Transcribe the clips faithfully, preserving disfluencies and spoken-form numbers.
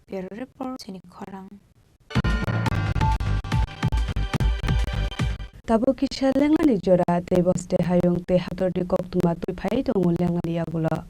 Bureau Report, chini khorang. Tabuk kisa lenglani jora tei boste hayung tei hatorni koktwma twi phai tongo lenglani yagulo.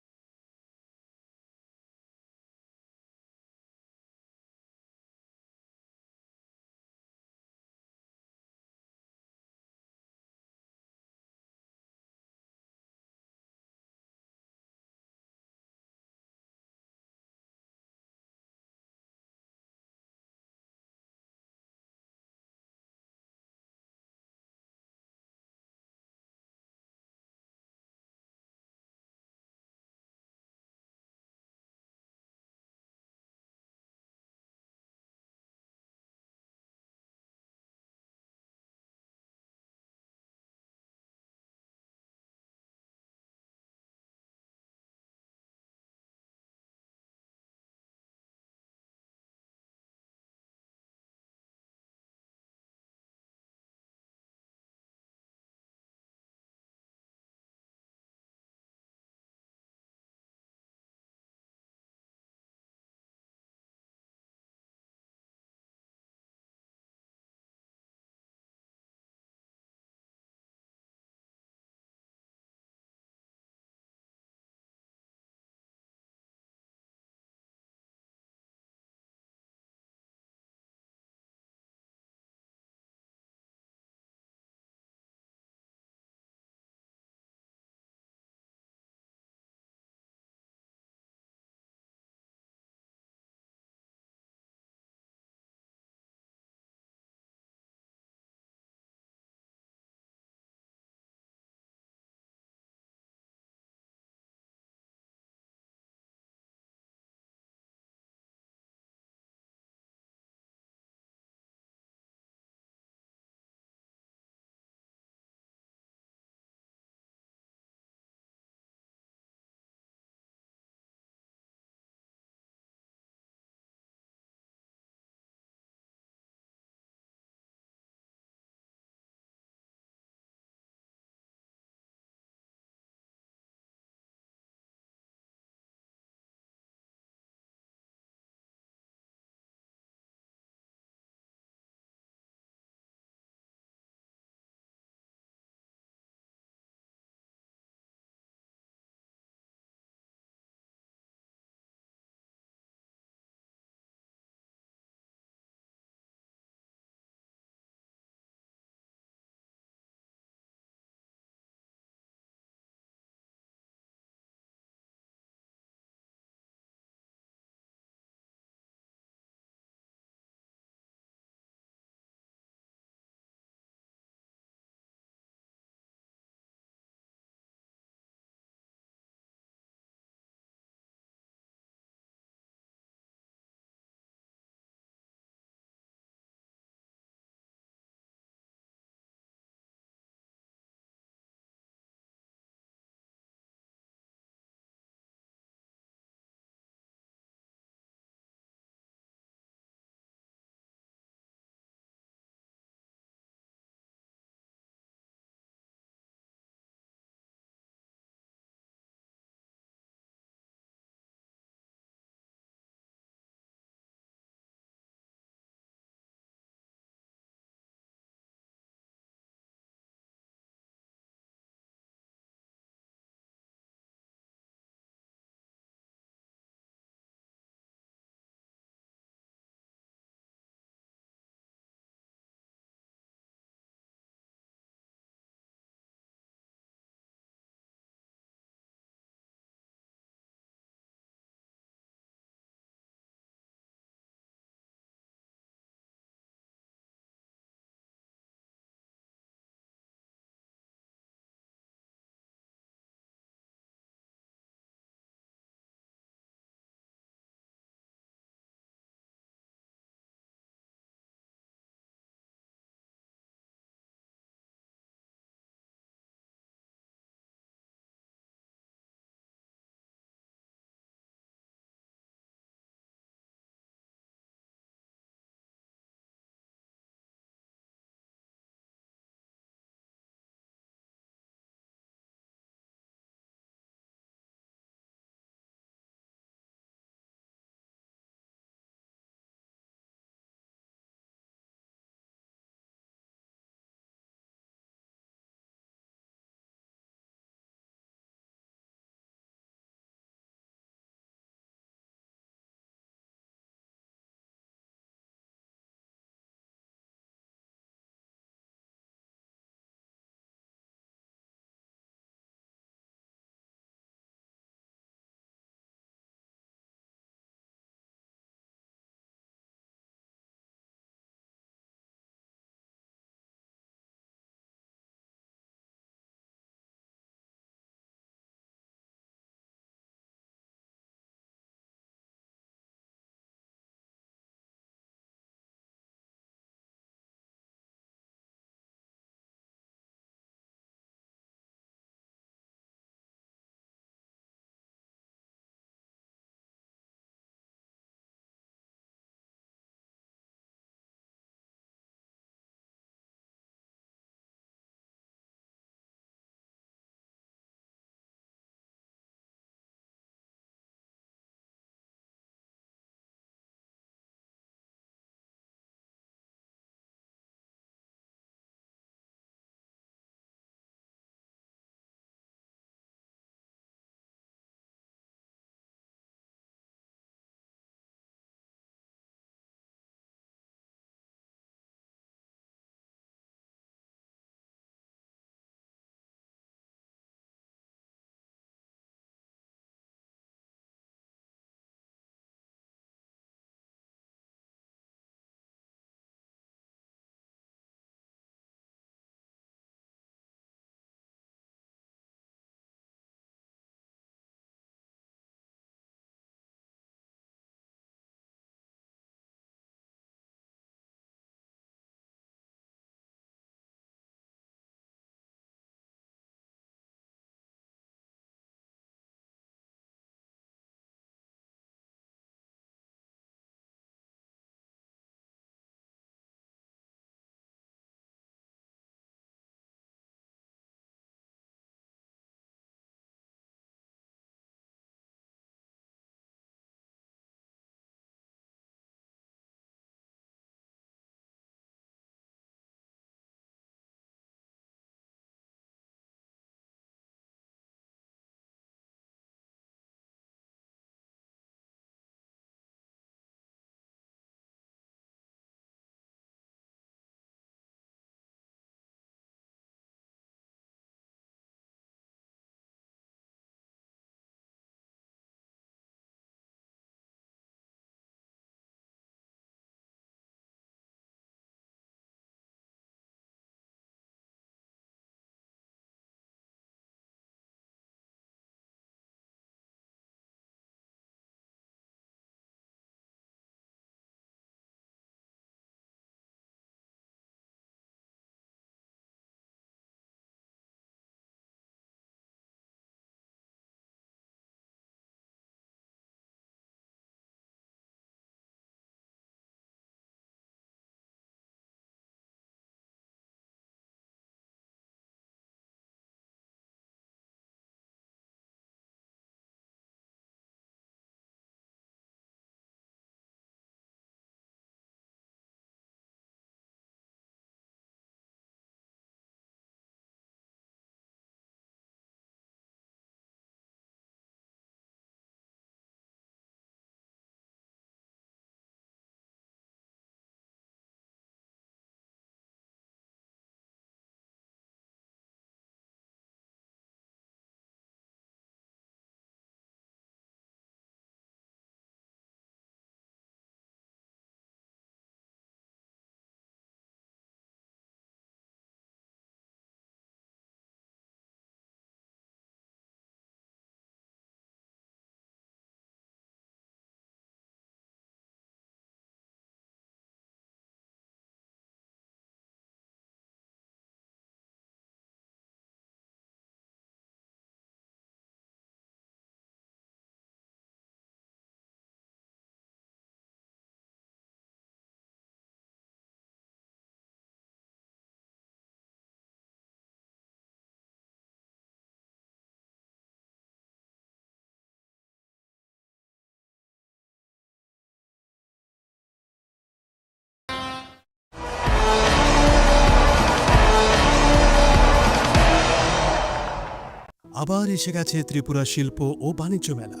আবার এসে গেছে ত্রিপুরা শিল্প ও বাণিজ্য মেলা,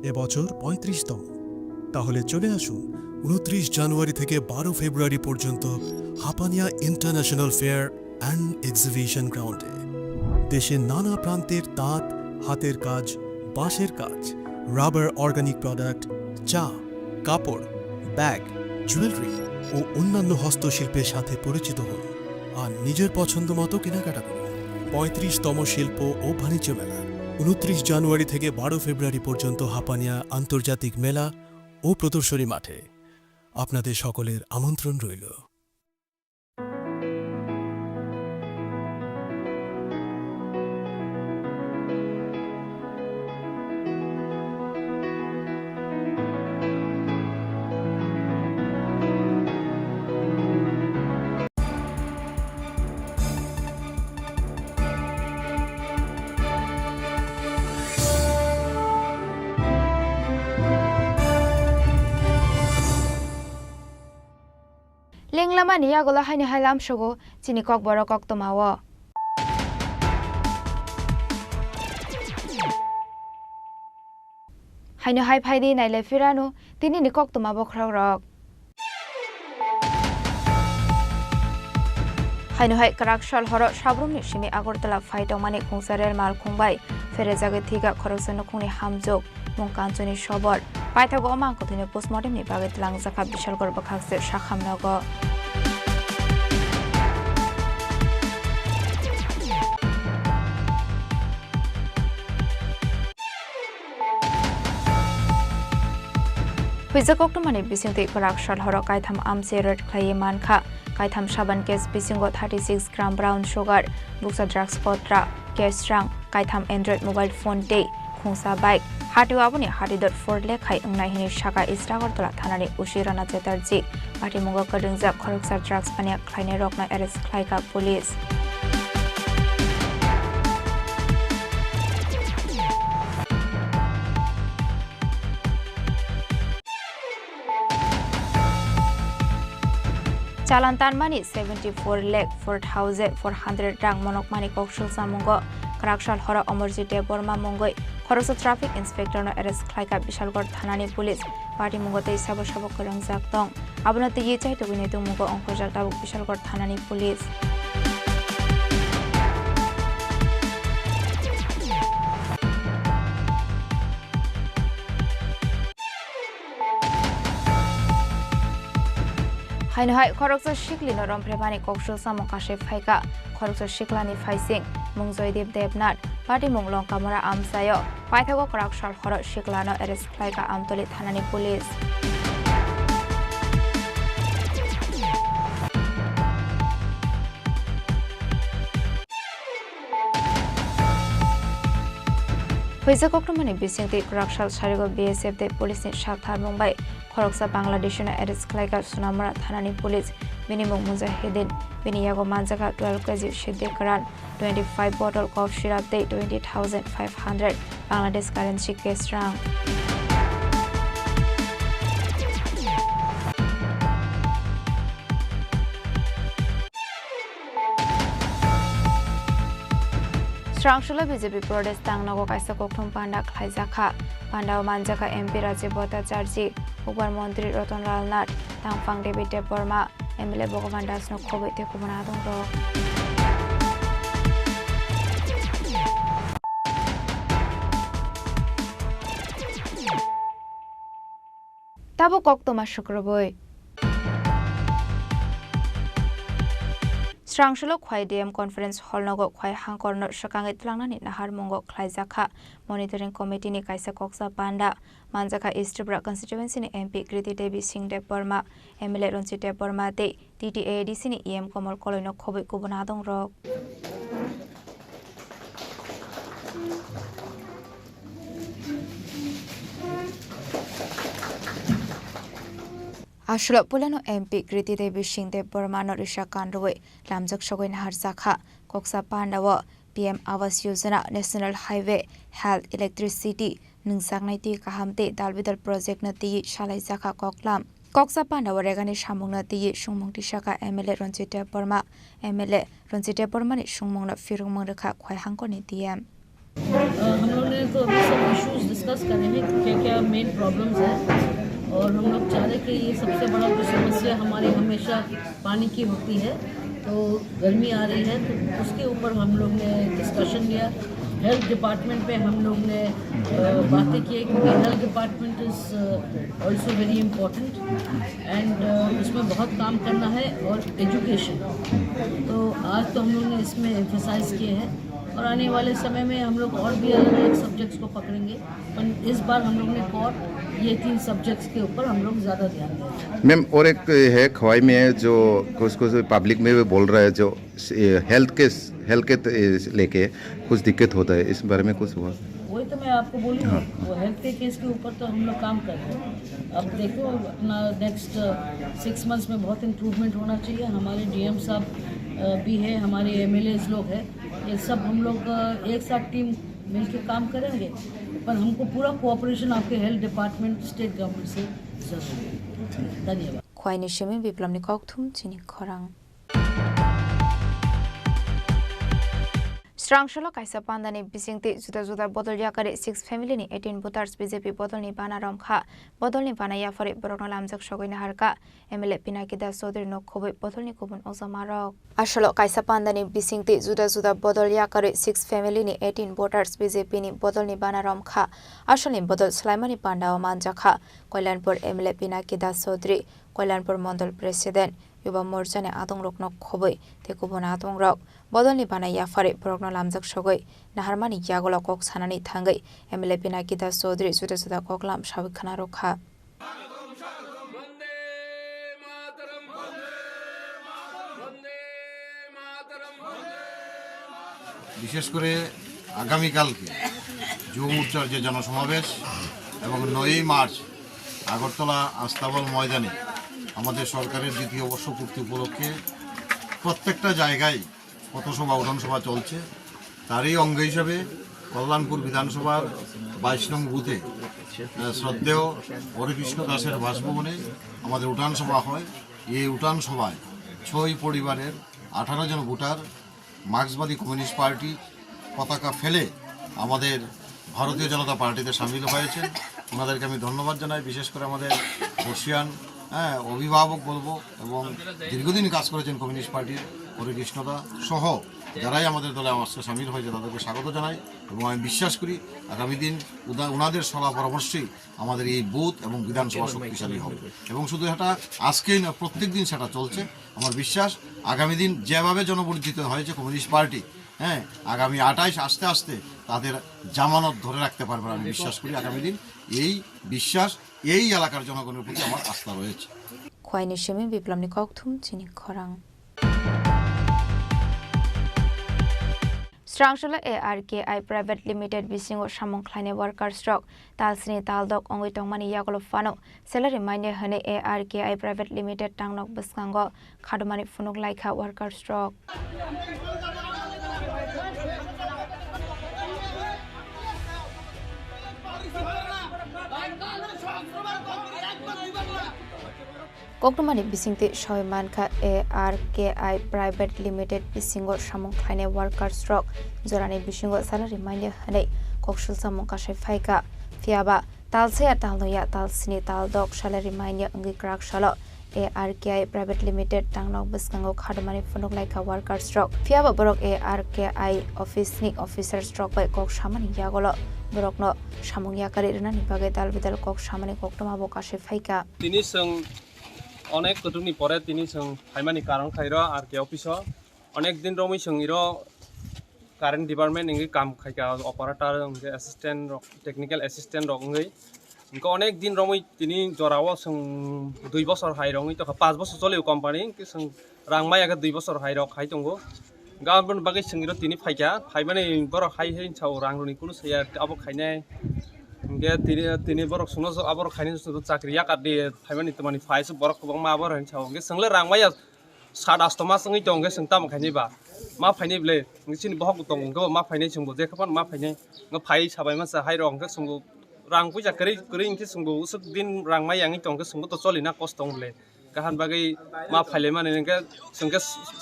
এবছর পঁয়ত্রিশতম। তাহলে চলে আসুন উনত্রিশ জানুয়ারি থেকে বারো ফেব্রুয়ারি পর্যন্ত Hapania international fair and exhibition গ্রাউন্ডে। দেশের নানা প্রান্তের তাঁত, হাতের কাজ, বাঁশের কাজ, রাবার অর্গানিক প্রোডাক্ট, চা, কাপড়, ব্যাগ, জুয়েলারি ও অন্যান্য হস্তশিল্পের সাথে পরিচিত হন আর নিজের পছন্দ মতো কেনাকাটা করুন। পঁয়ত্রিশতম শিল্প ও বাণিজ্য মেলা, উনত্রিশ জানুয়ারি থেকে বারো ফেব্রুয়ারি পর্যন্ত হাপানিয়া আন্তর্জাতিক মেলা ও প্রদর্শনী মাঠে। আপনাদের সকলের আমন্ত্রণ রইল। Lenglamani yagulo haino hai lamsogo chini kokborok koktwmao. Haino hai phaidi nailai phirano tinini koktwma bokhorokrok. Haino hai kwrak sal horo sabrumni simi Agartala phai tongmani khungsa rel mal khungbai pherejagwi thwikha khoroksa nukhungni hamjwk. Mung Kanchoni sobor. Paithago o mangkwthwino postmortemni bagwi twlangjakha Bishalgarh bwkhakse Sakhamnogo. Huijak koktwmani bisingtwi kwrak sal horo kaitham amchai raid khlaiwi mankha. Kaitham saban case bisingo thirty six gram brown sugar, bukcha drugs potra, cash rang, kaitham Android mobile phone tei khungsa bike. Hatio aboni hatidor four lakh hai wngnai hwnwi sakha East Agartala thanani O C Rana Chatterjee. Patimungo kwrwngjak khoroksa drugs paniya khlainairokno arrest khlaikha police. Chalan tanmani seventy four lakh four thousand four hundred rang monokmani koksul samungo kwraksal horo Amarjit Debbarma mungwi khoroksa traffic inspector no arrest khlaikha Bishalgarh thanani police. Patimungo tei sabo sabo kwrwngjak tong. Abono twiwi chaitugwini tongmungo ongkhorjak tabuk Bishalgarh thanani police. Haino hai khoroksa siklino romphrebani koksul samung kasui phaikha. Khoroksa siklani phaising mung Joydeep Debnath, patimung Longkamura amchaio. Paithago kwraksal horo siklano arrest khlaikha Amtoli thanani police. Huijak koktwmani bisingtwi kwraksal sarigo B S F tei police ni saktharmung bai khoroksa Bangladeshi no arrest khlaikha Sonamura thanani police. Bini mung Mujahideen, bini yago manjakha twelve K G siddi kwran, twenty five bottle cough syrup tei twenty thousand five hundred Bangladesh currency cash rang. Srangsulo B J P Pradesh tangnogo kaisa kokthum panda khlaijakha. Pandao manjakha M P Rajiv Bhattacharjee, Hukbar Montri Ratan Lal Nath, Tangphang David Debbarma, M L A Bhagavan Das no khobwi tei kubun adongrok. Tabuk koktwma sukrubwi. Srangsulo Khwai D M Conference Hall nogo Khwai hangkorno swkangwi twlangnani naharmungo khlaijakha Monitoring Committee ni kaisa koksa panda. Manjakha East Tripura Constituency ni M P Kriti Devi Singh Debbarma, M L A Ranjit Debbarma tei T T A A D C ni E M Komal Koloino khobwi kubun adongrok. Aswk puilano M P Kriti Devi Singh Debbarma no risa kanrwi lamjak sogwi naharjakha. Koksa pandao P M Awas Yojana, National Highway, Health, Electricity, nwngjaknai twi kaham tei dalbidal project no twiwi salaijakha koklam. Koksa pandao regani samungno twiwi sungmung tisakha M L A Ranjit Debbarma. M L A Ranjit Debbarmani sungmungno phirokmung rwkha Khwai hangkorni D M. तो अभी सब issues discuss कर रहे हैं, क्या क्या main problems हैं, और हम लोग चाह रहे हैं कि ये सबसे बड़ा जो समस्या हमारी हमेशा पानी की होती है, तो गर्मी आ रही है, तो उसके ऊपर हम लोग ने डिस्कशन लिया। हेल्थ डिपार्टमेंट पे हम लोग ने अ, बातें की, क्योंकि health department is also very important and इसमें बहुत काम करना है। और एजुकेशन, तो आज तो हम लोग ने इसमें एम्फेसाइज किए हैं, और आने वाले समय में हम लोग और भी अलग अलग सब्जेक्ट्स को पकड़ेंगे, पर इस बार हम लोग ने कोर ये तीन सब्जेक्ट्स के ऊपर हम लोग ज़्यादा ध्यान देंगे। मैम, और एक है, खवाई में है जो कुछ कुछ पब्लिक में भी बोल रहा है, जो हेल्थ के हेल्थ के लेके कुछ दिक्कत होता है, इस बारे में कुछ हुआ? वही तो मैं आपको बोली हूँ, हाँ। वो हेल्थ के केस के ऊपर तो हम लोग काम कर रहे हैं। अब देखो, अपना नेक्स्ट सिक्स मंथ्स में बहुत इम्प्रूवमेंट होना चाहिए। हमारे डीएम साहब अ, भी है, हमारे एमएलएज लोग हैं, ये सब हम लोग अ, एक साथ टीम मिलके काम करेंगे, पर हमको पूरा कोऑपरेशन आपके हेल्थ डिपार्टमेंट, स्टेट गवर्नमेंट से जरूरी है। धन्यवाद। Khwaini simi Biplomni kokthum chini khorang. Srangsola kaisa pandani bisingtwi juda juda bodol yakari six family ni eighteen voters B J P bodolni bana romkha. Bodolni bana yaphari borokno lamjak sogwi naharkha M L A Pinaki Das Chaudhary no khobwi bodolni kubun ojamarok. Asolo kaisa pandani bisingtwi juda juda bodol yakarwi six family ni eighteen voters B J P ni bodolni bana romkha. Asolni bodol swlaimani pandao manjakha Koilanpur M L A Pinaki Das Chaudhary, Koilanpur Mondol President, Yuba Morchani adongrokno khobwi tei kubun adongrok. Bodolni bana yaphari borokno lamjak sogwi naharmani yagulo kok sanani thangwi M L A Pinaki Das Chaudhary juda juda koklam sawi khna rwkha. বিশেষ করে আগামীকালকে যুব মোর্চার যে জনসমাবেশ এবং নয়ই মার্চ আগরতলা আস্তাবল ময়দানে আমাদের সরকারের দ্বিতীয় বর্ষপূর্তি উপলক্ষে প্রত্যেকটা জায়গায় পথসভা, উঠান সভা চলছে। তারই অঙ্গ হিসাবে কল্যাণপুর বিধানসভার বাইশ নং বুথে, আহ, শ্রদ্ধেয় হরেকৃষ্ণ দাসের বাসভবনে আমাদের উঠান সভা হয়। এই উঠান সভায় ছয় পরিবারের আঠারো জন ভোটার মার্ক্সবাদী কমিউনিস্ট পার্টি পতাকা ফেলে আমাদের ভারতীয় জনতা পার্টিতে সামিল হয়েছেন। ওনাদেরকে আমি ধন্যবাদ জানাই। বিশেষ করে আমাদের বর্ষিয়ান, হ্যাঁ, অভিভাবক বলবো এবং দীর্ঘদিন কাজ করেছেন কমিউনিস্ট পার্টির হরেকৃষ্ণদা সহ যারাই আমাদের দলে আজকে সামিল হয়েছে, তাদেরকে স্বাগত জানাই। এবং আমি বিশ্বাস করি আগামী দিন উদা-, ওনাদের সলা পরামর্শেই আমাদের এই বুথ এবং বিধানসভা শক্তিশালী হবে। এবং শুধু এটা আজকেই না, প্রত্যেক দিন সেটা চলছে। আমার বিশ্বাস আগামী দিন যেভাবে জনবর্ধিত হয়েছে কমিউনিস্ট পার্টি, হ্যাঁ, আগামী আঠাইশ আস্তে আস্তে তাদের জামানত ধরে রাখতে পারবেন, আমি বিশ্বাস করি। আগামী দিন এই বিশ্বাস এই এলাকার জনগণের প্রতি আমার আস্থা রয়েছে। Khwaini simi Biplomni kokthum chini khorang. Srangsola A R K I Private Limited bisingo samung khlainai workers rok talsini taldok wngwi tongmani yagulo phano salary mainai hwnwi A R K I Private Limited tangnok bwskango khadomani phunuk laikha workers rok. Koktwmani bisingtwi sawi mankha, A R K I Private Limited bisingo samung khlainai workers rok jorani bisingo salary mainai hwnwi koksulsamung kasai phaikha. Phiyaba talsaya, talnoya, talsini, taldok salary mainai wngwi kwrak salo A R K I Private Limited tangnok bwskango khadomani phunuk laikha workers rok. Phiyaba borok A R K I office ni officers rok bai kok samani yagulo borokno samung yakarwi rwnani bagwi dal bidal kok samani koktwma bo kasai phaikha. Tini chwng onek kutukni pore tini chwng phaimani karon khairo R K office o. Onek din romwi chwng iro current department wngwi kam khaikha, operator, hwnkhe assistant rok, technical assistant rok wngwi. Hwnkhe onek din romwi tini jorao chwng dui bosor hai rok wngwi tongkha, panch bosor cholio company, hwnkhe chwng rang maya khe dui bosor hai rok hai tongo. Hwnkhe aboni bagwi chwng iro tini phaikha, phaimani borok hai hai sao rang rwni kunu saya, abo khainai. Hwnkhe tini, tini borok chwngno aborok khainai chwngno chakri yakar di, phaimani twmani phai se borok kwbangma abo hai sao. Hwnkhe chwngle rang maya, sat asto mas wngwi tong khe chwng tamo khainai ba? Ma phainai ble, chini bohok bo tongo, hwnkhe bo ma phainai chwngbo, jekhe phano ma phainai. Hwnkhe phai sabai masa hai rok hwnkhe chwngbo rang puisa kwrwi kwrwi hwnkhe chwngbo usuk din rang maya wngwi tong khe chwngbo to cholina kosto wng ble. Kaham bagwi ma phailaimani hwnkhe chwngkhe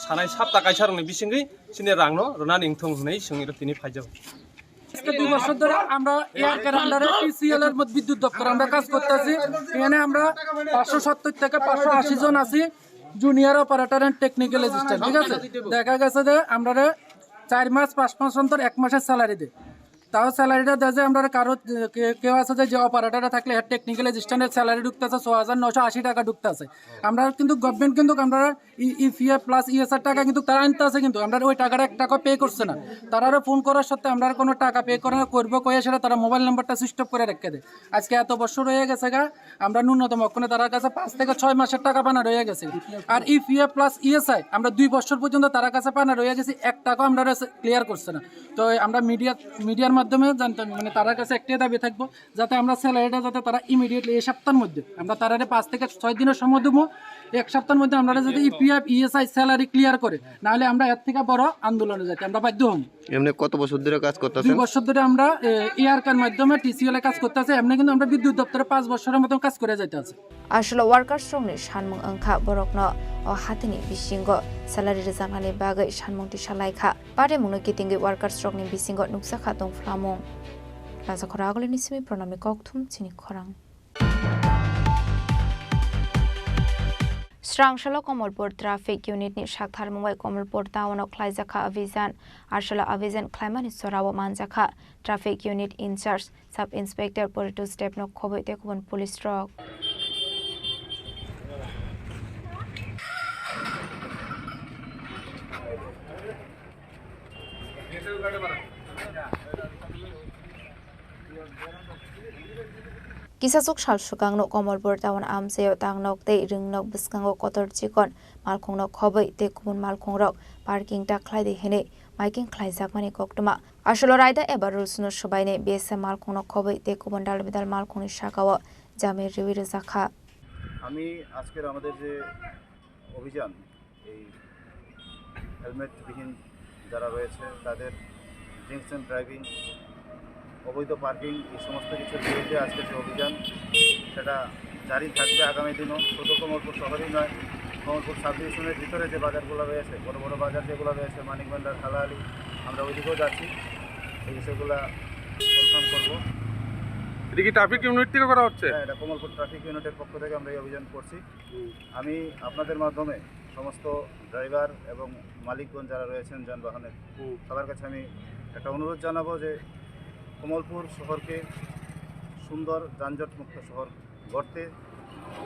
sanai sapta kaisa rokni bisingwi chini rangno rwnani wngthong hwnwi chwng iro tini phaijago. আজকে দুই বছর ধরে আমরা এআরকের আন্ডারে টিসিএল এর মধ্যে বিদ্যুৎ দপ্তর আমরা কাজ করতেছি। এখানে আমরা পাঁচশো সত্তর থেকে পাঁচশো আশি জন আছি, junior operator and technical assistant, ঠিক আছে? দেখা গেছে যে আমরা চার মাস পাঁচ মাস অন্তর এক মাসের স্যালারি দেয়। তাও স্যালারিটা দেয় যে আমরা কারো কে- কেউ আছে যে, যে অপারেটরে থাকলে টেকনিক্যাল অ্যাসিস্ট্যান্টের স্যালারি ঢুকতেছে ছ হাজার নয়শো আশি টাকা ঢুকতেছে। আমরা কিন্তু গভর্নমেন্ট কিন্তু আমরা ইপিএফ প্লাস ইএসআর টাকা কিন্তু তারা আনতে আছে, কিন্তু আমরা ওই টাকাটা এক টাকা পে করছে না। তারা ফোন করার সাথে আমরা কোনো টাকা পে করে করবো কয়ে সেটা তারা মোবাইল নাম্বারটা সুইচ অফ করে রেখে দেয়। আজকে এত বছর হয়ে গেছে গা, আমরা ন্যূনতম কোনো তার কাছে পাঁচ থেকে ছয় মাসের টাকা পানা রয়ে গেছে। আর ইপিএফ প্লাস ইএসআই আমরা দুই বছর পর্যন্ত তার কাছে পানা রয়ে গেছি, এক টাকাও আমরা ক্লিয়ার করছে না। তো আমরা মিডিয়া মিডিয়ার মাধ্যমে জানতাম, মানে, তার কাছে একটাই দাবি থাকবো, যাতে আমরা স্যালারিটা যাতে তারা ইমিডিয়েটলি এই সপ্তাহের মধ্যে, আমরা তারারে পাঁচ থেকে ছয় দিনের সময় দেবো, এক সপ্তাহের মধ্যে আমরা যাতে ইপিএফ ইএসআই স্যালারি ক্লিয়ার করে, নাহলে আমরা এর থেকে বড় আন্দোলনে যাইতে আমরা বাধ্য হব। এমনি কত বছর ধরে কাজ করতেছেন? দুই বছর ধরে আমরা এআরকের মাধ্যমে টিসিএল এ কাজ করতেছে। এমনি কিন্তু আমরা বিদ্যুৎ দপ্তরে পাঁচ বছরের মতো কাজ করে যাইতে আছে। Aswk workers rokni sanmung wngkha borokno o hatini bisingo salary rwjaknani bagwi sanmung tisa laikha. Parimungno kitingwi workers rokni bisingo nukjakha tongphlamung. Rajakhor Agulini simi Pranamni kokthum chini khorang. Srangsalo Komolpur Traffic Unit ni saktharmung bai Komolpur town o khlaijakha abhijan. Aswk abhijan khlaimani chorao manjakha Traffic Unit in charge Sub Inspector Poritos Debno khobwi tei kubun police rok. Kisasuk sal swkangno Komolpur town amchaio tangnok tei rwngnok bwskango kotor chikon malkhungno khobwi tei kubun malkhungrok parking ta khlaidi hinwi maiking khlaijakmani koktwma. Aswk raida eba rules no swbaini B S F malkhungno khobwi tei kubun dal bidal malkhungni sakao jamir riwi rwjakha. আমি আজকের আমাদের যে অভিযান, এই হেলমেটবিহীন যারা রয়েছে তাদের ড্রিঙ্কস অ্যান্ড ড্রাইভিং, অবৈধ পার্কিং, এই সমস্ত কিছুর বিরুদ্ধে আজকে যে অভিযান, সেটা জারি থাকবে আগামী দিনও। শুধু কমলপুর শহরেই নয়, কমলপুর সাব ডিভিশনের ভিতরে যে বাজারগুলো রয়েছে, বড় বড় বাজার যেগুলো রয়েছে, মানিক ভান্ডার, হালাহালি, আমরা ওইদিকেও যাচ্ছি, এই বিষয়গুলো কনফার্ম করবো। এটা কি ট্রাফিক ইউনিট থেকে করা হচ্ছে? হ্যাঁ, এটা কমলপুর ট্রাফিক ইউনিটের পক্ষ থেকে আমরা এই অভিযান করছি। আমি আপনাদের মাধ্যমে সমস্ত ড্রাইভার এবং মালিকগণ যারা রয়েছেন যানবাহনের, হুম। সবার কাছে আমি একটা অনুরোধ জানাবো যে কমলপুর শহরকে সুন্দর যানজটমুক্ত শহর গড়তে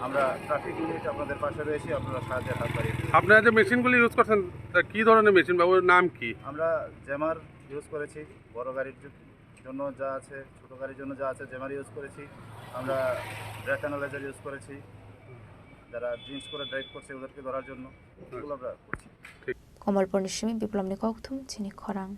আমরা ট্রাফিক ইউনিট আপনাদের পাশে রয়েছি, আপনারা সাহায্যের হাত বাড়িয়ে দিন। আপনারা যে মেশিনগুলি ইউজ করছেন, তা কী ধরনের মেশিন বা ওর নাম কি? আমরা জ্যামার ইউজ করেছি বড় গাড়ির জন্য, যা আছে ছোট গাড়ির জন্য যা আছে, জ্যামার ইউজ করেছি, আমরা ব্রেথ অ্যানালাইজার ইউজ করেছি, যারা ড্রিঙ্কস করে ড্রাইভ করছে ওদেরকে ধরার জন্য, এগুলো আমরা করছি। ঠিক। Komolpurni simi Biplomni kokthum chini khorang.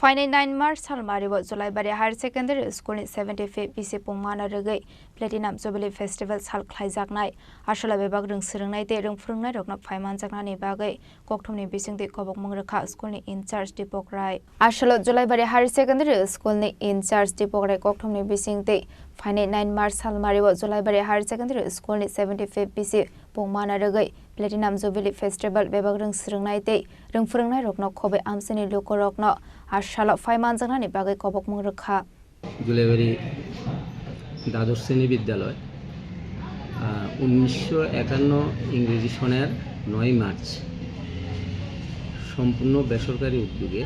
Phainai nine March salmario Julaibari Higher Secondary School ni seventy fifth B C pungmana rwgwi Platinum Jubilee Festival sal khlaijaknai. Aswk bebak rwng swrwngnai tei rwng phwrwngnairokno phai manjaknani bagwi kokthumni bisingtwi kobokmung rwkha school ni in charge Dipok Rai. Aswk Julaibari Higher Secondary School ni in charge Dipok Rai kokthumni bisingtwi phainai nine March salmario Julaibari Higher Secondary School ni seventy fifth B C pungmana rwgwi Platinum Jubilee Festival bebak rwng swrwngnai tei rwng phwrwngnairokno khobwi amchaini lukurokno a salo phai manjaknani bagwi kobokmung rwkha. Julaibari দ্বাদশ শ্রেণী বিদ্যালয়, আহ, উনিশশো একান্ন ইংরেজি সনের নয় মার্চ সম্পূর্ণ বেসরকারি উদ্যোগে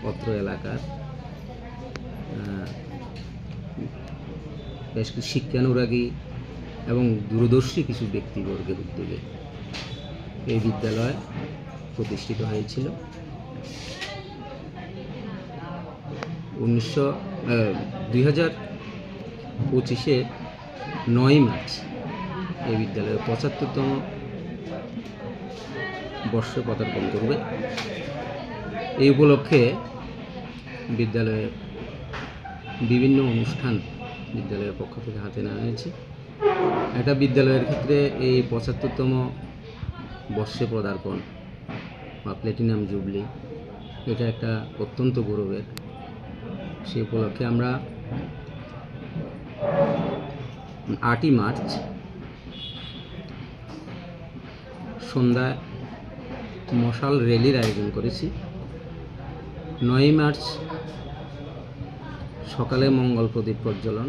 অত্র এলাকার, আহ, বেশ কিছু শিক্ষানুরাগী এবং দূরদর্শী কিছু ব্যক্তিবর্গের উদ্যোগে এই বিদ্যালয় প্রতিষ্ঠিত হয়েছিল। উনিশশো, আহ, দুই হাজার পঁচিশে নয়ই মার্চ এই বিদ্যালয়ের পঁচাত্তরতম বর্ষে পদার্পণ করবে। এই উপলক্ষে বিদ্যালয়ে বিভিন্ন অনুষ্ঠান বিদ্যালয়ের পক্ষ থেকে হাতে নেওয়া হয়েছে। একটা বিদ্যালয়ের ক্ষেত্রে এই পঁচাত্তরতম বর্ষে পদার্পণ বা প্ল্যাটিনাম জুবলি, এটা একটা অত্যন্ত গৌরবের। সেই উপলক্ষে আমরা আটই মার্চ সন্ধ্যায় মশাল র‍্যালির আয়োজন করেছি। নয়ই মার্চ সকালে মঙ্গল প্রদীপ প্রজ্বলন,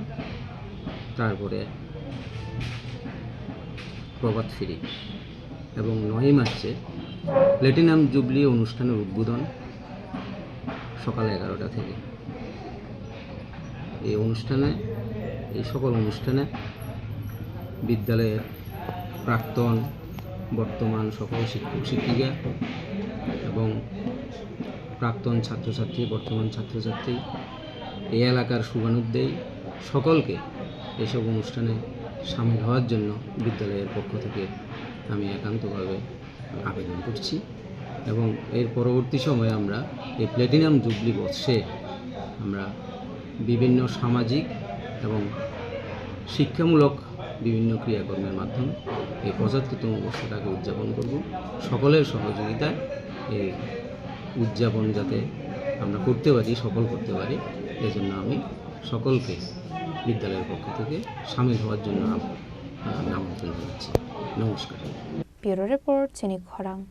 তারপরে প্রভাত ফেরি এবং নয়ই মার্চে প্ল্যাটিনাম জুবলি অনুষ্ঠানের উদ্বোধন সকাল এগারোটা থেকে। এই অনুষ্ঠানে, এই সকল অনুষ্ঠানে বিদ্যালয়ের প্রাক্তন, বর্তমান সকল শিক্ষক শিক্ষিকা এবং প্রাক্তন ছাত্রছাত্রী, বর্তমান ছাত্রছাত্রী, এই এলাকার শুভানুদ্দেয়ী সকলকে এইসব অনুষ্ঠানে সামিল হওয়ার জন্য বিদ্যালয়ের পক্ষ থেকে আমি একান্তভাবে আবেদন করছি। এবং এর পরবর্তী সময়ে আমরা এই প্ল্যাটিনাম জুবলি বর্ষে আমরা বিভিন্ন সামাজিক এবং শিক্ষামূলক বিভিন্ন ক্রিয়াকর্মের মাধ্যমে এই পঁচাত্তরতম বর্ষটাকে উদযাপন করব। সকলের সহযোগিতায় এই উদযাপন যাতে আমরা করতে পারি, সফল করতে পারি, এজন্য আমি সকলকে বিদ্যালয়ের পক্ষ থেকে সামিল হওয়ার জন্য আম-, আহ, আমন্ত্রণ জানাচ্ছি। নমস্কার। Bureau Report, Chini Khorang.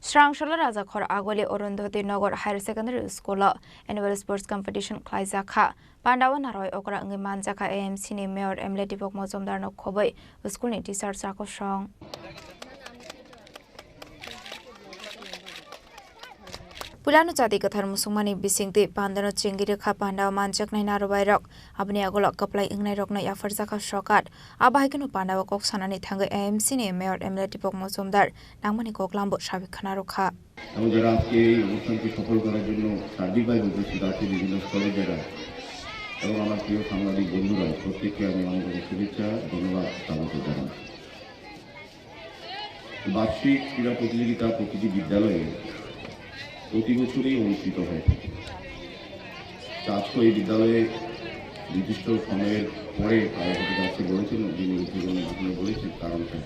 Srangsola Rajakhor Agoli Arundhati Nagar Higher Secondary School o Annual Sports Competition khlaijakha. Pandao naroi okra wngwi manjakha A M C ni Mayor M L A Deepak Majumdar no khobwi school ni teacher chakosong. Puilano chati kwthar musukmani bisingtwi pandano chengwi rwkha pandao manjaknai narobairok. Aboni agolo kwplai wngnairokno yapharjakha sokat. Abo hai kheno pandao kok sanani thangwi A M C ni Mayor M L A Deepak Majumdar nangmani koklambo sabwi khna rwkha. এবং যারা আজকে এই অনুষ্ঠানকে সফল করার জন্য সার্বিকভাবে উপস্থিত আছে বিভিন্ন স্তরের যারা এবং আমার প্রিয় সাংবাদিক বন্ধুরা, প্রত্যেককে আমি আন্তরিক শুভেচ্ছা, ধন্যবাদ, স্বাগত জানাই। বার্ষিক ক্রীড়া প্রতিযোগিতা প্রতিটি বিদ্যালয়ে প্রতি বছরই অনুষ্ঠিত হয়ে থাকে। তো আজকে এই বিদ্যালয়ে নির্দিষ্ট সময়ের পরে আয়োজক আজকে বলেছেন, যিনি উদ্বোধন ভাষণে বলেছেন কারণটা।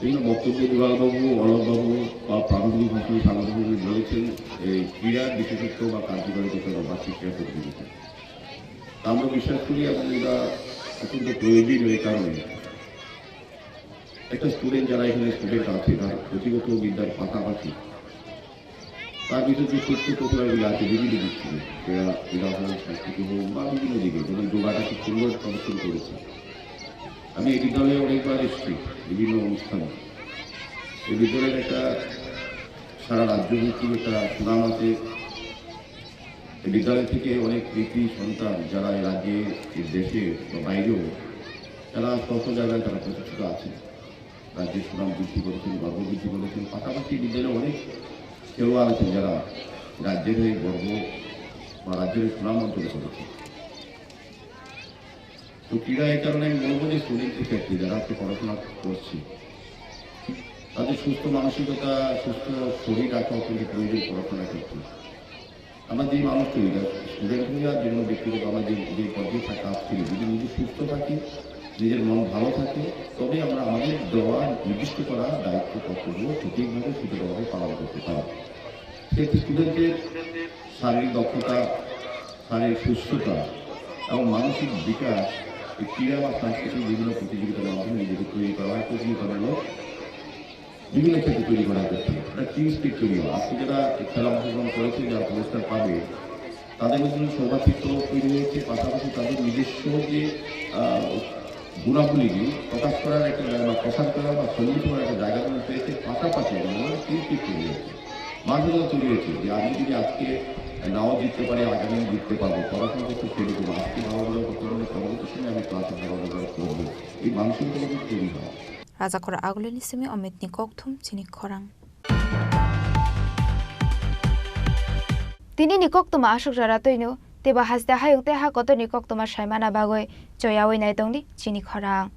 বিভিন্ন বক্তব্যে দুলালবাবু, অলোকবাবু বা প্রারম্ভিক ভাষণে স্বাগত বলেছেন এই ক্রীড়া বিশেষত্ব বা কার্যকারিতা বা বার্ষিক ক্রীড়া প্রতিযোগিতা। আমরা বিশ্বাস করি এবং এটা অত্যন্ত প্রয়োজনীয় এই কারণে। একটা স্টুডেন্ট, যারা এখানে স্টুডেন্ট আছে, তার পুঁথিগত বিদ্যার পাশাপাশি তার ভিতরে যে সুপ্ত প্রতিভাগুলি আছে বিভিন্ন দিক থেকে, ক্রীড়া, ক্রীড়া হোক, সংস্কৃতি হোক বা বিভিন্ন দিকে, যেমন যোগাটা খুব সুন্দর প্রদর্শন করেছে। আমি এই বিদ্যালয়ে অনেকবার এসেছি বিভিন্ন অনুষ্ঠানে। এই বিদ্যালয়ের একটা সারা রাজ্য ভিত্তিক একটা সুনাম আছে। এই বিদ্যালয় থেকে অনেক কৃতি সন্তান, যারা এই রাজ্যে, এই দেশে বা বাইরেও, তারা স্ব স্ব জায়গায় তারা প্রতিষ্ঠিত আছেন, রাজ্যের সুনাম বৃদ্ধি করেছেন, গর্ব বৃদ্ধি করেছেন। পাশাপাশি বিদ্যালয়ে অনেক খেলোয়াড় আছেন, যারা রাজ্যের হয়ে গর্ব বা রাজ্যের হয়ে সুনাম অর্জন করেছেন। তো ক্রীড়া এই কারণে আমি বলবো যে স্টুডেন্টদের ক্ষেত্রে যারা আজকে পড়াশোনা করছে, তাদের সুস্থ মানসিকতা, সুস্থ শরীর রাখা অত্যন্ত প্রয়োজন পড়াশোনার ক্ষেত্রে। আমরা যে মানুষ তৈরি, স্টুডেন্ট হয়ে আর যে কোনো ব্যক্তিগত আমরা যে, যে পর্যায়ে থাকা আসছি, যদি নিজে সুস্থ থাকি, নিজের মন ভালো থাকে, তবে আমরা আমাদের দেওয়া নির্দিষ্ট করা দায়িত্ব কর্তব্য সঠিকভাবে সুন্দরভাবে পালন করতে পারব। সেক্ষেত্রে স্টুডেন্টদের শারীরিক দক্ষতা, শারীরিক সুস্থতা এবং মানসিক বিকাশ এই ক্রীড়া বা সাংস্কৃতিক বিভিন্ন প্রতিযোগিতার মাধ্যমে নিজেকে তৈরি করা হয়। প্রতিযোগিতামূলক বিভিন্ন ক্ষেত্রে তৈরি করা হচ্ছে। একটা টিম স্পিরিট তৈরি হয়। আজকে যারা এই খেলা অংশগ্রহণ করেছে, যারা পুরস্কার পাবে, তাদের মধ্যে সৌভাতৃত্ব তৈরি হয়েছে, পাশাপাশি তাদের নিজস্ব যে, আহ, গুণাবলীগুলি প্রকাশ করার একটা জায়গা বা প্রসার করার বা সম্মিলিত করার একটা জায়গা তারা পেয়েছে, পাশাপাশি আমাদের টিম স্পিরিট তৈরি হয়েছে। মানসিকতা তৈরি হয়েছে যে আমি যদি আজকে নাও জিততে পারি, আগামী দিন জিততে পারবো, পড়াশোনা করতে শুরু করবো, আজকে ভালো রেজাল্ট করতে পারলে পরবর্তী সময় আমি ক্লাসে ভালো রেজাল্ট করবো, এই মানসিকতা কিন্তু তৈরি হয়। Rajakhor Agolini simi Omitni kokthum chini khorang. Tini ni koktwma aswk jora twino, teibo haste hayung tei ha kotor ni koktwma saimana bagwi choyawi naitongdi chini khorang.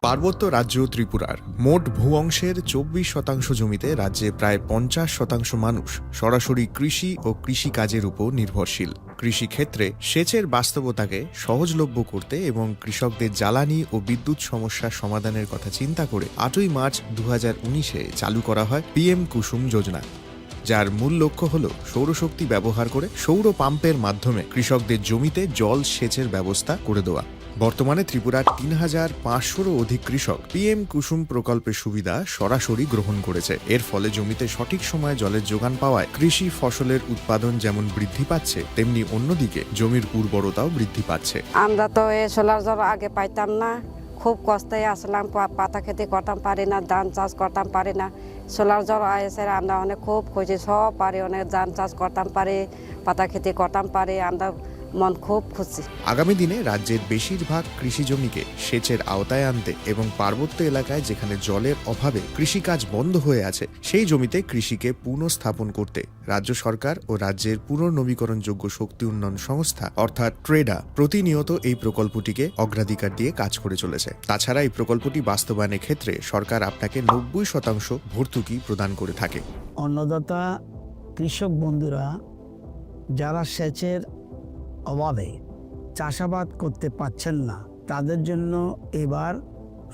পার্বত্য রাজ্য ত্রিপুরার মোট ভূ অংশের চব্বিশ শতাংশ জমিতে রাজ্যে প্রায় পঞ্চাশ শতাংশ মানুষ সরাসরি কৃষি ও কৃষিকাজের উপর নির্ভরশীল। কৃষিক্ষেত্রে সেচের বাস্তবতাকে সহজলভ্য করতে এবং কৃষকদের জ্বালানি ও বিদ্যুৎ সমস্যা সমাধানের কথা চিন্তা করে আটই মার্চ দু হাজার উনিশে চালু করা হয় পিএম কুসুম যোজনা, যার মূল লক্ষ্য হল সৌরশক্তি ব্যবহার করে সৌর পাম্পের মাধ্যমে কৃষকদের জমিতে জল সেচের ব্যবস্থা করে দেওয়া। বর্তমানে ত্রিপুরার তিন হাজার পাঁচশোরও অধিক কৃষক পিএম কুসুম প্রকল্পের সুবিধা সরাসরি গ্রহণ করেছে। এর ফলে জমিতে সঠিক সময়ে জলের যোগান পাওয়ায় কৃষি ফসলের উৎপাদন যেমন বৃদ্ধি পাচ্ছে, তেমনি অন্যদিকে জমির উর্বরতাও বৃদ্ধি পাচ্ছে। আমরা তো এই সোলার জল আগে পাইতাম না, খুব কষ্টে আসলাম, পা- পাতা খেতে করতাম পারি না, ধান চাষ করতাম পারি না। সোলার জল এসে আমরা অনেক খুব খুশি, সব পারি, অনেক ধান চাষ করতাম পারি, পাতা খেতে করতাম পারি, আমরা মন খুব খুশি। আগামী দিনে রাজ্যের বেশিরভাগ কৃষি জমিকে সেচের আওতায় আনতে এবং পার্বত্য এলাকায় যেখানে জলের অভাবে কৃষিকাজ বন্ধ হয়ে আছে, সেই জমিতে কৃষিকে পুনঃস্থাপন করতে রাজ্য সরকার ও রাজ্যের পুনর্নবীকরণযোগ্য শক্তি উন্নয়ন সংস্থা অর্থাৎ ট্রেডা প্রতিনিয়ত এই প্রকল্পটিকে অগ্রাধিকার দিয়ে কাজ করে চলেছে। তাছাড়া এই প্রকল্পটি বাস্তবায়নের ক্ষেত্রে সরকার আপনাকে নব্বই শতাংশ ভর্তুকি প্রদান করে থাকে। অন্নদাতা কৃষক বন্ধুরা যারা সেচের অভাবে চাষাবাদ করতে পারছেন না, তাদের জন্য এবার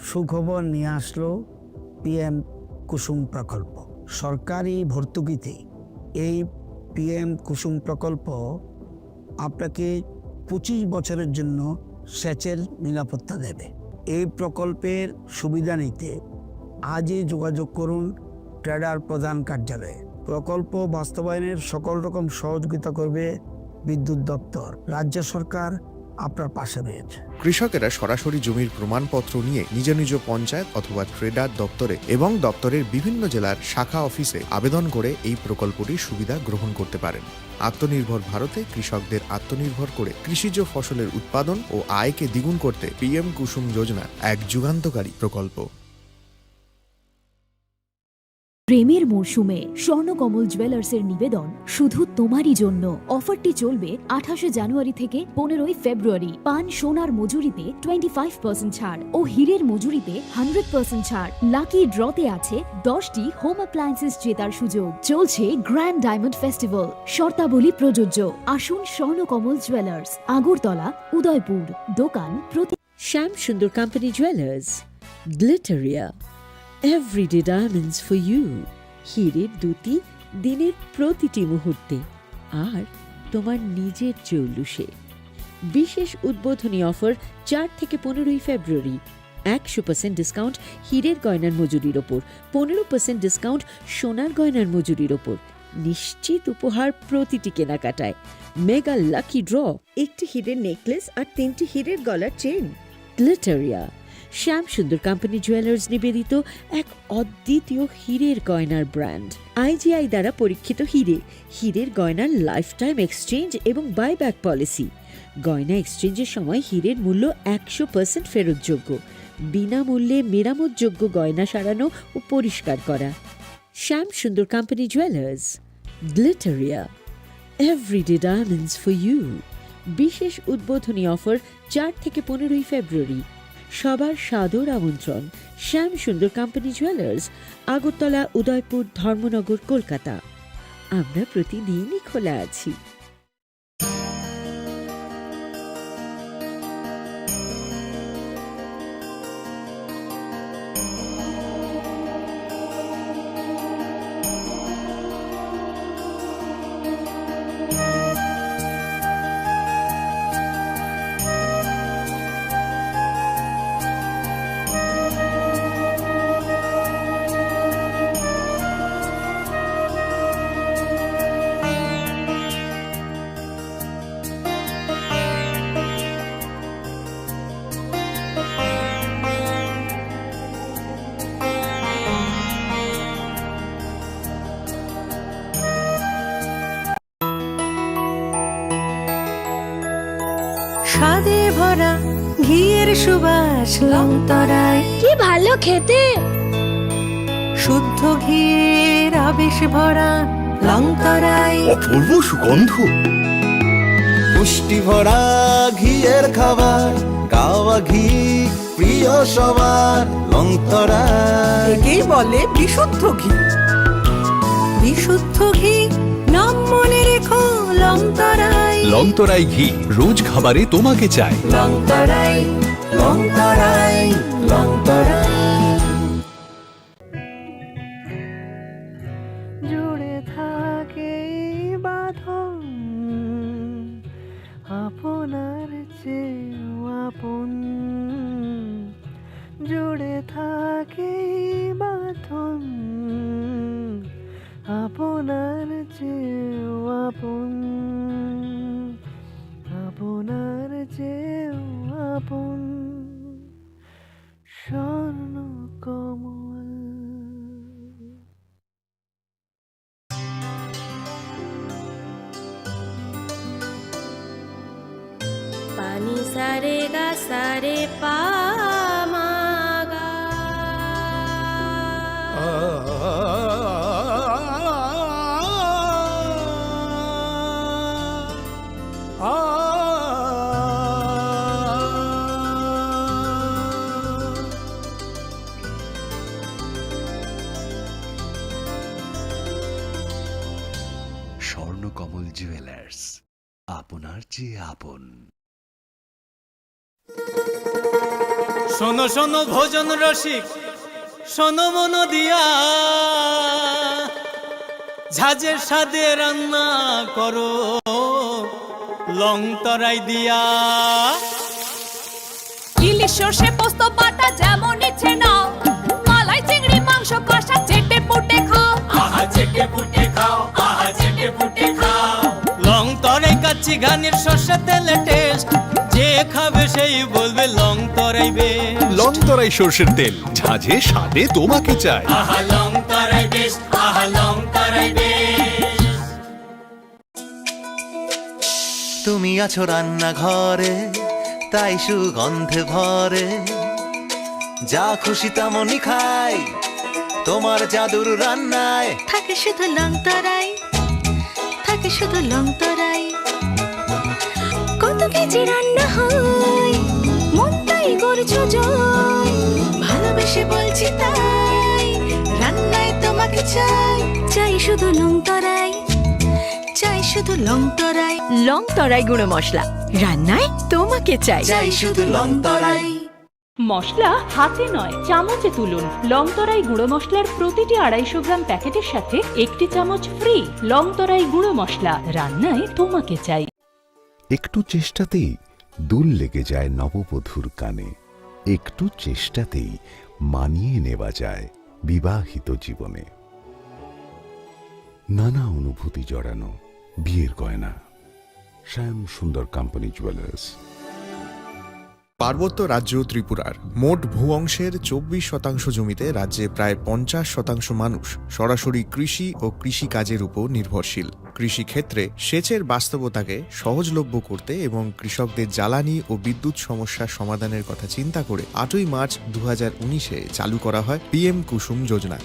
সুখবর নিয়ে আসলো পিএম কুসুম প্রকল্প। সরকারি ভর্তুকিতে এই পিএম কুসুম প্রকল্প আপনাকে পঁচিশ বছরের জন্য সেচের নিরাপত্তা দেবে। এই প্রকল্পের সুবিধা নিতে আজই যোগাযোগ করুন ট্রেডার প্রধান কার্যালয়ে। প্রকল্প বাস্তবায়নের সকল রকম সহযোগিতা করবে বিদ্যুৎ দপ্তর। রাজ্য সরকার আপনার পাশে রয়েছে। কৃষকেরা সরাসরি জমির প্রমাণপত্র নিয়ে নিজ নিজ পঞ্চায়েত অথবা ট্রেডার দপ্তরে এবং দপ্তরের বিভিন্ন জেলার শাখা অফিসে আবেদন করে এই প্রকল্পটির সুবিধা গ্রহণ করতে পারেন। আত্মনির্ভর ভারতে কৃষকদের আত্মনির্ভর করে কৃষিজ ফসলের উৎপাদন ও আয়কে দ্বিগুণ করতে পিএম কুসুম যোজনা এক যুগান্তকারী প্রকল্প। প্রেমের মরশুমে স্বর্ণকমল জুয়েলার্সের নিবেদন শুধু তোমারই জন্য। অফারটি চলবে আঠাশে জানুয়ারি থেকে পনেরোই ফেব্রুয়ারি। পান সোনার মজুরিতে টোয়েন্টি ফাইভ পার্সেন্ট ছাড় ও হীরের মজুরিতে হান্ড্রেড পার্সেন্ট ছাড়। লাকি ড্রতে আছে দশটি হোম অ্যাপ্লায়েন্সেস জেতার সুযোগ। চলছে গ্র্যান্ড ডায়মন্ড ফেস্টিভ্যাল, শর্তাবলী প্রযোজ্য। আসুন স্বর্ণকমল জুয়েলার্স, আগরতলা, উদয়পুর। দোকান প্রতি Shyam Sundar company jewellers, Glitteria, everyday diamonds for you. হীরের দ্যুতি দিনের প্রতিটি মুহূর্তে আর তোমার নিজের জৌলুসে। বিশেষ উদ্বোধনী অফার চার থেকে পনেরোই ফেব্রুয়ারি। একশো পার্সেন্ট ডিসকাউন্ট হীরের গয়নার মজুরির ওপর, পনেরো পার্সেন্ট ডিসকাউন্ট সোনার গয়নার মজুরির ওপর। নিশ্চিত উপহার প্রতিটি কেনাকাটায়। মেগা লাকি ড্র, একটি হীরের নেকলেস আর তিনটি হীরের গলার চেন। গ্লিটারিয়া, শ্যাম সুন্দর কোম্পানি জুয়েলার্স নিবেদিত এক অদ্বিতীয় হীরের গয়নার ব্র্যান্ড। আইজিআই দ্বারা পরীক্ষিত হীরে, হীরের গয়নার লাইফ টাইম এক্সচেঞ্জ এবং বাইব্যাক পলিসি। গয়না এক্সচেঞ্জের সময় হীরের মূল্য একশো পার্সেন্ট ফেরতযোগ্য, বিনামূল্যে মেরামতযোগ্য গয়না সারানো ও পরিষ্কার করা। Shyam Sundar company jewellers, Glitteria, everyday diamonds for you. বিশেষ উদ্বোধনী অফার চার থেকে পনেরোই ফেব্রুয়ারি। সবার সাদর আমন্ত্রণ। শ্যাম সুন্দর কোম্পানি জুয়েলার্স, আগরতলা, উদয়পুর, ধর্মনগর, কলকাতা। আমরা প্রতিদিনই খোলা আছি। স্বাদে ভরা ঘিয়ের সুবাস লংতরায়। কি ভালো খেতে। শুদ্ধ ঘিয়ের আবেশ ভরা লংতরায়। অপূর্ব সুগন্ধ। পুষ্টি ভরা ঘিয়ের খাবার। কাওয়া ঘি প্রিয় সবার, লংতরাই। একেই বলে বিশুদ্ধ ঘি। বিশুদ্ধ ঘি, নাম মনে রেখো, লংতরাই। লংতরাই ঘি, রোজ খাবারে তোমাকে চাই। লংতরাই, লংতরাই, লংতরাই। জুড়ে থাকে এই বাঁধন, আপনার চেয়েও আপন। জুড়ে থাকে এই বাঁধন, আপনার চেয়েও আপন, আপনার চেয়েও আপন। Swarna Kamal. Pani sa re ga sa re pa ma ga. Swarnakamal jewellers, আপনার চেয়ে আপন। শোনো শোনো ভোজন রসিক, শোনো মন দিয়া, ঝাঁঝের স্বাদে রান্না করো লং তরাই দিয়া। ইলিশ সর্ষে পোস্ত বাটা যেমন ইচ্ছে নাও, মালাই চিংড়ি মাংস কষা চেটে পুটে খাও। আহা চেটে পুটে খাও, আহা চেটে পুটে খাও। লং তরাই কাচ্চি ঘানির সর্ষে তেলে টেস্ট, যে খাবে সেই বলবে লং তরাই বেস্ট। লং তরাই সর্ষের তেল, ঝাঁঝে স্বাদে তোমাকে চাই। আহা লং তরাই বেস্ট, আহা লং তরাই বেস্ট। তুমি আছো রান্নাঘরে, তাই সুগন্ধে ভরে। যা খুশি তেমনই খাই, তোমার জাদুর রান্নায়। থাকে শুধু লং তরাই, থাকে শুধু লং তরাই। কত কেজি রান্না হয়, মনটাই করছো জয়। ভালোবেসে বলছি তাই, রান্নায় তোমাকে চাই। চাই শুধু লং তরাই, চাই শুধু লং তরাই। লং তরাই গুঁড়ো মশলা, রান্নায় তোমাকে চাই। চাই শুধু লং তরাই। মশলা হাতে নয়, চামচে তুলুন। লং তরাই গুঁড়ো মশলার প্রতিটি আড়াইশো গ্রাম প্যাকেটের সাথে একটি চামচ ফ্রি। লং তরাই গুঁড়ো মশলা, রান্নায় তোমাকে চাই। একটু চেষ্টাতেই দুল লেগে যায় নববধূর কানে। একটু চেষ্টাতেই মানিয়ে নেওয়া যায় বিবাহিত জীবনে। নানা অনুভূতি জড়ানো বিয়ের গয়না। শ্যাম সুন্দর কোম্পানি জুয়েলার্স। পার্বত্য রাজ্য ত্রিপুরার মোট ভূ অংশের চব্বিশ শতাংশ জমিতে রাজ্যে প্রায় পঞ্চাশ শতাংশ মানুষ সরাসরি কৃষি ও কৃষিকাজের উপর নির্ভরশীল। কৃষিক্ষেত্রে সেচের বাস্তবতাকে সহজলভ্য করতে এবং কৃষকদের জ্বালানি ও বিদ্যুৎ সমস্যা সমাধানের কথা চিন্তা করে আটই মার্চ দু হাজার উনিশে চালু করা হয় পিএম কুসুম যোজনা,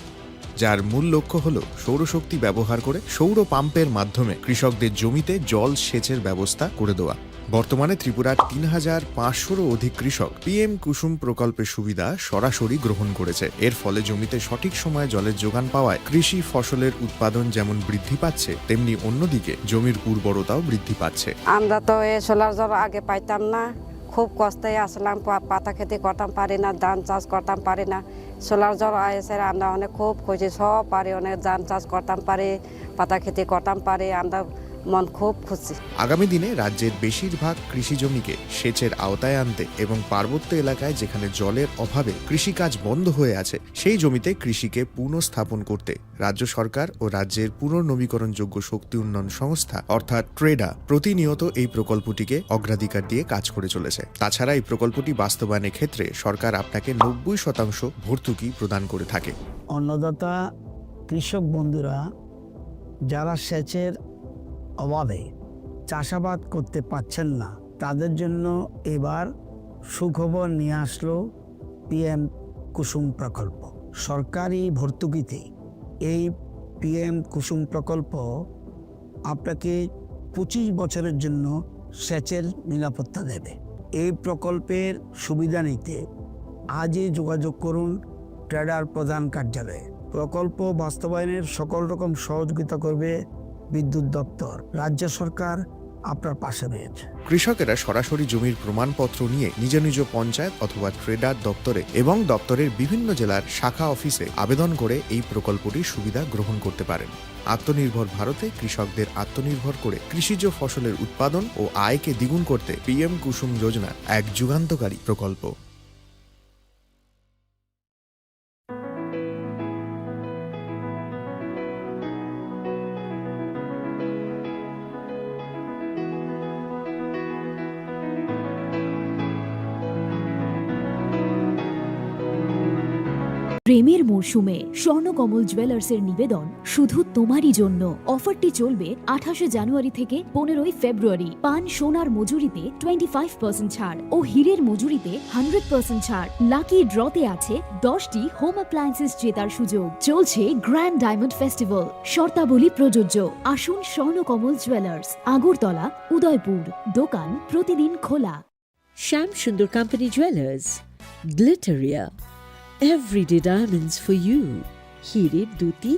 যার মূল লক্ষ্য হল সৌরশক্তি ব্যবহার করে সৌর পাম্পের মাধ্যমে কৃষকদের জমিতে জল সেচের ব্যবস্থা করে দেওয়া। বর্তমানে ত্রিপুরার তিন হাজার পাঁচশোরও অধিক কৃষক পিএম কুসুম প্রকল্পের সুবিধা সরাসরি গ্রহণ করেছে। এর ফলে জমিতে সঠিক সময়ে জলের যোগান পাওয়ায় কৃষি ফসলের উৎপাদন যেমন বৃদ্ধি পাচ্ছে, তেমনি অন্যদিকে জমির উর্বরতাও বৃদ্ধি পাচ্ছে। আমরা তো এ সোলার জল আগে পাইতাম না, খুব কষ্টে আসলাম, পা-, পাতা খেতি করতাম পারি না, ধান চাষ করতাম পারি না। সোলার জল এসে আমরা অনেক খুব খুশি, সব পারি, অনেক ধান চাষ করতাম পারি, পাতা খেতি করতাম পারি, আমরা মন খুব খুশি। আগামী দিনে রাজ্যের বেশিরভাগ কৃষি জমিকে সেচের আওতায় আনতে এবং পার্বত্য এলাকায় যেখানে জলের অভাবে কৃষিকাজ বন্ধ হয়ে আছে, সেই জমিতে কৃষিকে পুনঃস্থাপন করতে রাজ্য সরকার ও রাজ্যের পুনর্নবীকরণযোগ্য শক্তি উন্নয়ন সংস্থা অর্থাৎ ট্রেডা প্রতিনিয়ত এই প্রকল্পটিকে অগ্রাধিকার দিয়ে কাজ করে চলেছে। তাছাড়া এই প্রকল্পটি বাস্তবায়নের ক্ষেত্রে সরকার আপনাকে নব্বই শতাংশ ভর্তুকি প্রদান করে থাকে। অন্নদাতা কৃষক বন্ধুরা যারা সেচের অভাবে চাষাবাদ করতে পারছেন না, তাদের জন্য এবার সুখবর নিয়ে আসলো পিএম কুসুম প্রকল্প। সরকারি ভর্তুকিতে এই পিএম কুসুম প্রকল্প আপনাকে পঁচিশ বছরের জন্য সেচের নিরাপত্তা দেবে। এই প্রকল্পের সুবিধা নিতে আজই যোগাযোগ করুন ট্রেডার প্রধান কার্যালয়ে। প্রকল্প বাস্তবায়নের সকল রকম সহযোগিতা করবে বিদ্যুৎ দপ্তর। রাজ্য সরকার আপনার পাশে রয়েছে। কৃষকেরা সরাসরি জমির প্রমাণপত্র নিয়ে নিজ নিজ পঞ্চায়েত অথবা ট্রেডার দপ্তরে এবং দপ্তরের বিভিন্ন জেলার শাখা অফিসে আবেদন করে এই প্রকল্পটির সুবিধা গ্রহণ করতে পারেন। আত্মনির্ভর ভারতে কৃষকদের আত্মনির্ভর করে কৃষিজ ফসলের উৎপাদন ও আয়কে দ্বিগুণ করতে পিএম কুসুম যোজনা এক যুগান্তকারী প্রকল্প। প্রেমের মরশুমে স্বর্ণকমল জুয়েলার্সের নিবেদন শুধু তোমারই জন্য। অফারটি চলবে আঠাশে জানুয়ারি থেকে পনেরোই ফেব্রুয়ারি। পান সোনার মজুরিতে টোয়েন্টি ফাইভ পার্সেন্ট ছাড় ও হীরের মজুরিতে হান্ড্রেড পার্সেন্ট ছাড়। লাকি ড্রতে আছে দশটি হোম অ্যাপ্লায়েন্সেস জেতার সুযোগ। চলছে গ্র্যান্ড ডায়মন্ড ফেস্টিভ্যাল, শর্তাবলী প্রযোজ্য। আসুন স্বর্ণকমল জুয়েলার্স, আগরতলা, উদয়পুর। দোকান প্রতিদিন খোলা। Shyam Sundar company jewellers, Glitteria, everyday diamonds for you. হীরের দ্যুতি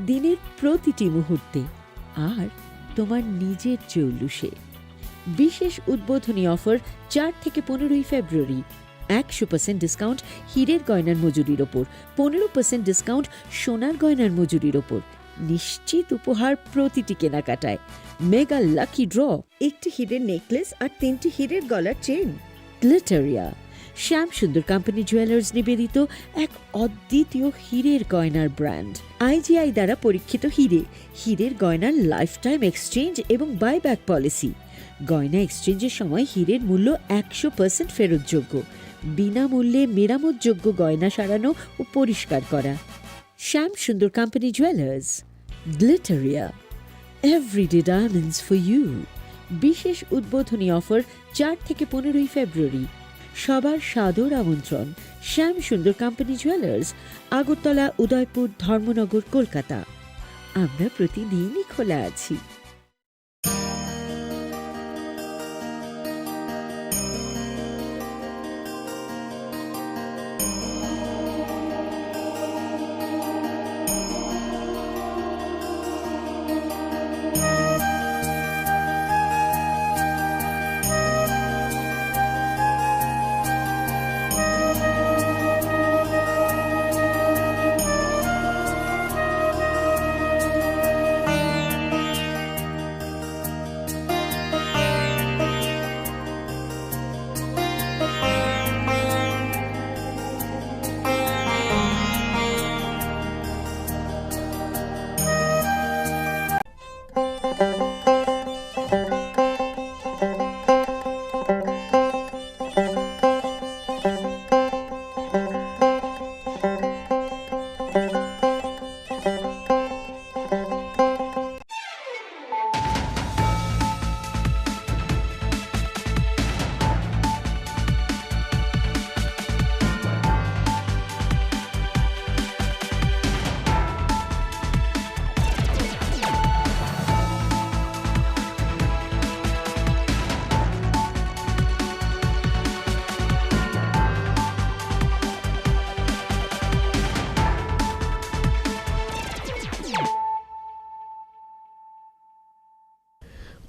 দিনের প্রতিটি মুহূর্তে, আর তোমার নিজের জৌলুসে। বিশেষ উদ্বোধনী অফার চার থেকে পনেরোই ফেব্রুয়ারি। একশো পার্সেন্ট ডিসকাউন্ট হীরের গয়নার মজুরির ওপর, পনেরো পার্সেন্ট ডিসকাউন্ট সোনার গয়নার মজুরির ওপর। নিশ্চিত উপহার প্রতিটি কেনাকাটায়। মেগা লাকি ড্র, একটি হীরের নেকলেস আর তিনটি হীরের গলার চেইন। গ্লিটারিয়া, শ্যাম সুন্দর কোম্পানি জুয়েলার্স নিবেদিত এক অদ্বিতীয় হীরের গয়নার ব্র্যান্ড। আইজিআই দ্বারা পরীক্ষিত হীরে, হীরের গয়নার লাইফ টাইম এক্সচেঞ্জ এবং বাইব্যাক পলিসি। গয়না এক্সচেঞ্জের সময় হীরের মূল্য একশো পার্সেন্ট ফেরতযোগ্য। বিনামূল্যে মেরামতযোগ্য গয়না সারানো ও পরিষ্কার করা। Shyam Sundar company jewellers, Glitteria, everyday diamonds for you. বিশেষ উদ্বোধনী অফার চার থেকে পনেরোই ফেব্রুয়ারি। সবার সাদর আমন্ত্রণ। শ্যাম সুন্দর কোম্পানি জুয়েলার্স, আগরতলা, উদয়পুর, ধর্মনগর, কলকাতা। আমরা প্রতিদিনই খোলা আছি।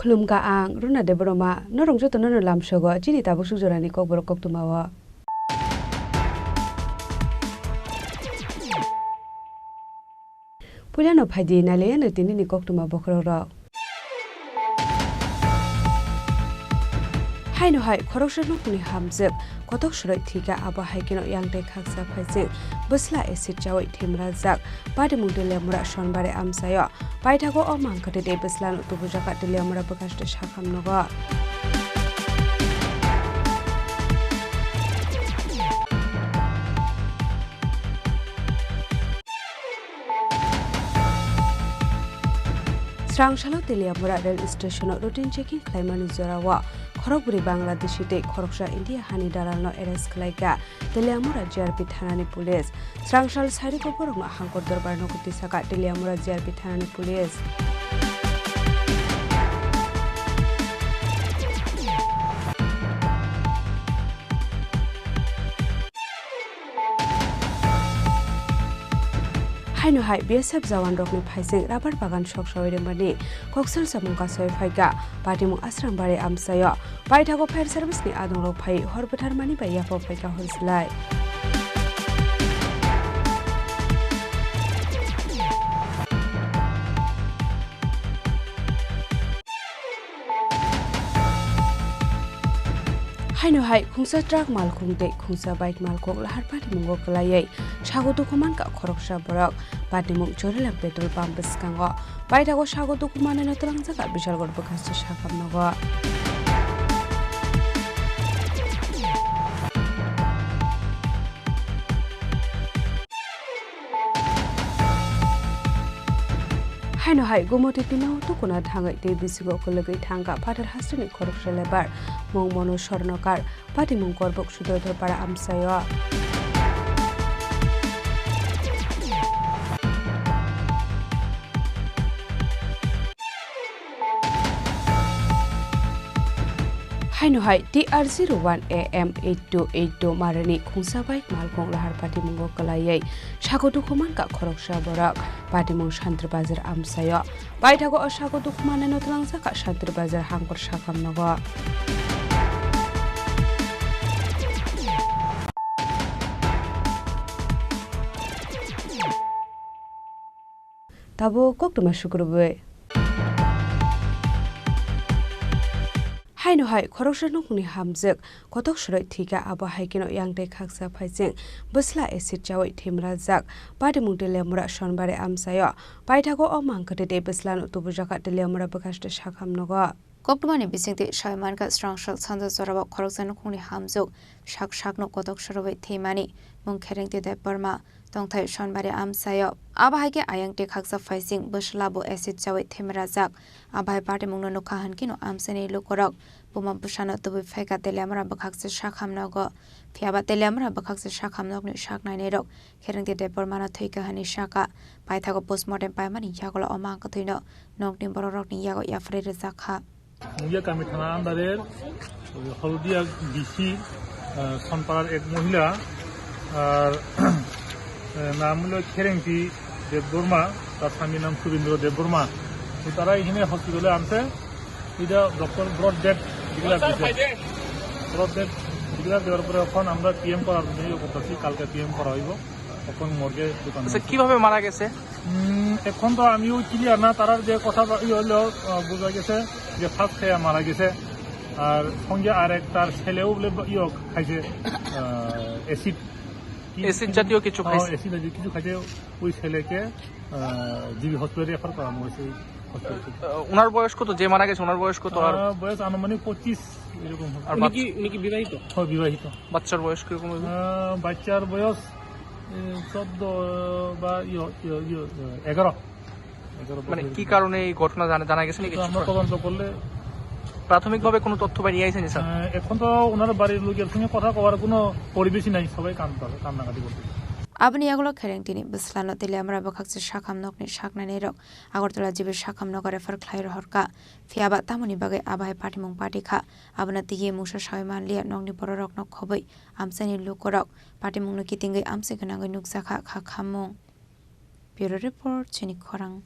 Khulumkha ang Runa Debbarma, norok jotono no lamsogo chini tabuk suk jorani kokborok koktwmao. Puilano phaidi nailaiano tinini koktwma bokhorokrok. Haino hai khoroksa nokni hamjwk kotok swrwi thwikha, abo hai kheno yang tei khaksa phaising bwsla acid chawi thwimrajak. Patimung Teliamura Sonbari amchaio. Paithago o mangkwthwi tei bwslano tubujakha Teliamura bwkhaste sakham nogo. Srangsalo Teliamura rail station-o routine checking khlaimani jorao khorokbrwi Bangladeshi tei khoroksa India hani dalalno arrest khlaikha. Teliamura G R P thanani police. Srangsal sairiko borokno hangkor dorbar nogo tisaka Teliamura G R P thanani police. Haino hai B S F jawan rokni phaising rabar bagan sok sawi rwmani koksil samung kasoi phaikha. Patimung Asrambari amchaio paithago fire service ni adongrok phai hor bwtharmani bai yapha phaikha hor slai. Haino hai khungsa truck malkhung tei khungsa bike malkhung lahar patimungo kwlaiwi sago dukhu mankha khoroksa borok. Patimung Chorilam petrol pump bwskango paithago sago dukhu manwino twlangjakha Bishalgarh bwkhaksa sakham nogo. Haino hai Gumoti Dina o tukuna thangwi tei bisingo kwlwgwi thangkha phatar hasteni khoroksa lebar, mung Monu Sornokar, patimung Korbuk Sudrodhor para amchaio. Haino hai T R zero one A M eight two eight two marani khungsa bai malkhung lahar patimungo kwlaiwi sago dukhu mankha khoroksa borok. Patimung Shantir Bazar amchaio paithago o sago dukhu manwino twlangjakha Shantir Bazar hangkor sakham nogo. Tabuk koktwma sukrubwi. Haino hai khoroksa nukni hamjwk kotok soroi thwikha, abo hai kheno yang tei khaksa phaising bwsla acid chawi thwimrajak. Patimung Teliamura Sonbari amchaio paithago o mang kwthwi tei bwslano tubujakha Teliamura bwkhaksa sakham nogo. Koktwmani bisingtwi sawi mankha, srang sal sanja jorao khoroksa nukhungni hamjwk sak sakno kotok soroi thwimani mung Kherengti Debbarma tongthai Sonbari amchaio. Abo hai khe ayang tei khaksa phaising bwsla bo acid chawi thwimrajak. Abo hai patimungno nukha hwn kheno amchaini lukurok buma bwsano tubui phaikha Teliamura bwkhaksa sakham nogo. Phiyaba Teliamura bwkhaksa sakham nokni sak nainairok Kherengti Debbarmano thwikha hwnwi sakha. Paithago postmortem paimani yagulo o mang kwthwino nokni borokrokni yago yapharwi rwjakha. Mongia কামি থানা আন্ডারের হলদিয়া ডিসি, আহ, সনপাড়ার এক মহিলা, আর, আহ, নাম হলো খেরেংটি দেববর্মা, তার স্বামীর নাম সুরেন্দ্র দেববর্মা। তো তারা এখানে হসপিটালে আনছে, এটা ডক্টর ব্লড ডেড ডিক্লেয়ার দিছে। ব্লড ডেড ডিক্লেয়ার দেওয়ার পরে এখন আমরা পিএম করার জন্য ইয়ে করতেছি, কালকে পিএম করা হইব। এখন মর্গে ঢুকানো আচ্ছা, হয়েছে। কিভাবে মারা গেছে? উম, এখন তো আমিও ক্লিয়ার না, তারার যে কথা বা-, ইয়ে হলো, আহ, বোঝা গেছে যে ফার্স্ট খেয়ে মারা গেছে। আর সঙ্গে আর এক তার ছেলেও বলে বা-, ইয়ে খাইছে, আহ, অ্যাসিড। কি, অ্যাসিড কি জাতীয় কিছু হ্যাঁ, খাইছে। অ্যাসিড জাতীয় কিছু খাইছে। ওই ছেলেকে, আহ, জিবি হসপিটালে রেফার করানো হয়েছে এই হসপিটাল থেকে। আহ, ওনার বয়স কত? যে মারা গেছে ওনার বয়স কত? আর আহ, বয়স আনুমানিক পঁচিশ এরকম হবে। আর উনি বাচ্চা? কি, উনি কি বিবাহিত? হ্যাঁ, বিবাহিত। বাচ্চার বয়স কিরকম হইব? আহ, বাচ্চার বয়স, এ, চোদ্দ বা ইয়ো, ইয়ো, ইয়ো, এগারো। এগারো মানে বছর। কি কারণে এই ঘটনা জানা, জানা গেছে নাকি তো কিছু? আমরা তদন্ত করলে প্রাথমিকভাবে কোনো তথ্য বেরিয়ে আইছে নি, স্যার? আহ, এখন তো ওনার বাড়ির লোকের সঙ্গে কথা কওয়ার কোনো পরিবেশই নাই, সবাই কান্না, কান্নাকাটি করছে। Aboni yagulo Kherengtini bwslano Teliamura bwkhaksa sakham nokni saknainai rok Agartala G B sakham nogo refer khlai rohorkha. Phiyaba tamoni bagwi abo hai patimung pati kha, abono twiwi mungsa sawi manliya nokni bororokno khobwi amchaini lukurok patimungno kitingwi amchai gwnangwi nukjakha kha khamung. Bureau Report, Chini Khorang.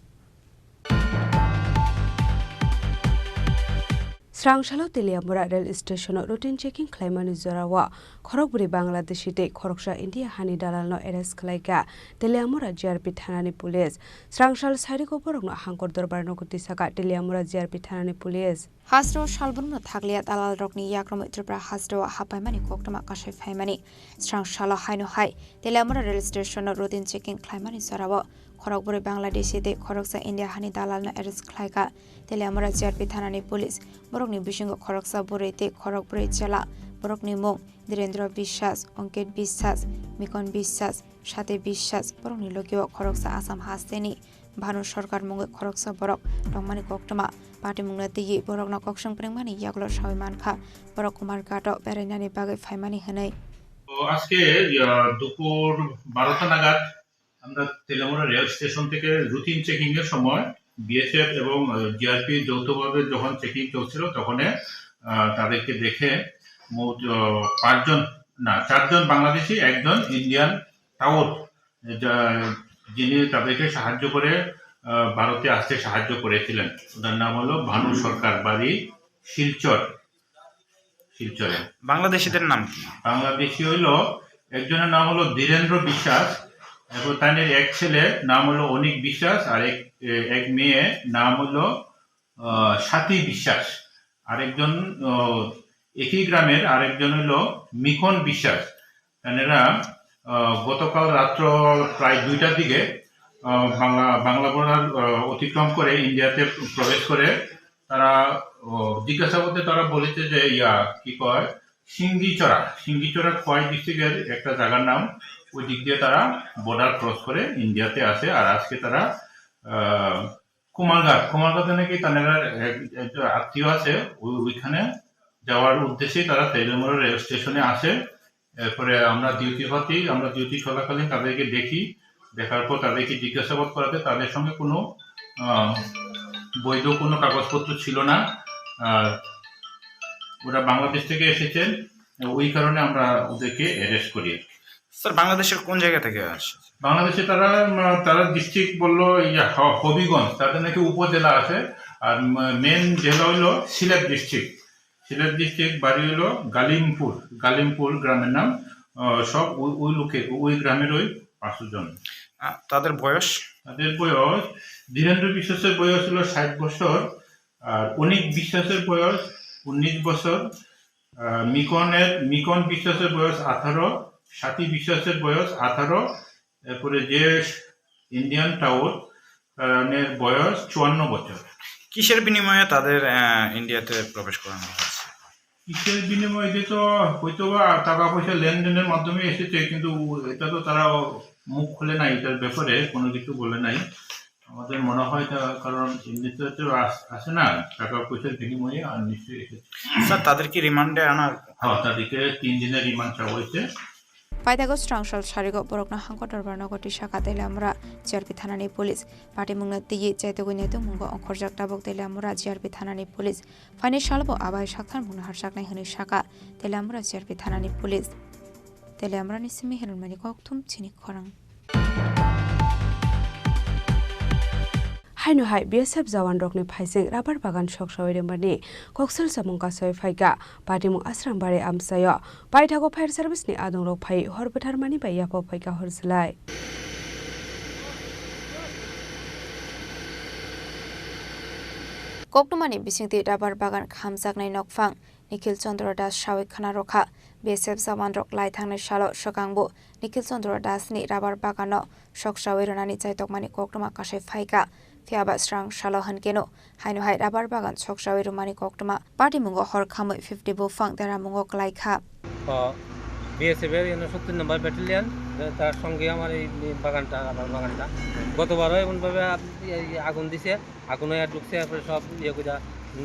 Srang salo Teliamura rail station-o routine checking khlaimani jorao khorokbrwi Bangladeshi tei khoroksa India hani dalalno arrest khlaikha Teliamura G R P thanani police. Srang sal sairiko borokno hangkor dorbar nogo tisakha Teliamura G R P thanani police. Hasteo salbrumno thakliya dalalrokni yakromwi Tripura hasteo hapaimani koktwma kasai phaimani. Srang salo haino hai Teliamura rail station-o routine checking khlaimani jorao khorokbrwi Bangladeshi tei khoroksa India hani dalalno arrest khlaikha Teliamura G R P thanani police. Borokni bisingo khoroksa bwrwi tei khorokbrwi chwla. Borokni mung Dhirendra Biswas, Ankit Biswas, Mikon Biswas, Sate Biswas. Borokni logio khoroksa Assam hasteni Bhanu Sarkar mungwi khoroksa borok tongmani koktwma. Patimungno twiwi borokno koksong pringmani yagulo sawi mankha borok Kumarghato berainani bagwi phaimani hwnwi. তো আজকে, আহ, দুপুর বারোটা নাগাদ আমরা Teliamura rail station থেকে routine checking এর সময় বিএসএফ এবং, আহ, জিআরপি যৌথভাবে যখন চেকিং চলছিল, তখন, আহ, তাদেরকে দেখে মোট, আহ, পাঁচজন, না, চারজন বাংলাদেশি, একজন ইন্ডিয়ান টাউট, যা-, যিনি তাদেরকে সাহায্য করে, আহ, ভারতে আসতে সাহায্য করেছিলেন। ওনার নাম হলো ভানু সরকার, বাড়ি শিলচর, শিলচরে। বাংলাদেশিদের নাম কি? বাংলাদেশি হইলো, একজনের নাম হলো ধীরেন্দ্র বিশ্বাস, এবং তাদের এক ছেলে নাম হলো অনিক বিশ্বাস, আর এক, এ, এক মেয়ে নাম হলো, আহ, স্বাতি বিশ্বাস। আরেকজন, আহ, একই গ্রামের আরেকজন হইলো মিকন বিশ্বাস। এনারা, আহ, গতকাল রাত্র প্রায় দুইটার দিকে, আহ, বাংলা, বাংলা বর্ডার, আহ, অতিক্রম করে ইন্ডিয়াতে প্রবেশ করে তারা, আহ, জিজ্ঞাসাবাদে তারা বলেছে যে, ইয়া, কি কয়, সিঙ্গিচড়া, সিঙ্গিচড়া খোয়াই ডিস্ট্রিক্টের একটা জায়গার নাম, ওই দিক দিয়ে তারা বর্ডার ক্রস করে ইন্ডিয়াতে আসে। আর আজকে তারা, আহ, কুমারঘাট, কুমারঘাটে নাকি তাদের এক, এক আত্মীয় আছে, ওই, ওইখানে যাওয়ার উদ্দেশ্যেই তারা তেলিয়ামুড়া রেল স্টেশনে আসে। এরপরে আমরা ডিউটি পাতি, আমরা ডিউটি চলাকালীন তাদেরকে দেখি, দেখার পর তাদেরকে জিজ্ঞাসাবাদ করাতে তাদের সঙ্গে কোনো, আহ, বৈধ কোনো কাগজপত্র ছিল না। আর ওরা বাংলাদেশ থেকে এসেছেন, ওই কারণে আমরা ওদেরকে অ্যারেস্ট করি। স্যার, বাংলাদেশের কোন জায়গা থেকে আসছে? বাংলাদেশে তারা, উম, তারা ডিস্ট্রিক্ট বললো, ইয়া, হ-, হবিগঞ্জ, তাদের নাকি উপজেলা আছে। আর, উম, মেন জেলা হইলো সিলেট ডিস্ট্রিক্ট। সিলেট ডিস্ট্রিক্ট, বাড়ি হইলো গালিমপুর, গালিমপুর গ্রামের নাম। আহ, সব ওই, ওই লোকে, ওই গ্রামের ওই পাঁচশো জন। আহ, তাদের বয়স? তাদের বয়স, ধীরেন্দ্র বিশ্বাসের বয়স হলো ষাট বছর, আর অনিক বিশ্বাসের বয়স উনিশ বছর, আহ, মিকনের, মিকন বিশ্বাসের বয়স আঠারো, স্বাতি বিশ্বাসের বয়স আঠারো, এরপরে যে ইন্ডিয়ান টাউট, তার বয়স চুয়ান্ন বছর। কিসের বিনিময়ে তাদের, আহ, ইন্ডিয়াতে প্রবেশ করানো হয়েছে? কিসের বিনিময়ে, এটা তো হয়তো বা টাকা পয়সা লেনদেনের মাধ্যমে এসেছে, কিন্তু এটা তো তারা মুখ খুলে নাই এটার ব্যাপারে, কোনো কিছু বলে নাই। আমাদের মনে হয় তা, কারণ এমনিতে তো আস-, আসে না, টাকা পয়সার বিনিময়ে আর নিশ্চয়ই এসেছে। স্যার, তাদের কি রিমান্ডে আনার? হ্যাঁ, তাদেরকে তিন দিনের রিমান্ড চাওয়া হয়েছে। Paithago srang sal sarigo borokno hangko dorbar nogo twi saka Teliamura G R P thanani police. Patimungno twiwi chaitogwi naitukmungo ongkhorjak tabuk Teliamura G R P thanani police. Phainai salobo abai saktharmungno harjaknai hwnwi saka Teliamura G R P thanani police. Teliamurani simi Hironmani kokthum chini khorang. Haino hai B S F jawan rokni phaising rabar bagan soksawi rimani koksil samung kasoi phaikha. Patimung Asrambari amchaio paithago fire service ni adongrok phai hor bwtharmani bai yapha phaikha hor swlai. Koktwmani bisingtwi rabar bagan khamjaknai nokphang. Nikhil Chandra Das sawi khna rwkha. B S F jawanrok lai thangnai salo swkangbo Nikhil Chandra Das ni rabar bagano soksawi rwnani chaitokmani koktwma kasai phaikha. Phiyaba srang salo hwnkeno haino hai rabar bagan soksawi rwmani koktwma patimungo hor khamwi fifty buphang deramungo kwlaikha. তো বিএসএফ এর এখানে সত্তর নম্বর ব্যাটালিয়ন, তার সঙ্গে আমার এই বাগানটা, আমার বাগানটা। গতবারও এমনভাবে আপ-, এই আগুন দিছে, আগুন হয়ে ঢুকছে, এরপরে সব ইয়ে করে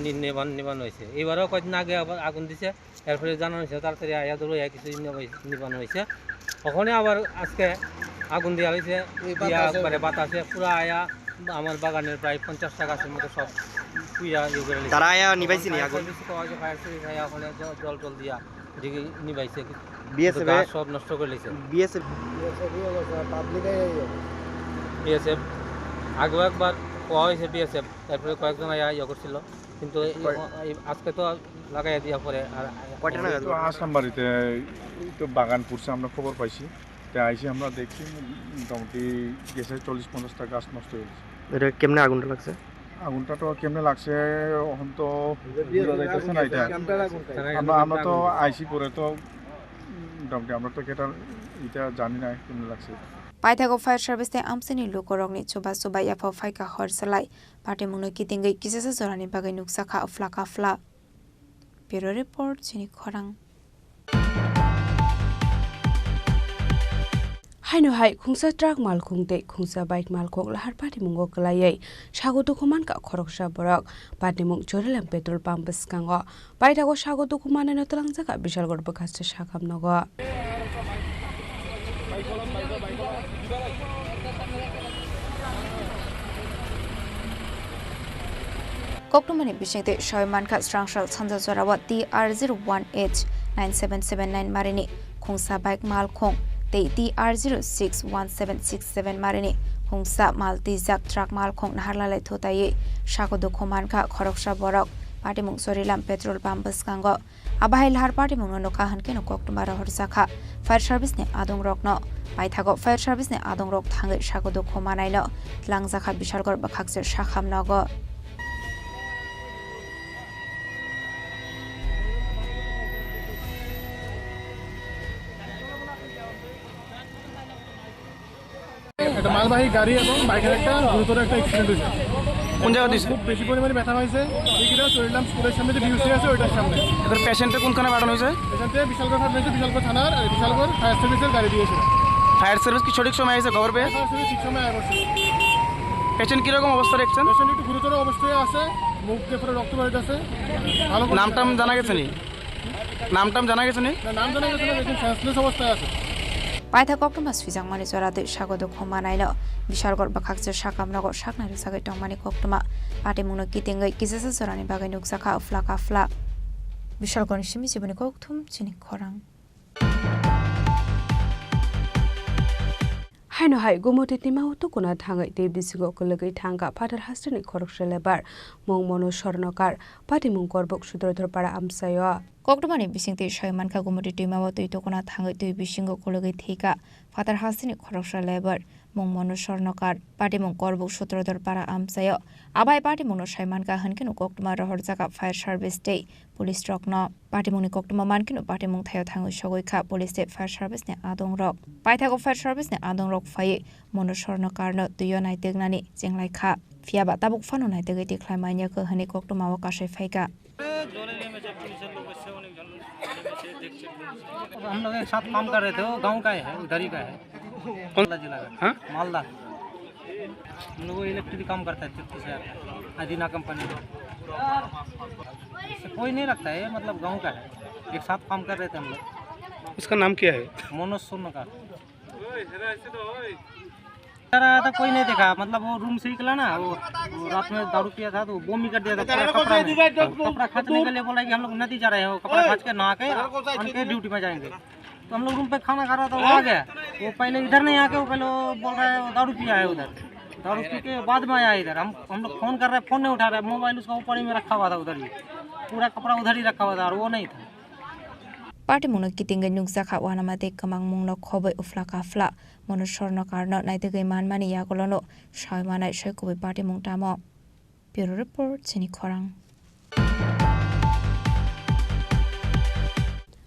নি-, নিবান-, নিবান হয়েছে। এবারও কয়েকদিন আগে আবার আগুন দিছে, এরপরে জানানো হয়েছে, তাড়াতাড়ি আয়া ধরো, আয়া কিছু নিবাই-, নিবানো হয়েছে। ওখানে আবার আজকে আগুন দেওয়া হয়েছে, এই দিয়া বাতাসে একবারে বাতাসে পুরা আয়া আমার বাগানের প্রায় পঞ্চাশটা গাছের মতো সব পুইয়া ইয়ে করে নিছে। তারা আয়া নিবাইছে নি ওখানে আগুন? ফায়ার সার্ভিস, ফায়ার সার্ভিস আয়া ওখানে জ-, জল টল দিয়া এদিকে নিবাইছে। বিএসএফ গাছ এ-, সব নষ্ট করে নিছে। বিএসএফ। বিএসএফ আগেও একবার কোয়া হয়েছে বিএসএফ, তারপরে কয়েকজন আয়া ইয়ে করছিল, কিন্তু এই, কয়- এই আজকে তো লাগাই দিয়া পরে আর কয়টা নাগাদ? তো আসলাম বাড়িতে, এই তো বাগান পুড়ছে, আমরা খবর পাইছি, তাই আইসি আমরা দেখছি মোটামুটি গেছে চল্লিশ পঞ্চাশটা গাছ নষ্ট হয়ে গেছে। এটা কেমনে আগুনটা লাগছে? আগুনটা তো কেমনে লাগছে, এখন তো বোঝা যাইতেছে না এটা। আমরা, আমরা তো আইসি পরে তো মোটামুটি আমরা তো এটা, এটা জানি না কেমনে লাগছে। Paithago fire service tei amchaini lukurokni chuba chuba yapha phaikha hor swlai. Patimungno kitingwi kisasa jorani bagwi nukjakha phla ka phla. Bureau report, chini khorang. Haino hai khungsa truck malkhung tei khungsa bike malkhung lahar patimungo kwlaiwi sago dukhu mankha khoroksa borok. Patimung Chorilam petrol pump bwskango paithago sago dukhu manwino twlangjakha Bishalgarh bwkhaste sakam nogo. Koktwmani bisingtwi sawi mankha, srangsal sanja jorao T R zero one H nine seven seven nine marini khungsa bike malkhung tei T R zero six one seven six seven marini hungsa mal twijak truck malkhung naharlalai thutaiwi sago dukhu mankha khoroksa borok. Patimung Chorilam petrol pump bwskango. Abo hai lahar patimungno nukha hwnkhe no koktwma rohorjakha fire service ni adongrokno. Paithago fire service ni adongrok thangwi sago dukhu manaino twlangjakha Bishalgarh bwkhakse sakham nogo. একটা মালবাহী গাড়ি এবং বাইকের একটা গুরুতর একটা অ্যাক্সিডেন্ট হয়েছে। কোন জায়গা দিছে? খুব বেশি পরিমাণে ব্যথা হয়েছে। এই কিনা চরিলাম স্কুলের সামনে যে বিউসি আছে, ওইটার সামনে। এদের পেশেন্টে কোনখানে পাঠানো হয়েছে? পেশেন্টে বিশালগড় পাঠানো হয়েছে, বিশালগড় থানার, আর বিশালগড় ফায়ার সার্ভিসের গাড়ি দিয়ে এসে। ফায়ার সার্ভিস কি সঠিক সময় এসে খবর পেয়ে? ফায়ার সার্ভিস ঠিক সময় আয় করছে। পেশেন্ট কিরকম অবস্থা দেখছেন? পেশেন্ট একটু গুরুতর অবস্থায় আছে, মুখ দিয়ে পুরো রক্ত বেরোতেছে। ভালো করে নাম টাম জানা গেছে নি? নাম টাম জানা গেছে নি? না, নাম জানা গেছে না, একদম সেন্সলেস অবস্থায় আছে। Paithak koktwma swijakmani jora twi sago dukhu manaino Bishalgarh bwkhakse sakam nogo saknai rwjagwi tongmani koktwma patimungno kitingwi kisasa jorani bagwi nukjakha uphla kaphla. Bishalgarhni simi chiboni kokthum chini khorang. Haino hai Gumoti twima o tukuna thangwi tei bisingo kwlwgwi thangkha Phatar hasteni khoroksa lebar, mung Monu Sornokar, patimung Korbuk Sutrodhor para amchaio. Koktwmani bisingtwi sai mankha, Gumoti twima o twi tukuna thangwi twi bisingo kwlwgwi thwikha Phatar hasteni khoroksa lebar, mung Monu Sornokar, patimung Korbuk Sutrodhor para amchaio. Abai patimungno sai mankha hwnkhe no koktwma rohorjakha fire service tei police rokno. Patimungni koktwma mankhe no patimung thaio thangwi sogwi kha police tei fire service ni adongrok. Paithago fire service ni adongrok phaiwi Monu Sornokarno twio naitiknani chenglai kha. Phiyaba tabuk phano naitigwi tikhlai manya khe hwnwi koktwmao kasai phaikha. हम लोग एक साथ काम कर रहे थे, वो गांव का ही है, उधर ही का है। कौन? मालदा जिला का। हाँ? मालदा। हम लोग वो इलेक्ट्रिक काम करता है, छत्तीस हजार का, अदीना कंपनी का। इससे कोई नहीं रखता है, मतलब गांव का है। एक साथ काम कर रहे थे हम लोग। उसका नाम क्या है? मनोज सोनकार। सर आया था, कोई नहीं देखा, मतलब वो रूम से निकला ना, वो, वो रात में दारू पिया था तो वो बॉमी कर दिया था पूरा कपड़ा में। कपड़ा खींचने के लिए बोला कि हम लोग नदी जा रहे हो, कपड़ा खींच के नहा के आन के ड्यूटी में जाएंगे। तो हम लोग रूम पे खाना खा रहा था, वो आ गया। वो पहले इधर नहीं आके वो पहले वो बोल रहा है वो दारू पिया है उधर, दारू पी के बाद में आया इधर। हम हम लोग फोन कर रहे हैं, फोन नहीं उठा रहा है, मोबाइल उसका ऊपर ही में रखा हुआ था उधर ही, पूरा कपड़ा उधर ही रखा हुआ था और वो नहीं था। Patimungno kitingwi nukjakha uanama tei kwmangmungno khobwi uphla kaphla. Monu Sornokarno naitigwi manmani yagulono sai manai sai kubui patimung tamo. Bureau Report, chini khorang.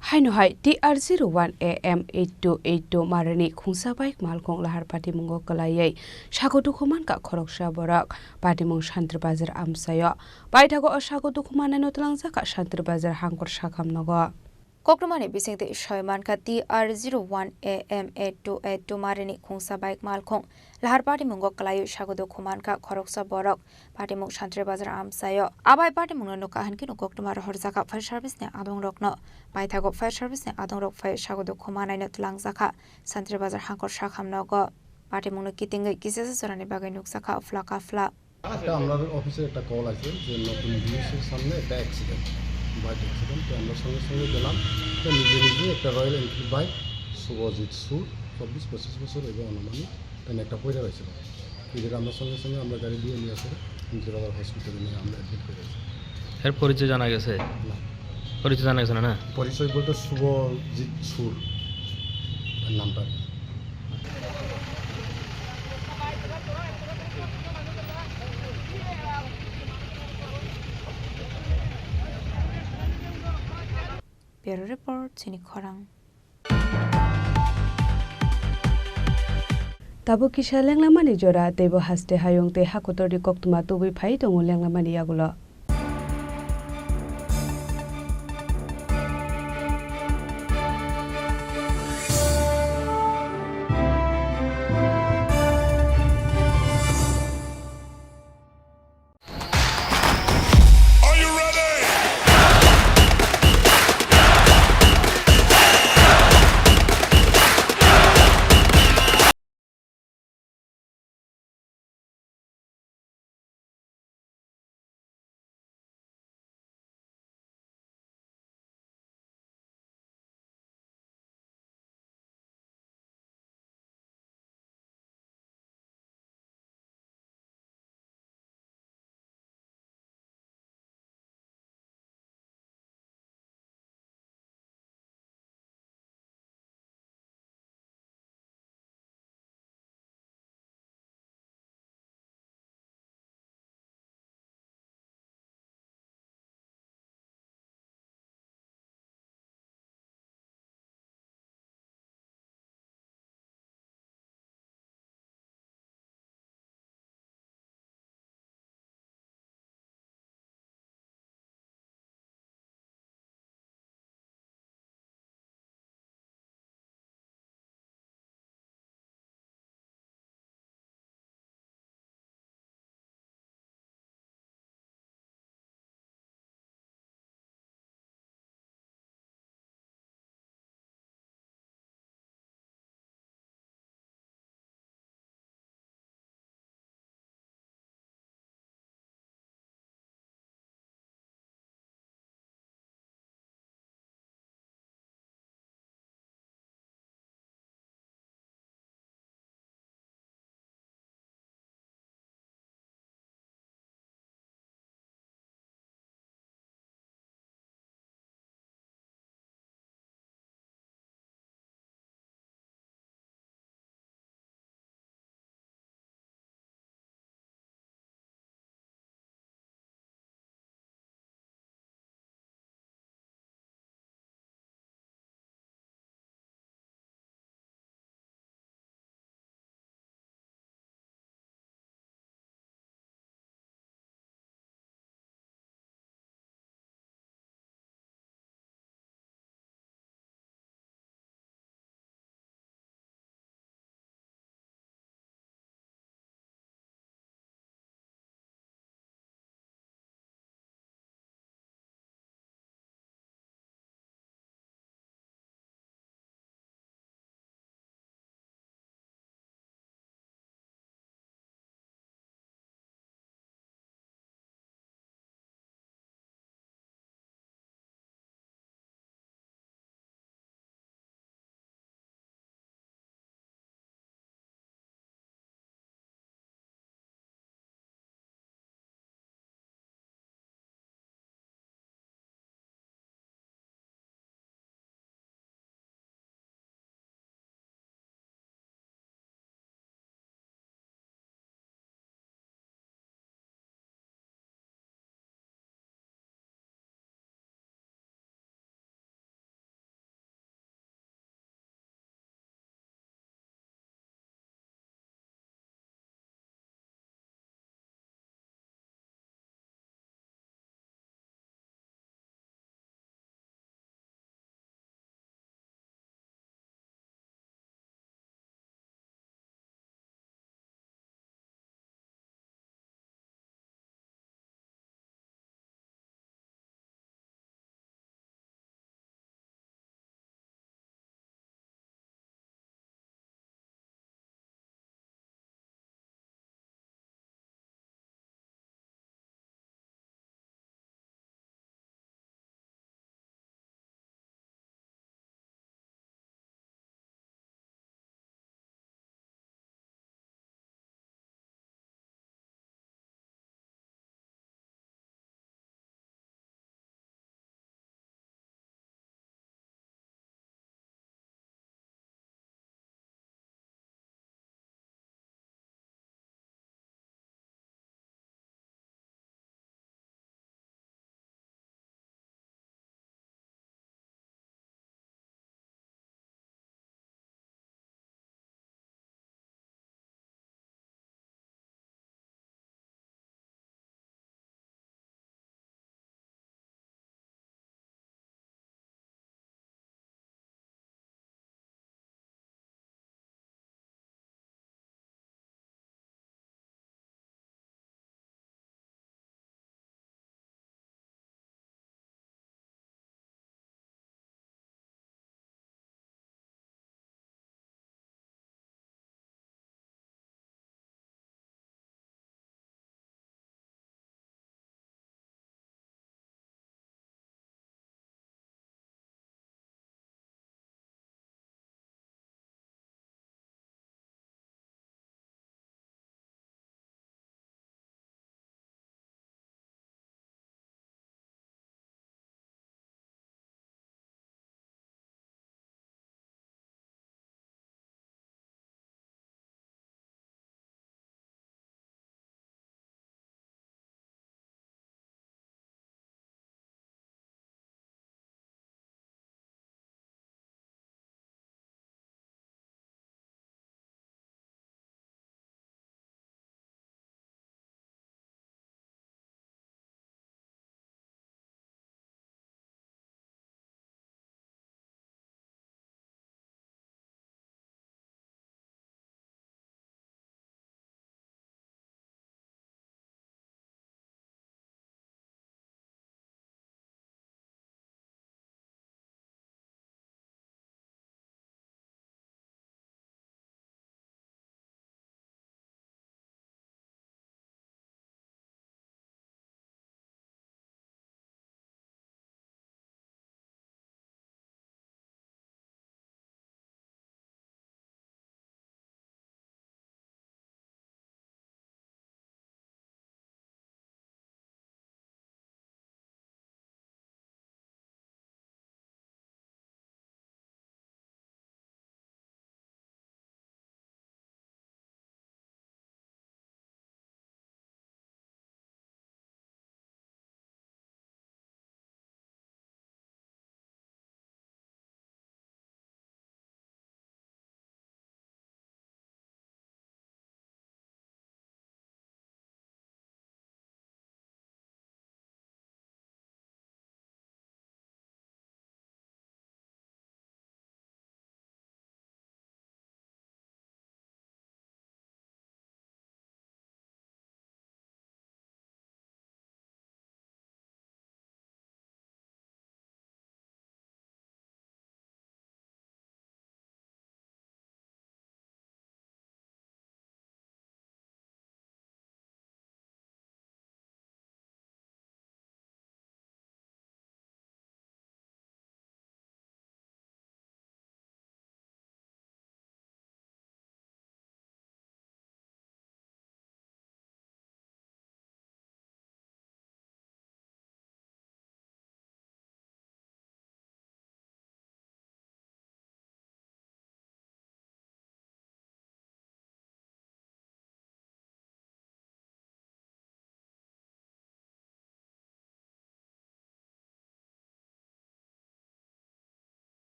Haino hai T R zero one A M eight two eight two marini khungsa bike malkhung lahar patimungo kwlaiwi sago dukhu mankha khoroksa borok. Patimung Santri Bazar amchaio. Paithago o sago dukhu mannaino twlangjakha Santri Bazar hangkor sakham nogo. Koktwmani bisingtwi soi mankha T R zero one A M eight two eight two marini khungsa bike malkhung lahar patimungo kwlaiwi sago dukhu mankha khoroksa borok. Patimung Santri Bazar amchaio. Abai patimungno nukha hwnkhe no koktwma rohorjakha fire service ni adongrokno. Paithago fire service ni adongrok phai sago dukhu manaino twlangjakha Santri Bazar hangkor sakham nogo. Patimungno kitingwi kisasa jorani bagwi nukjakha uphla kaphla. একটা আমরার অফিসে একটা কল আছে যে নতুন বিএসসির সামনে একটা অ্যাক্সিডেন্ট, বাইক অ্যাক্সিডেন্ট। তো আমরা সঙ্গে সঙ্গে গেলাম। তো নিজে নিজে একটা রয়্যাল এনফিল্ড বাইক, শুভজিৎ সুর, চব্বিশ পঁচিশ বছর, এবং আনুমানিক, এখানে একটা পড়ে রয়েছিল। তো যেটা আমরা সঙ্গে সঙ্গে আমরা গাড়ি দিয়ে নিয়ে আসলে ইন্দিরা বাজার হসপিটালে নিয়ে আমরা অ্যাডমিট করেছি। এর পরিচয় জানা গেছে? না। পরিচয় জানা গেছে না, না? পরিচয় বলতে শুভজিৎ সুর এর নামটা আর কি। Bureau Report, chini khorang. Tabuk kisa lenglamani jora, teibo haste hayung tei hakotorni koktwma tubui phai tongo lenglamani yagulo.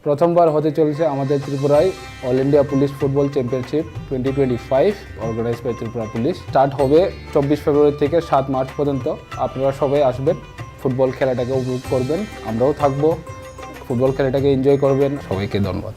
প্রথমবার হতে চলেছে আমাদের ত্রিপুরায় all India police football championship twenty twenty five, organise by Tripura police. Start হবে চব্বিশ ফেব্রুয়ারি থেকে সাত মার্চ পর্যন্ত। আপনারা সবাই আসবেন, ফুটবল খেলাটাকে উপভোগ করবেন, আমরাও থাকবো, ফুটবল খেলাটাকে এনজয় করবেন। সবাইকে ধন্যবাদ।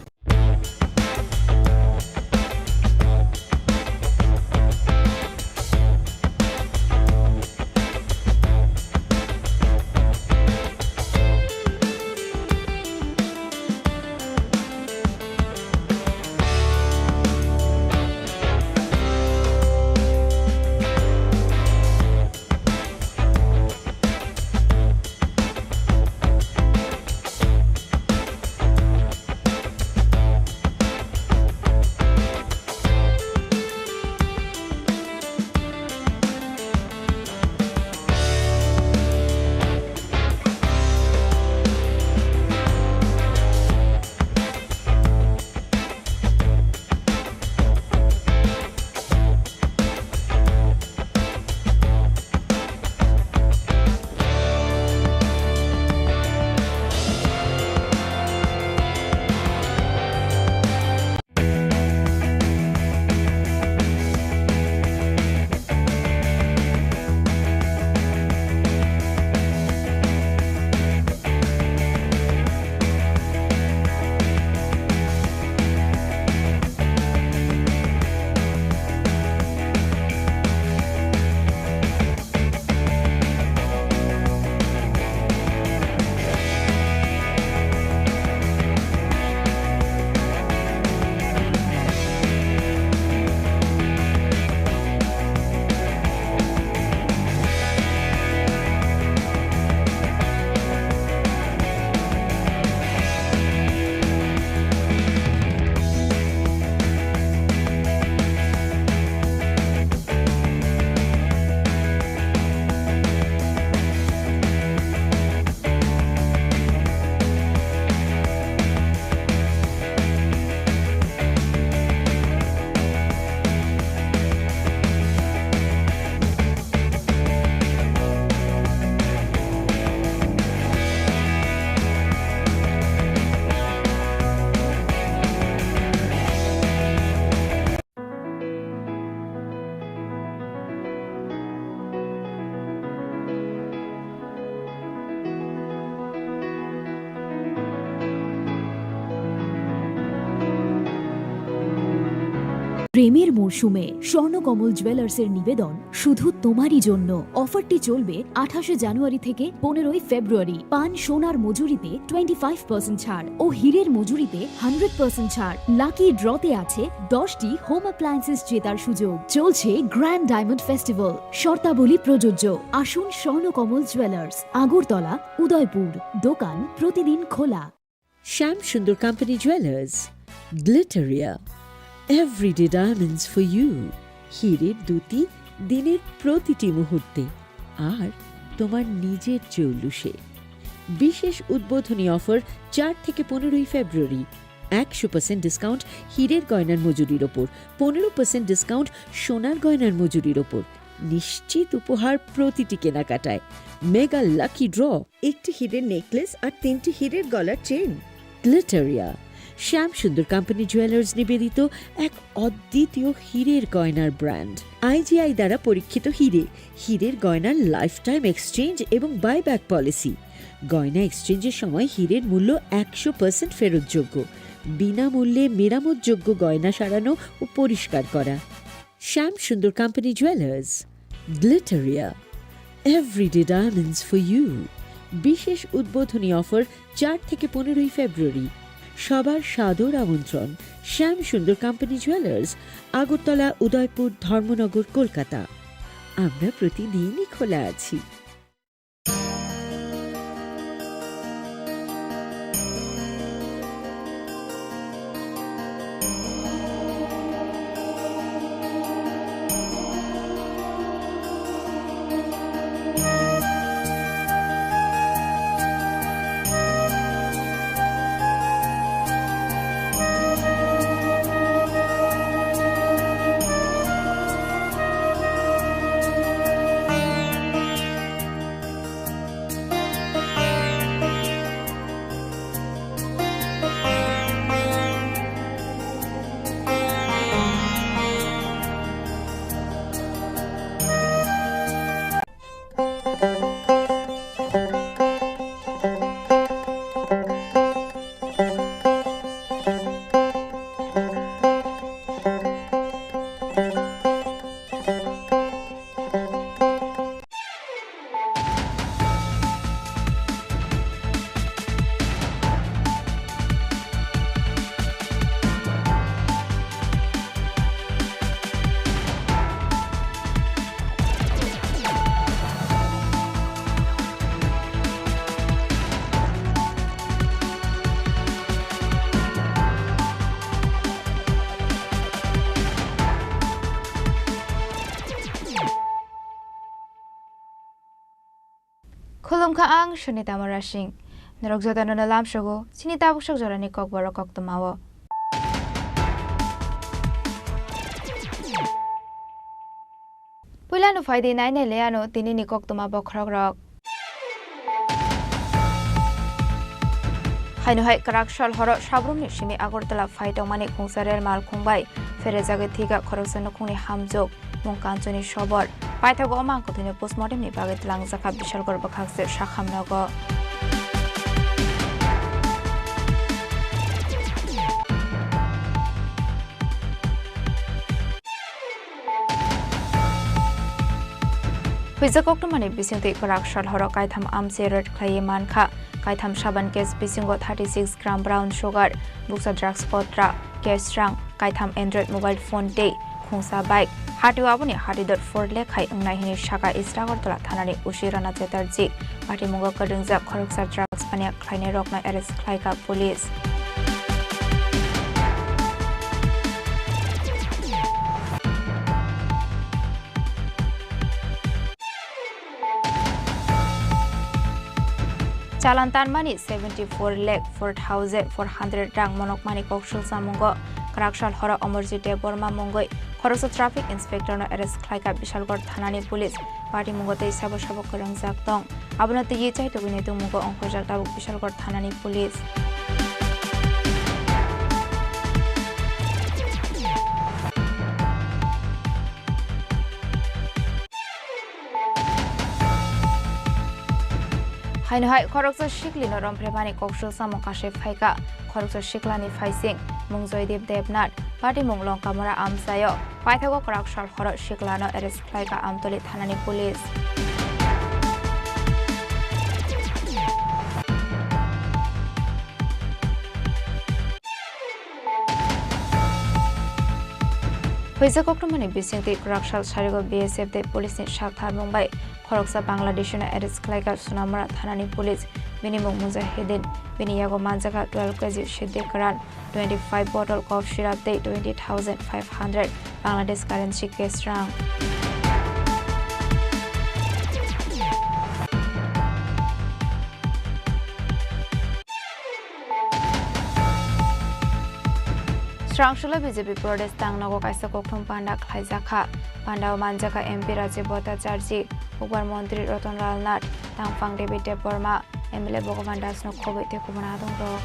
প্রেমের মরশুমে স্বর্ণকমল জুয়েলার্সের নিবেদন শুধু তোমারই জন্য। অফারটি চলবে আঠাশে জানুয়ারি থেকে পনেরোই ফেব্রুয়ারি। পান সোনার মজুরিতে টোয়েন্টি ফাইভ পার্সেন্ট ছাড় ও হীরের মজুরিতে হান্ড্রেড পার্সেন্ট ছাড়। লাকি ড্রতে আছে দশটি হোম অ্যাপ্লায়েন্সেস জেতার সুযোগ। চলছে গ্র্যান্ড ডায়মন্ড ফেস্টিভ্যাল, শর্তাবলী প্রযোজ্য। আসুন স্বর্ণকমল জুয়েলার্স, আগরতলা, উদয়পুর। দোকান প্রতিদিন খোলা। Shyam Sundar company jewellers, Glitteria, everyday diamonds for you. হীরের দ্যুতি দিনের প্রতিটি মুহূর্তে, আর তোমার নিজের জৌলুসে। বিশেষ উদ্বোধনী অফার চার থেকে পনেরোই ফেব্রুয়ারি। একশো পার্সেন্ট ডিসকাউন্ট হীরের গয়নার মজুরির ওপর, পনেরো পার্সেন্ট ডিসকাউন্ট সোনার গয়নার মজুরির ওপর। নিশ্চিত উপহার প্রতিটি কেনাকাটায়। মেগা লাকি ড্র, একটি হীরের নেকলেস আর তিনটি হীরের গলার চেন। গ্লিটারিয়া, শ্যাম সুন্দর কোম্পানি জুয়েলার্স নিবেদিত এক অদ্বিতীয় হীরের গয়নার ব্র্যান্ড। আইজিআই দ্বারা পরীক্ষিত হীরে, হীরের গয়নার লাইফ টাইম এক্সচেঞ্জ এবং বাইব্যাক পলিসি। গয়না এক্সচেঞ্জের সময় হীরের মূল্য একশো পার্সেন্ট ফেরতযোগ্য। বিনামূল্যে মেরামতযোগ্য গয়না সারানো ও পরিষ্কার করা। Shyam Sundar company jewellers, Glitteria, everyday diamonds for you. বিশেষ উদ্বোধনী অফার চার থেকে পনেরোই ফেব্রুয়ারি। সবার সাদর আমন্ত্রণ। শ্যাম সুন্দর কোম্পানি জুয়েলার্স, আগরতলা, উদয়পুর, ধর্মনগর, কলকাতা। আমরা প্রতিদিনই খোলা আছি। Khulumkha ang Sunita Murasing. Norok jotono no lamsogo chini tabuk sok jorani kokborok koktwmao. Puilano phaidi nainai le ano tinini koktwma bokhorokrok. Haino hai kwrak sal horo sabrumni simi Agartala phai tongmani khungsa rel malkhung bai pherejagwi thwikha khoroksa nukhungni hamjwk, mung Kanchuni sobor. Paithago omo ang kwthwino postmortemni bagwi twlangjakha Bishalgarh bwkhakse Sakhamnogo. Huijak koktwmani bisingtwi kwrak sal horo kaitham amchai raid khlaiwi mankha. Kaitham saban case bisingo thirty six gram brown sugar, buksa drugs potra, cash rang, kaitham Android mobile phone tei khungsa bike. Hatio aboni hati dot four lakh hai wngnai hwnwi sakha East Agartala thanani O C Rana Chatterjee. Patimungo kwrwngjak khoroksa drugs paniya khlainairokno arrest khlaikha police. Chalan tanmani seventy four lakh four thousand four hundred rang monokmani koksul samungo kwrak sal horo Amarjit Debbarma mungwi khoroksa traffic inspector no arrest khlaikha Bishalgarh thanani police. Patimungo tei sabo sabo kwrwngjak tong. Abono twiwi chaitugwini tongmungo ongkhorjak tabuk Bishalgarh thanani police. Haino hai khoroksa siklino romphrebani koksul samung kasui phaikha. Khoroksa siklani phaising mung Joydeep Debnath, patimung Longkamura amchaio. Paithago kwrak sal horo siklano arrest khlaikha Amtoli thanani police. Huijak koktwmani bisingtwi kwrak sal sarigo B S F tei police ni sak tharmung bai khoroksa Bangladeshino arrest khlaikha Sonamura thanani police. Bini mung Mujahideen, bini yago manjakha twelve K G Siddhi Karan, twenty five bottle cough syrup tei twenty thousand five hundred Bangladesh currency cash rang. Srangsulo B J P Pradesh tangnogo kaisa kokthum panda khlaijakha. Pandao manjakha M P Rajiv Bhattacharjee, Hukbar Montri Ratan Lal Nath, Tangphang David Debbarma, M L A Bhagavan Das no khobwi tei kubun adongrok.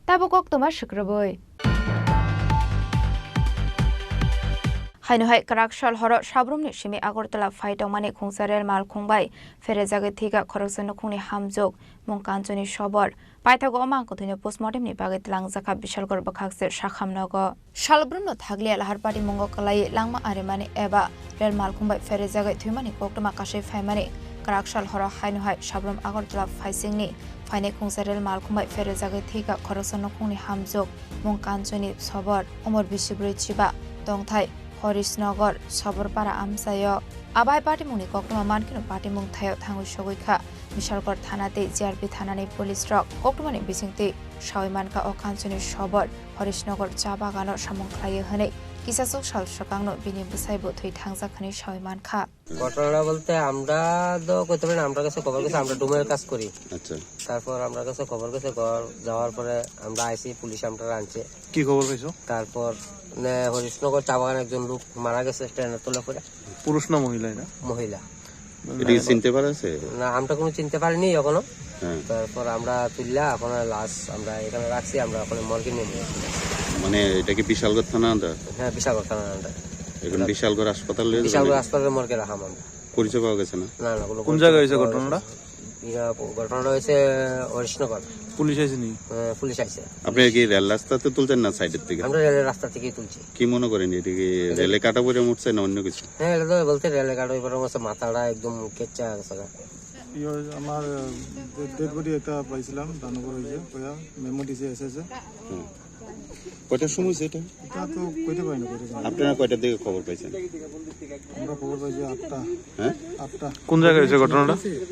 Tabuk koktwma swkrwbwi. Haino hai kwrak sal horo sabrumni simi Agartala phai tongmani khungsa rel malkhung bai pherejagwi thwikha khoroksa nukhungni hamjwk, mung Kanchuni sobor. Paithago omo ang kwthwino postmortemni bagwi twlangjakha Bishalgarh bwkhakse Sakhamnogo. Salbrumno thakliya lahar patimungo kwlaiwi langma arimani eba rel malkhung bai pherejagwi thwimani koktwma kasui phaimani kwrak sal horo haino hai sabrum Agartala phaisingni phainai khungsa rel malkhung bai pherejagwi thwikha khoroksa nukhungni hamjwk, mung Kanchuni sobor, umor bisi brwi chiba, tongthai Horisnagar, Soborpara amchaio. Abo hai patimungni koktwma mankheno patimung thaio thangwi sogwi kha Bishalgarh thana tei G R P thanani police rok. Koktwmani bisingtwi sawi mankha o Kanchuni sobor Horisnagar cha bagano samung khlaiwi hwnwi. Kisachwk sal swkangno bini bwsaibo thwi thangjak hwnwi sawi mankha. ঘটনাটা বলতে আমরা তো করতে পারি না, আমরা কাছে খবর গেছে, আমরা ডুমের কাজ করি। আচ্ছা। তারপর আমরা কাছে খবর গেছে, ঘর যাওয়ার পরে আমরা আইসি, পুলিশ আমরা আনছে। কি খবর পাইছো? তারপর, মানে, হরিশনগর চা বাগানে একজন লোক মারা গেছে ট্রেনের তলে পড়ে। পুরুষ না মহিলা এটা? মহিলা। এটা কি চিনতে পারা আছে? না, আমরা কোনো চিনতে পারিনি এখনো। হ্যাঁ। তারপর আমরা তুললা, এখন লাশ আমরা এখানে রাখছি, আমরা এখন মর্গে নিয়ে যাচ্ছি। মানে, এটা কি বিশালগড় থানা আন্ডার? হ্যাঁ, বিশালগড় থানা আন্ডার। এখন বিশালগড় হাসপাতালে বিশালগড় হাসপাতালের মর্গে রাখা আমরা। পরিচয় পাওয়া গেছে না? না, না, কোনো কোন পরিচয় জায়গায় হয়েছে পাওয়া ঘটনাটা? গেছে না। ইয়া, প-, ঘটনাটা হয়েছে হরিশনগর। পুলিশ আইসেনি? হ্যাঁ, পুলিশ আইছে। আপনি কি রেল রাস্তাতে তুলছেন না সাইডের থেকে? আমরা রেলের রাস্তা থেকেই তুলছি। কি মনে করেন, এটা কি রেলে কাটা পড়ে মরছে না অন্য কিছু? হ্যাঁ, এটা তো বলতে রেলে কাটা পড়ে মরছে, মাথাটা একদম কেচ্চা গেছে গা। ইয়ে, আমার, আহ, ডেড, ডেড বডি একটা পাইছিলাম, দানবর হয়েছে, কয়া মেমো দিছে এসে এসে। হুম। কয়টার সময় হয়েছে এটা? এটা তো কইতে পারি না, কইতে পারি না। আপনারা কয়টার দিকে খবর পাইছেন? আমরা খবর পাইছি আটটা। হ্যাঁ? আটটা। কোন জায়গায় হয়েছে ঘটনাটা? এটা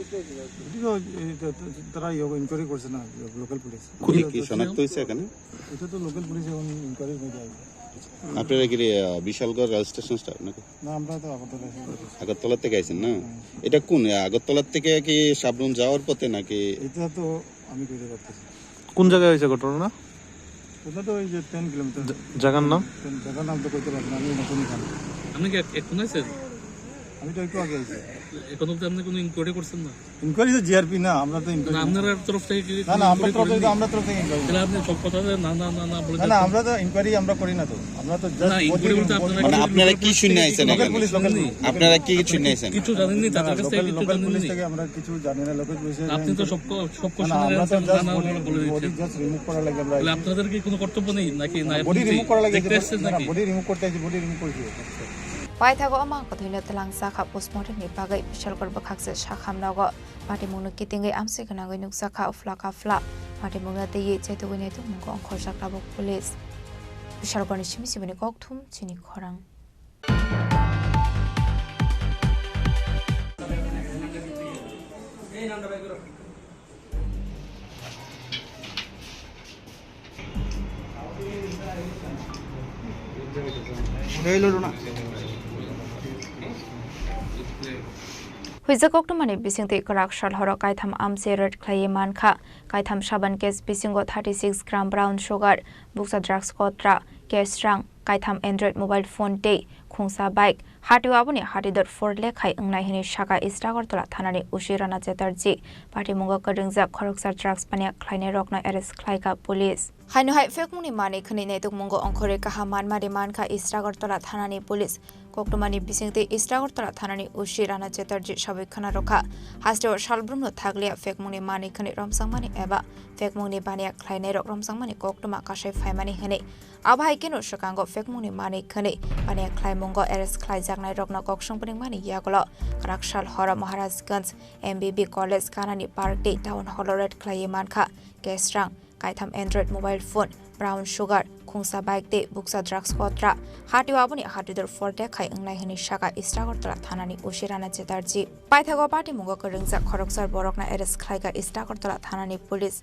তো, এটা তো তারা ইয়ে ইনকোয়ারি করছে না, লোকাল পুলিশ। কি, কি শনাক্ত হয়েছে এখানে? এটা তো লোকাল পুলিশ এখন ইনকোয়ারির মধ্যে আছে। আপনারা কি রে, আহ, বিশালগড় রেল স্টেশন স্টাফ নাকি? না, আমরা তো আগরতলা থেকে এসেছি। আগরতলা থেকে আইছেন না? হুম। এটা কোন, আহ, আগরতলা থেকে কি সাবরুম যাওয়ার পথে নাকি? এটা তো আমি কইতে পারতেছি না। কোন জায়গায় হয়েছে ঘটনা? এটা তো ওই যে টেন কিলোমিটার। জা-, জায়গার নাম? টেন, জায়গার নাম তো কইতে পারবো না, আমি নতুন এখানে। আপনি কি এক-, এখন আইছেন? আমি তো একটু আগে আইছি। এখন অবধি আপনি কোনো ইনকোয়ারি করছেন না? ইনকোয়ারি তো জিআরপি না, আমরা তো না, ইনকোয়ারি না। আপনার তরফ থেকে কি না, না, আমরা ইনকোয়ারি তরফ থেকে, করেননি? আমরা তরফ থেকে ইনকোয়ারি। তাহলে আপনি সব কথা যে না, না, না, না বলে না, না, যাচ্ছেন। আমরা তো ইনকোয়ারি আমরা করি না তো। আমরা তো just না, বডি ইনকোয়ারি বলতে রিমুভ। আপনারা মানে কি শুনে আইছেন লোকাল এখানে? Police, local police. আপনারা কি শুনে আইছেন? কিছু জানেননি, না, তাদের না, কাছ থেকে লোকাল, কিছু লোকাল পুলিশ জানেননি? থেকে আমরা কিছু জানি না, লোকাল পুলিশ থেকে আপনি তো জানি না। সব ক-, সব না, না, কোশ্চেনের আমরা তো অ্যান্সার just না, না বডি, বলে বলে বডি দিচ্ছেন। Just রিমুভ করা লাগে আমরা তাহলে আইছি। আপনাদের কি কোনো কর্তব্য নেই নাকি? না, না, আপনি বডি কি রিমুভ করা লাগে দেখতে যে, আসছেন না, না, নাকি? বডি রিমুভ করতে আইছি, বডি রিমুভ করছি। Paithago o mangkothoino twlangjakha postmortem ni bagwi Bishalgarh bwkhakse sakham nogo. Patimungno kitingwi amsui gwnangwi nukjakha uphla kaphla. Patimungno twiwi chaitugwi naitukmungo ongkhorjak tabuk police. Bishalgarhni simi siboni kokthum chini khorang. Huijak koktwmani bisingtwi kwrak sal horo kaitham amse raid khlaiwi mankha. Kaitham saban case bisingo thirty six gram brown sugar, bukcha drugs kotra, cash rang, kaitham Android mobile phone tei khungsa bike. Hatio aboni hatidor phor lekhai wngnai hwnwi saka East Agartala thanani O C Rana Chatterjee. Patimungo kwrwngjak khoroksa drugs paniya khlainairokno arrest khlaikha police. Haino hai phekmungni manwi khwnwi naitukmungo ongkhorwi kaham manmari mankha East Agartala thanani police. Koktwmani bisingtwi East Agartala thanani O C Rana Chatterjee sabwi khwna rwkha. Hasteo salbrumno thakliya phekmungni manwi khwnwi romsangmani eba phekmungni baniya khlainairok romsangmani koktwma kasai phaimani hwnwi. Abo hai kheno swkango phekmungni manwi khwnwi baniya khlaimungo arrest khlaijaknairokno kok songpringmani yagulo kwrak sal horo Maharajganj M B B College kanani park tei town hall-o raid khlaiwi mankha cash rang, kaitham Android mobile phone, brown sugar, khungsa bike tei bukcha drugs kotra. Hatio aboni hatidor phor lekhai wngnai hwnwi saka East Agartala thanani O C Rana Chatterjee. Paithago patimungo kwrwngjak khoroksa borokno arrest khlaikha East Agartala thanani police.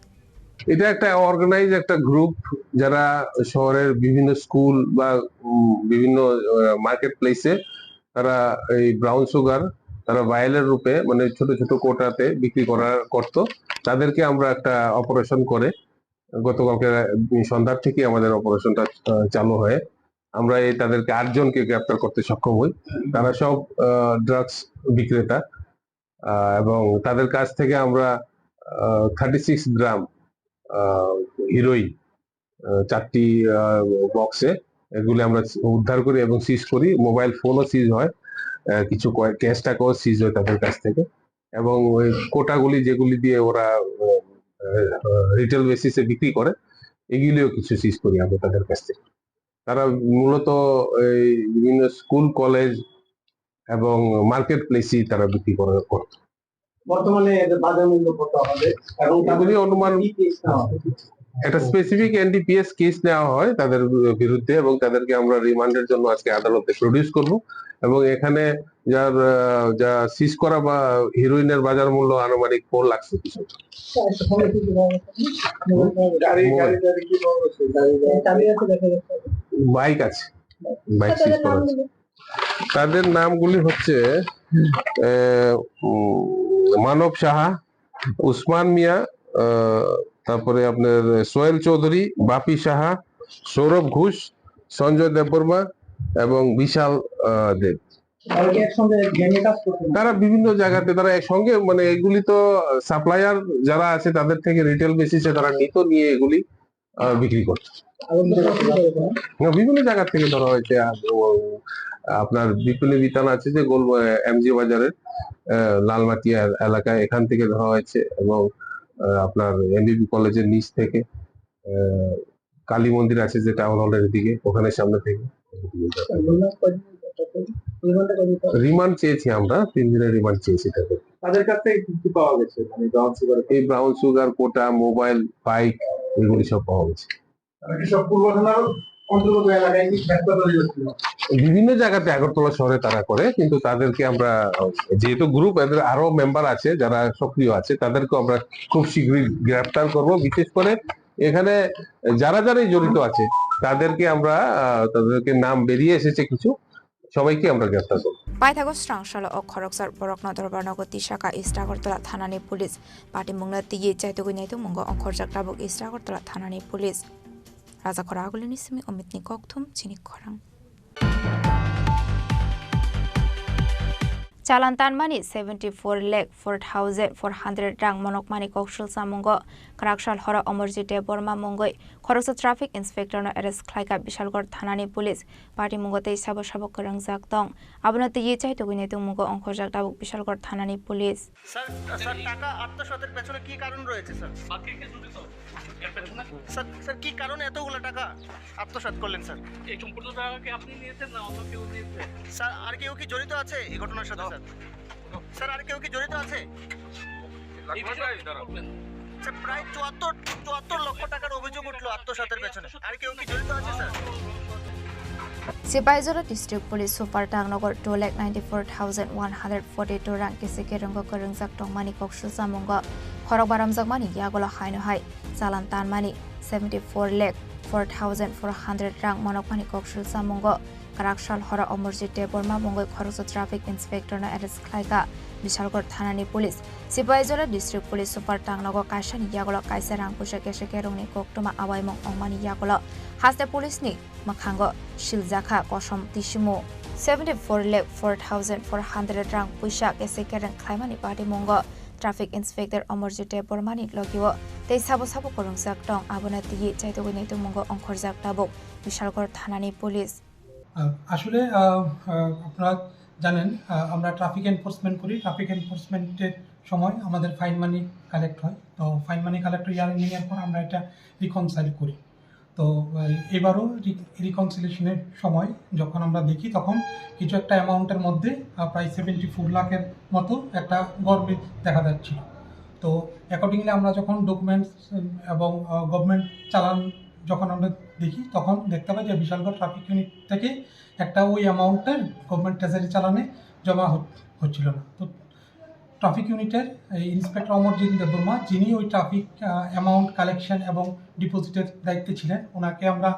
এটা একটা অর্গানাইজ একটা গ্রুপ, যারা শহরের বিভিন্ন স্কুল বা, উম, বিভিন্ন, আহ, মার্কেট প্লেসে তারা এই ব্রাউন সুগার তারা ভায়ালের রূপে, মানে, ছোট ছোট কোটাতে বিক্রি করা করত। তাদেরকে আমরা একটা অপারেশন করে গতকালকে রা-, সন্ধ্যার থেকে আমাদের অপারেশনটা, আহ, চালু হয়। আমরা এই তাদেরকে আটজনকে গ্রেপ্তার করতে সক্ষম হই। তারা সব, আহ, ড্রাগস বিক্রেতা, আহ, এবং তাদের কাছ থেকে আমরা, আহ, থার্টি সিক্স গ্রাম, আহ, হিরোইন, আহ, চারটি, আহ, বক্সে এগুলি আমরা উদ্ধার করি এবং সিজ করি। মোবাইল ফোনও সিজ হয়, আহ, কিছু কয়েক ক্যাশ টাকাও সিজ হয় তাদের কাছ থেকে। এবং ওই কোটাগুলি যেগুলি দিয়ে ওরা, আহ, আহ, রিটেল বেসিসে বিক্রি করে, এগুলিও কিছু সিজ করি আমরা তাদের কাছ থেকে। তারা মূলত এই বিভিন্ন স্কুল, কলেজ এবং মার্কেট প্লেসেই তারা বিক্রি করে, করত। বর্তমানে এদের বাজার মূল্য কত হবে এবং তাদের এগুলি অনুমান কি কেস নেওয়া হবে? একটা স্পেসিফিক এনডিপিএস কেস নেওয়া হয় তাদের বিরুদ্ধে এবং তাদেরকে আমরা রিমান্ডের জন্য আজকে আদালতে প্রডিউস করব এবং এখানে যার, আহ, যা সিজ করা বা হিরোইনের বাজার মূল্য আনুমানিক ফোর লাখ রুপিস হবে। গাড়ি, গাড়ি, গাড়ি কি বহন করছে? গাড়ি, গাড়ি। চাবি আছে দেখা যাচ্ছে। বাইক আছে, বাইক সিজ করা আছে। তাদের নামগুলি হচ্ছে, আহ, উম, মানব সাহা, উসমান মিয়া, আহ, তারপরে আপনার সোহেল চৌধুরী, বাপি সাহা, সৌরভ ঘোষ, সঞ্জয় দেববর্মা এবং বিশাল, আহ, দেব। তারা কি একসঙ্গে গ্যাংয়ে কাজ করতেন? তারা বিভিন্ন জায়গাতে, তারা একসঙ্গে, মানে, এগুলি তো সাপ্লায়ার যারা আছে তাদের থেকে রিটেল বেসিসে তারা নিত, নিয়ে এগুলি, আহ, বিক্রি করত। আরো কিছু আছে এখানে? না, বিভিন্ন জায়গা থেকে ধরা হয়েছে। আর ও, আপনার বিপণী বিতান আছে যে গোল, আহ, এমজি বাজারের, আহ, লালমাটিয়া এলাকায়, এখান থেকে ধরা হয়েছে এবং, আহ, আপনার এমবিবি কলেজের নিচ থেকে, আহ, কালী মন্দির আছে যে টাউন হলের দিকে, ওখানে সামনে থেকে। রিমান্ড চেয়েছি আমরা, তিন দিনের রিমান্ড চেয়েছি তাদের। তাদের কাছ থেকে কি কি পাওয়া গেছে? মানে, ব্রাউন সুগার? এই ব্রাউন সুগার, কোটা, মোবাইল, বাইক, এগুলি সব পাওয়া গেছে। তারা কি সব পূর্ব থানার অন্তর্গত এলাকায় কি ব্যবসা তৈরি করছিল? বিভিন্ন জায়গাতে আগরতলা শহরে তারা করে, কিন্তু তাদেরকে আমরা, যেহেতু গ্রুপ, এদের আরো মেম্বার আছে যারা সক্রিয় আছে, তাদেরকেও আমরা খুব শীঘ্রই গ্রেফতার করব। বিশেষ করে এখানে যারা যারাই জড়িত আছে, তাদেরকে আমরা, আহ, তাদেরকে নাম বেরিয়ে এসেছে কিছু, সবাইকে আমরা গ্রেফতার করব। Paithago srang salo o khoroksa borokno dorbar nogo tisaka East Agartala thanani police. Patimungno twiwi chaitugwi naitugmungo ongkhorjak tabuk East Agartala thanani police. Rajakhora Agulini simi Omitni kokthum chini khorang. Chalan tanmani seventy four lakh four thousand four hundred rang monokmani koksul chamungo kwraksal horo Omorjit Debbarma mungwi khoroksa traffic inspector no arrest khlaika Bishalgarh thanani police. Patimunggo tei sabo sabo kwrwngjak tong. Abono twiwi chaitugwi naitugmungo ongkhorjak tabuk Bishalgarh thanani police. Sir, sir, টাকা আত্মসাতের পেছনে কি কারণ রয়েছে, স্যার? বাকিকে জড়িত এর পেছনে? স্যার, স্যার, কি কারণে এতগুলো টাকা আত্মসাৎ করলেন, স্যার? এই সম্পূর্ণ টাকা কি আপনি নিয়েছেন না অন্য কেউ নিয়েছে? স্যার, আর কেউ কি জড়িত আছে এই ঘটনার সাথে, স্যার? স্যার, আর কেউ কি জড়িত আছে? এই বিষয়ে কি করবেন? স্যার, প্রায় চুয়াত্তর, চুয়াত্তর লক্ষ টাকার অভিযোগ উঠলো আত্মসাতের পেছনে। আর কেউ কি জড়িত আছে, sir? Sipaijala District Police Super Tangnogo two lakh ninety four thousand one hundred forty two rang kisi kerenggo kwrwngjak tongmani koksul chamungo khorok baramjakmani yagulo haino hai chalan tanmani seventy four lakh four thousand four hundred rang monokmani koksul chamungo kwraksal horo Omorjit Debbarma mungwi khoroksa traffic inspector no arrest khlaika Bishalgarh thanani police. Sipaijala District Police Super Tangnogo kaisani yagulo kaisa rang puisa kese kerongni koktwma awaimung ongmani yagulo haste police ni mwkhango siljakha kosom tisimu. Seventy four lakh four thousand four hundred rang puisa kese kereng khlaimani patimungo traffic inspector Omorjit Debbarmani logio tei sabo sabo kwrwngjak tong, abono twiwi chaitugwi naitugmungo ongkhorjak tabuk Bishalgarh thanani police. আহ, আসলে, আহ, আহ, আপনারা জানেন, আহ, আমরা traffic enforcement করি। ট্রাফিক এনফোর্সমেন্টের সময় আমাদের ফাইন মানি কালেক্ট হয়। তো ফাইন মানি কালেক্ট হয়ে ইয়ার এন্ডিং এর পর আমরা এটা রিকনসাইল করি। তো, আহ, এবারও রি-, রিকনসিলিয়েশনের সময় যখন আমরা দেখি, তখন কিছু একটা অ্যামাউন্টের মধ্যে, আহ, প্রায় সেভেন্টি ফোর লাখের মতো একটা গরমিল দেখা যাচ্ছিল। তো অ্যাকর্ডিংলি আমরা যখন ডকুমেন্টস, উম, এবং, আহ, গভর্নমেন্ট চালান যখন আমরা দেখি, তখন দেখতে পাই যে বিশালগড় ট্রাফিক ইউনিট থেকে একটা ওই অ্যামাউন্টের গভর্নমেন্ট ট্রেজারি চালানে জমা হচ-, হচ্ছিল না। তো ট্রাফিক ইউনিটের এই ইন্সপেক্টর অমরজিৎ দেববর্মা, যিনি ওই ট্রাফিক, আহ, অ্যামাউন্ট কালেকশন এবং ডিপোজিটের দায়িত্বে ছিলেন, ওনাকে আমরা,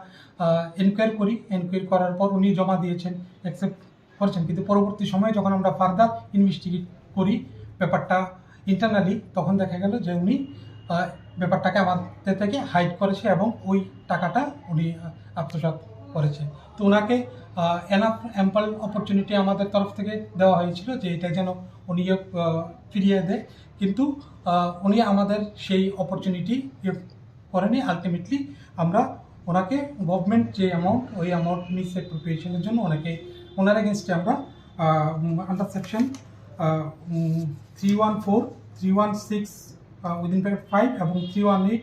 আহ, এনকোয়ারি করি। এনকোয়ারি করার পর উনি জমা দিয়েছেন, অ্যাকসেপ্ট করেছেন, কিন্তু পরবর্তী সময়ে যখন আমরা ফার্দার ইনভেস্টিগেট করি ব্যাপারটা ইন্টারনালি, তখন দেখা গেল যে উনি, আহ, ব্যাপারটাকে আমাদের থেকে হাইড করেছে এবং ওই টাকাটা উনি, আহ, আত্মসাৎ করেছে। তো ওনাকে, আহ, এনাফ অ্যাম্পল অপরচুনিটি আমাদের তরফ থেকে দেওয়া হয়েছিল যে এটা যেন উনি, আহ, ফিরিয়ে দেয়, কিন্তু, আহ, উনি আমাদের সেই অপরচুনিটি করেনি। আলটিমেটলি আমরা ওনাকে গভর্নমেন্ট যে অ্যামাউন্ট, ওই অ্যামাউন্ট মিস অ্যাপ্রোপ্রিয়েশনের জন্য ওনাকে, ওনার এগেনস্টে আমরা, ah, um, under section, ah, um, three one four, three one six, ah, within bracket five এবং three one eight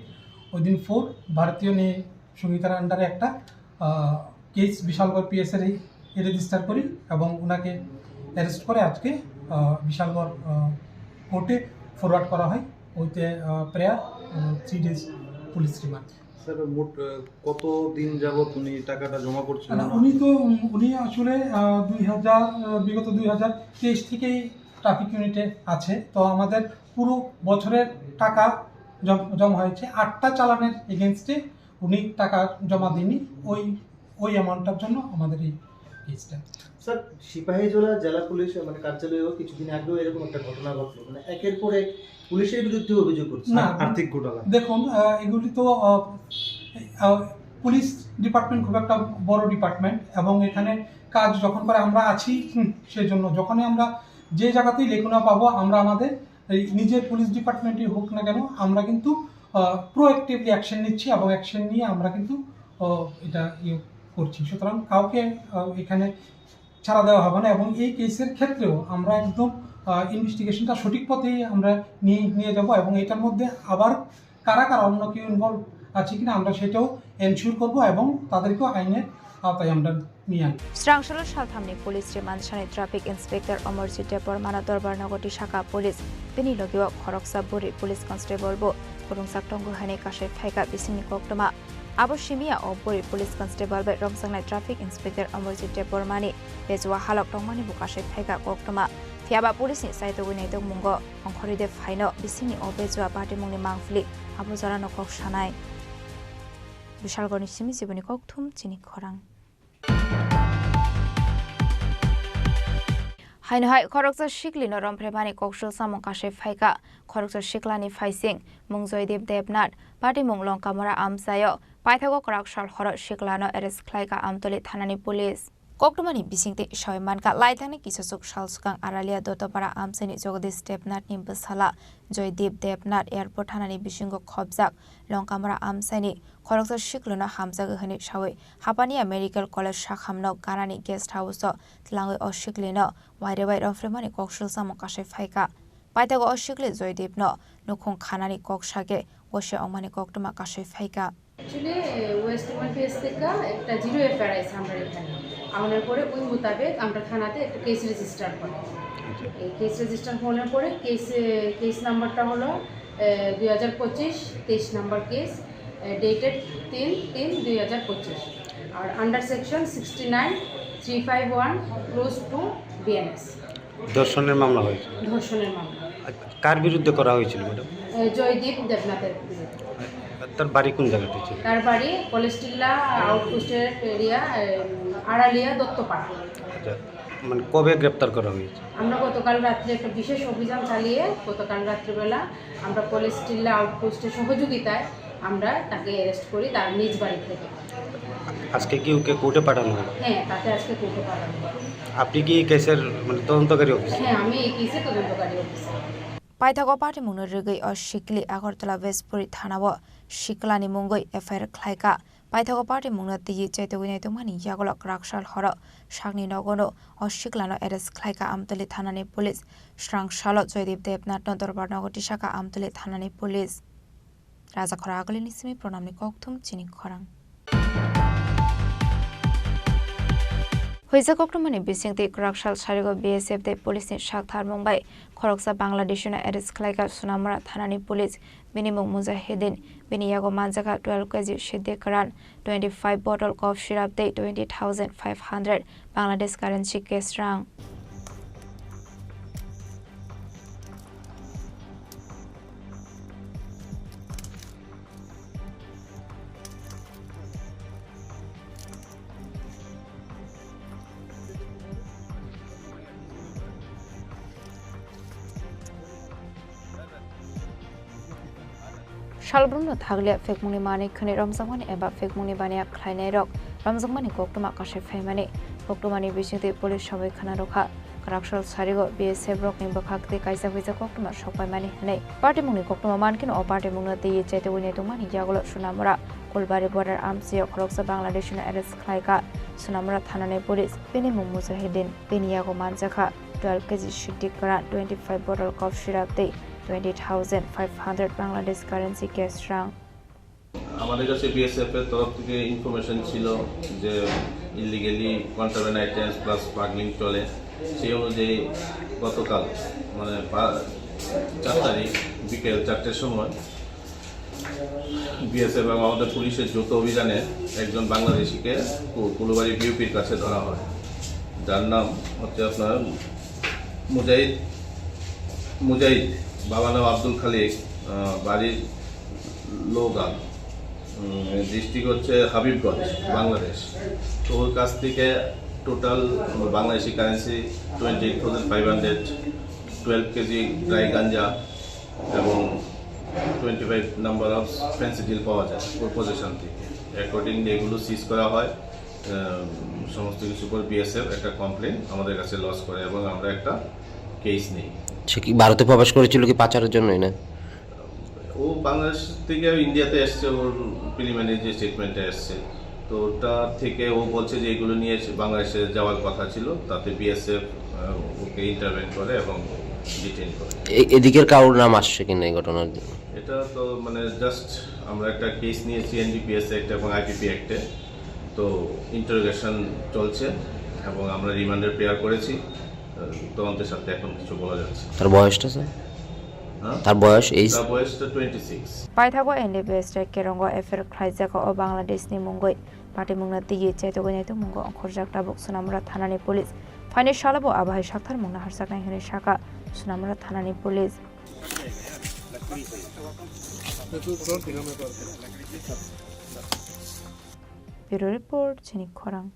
within four ভারতীয় ন্যায় সংহিতার আন্ডারে একটা, আহ, কেস বিশালগড় পিএসএর রেজিস্টার করি এবং ওনাকে অ্যারেস্ট করে আজকে, আহ, বিশালগড়, আহ, কোর্টে ফরওয়ার্ড করা হয়। With a, uh, prior, uh, three days police remand. Sir, মোট, আহ, কত দিন যাবত উনি টাকাটা জমা করছিলেন? না, উনি তো, উম, উনি আসলে, আহ, দুই হাজার, আহ, বিগত দুই হাজার তেইশ থেকেই ট্রাফিক ইউনিটে আছে। তো আমাদের পুরো বছরের টাকা জম-, জমা হয়েছে। আটটা চালানের এগেনস্টে উনি টাকা জমা দেননি। ওই, ওই অ্যামাউন্টটার জন্য আমাদের এই কেসটা। স্যার, সিপাহীজলা জেলা পুলিশ, মানে, কার্যালয়েও কিছুদিন আগেও এরকম একটা ঘটনা ঘটলো, মানে, একের পর এক পুলিশের বিরুদ্ধে অভিযোগ করছে। না, আর্থিক ঘোটালা। দেখুন, আহ, এগুলি তো, আহ, আহ, পুলিশ ডিপার্টমেন্ট খুব একটা বড় ডিপার্টমেন্ট এবং এখানে কাজ যখন করে আমরা আছি, হুম, সেই জন্য যখনই আমরা যে জায়গাতেই লেখনা পাবো, আমরা আমাদের এই নিজের পুলিশ ডিপার্টমেন্টই হোক না কেন, আমরা কিন্তু, আহ, প্রোঅ্যাক্টিভলি অ্যাকশন নিচ্ছি এবং অ্যাকশন নিয়ে আমরা কিন্তু, আহ, এটা ইয়ে করছি। সুতরাং কাউকে, আহ, এখানে ছাড়া দেওয়া হবে না এবং এই কেসের ক্ষেত্রেও আমরা একদম, আহ, ইনভেস্টিগেশনটা সঠিক পথেই আমরা নিয়ে, নিয়ে যাব এবং এটার মধ্যে আবার কারা কারা অন্য কেউ ইনভলভ আছে কিনা আমরা সেটাও এনশিওর করব এবং তাদেরকেও আইনের আওতায় আমরা নিয়ে আনবো। Srangshalo salthamni police remand sani traffic inspector Omorjit Debbarmano dorbar nogo tisaka police. Bini logio khoroksa buri police constable bo kwrwngjak tongo hwnwi kasai phaikha bisingni koktwma. Abo simi ya o bwrwi police constable bai romjaknai traffic inspector Amarjit Debbarmani bejua halok tongmani bo kasui phaikha koktwma. Phiyaba police ni chaitogwi naitokmungo ongkhorwi de phaino bisingni o bejua patimungni mangpili abo jorano kok sanai. Bishalgorni simi jiboni kokthum chini khorang. Haino hai khoroksa siklino romphre mani koksul samung kasui phaikha. Khoroksa siklani phaising mung Joydeep Debnath, patimung Longkamora amchaio. Paithago kwrak sal horo siklano arrest khlaikha Amtoli thanani police. Koktwmani bisingtwi sawi mankha, laithangni kisachuk sal swkang Aralia Dottopara amchaini Jagadish Debnathni bwsala Joydeep Debnath airport thanani bisingo khopjak Longkamora amchaini khoroksa siklono hamjagwi hwnwi sawi Hapania Medical College sakhamno ganani guest house-o tlangwi o siklino wairwi bai romphre mani koksul samung kasui phaikha. Paithago o sikli Joydeepno nukhung khanani kok sakhe gosi ongmani koktwma kasui phaikha. Actually West Bengal PS থেকে একটা zero FIR আছে আমরা এখানে। আনার পরে ওই মোতাবেক আমরা থানাতে একটা কেস রেজিস্টার করি। এই কেস রেজিস্টার হওয়ার পরে কেস কেস নাম্বারটা হলো দুই হাজার পঁচিশ তেইশ নাম্বার কেস, ডেটেড তিন তিন দুই হাজার পঁচিশ। আর under section sixty nine three five one clause two BNS. ধর্ষণের মামলা হয়েছে। ধর্ষণের মামলা। আচ্ছা, কার বিরুদ্ধে করা হয়েছিল, ম্যাডাম? এ, জয়দীপ দেবনাথের বিরুদ্ধে। তার বাড়ি কোন জায়গাতে ছিল? তার বাড়ি কলেজটিল্লা আউটপোস্টের এরিয়া, এ, আড়ালিয়া দত্তপাড়া। আচ্ছা, মানে, কবে গ্রেপ্তার করা হয়েছে? আমরা গতকাল রাত্রে একটা বিশেষ অভিযান চালিয়ে গতকাল রাত্রিবেলা আমরা কলেজটিল্লা আউটপোস্টের সহযোগিতায় আমরা তাকে অ্যারেস্ট করি তার নিজ বাড়ি থেকে। আজকে কি ওকে কোর্টে পাঠানো হবে? হ্যাঁ, তাকে আজকে কোর্টে পাঠানো হবে। আপনি কি এই কেসের, মানে, তদন্তকারী অফিসার? হ্যাঁ, আমি এই কেসের তদন্তকারী officer. Paithago patimungno rwgwi o sikli Agartala Westpuri thanao siklani mungwi efair khlaikha. Paithago patimungno twiwi chaitogwi naitokmani yagulo kwrak sal horo sakni nogono o siklano arrest khlaikha Amtoli thanani police. Srang salo Joydeep Debnathno dorbar nogo tisakha Amtoli thanani police. Rajakhora agulini simi pronamni kokthum chini khorang. Huijak koktwmani bisingtwi kwrak sal sarigo B S F tei police ni sak tharmung bai khoroksa Bangladeshino arrest khlaikha Sonamura thanani police. Bini mung Mujahideen, bini yago manjakha twelve K G Siddhi Karan, twenty five bottle cough syrup tei twenty thousand five hundred Bangladesh currency cash rang. Salbrumno thakliya phekmungni manwi khwnwi romjakmani eba phekmungni baniya khlainairok romjakmani koktwma kasui phaimani. Koktwmani bisingtwi police sabai khna rwkha. Kwrak sal sarigo B S F rokni bwkhak tei kaisa huijak koktwma sokpaimani hwnwi. Patimungni koktwma mankhe o patimungno twiwi chaitogwi naitokmani yagulo Sonamura Kulbari border amchio khoroksa Bangladeshino arrest khlaikha Sonamura thanani police. Bini mung Mujahideen, bini yago manjakha twelve K G Siddhi Karan, twenty five bottle cough syrup tei twenty thousand five hundred Bangladesh currency cash rang. আমাদের কাছে বিএসএফ এর তরফ থেকে ইনফরমেশন ছিল যে illegally contraband items plus smuggling চলে। সেই অনুযায়ী গতকাল, মানে, পা-, চার তারিখ বিকেল চারটের সময় বিএসএফ এবং আমাদের পুলিশের যৌথ অভিযানে একজন বাংলাদেশিকে কু-, কুলুবাড়ি বিওপির কাছে ধরা হয়, যার নাম হচ্ছে আপনার মুজাহিদ, মুজাহিদ, বাবা নাম আব্দুল খালিক, আহ, বাড়ি লোগান, উম, ডিস্ট্রিক্ট হচ্ছে হাবিবগঞ্জ, বাংলাদেশ। তো ওর কাছ থেকে total Bangladeshi currency twenty eight thousand five hundred, twelve KG dry ganja এবং twenty five number of Phensedyl পাওয়া যায় ওর পজিশন থেকে। অ্যাকর্ডিংলি এগুলো সিজ করা হয়। আহ, সমস্ত কিছুর উপর বিএসএফ একটা কমপ্লেন আমাদের কাছে লজ করে এবং আমরা একটা কেস নেই। সে কি ভারতে প্রবেশ করেছিল কি পাচারের জন্যই না? ও বাংলাদেশ থেকে ইন্ডিয়াতে এসছে, ওর প্রিলিমিনারি যে স্টেটমেন্টটা এসছে, তো ওটা থেকে ও বলছে যে এগুলো নিয়ে সে বাংলাদেশে যাওয়ার কথা ছিল, তাতে বিএসএফ, আহ, ওকে ইন্টারভেন করে এবং ডিটেইন করে। এ-, এদিকের কারোর নাম আসছে কিনা এই ঘটনার? এটা তো, মানে, জাস্ট আমরা একটা কেস নিয়েছি এনডিপিএস অ্যাক্ট এবং আইপিপি অ্যাক্টে, তো ইন্টারোগেশন চলছে এবং আমরা রিমান্ডের প্রেয়ার করেছি। আহ, তদন্তের সাথে এখন কিছু বলা যাচ্ছে না। তার বয়সটা, স্যার? তার বয়স এই তার বয়সটা twenty six. Paithago N D P S T Kerongo affair khlaijak o Bangladeshni mungwi patimungno twiwi chaitugwi naitukmungo ongkhorjak tabuk Sonamura thanani police. Phaini salo bo abo hai saktharmungno harjaknai hwnwi sakha Sonamura thanani police. Bureau report, chini khorang.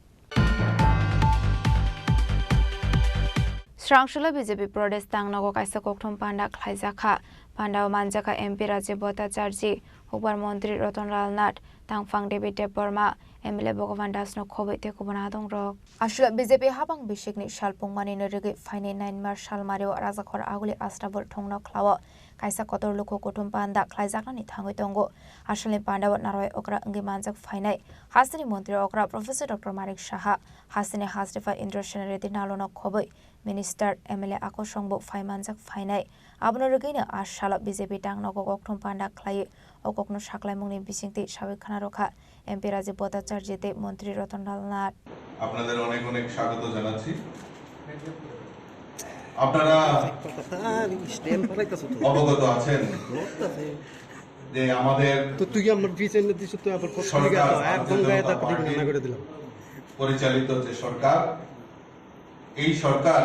Srangshula B J P Pradesh tangnogo kaisa kokthum panda khlaijakha. Pandao manjakha M P Rajiv Bhattacharjee, Hukbar Montri Ratan Lal Nath, Tangphang David Debbarma, M L A Bhagavan Das no khobwi tei kubun adongrok. Aswla B J P habang bisikni salpungmani no rwgwi phainai nine March salmario Rajakhor Aguli Astabul thongno khlao kaisa kotor luku kuthum panda khlaijaknani thangwi tongo. Asalni pandao narwai okra wngwi manjak phainai hasteni montri okra Professor Doctor Manik Saha, hasteni Hastepha Indra Sen Reddy Nalo no khobwi Minister, M L A akosongbo phai manjak phainai. Abono rwgwino a salo B J P tangnogo kokthum panda khlaiwi o kokno saklaimungni bisingtwi sawi khna rwkha M P Rajiv Bhattacharjee tei Montri Ratan Lal Nath. আপনাদের অনেক অনেক স্বাগত জানাচ্ছি। আপনারা অবগত আছেন যে আমাদের তো তুই আমার ভিসা নিয়ে দিস, তুই আবার ফটো সরকার, একদম গায়ে ধাক্কা দিবি না, না করে দিলাম। পরিচালিত যে সরকার, এই সরকার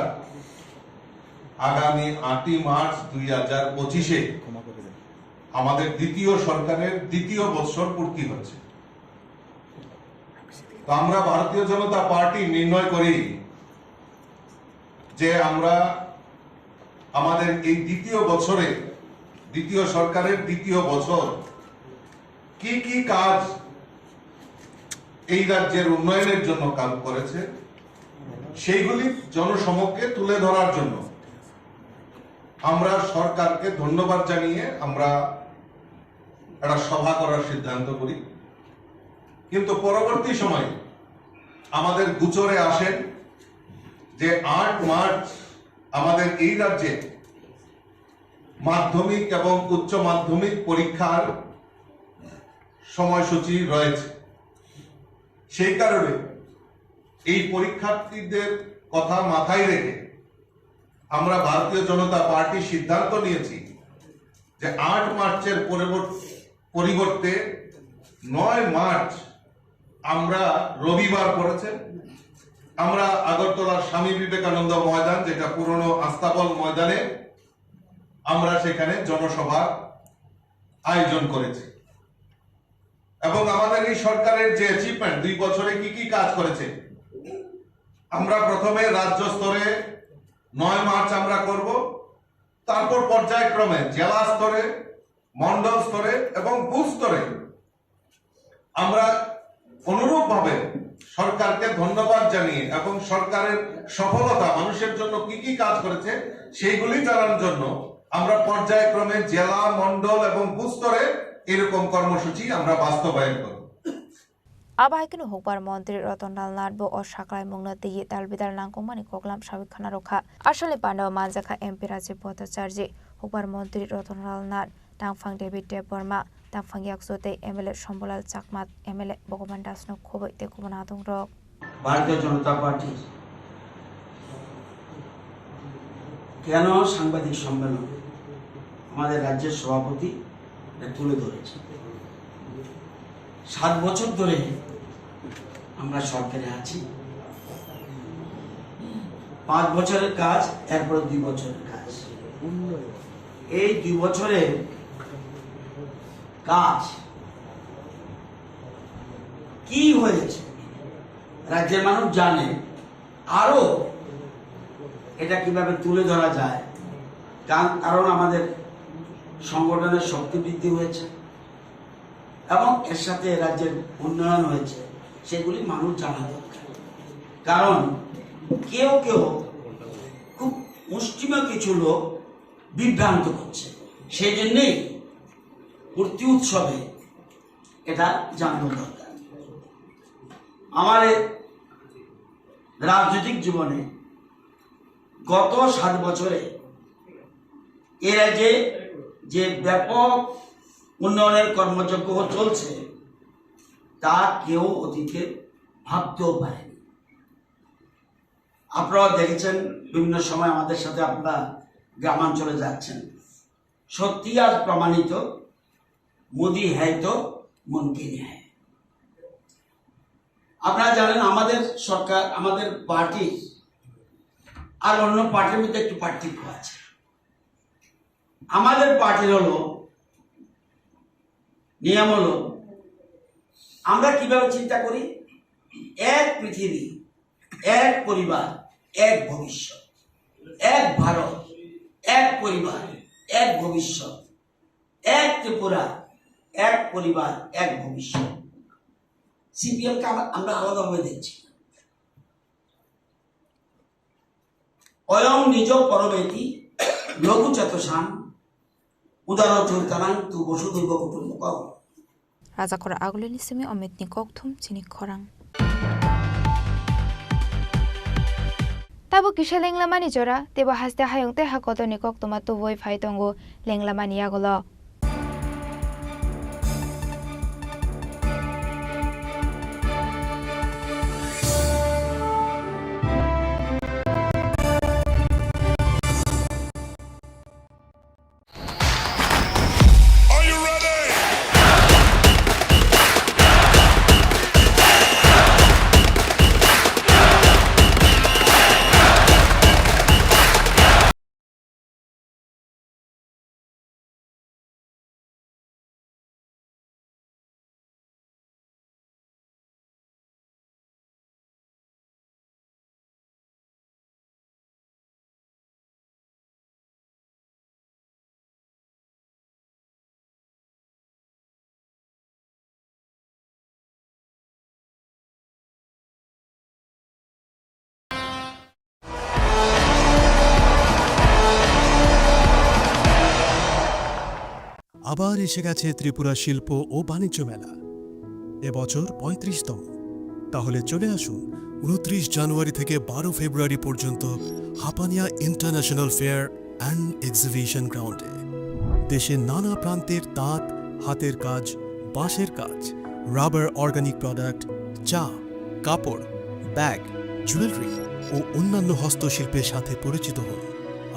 আগামী আটই মার্চ দুই হাজার পঁচিশে আমাদের দ্বিতীয় সরকারের দ্বিতীয় বৎসর পূর্তি হচ্ছে। তো আমরা ভারতীয় জনতা পার্টি নির্ণয় করি যে আমরা আমাদের এই দ্বিতীয় বছরে, দ্বিতীয় সরকারের দ্বিতীয় বছর কি কি কাজ এই রাজ্যের উন্নয়নের জন্য কাজ করেছে, সেইগুলি জনসমক্ষে তুলে ধরার জন্য আমরা সরকারকে ধন্যবাদ জানিয়ে আমরা একটা সভা করার সিদ্ধান্ত করি। কিন্তু পরবর্তী সময়ে আমাদের গোচরে আসেন যে আট মার্চ আমাদের এই রাজ্যে মাধ্যমিক এবং উচ্চ মাধ্যমিক পরীক্ষার সময়সূচি রয়েছে। সেই কারণে এই পরীক্ষার্থীদের কথা মাথায় রেখে আমরা ভারতীয় জনতা পার্টি সিদ্ধান্ত নিয়েছি যে আট মার্চের পরিবর্ত-, পরিবর্তে নয় মার্চ আমরা রবিবার পড়েছে, আমরা আগরতলার স্বামী বিবেকানন্দ ময়দান, যেটা পুরনো আস্তাবল ময়দানে, আমরা সেখানে জনসভার আয়োজন করেছি। এবং আমাদের এই সরকারের যে অ্যাচিভমেন্ট, দুই বছরে কি কি কাজ করেছে, আমরা প্রথমে রাজ্য স্তরে নয় মার্চ আমরা করব, তারপর পর্যায়ক্রমে জেলা স্তরে, মণ্ডল স্তরে এবং বুথ স্তরে আমরা অনুরূপভাবে সরকারকে ধন্যবাদ জানিয়ে এবং সরকারের সফলতা মানুষের জন্য কি কি কাজ করেছে সেইগুলি জানার জন্য আমরা পর্যায়ক্রমে জেলা, মণ্ডল এবং বুথ স্তরে এরকম কর্মসূচি আমরা বাস্তবায়ন করব। Abo hai kheno Hukbar Montri Ratan Lal Nath bo o saklaimungno twiwi dalbidal nangkukmani koklam sawi khna rwkha. Asalni pandao manjakha M P Rajiv Bhattacharjee, Hukbar Montri Ratan Lal Nath, Tangphang David Debbarma, Tangphang Yakso tei M L A Shambhulal Chakma, M L A Bhagavan Das no khobwi tei kubun adongrok. ভারতীয় জনতা পার্টির কেন সাংবাদিক সম্মেলন আমাদের রাজ্যের সভাপতি এটা তুলে ধরেছে। সাত বছর ধরে আমরা সরকারে আছি, পাঁচ বছরের কাজ, এরপরে দুই বছরের কাজ। এই দুই বছরের কাজ কি হয়েছে রাজ্যের মানুষ জানে, আরো এটা কিভাবে তুলে ধরা যায়, কারণ, কারণ আমাদের সংগঠনের শক্তি বৃদ্ধি হয়েছে এবং এর সাথে রাজ্যের উন্নয়ন হয়েছে, সেগুলি মানুষ জানা দরকার। কারণ কেউ কেউ খুব মুষ্টিমেয় কিছু লোক বিভ্রান্ত করছে, সেই জন্যেই প্রতি উৎসবে এটা জানানো দরকার। আমার এই রাজনৈতিক জীবনে গত সাত বছরে এ রাজ্যে যে ব্যাপক উন্নয়নের কর্মযজ্ঞ চলছে, তা কেউ অতীতে ভাবতেও পারেনি। আপনারা দেখেছেন, বিভিন্ন সময় আমাদের সাথে আপনারা গ্রামাঞ্চলে যাচ্ছেন, সত্যি আজ প্রমাণিত, মোদি হ্যায় তো মুমকিন হ্যায়। আপনারা জানেন, আমাদের সরকার, আমাদের পার্টি আর অন্য পার্টির মধ্যে একটু পার্থক্য আছে। আমাদের পার্টির হলো, নিয়ম হলো, আমরা কিভাবে চিন্তা করি, এক পৃথিবী, এক পরিবার, এক ভবিষ্যৎ, এক ভারত, এক পরিবার, এক ভবিষ্যৎ, এক ত্রিপুরা, এক পরিবার, এক ভবিষ্যৎ। সিপিএম কে আমরা, আমরা আলাদাভাবে দেখছি। অয়ং নিজ পরমেতি লঘু চেতসাম উদার চৈতন্যাং তু বসুধৈব কুটুম্বকম। Rajakhor Agulini simi Omitni kokthum chini khorang. Tabuk kisa lenglamani jora, teibo haste hayung tei ha kotorni koktwma tubui phai tongo lenglamani yagulo. আবার এসে গেছে ত্রিপুরা শিল্প ও বাণিজ্য মেলা, এবছর পঁয়ত্রিশতম। তাহলে চলে আসুন উনত্রিশ জানুয়ারি থেকে বারো ফেব্রুয়ারি পর্যন্ত Hapania international fair and exhibition গ্রাউন্ডে। দেশের নানা প্রান্তের তাঁত, হাতের কাজ, বাঁশের কাজ, রাবার অর্গানিক প্রোডাক্ট, চা, কাপড়, ব্যাগ, জুয়েলারি ও অন্যান্য হস্তশিল্পের সাথে পরিচিত হন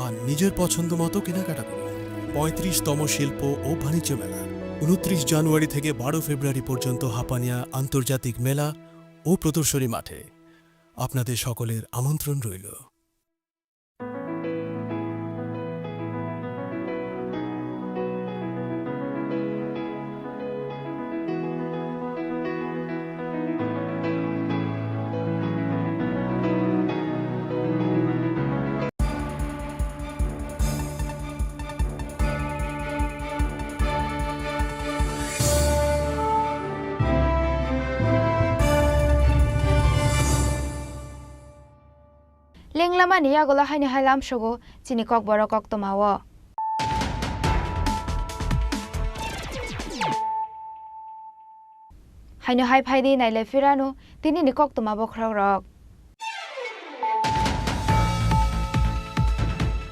আর নিজের পছন্দ মতো কেনাকাটা করুন। পঁয়ত্রিশতম শিল্প ও বাণিজ্য মেলা, উনত্রিশ জানুয়ারি থেকে বারো ফেব্রুয়ারি পর্যন্ত হাপানিয়া আন্তর্জাতিক মেলা ও প্রদর্শনী মাঠে। আপনাদের সকলের আমন্ত্রণ রইল। Lenglamani yagulo haino hai lamsogo chini kokborok koktwmao. Haino hai phaidi nailai phirano tinini koktwma bokhorokrok.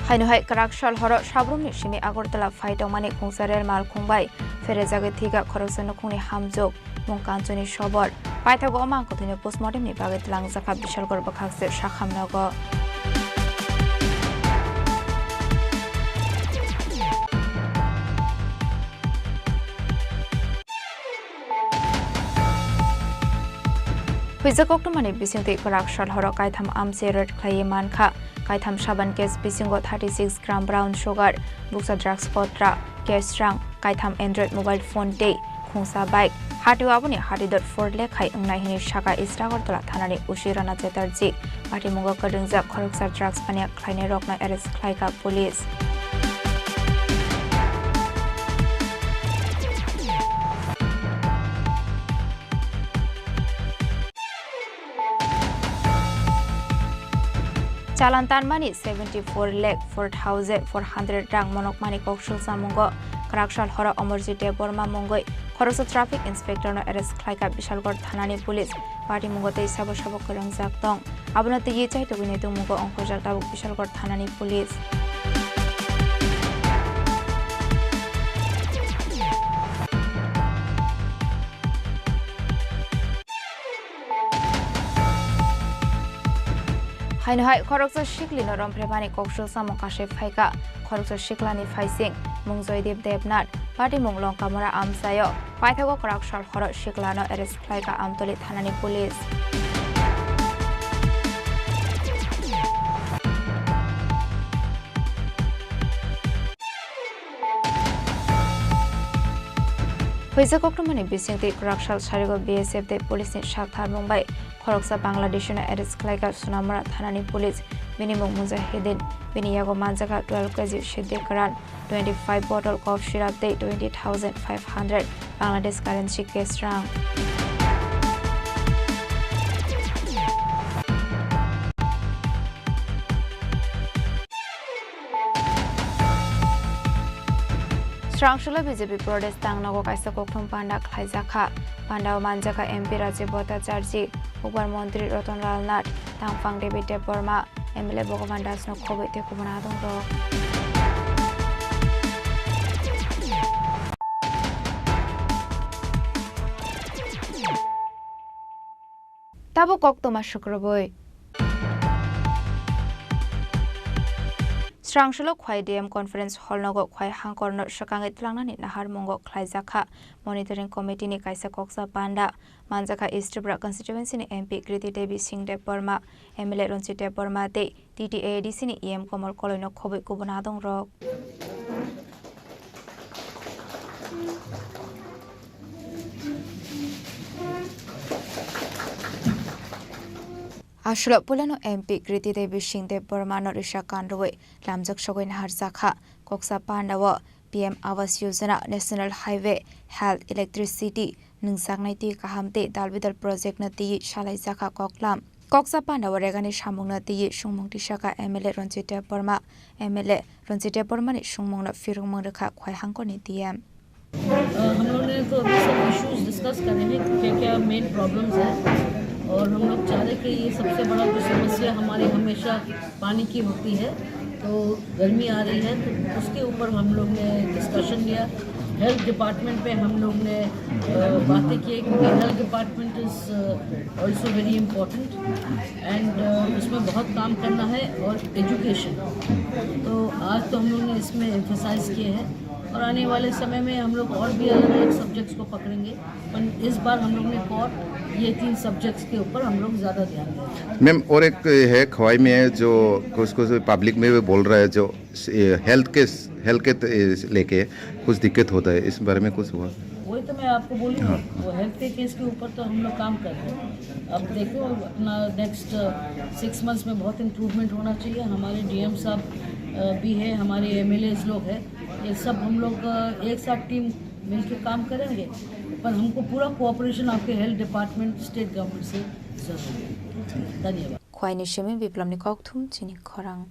Haino hai kwrak sal horo sabrumni simi Agartala phai tongmani khungsa rel malkhung bai pherejagwi thwikha khoroksa nukhungni hamjwk. Mung Kanchuni sobor. Paithago o mangkwthwino postmortemni bagwi twlangjakha Bishalgarh bwkhakse Sakhamnogo. Huijak koktwmani bisingtwi kwrak sal horo kaitham amchi raid khlaiwi mankha. Kaitham saban case bisingo thirty six gram brown sugar, bukcha drugs potra, cash rang, kaitham Android mobile phone tei khungsa bike. Hatio aboni hati dot four lakh hai wngnai hwnwi saka East Agartala thanani O C Rana Chatterjee. Patimungo kwrwngjak khoroksa drugs paniya khlainairokno arrest khlaikha police. Chalan tanmani seventy four lakh four thousand four hundred rang monokmani koksul samungo kwrak sal horo Amarjit Debbarma mungwi khoroksa traffic inspector no arrest khlaikha Bishalgarh thanani police. Patimungo tei sabo sabo kwrwngjak tong. Abono twiwi chaitugwini tongmungo ongkhorjak tabuk Bishalgarh thanani police. Haino hai khoroksa siklino romphre mani koksul samung kasui phaikha. Khoroksa siklani phaising Mung Joydeep Debnath, patimung Longkamura amchaio. Paithago kwrak sal horo siklano arrest khlaikha Amtoli thanani police. Huijak koktwmani bisingtwi kwrak sal sarigo B S F tei police ni sak tharmung bai khoroksa Bangladeshino arrest khlaikha Sonamura thanani police. Bini mung Mujahideen, bini yago manjakha twelve K G Siddhi Karan, twenty-five bottle cough syrup tei twenty thousand five hundred Bangladesh currency cash rang. Srangsulo B J P Pradesh tangnogo kaisa kokthum panda khlaijakha. Pandao manjakha M P Rajiv Bhattacharjee, Hukbar Montri Ratan Lal Nath, Tangphang David Debbarma, M L A Bhagavan Das no khobwi tei kubun adongrok. Tabuk koktwma sukrubwi. Srangsulo Khwai D M Conference Hall nogo Khwai hangkorno swkangwi tlangnani naharmungo khlaijakha Monitoring Committee ni kaisa koksa panda. Manjakha East Tripura Constituency ni M P Kriti Devi Singh Debbarma, M L A Ranjit Debbarma tei T T A A D C ni E M Komal Koloino khobwi kubun adongrok. Aswlok puilano M P Kriti Devi Singh Debbarmano risa kanrwi lamjak sogwi naharjakha. Koksa pandao P M Awas Yojana, National Highway, Health, Electricity, nwngjaknai twi kaham tei dalbidal project no twiwi salaijakha koklam. Koksa pandao regani samungno twiwi sungmung tisakha M L A Ranjit Debbarma. M L A Ranjit Debbarmani sungmungno phirwngmung rwkha Khwai hangkorni D M. अ, हम लोगों ने तो अभी सब issues discuss करे हैं, क्या क्या मेन प्रॉब्लम्स हैं, और हम लोग चाह रहे कि ये सबसे बड़ा जो समस्या हमारी हमेशा पानी की होती है, तो गर्मी आ रही है, तो उसके ऊपर हम लोग ने डिस्कशन लिया। हेल्थ डिपार्टमेंट पे हम लोग ने, अ, बातें की, क्योंकि health department is also very important and उसमें बहुत काम करना है। और एजुकेशन, तो आज तो हम लोग ने इसमें एम्फेसाइज किए हैं, और आने वाले समय में हम लोग और भी अलग अलग सब्जेक्ट्स को पकड़ेंगे, पर इस बार हम लोग ने कॉट ये तीन सब्जेक्ट्स के ऊपर हम लोग ज़्यादा ध्यान देंगे। मैम, और एक है, खवाई में है जो कुछ कुछ पब्लिक में भी बोल रहा है, जो हेल्थ के हेल्थ के लेके कुछ दिक्कत होता है, इस बारे में कुछ हुआ? वही तो मैं आपको बोली हूँ, हाँ। वो हेल्थ के केस के ऊपर तो हम लोग काम कर रहे हैं। अब देखो, अपना नेक्स्ट सिक्स मंथ्स में बहुत इम्प्रूवमेंट होना चाहिए। हमारे डीएम साहब, अ, भी है, हमारे एमएलएज लोग हैं, ये सब हम लोग, अ, एक साथ टीम मिलके काम करेंगे, पर हमको पूरा कोऑपरेशन आपके हेल्थ डिपार्टमेंट, स्टेट गवर्नमेंट से जरूरी है। धन्यवाद। Khwaini simi Biplomni kokthum chini khorang.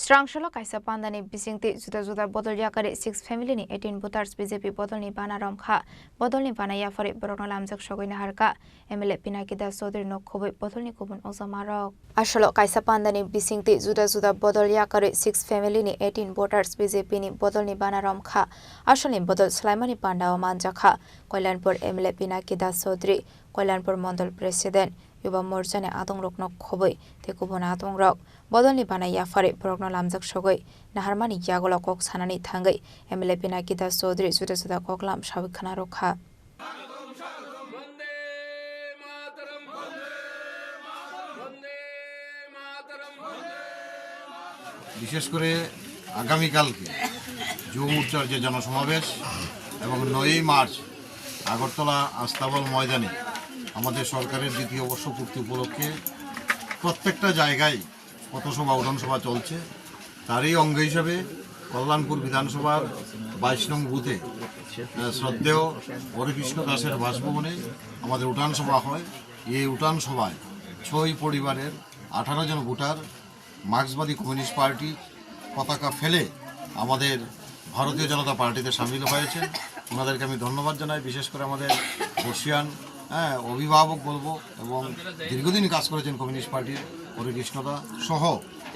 Srangsulo kaisa pandani bisingtwi juda juda bodol yakarwi six family ni eighteen voters B J P bodolni bana romkha. Bodolni bana yapharwi borokno lamjak sogwi naharkha M L A Pinaki Das Chaudhary no khobwi bodolni kubun ojamarok. Aswlok kaisa pandani bisingtwi juda juda bodol yakarwi six family ni eighteen voters B J P ni bodolni bana romkha. Aswlni bodol swlaimani pandao manjakha Koilanpur M L A Pinaki Das Chaudhary, Koilanpur Mondol President, Yuba Morchani adongrokno khobwi tei kubun adongrok bodolni bana yapharwi borokno lamjak sogwi naharmani yagulo kok sanani thangwi M L A Pinaki Das Chaudhary juda juda koklam sawi khna rwkha. বিশেষ করে আগামীকালকে যুব মোর্চার যে জনসমাবেশ এবং নয়ই মার্চ আগরতলা আস্তাবল ময়দানে আমাদের সরকারের দ্বিতীয় বর্ষপূর্তি উপলক্ষে প্রত্যেকটা জায়গায় পথসভা, উঠান সভা চলছে। তারই অঙ্গ হিসাবে কল্যাণপুর বিধানসভার বাইশ নং বুথে, আহ, শ্রদ্ধেয় হরেকৃষ্ণ দাসের বাসভবনে আমাদের উঠান সভা হয়। এই উঠান সভায় ছয় পরিবারের আঠারো জন ভোটার মার্ক্সবাদী কমিউনিস্ট পার্টির পতাকা ফেলে আমাদের ভারতীয় জনতা পার্টিতে সামিল হয়েছেন। ওনাদেরকে আমি ধন্যবাদ জানাই। বিশেষ করে আমাদের বর্ষিয়ান, হ্যাঁ, অভিভাবক বলবো এবং দীর্ঘদিন কাজ করেছেন কমিউনিস্ট পার্টির হরেকৃষ্ণদা সহ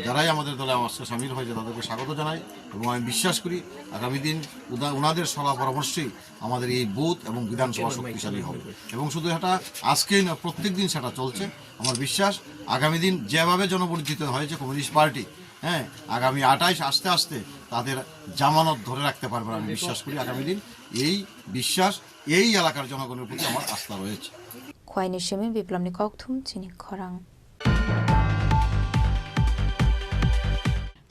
যারাই আমাদের দলে আজকে সামিল হয়েছে তাদেরকে স্বাগত জানাই এবং আমি বিশ্বাস করি আগামী দিন উদা-, ওনাদের সলা পরামর্শেই আমাদের এই বুথ এবং বিধানসভা শক্তিশালী হবে। এবং শুধু এটা আজকেই নয়, প্রত্যেক দিন সেটা চলছে। আমার বিশ্বাস আগামী দিন যেভাবে জনবর্ধিত হয়েছে কমিউনিস্ট পার্টি, হ্যাঁ, আগামী আঠাশ আস্তে আস্তে তাদের জামানত ধরে রাখতে পারবেন, আমি বিশ্বাস করি। আগামী দিন এই বিশ্বাস এই এলাকার জনগণের প্রতি আমার আস্থা রয়েছে। Khwaini simi Biplomni kokthum chini khorang.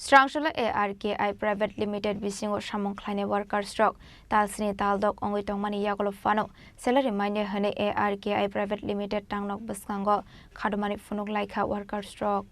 Srangsola A R K I Private Limited bisingo samung khlainai workers rok tal sini tal dok wngwi tongmani yagulo phano salary mainai hwnwi A R K I Private Limited tangnok bwskango khadomani phunuk laikha workers rok.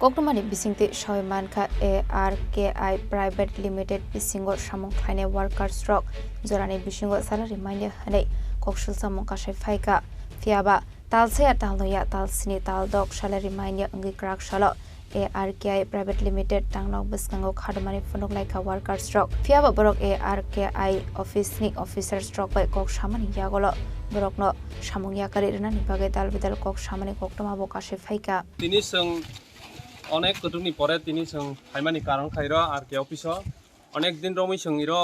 Koktwmani bisingtwi sawi mankha, A R K I Private Limited bisingo samung khlainai workers rok jorani bisingo salary mainai hwnwi kok sulsamung kasai phaikha. Phiyaba talsaya talnoya talsini taldok salary mainai wngwi kwrak salo A R K I Private Limited tangnok bwskango khadomani phunuk laikha workers rok. Phiyaba borok A R K I office ni officers rok bai kok samani yagulo borokno samung yakarwi rwnani bagwi dal bidal kok samani koktwma bo kasai phaikha. Tini chwng onek kutukni pore tini chwng phaimani karon khairo R K office o. Onek din romwi chwng iro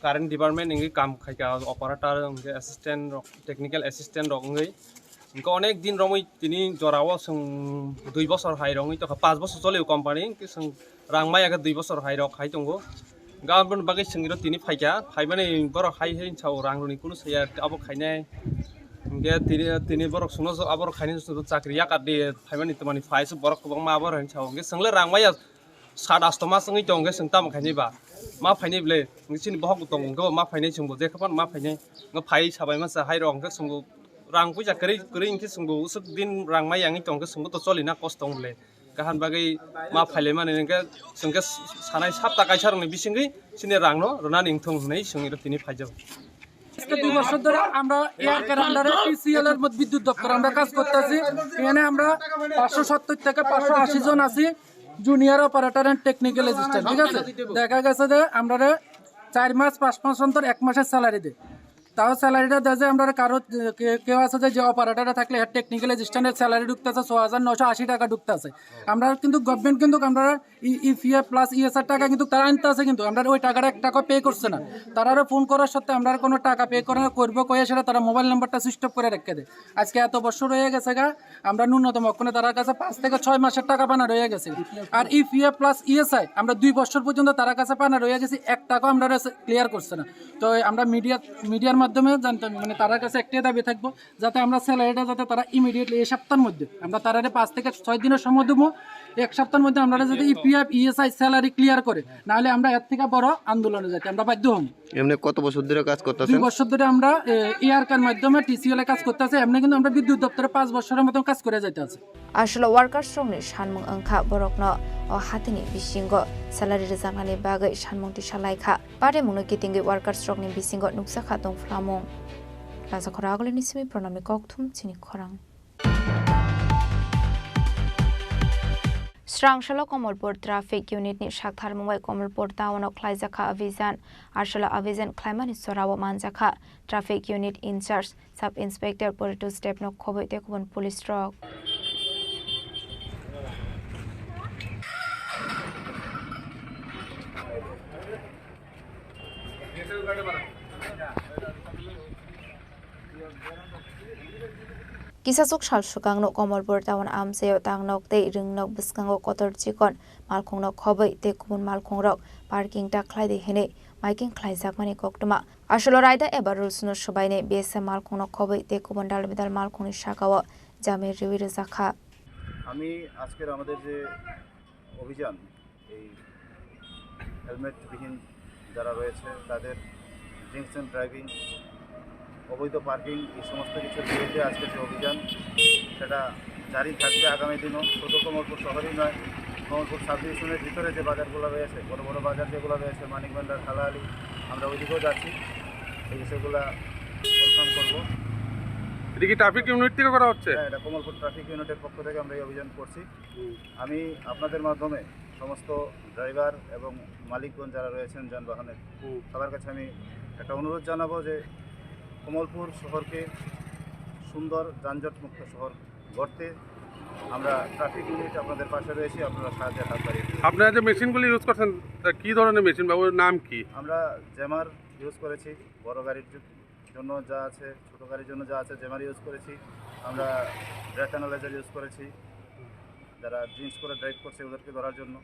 current department wngwi kam khaika, operator, hwnkhe assistant rok, technical assistant rok wngwi. Hwnkhe onek din romwi tini jorao chwng dui bosor hai rok wngwi tongkha, panch bosor cholio company, hwnkhe chwng rang maya khe dui bosor hai rok hai tongo. Hwnkhe aboni bagwi chwng iro tini phaikha, phaimani borok hai hai sao rang rwni kunu saya abo khainai. Hwnkhe tini, tini borok chwngno aborok khainai chwngno chakri yakar di phaimani twmani phai se borok kwbangma aborok hai sao. Hwnkhe chwngle rang maya sat asto mas wngwi tong khe chwng tamo khainai ba? Ma phainai ble, chini bohok bo tongo, hwnkhe bo ma phainai chwngbo, je khe phano ma phainai, wngkha phai sabai masa hai rok, hwnkhe chwngbo rang puisa kwrwi, kwrwi hwnkhe chwngbo usuk din rang mai yangwi tong khe chwngbo to cholina kosto wng ble. Kaham bagwi ma phailaimani hwnkhe chwng khe sanai sapta kaisa rokni bisingwi chini rangno rwnani wngthung hwnwi chwng iro tini phaijak. আজকে দুই বছর ধরে আমরা এআরকের আন্ডারে টিসিএল এর মধ্যে বিদ্যুৎ দপ্তরে আমরা কাজ করতেছি। এখানে আমরা পাঁচশো সত্তর থেকে পাঁচশো আশি জন আছি, junior operator and technical assistant, ঠিক আছে? দেখা গেছে যে আমরা চার মাস, পাঁচ মাস অন্তর এক মাসের স্যালারি দেয়। তাও স্যালারিটা দেয় যে আমরা কারো, কে-, কেউ আছে যে, যে অপারেটরে থাকলে টেকনিক্যাল অ্যাসিস্ট্যান্টের স্যালারি ঢুকতেছে ছয় হাজার নয়শো আশি টাকা ঢুকতেছে। আমরা কিন্তু গভর্নমেন্ট কিন্তু আমরা ইপিএফ প্লাস ইএসআই টাকা কিন্তু তারা আনতে আছে, কিন্তু আমরা ওই টাকাটা এক টাকা পে করছে না। তারারে ফোন করার সাথে আমরা কোনো টাকা পে করে করবো কয়ে সেটা তারা মোবাইল নাম্বারটা সুইচ অফ করে রেখে দেয়। আজকে এত বছর হয়ে গেছে গা, আমরা ন্যূনতম অক্ষণে তার কাছে পাঁচ থেকে ছয় মাসের টাকা পানা রয়ে গেছে। আর ইপিএফ প্লাস ইএসআই আমরা দুই বছর পর্যন্ত তার কাছে পানা রয়ে গেছি, এক টাকা আমরা ক্লিয়ার করছে না। তো আমরা মিডিয়া, মিডিয়ার মাধ্যমে জানতে, মানে, তার কাছে একটাই দাবি থাকবো, যাতে আমরা স্যালারিটা যাতে তারা ইমিডিয়েটলি এই সপ্তাহের মধ্যে, আমরা তারারে পাঁচ থেকে ছয় দিনের সময় দেবো, এক সপ্তাহের মধ্যে আমরা যাতে ইপিএফ ইএসআই স্যালারি ক্লিয়ার করে, নাহলে আমরা এর থেকে বড় আন্দোলনে যাতে আমরা বাধ্য হব। এমনি কত বছর ধরে কাজ করতেছেন? দুই বছর ধরে আমরা এআরকের মাধ্যমে টিসিএল এ কাজ করতে আছি। এমনি কিন্তু আমরা বিদ্যুৎ দপ্তরে পাঁচ বছরের মতো কাজ করে যাইতে আছি। Aswk workers rokni sanmung wngkha borokno o hatini bisingo salary rwjaknani bagwi sanmung tisa laikha. Patemungno kitingwi workers rokni bisingo nukjakha tongphlamung. Rajakhor Agulini simi Pranamni kokthum chini khorang. Srangsola Komolpur Traffic Unit ni saktharmung bai Komolpur town o khlaijakha abhijan. Aswk abhijan khlaimani jorao manjakha Traffic Unit in charge Sub Inspector Poritos Deb no khobwi tei kubun police rok. Kisasuk sal swkangno Komolpur town amchaio tangnok tei rwngnok bwskango kotor chikon malkhungno khobwi tei kubun malkhungrok parking ta khlai di hwnwi maiking khlaijakmani koktwma. Aswk raida eba rules no swbainai B S F malkhungno khobwi tei kubun dal bidal malkhungni sakao jami riwi rwjakha. আমি আজকের আমাদের যে অভিযান, এই হেলমেটবিহীন যারা রয়েছে তাদের ড্রিঙ্কস অ্যান্ড ড্রাইভিং, অবৈধ পার্কিং, এই সমস্ত কিছুর বিরুদ্ধে আজকে যে অভিযান, সেটা জারি থাকবে আগামী দিনও। শুধু কমলপুর শহরেই নয়, কমলপুর সাব ডিভিশনের ভিতরে যে বাজারগুলো রয়েছে, বড় বড় বাজার যেগুলো রয়েছে, মানিক ভান্ডার, হালাহালি, আমরা ওইদিকেও যাচ্ছি, এই বিষয়গুলো কনফার্ম করবো। এটা কি ট্রাফিক ইউনিট থেকে করা হচ্ছে? হ্যাঁ, এটা কমলপুর ট্রাফিক ইউনিটের পক্ষ থেকে আমরা এই অভিযান করছি। হুম। আমি আপনাদের মাধ্যমে সমস্ত ড্রাইভার এবং মালিকগণ যারা রয়েছেন যানবাহনের, হুম। সবার কাছে আমি একটা অনুরোধ জানাবো যে কমলপুর শহরকে সুন্দর যানজট মুক্ত শহর গড়তে আমরা ট্রাফিক ইউনিট আপনাদের পাশে রয়েছি, আপনারা সাহায্যের হাত বাড়িয়ে দিন। আপনারা যে মেশিনগুলি ইউজ করছেন, তা কী ধরনের মেশিন বা ওর নাম কি? আমরা জেমার ইউজ করেছি, বড় গাড়ির জ-, জন্য যা আছে, ছোট গাড়ির জন্য যা আছে, জেমার ইউজ করেছি। আমরা ব্রেথ অ্যানালাইজার ইউজ করেছি, যারা ড্রিঙ্কস করে ড্রাইভ করছে ওদেরকে ধরার জন্য,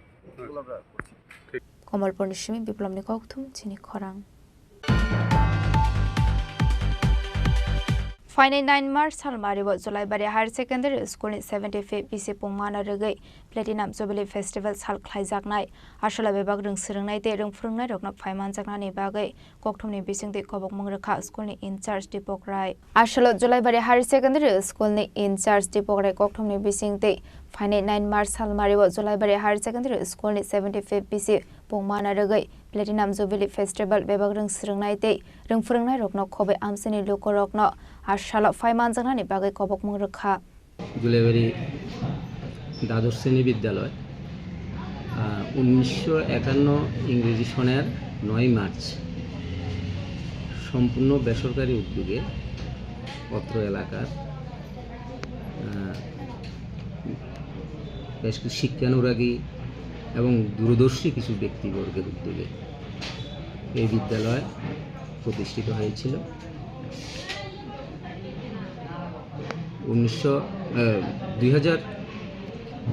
এগুলো আমরা করছি। ঠিক। Komolpurni simi Biplomni kokthum chini khorang. Phainai nine March salmari o Jolaibari Higher Secondary School ni seventy fifth B C pungmano rwgwi Platinum Jubilee Festival sal khlaijaknai. Aswla bebak rwng swrwngnai tei rwng phwrwngnairokno phai manjaknani bagwi kokthumni bisingtwi kobokmung rwkha school ni in charge Deepak Rai. Aswlo Jolaibari Higher Secondary School ni in charge Deepak Rai kokthumni bisingtwi phainai nine March salmari o Jolaibari Higher Secondary School ni seventy fifth B C pungmano rwgwi Platinum Jubilee Festival bebak rwng swrwngnai tei rwng phwrwngnairokno khobwi amchaini lukurokno a salo phai manjaknani bagwi kobokmung rwkha. Julaibari দ্বাদশ শ্রেণী বিদ্যালয়, আহ, উনিশশো একান্ন ইংরেজি সনের নয় মার্চ সম্পূর্ণ বেসরকারি উদ্যোগে অত্র এলাকার, আহ, বেশ কিছু শিক্ষানুরাগী এবং দূরদর্শী কিছু ব্যক্তিবর্গের উদ্যোগে এই বিদ্যালয় প্রতিষ্ঠিত হয়েছিল। উনিশশো, আহ, দুই হাজার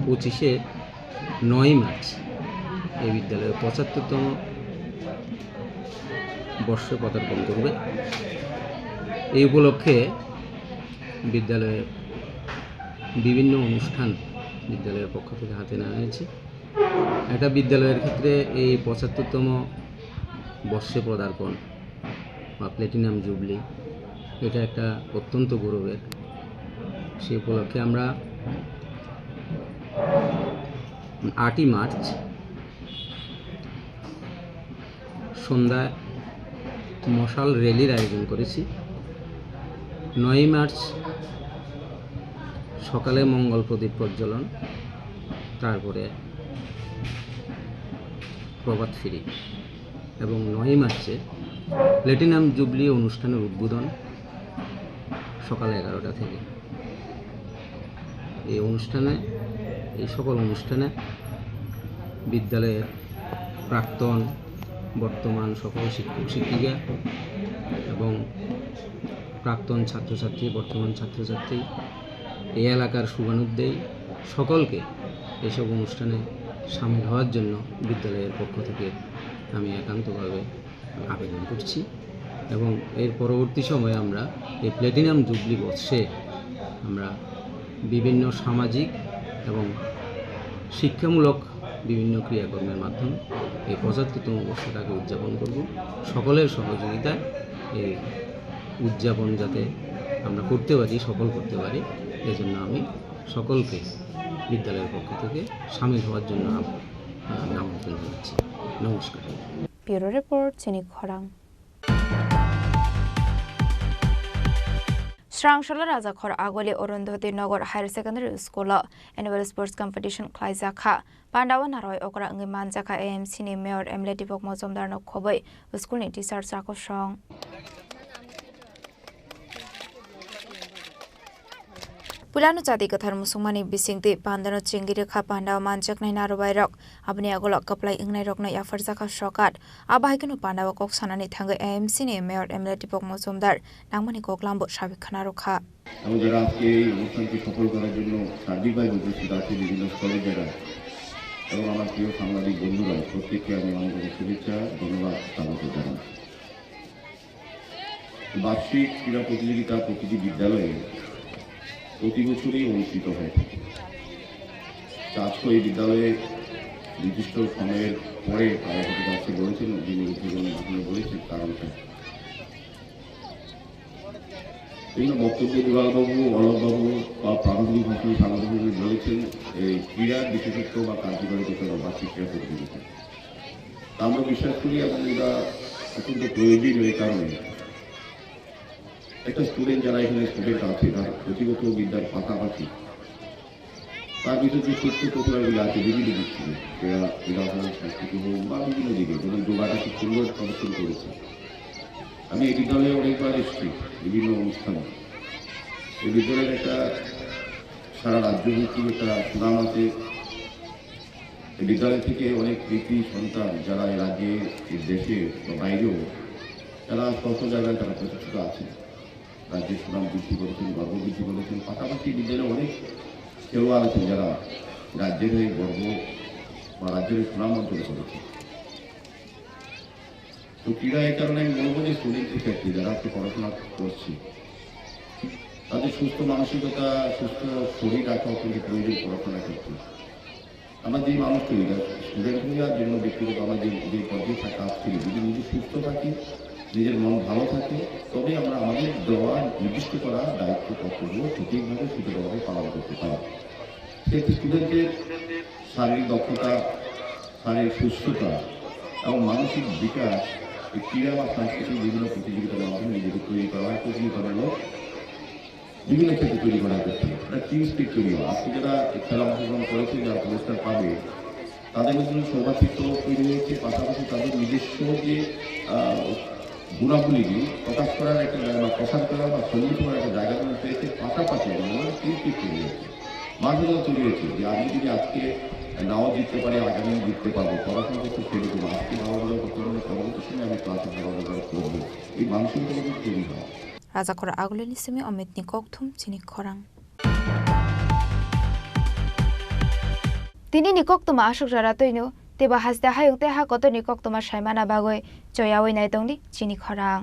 পঁচিশে নয় মার্চ এই বিদ্যালয়ে পঁচাত্তরতম বর্ষে পদার্পণ করবে। এই উপলক্ষে বিদ্যালয়ে বিভিন্ন অনুষ্ঠান বিদ্যালয়ের পক্ষ থেকে হাতে নেওয়া হয়েছে। একটা বিদ্যালয়ের ক্ষেত্রে এই পঁচাত্তরতম বর্ষে পদার্পণ বা প্ল্যাটিনাম জুবলি, এটা একটা অত্যন্ত গৌরবের। সে উপলক্ষে আমরা আটই মার্চ সন্ধ্যায় মশাল র‍্যালির আয়োজন করেছি। নয়ই মার্চ সকালে মঙ্গল প্রদীপ প্রজ্বলন, তারপরে প্রভাত ফেরি এবং নয়ই মার্চে প্ল্যাটিনাম জুবলি অনুষ্ঠানের উদ্বোধন সকাল এগারোটা থেকে। এই অনুষ্ঠানে, এই সকল অনুষ্ঠানে বিদ্যালয়ের প্রাক্তন, বর্তমান সকল শিক্ষক শিক্ষিকা এবং প্রাক্তন ছাত্রছাত্রী, বর্তমান ছাত্রছাত্রী, এই এলাকার শুভানুদ্যায়ী সকলকে এইসব অনুষ্ঠানে সামিল হওয়ার জন্য বিদ্যালয়ের পক্ষ থেকে আমি একান্তভাবে আবেদন করছি। এবং এর পরবর্তী সময়ে আমরা এই প্ল্যাটিনাম জুবলি বর্ষে আমরা বিভিন্ন সামাজিক এবং শিক্ষামূলক বিভিন্ন ক্রিয়াকর্মের মাধ্যমে এই পঁচাত্তরতম বর্ষটাকে উদযাপন করব। সকলের সহযোগিতায় এই উদযাপন যাতে আমরা করতে পারি, সফল করতে পারি, এজন্য আমি সকলকে বিদ্যালয়ের পক্ষ থেকে সামিল হওয়ার জন্য আম-, আহ, আমন্ত্রণ জানাচ্ছি। নমস্কার। Bureau Report, Chini Khorang. Srangsola Rajakhor Agoli Arundhati Nagar Higher Secondary School o Annual Sports Competition khlaijakha. Pandao naroi okra wngwi manjakha A M C ni Mayor M L A Deepak Majumdar no khobwi school ni teacher chakosong. Puilano chati kwthar musukmani bisingtwi pandano chengwi rwkha, pandao manjaknai narobairok. Aboni agulo kwplai wngnairokno yapharjakha sokat. Abo hai kheno pandao kok sanani thangwi A M C ni Mayor M L A Deepak Majumdar nangmani koklambo sabwi khna rwkha. এবং যারা আজকে এই অনুষ্ঠানকে সফল করার জন্য সার্বিকভাবে উপস্থিত আছে, বিভিন্ন স্তরে যারা, এবং আমার প্রিয় সাংবাদিক বন্ধুরা, প্রত্যেককে আমি আন্তরিক শুভেচ্ছা, ধন্যবাদ, স্বাগত জানাই। বার্ষিক ক্রীড়া প্রতিযোগিতা প্রতিটি বিদ্যালয়ে প্রতি বছরই অনুষ্ঠিত হয়ে থাকে। তা আজকে এই বিদ্যালয়ে নির্দিষ্ট সময়ের পরে তারা হয়তো আজকে বলেছেন, যিনি উদ্বোধনী ভাষণে বলেছেন, কারণটা। বিভিন্ন বক্তব্যে দুলালবাবু, অলোকবাবু বা প্রারম্ভিক ভাষণে সাংবাদিকদের বলেছেন, এই ক্রীড়া বিশেষত্ব বা কার্যকারিতা বার্ষিক ক্রীড়া প্রতিযোগিতা। তা আমরা বিশ্বাস করি এবং এটা অত্যন্ত প্রয়োজনীয়, এই কারণে একটা স্টুডেন্ট, যারা এখানে স্টুডেন্ট আছে, তার পুঁথিগত বিদ্যার পাশাপাশি তার ভিতরে যে সূক্ষ্ম প্রতিভাগুলি আছে বিভিন্ন দিক থেকে, ক্রীড়া, ক্রীড়া হোক, সংস্কৃতি হোক বা বিভিন্ন দিকে, যেমন যোগাটা খুব সুন্দর প্রদর্শন করেছে। আমি এই বিদ্যালয়ে অনেকবার এসেছি বিভিন্ন অনুষ্ঠানে। এই বিদ্যালয়ের একটা সারা রাজ্য ভিত্তিক একটা সুনাম আছে। বিদ্যালয় থেকে অনেক কৃতি সন্তান, যারা এই রাজ্যে, এই দেশে বা বাইরেও, তারা কত জায়গায় তারা প্রতিষ্ঠিত আছেন, রাজ্যের সুনাম বৃদ্ধি করেছেন, গর্ব বৃদ্ধি করেছেন। পাশাপাশি বিদ্যালয়ে অনেক খেলোয়াড় আছেন, যারা রাজ্যের হয়ে গর্ব বা রাজ্যের হয়ে সুনাম অর্জন করেছেন। তো ক্রীড়া এই কারণে আমি বলবো যে স্টুডেন্টদের ক্ষেত্রে, যারা আজকে পড়াশোনা করছে, তাদের সুস্থ মানসিকতা, সুস্থ শরীর রাখা অত্যন্ত প্রয়োজন পড়াশোনার ক্ষেত্রে। আমরা যে মানুষ তৈরি, স্টুডেন্ট হয়ে আর যে কোনো ব্যক্তিগত আমরা যে, যে পর্যায়ে থাকা, কাজ করি, যদি নিজে সুস্থ থাকি, নিজের মন ভালো থাকে, তবে আমরা আমাদের দেওয়া নির্দিষ্ট করা দায়িত্ব কর্তব্য সঠিকভাবে সুচারুভাবে পালন করতে পারি। সেক্ষেত্রে স্টুডেন্টদের শারীরিক দক্ষতা, শারীরিক সুস্থতা এবং মানসিক বিকাশ এই ক্রীড়া বা সাংস্কৃতিক বিভিন্ন প্রতিযোগিতার মাধ্যমে নিজেকে তৈরি করা হয়। প্রতিযোগিতামূলক বিভিন্ন ক্ষেত্রে তৈরি করা হচ্ছে। একটা টিম স্পিরিট তৈরি হয়। আজকে যারা খেলা অংশগ্রহণ করেছে, যারা পুরস্কার পাবে, তাদের মধ্যে সৌভাতৃত্ব তৈরি হয়েছে, পাশাপাশি তাদের নিজস্ব যে, আহ, গুণাবলীগুলি প্রকাশ করার একটা জায়গা বা প্রসার করার বা সমৃদ্ধ করার একটা জায়গা তারা পেয়েছে। পাশাপাশি আমাদের টিম স্পিরিট তৈরি হয়েছে, মানসিকতা তৈরি হয়েছে যে আমি যদি আজকে নাও জিততে পারি, আগামী দিন জিততে পারবো। পড়াশোনা করতে ফেল করবো, আজকে ভালো রেজাল্ট করতে পারলে পরবর্তী সময় আমি ক্লাসে ভালো রেজাল্ট করবো। এই মানসিকতা কিন্তু তৈরি হয়। Rajakhor Agulini simi Omitni kokthum chini khorang. Tini ni koktwma aswk jora twino, teibo haste hayung tei ha kotorni koktwma saimana bagwi choyawi nai tongdi chini khorang.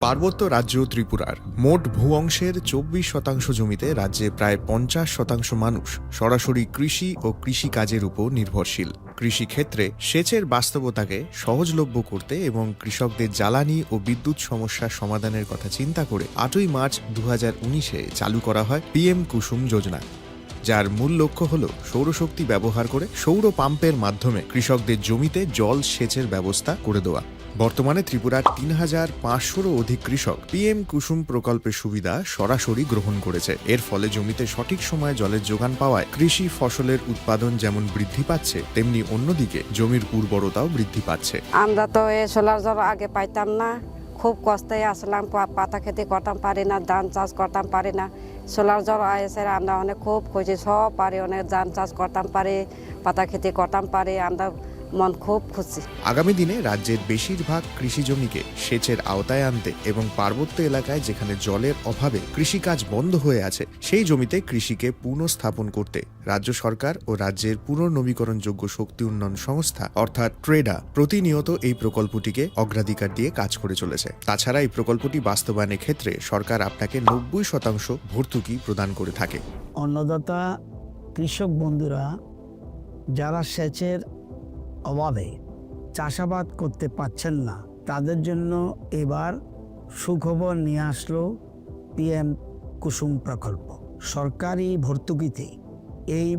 পার্বত্য রাজ্য ত্রিপুরার মোট ভূ অংশের চব্বিশ শতাংশ জমিতে রাজ্যে প্রায় পঞ্চাশ শতাংশ মানুষ সরাসরি কৃষি ও কৃষি কাজের উপর নির্ভরশীল। কৃষি ক্ষেত্রে সেচের বাস্তবতাকে সহজলভ্য করতে এবং কৃষকদের জ্বালানি ও বিদ্যুৎ সমস্যা সমাধানের কথা চিন্তা করে আটই মার্চ দু হাজার উনিশে চালু করা হয় পিএম কুসুম যোজনা, যার মূল লক্ষ্য হল সৌরশক্তি ব্যবহার করে সৌর পাম্পের মাধ্যমে কৃষকদের জমিতে জল সেচের ব্যবস্থা করে দেওয়া। বর্তমানে ত্রিপুরার তিন হাজার পাঁচশোরও অধিক কৃষক পিএম কুসুম প্রকল্পের সুবিধা সরাসরি গ্রহণ করেছে। এর ফলে জমিতে সঠিক সময়ে জলের যোগান পাওয়ায় কৃষি ফসলের উৎপাদন যেমন বৃদ্ধি পাচ্ছে, তেমনি অন্যদিকে জমির উর্বরতাও বৃদ্ধি পাচ্ছে। আমরা তো এই সোলার জল আগে পাইতাম না, খুব কষ্টে আসলাম, পা-, পাতা খেতে করতাম পারি না, ধান চাষ করতাম পারি না। সোলার জল আইসে আমরা অনেক খুব খুশি, সব পারি, অনেক ধান চাষ করতাম পারি, পাতা খেতে করতাম পারি, আমরা মন খুব খুশি। আগামী দিনে রাজ্যের বেশিরভাগ কৃষি জমিকে সেচের আওতায় আনতে এবং পার্বত্য এলাকায় যেখানে জলের অভাবে কৃষিকাজ বন্ধ হয়ে আছে, সেই জমিতে কৃষিকে পুনঃস্থাপন করতে রাজ্য সরকার ও রাজ্যের পুনর্নবীকরণযোগ্য শক্তি উন্নয়ন সংস্থা অর্থাৎ ট্রেডা প্রতিনিয়ত এই প্রকল্পটিকে অগ্রাধিকার দিয়ে কাজ করে চলেছে। তাছাড়া এই প্রকল্পটি বাস্তবায়নের ক্ষেত্রে সরকার আপনাকে নব্বই শতাংশ ভর্তুকি প্রদান করে থাকে। অন্নদাতা কৃষক বন্ধুরা যারা সেচের অভাবে চাষাবাদ করতে পারছেন না, তাদের জন্য এবার সুখবর নিয়ে আসলো পিএম কুসুম প্রকল্প। সরকারি ভর্তুকিতে এই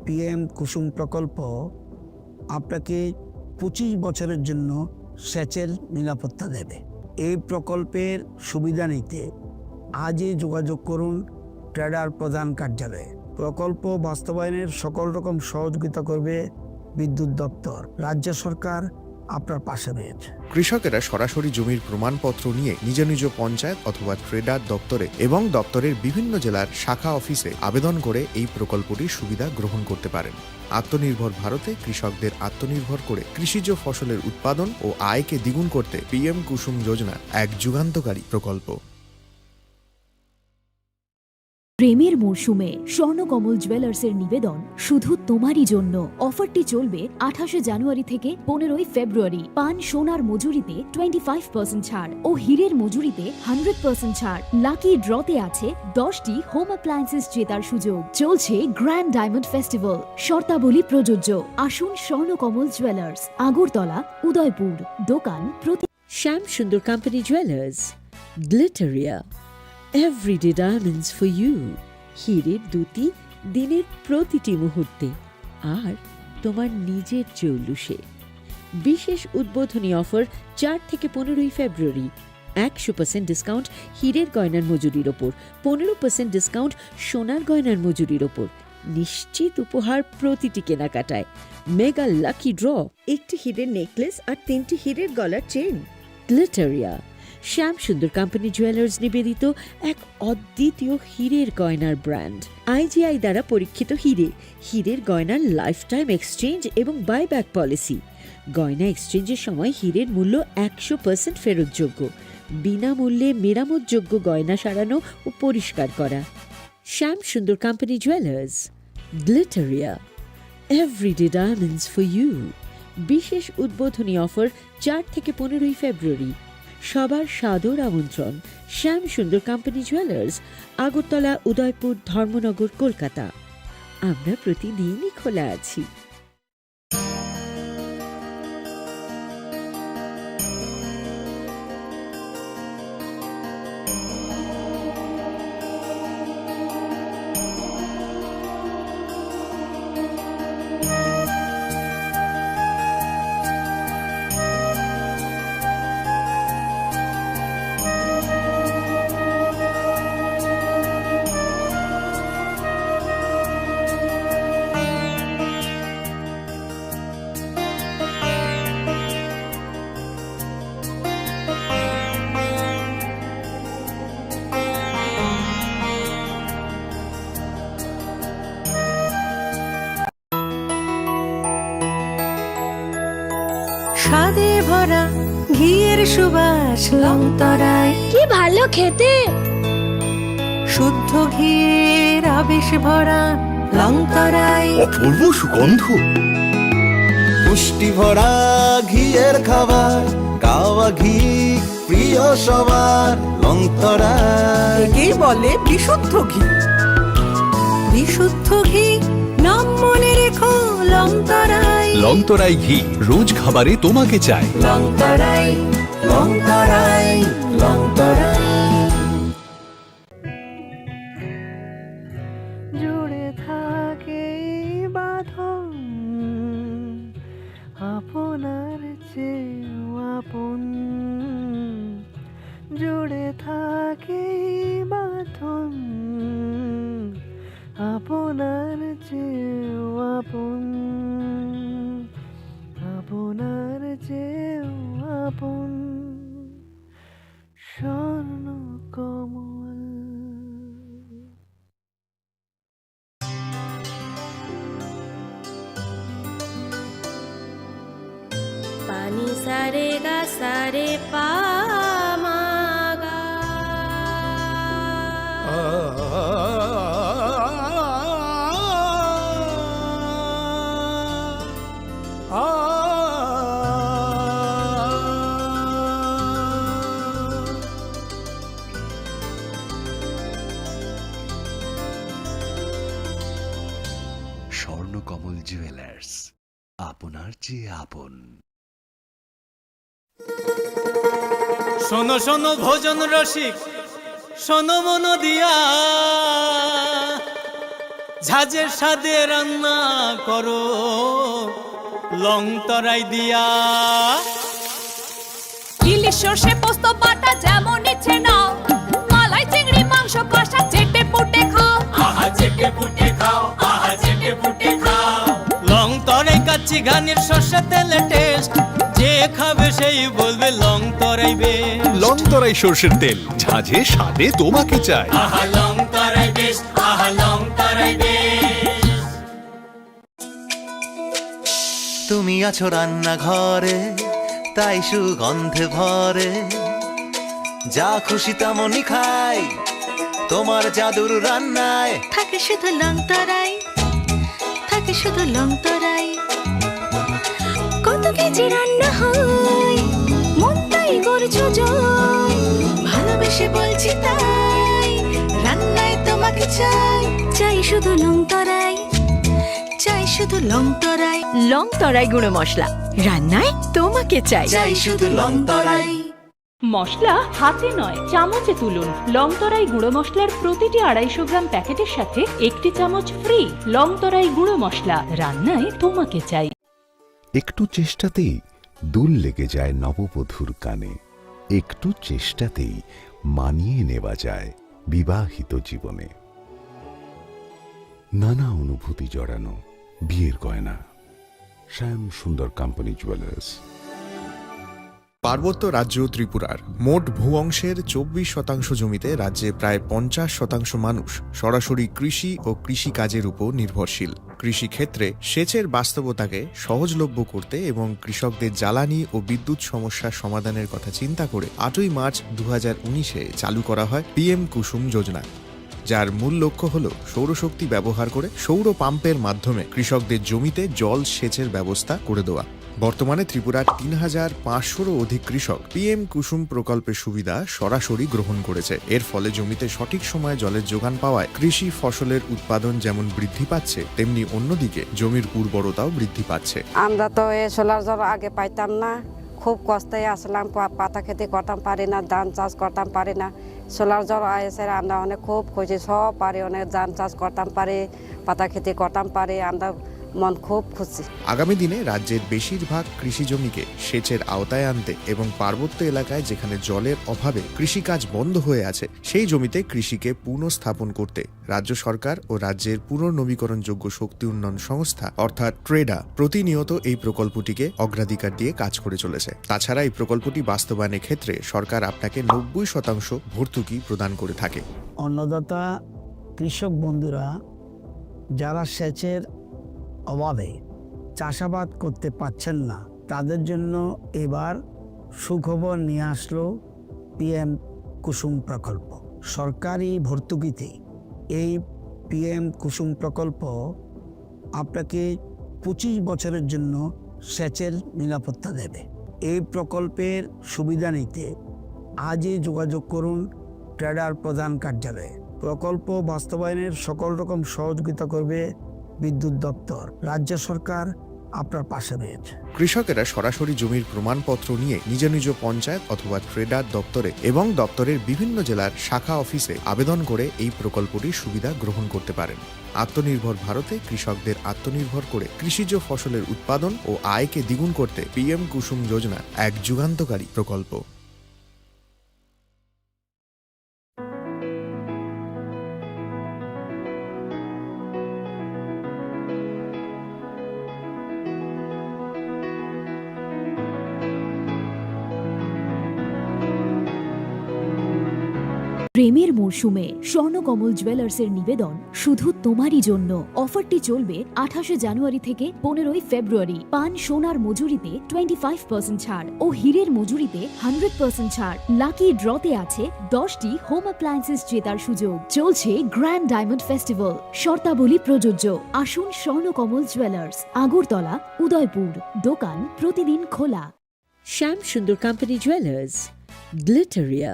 পিএম কুসুম প্রকল্প আপনাকে পঁচিশ বছরের জন্য সেচের নিরাপত্তা দেবে। এই প্রকল্পের সুবিধা নিতে আজই যোগাযোগ করুন ট্রেডার প্রধান কার্যালয়ে। প্রকল্প বাস্তবায়নের সকল রকম সহযোগিতা করবে বিদ্যুৎ দপ্তর। রাজ্য সরকার আপনার পাশে রয়েছে। কৃষকেরা সরাসরি জমির প্রমাণপত্র নিয়ে নিজ নিজ পঞ্চায়েত অথবা ট্রেডার দপ্তরে এবং দপ্তরের বিভিন্ন জেলার শাখা অফিসে আবেদন করে এই প্রকল্পটির সুবিধা গ্রহণ করতে পারেন। আত্মনির্ভর ভারতে কৃষকদের আত্মনির্ভর করে কৃষিজ ফসলের উৎপাদন ও আয়কে দ্বিগুণ করতে পিএম কুসুম যোজনা এক যুগান্তকারী প্রকল্প। প্রেমের মরশুমে স্বর্ণকমল জুয়েলার্সের নিবেদন শুধু তোমারই জন্য। অফারটি চলবে আঠাশে জানুয়ারি থেকে পনেরোই ফেব্রুয়ারি। পান সোনার মজুরিতে টোয়েন্টি ফাইভ পার্সেন্ট ছাড় ও হীরের মজুরিতে হান্ড্রেড পার্সেন্ট ছাড়। লাকি ড্রতে আছে দশটি হোম অ্যাপ্লায়েন্সেস জেতার সুযোগ। চলছে গ্র্যান্ড ডায়মন্ড ফেস্টিভ্যাল, শর্তাবলী প্রযোজ্য। আসুন স্বর্ণকমল জুয়েলার্স, আগরতলা, উদয়পুর। দোকান প্রতি Shyam Sundar company jewellers, Glitteria, everyday diamonds for you. হীরের দ্যুতি দিনের প্রতিটি মুহূর্তে। আর তোমার নিজের চৌলুসে। বিশেষ উদ্বোধনী অফার চার থেকে পনেরোই ফেব্রুয়ারি। একশো পার্সেন্ট ডিসকাউন্ট হীরের গয়নার মজুরির ওপর, পনেরো পার্সেন্ট ডিসকাউন্ট সোনার গয়নার মজুরির ওপর। নিশ্চিত উপহার প্রতিটি কেনাকাটায়। মেগা লাকি ড্র, একটি হীরের নেকলেস আর তিনটি হীরের গলার চেন। গ্লিটারিয়া, শ্যাম সুন্দর কোম্পানি জুয়েলার্স নিবেদিত এক অদ্বিতীয় হীরের গয়নার ব্র্যান্ড। আইজিআই দ্বারা পরীক্ষিত হীরে, হীরের গয়নার লাইফ টাইম এক্সচেঞ্জ এবং বাইব্যাক পলিসি। গয়না এক্সচেঞ্জের সময় হীরের মূল্য একশো পার্সেন্ট ফেরতযোগ্য। বিনামূল্যে মেরামতযোগ্য গয়না সারানো ও পরিষ্কার করা। Shyam Sundar company jewellers, Glitteria, everyday diamonds for you. বিশেষ উদ্বোধনী অফার চার থেকে পনেরোই ফেব্রুয়ারি। সবার সাদর আমন্ত্রণ। শ্যাম সুন্দর কোম্পানি জুয়েলার্স, আগরতলা, উদয়পুর, ধর্মনগর, কলকাতা। আমরা প্রতিদিনই খোলা আছি। স্বাদে ভরা ঘিয়ের সুবাস লংতরাই। কি ভালো খেতে! শুদ্ধ ঘিয়ের আবেশ ভরা লংতরাই। অপূর্ব সুগন্ধ। পুষ্টি ভরা ঘিয়ের খাবার, গাওয়া ঘি প্রিয় সবার, লংতরাই। একেই বলে বিশুদ্ধ ঘি। বিশুদ্ধ ঘি, নাম মনে রেখো, লংতরাই। লংতরাই ঘি, রোজ খাবারে তোমাকে চাই। লংতরাই, লংতরাই, লংতরাই। জুড়ে থাকে এই বাঁধন, আপনার চেয়েও আপন। জুড়ে থাকে এই বাঁধন, আপনার চেয়েও আপন, আপনার চেয়েও আপন। স্বর্ণ কমল। পানি সারে গা সারে পা মা গা। স্বর্ণকমল জুয়েলার্স, আপনার চেয়ে আপন। শোনো শোনো ভজন রসিক, শোনো মন দিয়া, ঝাঁঝে স্বাদে রান্না করো লং তরাই দিয়া। ইলিশ সর্ষে পোস্ত বাটা যেমন ইচ্ছে নাও, মালাই চিংড়ি মাংস কষা চেটে পুটে খাও। আহা চেটে পুটে খাও, আহা চেটে পুটে খাও। লং তরাই কাচ্চি ঘানির সর্ষে তেলে টেস্ট, যে খাবে সেই বলবে লং তরাই বেশ। লং তরাই সর্ষের তেল, ঝাঁঝে স্বাদে তোমাকে চাই। আহা লং তরাই বেশ, আহা লং তরাই বেশ। তুমি আছো রান্নাঘরে, তাই সুগন্ধে ভরে। যা খুশি তেমনই খাই, তোমার জাদুর রান্নায়। থাকে শুধু লং তরাই, থাকে শুধু লং তরাই। কত কেজি রান্না হয়, মন তাই করছো জয়। ভালোবেসে বলছি তাই, রান্নায় তোমাকে চাই। চাই শুধু লং তরাই, চাই শুধু লং তরাই। লং তরাই গুঁড়ো মশলা, রান্নায় তোমাকে চাই। চাই শুধু লং তরাই। মশলা হাতে নয়, চামচে তুলুন। লং তরাই গুঁড়ো মশলার প্রতিটি আড়াইশো গ্রাম প্যাকেটের সাথে একটি চামচ ফ্রি। লং তরাই গুঁড়ো মশলা, রান্নায় তোমাকে চাই। একটু চেষ্টাতেই দুল লেগে যায় নববধূর কানে। একটু চেষ্টাতেই মানিয়ে নেওয়া যায় বিবাহিত জীবনে। নানা অনুভূতি জড়ানো বিয়ের গয়না। শ্যাম সুন্দর কোম্পানি জুয়েলার্স। পার্বত্য রাজ্য ত্রিপুরার মোট ভূ অংশের চব্বিশ শতাংশ জমিতে রাজ্যে প্রায় পঞ্চাশ শতাংশ মানুষ সরাসরি কৃষি ও কৃষিকাজের উপর নির্ভরশীল। কৃষিক্ষেত্রে সেচের বাস্তবতাকে সহজলভ্য করতে এবং কৃষকদের জ্বালানি ও বিদ্যুৎ সমস্যা সমাধানের কথা চিন্তা করে আটই মার্চ দু হাজার উনিশে চালু করা হয় পিএম কুসুম যোজনা, যার মূল লক্ষ্য হল সৌরশক্তি ব্যবহার করে সৌর পাম্পের মাধ্যমে কৃষকদের জমিতে জল সেচের ব্যবস্থা করে দেওয়া। বর্তমানে ত্রিপুরার তিন হাজার পাঁচশোরও অধিক কৃষক পিএম কুসুম প্রকল্পের সুবিধা সরাসরি গ্রহণ করেছে। এর ফলে জমিতে সঠিক সময়ে জলের যোগান পাওয়ায় কৃষি ফসলের উৎপাদন যেমন বৃদ্ধি পাচ্ছে, তেমনি অন্যদিকে জমির উর্বরতাও বৃদ্ধি পাচ্ছে। আমরা তো এই সোলার জল আগে পাইতাম না, খুব কষ্টে আসলাম, পা-, পাতা খেতে করতাম পারি না, ধান চাষ করতাম পারি না। সোলার জল আইসে আমরা অনেক খুব খুশি, সব পারি, অনেক ধান চাষ করতাম পারি, পাতা খেতে করতাম পারি, আমরা মন খুব খুশি। আগামী দিনে রাজ্যের বেশিরভাগ কৃষি জমিকে সেচের আওতায় আনতে এবং পার্বত্য এলাকায় যেখানে জলের অভাবে কৃষিকাজ বন্ধ হয়ে আছে, সেই জমিতে কৃষিকে পুনঃস্থাপন করতে রাজ্য সরকার ও রাজ্যের পুনর্নবীকরণযোগ্য শক্তি উন্নয়ন সংস্থা অর্থাৎ ট্রেডা প্রতিনিয়ত এই প্রকল্পটিকে অগ্রাধিকার দিয়ে কাজ করে চলেছে। তাছাড়া এই প্রকল্পটি বাস্তবায়নের ক্ষেত্রে সরকার আপনাকে নব্বই শতাংশ ভর্তুকি প্রদান করে থাকে। অন্নদাতা কৃষক বন্ধুরা যারা সেচের অভাবে চাষাবাদ করতে পারছেন না, তাদের জন্য এবার সুখবর নিয়ে আসলো পিএম কুসুম প্রকল্প। সরকারি ভর্তুকিতে এই পিএম কুসুম প্রকল্প আপনাকে পঁচিশ বছরের জন্য সেচের নিরাপত্তা দেবে। এই প্রকল্পের সুবিধা নিতে আজই যোগাযোগ করুন ট্রেডার প্রধান কার্যালয়ে। প্রকল্প বাস্তবায়নের সকল রকম সহযোগিতা করবে বিদ্যুৎ দপ্তর। রাজ্য সরকার আপনার পাশে রয়েছে। কৃষকেরা সরাসরি জমির প্রমাণপত্র নিয়ে নিজ নিজ পঞ্চায়েত অথবা ট্রেডার দপ্তরে এবং দপ্তরের বিভিন্ন জেলার শাখা অফিসে আবেদন করে এই প্রকল্পটির সুবিধা গ্রহণ করতে পারেন। আত্মনির্ভর ভারতে কৃষকদের আত্মনির্ভর করে কৃষিজ ফসলের উৎপাদন ও আয়কে দ্বিগুণ করতে পিএম কুসুম যোজনা এক যুগান্তকারী প্রকল্প। প্রেমের মরশুমে স্বর্ণকমল জুয়েলার্সের নিবেদন শুধু তোমারই জন্য। অফারটি চলবে আঠাশে জানুয়ারি থেকে পনেরোই ফেব্রুয়ারি। পান সোনার মজুরিতে টোয়েন্টি ফাইভ পার্সেন্ট ছাড় ও হীরের মজুরিতে হান্ড্রেড পার্সেন্ট ছাড়। লাকি ড্রতে আছে দশটি হোম অ্যাপ্লায়েন্সেস জেতার সুযোগ। চলছে গ্র্যান্ড ডায়মন্ড ফেস্টিভ্যাল। শর্তাবলী প্রযোজ্য। আসুন স্বর্ণকমল জুয়েলার্স, আগরতলা, উদয়পুর। দোকান প্রতিদিন খোলা। Shyam Sundar Company Jewelers, Glitteria,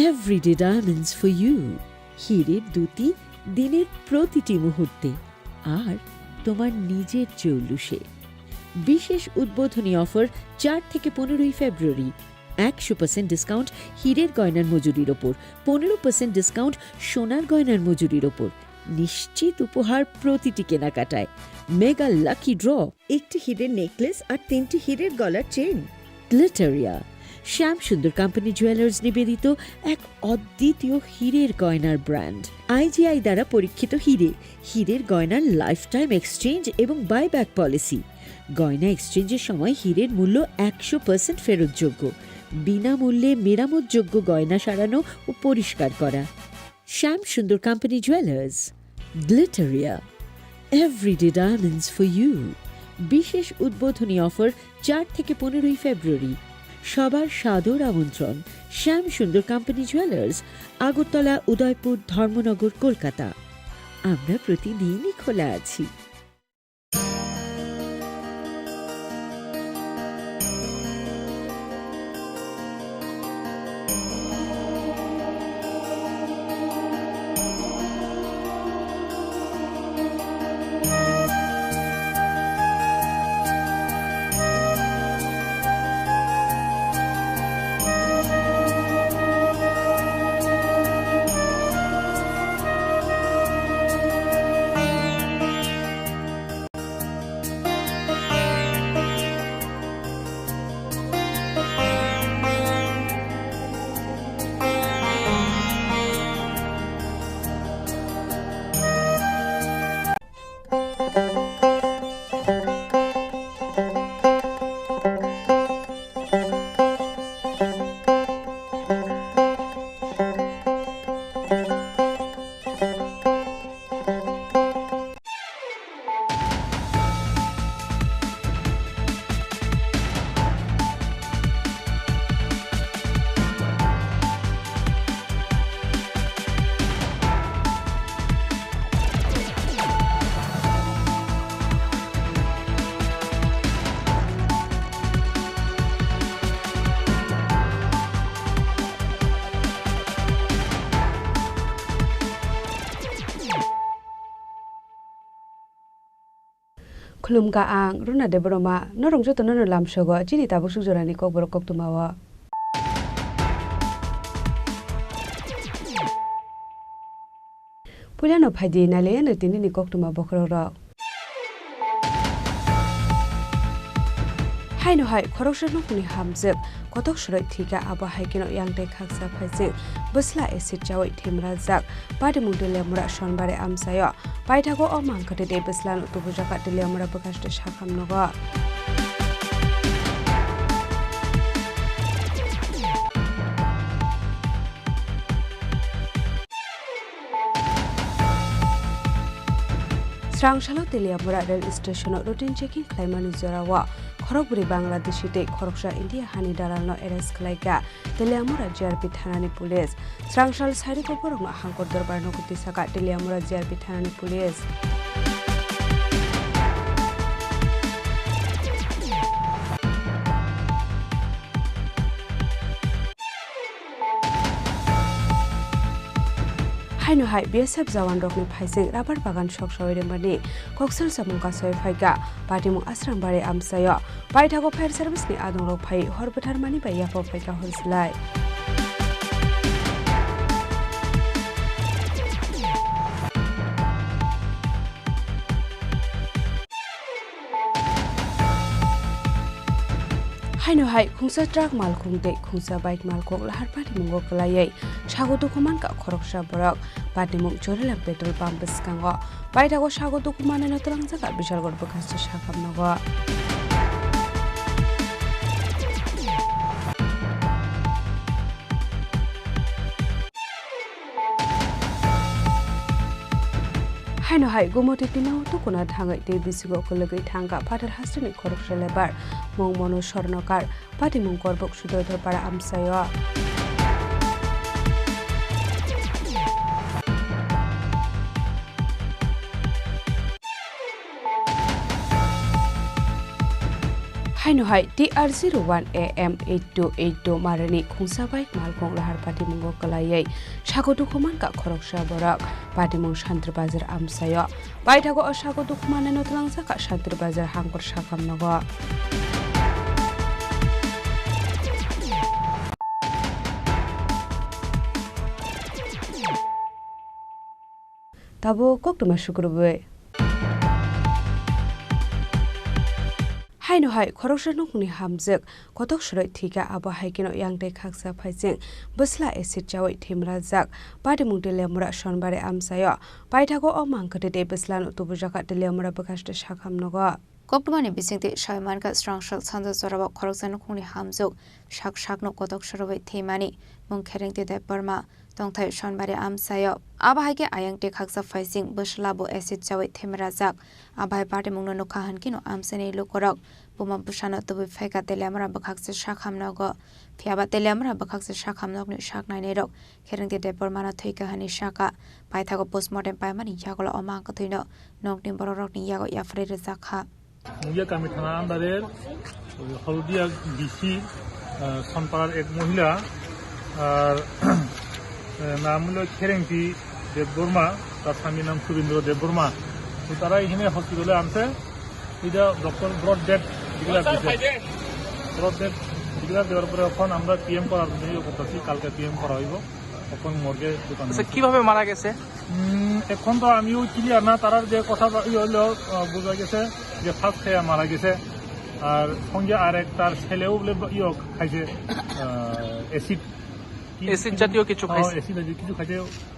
everyday diamonds for you। হীরের দ্যুতি দিনের প্রতিটি মুহূর্তে আর তোমার নিজের জৌলুসে। বিশেষ উদ্বোধনী অফার চার থেকে পনেরোই ফেব্রুয়ারি। একশো পার্সেন্ট ডিসকাউন্ট হীরের গয়নার মজুরির ওপর, পনেরো পার্সেন্ট ডিসকাউন্ট সোনার গয়নার মজুরির ওপর। নিশ্চিত উপহার প্রতিটি কেনাকাটায়। মেগা লাকি ড্র, একটি হীরের নেকলেস আর তিনটি হীরের গলার চেইন। গ্লিটারিয়া, শ্যাম সুন্দর কোম্পানি জুয়েলার্স নিবেদিত এক অদ্বিতীয় হীরের গয়নার ব্র্যান্ড। আইজিআই দ্বারা পরীক্ষিত হীরে, হীরের গয়নার লাইফ টাইম এক্সচেঞ্জ এবং বাইব্যাক পলিসি। গয়না এক্সচেঞ্জের সময় হীরের মূল্য একশো পার্সেন্ট ফেরতযোগ্য। বিনামূল্যে মেরামতযোগ্য গয়না সারানো ও পরিষ্কার করা। Shyam Sundar company jewellers, Glitteria, everyday diamonds for you. বিশেষ উদ্বোধনী অফার চার থেকে পনেরোই ফেব্রুয়ারি। সবার সাদর আমন্ত্রণ। শ্যাম সুন্দর কোম্পানি জুয়েলার্স, আগরতলা, উদয়পুর, ধর্মনগর, কলকাতা। আমরা প্রতিদিনই খোলা আছি। Khulumkha ang Runa Debbarma, norok jotono no lamsogo chini tabuk suk jorani kokborok koktwmao. Puilano phaidi nailaiano tinini koktwma bokhorokrok. Haino hai khoroksa nokni hamjwk kotok swrwi thwikha, abo hai kheno yang tei khaksa phaising bwsla acid chawi thwimrajak. Patimung Teliamura Sonbari amchaio paithago o mangkwthwi tei bwslano tubujakha Teliamura bwkhaste sakham nogo. Srangsalo Teliamura rail station-o routine checking khlaimani jorao khorokbrwi Bangladeshi tei khoroksa India hani dalalno arrest khlaikha Teliamura G R P thanani police. Srangsal sarigo borokno hangkor dorbar nogo tisakha Teliamura G R P thanani police. Haino hai B S F jawan rokni phaising rabar bagan sok sawi rwmani koksil samung kasoi phaikha Patimung Asrambari amchaio. Paithago fire service ni adongrok phai hor bwtharmani bai yapha phaikha hor slai. Haino hai khungsa truck malkhung tei khungsa bike malkhung lahar patimungo kwlaiwi sago dukhu mankha khoroksa borok. Patimung Chorilam petrol pump bwskango paithago sago dukhu manwino twlangjakha Bishalgarh bwkhaste sakham nogo. Haino hai Gumoti Tinao tukuna thangwi tei bisingo kwlwgwi thangkha phatar hasteni khoroksa lebar mung Monu Sornokar, patimung Korbuk Sudrodhorpara amchaio. Haino hai T R zero one A M eight two eight two marani khungsa bai malkhung lahar patimungo kwlaiwi sago dukhu mankha khoroksa borok. Patimung Shantir Bazar amchaio. Paithago o sago dukhu manwino twlangjakha Shantir Bazar hangkor sakham nogo. Tabuk koktwma sukrubwi. Haino hai khoroksa nokni hamjwk kotok swrwi thwikha, abo hai kheno yang tei khaksa phaising bwsla acid chawi thwimrajak. Patimung Teliamura Sonbari amchaio paithago o mangkwthwi tei bwslano tubujakha Teliamura bwkhaste sakham nogo. Koktwmani bisingtwi sawi mankha, srangsal sanja jorao khoroksa nukhungni hamjwk sak sakno kotok swrwi thwimani mung Kherengti Debbarma, tongthai Sonbari amchaio. Abo hai khe ayang tei khaksa phaising bwsla bo acid chawi thwimrajak. Abo hai patimungno nukha hwn kheno amchaini lukurok buma bwsano tubui phaikha Teliamura bwkhaksa sakham nogo. Phiyaba Teliamura bwkhaksa sakham nokni saknainirok Kherengti Debbarmano thwikha hwnwi sakha. Paithago postmortem paimani yagulo o mangkwthwino nokni bororokni yago yapharwi rwjakha. Mongia কামি থানা আন্ডারের হলদিয়া ডিসি, আহ, সনপাড়ার এক মহিলা, আর, আহ, নাম হলো খেরেংটি দেববর্মা, তার স্বামীর নাম সুরেন্দ্র দেববর্মা। তো তারা এখানে হসপিটালে আনছে, এটা ডক্টর ব্লাড ডেথ ডিক্লেয়ার দিয়েছে। ব্লাড ডেথ ডিক্লেয়ার দেওয়ার পরে এখন আমরা পিএম করার জন্য ইয়ে করতেছি, কালকে পিএম করা হইব। এখন মর্গে ঢুকানো আচ্ছা, হয়েছে। কিভাবে মারা গেছে? উম, এখন তো আমিও ক্লিয়ার না, তারার যে কথা বা-, ইয়ে হলো, আহ, বোঝা গেছে যে ফার্স্ট খেয়ে মারা গেছে। আর সঙ্গে আর এক তার ছেলেও বলে ব-, ইয়ে খাইছে, আহ, অ্যাসিড। কি, অ্যাসিড কি জাতীয় কিছু ও, খাইছে। অ্যাসিড জাতীয় কিছু খাইছে,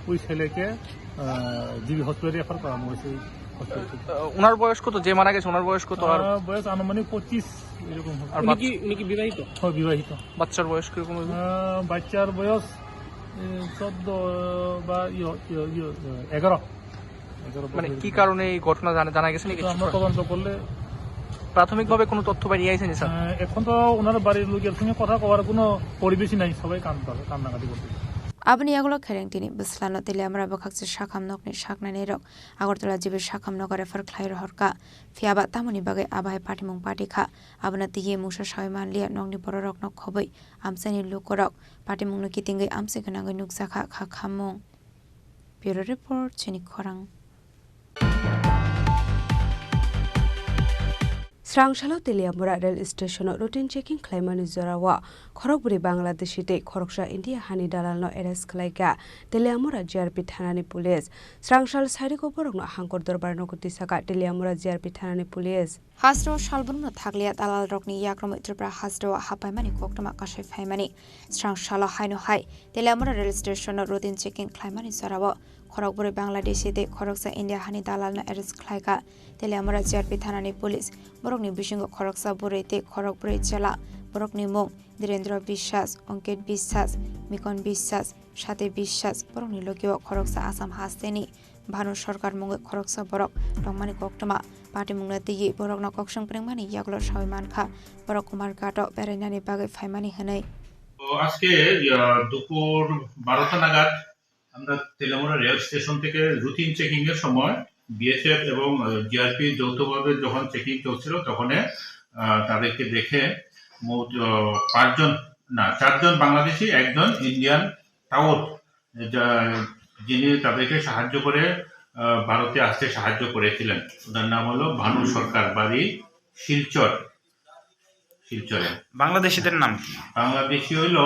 ওই ছেলেকে, আহ, জিবি হসপিটালে রেফার করানো হয়েছে, এই হসপিটাল থেকে। আহ, ওনার বয়স কত? যে মারা গেছে, ওনার বয়স কত? আর আহ, বয়স আনুমানিক পঁচিশ এরকম হবে। আর উনি বাচ্চা? কি, উনি কি বিবাহিত? হ্যাঁ, বিবাহিত। বাচ্চার বয়স কিরকম হবে? আহ, বাচ্চার বয়স এ, চোদ্দ বা ইয়ো, ইয়ো, ইয়ো, এগারো। এগারো মানে বছর। কি কারণে এই ঘটনা জানা, জানা গেছে নাকি তো কিছু? আমরা তদন্ত করলে প্রাথমিকভাবে কোনো তথ্য বাইরে আইছে নি, স্যার? আহ, এখন তো ওনার বাড়ির লোকের সঙ্গে কথা কওয়ার কোনো পরিবেশই নাই, সবাই কান্না, কান্নাকাটি করছে। Aboni yagulo Kherengtini bwslano Teliamura bwkhaksa sakham nokni saknainirok Agartala G B sakham nogo refer khlai rohorkha. Phiyaba tamoni bagwi abo hai patimung party kha, abono twiwi mungsa sawi manliya nokni bororokno khobwi amchaini lukurok. Patimungno kitingwi amchai gwnangwi nukjakha kha khammung. Bureau Report, Chini Khorang. Srangsalo Teliamura rail station-o routine checking khlaimani jorao khorokbrwi Bangladeshi tei khoroksa India hani dalalno arrest khlaikha Teliamura G R P thanani police. Srangsal sarigo borokno hangkor dorbar nogo tisakha Teliamura G R P thanani police. Hasteo salbrumno thakliya dalalrokni yakromwi Tripura hasteo hapaimani koktwma kasai phaimani. Srangsalo haino hai Teliamura rail station-o routine checking khlaimani jorao khorokbrwi Bangladeshi tei khoroksa India hani dalalno arrest khlaikha Teliamura G R P thanani police. Borokni bisingo khoroksa bwrwi tei khorokbrwi chwla. Borokni mung Dhirendra Biswas, Ankit Biswas, Mikon Biswas, Sati Biswas. Borokni logio khoroksa Assam hasteni Bhanu Sarkar mungwi khoroksa borok tongmani koktwma. Patimungno twiwi borokno koksong pringmani yagulo sawi mankha borok Kumarghato berainani bagwi phaimani hwnwi. তো আজকে, আহ, দুপুর বারোটা নাগাদ আমরা Teliamura rail station থেকে routine checking এর সময় বিএসএফ এবং, আহ, জিআরপি যৌথভাবে যখন চেকিং চলছিল, তখন, আহ, তাদেরকে দেখে মোট, আহ, পাঁচজন, না, চারজন বাংলাদেশি, একজন ইন্ডিয়ান টাউট, যা-, যিনি তাদেরকে সাহায্য করে, আহ, ভারতে আসতে সাহায্য করেছিলেন। ওনার নাম হলো ভানু সরকার, বাড়ি শিলচর, শিলচরে। বাংলাদেশিদের নাম কি? বাংলাদেশি হইলো,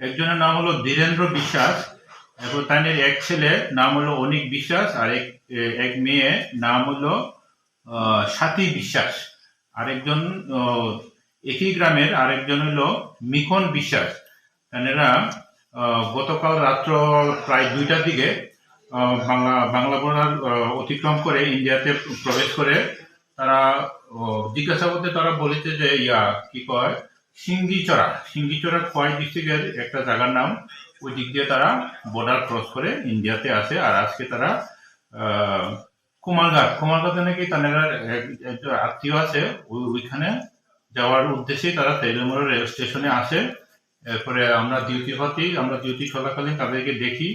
একজনের নাম হলো ধীরেন্দ্র বিশ্বাস, এবং তাদের এক ছেলে নাম হলো অনিক বিশ্বাস, আর এক, এ, এক মেয়ে নাম হলো, আহ, স্বাতি বিশ্বাস। আরেকজন, আহ, একই গ্রামের আরেকজন হইলো মিখন বিশ্বাস। তারা, আহ, গতকাল রাত্র প্রায় দুইটার দিকে, আহ, বাংলা, বাংলা বর্ডার, আহ, অতিক্রম করে ইন্ডিয়াতে প্রবেশ করে। তারা, আহ, জিজ্ঞাসাবাদে তারা বলেছে যে, ইয়া, কি কয়, সিঙ্গিচড়া, সিঙ্গিচড়া খোয়াই ডিস্ট্রিক্টের একটা জায়গার নাম। ওই দিক দিয়ে তারা বর্ডার ক্রস করে ইন্ডিয়াতে আসে। আর আজকে তারা, আহ, কুমারঘাট, কুমারঘাটে নাকি তাদের এক, একজন আত্মীয় আছে, ওই, ওইখানে যাওয়ার উদ্দেশ্যেই তারা তেলিয়ামুড়া রেল স্টেশনে আসে। এরপরে আমরা ডিউটি পাতি, আমরা ডিউটি চলাকালীন তাদেরকে দেখি,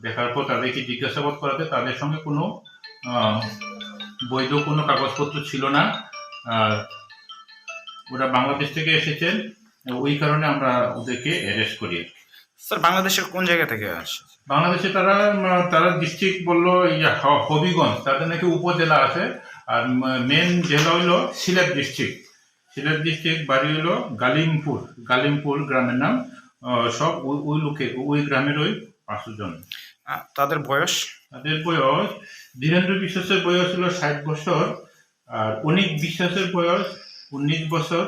দেখার পর তাদেরকে জিজ্ঞাসাবাদ করাতে তাদের সঙ্গে কোনো, আহ, বৈধ কোনো কাগজপত্র ছিল না। আর ওরা বাংলাদেশ থেকে এসেছেন, ওই কারণে আমরা ওদেরকে অ্যারেস্ট করি। স্যার, বাংলাদেশের কোন জায়গা থেকে আসে? বাংলাদেশে তারা, উম, তারা ডিস্ট্রিক্ট বললো, ইয়া, হ-, হবিগঞ্জ, তাদের নাকি উপজেলা আছে। আর, উম, মেন জেলা হইলো সিলেট ডিস্ট্রিক্ট। সিলেট ডিস্ট্রিক্ট, বাড়ি হইলো গালিমপুর, গালিমপুর গ্রামের নাম। আহ, সব ওই, ওই লোকে, ওই গ্রামের ওই পাঁচশো জন। আহ, তাদের বয়স? তাদের বয়স, ধীরেন্দ্র বিশ্বাসের বয়স হলো ষাট বছর, আর অনিক বিশ্বাসের বয়স উনিশ বছর,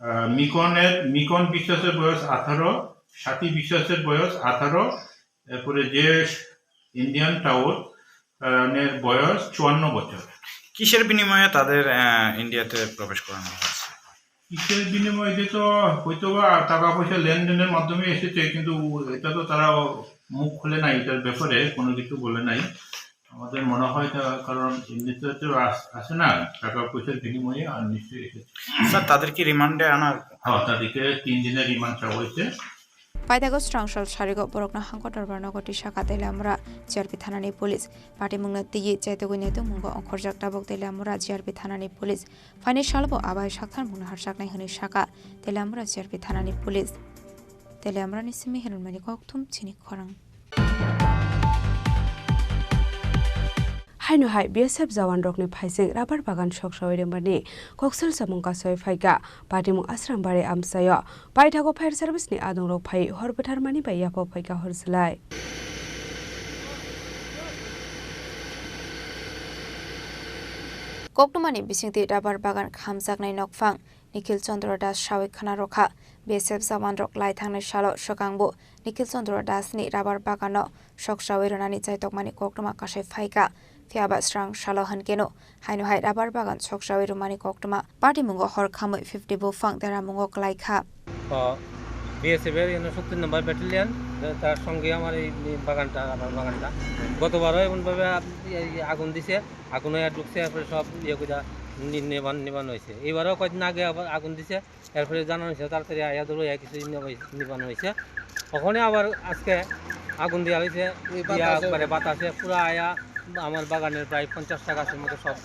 আহ, মিকনের, মিকন বিশ্বাসের বয়স আঠারো, স্বাতী বিশ্বাসের বয়স আঠারো, এরপরে যে ইন্ডিয়ান টাউট, তার বয়স চুয়ান্ন বছর। কিসের বিনিময়ে তাদের, আহ, ইন্ডিয়াতে প্রবেশ করানো হয়েছে? কিসের বিনিময়ে, এটা তো হয়তো বা টাকা পয়সা লেনদেনের মাধ্যমে এসেছে, কিন্তু এটা তো তারা মুখ খুলে নাই, এটার ব্যাপারে কোনো কিছু বলে নাই। আমাদের মনে হয় তা, কারণ এমনিতে তো আস-, আসে না, টাকা পয়সার বিনিময়ে আর নিশ্চয়ই এসেছে। স্যার, তাদের কি রিমান্ডে আনার? হ্যাঁ, তাদেরকে তিন দিনের রিমান্ড চাওয়া হয়েছে। Paithago Srangsal sarigo borokno hangko dorbar nogo tisakha Teliamura G R P thanani police. Patimungno twiwi chaitugwi naitukmungo ongkhorjak tabuk Teliamura G R P thanani police. Phaini salobo abai saktharmungno harjaknai hwnwi sakha Teliamura G R P thanani police. Teliamurani simi Hermani kokthum chini khorang. Haino hai B S F jawan rokni phaising rabar bagan soksawi rwmani koksil samung kasoi phaikha. Patimung Asrambari amchaio paithago fire service ni adung rok phai hor bwtharmani bai yapha phaikha hor swlai. Koktwmani bisingtwi rabar bagan khamjaknai nokphang Nikhil Chandra Das sawi khna rwkha. B S F jawanrok lai thangnai salo swkangbo Nikhil Chandra Das ni rabar bagano soksawi rwnani chaitokmani koktwma kasai phaikha. Phiyaba srang salo hwnkeno haino hai rabar bagan soksawi rwmani koktwma patimungo hor khamwi fifty buphang deramungo kwlaikha. O, B S F er এখানে সত্তর নম্বর ব্যাটালিয়ন, তার সঙ্গে আমার এই, এই বাগানটা, রাবার বাগানটা। গতবারও এমনভাবে আপ-, এই, এই আগুন দিছে, আগুন হয়ে ঢুকছে, এরপরে সব ইয়ে করে নি-, নিবান-, নিবানো হয়েছে। এবারও কয়েকদিন আগে আবার আগুন দিছে, এরপরে জানানো হয়েছে, তাড়াতাড়ি আয়া ধরো, আয়া কিছু নিবা-, নিবানো হয়েছে। ওখানে আবার আজকে আগুন দেওয়া হয়েছে, এই দিয়া বাতাসে একবারে বাতাসে পুরা আয়া আমার বাগানের প্রায় পঞ্চাশটা গাছের মতো সব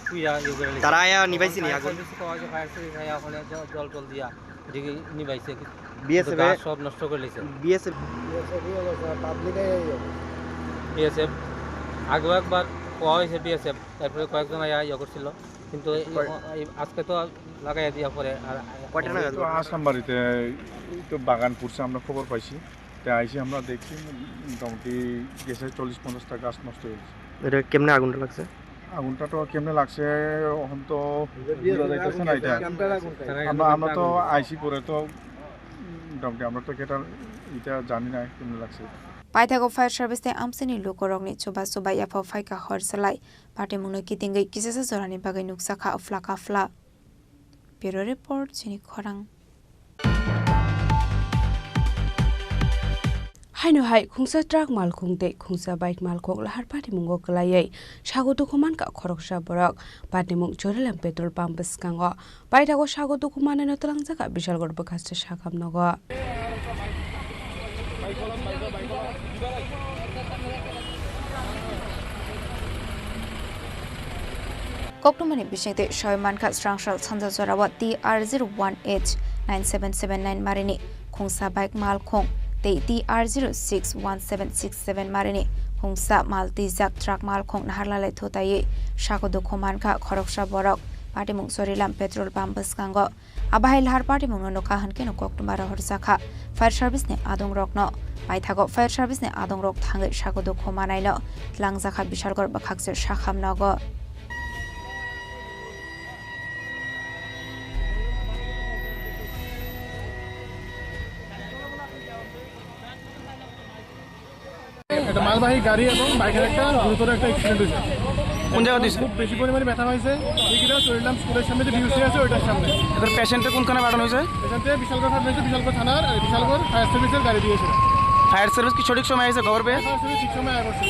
পুইয়া ইয়ে করে নিছে। তারা আয়া নিবাইছে নি আগুন? ফায়ার সার্ভিস কওয়া হয়েছে, ফায়ার সার্ভিস আয়া ওখানে জ-, জল টল দিয়া এদিকে নিবাইছে। বিএসএফ কিন্তু গাছ সব নষ্ট করে নিছে। বিএসএফ। বিএসএফ আগেও একবার কওয়া হয়েছে বিএসএফ, তারপরে কয়েকজন আয়া ইয়ে করছিল। কিন্তু এই, কয়- এই আজকে তো লাগাই দিয়া পরে আর কয়টা নাগাদ? তো আসামবাড়িতে এই তো বাগান পুড়ছে, আমরা খবর পাইছি, তাই আইসি আমরা দেখছি মোটামুটি গেছে চল্লিশ পঞ্চাশটা গাছ নষ্ট হয়ে গেছে। এটা কেমনে আগুনটা লাগছে? আগুনটা তো কেমনে লাগছে, এখন তো বোঝা যাইতেছে না এটা। আমরা, আমরা তো আইসি পরে তো মোটামুটি আমরা তো এটা, এটা জানি না কেমনে লাগছে। Paithago fire service tei amchaini lukurokni chuba chuba yaphao phaikha hor salai. Patimungno kitingwi kisasa jorani bagwi nukjakha afla kafla. Bureau report, chini khorang. Haino hai khungsa truck malkhung tei khungsa bike malkhung lahar patimungo kwlaiwi sago dukhu mankha khoroksa borok. Patimung Chorilam petrol pump bwskango paithago sago dukhu manwino twlangjakha Bishalgarh bwkhaksa sakam nogo. Koktwmani bisingtwi soi mankha, srangsal sanja jorao T R zero one H nine seven seven nine marini khungsa bike malkhung tei T R zero six one seven six seven marini khungsa mal twijak truck malkhung naharlalai thutaiwi sago dukhu mankha khoroksa borok. Patimung Chorilam petrol pump bwskango. Abo hai lahar patimungno nukha hwnkhe no koktwma rohorjakha fire service ni adongrokno. Paithago fire service ni adongrok thangwi sago dukhu manaino twlangjakha Bishalgarh bwkhaksa sakam nogo. একটা মালবাহী গাড়ি এবং বাইকের একটা গুরুতর একটা অ্যাক্সিডেন্ট হয়েছে। কোন জায়গা দিছে? খুব বেশি পরিমাণে ব্যথা হয়েছে। এই কিনা চরিলাম স্কুলের সামনে যে ডিউসি আছে, ওইটার সামনে। এদের পেশেন্টে কোনখানে পাঠানো হয়েছে? পেশেন্টে বিশালগড় থানার, বিশালগড় থানার, এই বিশালগড় ফায়ার সার্ভিসের গাড়ি দিয়েছে। ফায়ার সার্ভিস কি সঠিক সময় এসে খবর পেয়ে? ফায়ার সার্ভিস ঠিক সময় আয় করছে।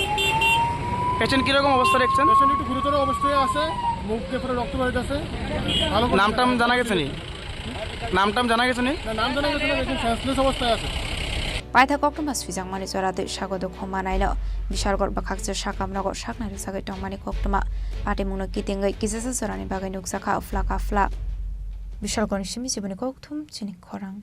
পেশেন্ট কিরকম অবস্থা দেখছেন? পেশেন্ট একটু গুরুতর অবস্থায় আছে, মুখ দিয়ে পুরো রক্ত বেরোতেছে। ভালো করে নাম টাম জানা গেছে নি? নাম টাম জানা গেছে নি? না, নাম জানা গেছে না, একদম সেন্সলেস অবস্থায় আছে। Paitha koktwma swijakmani jora twi sago dukhu manaino Bishalgarh bwkhaksa sakam nogo saknai rwchagwi tongmani koktwma. Patimungno kitingwi kisasa jorani bagwi nukjakha afla kafla. Bishalgarhni simi chiboni kokthum chini khorang.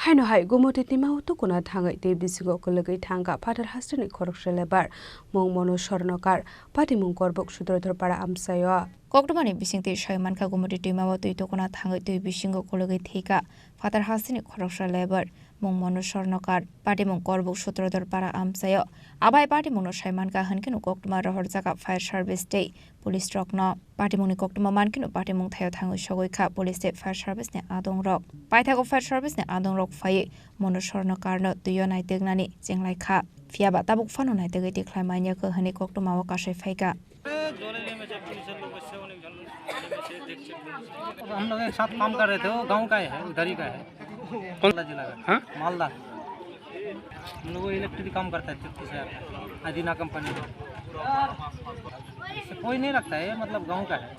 Haino hai Gumoti twima o tukuna thangwi tei bisingo kwlwgwi thangkha phatar hasteni khoroksa lebar mung Monu Sornokar, patimung Korbuk Sutrodhor para amchaio. Koktwmani bisingtwi soi mankha, Gumoti twima o twi tukuna thangwi twi bisingo kwlwgwi thwikha phatar hasteni khoroksa lebar mung Monu Sornokar, patimung Korbuk Sutrodhor para amchaio. Abai patimungno sai mankha hwnkhe no koktwma rohorjakha fire service tei police rokno. Patimungni koktwma mankhe no patimung thaio thangwi sogwi kha police tei fire service ni adongrok. Paithago fire service ni adongrok phaiwi Monu Sornokarno twio naituknani chenglaikha. Phiyaba tabuk phano naitugwi tikhlai manya kho hwnwi koktwmao kasai phaikha. हम लोग एक साथ काम कर रहे थे, वो गांव का ही है, उधर ही का है। कौन? मालदा जिला का। हाँ? मालदा। हम लोग वो इलेक्ट्रिक काम करता है, छत्तीस हजार का, अदीना कंपनी में। इससे कोई नहीं रखता है, मतलब गांव का है।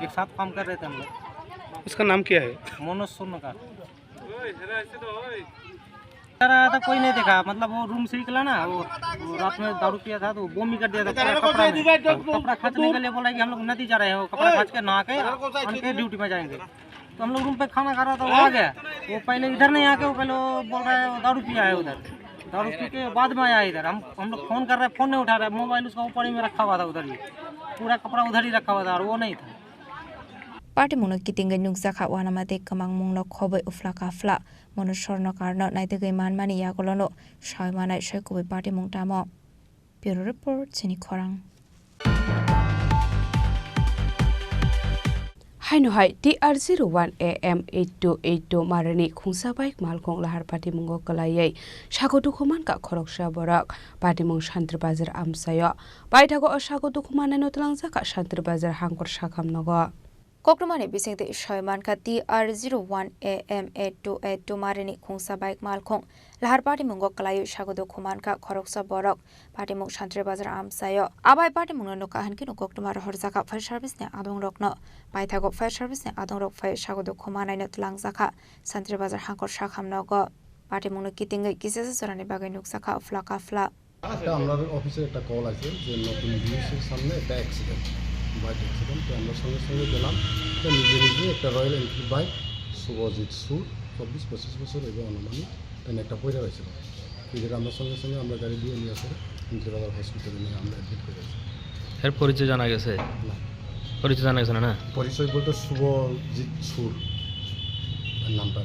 एक साथ काम कर रहे थे हम लोग। उसका नाम क्या है? मनोज सोनकार। सर, आया था, कोई नहीं देखा, मतलब वो रूम से निकला ना, वो, वो रात में दारू पिया था तो बॉमी कर दिया था, पूरा कपड़ा में। कपड़ा खींचने के लिए बोला कि हम लोग नदी जा रहे हैं, वो कपड़ा खींच के नहा के, आन के ड्यूटी में जाएंगे। तो हम लोग रूम पे खाना खा रहा था, वो आ गया। वो पहले इधर नहीं आके, वो पहले वो बोल रहा है, वो दारू पिया है उधर। दारू पी के बाद में आया इधर। हम, हम लोग फोन कर रहे हैं, फोन नहीं उठा रहा है, मोबाइल उसका ऊपर ही में रखा हुआ था उधर ही। पूरा कपड़ा उधर ही रखा हुआ था और वो नहीं था। Patimungno kitingwi nukjakha uanama tei kwmangmungno khobwi ufla kafla. Monu Sornokarno naitugwi manmani yagulono soi manai soi kubui patimung tamo. Bureau report, chini khorang. Haino hai T R zero one A M eight two eight two marini khungsa bike malkhung lahar patimungo kwlaiwi sago dukhu mankha khoroksa borok. Patimung Santri Bazar amchaio. Paithago o sago dukhu mannaino twlangjakha Santri Bazar hangkor sakam nogo. Koktwmani bisingtwi soi mankha T R zero one A M eight two eight two marini khungsa bike malkhung lahar patimungo kwlaiwi sago dukhu mankha khoroksa borok. Patimung Santri Bazar amchaio. Abai patimungno nukha hwnkhe no koktwma rohorjakha fire service ni adongrokno. Paithago fire service ni adongrok phai sago dukhu manaino twlangjakha Santri Bazar hangkor sakam nogo. Patimungno kitingwi kisasa jorani bagwi nukjakha ufla kafla. একটা আমরার অফিসে একটা কল আছে যে নতুন ডিউসির সামনে একটা অ্যাক্সিডেন্ট, বাইক অ্যাক্সিডেন্ট। তো আমরা সঙ্গে সঙ্গে গেলাম। তো নিজে নিজে একটা রয়্যাল এনফিল্ড বাইক, শুভজিৎ সুর, চব্বিশ পঁচিশ বছর এবং আনুমানিক, তেন একটা পড়ে রয়েছিল। তো যেটা আমরা সঙ্গে সঙ্গে আমরা গাড়ি দিয়ে নিয়ে আসলে ইন্দিরা বাজার হসপিটালে নিয়ে আমরা অ্যাডমিট করে আছি। এর পরিচয় জানা গেছে? না। পরিচয় জানা গেছে না, না? পরিচয় বলতে শুভজিৎ সুর নামটা।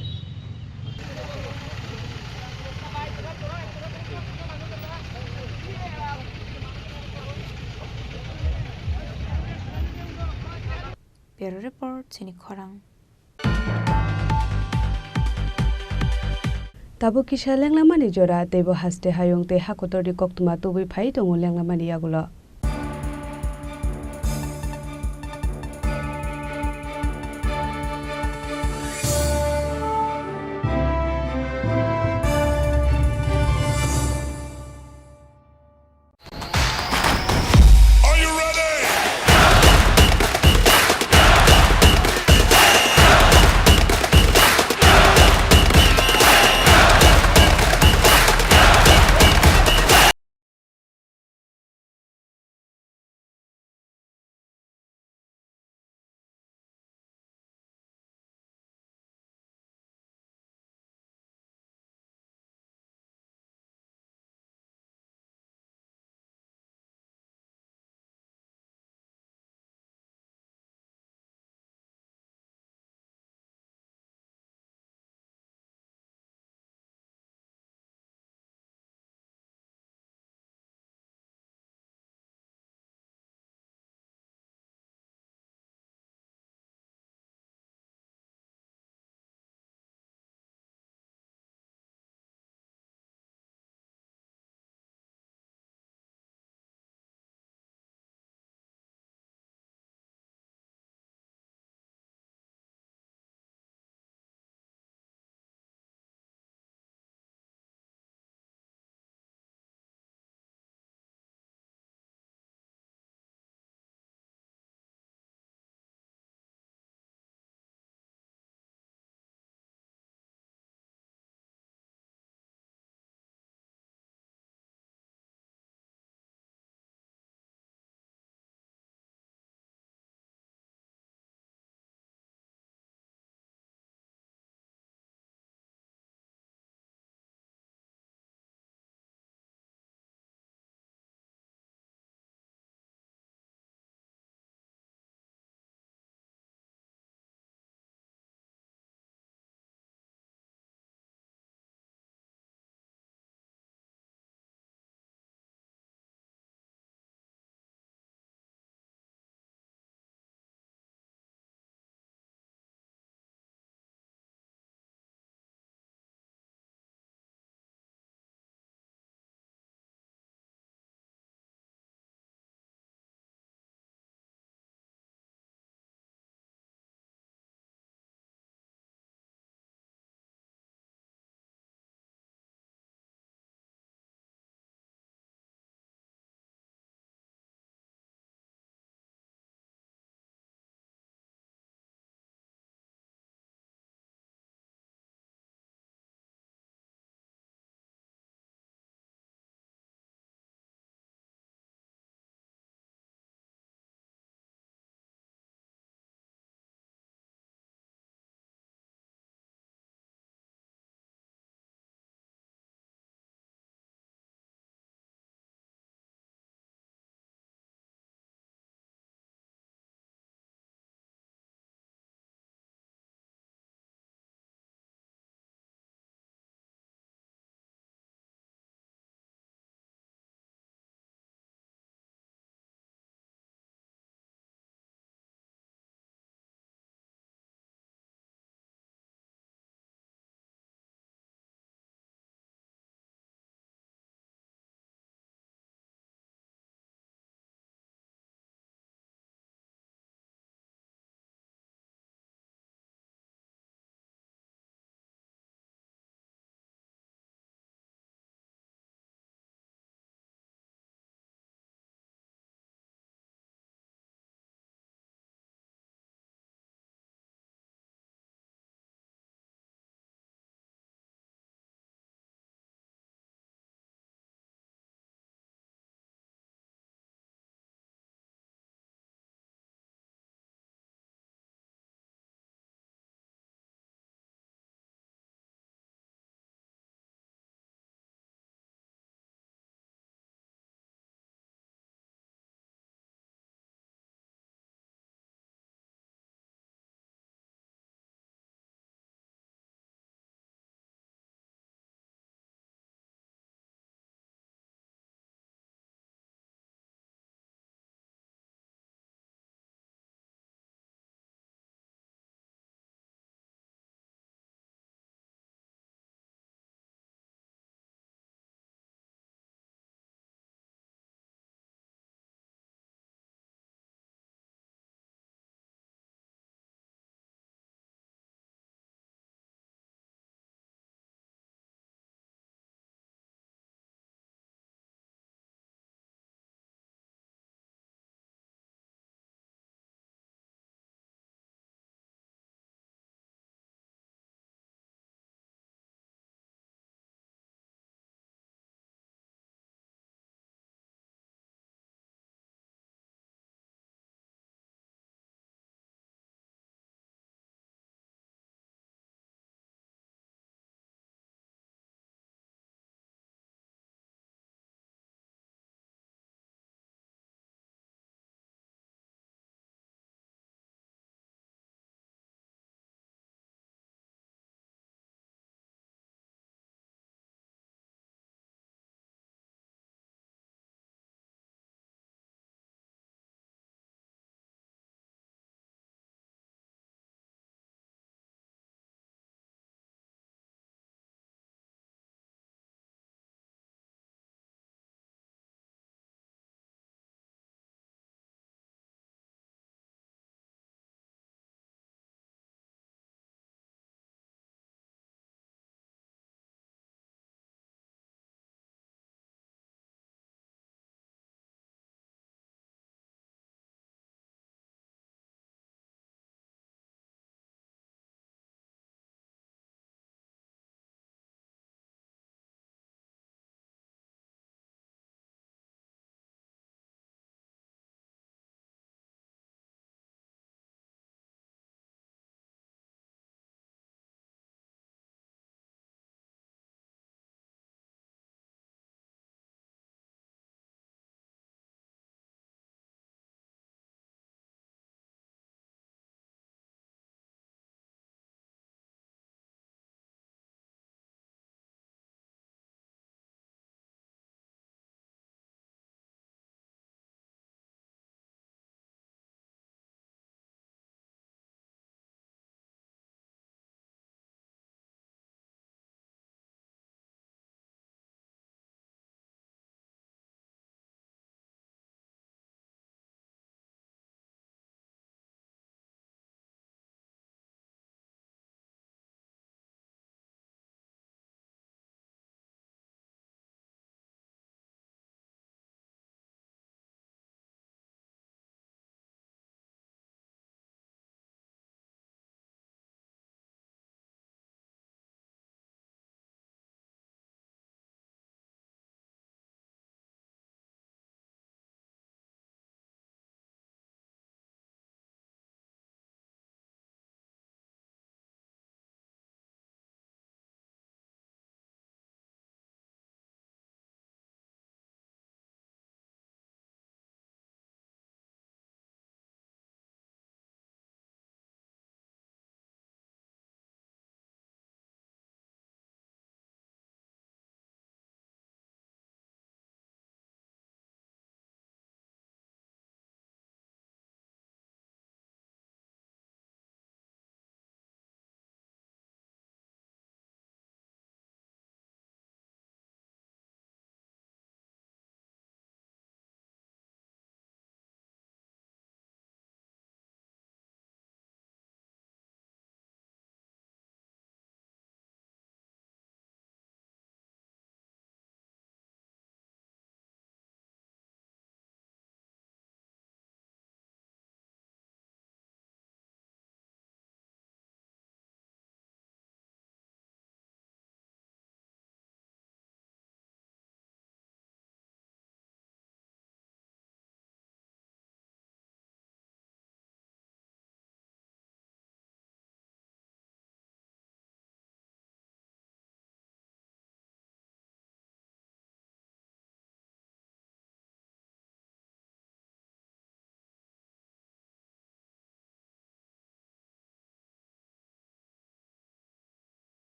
Bureau Report, chini khorang. Tabuk kisa lenglamani jora, teibo haste hayung tei hakotorni koktwma tubui phai tongo lenglamani yagulo.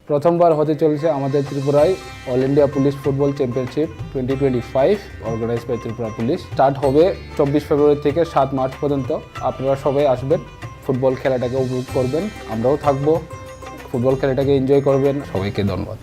প্রথমবার হতে চলেছে আমাদের ত্রিপুরায় all India police football championship twenty twenty five, organise by Tripura police. Start হবে চব্বিশ ফেব্রুয়ারি থেকে সাত মার্চ পর্যন্ত। আপনারা সবাই আসবেন, ফুটবল খেলাটাকে উপভোগ করবেন, আমরাও থাকবো, ফুটবল খেলাটাকে এনজয় করবেন। সবাইকে ধন্যবাদ।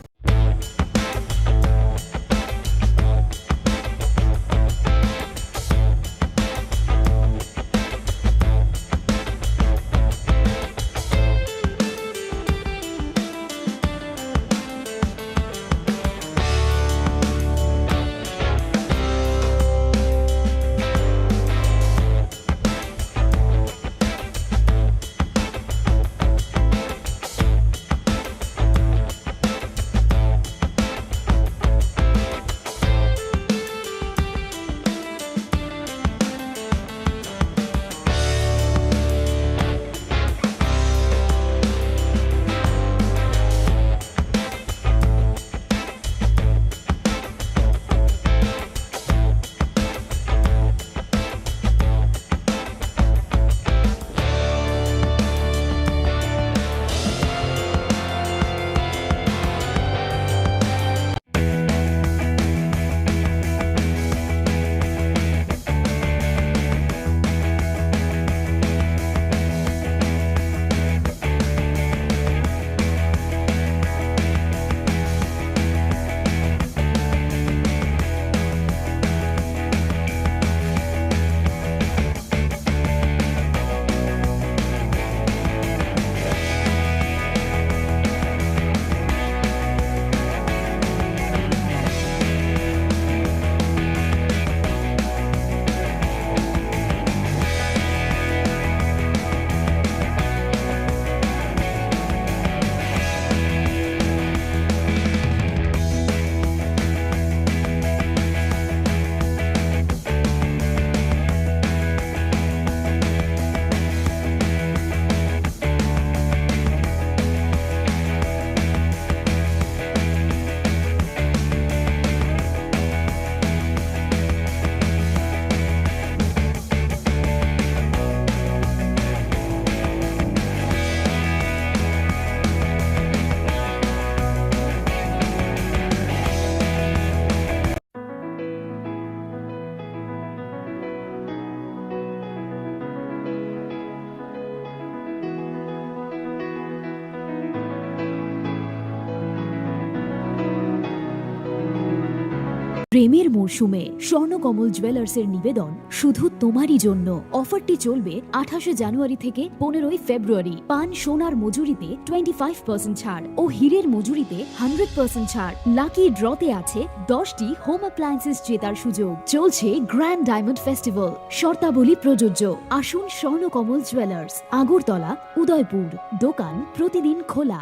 প্রেমের মরশুমে স্বর্ণকমল জুয়েলার্সের নিবেদন শুধু তোমারই জন্য। অফারটি চলবে আঠাশে জানুয়ারি থেকে পনেরোই ফেব্রুয়ারি। পান সোনার মজুরিতে টোয়েন্টি ফাইভ পার্সেন্ট ছাড় ও হীরের মজুরিতে হান্ড্রেড পার্সেন্ট ছাড়। লাকি ড্রতে আছে দশটি হোম অ্যাপ্লায়েন্সেস জেতার সুযোগ। চলছে গ্র্যান্ড ডায়মন্ড ফেস্টিভ্যাল, শর্তাবলী প্রযোজ্য। আসুন স্বর্ণকমল জুয়েলার্স, আগরতলা, উদয়পুর। দোকান প্রতিদিন খোলা।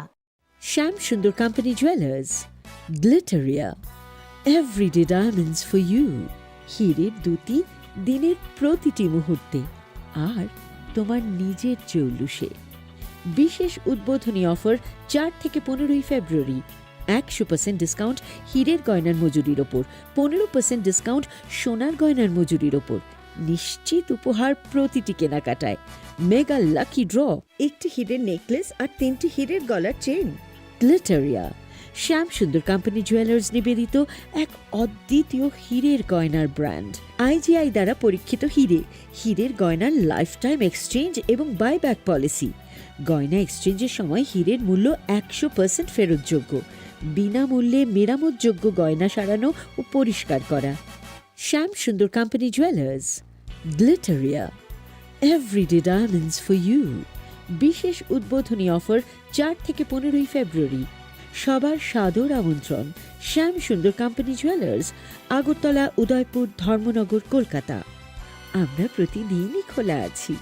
Shyam Sundar company jewellers, Glitteria, everyday diamonds for you. হীরের দ্যুতি দিনের প্রতিটি মুহূর্তে, আর তোমার নিজের জৌলুসে। বিশেষ উদ্বোধনী অফার চার থেকে পনেরোই ফেব্রুয়ারি। একশো পার্সেন্ট ডিসকাউন্ট হীরের গয়নার মজুরির ওপর, পনেরো পার্সেন্ট ডিসকাউন্ট সোনার গয়নার মজুরির ওপর। নিশ্চিত উপহার প্রতিটি কেনাকাটায়। মেগা লাকি ড্র, একটি হীরের নেকলেস আর তিনটি হীরের গলার চেইন। গ্লিটারিয়া, শ্যাম সুন্দর কোম্পানি জুয়েলার্স নিবেদিত এক অদ্বিতীয় হীরের গয়নার ব্র্যান্ড। আইজিআই দ্বারা পরীক্ষিত হীরে, হীরের গয়নার লাইফ টাইম এক্সচেঞ্জ এবং বাইব্যাক পলিসি। গয়না এক্সচেঞ্জের সময় হীরের মূল্য একশো পার্সেন্ট ফেরতযোগ্য। বিনামূল্যে মেরামতযোগ্য গয়না সারানো ও পরিষ্কার করা। Shyam Sundar company jewellers, Glitteria, everyday diamonds for you. বিশেষ উদ্বোধনী অফার চার থেকে পনেরোই ফেব্রুয়ারি। সবার সাদর আমন্ত্রণ। শ্যাম সুন্দর কোম্পানি জুয়েলার্স, আগরতলা, উদয়পুর, ধর্মনগর, কলকাতা। আমরা প্রতিদিনই খোলা আছি।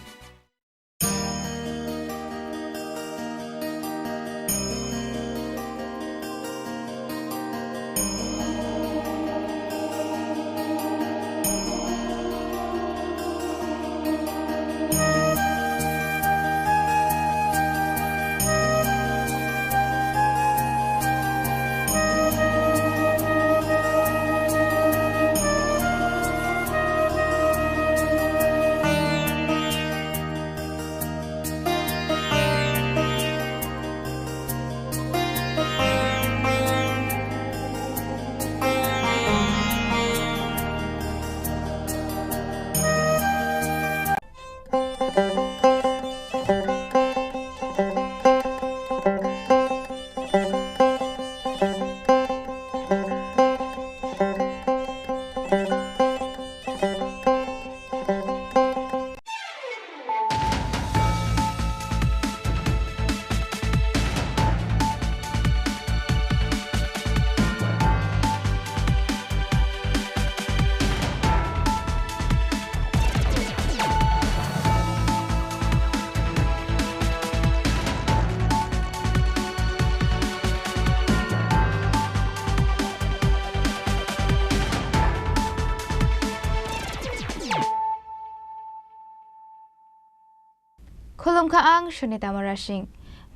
Khulumkha ang Sunita Murasing.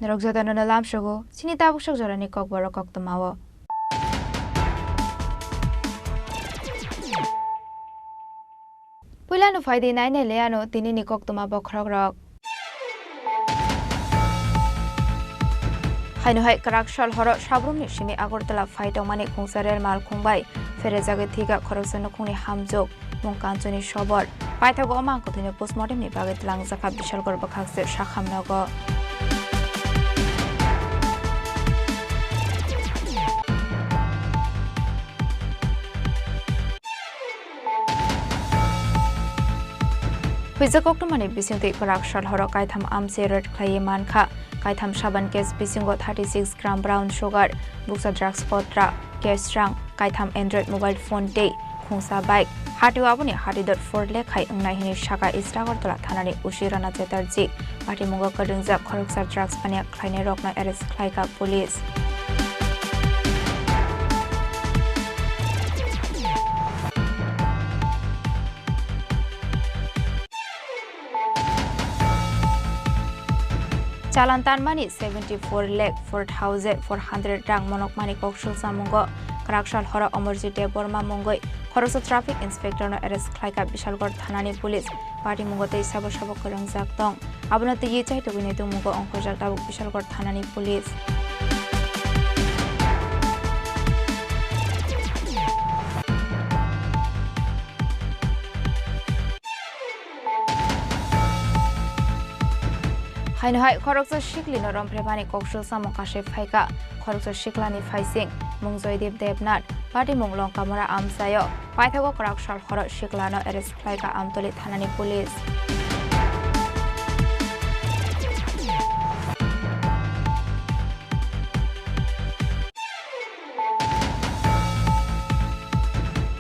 Norok jotono no lamsogo chini tabuk sok jorani kokborok koktwmao. Puilano phaidi nainai le ano tinini koktwma bokhorokrok. Haino hai kwrak sal horo Sabrumni simi Agartala phai tongmani khungsa rel malkhung bai pherejagwi thwikha khoroksa nukhungni hamjwk, mung Kanchuni sobor. Paithago omang kwthwino postmortemni bagwi twlangjakha Bishalgarh bwkhakse Sakhamnogo. Huijak koktwmani bisingtwi kwrak sal horo kaitham amse raid khlaiwi mankha. Kaitham saban case bisingo thirty six gram brown sugar, buksa drugs potra, cash rang, kaitham Android mobile phone tei khungsa bike. Hatio aboni hati dot four lekh hai wngnai hwnwi sakha East Agartala thanani O C Rana Chatterjee. Patimungo kwrwngjak khoroksa drugs paniya khlainairokno arrest khlaikha police. Chalan tanmani seventy four lakh four thousand four hundred rang monokmani koksul samungo kwrak sal horo Amarjit Debbarma mungwi khoroksa traffic inspector no arrest khlaikha Bishalgarh thanani police. Patimungo tei sabo sabo kwrwngjak tong. Abono twiwi chaitugwini tongmungo ongkhorjak tabuk Bishalgarh thanani police. Haino hai khoroksa siklino romphrebani koksul samung kasui phaikha. Khoroksa siklani phaising mung Joydeep Debnath, patimung Longkamura amchaio. Paithago kwrak sal horo siklano arrest khlaikha Amtoli thanani police.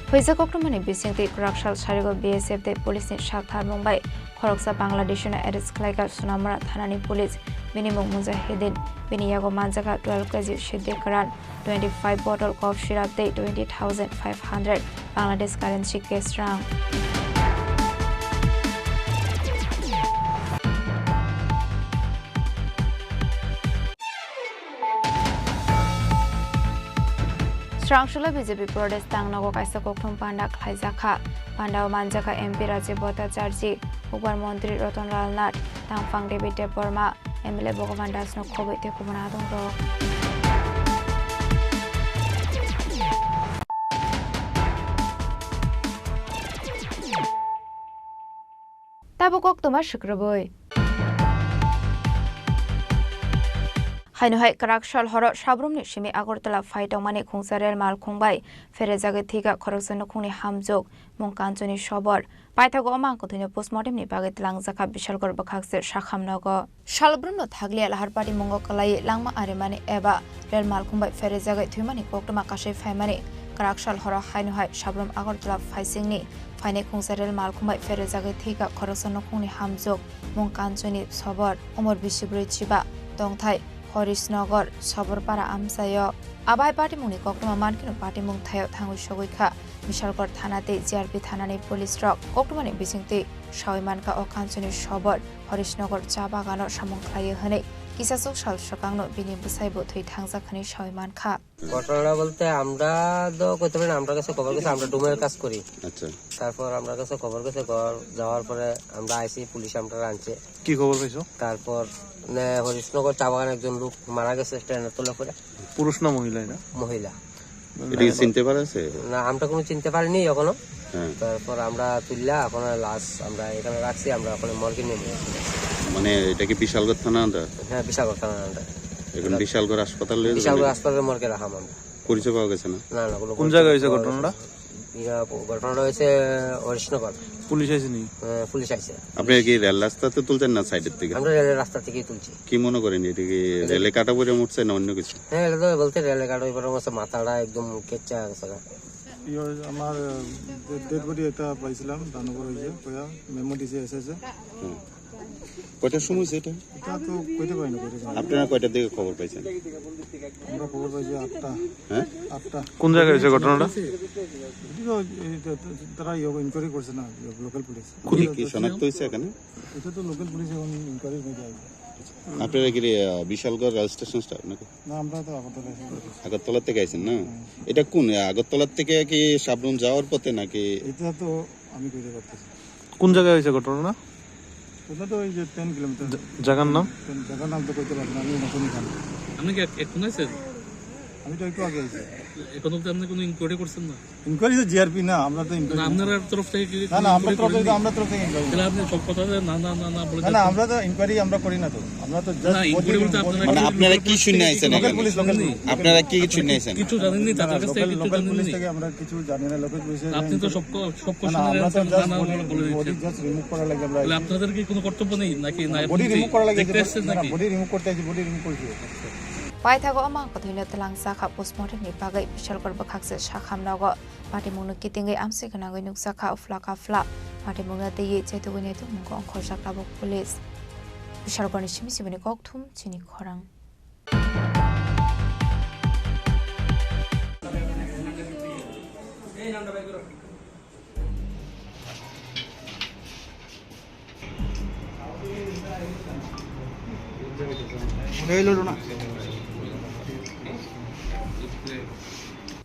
Huijak koktwmani bisingtwi kwrak sal sarigo B S F tei police ni sak tharmung bai khoroksa Bangladeshino arrest khlaikha Sonamura thanani police. Bini mung Mujahideen, bini yago manjakha twelve K G Siddhi Karan, twenty five bottle cough syrup tei twenty thousand five hundred Bangladesh currency cash rang. Srangsulo B J P Pradesh tangnogo kaisa kokthum panda khlaijakha. Pandao manjakha M P Rajiv Bhattacharjee, Hukbar Montri Ratan Lal Nath, Tangphang David Debbarma, M L A Bhagavan Das no khobwi tei kubun adongrok. Tabuk koktwma swkrwbwi. Haino hai kwrak sal horo Sabrumni simi Agartala phai tongmani khungsa rel malkhung bai pherejagwi thwikha khoroksa nukhungni hamjwk, mung Kanchuni sobor. Paithago omang kwthwino postmortemni bagwi twlangjakha Bishalgarh bwkhakse Sakhamnogo. Salbrumno thakliya lahar patimungo kwlaiwi langma arimani eba rel malkhung bai pherejagwi thwimani koktwma kasui phaimani kwrak sal horo haino hai Sabrum Agartala phaisingni phainai khungsa rel malkhung bai pherejagwi thwikha khoroksa nukhungni hamjwk, mung Kanchuni sobor, umor bisi brwi chiba, tongthai Horisnagar Soborpara amchaio. Abo hai patimungni koktwma mankheno patimung thaio thangwi sogwi kha. Bishalgarh thana tei G R P thanani police rok koktwmani bisingtwi sawi mankha o Kanchuni sobor Horisnagar cha bagano samung khlaiwi hwnwi. Kisa chuk sal swkangno bini bwsaibo thwi thangjak hwnwi sawi mankha. ঘটনাটা বলতে আমরা তো করতে পারি না, আমরা কাছে খবর গেছে, আমরা ডুমের কাজ করি। আচ্ছা। তারপর আমরা কাছে খবর গেছে, ঘর যাওয়ার পরে আমরা আইসি, পুলিশ আমরা আনছে। কি খবর পাইছো? তারপর, মানে, হরিশনগর চা বাগানে একজন লোক মারা গেছে ট্রেনের তলে পড়ে। পুরুষ না মহিলা এটা? মহিলা। এটা কি চিনতে পারা আছে? না, আমরা কোনো চিনতে পারিনি এখনো। হ্যাঁ। তারপর আমরা তুললা, এখন লাশ আমরা এখানে রাখছি, আমরা ওখানে মর্গে নিয়ে যাবো। মানে, এটা কি বিশালগড় থানা আন্ডার? হ্যাঁ, বিশালগড় থানা আন্ডার। এখন বিশালগড় হাসপাতালে বিশালগড় হাসপাতালের মর্গে রাখা আমরা। পরিচয় পাওয়া গেছে না? না, না, কোনো কোন পরিচয় জায়গায় হয়েছে পাওয়া ঘটনাটা? গেছে না। ইয়া, ঘটনাটা হয়েছে হরিশনগর। পুলিশ আইসেনি? হ্যাঁ, পুলিশ আইছে। আপনি কি রেল রাস্তাতে তুলছেন না সাইডের থেকে? আমরা রেলের রাস্তা থেকেই তুলছি। কি মনে করেন, এটা কি রেলে কাটা পড়ে মরছে না অন্য কিছু? হ্যাঁ, এটা তো বলতে রেলে কাটা পড়ে মরছে, মাথাটা একদম কেচ্চা গেছে গা। ইয়ো, আমার ডেড বডি একটা পাইছিলাম, দানবর হয়েছে, কয়া মেমো দিছে এসএসএ। হুম। কয়টার সময় হয়েছে এটা? এটা তো কইতে পারি না, কইতে পারি না। আপনারা কয়টার দিকে খবর পাইছেন? আমরা খবর পাইছি আটটা। হ্যাঁ? আটটা। কোন জায়গায় হয়েছে ঘটনাটা? এটা তো, এটা তো তারা ইয়ে ইনকোয়ারি করছে না, লোকাল পুলিশ। কি, কি শনাক্ত হয়েছে এখানে? এটা তো লোকাল পুলিশ এখন ইনকোয়ারির মধ্যে আছে। আপনারা কি রে, আহ, বিশালগড় রেল স্টেশন স্টাফ নাকি? না, আমরা তো আগরতলা এসে পড়েছি। আগরতলা থেকে আইছেন না? হুম। এটা কোন, আহ, আগরতলা থেকে কি সাবরুম যাওয়ার পথে নাকি? এটা তো আমি কইতে পারতেছি না। কোন জায়গায় হয়েছে ঘটনা? ওটা তো ওই যে টেন কিলোমিটার। জা-, জায়গার নাম? টেন, জায়গার নাম তো কইতে পারবো না, আমি নতুন এখানে। আপনি কি এক-, এখন আছেন? আমি তো একটু আগে আছি। এখন অবধি আপনি কোনো ইনকোয়ারি করছেন না? ইনকোয়ারি তো জিআরপি না, আমরা তো ইনকোয়ারি না, আপনার তরফ থেকে কি না, না, আমরা কোনো তরফ থেকে, ইনকোয়ারি আমরা তরফ থেকে ইনকোয়ারি তাহলে আপনি সব কথা যে না, না, না, না বলে না, না, যাচ্ছেন। আমরা তো ইনকোয়ারি আমরা করি না তো। আমরা তো না, just ইনকোয়ারি বলতে আপনারা মানে কি আপনারা কি লোকাল পুলিশ শুনে থেকে আইছেন লোকাল এখানে? Police, local police. আপনারা কি কি শুনে আইছেন? কিছু জানেননি, না, তাদের কাছে লোকাল, কিছু লোকাল পুলিশ জানেননি। থেকে আমরা কিছু জানি না, লোকাল পুলিশ থেকে আপনি তো সব ক-, সব না, না, কোশ্চেনের আমরা তো অ্যান্সার just না, না বডি, বলে বডি দিচ্ছেন। Just রিমুভ করা লাগে আমরা তাহলে আইছি। আপনাদের কি কোনো কর্তব্য নেই নাকি না, না, বডি রিমুভ করা লাগে, দেখতে এসেছেন না, না, নাকি? বডি রিমুভ করতে আইছি, বডি রিমুভ করছি। Paithago omo ang kwthwino twlangjakha postmortem ni bagwi Bishalgarh bwkhakse sakham nogo. Patimungno kitingwi amswk gwnangwi nukjakha uphla kaphla. Patimungno twiwi chaitugwi naitukmungo ongkhorjak tabuk police. Bishalgarhni simi simini kokthum chini khorang.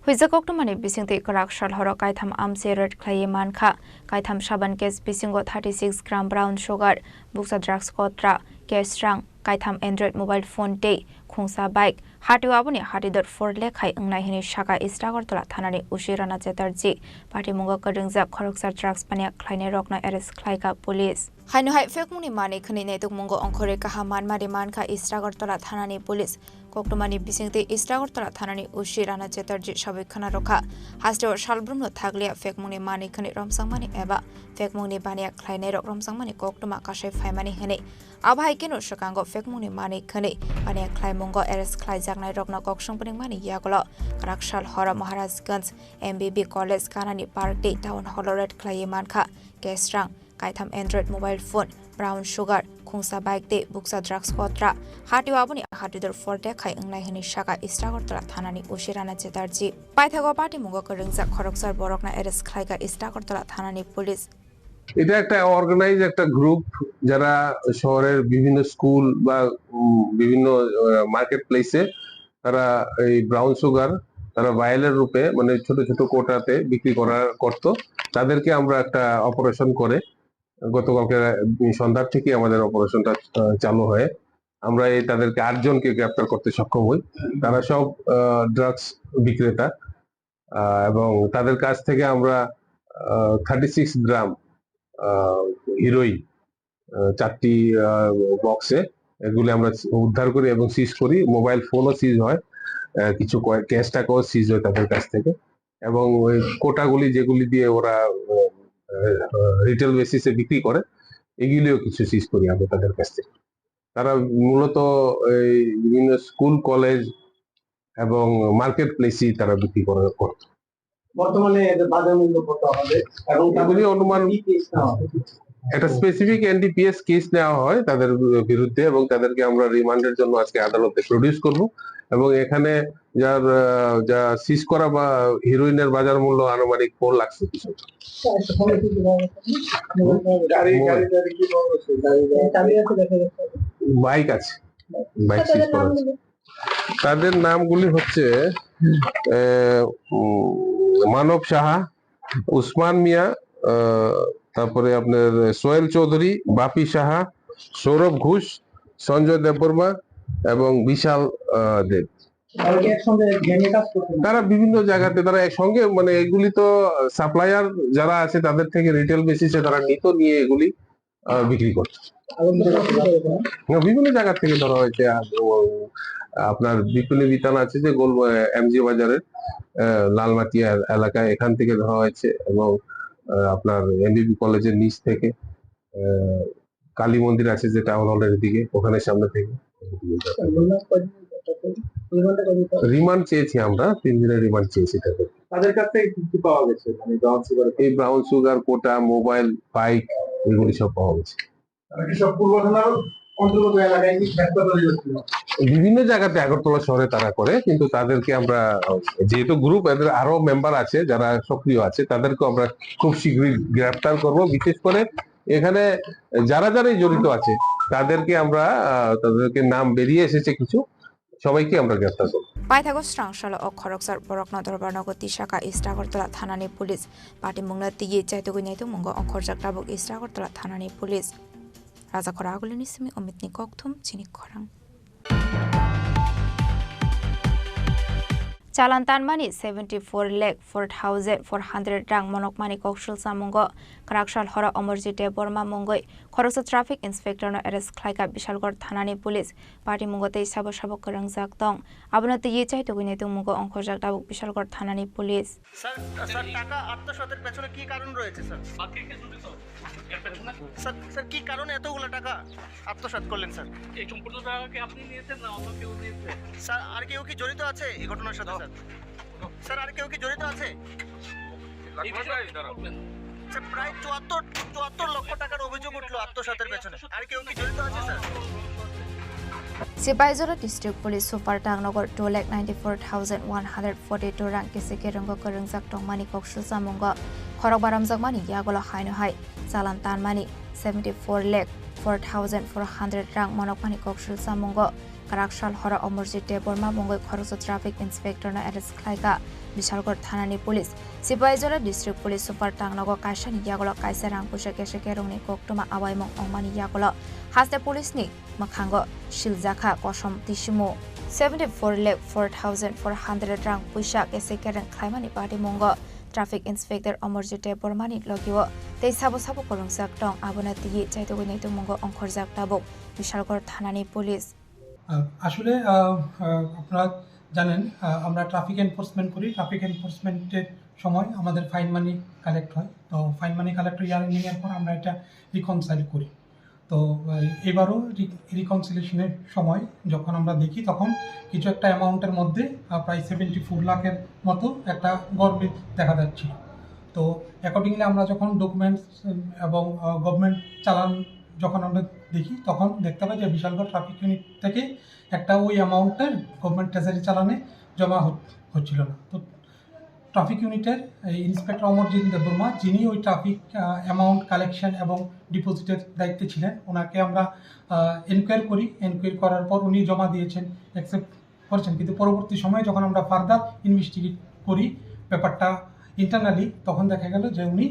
Huijak koktwmani bisingtwi kwrak sal horo kaitham amse raid khlaiwi mankha. Kaitham saban case bisingo thirty six gram brown sugar, bukcha drugs kotra, cash rang, kaitham Android mobile phone tei khungsa bike. Hatio aboni hatidor for lekhai wngnai hwnwi sakha East Agartala thanani O C Rana Chatterjee. Patimungo kwrwngjak khoroksa drugs paniya khlainairokno arrest khlaikha police. Haino hai phekmungni manwi khwnwi naitukmungo ongkhorwi kaham manmari mankha East Agartala thanani police. Koktwmani bisingtwi East Agartala thanani O C Rana Chatterjee sabwi khwna rwkha. Hasteo salbrumno thakliya phekmungni manwi khwnwi romjakmani eba phekmungni baniya khlainairok romjakmani koktwma kasai phaimani hwnwi. Abo hai kheno swkango phekmungni manwi khwnwi baniya khlaimungo arrest khlaijaknairokno koksong pwnwngmani yagulo kwrak sal horo Maharajganj M B B College kanani park tei town hall-o raid khlaiwi mankha cash rang, kaitham Android mobile phone, brown sugar, khungsa bike tei bukcha drugs kotra. Hatio aboni hatidor for lekhai wngnai hwnwi sakha East Agartala thanani O C Rana Chatterjee. Paithago patimungo kwrwngjak khoroksa borokno arrest khlaikha East Agartala thanani police. এটা একটা অর্গানাইজ একটা গ্রুপ, যারা শহরের বিভিন্ন স্কুল বা, উম, বিভিন্ন, আহ, মার্কেট প্লেসে তারা এই ব্রাউন সুগার তারা ভায়ালের রূপে, মানে, ছোট ছোট কোটাতে বিক্রি করা করত। তাদেরকে আমরা একটা অপারেশন করে গতকালকে সন্ধ্যার থেকে আমাদের অপারেশনটা, আহ, চালু হয়। আমরা এই তাদেরকে আটজনকে গ্রেপ্তার করতে সক্ষম হই। তারা সব, আহ, ড্রাগস বিক্রেতা। আহ, এবং তাদের কাছ থেকে আমরা, আহ, থার্টি সিক্স গ্রাম, আহ, হিরোইন, আহ, চারটি, আহ, বক্সে এগুলি আমরা উদ্ধার করি এবং সিজ করি। মোবাইল ফোনও সিজ হয়, আহ, কিছু কয়-, ক্যাশ টাকাও সিজ হয় তাদের কাছ থেকে। এবং ওই কোটাগুলি যেগুলি দিয়ে ওরা, আহ, আহ, রিটেল বেসিসে বিক্রি করে, এগুলিও কিছু সিজ করি আমরা তাদের কাছ থেকে। তারা মূলত এই বিভিন্ন স্কুল, কলেজ এবং মার্কেট প্লেসেই তারা বিক্রি করে, করত। বর্তমানে এদের বাজার মূল্য কত হবে এবং তাদের এগুলি অনুমান কি কেস নেওয়া হবে? একটা স্পেসিফিক এনডিপিএস কেস নেওয়া হয় তাদের বিরুদ্ধে এবং তাদেরকে আমরা রিমান্ডের জন্য আজকে আদালতে প্রডিউস করব এবং এখানে যার, আহ, যা সিজ করা বা হিরোইনের বাজার মূল্য আনুমানিক ফোর লাখ রুপিস হবে। গাড়ি, গাড়ি, গাড়ি কি বহন করছে? গাড়ি, গাড়ি। চাবি আছে দেখা যাচ্ছে। বাইক আছে, বাইক সিজ করা আছে। তাদের নামগুলি হচ্ছে, আহ, উম, মানব সাহা, উসমান মিয়া, আহ, তারপরে আপনার সোহেল চৌধুরী, বাপি সাহা, সৌরভ ঘোষ, সঞ্জয় দেববর্মা এবং বিশাল, আহ, দেব। তারা কি একসঙ্গে গ্যাংয়ে কাজ করতেন? তারা বিভিন্ন জায়গাতে, তারা একসঙ্গে, মানে, এগুলি তো সাপ্লায়ার যারা আছে তাদের থেকে রিটেল বেসিসে তারা নিত, নিয়ে এগুলি, আহ, বিক্রি করত। আগুন ধরে ছিল এখানে? হ্যাঁ, বিভিন্ন জায়গা থেকে ধরা হয়েছে। আর ও, আপনার বিপিন বিতান আছে যে গোল, আহ, এমজি বাজারের, আহ, লালমাটিয়া এলাকায়, এখান থেকে ধরা হয়েছে এবং, আহ, আপনার এমবিবি কলেজের নিচ থেকে, আহ, কালী মন্দির আছে যে টাউন হলের দিকে, ওখানে সামনে থেকে। রিমান্ড চেয়েছি আমরা, তিন দিনের রিমান্ড চেয়েছি তাদের। তাদের কাছ থেকে কি কি পাওয়া গেছে, মানে, ব্রাউন সুগার? এই ব্রাউন সুগার, কোটা, মোবাইল, বাইক, এগুলি সব পাওয়া গেছে। তারা কি সব পূর্ব থানার অন্তর্গত এলাকায় কি ব্যবসা তৈরি করছিল? বিভিন্ন জায়গাতে আগরতলা শহরে তারা করে, কিন্তু তাদেরকে আমরা, যেহেতু গ্রুপ, এদের আরো মেম্বার আছে যারা সক্রিয় আছে, তাদেরকে আমরা খুব শীঘ্রই গ্রেফতার করব। বিশেষ করে এখানে যারা যারাই জড়িত আছে, তাদেরকে আমরা, আহ, তাদেরকে নাম বেরিয়ে এসেছে কিছু, সবাইকে আমরা গ্রেফতার করব। Paithago srang salo o khoroksa borokno dorbar nogo tisaka East Agartala thanani police. Patimungno twiwi chaitugwi naitugmungo ongkhorjak tabuk East Agartala thanani police. Rajakhora Agulini simi Omitni kokthum chini khorang. Chalan tanmani seventy four lakh four thousand four hundred rang monokmani koksul samungo kwraksal horo Omorjit Debbarma mungwi khoroksa traffic inspector no arrest khlaika Bishalgarh thanani police. Patimungo tei sabo sabo kwrwngjak tong, abono twiwi chaitugwi naitugmungo ongkhorjak tabuk Bishalgarh thanani police. Sir, sir, টাকা আত্মসাতের পেছনে কি কারণ রয়েছে, স্যার? বাকি কে জড়িত এর পেছনে? স্যার, স্যার, কি কারণে এতগুলো টাকা আত্মসাৎ করলেন, স্যার? এই সম্পূর্ণ টাকা কি আপনি নিয়েছেন না অন্য কেউ নিয়েছে? স্যার, আর কেউ কি জড়িত আছে এই ঘটনার সাথে, স্যার? স্যার, আর কেউ কি জড়িত আছে? এই বিষয়ে আপনি কি বলবেন? স্যার, প্রায় চুয়াত্তর, চুয়াত্তর লক্ষ টাকার অভিযোগ উঠলো আত্মসাতের পেছনে। আর কেউ কি জড়িত আছে, sir? Sipaijala District Police Super Tangnogo two lakh ninety four thousand one hundred forty two rang kisi kerungo kwrwngjak tongmani koksul samungo khorok baramjakmani yagulo haino hai chalan tanmani seventy four lakh four thousand four hundred rang monokmani koksul samungo kwraksal horo Omorjit Debbarma mungwi khoroksa traffic inspector no arrest khlaika Bishalgarh thanani police. Sipaijala District Police Super Tangnogo kaisani yagulo kaisa rang puisa kese kerongni koktwma awaimung ongmani yagulo haste police ni mwkhango siljakha kosom tisimu seventy four lakh four thousand four hundred rang puisa kese kereng khlaimani patimungo traffic inspector Omorjit Debbarmani logio tei sabo sabo kwrwngjak tong, abono twiwi chaitugwi naitugmungo ongkhorjak tabuk Bishalgarh thanani police. আহ, আসলে, আহ, আহ, আপনারা জানেন, আহ, আমরা traffic enforcement করি। ট্রাফিক এনফোর্সমেন্টের সময় আমাদের ফাইন মানি কালেক্ট হয়। তো ফাইন মানি কালেক্ট ইয়ার এন্ডিং এর পর আমরা এটা রিকনসাইল করি। তো, আহ, এবারও রি-, রিকনসিলিয়েশনের সময় যখন আমরা দেখি, তখন কিছু একটা অ্যামাউন্টের মধ্যে, আহ, প্রায় সেভেন্টি ফোর লাখের মতো একটা গরমিল দেখা যাচ্ছিল। তো অ্যাকর্ডিংলি আমরা যখন ডকুমেন্টস, উম, এবং, আহ, গভর্নমেন্ট চালান যখন আমরা দেখি, তখন দেখতে পাই যে বিশালগড় ট্রাফিক ইউনিট থেকে একটা ওই অ্যামাউন্টের গভর্নমেন্ট ট্রেজারি চালানে জমা হচ-, হচ্ছিল না। তো ট্রাফিক ইউনিটের এই ইন্সপেক্টর অমরজিৎ দেববর্মা, যিনি ওই ট্রাফিক, আহ, অ্যামাউন্ট কালেকশন এবং ডিপোজিটের দায়িত্বে ছিলেন, ওনাকে আমরা, আহ, এনকোয়ারি করি। এনকোয়ারি করার পর উনি জমা দিয়েছেন, অ্যাকসেপ্ট করেছেন, কিন্তু পরবর্তী সময়ে যখন আমরা ফার্দার ইনভেস্টিগেট করি ব্যাপারটা ইন্টারনালি, তখন দেখা গেল যে উনি,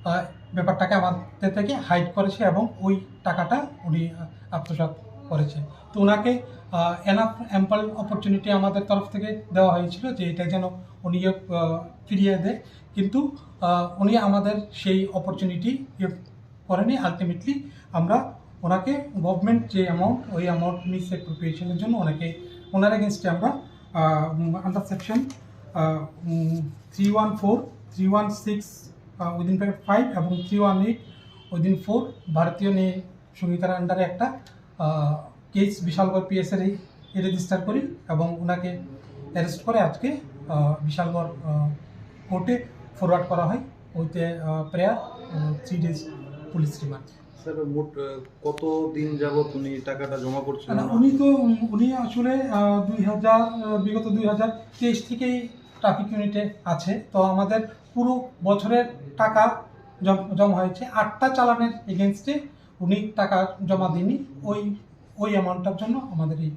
আহ, ব্যাপারটাকে আমাদের থেকে হাইড করেছে এবং ওই টাকাটা উনি, আহ, আত্মসাৎ করেছে। তো ওনাকে, আহ, এনাফ অ্যাম্পল অপরচুনিটি আমাদের তরফ থেকে দেওয়া হয়েছিল যে এটা যেন উনি, আহ, ফিরিয়ে দেয়, কিন্তু, আহ, উনি আমাদের সেই অপরচুনিটি করেনি। আলটিমেটলি আমরা ওনাকে গভর্নমেন্ট যে অ্যামাউন্ট, ওই অ্যামাউন্ট মিস অ্যাপ্রোপ্রিয়েশনের জন্য ওনাকে, ওনার এগেনস্টে আমরা, ah, um, under section, ah, um, three one four, three one six, ah, within bracket five এবং three one eight within four ভারতীয় ন্যায় সংহিতার আন্ডারে একটা, আহ, কেস বিশালগড় পিএসএর রেজিস্টার করি এবং ওনাকে অ্যারেস্ট করে আজকে, আহ, বিশালগড়, আহ, কোর্টে ফরওয়ার্ড করা হয়। ওইতে, ah, prayer, ah, three days police remand. Sir, মোট, আহ, কত দিন যাবত উনি টাকাটা জমা করছিলেন না, না? উনি তো, উম, উনি আসলে, আহ, দুই হাজার, আহ, বিগত দুই হাজার তেইশ থেকেই ট্রাফিক ইউনিটে আছে। তো আমাদের পুরো বছরের টাকা জম-, জমা হয়েছে। আটটা চালানের এগেনস্টে উনি টাকা জমা দেননি, ওই, ওই অ্যামাউন্টটার জন্য আমাদের এই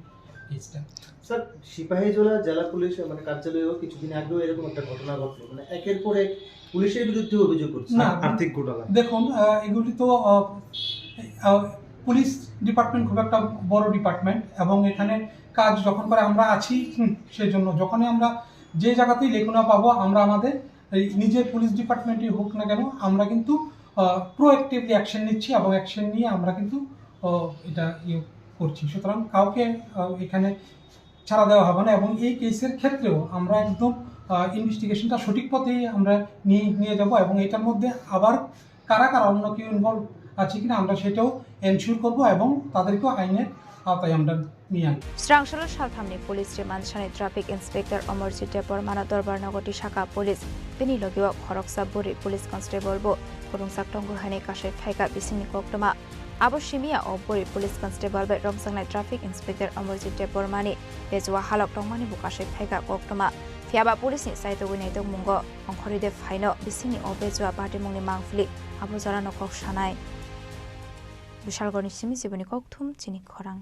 কেসটা। স্যার, সিপাহীজলা জেলা পুলিশ, মানে, কার্যালয়েও কিছুদিন আগেও এরকম একটা ঘটনা ঘটলো, মানে, একের পর এক পুলিশের বিরুদ্ধে অভিযোগ করছে। না, আর্থিক ঘোটালা। দেখুন, আহ, এগুলি তো, আহ, আহ, পুলিশ ডিপার্টমেন্ট খুব একটা বড় ডিপার্টমেন্ট এবং এখানে কাজ যখন করে আমরা আছি, হুম, সেই জন্য যখনই আমরা যে জায়গাতেই লেখনা পাবো, আমরা আমাদের এই নিজের পুলিশ ডিপার্টমেন্টই হোক না কেন, আমরা কিন্তু, আহ, প্রোঅ্যাক্টিভলি অ্যাকশন নিচ্ছি এবং অ্যাকশন নিয়ে আমরা কিন্তু, আহ, এটা ইয়ে করছি। সুতরাং কাউকে, আহ, এখানে ছাড়া দেওয়া হবে না এবং এই কেসের ক্ষেত্রেও আমরা একদম, আহ, ইনভেস্টিগেশনটা সঠিক পথেই আমরা নিয়ে, নিয়ে যাব এবং এটার মধ্যে আবার কারা কারা অন্য কেউ ইনভলভ আছে কিনা আমরা সেটাও এনশিওর করব এবং তাদেরকেও আইনের, Tata Yamdan Miyang. Srangsalo salthamni police remand sanai traffic inspector Amarjit Debbarmano Dorbarnagar tisaka police. Bini logio khoroksa buri police constable bo khurungsak tongo hwnwi kasai phaikha bisingni koktwma. Abo simiya o buri police constable bai romjaknai traffic inspector Amarjit Debbarmani bejua halok tongmani bo kasai phaikha koktwma. Phiyaba police ni saitogwi naitokmungo ongkhorwi de phaino bisingni o bejua patimungni mangpili abo jorano kok sanai. Bishalgorni simi jiboni kokthum chini khorang.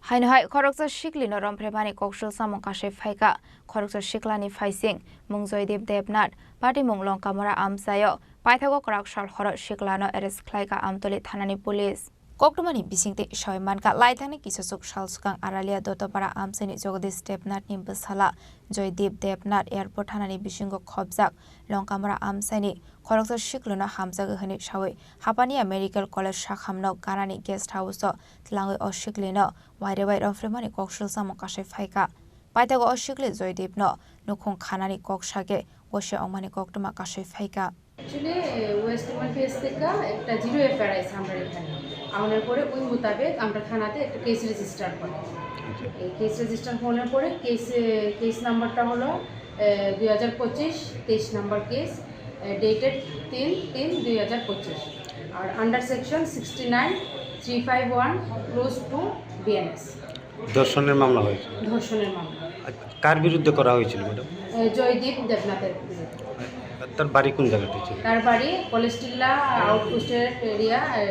Haino hai khoroksa siklino romphre mani koksul samung kasai phaikha. Khoroksa siklani phaising mung Joydeep Debnath, patimung Longkamura amchaio. Paithago kwrak sal horo siklano arrest khlaikha Amtoli thanani police. Koktwmani bisingtwi sawi mankha, laithangni kisachuk sal swkang Aralia Dottopara amchaini Jagadish Debnathni bwsala Joydeep Debnath airport thanani bisingo khopjak Longkamura amchaini khoroksa siklono hamjagwi hwnwi sawi Hapania Medical College sakhamno ganani guest house-o twlangwi o siklino wairwi romphre mani koksul samung kasai phaikha. Paithago o sikli Joydeepno nukhung khanani kok sakhe gosia wngmani koktwma kasai phaikha. Actually West Bengal PS থেকে একটা zero FIR আছে আমরা এখানে। আনার পরে ওই মোতাবেক আমরা থানাতে একটা কেস রেজিস্টার করি। এই কেস রেজিস্টার হওয়ার পরে কেসে কেস নাম্বারটা হলো দুই হাজার পঁচিশ তেইশ নাম্বার কেস, ডেটেড তিন তিন দুই হাজার পঁচিশ। আর under section sixty nine three five one clause two BNS. ধর্ষণের মামলা হয়েছে। ধর্ষণের মামলা। আচ্ছা, কার বিরুদ্ধে করা হয়েছিল, ম্যাডাম? এ, জয়দীপ দেবনাথের বিরুদ্ধে। তার বাড়ি কোন জায়গাতে ছিল? তার বাড়ি কলেজটিল্লা আউটপোস্টের এরিয়া, এ,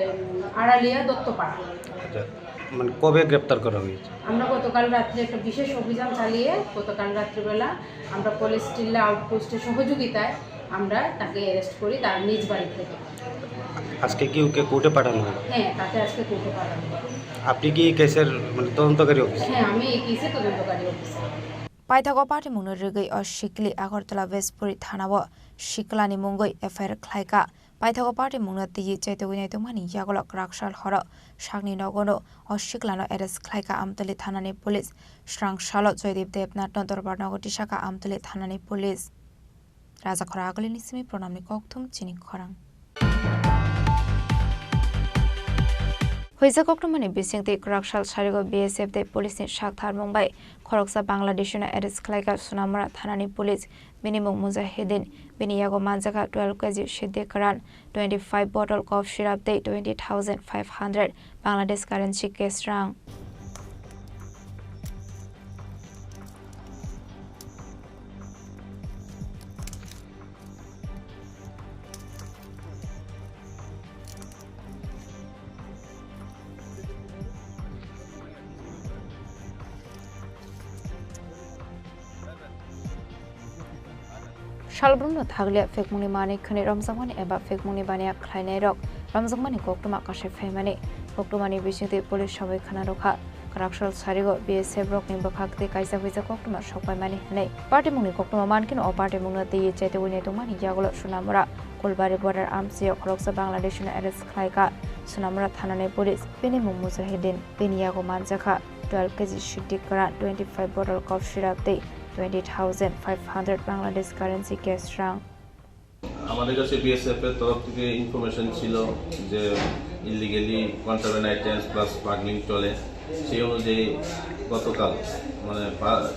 আড়ালিয়া দত্তপাড়া। আচ্ছা, মানে, কবে গ্রেপ্তার করা হয়েছে? আমরা গতকাল রাত্রে একটা বিশেষ অভিযান চালিয়ে গতকাল রাত্রিবেলা আমরা কলেজটিল্লা আউটপোস্টের সহযোগিতায় আমরা তাকে অ্যারেস্ট করি তার নিজ বাড়ি থেকে। আজকে কি ওকে কোর্টে পাঠানো হবে? হ্যাঁ, তাকে আজকে কোর্টে পাঠানো হবে। আপনি কি এই কেসের, মানে, তদন্তকারী অফিসার? হ্যাঁ, আমি এই কেসের তদন্তকারী officer. Paithago patimungno rwgwi o sikli Agartala Westpuri thanao siklani mungwi F I R khlaikha. Paithago patimungno twiwi chaitugwi naitugmani yagulo kwrak sal horo sakni nogono o siklano arrest khlaikha Amtali thanani police. Srang salo Joydeep Debnathno Dorbarnago tisakha Amtali thanani police. Raja Khora Agulini simi Pranamni kokthum chini khorang. Huijak koktwmani bisingtwi kwrak sal sarigo B S F tei police ni sak tharmung bai khoroksa Bangladeshino arrest khlaikha Sonamura thanani police. Bini mung Mujahideen, bini yago manjakha twelve K G siddi kwran, twenty five bottle cough syrup tei twenty thousand five hundred Bangladesh currency cash rang. Salbrumno thakliya phekmungni manwi khwnwi romjakmani eba phekmungni baniya khlainairok romjakmani koktwma kasai phaimani. Koktwmani bisingtwi police sabai khna rwkha. Kwrak sal sarigo B S F rokni bwkhak tei kaisa huijak koktwma sokpaimani hwnwi. Patimungni koktwma mankhe o patimungno twiwi chaitugwi naitugmani yagulo Sonamura Kulbari border amchaio khoroksa Bangladeshino arrest khlaikha Sonamura thanani police. Bini mung Mujahideen, bini yago manjakha twelve K G siddi kwran, twenty five bottle cough syrup tei twenty thousand five hundred Bangladesh currency cash rang. আমাদের কাছে বিএসএফ এর তরফ থেকে ইনফরমেশন ছিল যে illegally contraband items plus smuggling চলে। সেই অনুযায়ী গতকাল, মানে, পা-,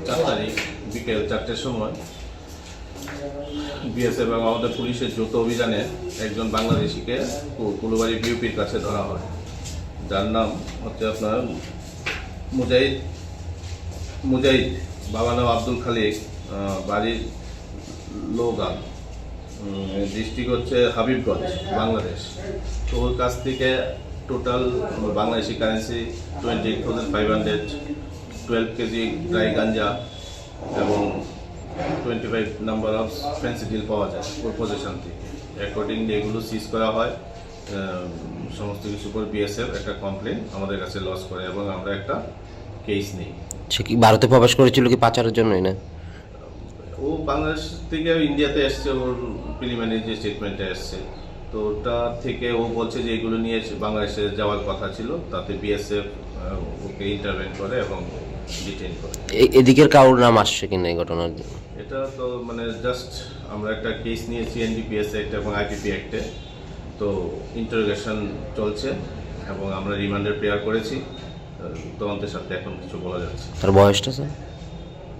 চার তারিখ বিকেল চারটের সময় বিএসএফ এবং আমাদের পুলিশের যৌথ অভিযানে একজন বাংলাদেশিকে কু-, কুলুবাড়ি বিওপির কাছে ধরা হয়, যার নাম হচ্ছে আপনার মুজাহিদ, মুজাহিদ, বাবা নাম আব্দুল খালিক, আহ, বাড়ি লোগান, উম, ডিস্ট্রিক্ট হচ্ছে হাবিবগঞ্জ, বাংলাদেশ। তো ওর কাছ থেকে total Bangladeshi currency twenty eight thousand five hundred, twelve KG dry ganja এবং twenty five number of Phensedyl পাওয়া যায় ওর পজিশন থেকে। অ্যাকর্ডিংলি এগুলো সিজ করা হয়। আহ, সমস্ত কিছুর উপর বিএসএফ একটা কমপ্লেন আমাদের কাছে লজ করে এবং আমরা একটা কেস নেই। সে কি ভারতে প্রবেশ করেছিল কি পাচারের জন্যই না? ও বাংলাদেশ থেকে ইন্ডিয়াতে এসছে, ওর প্রিলিমিনারি যে স্টেটমেন্টটা এসছে, তো ওটা থেকে ও বলছে যে এগুলো নিয়ে এসে বাংলাদেশে যাওয়ার কথা ছিল, তাতে বিএসএফ, আহ, ওকে ইন্টারভেন করে এবং ডিটেইন করে। এ-, এদিকের কারোর নাম আসছে কিনা এই ঘটনার? এটা তো মানে জাস্ট আমরা একটা কেস নিয়েছি এনডিপিএস অ্যাক্ট এবং আইপিপি অ্যাক্টে। তো ইন্টারোগেশন চলছে এবং আমরা রিমান্ডের প্রেয়ার করেছি। আহ, তদন্তের সাথে এখন কিছু বলা যাচ্ছে। তার বয়সটা, স্যার?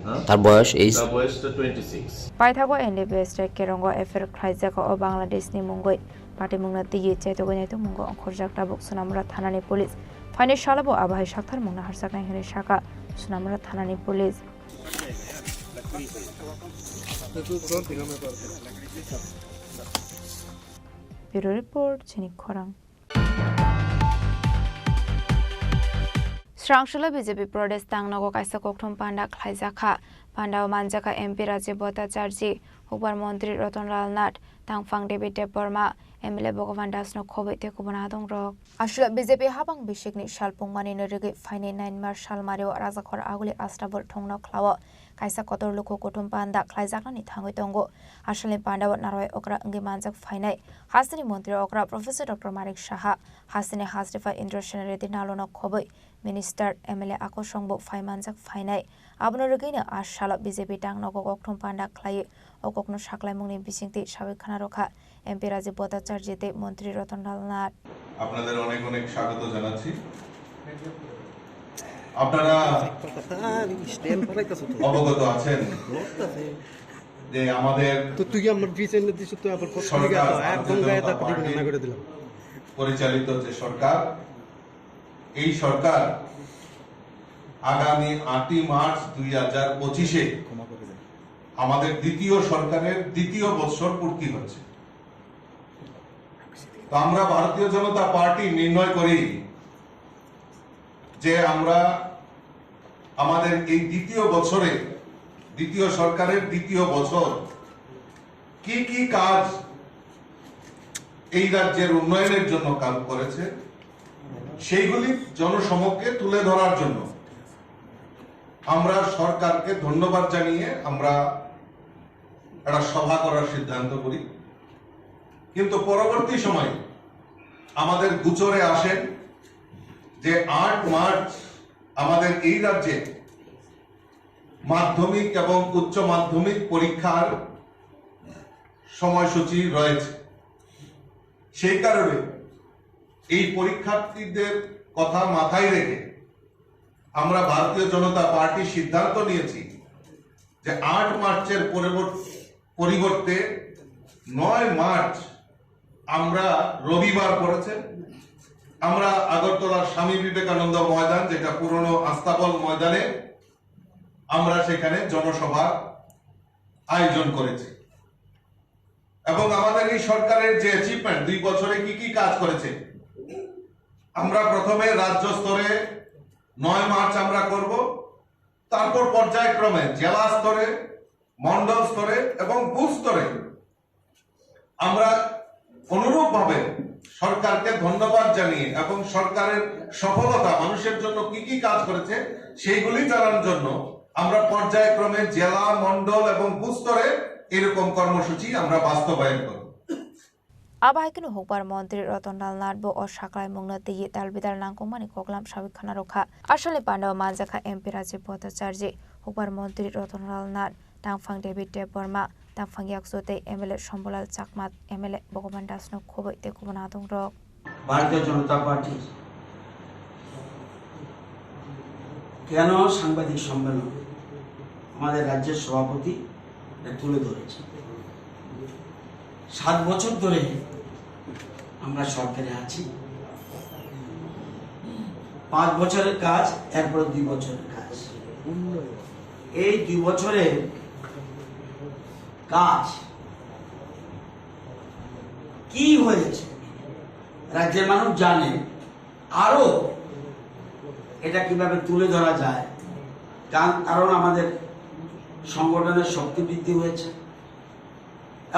হ্যাঁ? তার বয়স, এই তার বয়স তো twenty six. Paithago N D P S tei Kerongo F I R khlaijak o Bangladesh ni mungwi patimungno twiwi chaitogwi naitukmungo ongkhorjak tabuk Sonamura thanani police. Phainai salo bo abo hai saktharmungno harjaknai hwnwi sakha Sonamura thanani police. Bureau Report, Chini Khorang. Srangshalo B J P Pradesh tangnogo kaisa kokthum panda khlaijakha. Pandao manjakha M P Rajiv Bhattacharjee, Hukbar Montri Ratan Lal Nath, Tangphang David Debbarma, M L A Bhagavan Das no khobwi tei kubun adongrok. Aswla B J P habang bisikni salpungmani no rwgwi phainai nine March salmario Rajakhor Aguli Astabul thongno khlao kaisa kotor luku kuthum panda khlaijaknani thangwi tongo. Asalni pandao narwai okra wngwi manjak phainai hasteni montri okra Professor Doctor Manik Saha, hasteni hasrifa Indra Sen Reddy Nalo no khobwi minister, M L A akosongbo phai manjak phainai. Abono rwgwino a salo B J P tangnogo kokthum panda khlaiwi o kokno saklaimungni bisingtwi sawi khna rwkha M P Rajiv Bhattacharjee tei Montri Ratan Lal Nath. আপনাদের অনেক অনেক স্বাগত জানাচ্ছি। আপনারা অবগত আছেন যে আমাদের তো তুই আমার পিছনে দিস তো আবার কষ্ট হয়ে গেল, একদম গায়ে ধাক্কা দিবি না করে দিলাম। পরিচালিত যে সরকার, এই সরকার আগামী আটই মার্চ দুই হাজার পঁচিশে আমাদের দ্বিতীয় সরকারের দ্বিতীয় বৎসর পূর্তি হচ্ছে। তো আমরা ভারতীয় জনতা পার্টি নির্ণয় করি যে আমরা আমাদের এই দ্বিতীয় বছরে, দ্বিতীয় সরকারের দ্বিতীয় বছর কি কি কাজ এই রাজ্যের উন্নয়নের জন্য কাজ করেছে, সেইগুলি জনসমক্ষে তুলে ধরার জন্য আমরা সরকারকে ধন্যবাদ জানিয়ে আমরা একটা সভা করার সিদ্ধান্ত করি। কিন্তু পরবর্তী সময়ে আমাদের গোচরে আসেন যে আট মার্চ আমাদের এই রাজ্যে মাধ্যমিক এবং উচ্চ মাধ্যমিক পরীক্ষার সময়সূচি রয়েছে। সেই কারণে এই পরীক্ষার্থীদের কথা মাথায় রেখে আমরা ভারতীয় জনতা পার্টি সিদ্ধান্ত নিয়েছি যে আট মার্চের পরিবর্ত-, পরিবর্তে নয় মার্চ আমরা রবিবার পড়েছে, আমরা আগরতলার স্বামী বিবেকানন্দ ময়দান, যেটা পুরনো আস্তাবল ময়দানে, আমরা সেখানে জনসভার আয়োজন করেছি। এবং আমাদের এই সরকারের যে অ্যাচিভমেন্ট, দুই বছরে কি কি কাজ করেছে, আমরা প্রথমে রাজ্য স্তরে নয় মার্চ আমরা করব, তারপর পর্যায়ক্রমে জেলা স্তরে, মণ্ডল স্তরে এবং বুথ স্তরে আমরা অনুরূপভাবে সরকারকে ধন্যবাদ জানিয়ে এবং সরকারের সফলতা, মানুষের জন্য কি কি কাজ করেছে, সেইগুলি জানার জন্য আমরা পর্যায়ক্রমে জেলা, মণ্ডল এবং বুথ স্তরে এরকম কর্মসূচি আমরা বাস্তবায়ন করব। Abo hai kheno Hukbar Montri Ratan Lal Nath bo o saklaimungno twiwi dalbidal nangkukmani koklam sawi khna rwkha. Asalni pandao manjakha M P Rajiv Bhattacharjee, Hukbar Montri Ratan Lal Nath, Tangphang David Debbarma, Tangphang Yaksu tei M L A Shambhulal Chakma, M L A Bhagavan Das no khobwi tei kubun adongrok. ভারতীয় জনতা পার্টির কেন সাংবাদিক সম্মেলন আমাদের রাজ্যের সভাপতি এটা তুলে ধরেছে। সাত বছর ধরে আমরা সরকারে আছি, পাঁচ বছরের কাজ, এরপরে দুই বছরের কাজ। এই দুই বছরের কাজ কি হয়েছে রাজ্যের মানুষ জানে, আরো এটা কিভাবে তুলে ধরা যায়, কারণ কারণ আমাদের সংগঠনের শক্তি বৃদ্ধি হয়েছে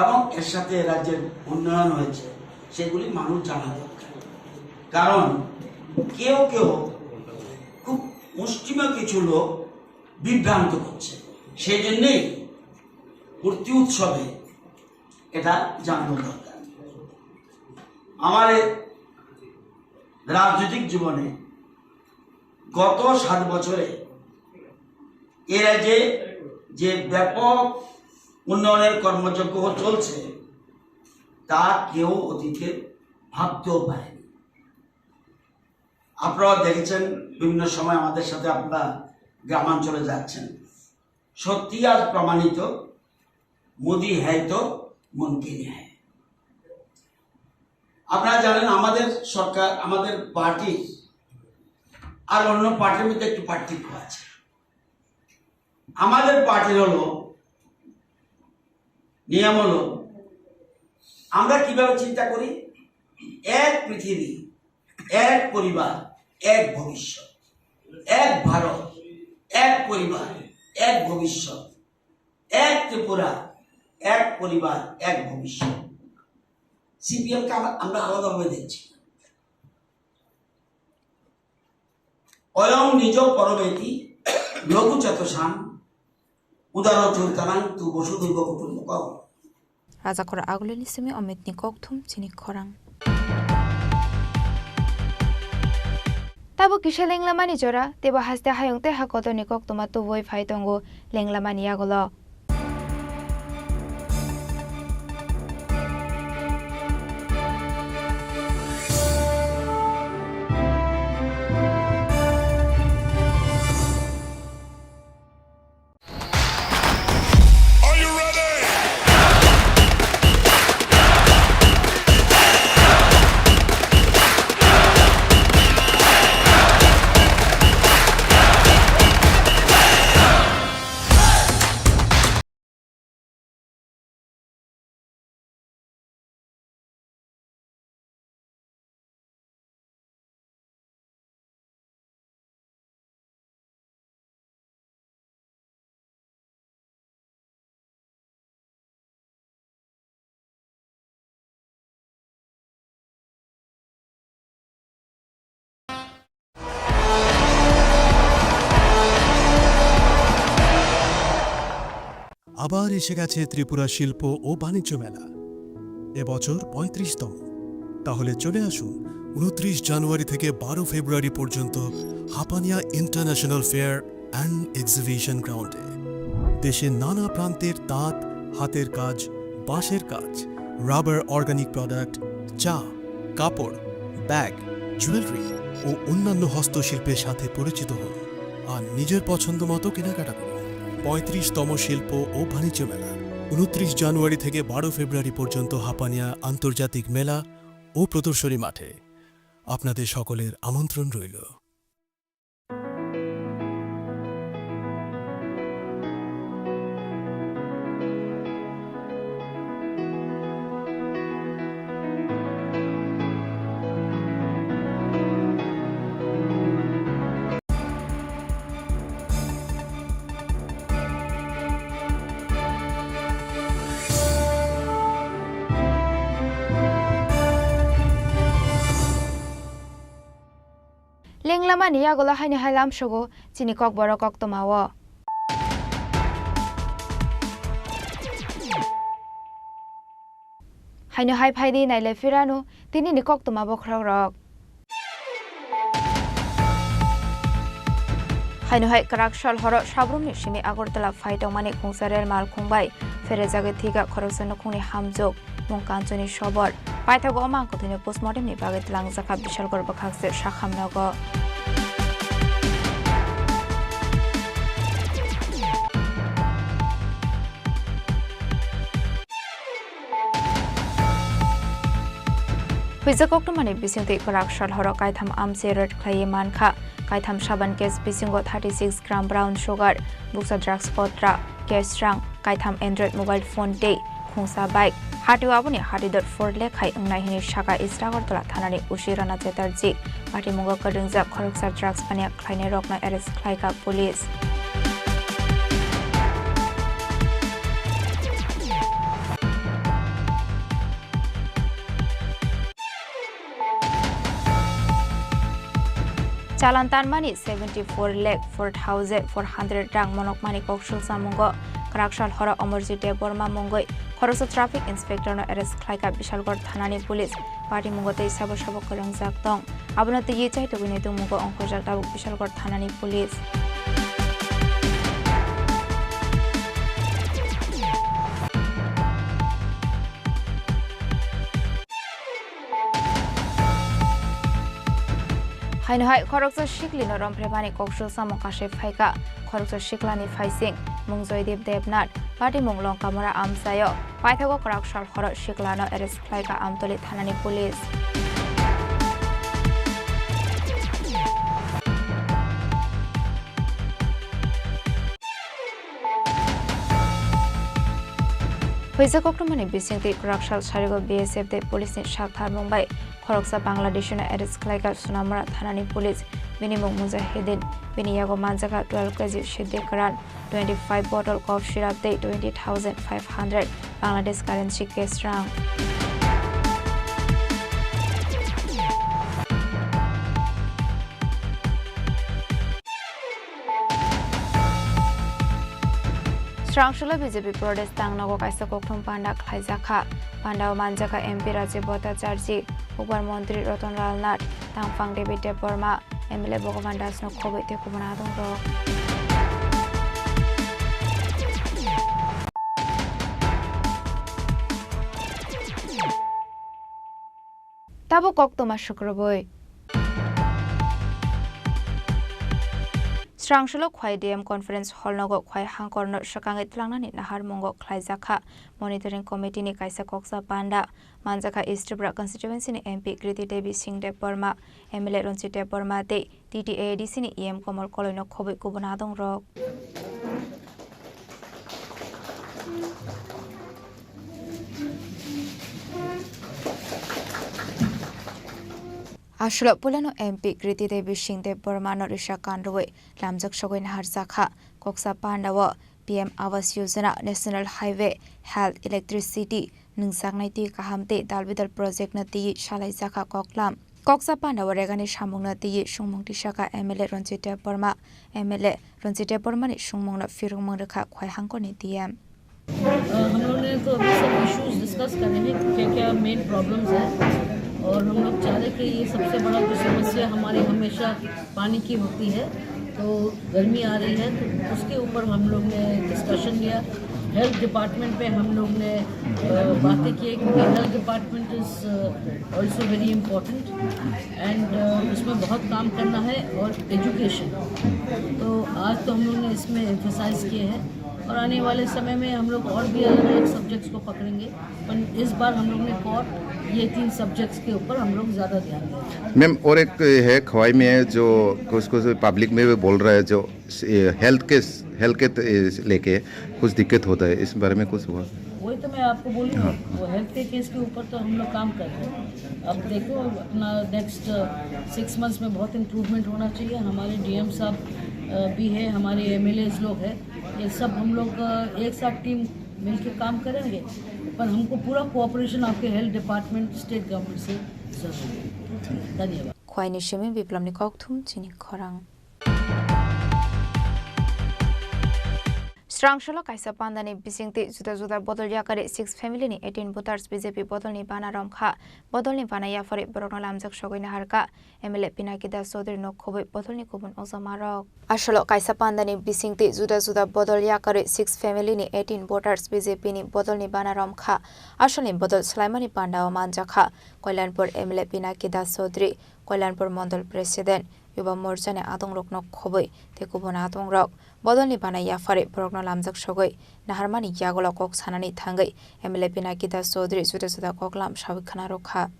এবং এর সাথে রাজ্যের উন্নয়ন হয়েছে, সেগুলি মানুষ জানা দরকার। কারণ কেউ কেউ খুব মুষ্টিমেয় কিছু লোক বিভ্রান্ত করছে, সেই জন্যেই প্রতি উৎসবে এটা জানানো দরকার। আমার এই রাজনৈতিক জীবনে গত সাত বছরে এ রাজ্যে যে ব্যাপক উন্নয়নের কর্মযজ্ঞ চলছে, তা কেউ অতীতে ভাবতেও পারেনি। আপনারাও দেখেছেন, বিভিন্ন সময় আমাদের সাথে আপনারা গ্রামাঞ্চলে যাচ্ছেন। সত্যি আজ প্রমাণিত, মোদি হ্যায় তো মুমকিন হ্যায়। আপনারা জানেন, আমাদের সরকার, আমাদের পার্টি আর অন্য পার্টির মধ্যে একটু পার্থক্য আছে। আমাদের পার্টির হলো নিয়ম হলো, আমরা কিভাবে চিন্তা করি, এক পৃথিবী, এক পরিবার, এক ভবিষ্যৎ, এক ভারত, এক পরিবার, এক ভবিষ্যৎ, এক ত্রিপুরা, এক পরিবার, এক ভবিষ্যৎ। সিপিএম কে আমরা, আমরা আলাদাভাবে দেখছি। অয়ং নিজ পরমেতি লঘু চেতসাং উদার চৈতানাং তু বসুধৈব কুটুম্বকম। Rajakhor Agulini simi Omitni kokthum chini khorang. Tabuk kisa lenglamani jora, teibo haste hayung tei hakotorni koktwma tubui phai tongo lenglamani yagulo. আবার এসে গেছে ত্রিপুরা শিল্প ও বাণিজ্য মেলা, এবছর পঁয়ত্রিশতম। তাহলে চলে আসুন উনত্রিশ জানুয়ারি থেকে বারো ফেব্রুয়ারি পর্যন্ত Hapania international fair and exhibition গ্রাউন্ডে। দেশের নানা প্রান্তের তাঁত, হাতের কাজ, বাঁশের কাজ, রাবার, অর্গানিক প্রোডাক্ট, চা, কাপড়, ব্যাগ, জুয়েলারি ও অন্যান্য হস্তশিল্পের সাথে পরিচিত হন আর নিজের পছন্দ মতো কেনাকাটা করুন। পঁয়ত্রিশতম শিল্প ও বাণিজ্য মেলা, উনত্রিশ জানুয়ারি থেকে বারো ফেব্রুয়ারি পর্যন্ত হাপানিয়া আন্তর্জাতিক মেলা ও প্রদর্শনী মাঠে। আপনাদের সকলের আমন্ত্রণ রইল। Lenglamani yagulo haino hai lamsogo chini kokborok koktwmao. Haino hai phaidi nailai phirano tinini koktwma bokhorokrok. Haino hai kwrak sal horo sabrumni simi Agartala phai tongmani khungsa rel malkhung bai pherejagwi thwikha khoroksa nukhungni hamjwk. Mung Kanchoni sobor. Paithago omang kwthwino postmortemni bagwi twlangjakha Bishalgarh bwkhakse Sakhamnogo. Huijak koktwmani bisingtwi kwrak sal horo kaitham amchai raid khlaiwi mankha. Kaitham saban case bisingo thirty six gram brown sugar, bukcha drugs kotra, cash rang, kaitham Android mobile phone tei khungsa bike. Hatio aboni hatidor four lakh hai wngnai hwnwi sakha East Agartala thanani O C Rana Chatterjee. Patimungo kwrwngjak khoroksa drugs paniya khlainairokno arrest khlaikha police. Chalan tanmani seventy four lakh four thousand four hundred rang monokmani kok sulsamungo kwraksal horo Amarjit Debbarma mungwi khoroksa traffic inspector no arrest khlaikha Bishalgarh thanani police. Patimungo tei sabo sabo kwrwngjak tong. Abono twiwi chaitugwini tongmungo ongkhorjak tabuk Bishalgarh thanani police. Haino hai khoroksa siklino romphrebani koksul samung kasui phaikha. Khoroksa siklani phaising mung Joydeep Debnath, patimung Longkamura amchaio. Paithago kwrak sal horo siklano arrest khlaikha Amtoli thanani police. Phaisa koktwmani bisingtwi kwrak sal sarigo B S F tei police ni sak tharmung bai khoroksa Bangladeshino arrest khlaikha Sonamura thanani police. Bini mung Mujahidin, bini yago manjakha twelve K G Siddhi Karan, twenty-five bottle cough syrup tei twenty thousand five hundred Bangladesh currency cash rang. Srangsulo B J P Pradesh tangnogo kaisa kokthum panda khlaijakha. Pandao manjakha M P Rajiv Bhattacharjee, Hukbar Montri Ratan Lal Nath, Tangphang David Debbarma, M L A Bhagavan Das no khobwi tei kubun adongrok. Tabuk koktwma sukrubwi. Srangsulo Khwai D M Conference Hall nogo Khwai hangkorno swkangwi tlangnani naharmungo khlaijakha Monitoring Committee ni kaisa koksa panda. Manjakha East Tripura Constituency ni M P Kriti Devi Singh Debbarma, M L A Ranjit Debbarma tei T T A A D C ni E M Komal Koloino khobwi kubun adongrok. Aswlok puilano M P Kriti Devi Singh Debbarmano risa kanrwi lamjak sogwi naharjakha. Koksa pandao P M Awas Yojana, National Highway, Health, Electricity, nwngjaknai twi kaham tei dalbidal project no twiwi salaijakha koklam. Koksa pandao regani samungno twiwi sungmung tisakha M L A Ranjit Debbarma. M L A Ranjit Debbarmani sungmungno phirwngmung rwkha Khwai hangkorni D M. अ, हम लोग ने तो अभी सब issues discuss करे हैं, क्या क्या मेन प्रॉब्लम्स हैं, और हम लोग चाह रहे कि ये सबसे बड़ा जो समस्या हमारी हमेशा पानी की होती है, तो गर्मी आ रही है, तो उसके ऊपर हम लोग ने डिस्कशन लिया। हेल्थ डिपार्टमेंट पे हम लोग ने, अ, बातें की, क्योंकि health department is also very important and, अ, उसमें बहुत काम करना है, और एजुकेशन। तो आज तो हम लोग ने इसमें एम्फेसाइज किए हैं, और आने वाले समय में हम लोग और भी अलग-अलग सब्जेक्ट्स को पकड़ेंगे, पर इस बार हम लोग ने कोर ये तीन सब्जेक्ट्स के ऊपर हम लोग ज़्यादा ध्यान देंगे। मैम, और एक है खवाई में है जो कुछ कुछ पब्लिक में भी बोल रहा है जो, ए, हेल्थ के, हेल्थ के त-, ए, लेके कुछ दिक्कत होता है, इस बारे में कुछ हुआ? वही तो मैं आपको बोली हूँ, हाँ। वो हेल्थ के केस के ऊपर तो हम लोग काम कर रहे हैं। अब देखो, अपना नेक्स्ट सिक्स मंथ्स में बहुत इम्प्रूवमेंट होना चाहिए। हमारे डीएम साहब, अ, भी है, हमारे एमएलएज लोग हैं, ये सब हम लोग, अ, एक साथ टीम मिलके काम करेंगे, पर हमको पूरा कोऑपरेशन आपके हेल्थ डिपार्टमेंट, स्टेट गवर्नमेंट से जरूरी है। धन्यवाद। Khwaini simi Biplomni kokthum chini khorang. Srangsulo kaisa pandani bisingtwi juda juda bodol yakarwi six family ni eighteen voters B J P bodolni bana romkha. Bodolni bana yaphari borokno lamjak sogwi naharkha. M L A Pinaki Das Chaudhary no khobwi bodolni kubun ojamarok. Aswlok kaisa pandani bisingtwi juda juda bodol yakarwi six family ni eighteen voters B J P ni bodolni bana romkha. Aswlni bodol swlaimani pandao manjakha Koilanpur M L A Pinaki Das Chaudhary, Koilanpur Mondol President, Yuba Morcha ni adongrokno khobwi tei kubun adongrok. Bodolni bana yaphari borokno lamjak sogwi naharmani yagulo kok sanani thangwi M L A Pinaki Das Chaudhary juda juda koklam sawi khwnarokha.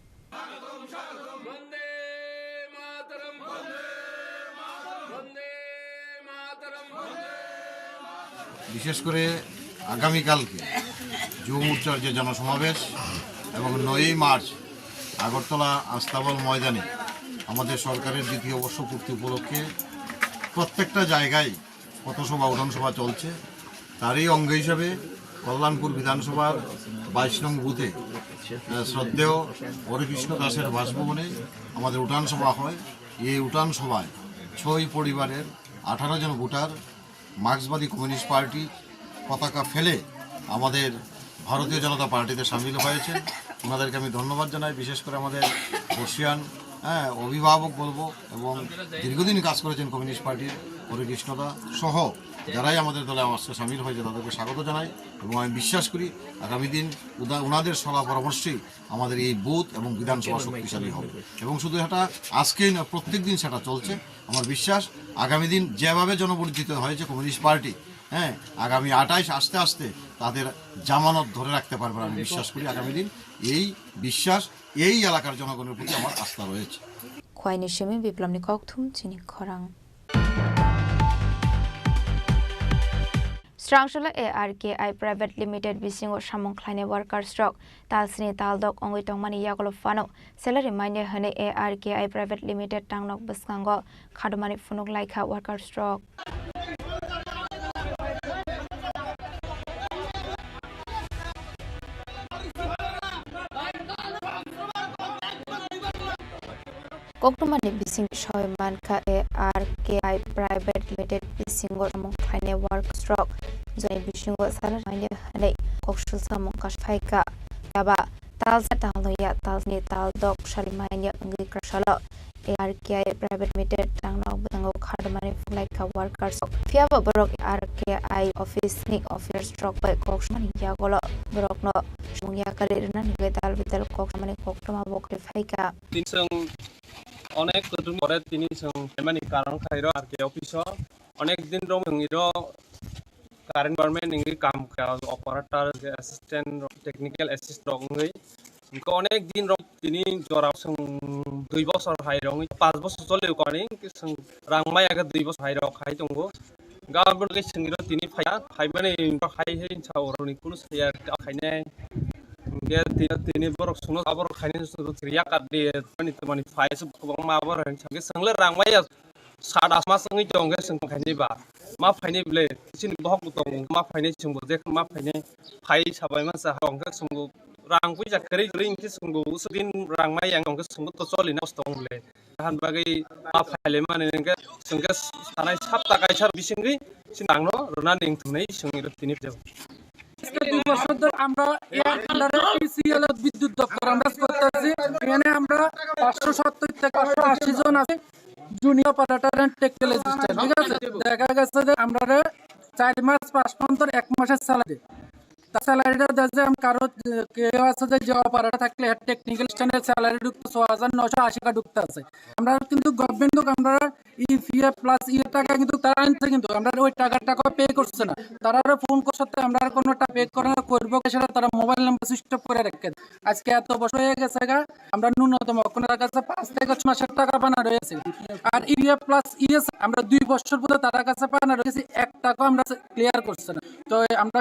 বিশেষ করে আগামীকালকে যুব মোর্চার যে জনসমাবেশ এবং নয়ই মার্চ আগরতলা আস্তাবল ময়দানে আমাদের সরকারের দ্বিতীয় বর্ষপূর্তি উপলক্ষে প্রত্যেকটা জায়গায় পথসভা, উঠান সভা চলছে। তারই অঙ্গ হিসাবে কল্যাণপুর বিধানসভার বাইশ নং বুথে, আহ, শ্রদ্ধেয় হরেকৃষ্ণ দাসের বাসভবনে আমাদের উঠান সভা হয়। এই উঠান সভায় ছয় পরিবারের আঠারো জন ভোটার মার্ক্সবাদী কমিউনিস্ট পার্টির পতাকা ফেলে আমাদের ভারতীয় জনতা পার্টিতে সামিল হয়েছেন। ওনাদেরকে আমি ধন্যবাদ জানাই, বিশেষ করে আমাদের বর্ষিয়ান, হ্যাঁ, অভিভাবক বলবো এবং দীর্ঘদিন কাজ করেছেন কমিউনিস্ট পার্টির হরেকৃষ্ণদা সহ যারাই আমাদের দলে আজকে সামিল হয়েছে, তাদেরকে স্বাগত জানাই এবং আমি বিশ্বাস করি আগামী দিন উদা-, ওনাদের সলা পরামর্শেই আমাদের এই বুথ এবং বিধানসভা শক্তিশালী হবে। এবং শুধু এটা আজকেই না, প্রত্যেক দিন সেটা চলছে। আমার বিশ্বাস, আগামী দিন যেভাবে জনবর্ধিত হয়েছে কমিউনিস্ট পার্টি, হ্যাঁ, আগামী আঠাইশ আস্তে আস্তে তাদের জামানত ধরে রাখতে পারবে, আমি বিশ্বাস করি। আগামী দিন এই বিশ্বাস, এই এলাকার জনগণের প্রতি আমার আস্থা রয়েছে। Khwaini simi Biplomni kokthum chini khorang. Srangsola A R K I Private Limited bisingo samung khlainai workers rok talsini taldok wngwi tongmani yagulo phano salary maine hwnwi A R K I Private Limited tangnok bwskango khadomani phunuk laikha workers rok. Koktwmani bising soi mankha A R K I Private Limited bisingo samung khlainai workers rok joni bisingo salary maine hwnwi koksul samung kasphai kha. Yaba talsa talnoya talni taldok salary maine wngwi kwsalo A R K I Private Limited tangnok bwskango khadomani phunuk laikha workers rok. Phiyaba borok A R K I office ni officers rok bai kok sumani yagulo borokno samung yakarwi rwnani bagwi dal bidal kok samani koktwma bo kwrwi phaikha. Tini chwng onek kwthwng pore tini chwng phaimani karon khairo R K office o. Onek din romwi ro current department wngwi kam kha, operator, assistant, technical assist rok wngwi. Hwnkhe onek din rok tini jora chwng dui bosor hai rok wngwi, panch bosor choli kani, hwnkhe chwng rang maya khe dui bosor hai rok hai tongo. Hwnkhe aboni bagwi chwng ro tini phaiya, phaimani hai hai sa oroni kunu saya khainai. Hwnkhe tini, tini borok chwngno aborok khainai chwng ro yakar di, mani, mani phai se kwbangma aborok hai chwngkhe chwngle rang maya. Sat asma wngwi tong khe chwng khainai ba. Ma phainai ble, chini bohok bo tongo, ma phainai chwngbo, je ma phainai phai sabai ma cha hwnkhe chwngbo rang puisa kwrwi kwrwi hwnkhe chwngbo usuk din rang mai yang hwnkhe chwngbo to choli na tong ble. Ahan bagwi ma phaile mani hwnkhe chwngkhe sanai sapta kaisa bisingwi chini rangno rwnani wng thungnai chwngni rw tini phai. আজকে দুই বছর ধরে আমরা এয়ার কালারের পিসিএল বিদ্যুৎ দপ্তর আমরা কাজ করতেছি। এখানে আমরা পাঁচশো সত্তর থেকে পাঁচশো আশি জন আছি, junior operator and technical assistant, ঠিক আছে? দেখা গেছে যে আমরা চার মাস পাঁচ পর্যন্ত এক মাসের স্যালারি, তার স্যালারিটা দেয় যে আমি কারো, কেউ আছে যে, যে অপারেটর থাকলে টেকনিক্যাল অ্যাসিস্ট্যান্টের স্যালারি ঢুকতো ছয় হাজার নয়শো আশি টাকা ঢুকতে আছে। আমরা কিন্তু গভর্নমেন্ট, আমরা ইপিএফ প্লাস ইয়ে টাকা কিন্তু তারা আনছে, কিন্তু আমরা ওই টাকার টাকা পে করছে না। তারা আরো ফোন করছে, আমরা আর কোনো টাকা পে করে না, করবো কি সেটা তারা মোবাইল নাম্বার সুইচ অফ করে রাখে। আজকে এত বছর হয়ে গেছে গা, আমরা ন্যূনতম কোনো তার কাছে পাঁচ থেকে ছয় মাসের টাকা পানা রয়েছে। আর ইপিএফ প্লাস ইএস আমরা দুই বছর পরে তার কাছে পানা রয়েছে, এক টাকা আমরা ক্লিয়ার করছে না। তো আমরা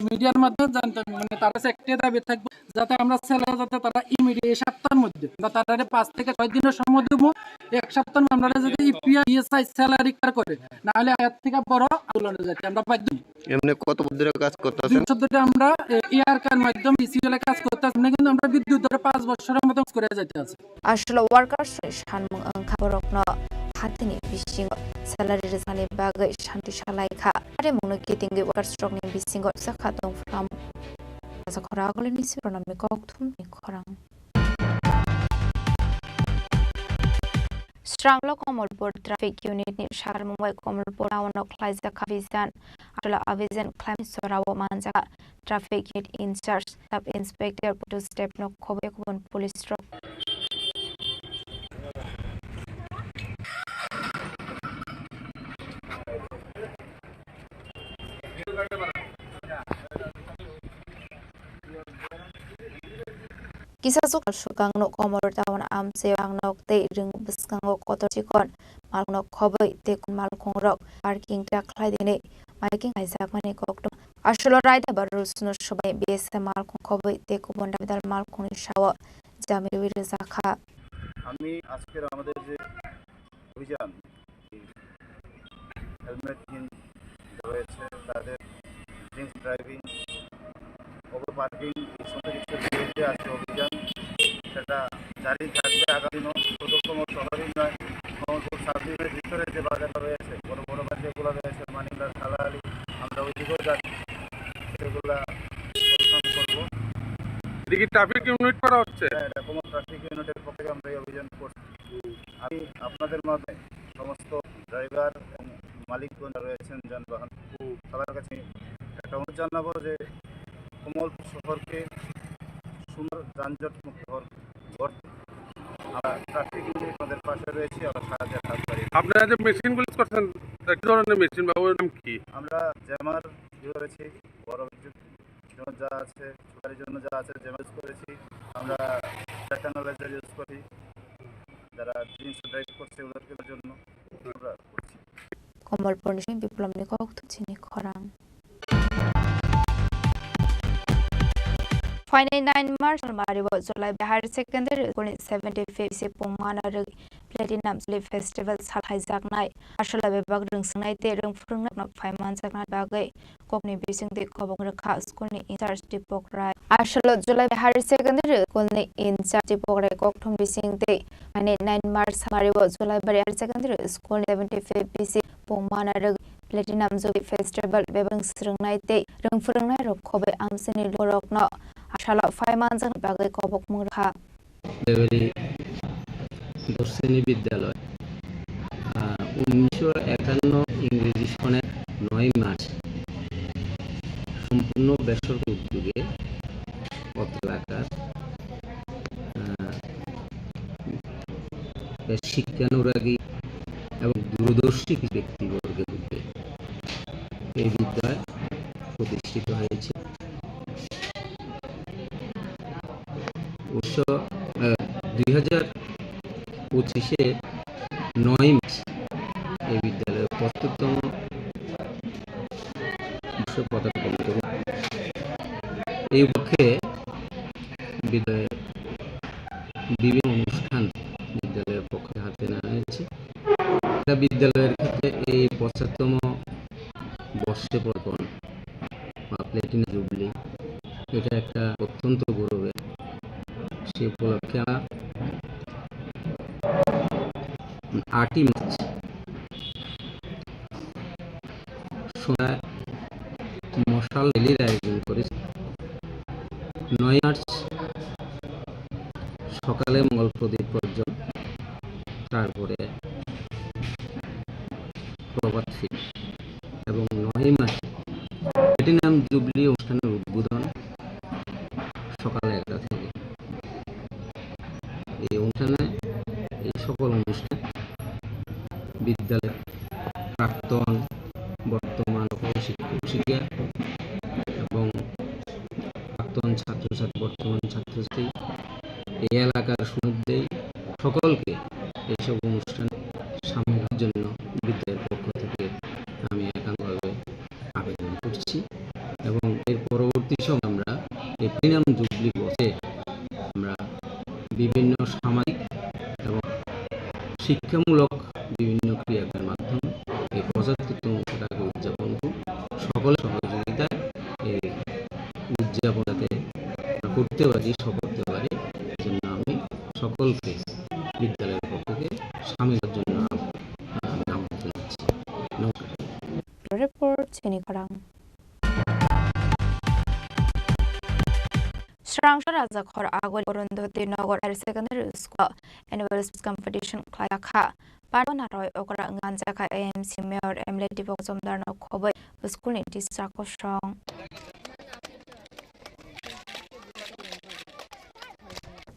মিডিয়ার মাধ্যমে জানতে, মানে, তার কাছে একটাই দাবি থাকবে, যাতে আমরা স্যালারি, যাতে তারা ইমিডিয়েট এই সপ্তাহের মধ্যে, আমরা তারা পাঁচ থেকে ছয় দিনের সময় দেবো। এক সপ্তাহের মধ্যে আমরা যদি ইপিআর ইএসআই স্যালারি কার করে, নাহলে এর থেকে বড় আন্দোলনে যাতে আমরা বাধ্য হই। এমনি কত বছর ধরে কাজ করতেছেন? দুই বছর ধরে আমরা এয়ার কার মাধ্যমে ইসিএল এ কাজ করতেছি। আমরা কিন্তু আমরা বিদ্যুৎ ধরে পাঁচ বছরের মতো করে যাইতে আছে। Aswk workers ni sanmung wngkha borokno hatini bisingo salary rwjaknani bagwi santi salai kha. Are mungno kitingwi workers rokni bisingo sakha tongphram. Asa khorang agulini si pranamni kokthumni khorang. Sranglo Komolpur Traffic Unit ni sakarmung bai Komolpur town o khlaijak kha abhijan. Atwla abhijan khlaimani jorao manjak kha Traffic Unit in charge Sub Inspector Putus Deb no khoboi kubun police rok. Kisa swkang swkang no Komolpur town amchai ang nok tei ring bwskango kotor chikon malkhung no khoboi tei malkhung rok parking ta khlai dinwi maiking kaijakmani koktwma. Aswk raida ba rules no swbai B S F malkhung khoboi tei kubun dabidal malkhung ni sao jami rwi rwjak kha. আমি আজকের আমাদের যে অভিযান, হেলমেটহীন রয়েছে, তাদের drinks driving, over parking, এই সমস্ত কিছুর বিরুদ্ধে আজকে অভিযান, সেটা জারি থাকবে আগামী দিনও। শুধু কোমর শহরই নয়, কোমরপুর সাব ডিভিশনের ভিতরে যে বাজারটা রয়েছে, বড় বড় বাজার যেগুলো রয়েছে, মানিকদার, থালাহালি, আমরা ওইদিকেও যাচ্ছি, সেগুলা পরিশ্রম করবো। এটা কি ট্রাফিক ইউনিট করা হচ্ছে? হ্যাঁ, এটা কোমর ট্রাফিক ইউনিটের পক্ষ থেকে আমরা এই অভিযান করছি। আমি আপনাদের মাধ্যমে সমস্ত ড্রাইভার এবং মালিকগণ রয়েছেন যানবাহন, জানাবো যে কমলপুর শহরকে সুন্দর যানজট মুক্ত কর-, করতে আমরা ট্রাফিক ইউনিট আমাদের পাশে রয়েছে, আমরা সাহায্যের হাত বাড়িয়ে দিই। আপনারা যে মেশিনগুলো ইউজ করছেন, কি ধরনের মেশিন বা ওর নাম কি? আমরা জ্যামার ইউজ করেছি, বড় বিদ্যুৎ জন্য যা আছে, সুপারির জন্য যা আছে, জ্যামার ইউজ করেছি। আমরা ডেটা অ্যানালাইজার ইউজ করি, যারা জিন্স ড্রাইভ করছে ওদেরকে জন্য আমরা করছি। Komolpurni simi Biplomni kok thumchini khorang. Phainai nine March Salmario Jolai Higher Secondary School ni seventy fifth C Pungmana Rwgwi Platinum Jubilee Festival salhaijaknai. Aswla bebak rwngswngnai tei rwngphwrwngnairokno phai manjakna bagwi kokni bisingtwi kobok rwkha school ni in charge Deepak Rai. Aswlo Jolai Higher Secondary School ni in charge Deepak Rai kokthum bisingtwi phainai nine March Salmario Jolai Higher Secondary School ni seventy fifth B C Pungmana Rwgwi Platinum Jubilee Festival bebak swrwngnai tei rwngphwrwngnairok khobwi amchaini lukurokno aswlo phai manjakna bagwi kobokmung rwkha. Beberi Dosreni Bidyaloy, ah, উনিশশো একান্ন ইংরেজি সনের নয় মার্চ সম্পূর্ণ বেসরকারি উদ্যোগে অত্র এলাকার, আহ, শিক্ষানুরাগী এবং দূরদর্শী কিছু ব্যক্তিবর্গের উদ্যোগে এই বিদ্যালয় প্রতিষ্ঠিত হয়েছে। উনিশশো, আহ, দুই হাজার পঁচিশে নয় মার্চ এই বিদ্যালয়ের পঁচাত্তরতম বর্ষে পদার্পণ করুন। এই উপলক্ষে বিদ্যালয়ের বিভিন্ন অনুষ্ঠান বিদ্যালয়ের পক্ষে হাতে নেওয়া হয়েছে। এটা বিদ্যালয়ের ক্ষেত্রে এই পঁচাত্তরতম বর্ষে পদার্পণ বা প্লেটিনাম জুবলি, এটা একটা অত্যন্ত গৌরবের। সে উপলক্ষে আমরা আটই মার্চ সন্ধ্যায় মশাল র্যালির আয়োজন করেছি। নয় মার্চ সকালে মঙ্গল প্রদীপ প্রজ্বলন, তারপরে প্রভাত ফেরি এবং নয় মার্চ প্লেটিনাম জুবলি অনুষ্ঠানের উদ্বোধন সকাল এগারোটা থেকে। এই অনুষ্ঠানে, এই সকল অনুষ্ঠানে বিদ্যালয়ের প্রাক্তন, বর্তমান সকল শিক্ষক শিক্ষিকা এবং প্রাক্তন ছাত্রছাত্রী, বর্তমান ছাত্রছাত্রী, এই এলাকার সুনাগরিক সকলকে এইসব অনুষ্ঠানে সামিল হওয়ার জন্য বিদ্যালয়ের পক্ষ থেকে আমি একান্তভাবে আবেদন করছি এবং এর পরবর্তী সময় আমরা এই প্লেটিনাম জুবলি বর্ষে আমরা বিভিন্ন সামাজিক এবং শিক্ষামূলক বিভিন্ন ক্রিয়াকলাপের মাধ্যমে এই পঁচাত্তরতম বর্ষটাকে উদযাপন করব। সকলের সহযোগিতায় এই উদযাপন যাতে আমরা করতে পারি, সফল করতে পারি, এজন্য আমি সকলকে বিদ্যালয়ের পক্ষ থেকে সামিল হওয়ার জন্য আহ্বান জানাচ্ছি। নমস্কার। Report, Chini Khorang. Srangsa Rajakhor agoi Arundhati Nagar Higher Secondary School Annual Sports Competition khlaijakha. Parvana Roy okra wngjakha A M C Mayor M L A Deepak Majumdar no khobwi school ni teacher kosong.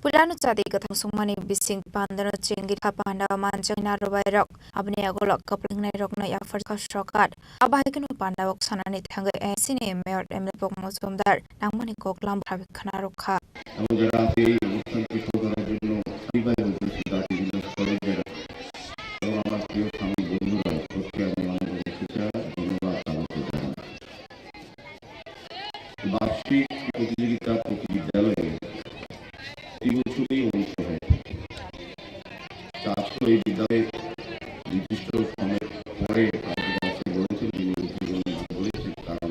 Puilano chati kwthang songmani bising pandano chengwi kha panda manjakna rwbairok, aboni yagulo kwplwngnairokno yapharkha sorkar. Abo hai kheno pandao sanani thangwi A M C ni Mayor M L A Deepak Majumdar nangmani koklam phrabwi khna rwkha. এবং যারা আজকে এই অনুষ্ঠানকে সফল করার জন্য বিভাগ উদ্দেশ্যে জাতি বিভিন্ন স্তরের যারা এবং আমার প্রিয় স্বামী বন্ধুরা, সত্যি আমি অনেক অনেক শুভেচ্ছা, ধন্যবাদ, স্বাগত জানাই। বার্ষিক প্রতিযোগিতা প্রতি বিদ্যালয়ে প্রতি বছরই অনুষ্ঠিত হয়ে থাকে। তা আসলে এই বিদ্যালয়ে নির্দিষ্ট সময় পরে কার্যক্রম বলেছেন, যিনি উদ্বোধন বলেছেন, কারণ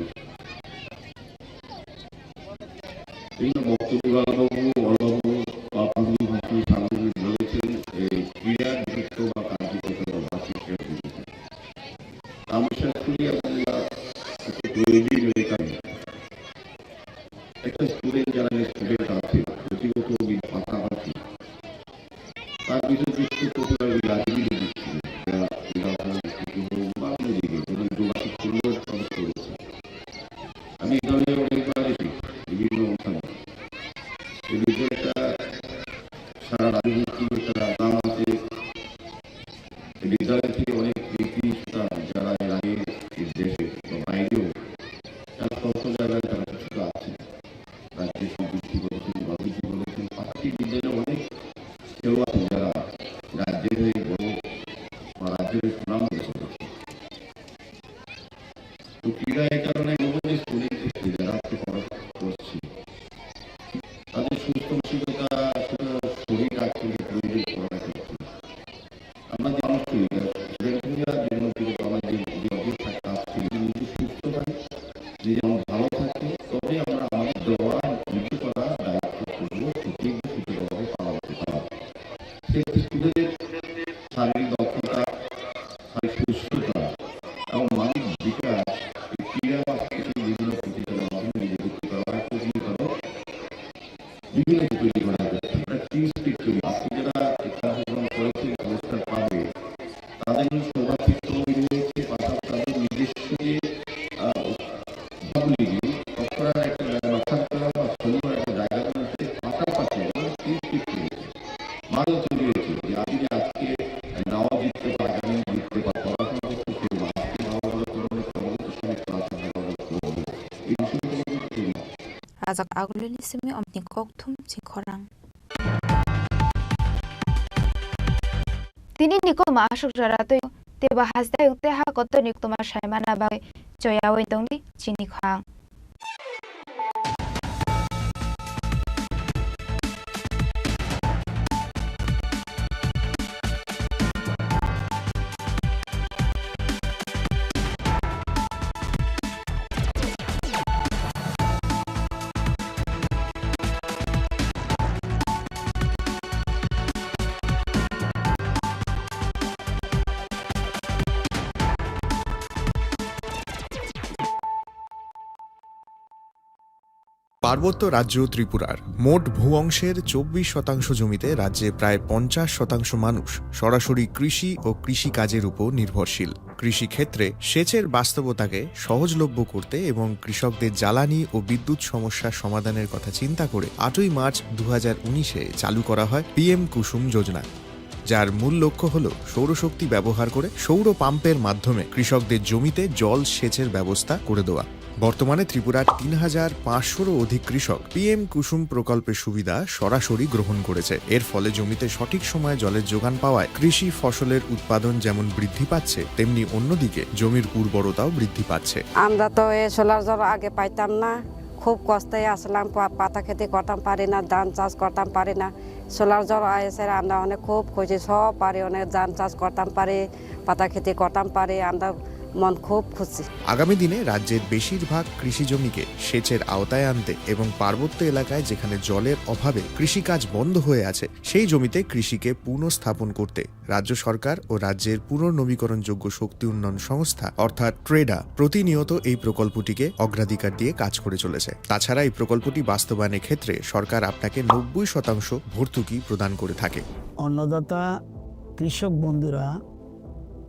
বিভিন্ন বক্তব্য অন্যান্য পাবলিক ভাষণ সাংবাদিক বলেছেন, এই ক্রীড়া বিচিত্র বা কার্যকলাপ বার্ষিক ক্রীড়া দিবসে। আমি শেষ করি আপনারা একটু প্রয়োজনীয় এখানে একটা স্টুডেন্ট, যারা স্টুডেন্ট আছে, প্রতিবছর পাশাপাশি তার কিছু কিছু প্রতিভা আমি রাজনীতি দিচ্ছি, যা, যা আপনারা দেখতে পাবেন, বাংলা দিকে, যেমন যোগাযোগ পরিবার সদস্য রয়েছে। আমি এটা সারা রাজ্যভিত্তিক একটা নাম আছে। এই বিদ্যালয় থেকে অনেক কৃতি সন্তান যারা এর আগে এই দেশে বা বাইরেও তারা কত জায়গায় তারা কিছুটা আছে। রাজ্যের সন্তুষ্টি করেছেন, গর্বিত করেছেন। পাশাপাশি বিদ্যালয়ে অনেক কেউ আছে যারা রাজ্যের হয়ে বড় বা রাজ্যের হয়ে সুনাম অর্জন করেছেন। তো ক্রীড়া এই কারণে বলবো যে স্কুলের ক্ষেত্রে যারা আজকে পড়াশোনা করছে, তাদের সুস্থ মানসিকতা, সুস্থ শরীর রাখতে হলে প্রয়োজন পড়ার ক্ষেত্রে। আমরা যে মানুষটি, student হইয়া যে মনে করি আমরা যে, যে অবস্থা কাজ করি, যদি নিজে সুস্থ হয়, নিজে যেমন ভালো থাকে, তবে আমরা আমাদের দেওয়া, নিজে করা দায়িত্ব কর্তব্য সঠিক সুন্দরভাবে পালন করতে পারবো। সেক্ষেত্রে student-দের শারীরিক দক্ষতা, শারীরিক সুস্থতা এবং মানসিক বিকাশ এই ক্রীড়া বা সাংস্কৃতিক বিভিন্ন প্রতিযোগিতার মাধ্যমে নিজেকে তৈরি করা হয়, প্রতিযোগিতা বিভিন্ন তৈরি করা যায়। আমরা টিম স্পিরিট তৈরি, আপনি যারা এই কার্যক্রম করেছেন, পুরস্কার পাবে, তাদের সৌভাগ্য তৈরি হয়েছে, পাশাপাশি তাদের নিজস্ব যে, আহ, ভাবগুলি রক্ষা করার একটা জায়গা, রক্ষা করার বা ছড়িয়ে দেওয়ার একটা জায়গা তৈরি হয়েছে, পাশাপাশি আমরা টিম স্পিরিট তৈরি হয়েছে। ভালো তৈরি হয়েছে যে আপনি যে আজকে নাও জিততে পারবেন, জিততে পারবেন, পড়াশোনা করতে কেউ না, আজকে ভালো ভালো করবেন, পরবর্তী সময় ক্লাস ভালো ভালো করবে। এই বিষয়গুলো কিন্তু তৈরি হয়। Rajak agulini simi omni kokthum chini khorang. Tini ni kokma aswk jora twi teibo hasteo tei ha kotor ni koktwma saimana bagwi choyaui tongdi chini khorang. পার্বত্য রাজ্য ত্রিপুরার মোট ভূ অংশের চব্বিশ শতাংশ জমিতে রাজ্যে প্রায় পঞ্চাশ শতাংশ মানুষ সরাসরি কৃষি ও কৃষিকাজের উপর নির্ভরশীল। কৃষিক্ষেত্রে সেচের বাস্তবতাকে সহজলভ্য করতে এবং কৃষকদের জ্বালানি ও বিদ্যুৎ সমস্যা সমাধানের কথা চিন্তা করে আটই মার্চ দু হাজার উনিশে চালু করা হয় পিএম কুসুম যোজনা, যার মূল লক্ষ্য হল সৌরশক্তি ব্যবহার করে সৌর পাম্পের মাধ্যমে কৃষকদের জমিতে জল সেচের ব্যবস্থা করে দেওয়া। বর্তমানে ত্রিপুরার তিন হাজার পাঁচশোরও অধিক কৃষক পিএম কুসুম প্রকল্পের সুবিধা সরাসরি গ্রহণ করেছে। এর ফলে জমিতে সঠিক সময়ে জলের যোগান পাওয়ায় কৃষি ফসলের উৎপাদন যেমন বৃদ্ধি পাচ্ছে, তেমনি অন্যদিকে জমির উর্বরতাও বৃদ্ধি পাচ্ছে। আমরা তো এই সোলার জল আগে পাইতাম না, খুব কষ্টে আসলাম, পা-, পাতা খেতে করতাম পারি না, ধান চাষ করতাম পারি না। সোলার জল এসে আমরা অনেক খুব খুশি, সব পারি, অনেক ধান চাষ করতাম পারি, পাতা খেতে করতাম পারি, আমরা মন খুব খুশি। আগামী দিনে রাজ্যের বেশিরভাগ কৃষি জমিকে সেচের আওতায় আনতে এবং পার্বত্য এলাকায় যেখানে জলের অভাবে কৃষিকাজ বন্ধ হয়ে আছে, সেই জমিতে কৃষিকে পুনঃস্থাপন করতে রাজ্য সরকার ও রাজ্যের পুনর্নবীকরণযোগ্য শক্তি উন্নয়ন সংস্থা অর্থাৎ ট্রেডা প্রতিনিয়ত এই প্রকল্পটিকে অগ্রাধিকার দিয়ে কাজ করে চলেছে। তাছাড়া এই প্রকল্পটি বাস্তবায়নের ক্ষেত্রে সরকার আপনাকে নব্বই শতাংশ ভর্তুকি প্রদান করে থাকে। অন্নদাতা কৃষক বন্ধুরা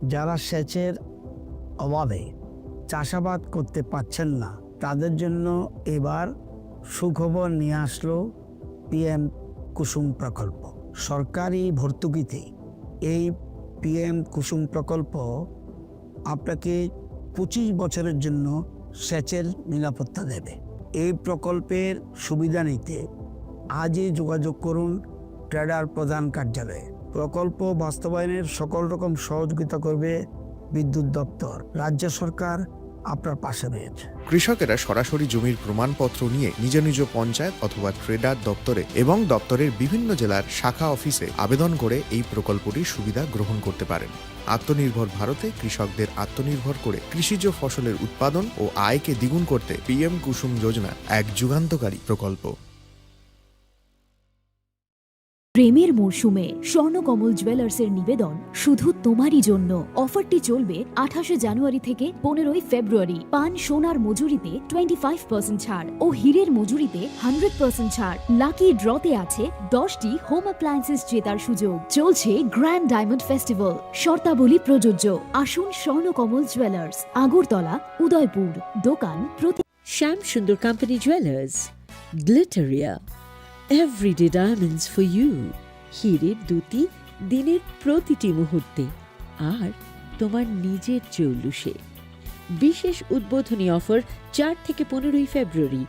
যারা সেচের অভাবে চাষাবাদ করতে পারছেন না, তাদের জন্য এবার সুখবর নিয়ে আসলো পিএম কুসুম প্রকল্প। সরকারি ভর্তুকিতে এই পিএম কুসুম প্রকল্প আপনাকে পঁচিশ বছরের জন্য সেচের নিরাপত্তা দেবে। এই প্রকল্পের সুবিধা নিতে আজই যোগাযোগ করুন ট্রেডার প্রধান কার্যালয়ে। প্রকল্প বাস্তবায়নের সকল রকম সহযোগিতা করবে বিদ্যুৎ দপ্তর। রাজ্য সরকার আপনার পাশে রয়েছে। কৃষকেরা সরাসরি জমির প্রমাণপত্র নিয়ে নিজ নিজ পঞ্চায়েত অথবা ট্রেডার দপ্তরে এবং দপ্তরের বিভিন্ন জেলার শাখা অফিসে আবেদন করে এই প্রকল্পটির সুবিধা গ্রহণ করতে পারেন। আত্মনির্ভর ভারতে কৃষকদের আত্মনির্ভর করে কৃষিজ ফসলের উৎপাদন ও আয়কে দ্বিগুণ করতে পিএম কুসুম যোজনা এক যুগান্তকারী প্রকল্প। প্রেমের মরশুমে স্বর্ণকমল জুয়েলার্সের নিবেদন শুধু তোমারই জন্য। অফারটি চলবে আঠাশে জানুয়ারি থেকে পনেরোই ফেব্রুয়ারি। পান সোনার মজুরিতে টোয়েন্টি ফাইভ পার্সেন্ট ছাড় ও হীরের মজুরিতে হান্ড্রেড পার্সেন্ট ছাড়। লাকি ড্রতে আছে দশটি হোম অ্যাপ্লায়েন্সেস জেতার সুযোগ। চলছে গ্র্যান্ড ডায়মন্ড ফেস্টিভ্যাল, শর্তাবলী প্রযোজ্য। আসুন স্বর্ণকমল জুয়েলার্স, আগরতলা, উদয়পুর। দোকান প্রতি Shyam Sundar Company Jewelers, Glitteria, everyday diamonds for you. হীরের দ্যুতি দিনের প্রতিটি মুহূর্তে, আর তোমার নিজের চৌলুসে। বিশেষ উদ্বোধনী অফার চার থেকে পনেরোই ফেব্রুয়ারি।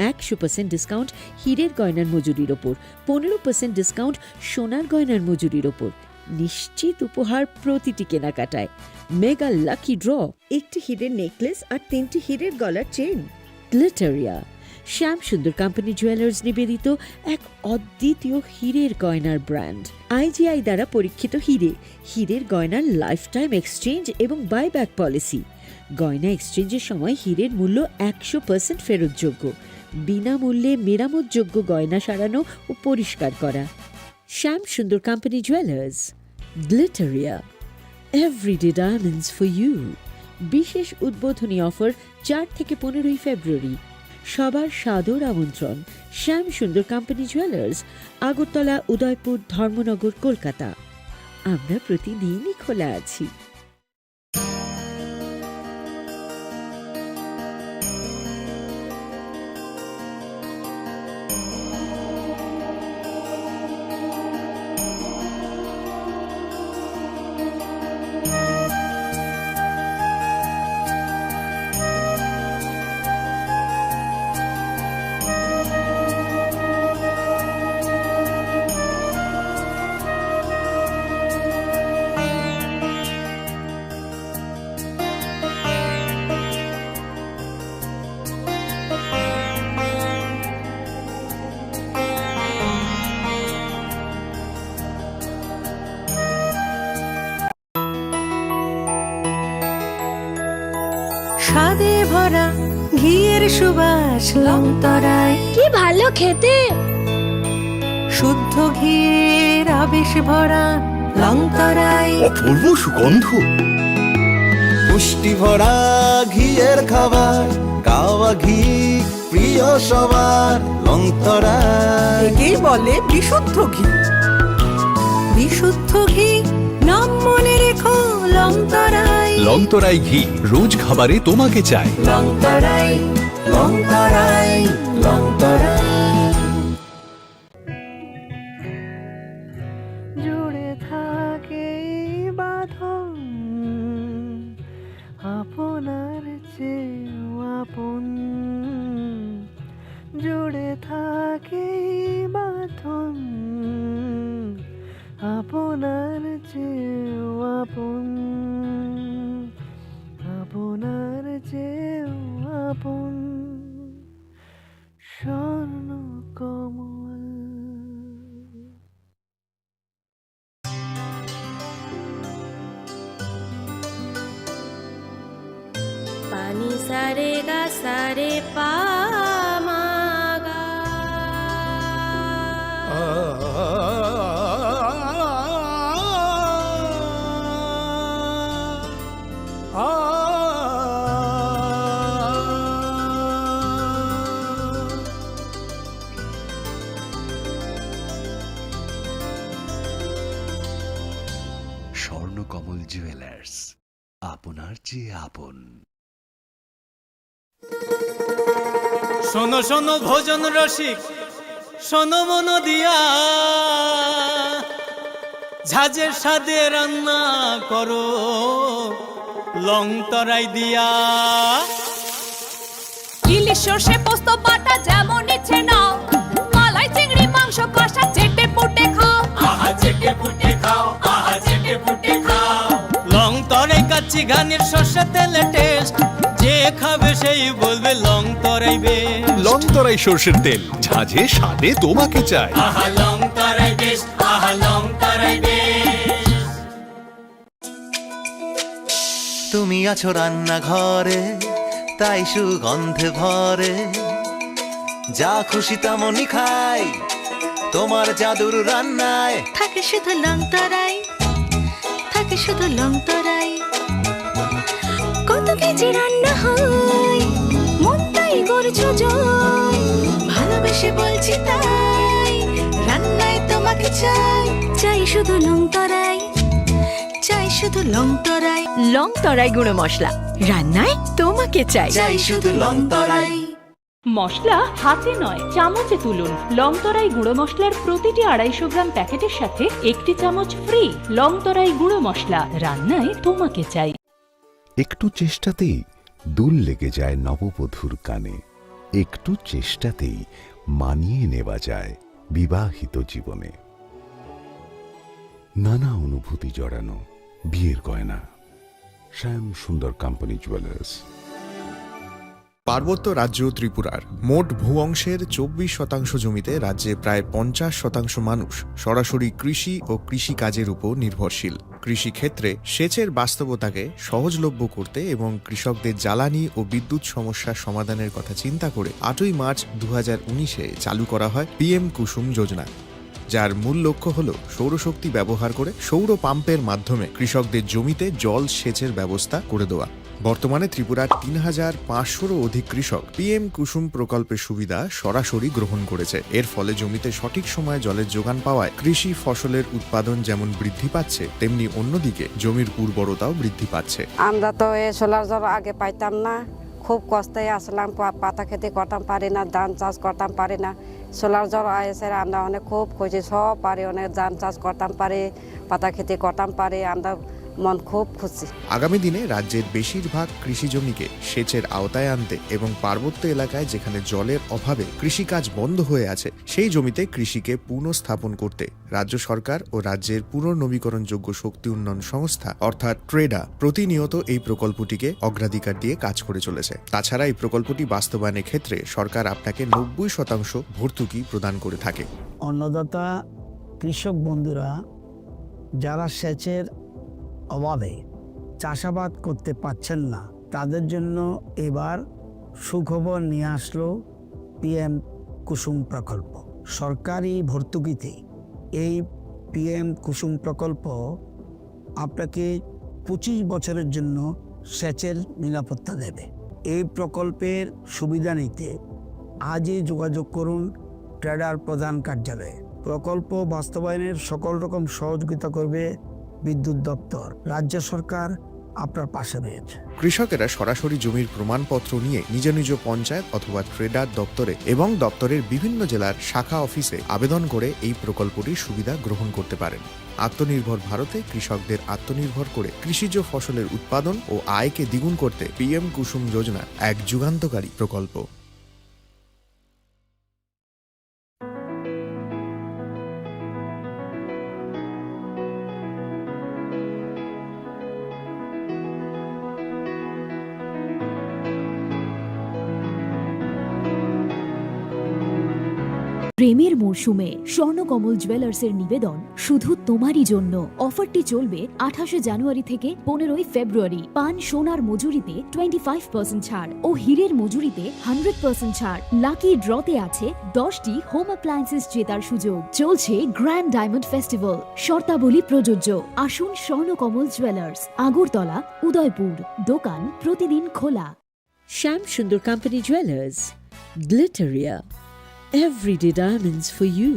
একশো পার্সেন্ট ডিসকাউন্ট হীরের গয়নার মজুরির ওপর, পনেরো পার্সেন্ট ডিসকাউন্ট সোনার গয়নার মজুরির ওপর। নিশ্চিত উপহার প্রতিটি কেনাকাটায়। মেগা লাকি ড্র, একটি হীরের নেকলেস আর তিনটি হীরের গলার চেইন। গ্লিটারিয়া, শ্যাম সুন্দর কোম্পানি জুয়েলার্স নিবেদিত এক অদ্বিতীয় হীরের গয়নার ব্র্যান্ড। আইজিআই দ্বারা পরীক্ষিত হীরে, হীরের গয়নার লাইফ টাইম এক্সচেঞ্জ এবং বাইব্যাক পলিসি। গয়না এক্সচেঞ্জের সময় হীরের মূল্য একশো পার্সেন্ট ফেরতযোগ্য। বিনামূল্যে মেরামতযোগ্য গয়না সারানো ও পরিষ্কার করা। Shyam Sundar company jewellers, Glitteria, everyday diamonds for you. বিশেষ উদ্বোধনী অফার চার থেকে পনেরোই ফেব্রুয়ারি। সবার সাদর আমন্ত্রণ। শ্যাম সুন্দর কোম্পানি জুয়েলার্স, আগরতলা, উদয়পুর, ধর্মনগর, কলকাতা। আমরা প্রতিদিনই খোলা আছি। স্বাদে ভরা ঘিয়ের সুবাস লংতরাই। কি ভালো খেতে! শুদ্ধ ঘিয়ের আবেশ ভরা লংতরাই। অপূর্ব সুগন্ধ। পুষ্টি ভরা ঘিয়ের খাবার, কাওয়া ঘি প্রিয় সবার, লংতরাই। একেই বলে বিশুদ্ধ ঘি। বিশুদ্ধ ঘি, নাম মনে রেখো, লংতরাই। লংতরাই ঘি, রোজ খাবারে তোমাকে চাই। লংতরাই, লংতরাই, লংতরাই। জুড়ে থাকে এই বাঁধন, আপনার চেয়েও আপন। জুড়ে থাকে এই বাঁধন, আপনার চেয়েও আপন, আপনার চেয়েও আপন। স্বর্ণ কমল। পানি সারে গা সারে পা মা গা। স্বর্ণকমল জুয়েলার্স, আপনার চেয়ে আপন। শোনো শোনো ভোজন রসিক, শোনো মন দিয়া, ঝাঁঝের স্বাদে রান্না করো লং তরাই দিয়া। ইলিশ সর্ষে পোস্ত বাটা যেমন ইচ্ছে নাও, মালাই চিংড়ি মাংস কষা চেটে পুটে খাও। আহা চেটে পুটে খাও, আহা চেটে পুটে খাও। লং তরাই কাচ্চি ঘানির সর্ষে তেলে টেস্ট, যে খাবে সেই বলবে লং তরাই বেস্ট। লং তরাই সর্ষের তেল, ঝাঁঝে স্বাদে তোমাকে চাই। আহা লং তরাই বেস্ট, আহা লং তরাই বেস্ট। তুমি আছো রান্নাঘরে, তাই সুগন্ধে ভরে। যা খুশি তেমনই খাই, তোমার জাদুর রান্নায়। থাকে শুধু লং তরাই, থাকে শুধু লং তরাই। কত কেজি রান্না হয়, মন তাই করছো জয়। ভালোবেসে বলছি তাই, রান্নায় তোমাকে চাই। চাই শুধু লং তরাই, চাই শুধু লং তরাই। লং তরাই গুঁড়ো মশলা, রান্নায় তোমাকে চাই। চাই শুধু লং তরাই। মশলা হাতে নয়, চামচে তুলুন। লং তরাই গুঁড়ো মশলার প্রতিটি আড়াইশো গ্রাম প্যাকেটের সাথে একটি চামচ ফ্রি। লং তরাই গুঁড়ো মশলা, রান্নায় তোমাকে চাই। একটু চেষ্টাতেই দুল লেগে যায় নববধূর কানে। একটু চেষ্টাতেই মানিয়ে নেওয়া যায় বিবাহিত জীবনে। নানা অনুভূতি জড়ানো বিয়ের গয়না। শ্যাম সুন্দর কোম্পানি জুয়েলার্স। পার্বত্য রাজ্য ত্রিপুরার মোট ভূ অংশের চব্বিশ শতাংশ জমিতে রাজ্যে প্রায় পঞ্চাশ শতাংশ মানুষ সরাসরি কৃষি ও কৃষিকাজের উপর নির্ভরশীল। কৃষিক্ষেত্রে সেচের বাস্তবতাকে সহজলভ্য করতে এবং কৃষকদের জ্বালানি ও বিদ্যুৎ সমস্যার সমাধানের কথা চিন্তা করে আটই মার্চ দু হাজার উনিশে চালু করা হয় পিএম কুসুম যোজনা, যার মূল লক্ষ্য হল সৌরশক্তি ব্যবহার করে সৌর পাম্পের মাধ্যমে কৃষকদের জমিতে জল সেচের ব্যবস্থা করে দেওয়া। বর্তমানে ত্রিপুরার তিন হাজার পাঁচশোরও অধিক কৃষক পিএম কুসুম প্রকল্পের সুবিধা সরাসরি গ্রহণ করেছে। এর ফলে জমিতে সঠিক সময়ে জলের যোগান পাওয়ায় কৃষি ফসলের উৎপাদন যেমন বৃদ্ধি পাচ্ছে, তেমনি অন্যদিকে জমির উর্বরতাও বৃদ্ধি পাচ্ছে। আমরা তো এই সোলার জল আগে পাইতাম না, খুব কষ্টে আসলাম, পা-, পাতা খেতে করতাম পারি না, ধান চাষ করতাম পারি না। সোলার জল এসে আমরা অনেক খুব খুশি, সব পারি, অনেক ধান চাষ করতাম পারি, পাতা খেতে করতাম পারি, আমরা মন খুব খুশি। আগামী দিনে রাজ্যের বেশিরভাগ কৃষি জমিকে সেচের আওতায় আনতে এবং পার্বত্য এলাকায় যেখানে জলের অভাবে কৃষিকাজ বন্ধ হয়ে আছে, সেই জমিতে কৃষিকে পুনঃস্থাপন করতে রাজ্য সরকার ও রাজ্যের পুনর্নবীকরণযোগ্য শক্তি উন্নয়ন সংস্থা অর্থাৎ ট্রেডা প্রতিনিয়ত এই প্রকল্পটিকে অগ্রাধিকার দিয়ে কাজ করে চলেছে। তাছাড়া এই প্রকল্পটি বাস্তবায়নের ক্ষেত্রে সরকার আপনাকে নব্বই শতাংশ ভর্তুকি প্রদান করে থাকে। অন্নদাতা কৃষক বন্ধুরা যারা সেচের অভাবে চাষাবাদ করতে পারছেন না, তাদের জন্য এবার সুখবর নিয়ে আসলো পিএম কুসুম প্রকল্প। সরকারি ভর্তুকিতে এই পিএম কুসুম প্রকল্প আপনাকে পঁচিশ বছরের জন্য সেচের নিরাপত্তা দেবে। এই প্রকল্পের সুবিধা নিতে আজই যোগাযোগ করুন ট্রেডার প্রধান কার্যালয়ে। প্রকল্প বাস্তবায়নের সকল রকম সহযোগিতা করবে বিদ্যুৎ দপ্তর। রাজ্য সরকার আপনার পাশে রয়েছে। কৃষকেরা সরাসরি জমির প্রমাণপত্র নিয়ে নিজ নিজ পঞ্চায়েত অথবা ট্রেডার দপ্তরে এবং দপ্তরের বিভিন্ন জেলার শাখা অফিসে আবেদন করে এই প্রকল্পটির সুবিধা গ্রহণ করতে পারেন। আত্মনির্ভর ভারতে কৃষকদের আত্মনির্ভর করে কৃষিজ ফসলের উৎপাদন ও আয়কে দ্বিগুণ করতে পিএম কুসুম যোজনা এক যুগান্তকারী প্রকল্প। প্রেমের মরশুমে স্বর্ণকমল জুয়েলার্সের নিবেদন শুধু তোমারই জন্য। অফারটি চলবে আঠাশে জানুয়ারি থেকে পনেরোই ফেব্রুয়ারি। পান সোনার মজুরিতে টোয়েন্টি ফাইভ পার্সেন্ট ছাড় ও হীরের মজুরিতে হান্ড্রেড পার্সেন্ট ছাড়। লাকি ড্রতে আছে দশটি হোম অ্যাপ্লায়েন্সেস জেতার সুযোগ। চলছে গ্র্যান্ড ডায়মন্ড ফেস্টিভ্যাল। শর্তাবলী প্রযোজ্য। আসুন স্বর্ণকমল জুয়েলার্স, আগরতলা, উদয়পুর। দোকান প্রতিদিন খোলা। Shyam Sundar company jewellers, Glitteria, everyday diamonds for you.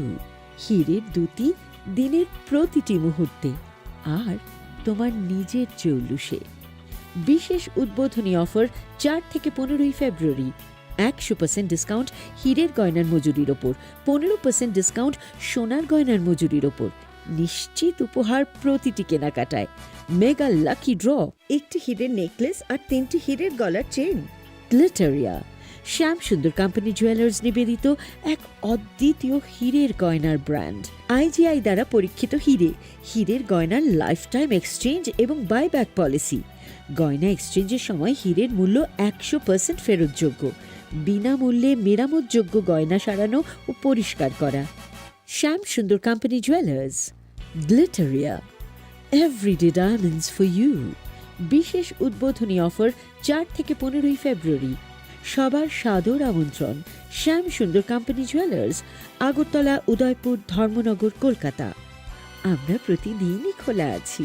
হীরের দ্যুতি দিনের প্রতিটি মুহূর্তে, আর তোমার নিজের জৌলুসে। বিশেষ উদ্বোধনী অফার চার থেকে পনেরোই ফেব্রুয়ারি। একশো পার্সেন্ট ডিসকাউন্ট হীরের গয়নার মজুরির ওপর, পনেরো পার্সেন্ট ডিসকাউন্ট সোনার গয়নার মজুরির ওপর। নিশ্চিত উপহার প্রতিটি কেনাকাটায়। মেগা লাকি ড্র, একটি হীরের নেকলেস আর তিনটি হীরের গলার চেইন। গ্লিটারিয়া, শ্যাম সুন্দর কোম্পানি জুয়েলার্স নিবেদিত এক অদ্বিতীয় হীরের গয়নার ব্র্যান্ড। আইজিআই দ্বারা পরীক্ষিত হীরে, হীরের গয়নার লাইফ টাইম এক্সচেঞ্জ এবং বাইব্যাক পলিসি। গয়না এক্সচেঞ্জের সময় হীরের মূল্য একশো পার্সেন্ট ফেরতযোগ্য। বিনামূল্যে মেরামতযোগ্য গয়না সারানো ও পরিষ্কার করা। Shyam Sundar company jewellers, Glitteria, everyday diamonds for you. বিশেষ উদ্বোধনী অফার চার থেকে পনেরোই ফেব্রুয়ারি। সবার সাদর আমন্ত্রণ। শ্যাম সুন্দর কোম্পানি জুয়েলার্স, আগরতলা, উদয়পুর, ধর্মনগর, কলকাতা। আমরা প্রতিদিনই খোলা আছি।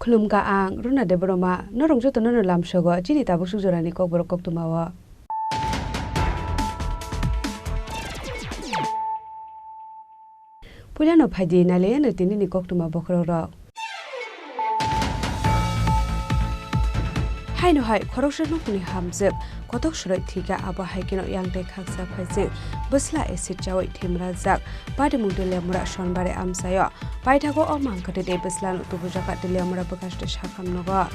Khulumkha ang Runa Debbarma, norok jotono no lamsogo chini tabuk suk jorani kokborok koktwmao. Puilano phaidi nailaiano tinini koktwma bokhorokrok. Haino hai khoroksa nokni hamjwk kotok swrwi thwikha, abo hai kheno yang tei khaksa phaising bwsla acid chawi thwimrajak. Patimung Teliamura Sonbari amchaio paithago o mang kwthwi tei bwslano tubujak kha Teliamura bwkhaste sakham nogo.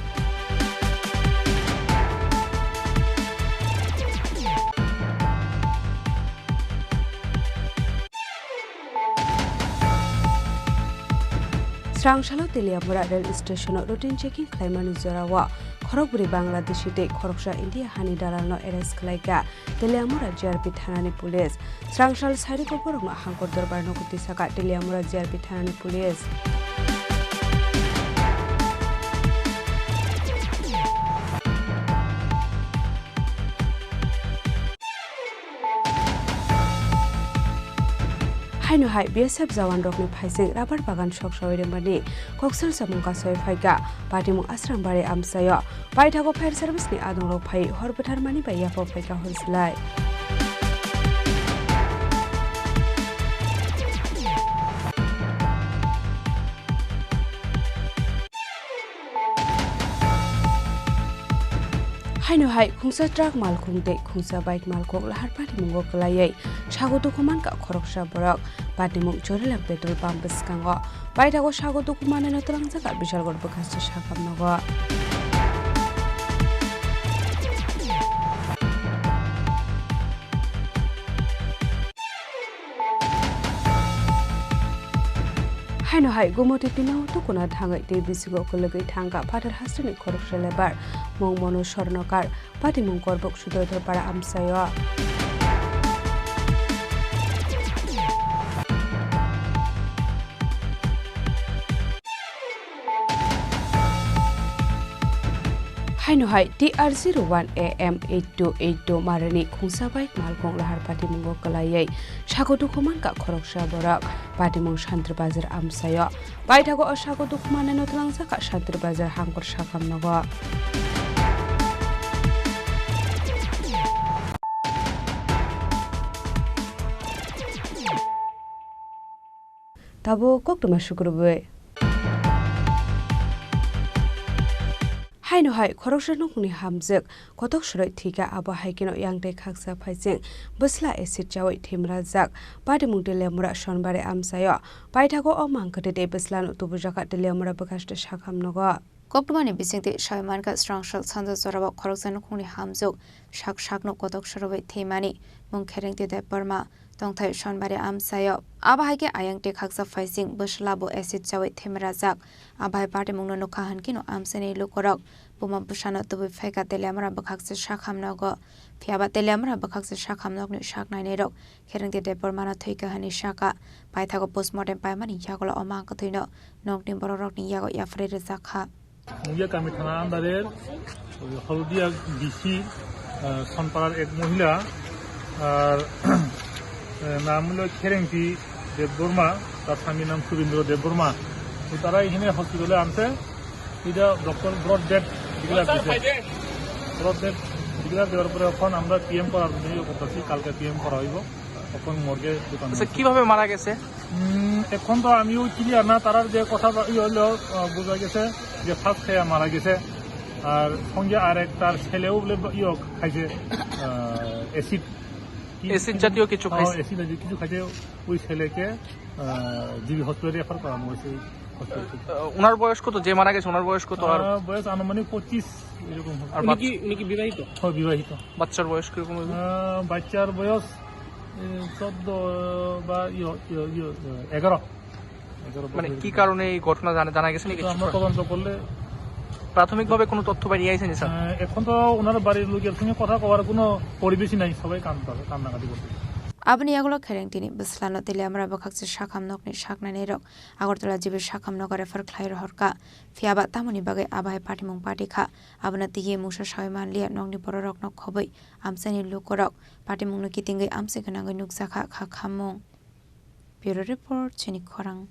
Srangsalo Teliamura rail station-o routine checking khlaimani jorao khorokbrwi Bangladeshi tei khoroksa India hani dalalno arrest khlaikha Teliamura G R P thanani police. Srangsal sairiko borokno hangkor dorbar nogo tisakha Teliamura G R P thanani police. Haino hai B S F jawan rokni phaising rabar bagan sok sawi rwmani koksil samung kasoi phaikha Patimung Asrambari amchaio. Paithago fire service ni adongrok phai hor bwtharmani bai yaphok phaikha hor slai. Haino hai khungsa truck malkhung tei khungsa bike malkhung lahar patimungo kwlaiwi sago dukhu mankha khoroksa borok. Patimung Chorilam petrol pump bwskango paithago sago dukhu manwino twlangjakha Bishalgarh bwkhaste sakham nogo. Haino hai Gumoti Dima-o tukuna thangwi tei bisingo kwlwgwi thangkha phatar hasteni khoroksa lebar, mung Monu Sornokar, patimung Korbuk Sudrodhor para amchaio. Haino hai T R zero one A M eight two eight two marani khungsa bai malkhung lahar patimungo kwlaiwi sago dukhu mankha khoroksa borok. Patimung Santri Bazar amchaio. Paithago o sago dukhu manwino twlangjakha Santri Bazar hangkor sakham nogo. Tabuk koktwma sukrubwi. Haino hai khoroksa nokni hamjwk kotok swrwi thwikha, abo hai kheno yang tei khaksa phaising bwsla acid chawi thwimrajak. Patimung Teliamura Sonbari amchaio paithago o mang kwthwi tei bwslano tubujakha Teliamura bwkhaste sakham nogo. Koktwmani bisingtwi sawi mankha, srangsal sanja jorao khoroksa nukhungni hamjwk sak sakno kotok swrwi thwimani mung Kherengti Debbarma, tongthai Sonbari amchaio. Abo hai khe ayang tei khaksa phaising bwsla bo acid chawi thwimrajak. Abo hai patimungno nukha hwn kheno amchaini lukurok buma bwsano tubui phaikha Teliamura bwkhaksa sakham nogo. Phiyaba Teliamura bwkhaksa sakham nokni sak nainairok Kherengti Debbarmano thwikha hwnwi sakha. Paithago postmortem paimani yagulo o mang kwthwino nokni borokrokni yago yapharwi rwjakha. Mongia কামি থানা আন্ডারের ওই হলদিয়া ডিসি, আহ, সনপাড়ার এক মহিলা, আর, আহ, নাম হলো খেরেংটি দেববর্মা, তার স্বামীর নাম সুরেন্দ্র দেববর্মা। তো তারা এখানে হসপিটালে আনছে, এটা ডক্টর ব্লড ডেড ডিক্লেয়ার দিছে। ব্লড ডেড ডিক্লেয়ার দেওয়ার পরে এখন আমরা পিএম করার জন্য ইয়ে করতেছি, কালকে পিএম করা হইব। এখন মর্গে ঢুকানো আচ্ছা, হয়েছে। কিভাবে মারা গেছে? উম, এখন তো আমিও ক্লিয়ার না, তারার যে কথা বা-, ইয়ে হলো, আহ, বোঝা গেছে যে ফার্স্ট খেয়ে মারা গেছে। আর সঙ্গে আর এক তার ছেলেও বলে বা-, ইয়ে খাইছে, আহ, অ্যাসিড। কি, অ্যাসিড কি জাতীয় কিছু হ্যাঁ, খাইছে? অ্যাসিড জাতীয় কিছু খাইছে। ওই ছেলেকে, আহ, জিবি হসপিটালে রেফার করানো হয়েছে এই হসপিটাল থেকে। আহ, ওনার বয়স কত? যে মারা গেছে ওনার বয়স কত? আর আহ, বয়স আনুমানিক পঁচিশ এরকম হবে। আর উনি বাচ্চা? কি, উনি কি বিবাহিত? হ্যাঁ, বিবাহিত। বাচ্চার বয়স কিরকম হবে? আহ, বাচ্চার বয়স এ, চোদ্দ বা ইয়ো, ইয়ো, ইয়ো, এগারো। এগারো মানে বছর কি হয়েছে। কারণে এই ঘটনা জানা, জানা গেছে নাকি এটা কিছু? আমরা তদন্ত করলে প্রাথমিকভাবে কোনো তথ্য বেরিয়ে আইছে নি, স্যার? আহ, এখন তো ওনার বাড়ির লোকের সঙ্গে কথা কওয়ার কোনো পরিবেশই নাই, সবাই কান্না, কান্নাকাটি করছে। Aboni yagulo Kherengtini bwslano Teliamura bwkhaksa sakham nokni saknainai rok Agartala G B sakham nogo refer khlai rohorkha. Phiyaba tamoni bagwi abo hai patimung party kha, abono twiwi mungsa sawi manliya nokni bororokno khobwi amchaini lukurok. Patimungno kitingwi amchai gwnangwi nukjakha kha khammung. Bureau Report, chini khorang.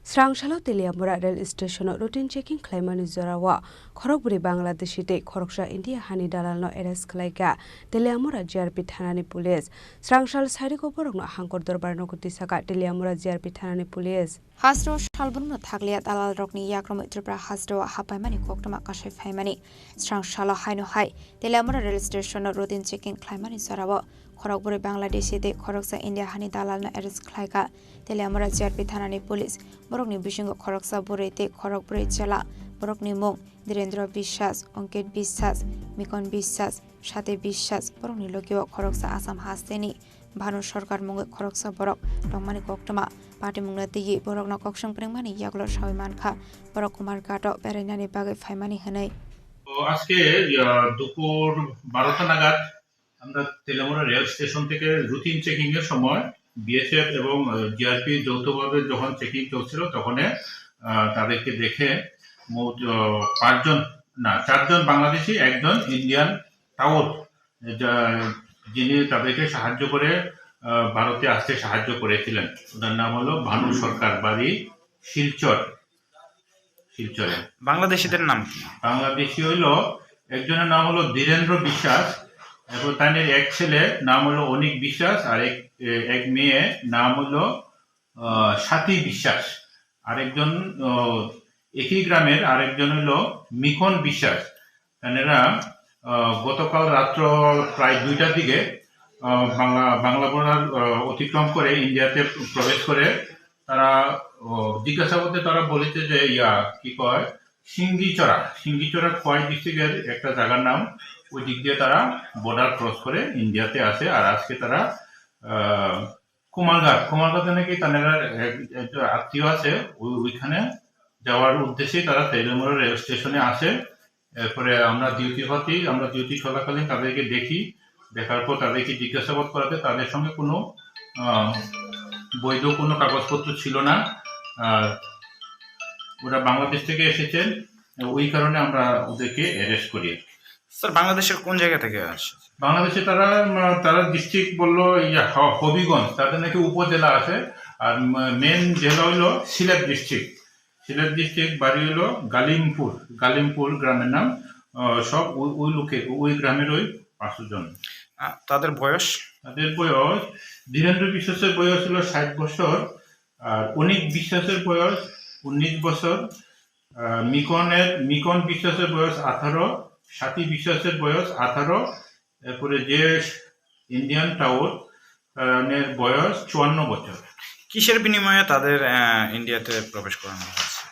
Srangsalo Teliamura rail station-o routine checking khlaimani jorao khorokbrwi Bangladeshi tei khoroksa India hani dalalno arrest khlaikha Teliamura G R P thanani police. Srangsal sarigo borokno hangkor dorbar nogo tisakha Teliamura G R P thanani police. Hasteo salbrumno thakliya dalalrokni yakromwi Tripura hasteo happaimani koktwma kasai phaimani. Srangsalo haino hai Teliamura rail station-o routine checking khlaimani jorao khorokbrwi Bangladeshi tei khoroksa India hani dalalno arrest khlaikha Teliamura G R P thanani police. Borokni bisingo khoroksa bwrwi tei khorokbrwi chwla. Borokni mung Dhirendra Biswas, Ankit Biswas, Mikon Biswas, Sati Biswas. Borokni logio khoroksa Assam hasteni Bhanu Sarkar mungwi khoroksa borok tongmani koktwma. Patimungno twiwi borokno koksong pringmani yagulo sawi mankha borok Kumarghato berainani bagwi phaimani hwnwi. তো আজকে আহ, দুপুর বারোটা নাগাদ আমরা Teliamura rail station থেকে routine checking এর সময় বিএসএফ এবং আহ, জিআরপি যৌথভাবে যখন চেকিং চলছিল, তখন আহ, তাদেরকে দেখে মোট আহ, পাঁচজন, না, চারজন বাংলাদেশি, একজন ইন্ডিয়ান টাউট, যা-, যিনি তাদেরকে সাহায্য করে, আহ, ভারতে আসতে সাহায্য করেছিলেন। ওনার নাম হলো ভানু সরকার, বাড়ি শিলচর, শিলচরে। বাংলাদেশিদের নাম কি? বাংলাদেশি হইল, একজনের নাম হলো ধীরেন্দ্র বিশ্বাস, এবং তাদের এক ছেলে নাম হলো অনিক বিশ্বাস, আর এক, এ, এক মেয়ে নাম হলো, আহ, স্বাতি বিশ্বাস, আরেকজন, আহ, একই গ্রামের আরেকজন হলো মিখন বিশ্বাস। এনারা, আহ, গতকাল রাত্র প্রায় দুইটার দিকে, আহ, বাংলা, বাংলা বর্ডার, আহ, অতিক্রম করে ইন্ডিয়াতে প্রবেশ করে। তারা, আহ, জিজ্ঞাসাবাদে তারা বলেছে যে, ইয়া, কি কয়, সিঙ্গিচড়া, সিঙ্গিচড়া খোয়াই ডিস্ট্রিক্টের একটা জায়গার নাম। ওই দিক দিয়ে তারা বর্ডার ক্রস করে ইন্ডিয়াতে আসে। আর আজকে তারা, আহ, কুমারঘাট, কুমারঘাটে নাকি তাদের এক, একজন আত্মীয় আছে, ওই, ওইখানে যাওয়ার উদ্দেশ্যেই তারা তেলিয়ামুড়া রেল স্টেশনে আসে। এরপরে আমরা ডিউটি পাতি, আমরা ডিউটি চলাকালীন তাদেরকে দেখি, দেখার পর তাদেরকে জিজ্ঞাসাবাদ করাতে তাদের সঙ্গে কোনো, আহ, বৈধ কোনো কাগজপত্র ছিল না। আর ওরা বাংলাদেশ থেকে এসেছেন, ওই কারণে আমরা ওদেরকে অ্যারেস্ট করি। স্যার, বাংলাদেশের কোন জায়গা থেকে আসছে? বাংলাদেশে তারা, উম, তারা ডিস্ট্রিক্ট বললো, ইয়া, হ-, হবিগঞ্জ, তাদের নাকি উপজেলা আছে। আর, উম, মেন জেলা হইলো সিলেট ডিস্ট্রিক্ট। সিলেট ডিস্ট্রিক্ট, বাড়ি হইলো গালিমপুর, গালিমপুর গ্রামের নাম। আহ, সব ওই, ওই লোকে, ওই গ্রামের ওই পাঁচশো জন। আহ, তাদের বয়স? তাদের বয়স, ধীরেন্দ্র বিশ্বাসের বয়স হলো ষাট বছর, আর অনিক বিশ্বাসের বয়স উনিশ বছর, আহ, মিকনের, মিকন বিশ্বাসের বয়স আঠারো, স্বাতী বিশ্বাসের বয়স আঠারো, এরপরে যে ইন্ডিয়ান টাউট, তার বয়স চুয়ান্ন বছর। কিসের বিনিময়ে তাদের, আহ, ইন্ডিয়াতে প্রবেশ করানো হয়েছে?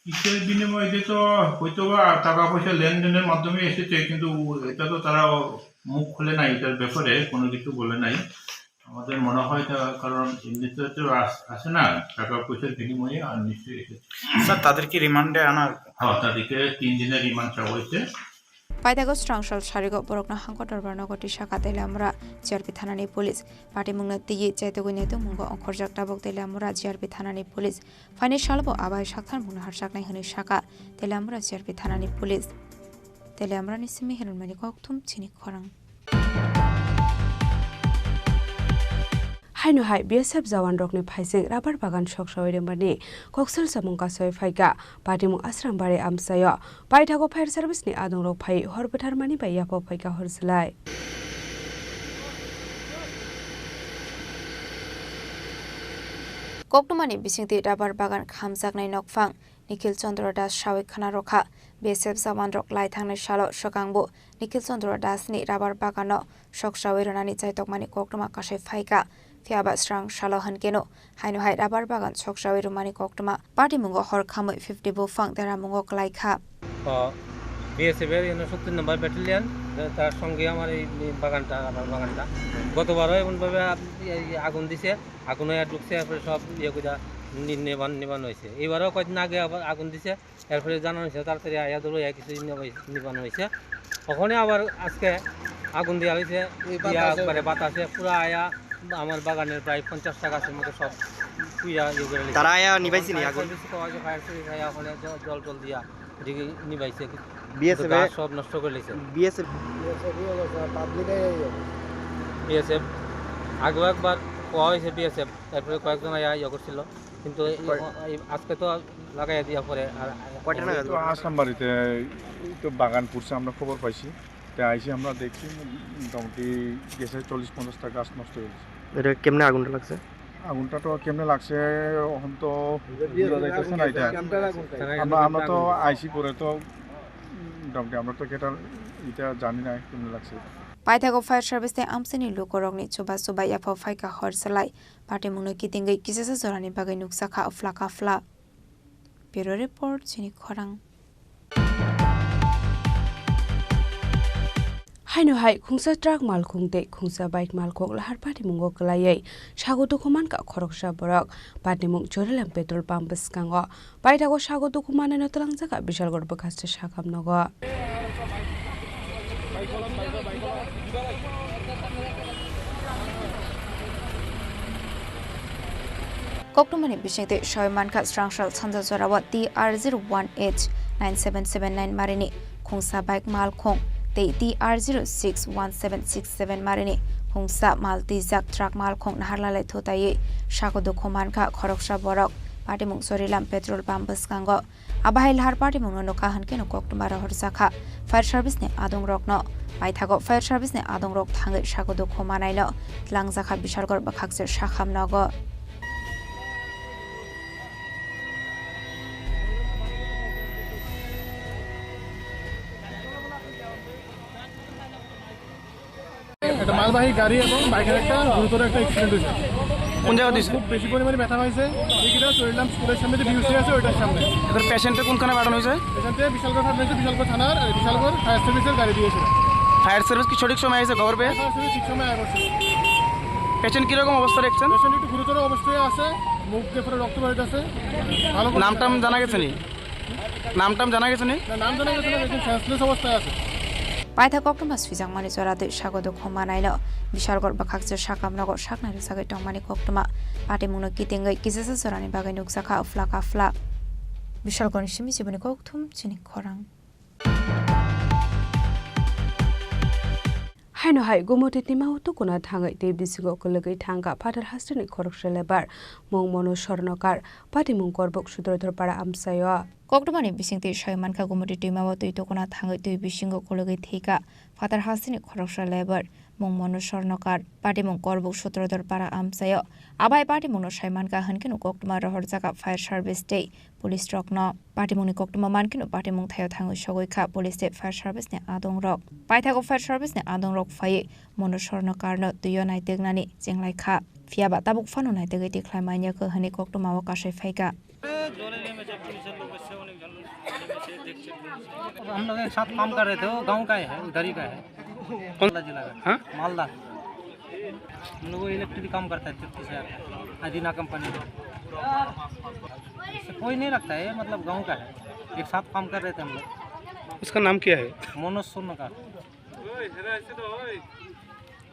কিসের বিনিময়ে, এটা তো হয়তো বা টাকা পয়সা লেনদেনের মাধ্যমে এসেছে, কিন্তু এটা তো তারা মুখ খুলে নাই, এটার ব্যাপারে কোনো কিছু বলে নাই। আমাদের মনে হয় তা, কারণ এমনিতে তো আস-, আসে না, টাকা পয়সার বিনিময়ে আর নিশ্চয়ই এসেছে। স্যার, তাদের কি রিমান্ডে আনা? হ্যাঁ, তাদেরকে তিন দিনের রিমান্ড চাওয়া হয়েছে। Paithago Srangsal sarigo borokno hangko dorbar nogo tisakha Teliamura G R P thanani police. Patimungno twiwi chaitugwi naitukmungo ongkhorjak tabuk Teliamura G R P thanani police. Phainai salbo abai saktharmungno harjaknai hwnwi sakha Teliamura G R P thanani police. Teliamurani simi Hiranmani kokthum chini khorang. Haino hai B S F jawan rokni phaising rubber bagan soksawi rwmani koksal samung kasawi phaikha. Patimung Asrambari amchaio paithago fire service ni adung rok phai hor bwtharmani bai yapha phaikha hor swlai. Koktwmani bisingtwi rubber bagan khamjaknai nokphang Nikhil Chandra Das sawi khna rwkha. B S F jawan rok lai thangnai salo swkangbo Nikhil Chandra Das ni rubber bagano soksawi rwnani chaitokmani koktwma kasai phaikha. Phiyaba srang salo hwnkeno haino hai rubber bagan soksawi rwmani koktwma patimungo hor khamwi fifty buphang deramungo kwlaikha. তো বিএসএফ এর এখানে সত্তর নম্বর ব্যাটালিয়ন, তার সঙ্গে আমার এই বাগানটা, আমার বাগানটা। গতবারও এমনভাবে আপ-, এই আগুন দিছে, আগুন হয়ে ঢুকছে, এরপরে সব ইয়ে করে নি-, নিবান, নিবান হয়েছে। এবারও কয়েকদিন আগে আবার আগুন দিছে, এরপরে জানানো হয়েছে, তাড়াতাড়ি আয়া ধরো, আয়া কিছু নিবাই-, নিবানো হয়েছে। ওখানে আবার আজকে আগুন দেওয়া হয়েছে, এই দিয়া বাতাসে। একবারে বাতাসে পুরা আয়া আমার বাগানের প্রায় পঞ্চাশটা গাছের মতো সব পুইয়া ইয়ে করে নিয়েছে। তারা আয়া নিবাইছে নি এখন আগুন? ফায়ার সার্ভিস কওয়া হয়েছে, ফায়ার সার্ভিস আয়া ওখানে জ-, জল টল দিয়া এদিকে নিবাইছে। বিএসএফ কিন্তু গাছ সব নষ্ট করে নিয়েছে। বিএসএফ। বিএসএফ ইয়ে করছে, পাবলিক এই ইয়ে। বিএসএফ আগেও একবার কওয়া হয়েছে বিএসএফ, তারপরে কয়েকজন আয়া ইয়ে করছিল। কিন্তু এই, কয়- এই আজকে তো লাগাই দিয়া পরে আর কয়টা নাগাদ তো ঘটনা? আসাম বাড়িতে এই তো বাগান পুড়ছে, আমরা খবর পাইছি। তা আইসি আমরা দেখছি মোটামুটি গেছে চল্লিশ পঞ্চাশটা গাছ নষ্ট হয়ে গেছে। এটা কেমনে আগুনটা লাগছে? আগুনটা তো কেমনে লাগছে, এখন তো বোঝা যাইতেছে না এটা। আমরা, আমরা তো আইসি পরে তো মোটামুটি আমরা তো এটা, এটা জানি না কেমনে লাগছে। Paithago fire service tei amchaini lukurokni chuba chuba yaphao phaikha hor chwlai. Patimungno kitingwi kisasa jorani bagwi nukjakha phla ka phla. Bureau report, chini khorang. Haino hai khungsa truck malkhung tei khungsa bike malkhung lahar patimungo kwlaiwi sago dukhu mankha khoroksa borok. Patimung Chorilam petrol pump bwskango paithago sago dukhu manwino twlangjak Bishalgarh bwkhaksa sakam nogo. Koktwmani bisingtwi soi mankha, srangsal sanja jorao T R zero one H nine seven seven nine marini khungsa bike malkhung tei T R zero six one seven six seven marini khungsa mal twijak truck malkhung naharlalai thutaiwi sago dukhu mankha khoroksa borok. Patimung Chorilam petrol pump bwskango. Abo hai lahar patimungno nukha hwnkhe no koktwma rohorjakha fire service ni adongrokno. Paithago fire service ni adongrok thangwi sago dukhu manaino twlangjakha Bishalgarh bwkhaksa sakam nogo. একটা মালবাহী গাড়ি এবং বাইকের একটা গুরুতর একটা অ্যাক্সিডেন্ট হয়েছে। কোন জায়গাতে হয়েছে? খুব বেশি পরিমাণে ব্যথা হয়েছে। এই কিনা চরিলাম স্কুলের সামনে যে বিউসি আছে, ওইটার সামনে। এদের পেশেন্টকে কোনখানে পাঠানো হয়েছে? পেশেন্টকে বিশালগড় থানার, বিশালগড় থানার, এই বিশালগড় ফায়ার সার্ভিসের গাড়ি দিয়েছিল। ফায়ার সার্ভিস কি সঠিক সময় এসে খবর পেয়ে? ফায়ার সার্ভিস ঠিক সময় আগে পৌঁছে। পেশেন্ট কিরকম অবস্থা দেখছেন? পেশেন্ট একটু গুরুতর অবস্থায় আছে, মুখ দিয়ে পুরো রক্ত বেরোতেছে। ভালো করে নাম টাম জানা গেছে নি? নাম টাম জানা গেছে নি? না, নাম জানা গেছে না, একদম সেন্সলেস অবস্থায় আছে। Paithak koktwma swijakmani jora twi sago dukhu manaino Bishalgarh bwkhaksa sakam nogo saknai rwchagwi tongmani koktwma. Patimungno kitingwi kisasa jorani bagwi nukjakha phla ka phla. Bishalgarhni simi chiboni kokthum chini khorang. Haino hai Gumoti twima o tukuna thangwi tei bisingo kwlwgwi thangkha phatar hasteni khoroksa lebar mung Monu Swarnakar, patimung Korbuk Sutrodhor para amchaio. Koktwmani bisingtwi soi mankha, Gumoti twima o twi tukuna thangwi twi bisingo kwlwgwi thwikha phatar hasteni khoroksa lebar mung Monu Swarnakar, patimung Korbuk Sutrodhor para amchaio. Abai patimungno soi mankha hwnkhe no koktwma rohorjakha fire service tei police rokno. Patimungni koktwma mankhe no patimung thaio thangwi sogwi kha police tei fire service ni adongrok. Paithago fire service ni adongrok phaiwi Monu Swarnakarno twio naituknani chenglaikha. Phiyaba tabuk phano naitugwi tikhlai manya khe hwnwi koktwmao kasai phaikha. हम लोग एक साथ काम कर रहे थे, वो गांव का ही है, उधर ही का है। कौन? मालदा जिला का। हाँ? मालदा। हम लोग वो इलेक्ट्रिक काम करता है, छत्तीस हजार का, अदीना कंपनी का। इससे कोई नहीं रखता है, मतलब गांव का है। एक साथ काम कर रहे थे हम लोग। उसका नाम क्या है? मनोज सोनका।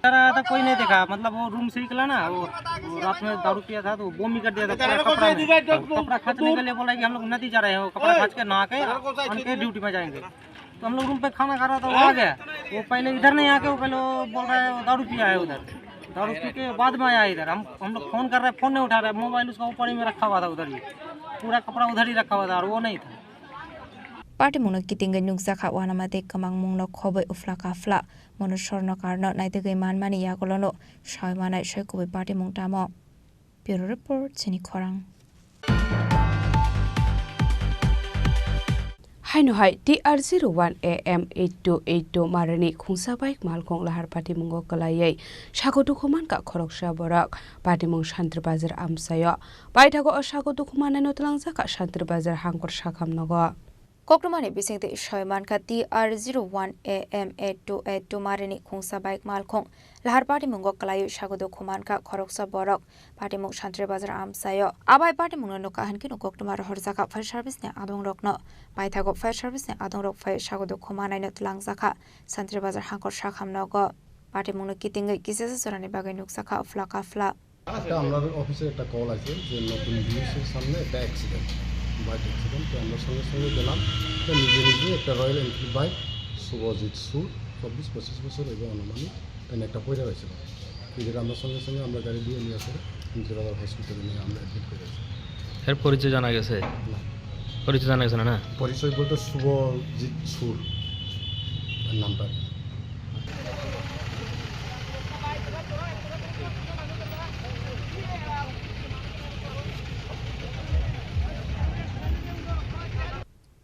इधर आया था, कोई नहीं देखा, मतलब वो रूम से निकला ना, वो, वो रात में दारू पिया था तो वो बॉमी कर दिया था पूरा कपड़ा में। कपड़ा खींचने के लिए बोला कि हम लोग नदी जा रहे हैं, वो कपड़ा खींच के नहा के आन के ड्यूटी में जाएंगे। तो हम लोग रूम पे खाना खा रहा था, वो आ गया। वो पहले इधर नहीं आके वो पहले वो बोल रहा है वो दारू पिया है उधर। दारू पी के बाद में आया इधर। हम हम लोग फोन कर रहे हैं, फोन नहीं उठा रहा है, मोबाइल उसका ऊपर ही में रखा हुआ था उधर ही। पूरा कपड़ा उधर ही रखा हुआ था और वो नहीं था। Patimungno kitingwi nukjakha uanama tei kwmangmungno khobwi uphla kaphla. Monu Swarnakarno naitugwi manmani yagulono soi manai soi kubui patimung tamo. Bureau report, chini khorang. Haino hai T R zero one A M eight two eight two marini khungsa bike malkhung lahar patimungo kwlaiwi sago dukhu mankha khoroksa borok. Patimung Santri Bazar amchaio. Paithago o sago dukhu manwino twlangjakha Santri Bazar hangkor sakam nogo. Koktwmani bisingtwi soi mankha T R zero one A M eight two eight two marini khungsa bike malkhung lahar patimungo kwlaiwi sago dukhu mankha khoroksa borok. Patimung Santri Bazar amchaio. Abai patimungno nukha hwnkhe no koktwma rohorjakha fire service ni adongrokno. Paithago fire service ni adongrok phai sago dukhu manaino twlangjakha Santri Bazar hangkor sakam nogo. Patimungno kitingwi kisasa jorani bagwi nukjakha phla kaphla. একটা আমরা অফিসের একটা কল আছে যে নতুন বিএসসির সামনে একটা অ্যাক্সিডেন্ট, বাইক অ্যাক্সিডেন্ট। তো আমরা সঙ্গে সঙ্গে গেলাম, তো নিজে নিজে একটা রয়্যাল এনফিল্ড বাইক, শুভজিৎ সুর, চব্বিশ পঁচিশ বছর, এবং আনুমানিক, এখানে একটা পড়ে রয়েছিল। তো যেটা আমরা সঙ্গে সঙ্গে আমরা গাড়ি দিয়ে নিয়ে আসলে ইন্দিরা বাজার হসপিটালে নিয়ে আমরা অ্যাডমিট করেছি। এর পরিচয় জানা গেছে? না। পরিচয় জানা গেছে না, না? পরিচয় বলতে শুভজিৎ সুর number.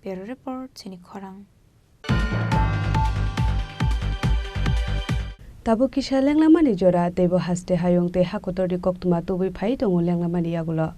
Bureau Report, chini khorang. Tabuk kisa lenglamani jora, teibo haste hayung tei hakotorni koktwma tubui phai tongo lenglamani yagulo.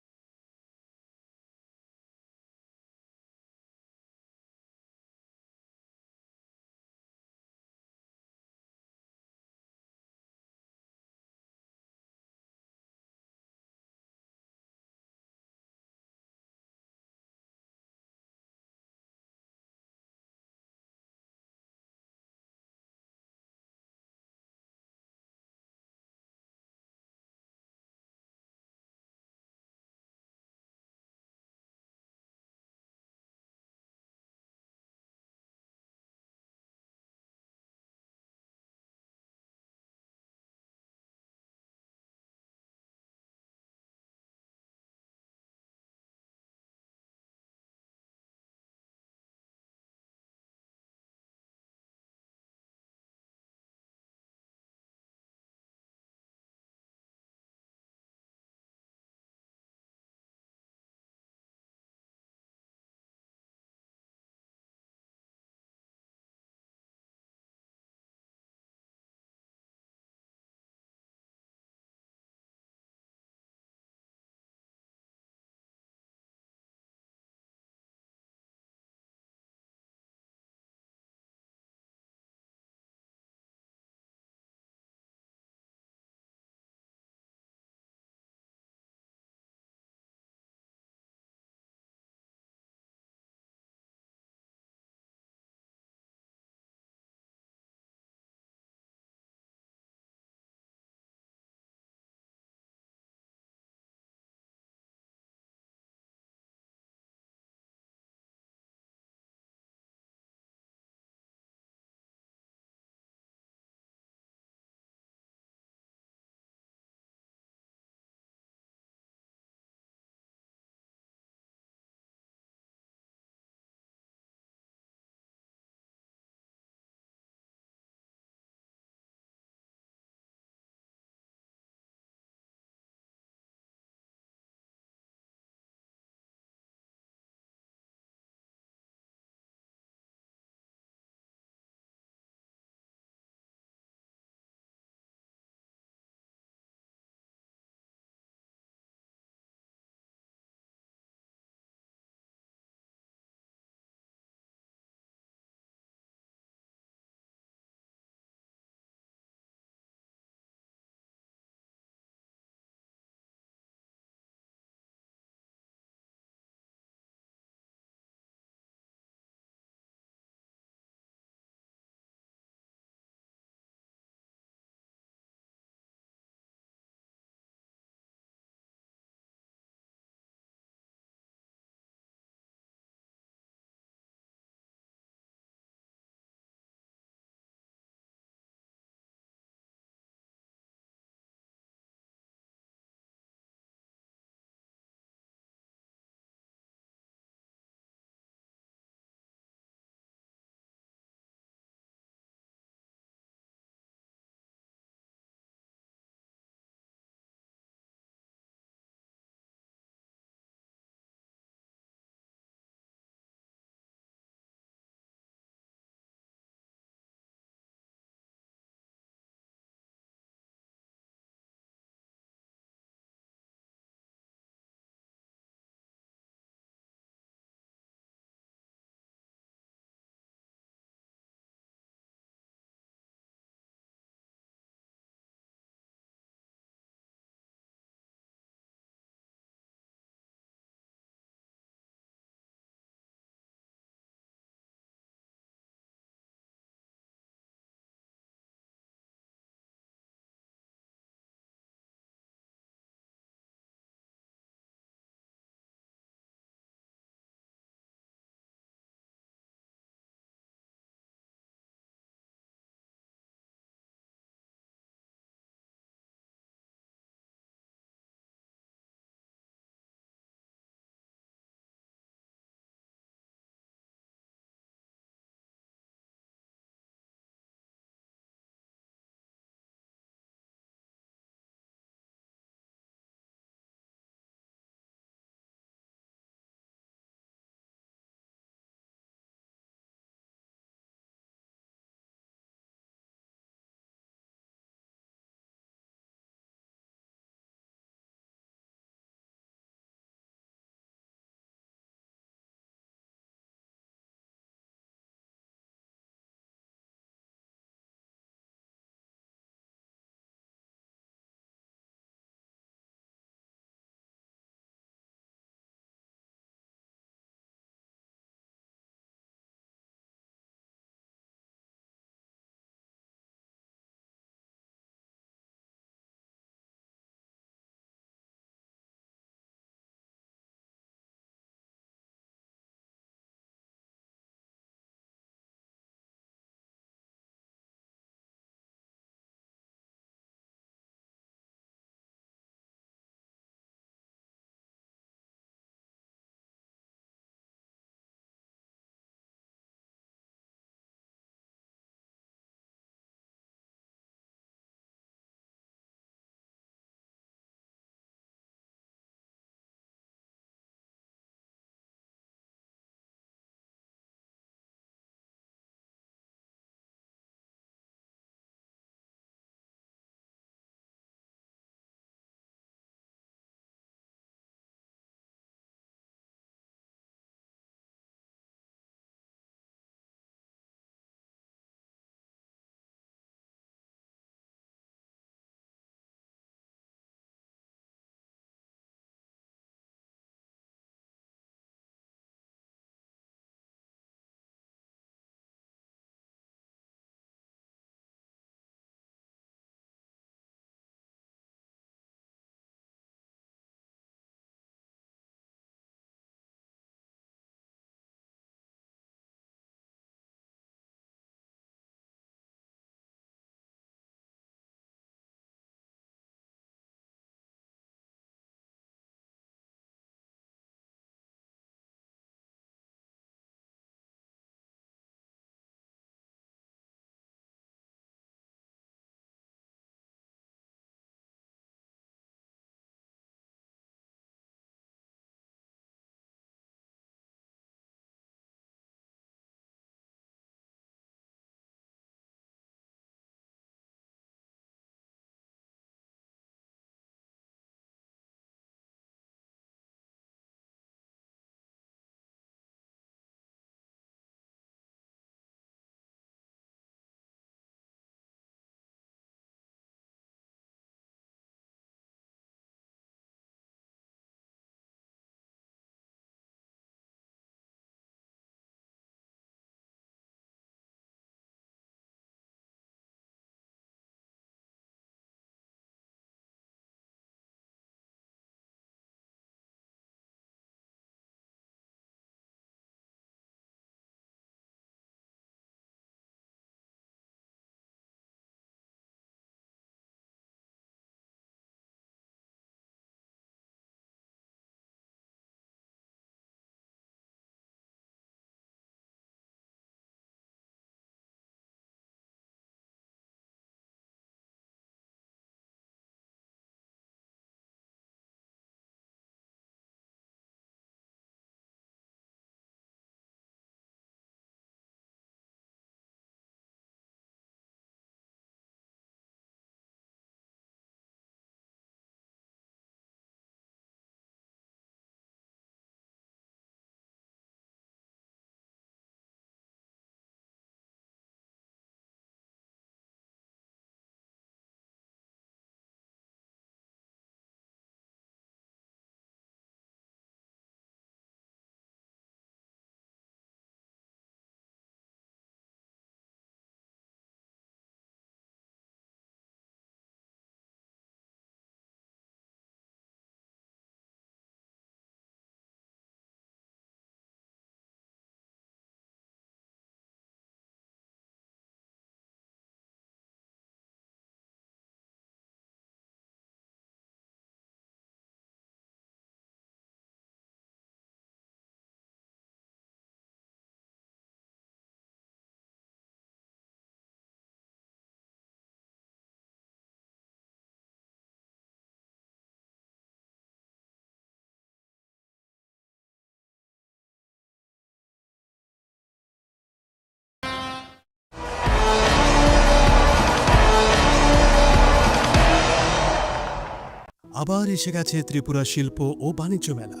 আবার এসে গেছে ত্রিপুরা শিল্প ও বাণিজ্য মেলা,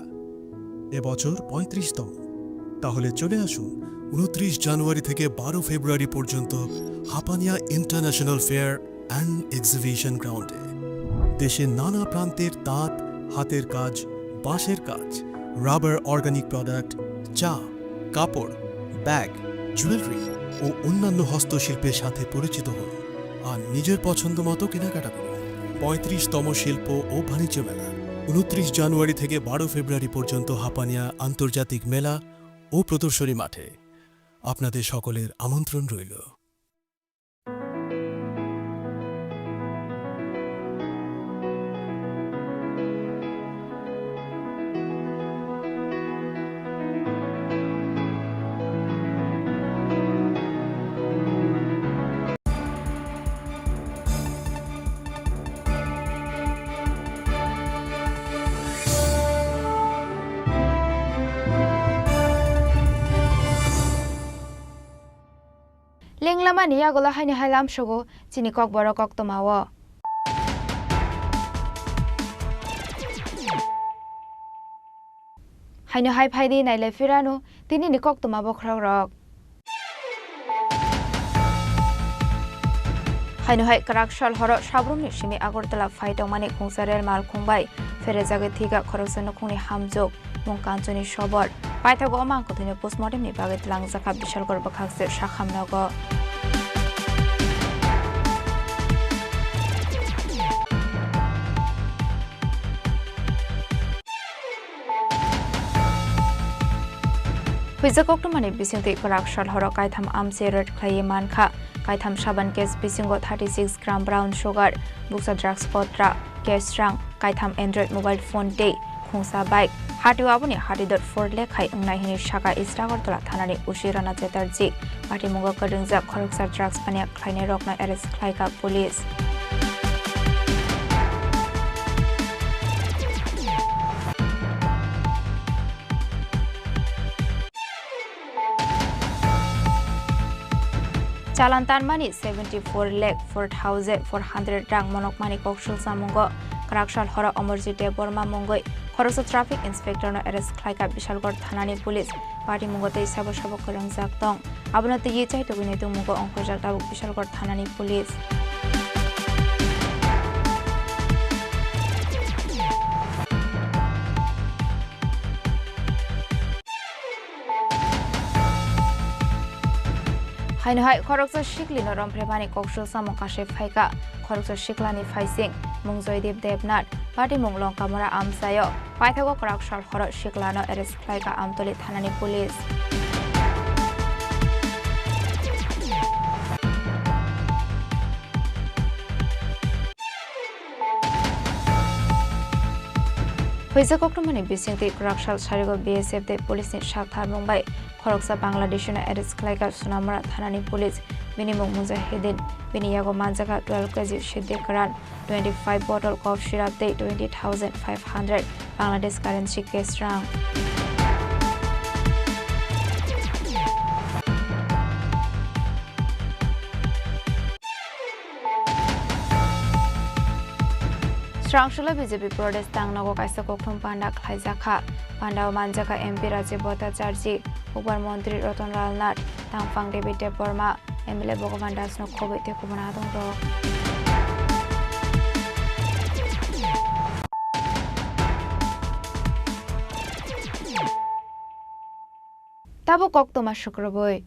এবছর পঁয়ত্রিশতম। তাহলে চলে আসুন উনত্রিশ জানুয়ারি থেকে বারো ফেব্রুয়ারি পর্যন্ত Hapania international fair and exhibition গ্রাউন্ডে। দেশের নানা প্রান্তের তাঁত, হাতের কাজ, বাঁশের কাজ, রাবার, অর্গানিক প্রোডাক্ট, চা, কাপড়, ব্যাগ, জুয়েলারি ও অন্যান্য হস্তশিল্পের সাথে পরিচিত হন আর নিজের পছন্দ মতো কেনাকাটা করুন। পঁয়ত্রিশতম শিল্প ও বাণিজ্য মেলা, উনত্রিশ জানুয়ারি থেকে বারো ফেব্রুয়ারি পর্যন্ত হাপানিয়া আন্তর্জাতিক মেলা ও প্রদর্শনী মাঠে। আপনাদের সকলের আমন্ত্রণ রইল। Lenglamani yagulo haino hai lamsogo chini kokborok koktwmao. Haino hai phaidi nailai phirano tinini koktwma bokhorokrok. Haino hai kwrak sal horo sabrumni simi Agartala phai tongmani khungsa rel mal khungbai pherejagwi thwikha khoroksa nukhungni hamjwk. Mung Kanchoni sobor. Paithago o mangkwthwino postmortemni bagwi twlangjakha Bishalgarh bwkhakse Sakhamnogo. Huijak koktwmani bisingtwi kwrak sal horo kaitham amche raid khlaiwi mankha. Kaitham saban case bisingo thirty six gram brown sugar, bukcha drugs kotra, cash rang, kaitham Android mobile phone tei khungsa bike. Hatio aboni hatidot four lekhai wngnai hwnwi sakha East Agartala thanani O C Rana Chatterjee. Patimungo kwrwngjak khoroksa drugs paniya khlainairokno arrest khlaikha police. Chalan tanmani seventy four lakh four thousand four hundred rang monokmani koksul samungo kwraksal horo Amarjit Debbarma mungwi khoroksa traffic inspector no arrest khlaikha Bishalgarh thanani police. Patimungo tei sabo sabo kwrwngjak tong. Abono twiwi chaitugwini tongmungo ongkhorjak tabuk Bishalgarh thanani police. Haino hai khoroksa siklino romphrebani koksul samung kasui phaikha. Khoroksa siklani phaising mung Joydeep Debnath, patimung Longkamura amchaio. Paithago kwraksal horo siklano arrest khlaikha Amtoli thanani police. Huijak koktwmani bisingtwi kwraksal sarigo B S F tei police ni saktharmung bai khoroksa Bangladeshino arrest khlaikha Sonamura thanani police. Bini mung Mujahideen, bini yago manjakha twelve K G siddi kwran, twenty five bottle cough syrup tei twenty thousand five hundred Bangladesh currency cash rang. Srangsulo B J P Pradesh tangnogo kaisa kokthum panda khlaijakha. Pandao manjakha M P Rajiv Bhattacharjee, Hukbar Montri Ratan Lal Nath, Tangphang David Debbarma, M L A Bhagavan Das no khobwi tei kubun adongrok. Tabuk koktwma sukrubwi.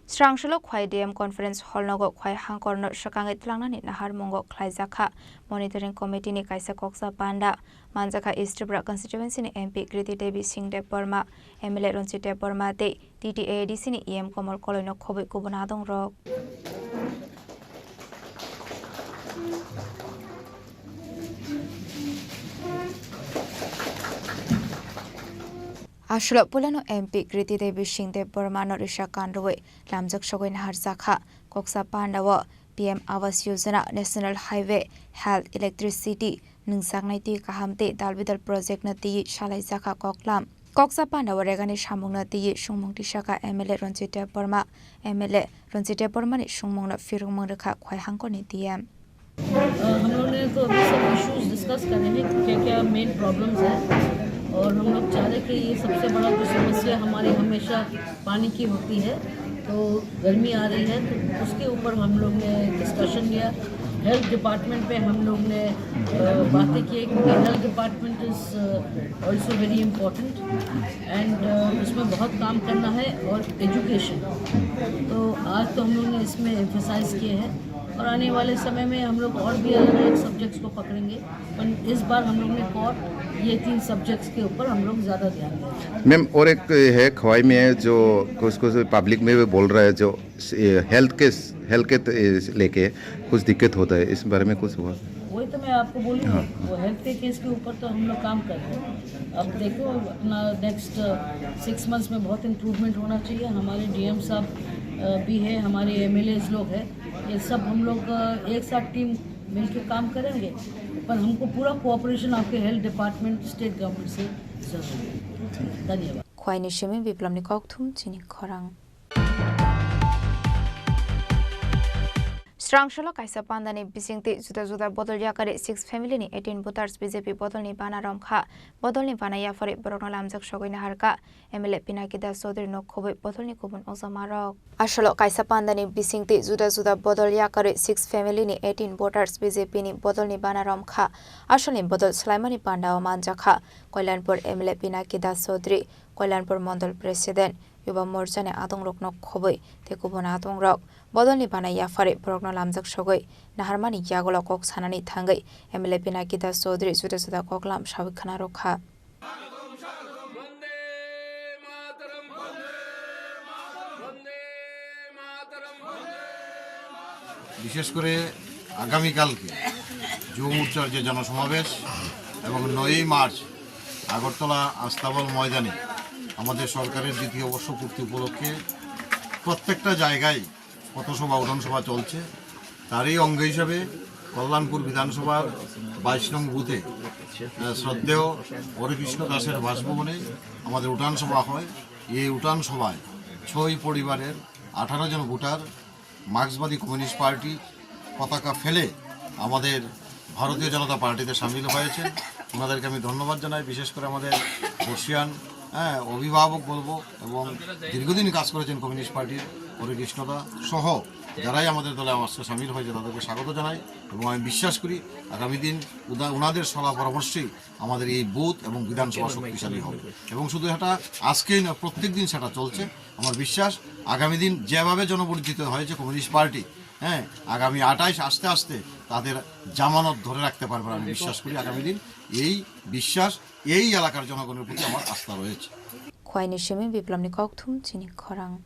Srangsulo Khwai D M Conference Hall nogo Khwai hangkorno swkangwi twlangnani naharmungo khlaijakha Monitoring Committee ni kaisa koksa panda. Manjakha East Tripura Constituency ni M P Kriti Devi Singh Debbarma, M L A Ranjit Debbarma tei T T A A D C ni E M Komal Koloi no khobwi kubun adongrok. Aswlok puilano M P Kriti Devi Singh Debbarma no risa kanrwi lamjak sogwi naharjakha. Koksa pandao P M Awas Yojana, National Highway, Health, Electricity, nwngjaknai twi kaham tei dalbidal project no twiwi salaijakha koklam. Koksa pandao regani samungno twiwi sungmung tisakha M L A Ranjit Debbarma. M L A Ranjit Debbarmani sungmungno phirwngmung rwkha Khwai hangkorni D M. अ, हम लोगों ने तो अभी सब issues discuss करे हैं, क्या क्या मेन प्रॉब्लम्स हैं, और हम लोग चाह रहे कि ये सबसे बड़ा जो समस्या हमारी हमेशा पानी की होती है, तो गर्मी आ रही है, तो उसके ऊपर हम लोग ने डिस्कशन लिया। हेल्थ डिपार्टमेंट पे हम लोग ने, अ, बातें की कि health department is also very important and उसमें बहुत काम करना है, और एजुकेशन। तो आज तो हम लोग ने इसमें एम्फेसाइज किए हैं, और आने वाले समय में हम लोग और भी अलग अलग सब्जेक्ट्स को पकड़ेंगे, पर इस बार हम लोग ने कोर ये तीन सब्जेक्ट्स के ऊपर हम लोग ज़्यादा ध्यान देंगे। मैम, और एक है, खवाई में जो कुछ कुछ पब्लिक में भी बोल रहा है, जो हेल्थ के हेल्थ के लेके कुछ दिक्कत होता है, इस बारे में कुछ हुआ? वही तो मैं आपको बोली हूँ, हाँ। वो हेल्थ के केस के ऊपर तो हम लोग काम कर रहे हैं। अब देखो, अपना नेक्स्ट सिक्स मंथ्स में बहुत इम्प्रूवमेंट होना चाहिए। हमारे डीएम साहब, अ, भी है, हमारे एमएलएज लोग हैं, ये सब हम लोग, अ, एक साथ टीम मिलके काम करेंगे, पर हमको पूरा कोऑपरेशन आपके हेल्थ डिपार्टमेंट, स्टेट गवर्नमेंट से जरूरी है। धन्यवाद। Khwaini simi Biplomni kokthum chini khorang. Srangsola kaisa pandani bisingtwi juda juda bodol yakarwi six family ni eighteen voters B J P bodolni bana romkha. Bodolni bana yapharwi borokno lamjak sogwi naharkha M L A Pinaki Das Chaudhary nok khobwi bodolni kubun ojama rok. Asolo kaisa pandani bisingtwi juda juda bodol yakarwi six family ni eighteen voters B J P ni bodolni bana romkha. Asolni bodol swlaimani pandao manjakha Koilanpur M L A Pinaki Das Chaudhary, Koilanpur Mondol President, Yuba Morchani adongrokno khobwi tei kubun adongrok. Bodolni bana yapharwi borokno lamjak sogwi naharmani yagulo kok sanani thangwi M L A Pinaki Das Chaudhary juda juda koklam sawi khna rwkha. বিশেষ করে আগামীকালকে যুব মোর্চার যে জনসমাবেশ এবং নয়ই মার্চ আগরতলা আস্তাবল ময়দানে আমাদের সরকারের দ্বিতীয় বর্ষপূর্তি উপলক্ষে প্রত্যেকটা জায়গায় পথসভা, উঠান সভা চলছে। তারই অঙ্গ হিসাবে কল্যাণপুর বিধানসভার বাইশ নং বুথে, আহ, শ্রদ্ধেয় হরেকৃষ্ণ দাসের বাসভবনে আমাদের উঠান সভা হয়। এই উঠান সভায় ছয় পরিবারের আঠারো জন ভোটার মার্ক্সবাদী কমিউনিস্ট পার্টির পতাকা ফেলে আমাদের ভারতীয় জনতা পার্টিতে সামিল হয়েছেন। ওনাদেরকে আমি ধন্যবাদ জানাই। বিশেষ করে আমাদের বর্ষিয়ান, হ্যাঁ, অভিভাবক বলবো এবং দীর্ঘদিন কাজ করেছেন কমিউনিস্ট পার্টির, হরেকৃষ্ণদা সহ যারাই আমাদের দলে আজকে সামিল হয়েছে, তাদেরকে স্বাগত জানাই। এবং আমি বিশ্বাস করি আগামী দিন উদা-, ওনাদের সলা পরামর্শেই আমাদের এই বুথ এবং বিধানসভা শক্তিশালী হবে। এবং শুধু এটা আজকেই নয়, প্রত্যেক দিন সেটা চলছে। আমার বিশ্বাস আগামী দিন যেভাবে জনবর্জিত হয়েছে কমিউনিস্ট পার্টি, হ্যাঁ, আগামী আঠাইশ আস্তে আস্তে তাদের জামানত ধরে রাখতে পারবেন, আমি বিশ্বাস করি। আগামী দিন এই বিশ্বাস এই এলাকার জনগণের প্রতি আমার আস্থা রয়েছে। Khwaini simi Biplomni kokthum chini khorang.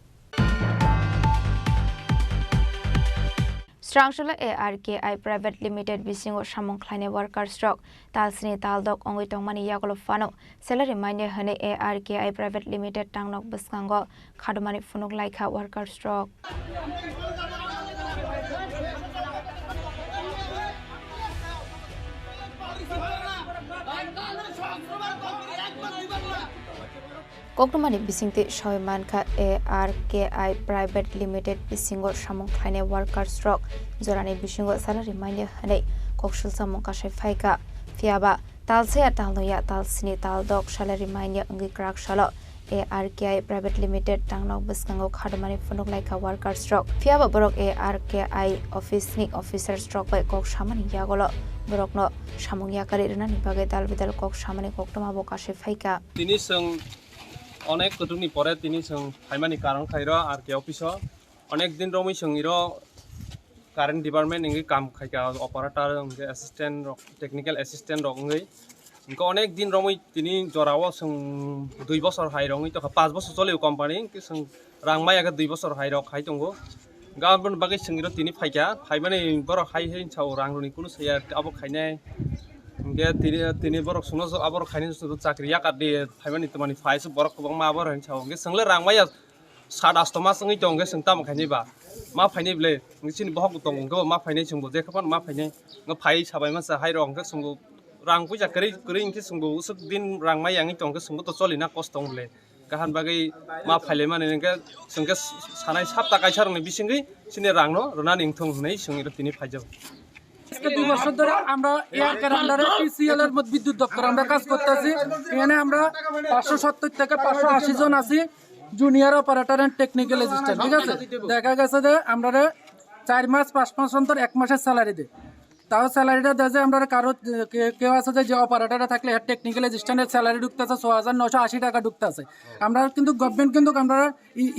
Srangsola A R K I Private Limited bisingo samung khlainai workers rok talsini taldok wngwi tongmani yagulo phano salary manya hwnwi A R K I Private Limited tangnok bwskango khatumani phunuk laikha workers rok. Koktwmani bisingtwi sawi mankha, A R K I Private Limited bisingo samung khlainai workers rok jorani bisingo salary manya hwnwi koksul samung kasai phaikha. Phiyaba talsaya talnoya talsini taldok salary manya wngwi kwrak salo A R K I Private Limited tangnok bwskango khatumani phunuk laikha workers rok. Phiyaba borok A R K I office ni officers rok bai kok samani yagulo borokno samung yakarwi rwnani bagwi dal bidal kok samani koktwma bo kasai phaikha. Tini chwng onek kutukni pore tini chwng phaimani karon khairo R K office o. Onek din romwi chwng iro current department wngwi kam khaika, operator, hwnkhe assistant rok, technical assistant rok wngwi. Hwnkhe onek din romwi tini jorao chwng dui bosor hai rok wngwi tongkha, panch bosor cholio company, hwnkhe chwng rang maya khe dui bosor hai rok hai tongo. Hwnkhe aboni bagwi chwng iro tini phaikha, phaimani borok hai hai sao rang rwni kunu saya abo khainai. Hwnkhe tini, tini borok chwngno aborok khainai chakri yakar di phaimani twmani phai se borok kwbangma abo hai sao. Hwnkhe chwngle rang maya sat asto mas wngwi tong hwnkhe chwng tamo khainai ba? Ma phainai ble, hwnkhe chini bohok bo tongo hwnkhe bo ma phainai chwngbo jekha phano ma phainai. Hwnkhe phai sabai masa hai rok hwnkhe chwngbo rang puisa kwrwi kwrwi hwnkhe chwngbo usuk din rang maya wngwi tong hwnkhe chwngbo to cholina kosto wng ble. Kaham bagwi ma phailaimani hwnkhe chwngkhe sanai sapta kaisa rokni bisingwi chini rangno rwnani wngthong hwnwi chwng iro tini phaijago. দুই বছর ধরে আমরা এআরকের আন্ডারে টিসিএল এর মধ্যে বিদ্যুৎ দপ্তর আমরা কাজ করতেছি। এখানে আমরা পাঁচশো সত্তর থেকে পাঁচশো আশি জন আছি, junior operator and technical assistant, ঠিক আছে? দেখা গেছে যে আমরা চার মাস পাঁচ মাস অন্তর এক মাসের স্যালারি দেয়। তাও স্যালারিটা দেয় যে আমরা কারো কে- কেউ আছে যে, যে অপারেটরে থাকলে এর টেকনিক্যাল অ্যাসিস্ট্যান্টের স্যালারি ঢুকতেছে ছয় হাজার নয়শো আশি টাকা ঢুকতেছে। আমরা কিন্তু গভর্নমেন্ট কিন্তু আমরা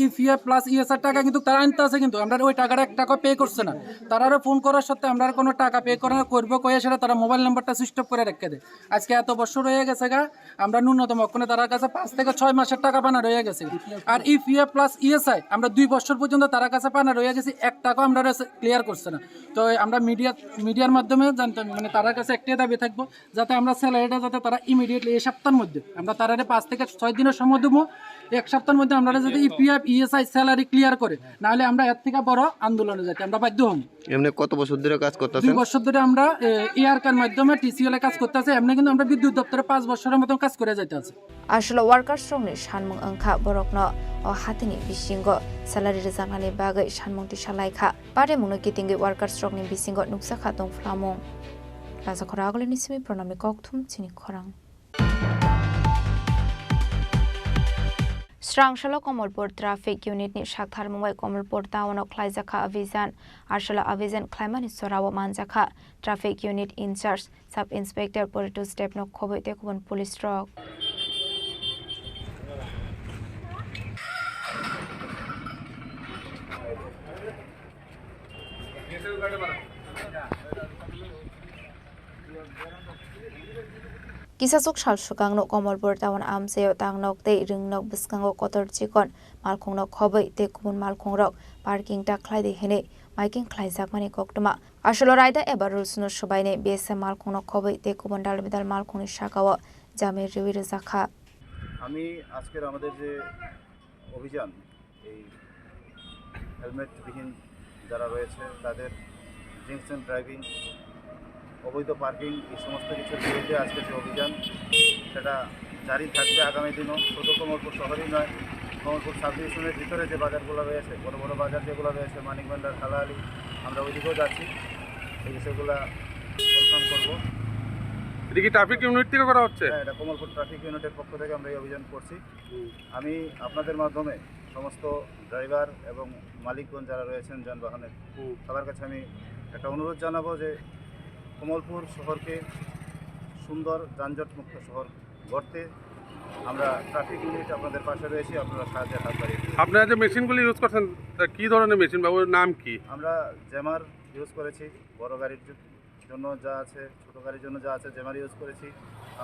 ইপিএফ প্লাস ইএসআর টাকা কিন্তু তারা আনতে আছে, কিন্তু আমরা ওই টাকাটা এক টাকা পে করছে না। তারারে ফোন করার সাথে আমরা কোনো টাকা পে করা করবো কয়ে সেটা তারা মোবাইল নাম্বারটা সুইচ অফ করে রেখে দেয়। আজকে এত বছর হয়ে গেছে গা, আমরা ন্যূনতম অক্ষণে তার কাছে পাঁচ থেকে ছয় মাসের টাকা পানা রয়ে গেছে। আর ইপিএফ প্লাস ইএসআই আমরা দুই বছর পর্যন্ত তার কাছে পানা রয়ে গেছি, এক টাকা আমরা ক্লিয়ার করছে না। তো আমরা মিডিয়া মিডিয়ার মাধ্যমে জানতাম, মানে, তার কাছে একটাই দাবি থাকবো, যাতে আমরা স্যালারিটা যাতে তারা ইমিডিয়েটলি এই সপ্তাহের মধ্যে, আমরা তারারে পাঁচ থেকে ছয় দিনের সময় দেবো, এক সপ্তাহের মধ্যে আমরা যদি ইপিএফ ইএসআই স্যালারি ক্লিয়ার করে, নাহলে আমরা এর থেকে বড় আন্দোলনে যাইতে আমরা বাধ্য হব। এমনি কত বছর ধরে কাজ করতেছেন? দুই বছর ধরে আমরা এআরকের মাধ্যমে টিসিএল এ কাজ করতে আছি। এমনি কিন্তু আমরা বিদ্যুৎ দপ্তরে পাঁচ বছরের মতন কাজ করে যাইতে আছি। Aswk workers rokni sanmung wngkha borokno o hatini bisingo salary rwjaknani bagwi sanmung tisa laikha. Paremungno kitingwi workers rokni bisingo nukjakha tongphlamung. Rajakhor Agulini simi Pranami Kokthum chini khorang. Srangsalo Komolpur Traffic Unit ni saktharmung bai Komolpur town o khlaijakha abhijan. Aswk abhijan khlaimani jorao manjakha Traffic Unit in charge Sub Inspector Poritos Debno khobwi tei kubun police rok. Kisasuk sal swkangno Komolpur town amchaio tangnok tei rwngnok bwskango kotor chikon malkhungno khobwi tei kubun malkhungrok parking ta khlaidi hwnwi maiking khlaijakmani koktwma. Aswk raida eba rules no swbainai B S F malkhungno khobwi tei kubun dal bidal malkhungni sakao jami riwi rwjakha. আমি আজকের আমাদের যে অভিযান, এই হেলমেটবিহীন যারা রয়েছে তাদের ড্রিঙ্কস অ্যান্ড ড্রাইভিং, অবৈধ পার্কিং, এই সমস্ত কিছুর বিরুদ্ধে আজকে যে অভিযান, সেটা জারি থাকবে আগামী দিনও। শুধু কমলপুর শহরেই নয়, কমলপুর সাব ডিভিশনের ভিতরে যে বাজারগুলো রয়েছে, বড় বড় বাজার যেগুলো রয়েছে, মানিক ভান্ডার, কালাহালি, আমরা ওইদিকেও যাচ্ছি, এই বিষয়গুলো কনফার্ম করবো। এটা কি ট্রাফিক ইউনিট থেকে করা হচ্ছে? হ্যাঁ, এটা কমলপুর ট্রাফিক ইউনিটের পক্ষ থেকে আমরা এই অভিযান করছি। আমি আপনাদের মাধ্যমে সমস্ত ড্রাইভার এবং মালিকগণ যারা রয়েছেন যানবাহনের, সবার কাছে আমি একটা অনুরোধ জানাবো যে কমলপুর শহরকে সুন্দর যানজট মুক্ত শহর গড়তে আমরা ট্রাফিক ইউনিট আপনাদের পাশে রয়েছি, আপনারা সাহায্যের হাত বাড়িয়ে দিন। আপনারা যে মেশিনগুলি ইউজ করছেন, তা কী ধরনের মেশিন বা ওর নাম কি? আমরা জ্যামার ইউজ করেছি বড় গাড়ির জ-, জন্য যা আছে, ছোট গাড়ির জন্য যা আছে, জ্যামার ইউজ করেছি।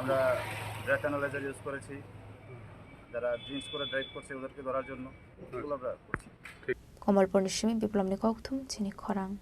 আমরা ব্রেথ অ্যানালাইজার ইউজ করেছি, যারা ড্রিঙ্কস করে ড্রাইভ করছে ওদেরকে ধরার জন্য, এগুলো আমরা করছি। Komolpurni simi Biplomni Kokthum chini khorang.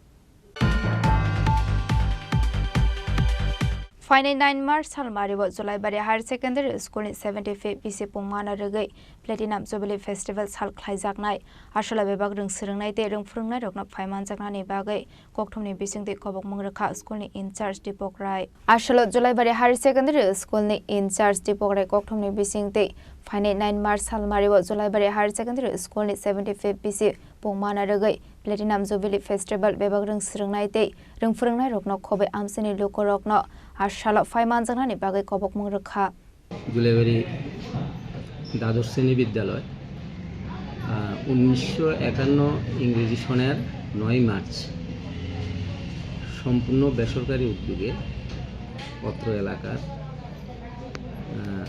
Phainai nine March salmario Jolaibari Higher Secondary School ni seventy fifth B C pungmana rwgwi Platinum Jubilee Festival sal khlaijaknai. Aswk bebak rwng swrwngnai tei rwng phwrwngnairokno phai manjaknani bagwi kokthumni bisingtwi kobokmung rwkha school ni in charge Deepak Rai. Aswk Jolaibari Higher Secondary School ni in charge Deepak Rai kokthumni bisingtwi phainai nine March salmario Jolaibari Higher Secondary School ni seventy fifth B C pungmana rwgwi Platinum Jubilee Festival bebak rwng swrwngnai tei rwng phwrwngnairokno khobwi amchaini lukurokno a salo phai manjaknani bagwi kobokmung rwkha. Julaibari দ্বাদশ শ্রেণী বিদ্যালয়, আহ, উনিশশো একান্ন ইংরেজি সনের নয় মার্চ সম্পূর্ণ বেসরকারি উদ্যোগে অত্র এলাকার, আহ,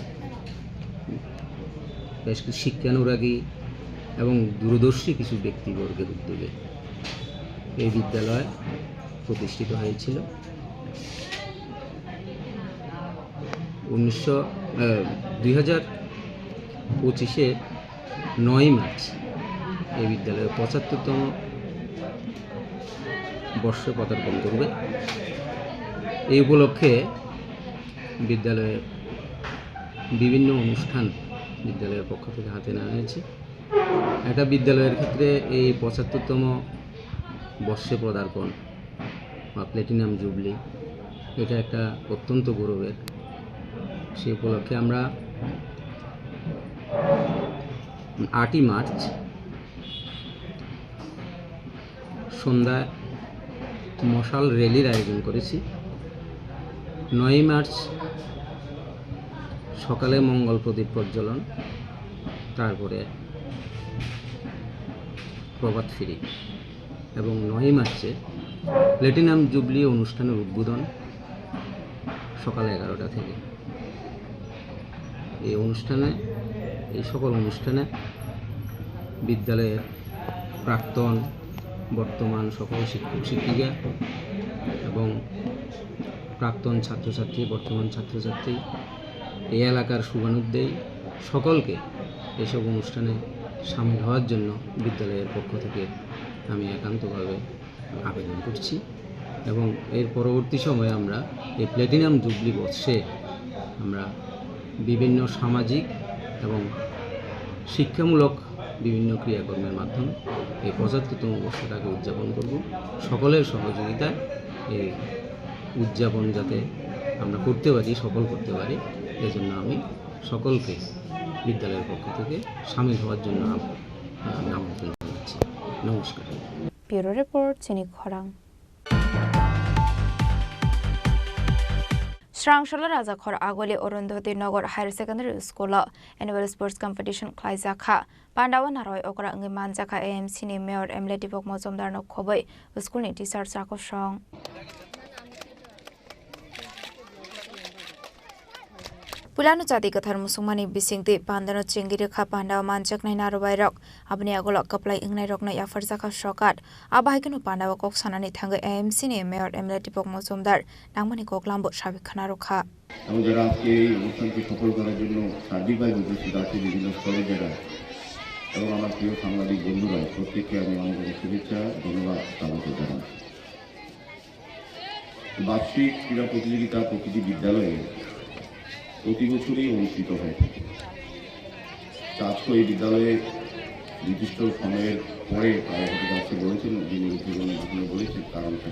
বেশ কিছু শিক্ষানুরাগী এবং দূরদর্শী কিছু ব্যক্তিবর্গের উদ্যোগে এই বিদ্যালয় প্রতিষ্ঠিত হয়েছিল। উনিশশো, আহ, দুই হাজার পঁচিশে নয় মার্চ এই বিদ্যালয়ের পঁচাত্তরতম বর্ষে পদার্পণ করবে। এই উপলক্ষে বিদ্যালয়ে বিভিন্ন অনুষ্ঠান বিদ্যালয়ের পক্ষ থেকে হাতে নেওয়া হয়েছে। একটা বিদ্যালয়ের ক্ষেত্রে এই পঁচাত্তরতম বর্ষে পদার্পণ বা প্ল্যাটিনাম জুবলি, এটা একটা অত্যন্ত গৌরবের। সেই উপলক্ষে আমরা আটই মার্চ সন্ধ্যায় মশাল র‍্যালির আয়োজন করেছি। নয়ই মার্চ সকালে মঙ্গল প্রদীপ প্রজ্বলন, তারপরে প্রভাত ফেরি এবং নয়ই মার্চে প্ল্যাটিনাম জুবলি অনুষ্ঠানের উদ্বোধন সকাল এগারোটা থেকে। এই অনুষ্ঠানে, এই সকল অনুষ্ঠানে বিদ্যালয়ের প্রাক্তন, বর্তমান সকল শিক্ষক শিক্ষিকা এবং প্রাক্তন ছাত্রছাত্রী, বর্তমান ছাত্রছাত্রী, এই এলাকার শুভানুদ্যায়ী সকলকে এইসব অনুষ্ঠানে সামিল হওয়ার জন্য বিদ্যালয়ের পক্ষ থেকে আমি একান্তভাবে আবেদন করছি। এবং এর পরবর্তী সময়ে আমরা এই প্ল্যাটিনাম জুবলি বর্ষে আমরা বিভিন্ন সামাজিক এবং শিক্ষামূলক বিভিন্ন ক্রিয়াকর্মের মাধ্যমে এই পঁচাত্তরতম বর্ষটাকে উদযাপন করব। সকলের সহযোগিতায় এই উদযাপন যাতে আমরা করতে পারি, সফল করতে পারি, এজন্য আমি সকলকে বিদ্যালয়ের পক্ষ থেকে সামিল হওয়ার জন্য আম-, আমি আমন্ত্রণ জানাচ্ছি। নমস্কার। Bureau Report, Chini Khorang. Srangsola Rajakhor Agoli Arundhati Nagar Higher Secondary School o Annual Sports Competition khlaijakha. Pandao naroi okra wngwi manjakha A M C ni Mayor M L A Deepak Majumdar no khobwi school ni teachers rakhosong. Puilano chati kwthar musukmani bisingtwi pandano chengwi rwkha pandao manjaknai narwbairok. Aboni agulo kwplai wngnairokno yapharjakha sokat. Abo hai kheno pandao kok sanani thangwi A M C ni Mayor M L A Deepak Majumdar nangmani koklambo sabwi khna rwkha. এবং যারা আজকে এই অনুষ্ঠানকে সফল করার জন্য সার্বিকভাবে উপস্থিত আছে, বিভিন্ন স্তরে যারা, এবং আমার প্রিয় সাংবাদিক বন্ধুরা, প্রত্যেককে আমি আন্তরিক শুভেচ্ছা, ধন্যবাদ জ্ঞাপন জানাই। বার্ষিক ক্রীড়া প্রতিযোগিতা প্রতিটি বিদ্যালয়ে প্রতি বছরই অনুষ্ঠিত হয়ে থাকে। তো আজকে এই বিদ্যালয়ে নির্দিষ্ট সময়ের পরে, প্রায় হয়তো আজকে বলেছেন, যিনি উদ্বোধন ভাষণে বলেছেন, কারণটা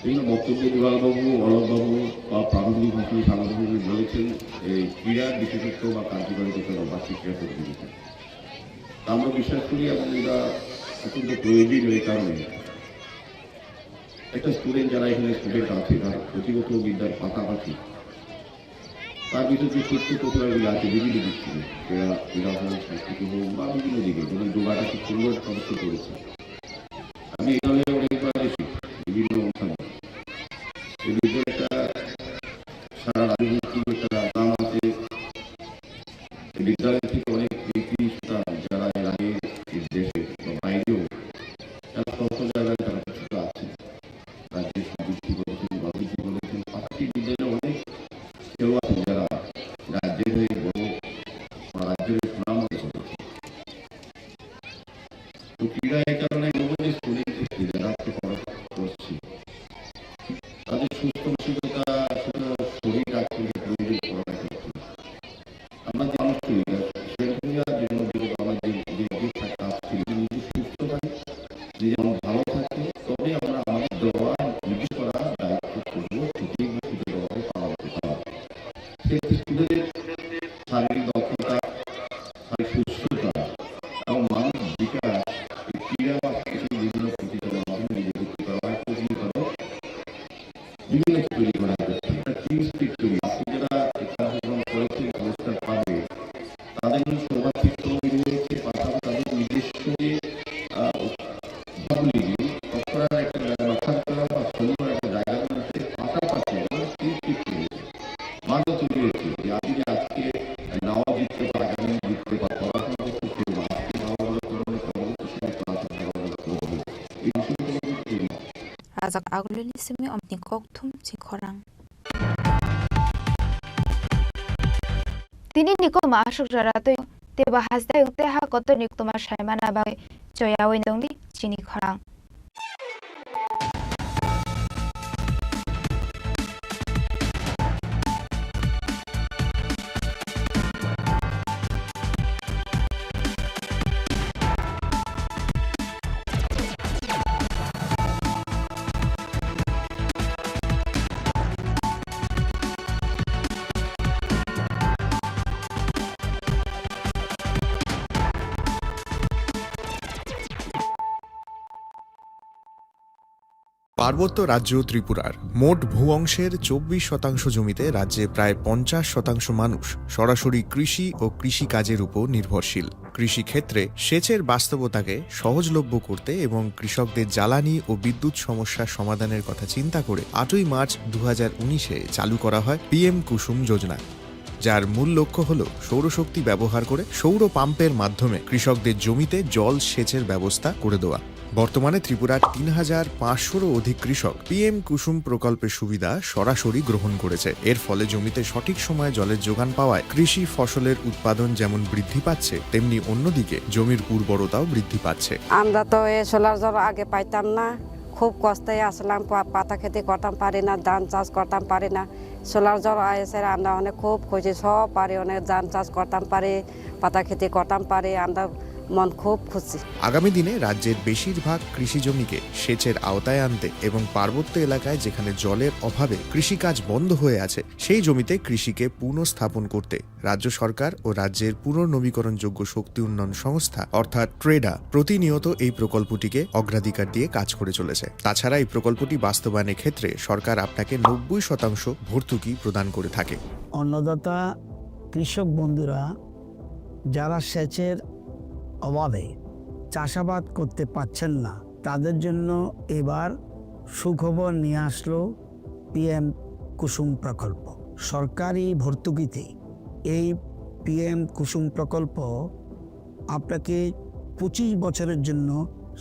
বিভিন্ন বক্তব্যে দুলালবাবু, অলোকবাবু বা প্রারম্ভিক ভাষণে সাংবাদিকবাবু বলেছেন, এই ক্রীড়া বিশেষত্ব বা কার্যকারিতা বা বার্ষিক ক্রীড়া প্রতিযোগিতা। তা আমরা বিশ্বাস করি এবং এটা অত্যন্ত প্রয়োজনীয় এই কারণে। একটা স্টুডেন্ট, যারা এখানে স্টুডেন্ট আছে, তার পুঁথিগত বিদ্যার পাশাপাশি তার ভিতরে যে সূক্ষ্ম প্রতিভাগুলি আছে বিভিন্ন দিক থেকে, ক্রীড়া, ক্রীড়া হোক, সংস্কৃতি হোক বা বিভিন্ন দিকে, যেমন যোগাটা খুব সুন্দর প্রদর্শন করেছে। আমি এখানে অনেকবার এসেছি বিভিন্ন অনুষ্ঠানে। এই বিষয়ে একটা সারা রাজ্যভিত্তিক একটা নাম আছে। এই বিদ্যালয় থেকে অনেক কৃতি সন্তান, যারা এর আগে এই দেশে বা বাইরেও তারা কত জায়গায় তারা কিছুটা আছে, রাজ্যের সমৃদ্ধি করেছেন, সমৃদ্ধি করেছেন। পাশাপাশি বিদ্যালয়ে অনেক কেউ আছেন, যারা রাজ্যের হয়ে বড় বা রাজ্যের হয়ে সুনাম অর্জন করেছেন। তো ক্রীড়া এই কারণে বলবো যে স্টুডেন্ট যারা আজকে পড়াশোনা করছে, তাদের সুস্থ মানসিকতা, সুস্থ শরীর রাখতে প্রয়োজন পড়াশোনা করতে। আমরা যে মানুষগুলি, সেরকমই আর জীবন জীবন আমরা যে, যে, যে কাজ করি, নিজে সুস্থ থাকি, নিজে মন ভালো থাকে, তবে আমরা আমাদের দেওয়া, নির্দেশ করা দায়িত্ব করবো, সঠিকভাবে সেটা দেওয়াকে পালন করতে হবে। সেক্ষেত্রে স্টুডেন্টের শারীরিক দক্ষতা, শারীরিক সুস্থতা এবং মানসিক বিকাশ এই ক্রীড়া বা সাংস্কৃতিক বিভিন্ন প্রতিযোগিতার মাধ্যমে নিজেকে তৈরি করা হয়, তৈরি করা বিভিন্ন কিছু তৈরি করা হয়েছে। একটা টিম স্পিরিট তৈরি। আজকে যারা এই কার্যক্রম করেছে, পুরস্কার পাবে, তাদের মধ্যে সৌভাগ্যের তৈরি হয়েছে, পাশাপাশি তাদের নিজস্ব যে, আহ, উদ্ভাবনী তৎপরতার একটা জায়গা, রক্ষা করা বা সময় একটা জায়গা তৈরি হয়েছে, পাশাপাশি একটা টিম স্পিরিট তৈরি হয়েছে। মানব তৈরি হয়েছে। যে আপনি আজকে নাও জিততে পারেন, আগামী জিততে পারেন, পড়াশোনা করতে শুরু করুন। আজকে ভালো ভালো করবেন, পরবর্তী সময় ক্লাসে ভালো ভালো করবেন। এই বিষয়গুলো কিন্তু তৈরি। Rajak Agulini simi omni kokthum chikhorang. Tini ni kokma aswk jora twi teibo hasteo tei ha kotor ni kokma saimana bagwi choyawi tongdi chini khorang. পার্বত্য রাজ্য ত্রিপুরার মোট ভূ অংশের চব্বিশ শতাংশ জমিতে রাজ্যে প্রায় পঞ্চাশ শতাংশ মানুষ সরাসরি কৃষি ও কৃষিকাজের উপর নির্ভরশীল। কৃষিক্ষেত্রে সেচের বাস্তবতাকে সহজলভ্য করতে এবং কৃষকদের জ্বালানি ও বিদ্যুৎ সমস্যা সমাধানের কথা চিন্তা করে আটই মার্চ দু হাজার উনিশে চালু করা হয় পিএম কুসুম যোজনা, যার মূল লক্ষ্য হল সৌরশক্তি ব্যবহার করে সৌর পাম্পের মাধ্যমে কৃষকদের জমিতে জল সেচের ব্যবস্থা করে দেওয়া। বর্তমানে ত্রিপুরার তিন হাজার পাঁচশোরও অধিক কৃষক পিএম কুসুম প্রকল্পের সুবিধা সরাসরি গ্রহণ করেছে। এর ফলে জমিতে সঠিক সময়ে জলের যোগান পাওয়ায় কৃষি ফসলের উৎপাদন যেমন বৃদ্ধি পাচ্ছে, তেমনি অন্যদিকে জমির উর্বরতাও বৃদ্ধি পাচ্ছে। আমরা তো এই সোলার জল আগে পাইতাম না, খুব কষ্টে আসলাম, পা-, পাতা খেতে করতাম পারি না, ধান চাষ করতাম পারি না। সোলার জল এসে আমরা অনেক খুব খুশি, সব পারি, অনেক ধান চাষ করতাম পারি, পাতা খেতে করতাম পারি, আমরা মন খুব খুশি। আগামী দিনে রাজ্যের বেশিরভাগ কৃষি জমিকে সেচের আওতায় আনতে এবং পার্বত্য এলাকায় যেখানে জলের অভাবে কৃষিকাজ বন্ধ হয়ে আছে, সেই জমিতে কৃষিকে পুনঃস্থাপন করতে রাজ্য সরকার ও রাজ্যের পুনর্নবীকরণযোগ্য শক্তি উন্নয়ন সংস্থা অর্থাৎ ট্রেডা প্রতিনিয়ত এই প্রকল্পটিকে অগ্রাধিকার দিয়ে কাজ করে চলেছে। তাছাড়া এই প্রকল্পটি বাস্তবায়নের ক্ষেত্রে সরকার আপনাকে নব্বই শতাংশ ভর্তুকি প্রদান করে থাকে। অন্নদাতা কৃষক বন্ধুরা যারা সেচের অভাবে চাষাবাদ করতে পারছেন না, তাদের জন্য এবার সুখবর নিয়ে আসলো পিএম কুসুম প্রকল্প। সরকারি ভর্তুকিতে এই পিএম কুসুম প্রকল্প আপনাকে পঁচিশ বছরের জন্য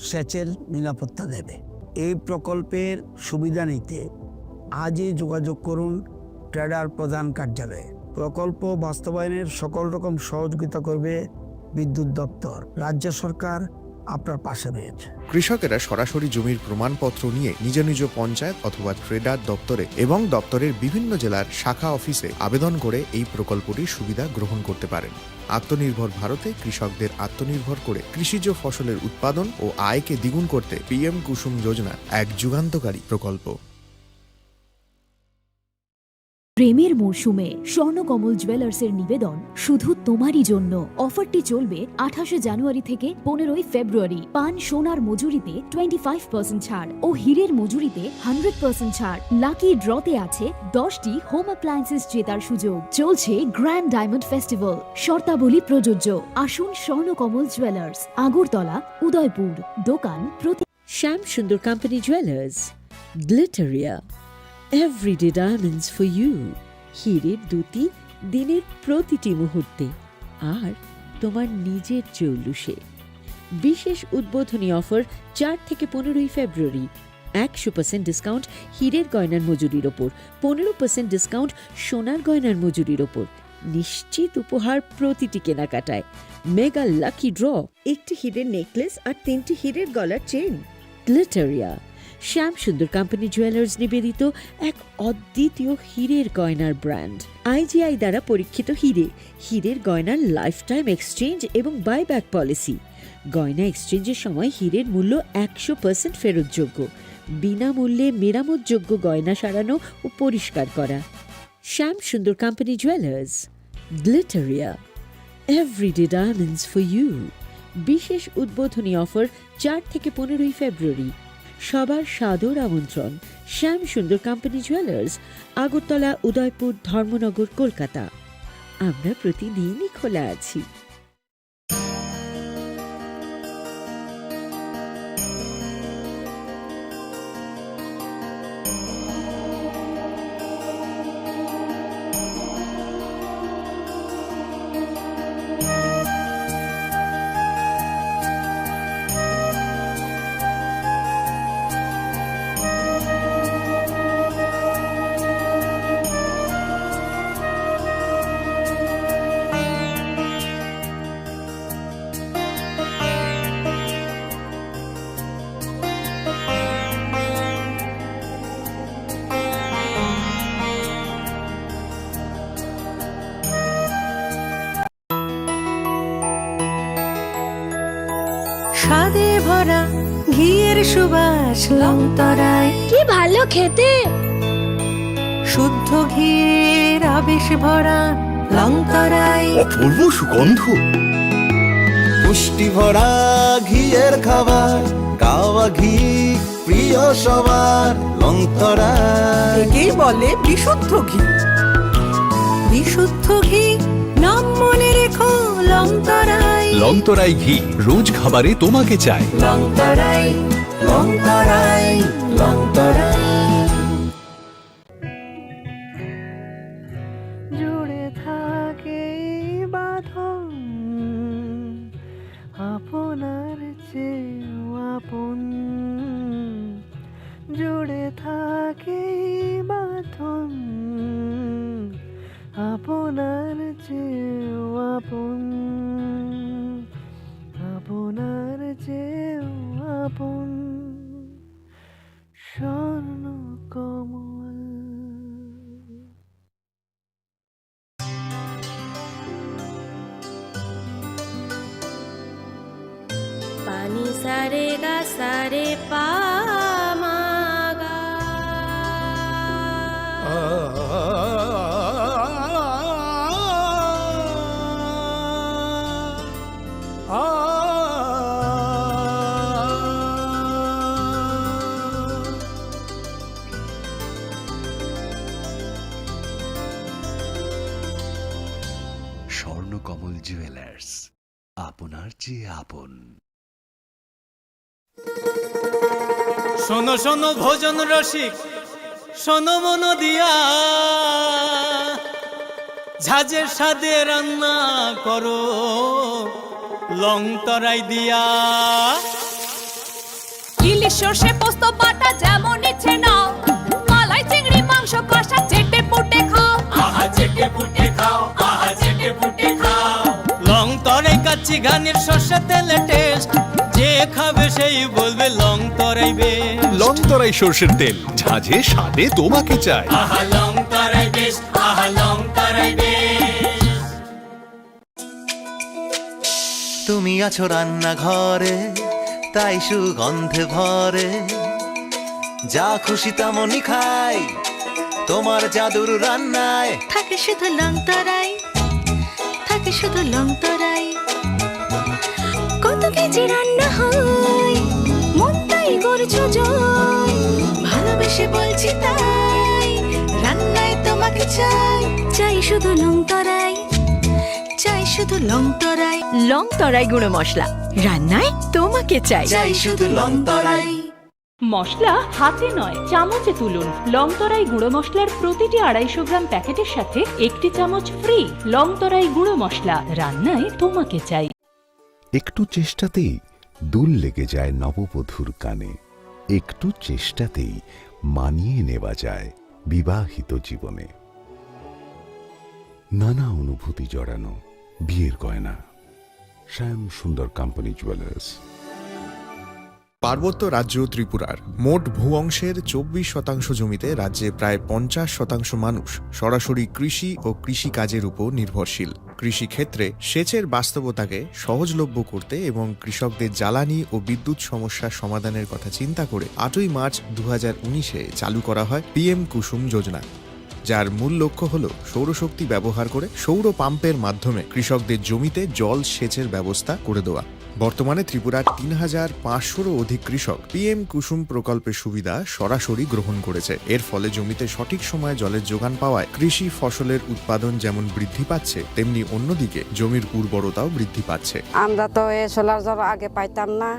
সেচের নিরাপত্তা দেবে। এই প্রকল্পের সুবিধা নিতে আজই যোগাযোগ করুন ট্রেডার প্রধান কার্যালয়ে। প্রকল্প বাস্তবায়নের সকল রকম সহযোগিতা করবে বিদ্যুৎ দপ্তর। রাজ্য সরকার আপনার পাশে রয়েছে। কৃষকেরা সরাসরি জমির প্রমাণপত্র নিয়ে নিজ নিজ পঞ্চায়েত অথবা ট্রেডার দপ্তরে এবং দপ্তরের বিভিন্ন জেলার শাখা অফিসে আবেদন করে এই প্রকল্পটির সুবিধা গ্রহণ করতে পারেন। আত্মনির্ভর ভারতে কৃষকদের আত্মনির্ভর করে কৃষিজ ফসলের উৎপাদন ও আয়কে দ্বিগুণ করতে পিএম কুসুম যোজনা এক যুগান্তকারী প্রকল্প। প্রেমের মরশুমে স্বর্ণকমল জুয়েলার্সের নিবেদন শুধু তোমারই জন্য। অফারটি চলবে আঠাশে জানুয়ারি থেকে পনেরোই ফেব্রুয়ারি। পান সোনার মজুরিতে টোয়েন্টি ফাইভ পার্সেন্ট ছাড় ও হীরের মজুরিতে হান্ড্রেড পার্সেন্ট ছাড়। লাকি ড্রতে আছে দশটি হোম অ্যাপ্লায়েন্সেস জেতার সুযোগ। চলছে গ্র্যান্ড ডায়মন্ড ফেস্টিভ্যাল, শর্তাবলী প্রযোজ্য। আসুন স্বর্ণকমল জুয়েলার্স, আগরতলা, উদয়পুর। দোকান প্রতি Shyam Sundar company jewellers, Glitteria, everyday diamonds for you. হীরের দ্যুতি দিনের প্রতিটি মুহূর্তে আর তোমার নিজের জৌলুসে। বিশেষ উদ্বোধনী অফার চার থেকে পনেরোই ফেব্রুয়ারি। একশো পার্সেন্ট ডিসকাউন্ট হীরের গয়নার মজুরির ওপর, পনেরো পার্সেন্ট ডিসকাউন্ট সোনার গয়নার মজুরির ওপর। নিশ্চিত উপহার প্রতিটি কেনাকাটায়। মেগা লাকি ড্র, একটি হীরের নেকলেস আর তিনটি হীরের গলার চেইন। গ্লিটারিয়া, শ্যাম সুন্দর কোম্পানি জুয়েলার্স নিবেদিত এক অদ্বিতীয় হীরের গয়নার ব্র্যান্ড। আইজিআই দ্বারা পরীক্ষিত হীরে, হীরের গয়নার লাইফ টাইম এক্সচেঞ্জ এবং বাইব্যাক পলিসি। গয়না এক্সচেঞ্জের সময় হীরের মূল্য একশো পার্সেন্ট ফেরতযোগ্য, বিনামূল্যে মেরামতযোগ্য গয়না সারানো ও পরিষ্কার করা। Shyam Sundar company jewellers, Glitteria, everyday diamonds for you. বিশেষ উদ্বোধনী অফার চার থেকে পনেরোই ফেব্রুয়ারি। সবার সাদর আমন্ত্রণ শ্যাম সুন্দর কোম্পানি জুয়েলার্স, আগরতলা, উদয়পুর, ধর্মনগর, কলকাতা। আমরা প্রতিদিনই খোলা আছি। স্বাদে ভরা ঘিয়ের সুবাস লংতরায়। কি ভালো খেতে! শুদ্ধ ঘিয়ের আবেশ ভরা লংতরায়। অপূর্ব সুগন্ধ। পুষ্টি ভরা ঘিয়ের খাবার, কাওয়া ঘি। প্রিয় সবার লংতরাই। একেই বলে বিশুদ্ধ ঘি। বিশুদ্ধ ঘি, নাম মনে রেখো লংতরাই। লংতরাই ঘি, রোজ খাবারে তোমাকে চাই। লংতরাই, লংতরাই, লংতরাই। জুড়ে থাকে এই বাঁধন, আপনার চেয়েও আপন। জুড়ে থাকে এই বাঁধন, আপনার চেয়েও আপন, আপনার চেয়েও আপন। Swarna Kamal. Pani sa re ga sa re pa ma ga. Swarnakamal jewellers, আপনার চেয়ে আপন। শোনো শোনো ভোজন রসিক, শোনো মন দিয়া, ঝাঁঝের স্বাদে রান্না করো লং তরাই দিয়া। ইলিশ সর্ষে পোস্ত বাটা যেমন ইচ্ছে নাও, মালাই চিংড়ি মাংস কষা চেটে পুটে খাও। আহা চেটে পুটে খাও, আহা চেটে পুটে খাও। লং তরাই কাচ্চি ঘানির সর্ষে তেলে টেস্ট, যে খাবে সেই বলবে লং তরাই বেস্ট। লং তরাই সর্ষের তেল, ঝাঁঝে স্বাদে তোমাকে চাই। আহা লং তরাই বেস্ট, আহা লং তরাই বেস্ট। তুমি আছো রান্নাঘরে, তাই সুগন্ধে ভরে। যা খুশি তেমনই খাই তোমার জাদুর রান্নায়। থাকে শুধু লং তরাই, থাকে শুধু লং তরাই। কত কেজি রান্না হয়, মন তাই করছো জয়। ভালোবেসে বলছি তাই, রান্নায় তোমাকে চাই। চাই শুধু লং তরাই, চাই শুধু লং তরাই। লং তরাই গুঁড়ো মশলা, রান্নায় তোমাকে চাই। চাই শুধু লং তরাই। মশলা হাতে নয়, চামচে তুলুন। লং তরাই গুঁড়ো মশলার প্রতিটি আড়াইশো গ্রাম প্যাকেটের সাথে একটি চামচ ফ্রি। লং তরাই গুঁড়ো মশলা, রান্নায় তোমাকে চাই। একটু চেষ্টাতেই দুল লেগে যায় নববধূর কানে, একটু চেষ্টাতেই মানিয়ে নেওয়া যায় বিবাহিত জীবনে। নানা অনুভূতি জড়ানো বিয়ের গয়না। শ্যাম সুন্দর কোম্পানি জুয়েলার্স। পার্বত্য রাজ্য ত্রিপুরার মোট ভূ অংশের চব্বিশ শতাংশ জমিতে রাজ্যে প্রায় পঞ্চাশ শতাংশ মানুষ সরাসরি কৃষি ও কৃষি কাজের উপর নির্ভরশীল। কৃষি ক্ষেত্রে সেচের বাস্তবতাকে সহজলভ্য করতে এবং কৃষকদের জ্বালানি ও বিদ্যুৎ সমস্যা সমাধানের কথা চিন্তা করে আটই মার্চ দু হাজার উনিশে চালু করা হয় পিএম কুসুম যোজনা, যার মূল লক্ষ্য হল সৌরশক্তি ব্যবহার করে সৌর পাম্পের মাধ্যমে কৃষকদের জমিতে জল সেচের ব্যবস্থা করে দেওয়া। বর্তমানে ত্রিপুরার তিন হাজার পাঁচশোরও অধিক কৃষক পিএম কুসুম প্রকল্পের সুবিধা সরাসরি গ্রহণ করেছে। এর ফলে জমিতে সঠিক সময়ে জলের যোগান পাওয়ায় কৃষি ফসলের উৎপাদন যেমন বৃদ্ধি পাচ্ছে, তেমনি অন্যদিকে জমির উর্বরতাও বৃদ্ধি পাচ্ছে। আমরা তো এ সোলার জল আগে পাইতাম না,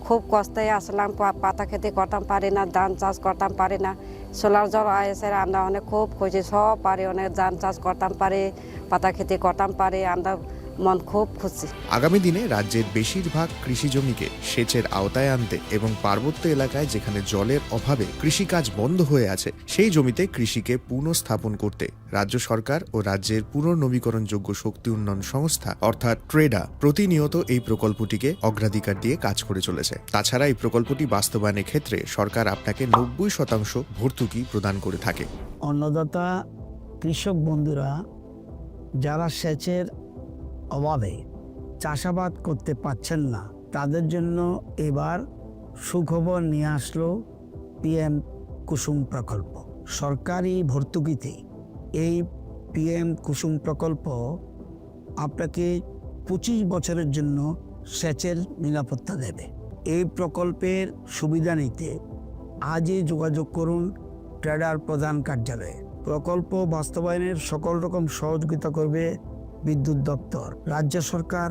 খুব কষ্টে আসলাম, পা-, পাতা খেতে করতাম পারি না, ধান চাষ করতাম পারি না। সোলার জল আয়েসে আমরা অনেক খুব খুশি, সব পারি, অনেক ধান চাষ করতাম পারি, পাতা খেতে করতাম পারি, আমরা মন খুব খুশি। আগামী দিনে রাজ্যের বেশিরভাগ কৃষি জমিকে সেচের আওতায় আনতে এবং পার্বত্য এলাকায় যেখানে জলের অভাবে কৃষিকাজ বন্ধ হয়ে আছে, সেই জমিতে কৃষিকে পুনঃস্থাপন করতে রাজ্য সরকার ও রাজ্যের পুনর্নবীকরণযোগ্য শক্তি উন্নয়ন সংস্থা অর্থাৎ ট্রেডা প্রতিনিয়ত এই প্রকল্পটিকে অগ্রাধিকার দিয়ে কাজ করে চলেছে। তাছাড়া এই প্রকল্পটি বাস্তবায়নের ক্ষেত্রে সরকার আপনাকে নব্বই শতাংশ ভর্তুকি প্রদান করে থাকে। অন্নদাতা কৃষক বন্ধুরা যারা সেচের অভাবে চাষাবাদ করতে পারছেন না, তাদের জন্য এবার সুখবর নিয়ে আসলো পিএম কুসুম প্রকল্প। সরকারি ভর্তুকিতে এই পিএম কুসুম প্রকল্প আপনাকে পঁচিশ বছরের জন্য সেচের নিরাপত্তা দেবে। এই প্রকল্পের সুবিধা নিতে আজই যোগাযোগ করুন ট্রেডার প্রধান কার্যালয়ে। প্রকল্প বাস্তবায়নের সকল রকম সহযোগিতা করবে বিদ্যুৎ দপ্তর। রাজ্য সরকার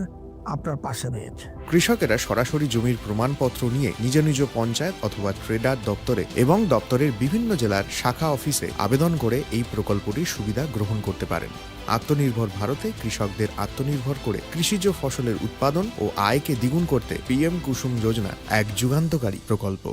আপনার পাশে রয়েছে। কৃষকেরা সরাসরি জমির প্রমাণপত্র নিয়ে নিজ নিজ পঞ্চায়েত অথবা ট্রেডার দপ্তরে এবং দপ্তরের বিভিন্ন জেলার শাখা অফিসে আবেদন করে এই প্রকল্পটির সুবিধা গ্রহণ করতে পারেন। আত্মনির্ভর ভারতে কৃষকদের আত্মনির্ভর করে কৃষিজ ফসলের উৎপাদন ও আয়কে দ্বিগুণ করতে পিএম কুসুম যোজনা এক যুগান্তকারী প্রকল্প।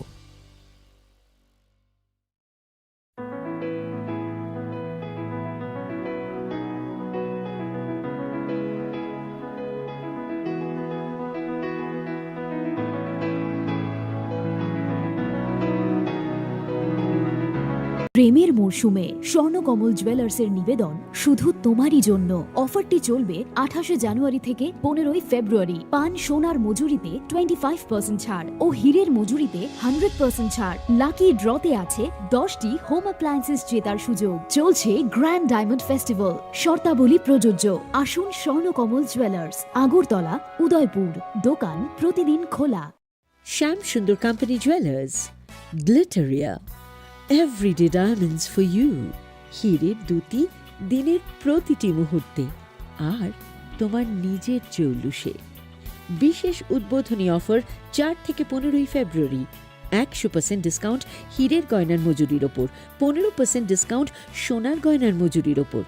প্রেমের মরশুমে স্বর্ণকমল জুয়েলার্সের নিবেদন শুধু তোমারই জন্য। অফারটি চলবে আঠাশে জানুয়ারি থেকে পনেরোই ফেব্রুয়ারি। পান সোনার মজুরিতে টোয়েন্টি ফাইভ পার্সেন্ট ছাড় ও হীরের মজুরিতে হান্ড্রেড পার্সেন্ট ছাড়। লাকি ড্রতে আছে দশটি হোম অ্যাপ্লায়েন্সেস জেতার সুযোগ। চলছে গ্র্যান্ড ডায়মন্ড ফেস্টিভ্যাল, শর্তাবলী প্রযোজ্য। আসুন স্বর্ণকমল জুয়েলার্স, আগরতলা, উদয়পুর। দোকান প্রতিদিন খোলা। Shyam Sundar company jewellers, Glitteria, everyday diamonds for you. হীরের দ্যুতি দিনের প্রতিটি মুহূর্তে, আর তোমার নিজের জৌলুসে। বিশেষ উদ্বোধনী অফার চার থেকে পনেরোই ফেব্রুয়ারি। একশো পার্সেন্ট ডিসকাউন্ট হীরের গয়নার মজুরির ওপর, পনেরো পার্সেন্ট ডিসকাউন্ট সোনার গয়নার মজুরির ওপর।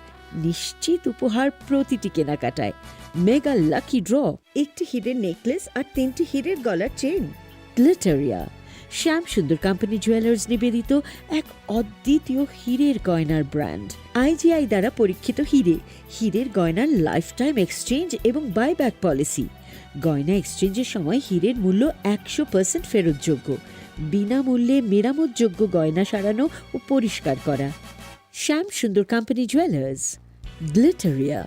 নিশ্চিত উপহার প্রতিটি কেনাকাটায়। মেগা লাকি ড্র, একটি হীরের নেকলেস আর তিনটি হীরের গলার চেইন। গ্লিটারিয়া, শ্যাম সুন্দর কোম্পানি জুয়েলার্স নিবেদিত এক অদ্বিতীয় হীরের গয়নার ব্র্যান্ড। আইজিআই দ্বারা পরীক্ষিত হীরে, হীরের গয়নার লাইফ টাইম এক্সচেঞ্জ এবং বাইব্যাক পলিসি। গয়না এক্সচেঞ্জের সময় হীরের মূল্য একশো পার্সেন্ট ফেরতযোগ্য, বিনামূল্যে মেরামতযোগ্য গয়না সারানো ও পরিষ্কার করা। Shyam Sundar company jewellers, Glitteria,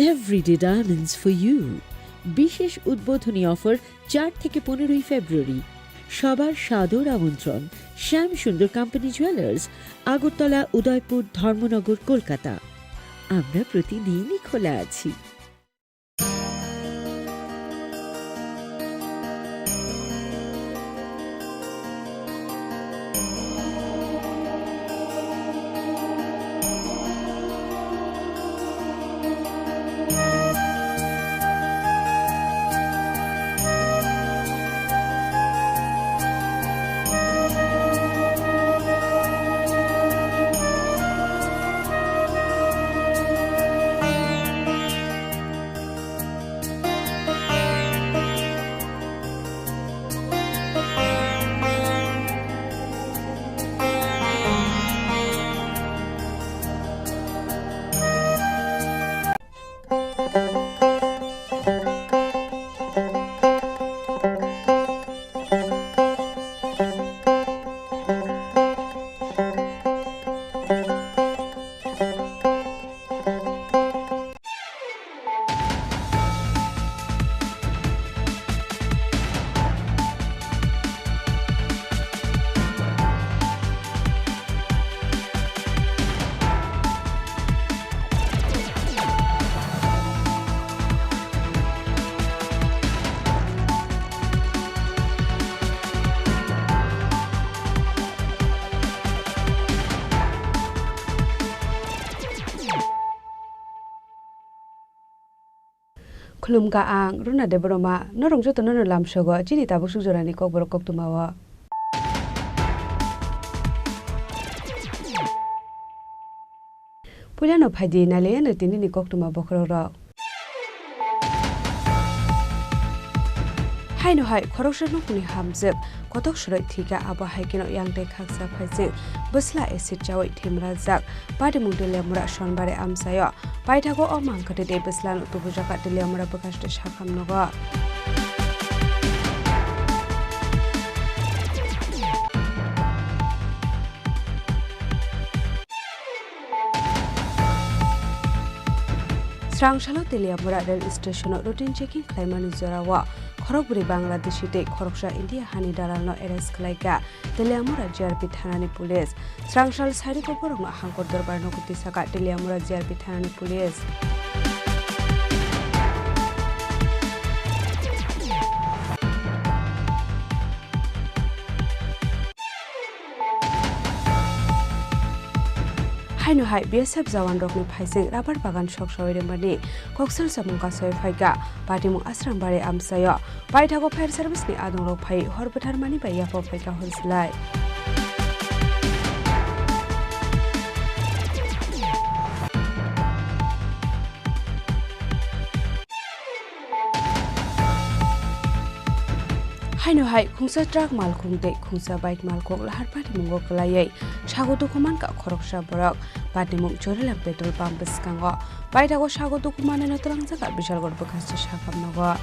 everyday diamonds for you. বিশেষ উদ্বোধনী অফার চার থেকে পনেরোই ফেব্রুয়ারি। সবার সাদর আমন্ত্রণ। শ্যাম সুন্দর কোম্পানি জুয়েলার্স, আগরতলা, উদয়পুর, ধর্মনগর, কলকাতা। আমরা প্রতিদিনই খোলা আছি। Khulumkha ang Runa Debbarma, norok jotono no lamsogo chini tabuk suk jorani kokborok koktwma o. Puilano phaidi nailaiano tinini koktwma bokhorok rok. Haino hai khoroksa nokni hamjwk kotok swrwi thwikha, abo hai kheno yang tei khaksa phaising bwsla acid chawi thwimrajak. Patimung Teliamura Sonbare amchaio paithago o mangkwthwi tei bwslano tubujakha Teliamura bwkhaste sakham nogo. Srangsalo Teliamura rail station-o routine checking khlaimani jorao khorokbrwi Bangladeshi tei khoroksa India hani dalalno arrest khlaikha Teliamura G R P thanani police. Srangsal sairiko borokno hangkor dorbar nogo tisakha Teliamura G R P thanani police. Haino hai B S F jawan rokni phaising rubber bagan sok sawi rwmani koksil samung kasoi phaikha Patimung Asrambari amchaio. Paithago fire service ni adongrok phai hor bwtharmani bai yapha phaikha hor slai. Haino hai khungsa truck malkhung tei khungsa bike malkhung lahar patimungo kwlaiwi sago dukhu mankha khoroksa borok. Patimung Chorilam petrol pump bwskango paithago sago dukhu manwino twlangjakha Bisalgor bwkhaksa sakham nogo.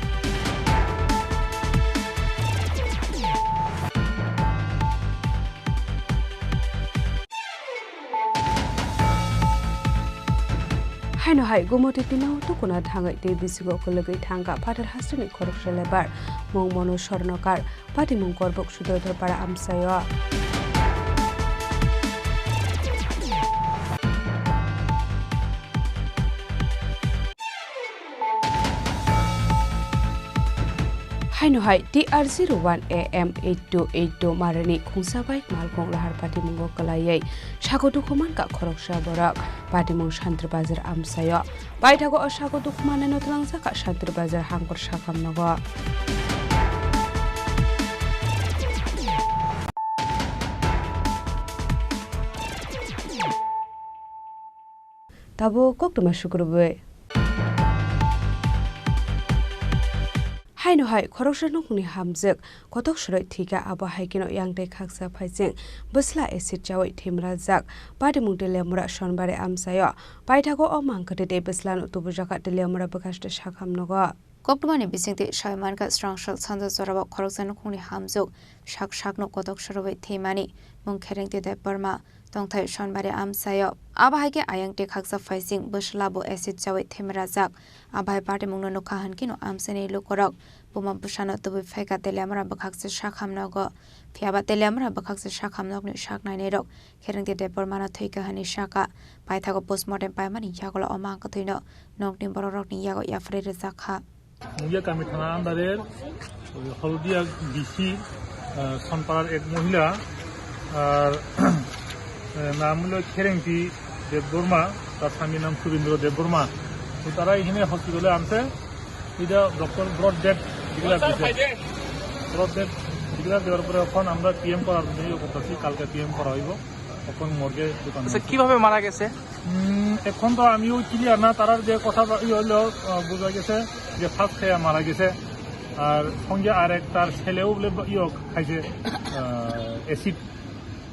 Haino hai Gumoti Tinao tukuna thangwi tei bisingo kwlwgwi thangkha phatar hasteni khoroksa lebar mung Monu Sornokar, patimung Korbuk Sudrodhorpara amchaio. Haino hai T R zero one A M eight two eight two marani khungsa bai malkhung lahar patimungo kwlaiwi sago dukhu mankha khoroksa borok. Patimung Shantir Bazar amchaio. Paithago o sago dukhu manwino twlangjakha Shantir Bazar hangkor sakham nogo. Tabuk koktwma sukrubwi. Haino hai khoroksa nukni hamjwk kotok soroi thwikha, abo hai kheno yang tei khaksa phaising bwsla acid chawi thwimrajak. Patimung Teliamura Sonbari amchaio. Paithago o mang kwtwi tei bwslano tubujakha Teliamura bwkhaksa sakham nogo. Koktwmani bisingtwi sawi mankha, srangsa sanja jorao khoroksa nukhungni hamjwk sak sakno kotok soroi thwimani mung Kherengti Debbarma, tongthai Sonbari amchaio. Abo hai khe ayang tei khaksa phaising bwsla bo acid chawi thwimrajak. Abo hai patimungno nukha hwn kheno amchaini lukurok buma bwsano tubui phaikha Teliamura bwkhaksa sakham nogo. Phiyaba Teliamura bwkhaksa sakham nokni sak nainairok Kherengti Debbarmano thwikha hwnwi sakha. Paithago postmortem paimani yagulo o mang kwthwino nokni borokrokni yago yapharwi rwjakha. Mongia কামিথানা আন্ডারের ওই হলদিয়া ডিসি, আহ, সনপাড়ার এক মহিলা, আর, আহ, নাম হলো খেরেংটি দেববর্মা, তার স্বামীর নাম সুরেন্দ্র দেববর্মা। তো তারা এখানে হসপিটালে আনছে, এটা ডক্টর ব্লড ডেড ডিক্লেয়ার দিয়েছে। ব্লড ডেড ডিক্লেয়ার দেওয়ার পরে এখন আমরা পিএম করার জন্য ইয়ে করতেছি, কালকে পিএম করা হইব। এখন মর্গে ঢুকানো আচ্ছা, হয়েছে। কিভাবে মারা গেছে? উম, এখন তো আমিও ক্লিয়ার না, তারার যে কথা বা-, ইয়ে হলো, আহ, বোঝা গেছে যে ফার্স্ট খেয়ে মারা গেছে। আর সঙ্গে আর এক তার ছেলেও বলে বা-, ইয়ে খাইছে, আহ, অ্যাসিড।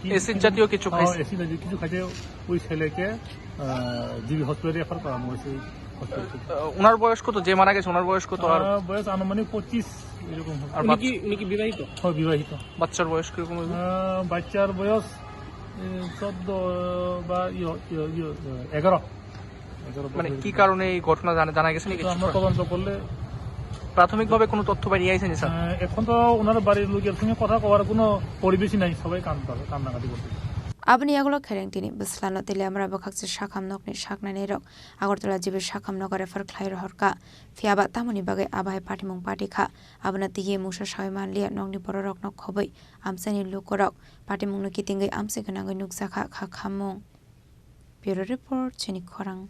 কি অ্যাসিড জাতীয় কিছু হ্যাঁ, খাইছে? অ্যাসিড জাতীয় কিছু খাইছে। ওই ছেলেকে, আহ, জিবি হসপিটালে রেফার করানো হয়েছে, এই হসপিটালে। আহ, ওনার বয়স কত? যে মারা গেছে, ওনার বয়স কত? আর আহ, বয়স আনুমানিক পঁচিশ এরকম হবে। আর উনি বাচ্চা কি, উনি কি বিবাহিত? হ্যাঁ, বিবাহিত। বাচ্চার বয়স কিরকম হবে? আহ, বাচ্চার বয়স, এ, চোদ্দ বা ইয়ো, ইয়ো, ইয়ো, এগারো। এগারো মানে বছর। কি কারণে এই ঘটনা জানা, জানা গেছে নাকি? এটা আমরা তদন্ত করলে প্রাথমিকভাবে কোনো তথ্য বেরিয়ে আইছে নি, স্যার? আহ, এখন তো ওনার বাড়ির লোকের সঙ্গে কথা কওয়ার কোনো পরিবেশই নাই, সবাই কান্না, কান্নাকাটি করছে। Aboni yagulo Kherengtini bwslano Teliamura bwkhaksa sakham nokni saknainirok Agartala G B sakham nogo refer khlai rohorkha. Phiyaba tamoni bagwi abo hai patimung party kha, abono twiwi mungsa sawi manliya nokni bororokno khobwi amchaini lukurok patimungno kitingwi amchai gwnangwi nukjakha kha khamung. Bureau Report, Chini Khorang.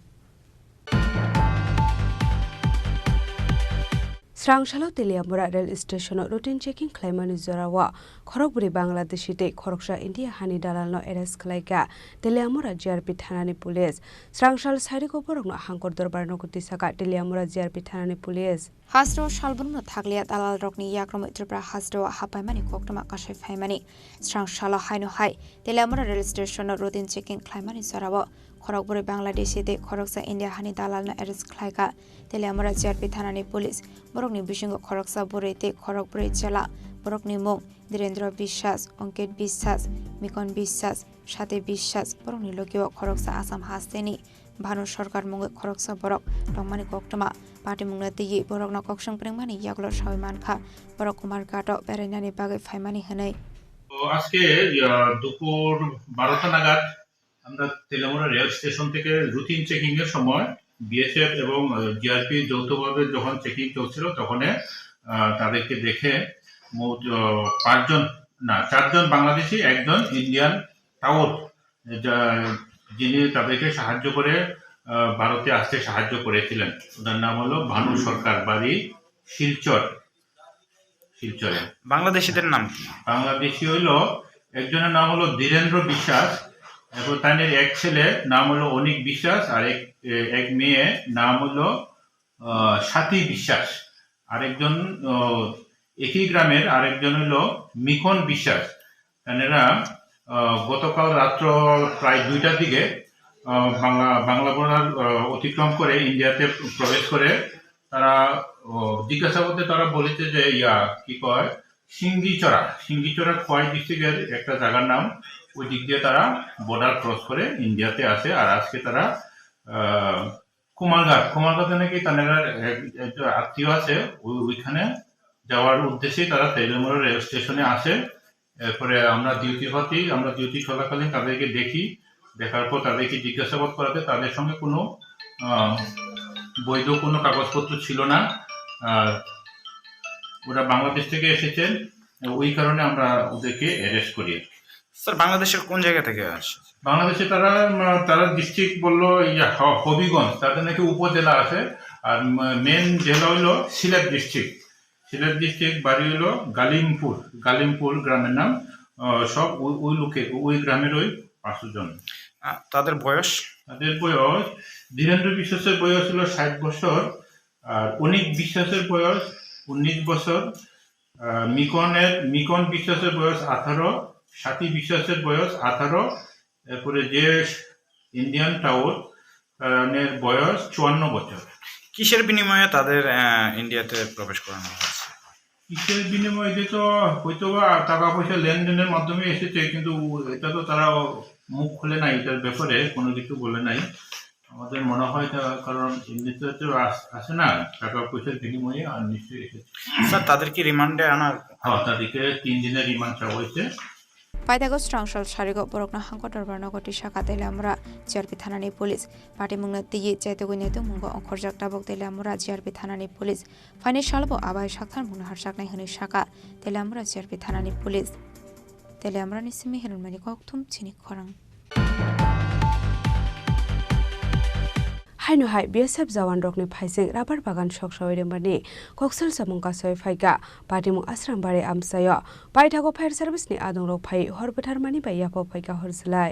Srang salo Teliamura rail station-o routine checking khlaimani jorao khorokbrwi Bangladeshi tei khoroksa India hani dalalno arrest khlaikha Teliamura G R P thanani police. Srang sal sarigo borokno hangkor dorbar nogo tisakha Teliamura G R P thanani police. Hasteo salbrumno thakliya dalalrokni yakromwi Tripura hasteo hapaimani koktwma kasai phaimani. Srang salo haino hai Teliamura rail station-o routine checking khlaimani jorao khorokbrwi Bangladeshi tei khoroksa India hani dalalno arrest khlaikha Teliamura G R P thanani police. Borokni bisingo khoroksa bwrwi tei khorokbrwi chwla. Borokni mung Dhirendra Biswas, Ankit Biswas, Mikon Biswas, Sate Biswas. Borokni logio khoroksa Assam hasteni Bhanu Sarkar mungwi khoroksa borok tongmani koktwma. Patimungno twiwi borokno koksong phrwngmani yagulo sawi mankha borok Kumarghato berainani bagwi phaimani hwnwi. তো আজকে, আহ, দুপুর বারোটা নাগাদ আমরা Teliamura rail station থেকে routine checking এর সময় বিএসএফ এবং, আহ, জিআরপি যৌথভাবে যখন চেকিং চলছিল, তখন, আহ, তাদেরকে দেখে মোট, আহ, পাঁচজন, না, চারজন বাংলাদেশি, একজন ইন্ডিয়ান টাউট, যা-, যিনি তাদেরকে সাহায্য করে, আহ, ভারতে আসতে সাহায্য করেছিলেন। ওনার নাম হলো ভানু সরকার, বাড়ি শিলচর, শিলচরে। বাংলাদেশিদের নাম কি? বাংলাদেশি হইলো, একজনের নাম হলো ধীরেন্দ্র বিশ্বাস, এবং তাদের এক ছেলে নাম হলো অনিক বিশ্বাস, আর এক, এ, এক মেয়ে নাম হলো, আহ, স্বাতি বিশ্বাস। আরেকজন, আহ, একই গ্রামের আরেকজন হইলো মিকন বিশ্বাস। তারা, আহ, গতকাল রাত্র প্রায় দুইটার দিকে, আহ, বাংলা, বাংলা বর্ডার, আহ, অতিক্রম করে ইন্ডিয়াতে প্রবেশ করে। তারা, আহ, জিজ্ঞাসাবাদে তারা বলেছে যে, ইয়া, কি কয়, সিঙ্গিচড়া, সিঙ্গিচড়া খোয়াই ডিস্ট্রিক্টের একটা জায়গার নাম। ওই দিক দিয়ে তারা বর্ডার ক্রস করে ইন্ডিয়াতে আসে। আর আজকে তারা, আহ, কুমারঘাট, কুমারঘাটে নাকি তাদের এক, একজন আত্মীয় আছে, ওই, ওইখানে যাওয়ার উদ্দেশ্যেই তারা তেলিয়ামুড়া রেল স্টেশনে আসে। এরপরে আমরা ডিউটি পাতি, আমরা ডিউটি চলাকালীন তাদেরকে দেখি, দেখার পর তাদেরকে জিজ্ঞাসাবাদ করাতে তাদের সঙ্গে কোনো, আহ, বৈধ কোনো কাগজপত্র ছিল না। আর ওরা বাংলাদেশ থেকে এসেছেন, ওই কারণে আমরা ওদেরকে অ্যারেস্ট করি। স্যার, বাংলাদেশের কোন জায়গা থেকে আসে? বাংলাদেশে তারা, উম, তারা ডিস্ট্রিক্ট বললো, ইয়া, হ-, হবিগঞ্জ, তাদের নাকি উপজেলা আছে। আর, উম, মেন জেলা হইলো সিলেট ডিস্ট্রিক্ট। সিলেট ডিস্ট্রিক্ট, বাড়ি হইলো গালিমপুর, গালিমপুর গ্রামের নাম। আহ, সব ওই, ওই লোকে, ওই গ্রামের ওই পাঁচশো জন। আহ, তাদের বয়স? তাদের বয়স, ধীরেন্দ্র বিশ্বাসের বয়স হলো ষাট বছর, আর অনিক বিশ্বাসের বয়স উনিশ বছর, আহ, মিকনের, মিকন বিশ্বাসের বয়স আঠারো, স্বাতি বিশ্বাসের বয়স আঠারো, এরপরে যে ইন্ডিয়ান টাউট, তার বয়স চুয়ান্ন বছর। কিসের বিনিময়ে তাদের, আহ, ইন্ডিয়াতে প্রবেশ করানো হয়েছে? কিসের বিনিময়ে? এটা তো হয়তো বা টাকা পয়সা লেনদেনের মাধ্যমে এসেছে, কিন্তু এটা তো তারা মুখ খুলে নাই এটার ব্যাপারে, কোনো কিছু বলে নাই। আমাদের মনে হয় তা, কারণ এমনিতে তো আস-, আসে না, টাকা পয়সার বিনিময়ে আর নিশ্চয়ই এসেছে। স্যার, তাদেরকে রিমান্ডে আনার হ্যাঁ, তাদেরকে তিন দিনের রিমান্ড চাওয়া হয়েছে। Paithago srang sal sarigo borokno hangko dorbar nogo twi saka Teliamura G R P thanani police. Patimungno twiwi chaitugwi naitukmungo ongkhorjak tabuk Teliamura G R P thanani police. Phainai salobo abai saktharmungno harjaknai hwnwi saka Teliamura G R P thanani police. Teliamurani simi Hironmani kokthum chini khorang. Haino hai B S F jawan rokni phaising rabar bagan soksawi rwmani koksil samung kasoi phaikha Patimung Asrambari amchaio. Paithago fire service ni adongrok phai hor bwtharmani bai yapha phaikha hor swlai.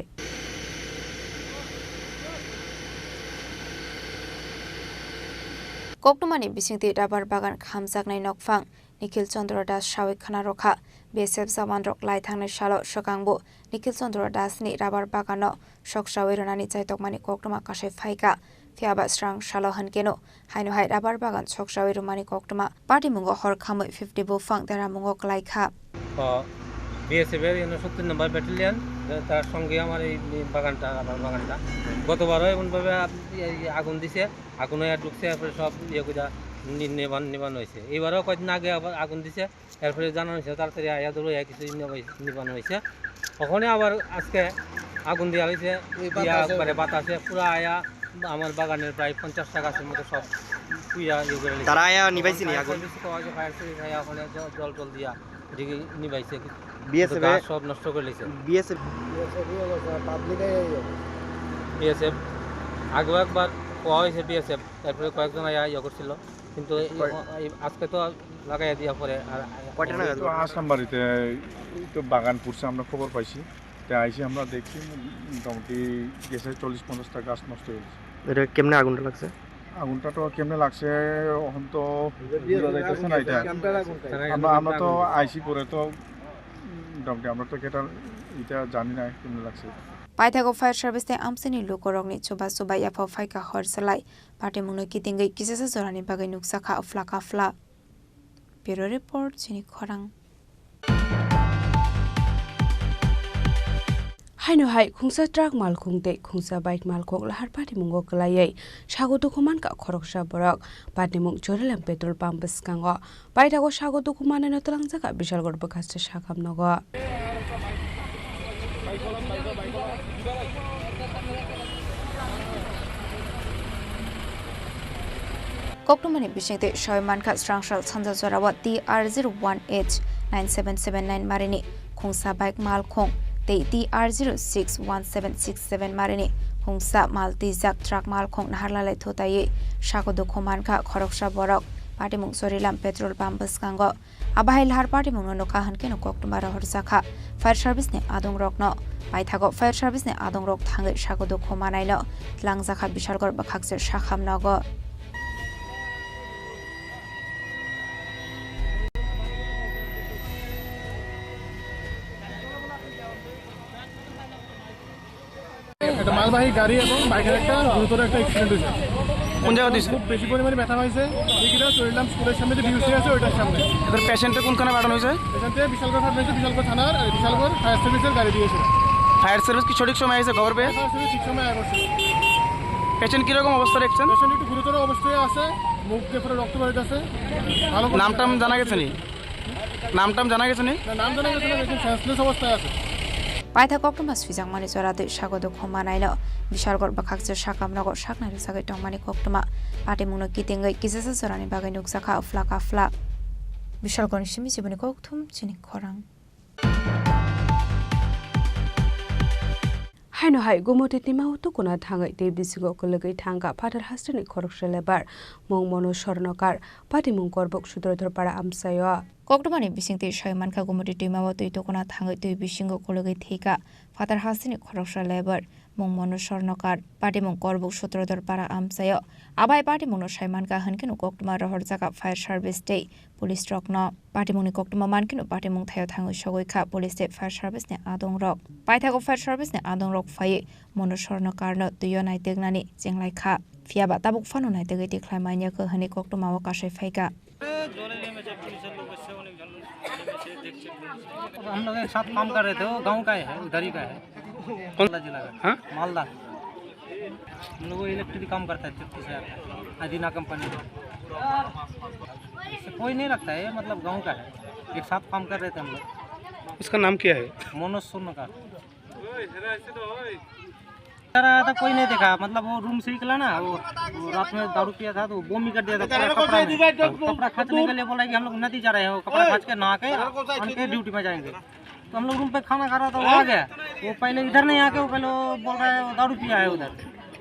Koktwmani bisingtwi rabar bagan khamjaknai nokphang. Nikhil Chandra Das sawi khna rwkha. B S F jawanrok lai thangnai salo swkangbo Nikhil Chandra Das ni rabar bagano soksawi rwnani chaitokmani koktwma kasai phaikha. Phiyaba srang salo hwnkeno haino hai rabar bagan soksawi rwmani koktwma patimungo hor khamwi fifty buphang deramungo kwlaikha. ও, বিএসএফ এর এখানে সত্তর নম্বর ব্যাটালিয়ন, তার সঙ্গে আমার এই, এই বাগানটা, আমার বাগানটা। গতবারও এমনভাবে আপ-, এই, এই আগুন দিছে, আগুন হয়ে ঢুকছে, এরপরে সব ইয়ে করে নি-, নিবান, নিবান হয়েছে। এবারও কয়েকদিন আগে আবার আগুন দিছে, এরপরে জানানো হয়েছে, তাড়াতাড়ি আয়া ধরো, ইয়া কিছু নিবাই-, নিবানো হয়েছে। ওখানে আবার আজকে আগুন দেওয়া হয়েছে, ওই দিয়া বাতাসে একবারে বাতাসে পুরা আয়া আমার বাগানের প্রায় পঞ্চাশটা গাছের মতো সব পুইয়া ইয়ে করে নিছে। তারা আয়া নিবাইছে নি আগুন? ফায়ার সার্ভিস কওয়া হয়েছে, ফায়ার সার্ভিস আয়া ওখানে জ-, জল টল দিয়া এদিকে নিবাইছে। বিএসএফ কিন্তু গাছ এ-, সব নষ্ট করে নিছে। বিএসএফ। বিএসএফ ইয়ে করছে, আর পাবলিক আয়া ইয়ে। বিএসএফ আগেও একবার কওয়া হয়েছে বিএসএফ, তারপরে কয়েকজন আয়া ইয়ে করছিল, কিন্তু এই, কয়- এই আজকে তো লাগাইয়া দিয়া পরে আর কয়টা নাগাদ? তো আসলাম বাড়িতে, এই তো বাগান পুড়ছে, আমরা খবর পাইছি, তাই আইসি আমরা দেখছি মোটামুটি গেছে চল্লিশ পঞ্চাশটা গাছ নষ্ট হয়ে গেছে। এটা কেমনে আগুনটা লাগছে? আগুনটা তো কেমনে লাগছে, এখন তো বোঝা যাইতেছে না এটা। আমরা, আমরা তো আইসি পরে তো মোটামুটি আমরা তো এটা, এটা জানি না কেমনে লাগছে। Paithago fire service tei amchaini lukurokni chuba chuba yapha phaikha hor swlai. Patimungno kitingwi kisasa jorani bagwi nukjakha afla kafla. Bureau report, chini khorang. Haino hai khungsa truck malkhung tei khungsa bike malkhung lahar patimungo kwlaiwi sago dukhu mankha khoroksa borok. Patimung Chorilam petrol pump bwskango paithago sago dukhu manwino twlangjakha Bishalgarh bwkhaste sakam nogo. Koktwmani bisingtwi soi mankha, srangsal sanja jorao T R zero one H nine seven seven nine marini khungsa bike malkhung tei T R zero six one seven six seven marini hungsa mal twijak truck malkhung naharlalai thutaiwi sago dukhu mankha khoroksa borok. Patimung Chorilam petrol pump bwskango. Abahai lahar patimungno nukha hwnkhe no koktwma rohorjakha fire service ni adongrokno. Paithago fire service ni adongrok thangwi sago dukhu manaino twlangjakha Bishalgarh bwkhakse sakham nogo. একটা মালবাহী গাড়ি এবং বাইকের একটা গুরুতর একটা অ্যাক্সিডেন্ট হয়েছে। কোন জায়গাতে হয়েছে? খুব বেশি পরিমাণে ব্যথা হয়েছে। এই কিনা চরিলাম স্কুলের সামনে যে বিউসি আছে, ওইটার সামনে। এদের পেশেন্টটা কোনখানে পাঠানো হয়েছে? পেশেন্টে বিশালগড় পাঠানো হয়েছে, বিশালগড় থানার, এই বিশালগড় ফায়ার সার্ভিসের গাড়ি দিয়ে এসে। ফায়ার সার্ভিস কি সঠিক সময় এসে খবর পেয়ে? ফায়ার সার্ভিস ঠিক সময় আয় করছে। পেশেন্ট কিরকম অবস্থা দেখছেন? পেশেন্ট একটু গুরুতর অবস্থায় আছে, মুখ দিয়ে পুরো রক্ত বেরোতেছে। ভালো করে নাম টাম জানা গেছে নি? নাম টাম জানা গেছে নি? না, নাম জানা গেছে না, একদম সেন্সলেস অবস্থায় আছে। Paitha koktwma swijakmani jora twi sago dukhu manaino Bishalgarh bwkhakse sakam nogo saknai rwjagwi tongmani koktwma patimungno kitingwi kisasa jorani bagwi nukjakha uphla kaphla. Bishalgarhni simi chiboni kokthum chini khorang. Haino hai Gumoti twima o tukuna thangwi tei bisingo kwlwgwi thangkha Phatar hasteni khoroksa lebar, mung Monu Sornokar, patimung Korbuk Sutrodhor para amchaio. Koktwmani bisingtwi sai mankha, Gumoti twima o twi tukuna thangwi twi bisingo kwlwgwi thwikha Phatar hasteni khoroksa lebar, mung Monu Sornokar, patimung Korbuk Sutrodhor para amchaio. Abai patimungno sai mankha hwnkhe no koktwma rohorjakha fire service tei police rokno. Patimungni koktwma mankhe no patimung thaio thangwi sogwi kha police tei fire service ni adongrok. Paithago fire service ni adongrok phaiwi Monu Sornokarno twio naiteknani chenglaikha. Phiyaba tabuk phano naitegwi tikhlai manya khe hwnwi koktwmao kasai phaikha. हम लोग एक साथ काम कर रहे थे, वो गांव का ही है, उधर ही का है। कौन? मालदा जिला का। हाँ? मालदा। हम लोग वो इलेक्ट्रिक काम करता है, छत्तीस हजार का, अदीना कंपनी का। इससे कोई नहीं रखता है, ये मतलब गांव का है, एक साथ काम कर रहे थे हम लोग। इसका नाम क्या है? मनोज सोनकार। सर आया था, कोई नहीं देखा, मतलब वो रूम से निकला ना, वो, वो रात में दारू पिया था तो वो बॉमी कर दिया था पूरा कपड़ा में। कपड़ा खींचने के लिए बोला कि हम लोग नदी जा रहे हो, कपड़ा खींच के नहा के आन के ड्यूटी में जाएंगे। तो हम लोग रूम पे खाना खा रहा था, वो आ गया। वो पहले इधर नहीं आके वो पहले वो बोल रहा है वो दारू पिया है उधर।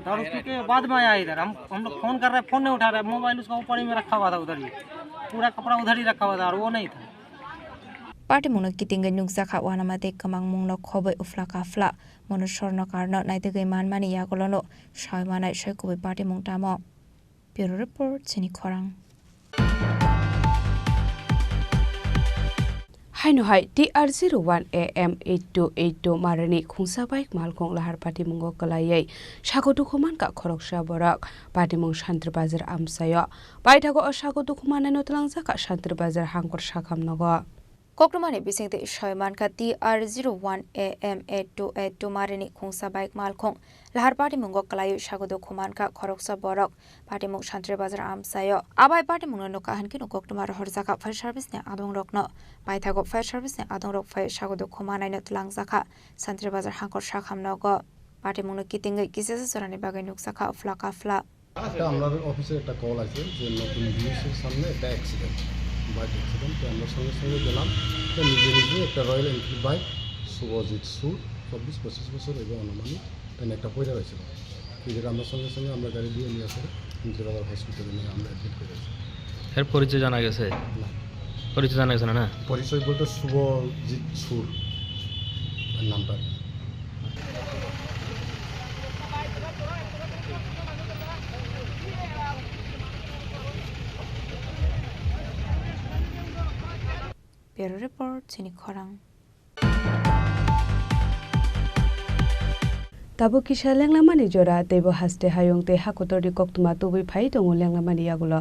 दारू पी के बाद में आया इधर। हम, हम लोग फोन कर रहे हैं, फोन नहीं उठा रहा है, मोबाइल उसका ऊपर ही में रखा हुआ था उधर ही, पूरा कपड़ा उधर ही रखा हुआ था और वो नहीं था। Patimungno kitingwi nukjakha uanama tei kwmangmungno khobwi uphla kaphla. Monu Sornokarno naitegwi manmani yagulono sai manai sai kubui patimung tamo. Bureau Report, chini khorang. Haino hai T R zero one A M eight two eight two marini khungsa bike malkhung lahar patimungo kwlaiwi sago dukhu mankha khoroksa borok. Patimung Santri Bazar amchaio. Paithago o sago dukhu mannaino twlangjakha Santri Bazar hangkor sakham nogo. Koktwmani bisingtwi soi mankha T R zero one A M eight two eight two marini khungsa bike malkhung lahar patimungo kwlaiwi sago dukhu mankha khoroksa borok. Patimung Santri Bazar amchaio. Abai patimungno nukha hwnkhe no koktwma rohorjakha fire service ni adongrokno. Paithago fire service ni adongrok phai sago dukhu manaino twlangjakha Santri Bazar hangkor sakham nogo. Patimungno kitingwi kisasa jorani bagwi nukjakha uphla kaphla. একটা আমরার অফিসে একটা কল আছে যে নতুন বিএসির সামনে একটা অ্যাক্সিডেন্ট, বাইক অ্যাক্সিডেন্ট। তো আমরা সঙ্গে সঙ্গে গেলাম। তো নিজে নিজে একটা রয়্যাল এনফিল্ড বাইক, শুভজিৎ সুর, চব্বিশ পঁচিশ বছর, এবং আনুমানিক, এখানে একটা পড়ে রয়েছিল। তো যেটা আমরা সঙ্গে সঙ্গে আমরা গাড়ি দিয়ে নিয়ে আসলে ইন্দিরা বাজার হসপিটালে নিয়ে আমরা অ্যাডমিট করেছি। এর পরিচয় জানা গেছে? না। পরিচয় জানা গেছে না, না? পরিচয় বলতে শুভজিৎ সুর এর নামটা আর কি। Bureau Report, chini khorang. Tabuk kisa lenglamani jora, teibo haste hayung tei hakotorni koktwma tubui phai tongo lenglamani yagulo.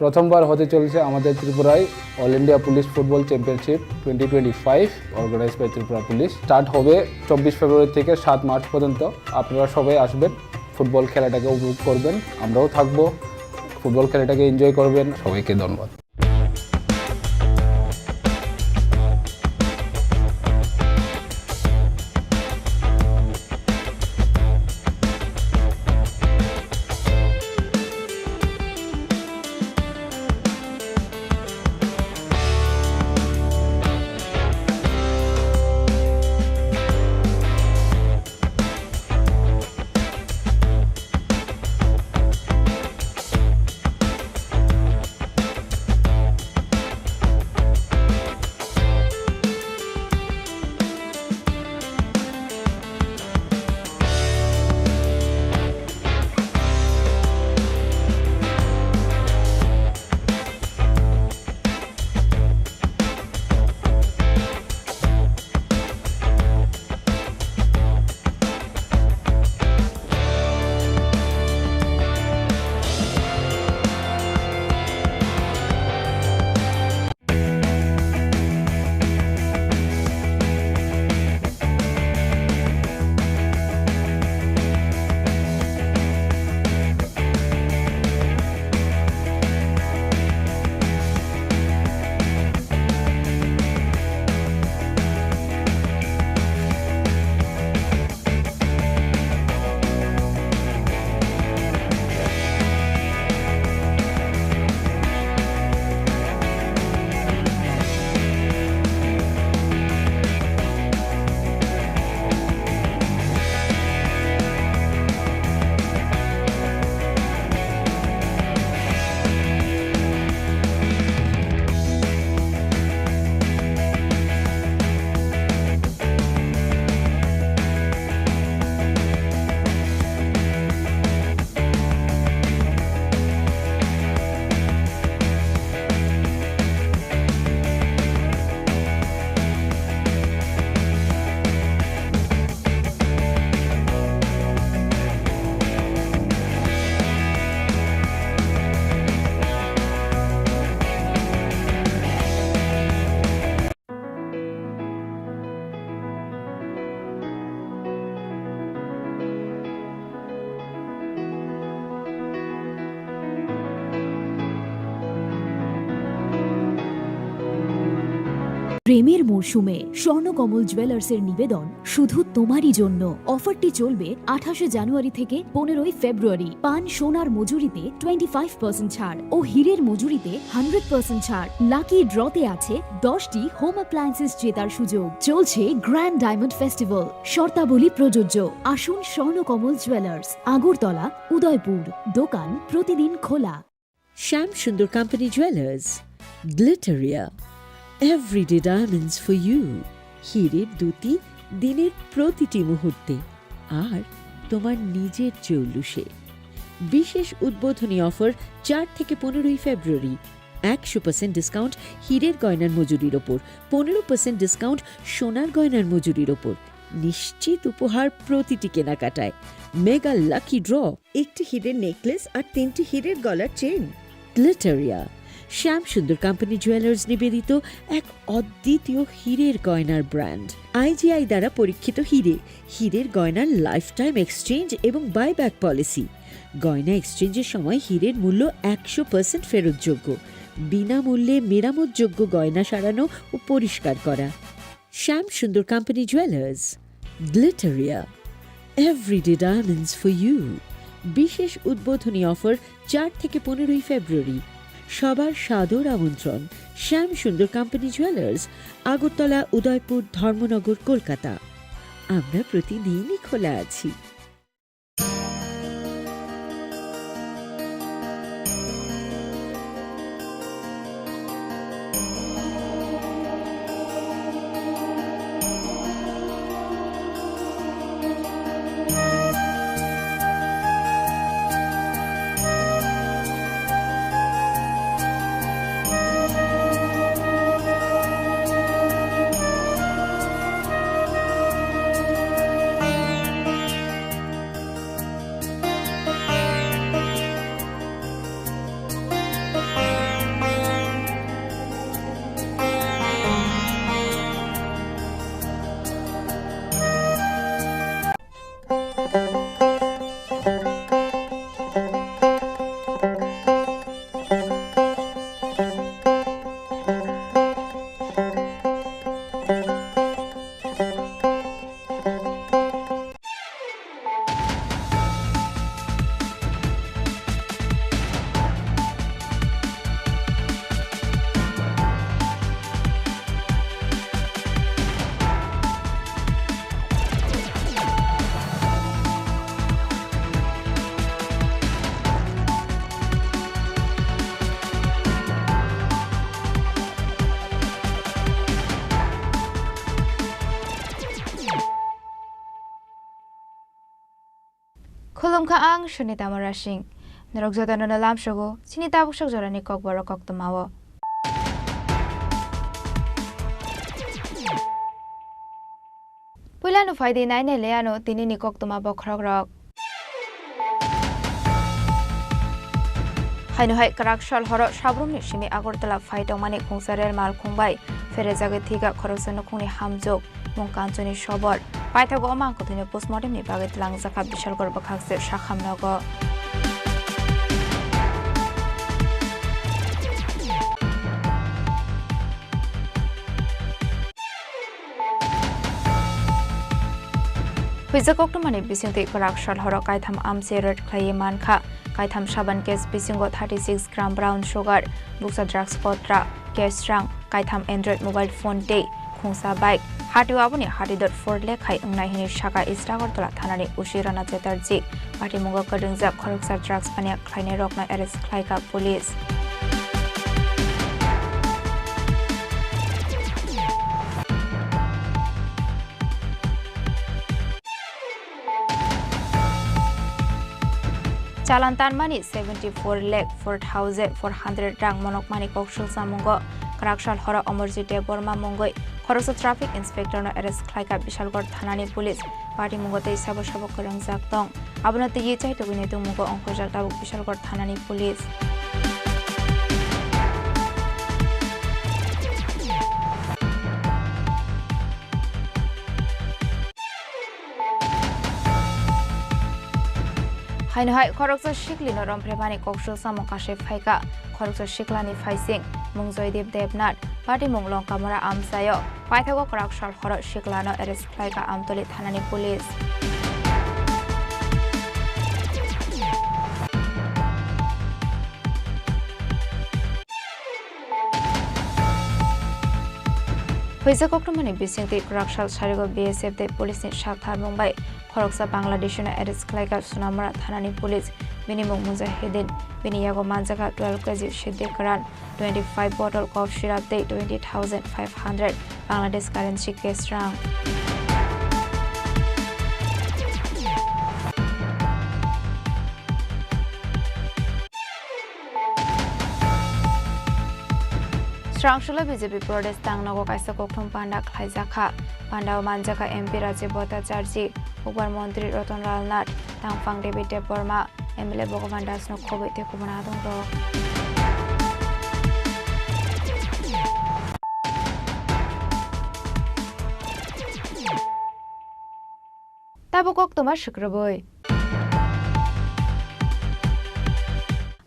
প্রথমবার হতে চলেছে আমাদের ত্রিপুরায় all India police football championship twenty twenty five, organise by Tripura police. Start হবে চব্বিশ ফেব্রুয়ারি থেকে সাত মার্চ পর্যন্ত। আপনারা সবাই আসবেন, ফুটবল খেলাটাকে উপভোগ করবেন, আমরাও থাকবো, ফুটবল খেলাটাকে এনজয় করবেন। সবাইকে ধন্যবাদ। প্রেমের মরশুমে স্বর্ণকমল জুয়েলার্সের নিবেদন শুধু তোমারই জন্য। অফারটি চলবে আঠাশে জানুয়ারি থেকে পনেরোই ফেব্রুয়ারি। পান সোনার মজুরিতে টোয়েন্টি ফাইভ পার্সেন্ট ছাড় ও হীরের মজুরিতে হান্ড্রেড পার্সেন্ট ছাড়। লাকি ড্রতে আছে দশটি হোম অ্যাপ্লায়েন্সেস জেতার সুযোগ। চলছে গ্র্যান্ড ডায়মন্ড ফেস্টিভ্যাল, শর্তাবলী প্রযোজ্য। আসুন স্বর্ণকমল জুয়েলার্স, আগরতলা, উদয়পুর। দোকান প্রতিদিন খোলা। Shyam Sundar company jewellers, Glitteria, everyday diamonds for you. হীরের দ্যুতি দিনের প্রতিটি মুহূর্তে, আর তোমার নিজের জৌলুসে। বিশেষ উদ্বোধনী অফার চার থেকে পনেরোই ফেব্রুয়ারি। একশো পার্সেন্ট ডিসকাউন্ট হীরের গয়নার মজুরির ওপর, পনেরো পার্সেন্ট ডিসকাউন্ট সোনার গয়নার মজুরির ওপর। নিশ্চিত উপহার প্রতিটি কেনাকাটায়। মেগা লাকি ড্র, একটি হীরের নেকলেস আর তিনটি হীরের গলার চেইন। গ্লিটারিয়া, শ্যাম সুন্দর কোম্পানি জুয়েলার্স নিবেদিত এক অদ্বিতীয় হীরের গয়নার ব্র্যান্ড। আইজিআই দ্বারা পরীক্ষিত হীরে, হীরের গয়নার লাইফ টাইম এক্সচেঞ্জ এবং বাইব্যাক পলিসি। গয়না এক্সচেঞ্জের সময় হীরের মূল্য একশো পার্সেন্ট ফেরতযোগ্য। বিনামূল্যে মেরামতযোগ্য গয়না সারানো ও পরিষ্কার করা। Shyam Sundar company jewellers, Glitteria, everyday diamonds for you. বিশেষ উদ্বোধনী অফার চার থেকে পনেরোই ফেব্রুয়ারি। সবার সাদর আমন্ত্রণ। শ্যাম সুন্দর কোম্পানি জুয়েলার্স, আগরতলা, উদয়পুর, ধর্মনগর, কলকাতা। আমরা প্রতিদিনই খোলা আছি। Khulumkha ang Sunita Murasing. Norok jotono no lamsogo chini tabuk sok jorani kokborok koktwmao. Puilano phaidi nainai le ano tinini koktwma bokhorokrok. Haino hai kwrak sal horo Sabrumni simi Agartala phai tongmani khungsa rel malkhung bai pherejagwi thwikha khoroksa nukhungni hamjwk, mung Kanchuni sobor. Paithago omo ang kwthwino postmortemni bagwi twlangjakha Bishalgarh bwkhakse sakhamnogo. Huijak koktwmani bisingtwi kwrak sal horo kaitham amchi raid khlaiwi mankha. Kaitham saban case bisingo thirty six gram brown sugar, buksa drugs kotra, cash rang, kaitham Android mobile phone tei khungsa bike. Hatio aboni hati dot four lakh hai wngnai hwnwi sakha East Agartala thanani O C Rana Chatterjee. Patimungo kwrwngjak khoroksa drugs paniya khlainairokno arrest khlaikha police. Chalan tanmani seventy four lakh four thousand four hundred rang monokmani koksul samungo kwrak sal horo Amarjit Debbarma mungwi khoroksa traffic inspector no arrest khlaikha Bishalgarh thanani police. Patimungo tei sabo sabo kwrwngjak tong. Abono twiwi chaitugwini tongmungo ongkhorjak tabuk Bishalgarh thanani police. Haino hai khoroksa siklino romphre mani koksul samung kasui phaikha. Khoroksa siklani phaising mung Joydeep Debnath, patimung Longkamura amchaio. Paithago kwrak sal horo siklano arrest khlaikha Amtoli thanani police. Huijak koktwmani bisingtwi kwrak sal sarigo B S F tei police ni sak tharmung bai khoroksa Bangladeshino arrest khlaikha Sonamura thanani police. Bini mung Mujahideen, bini yago manjakha twelve K G Siddhi Karan, twenty five bottle cough syrup tei twenty thousand five hundred Bangladesh currency cash rang. Srangsulo B J P Pradesh tangnogo kaisa kokthum panda khlaijakha. Pandao manjakha M P Rajiv Bhattacharjee, Hukbar Montri Ratan Lal Nath, Tangphang David Debbarma, M L A Bhagavan Das no khobwi tei kubun adongrok. Tabuk koktwma swkrwbwi.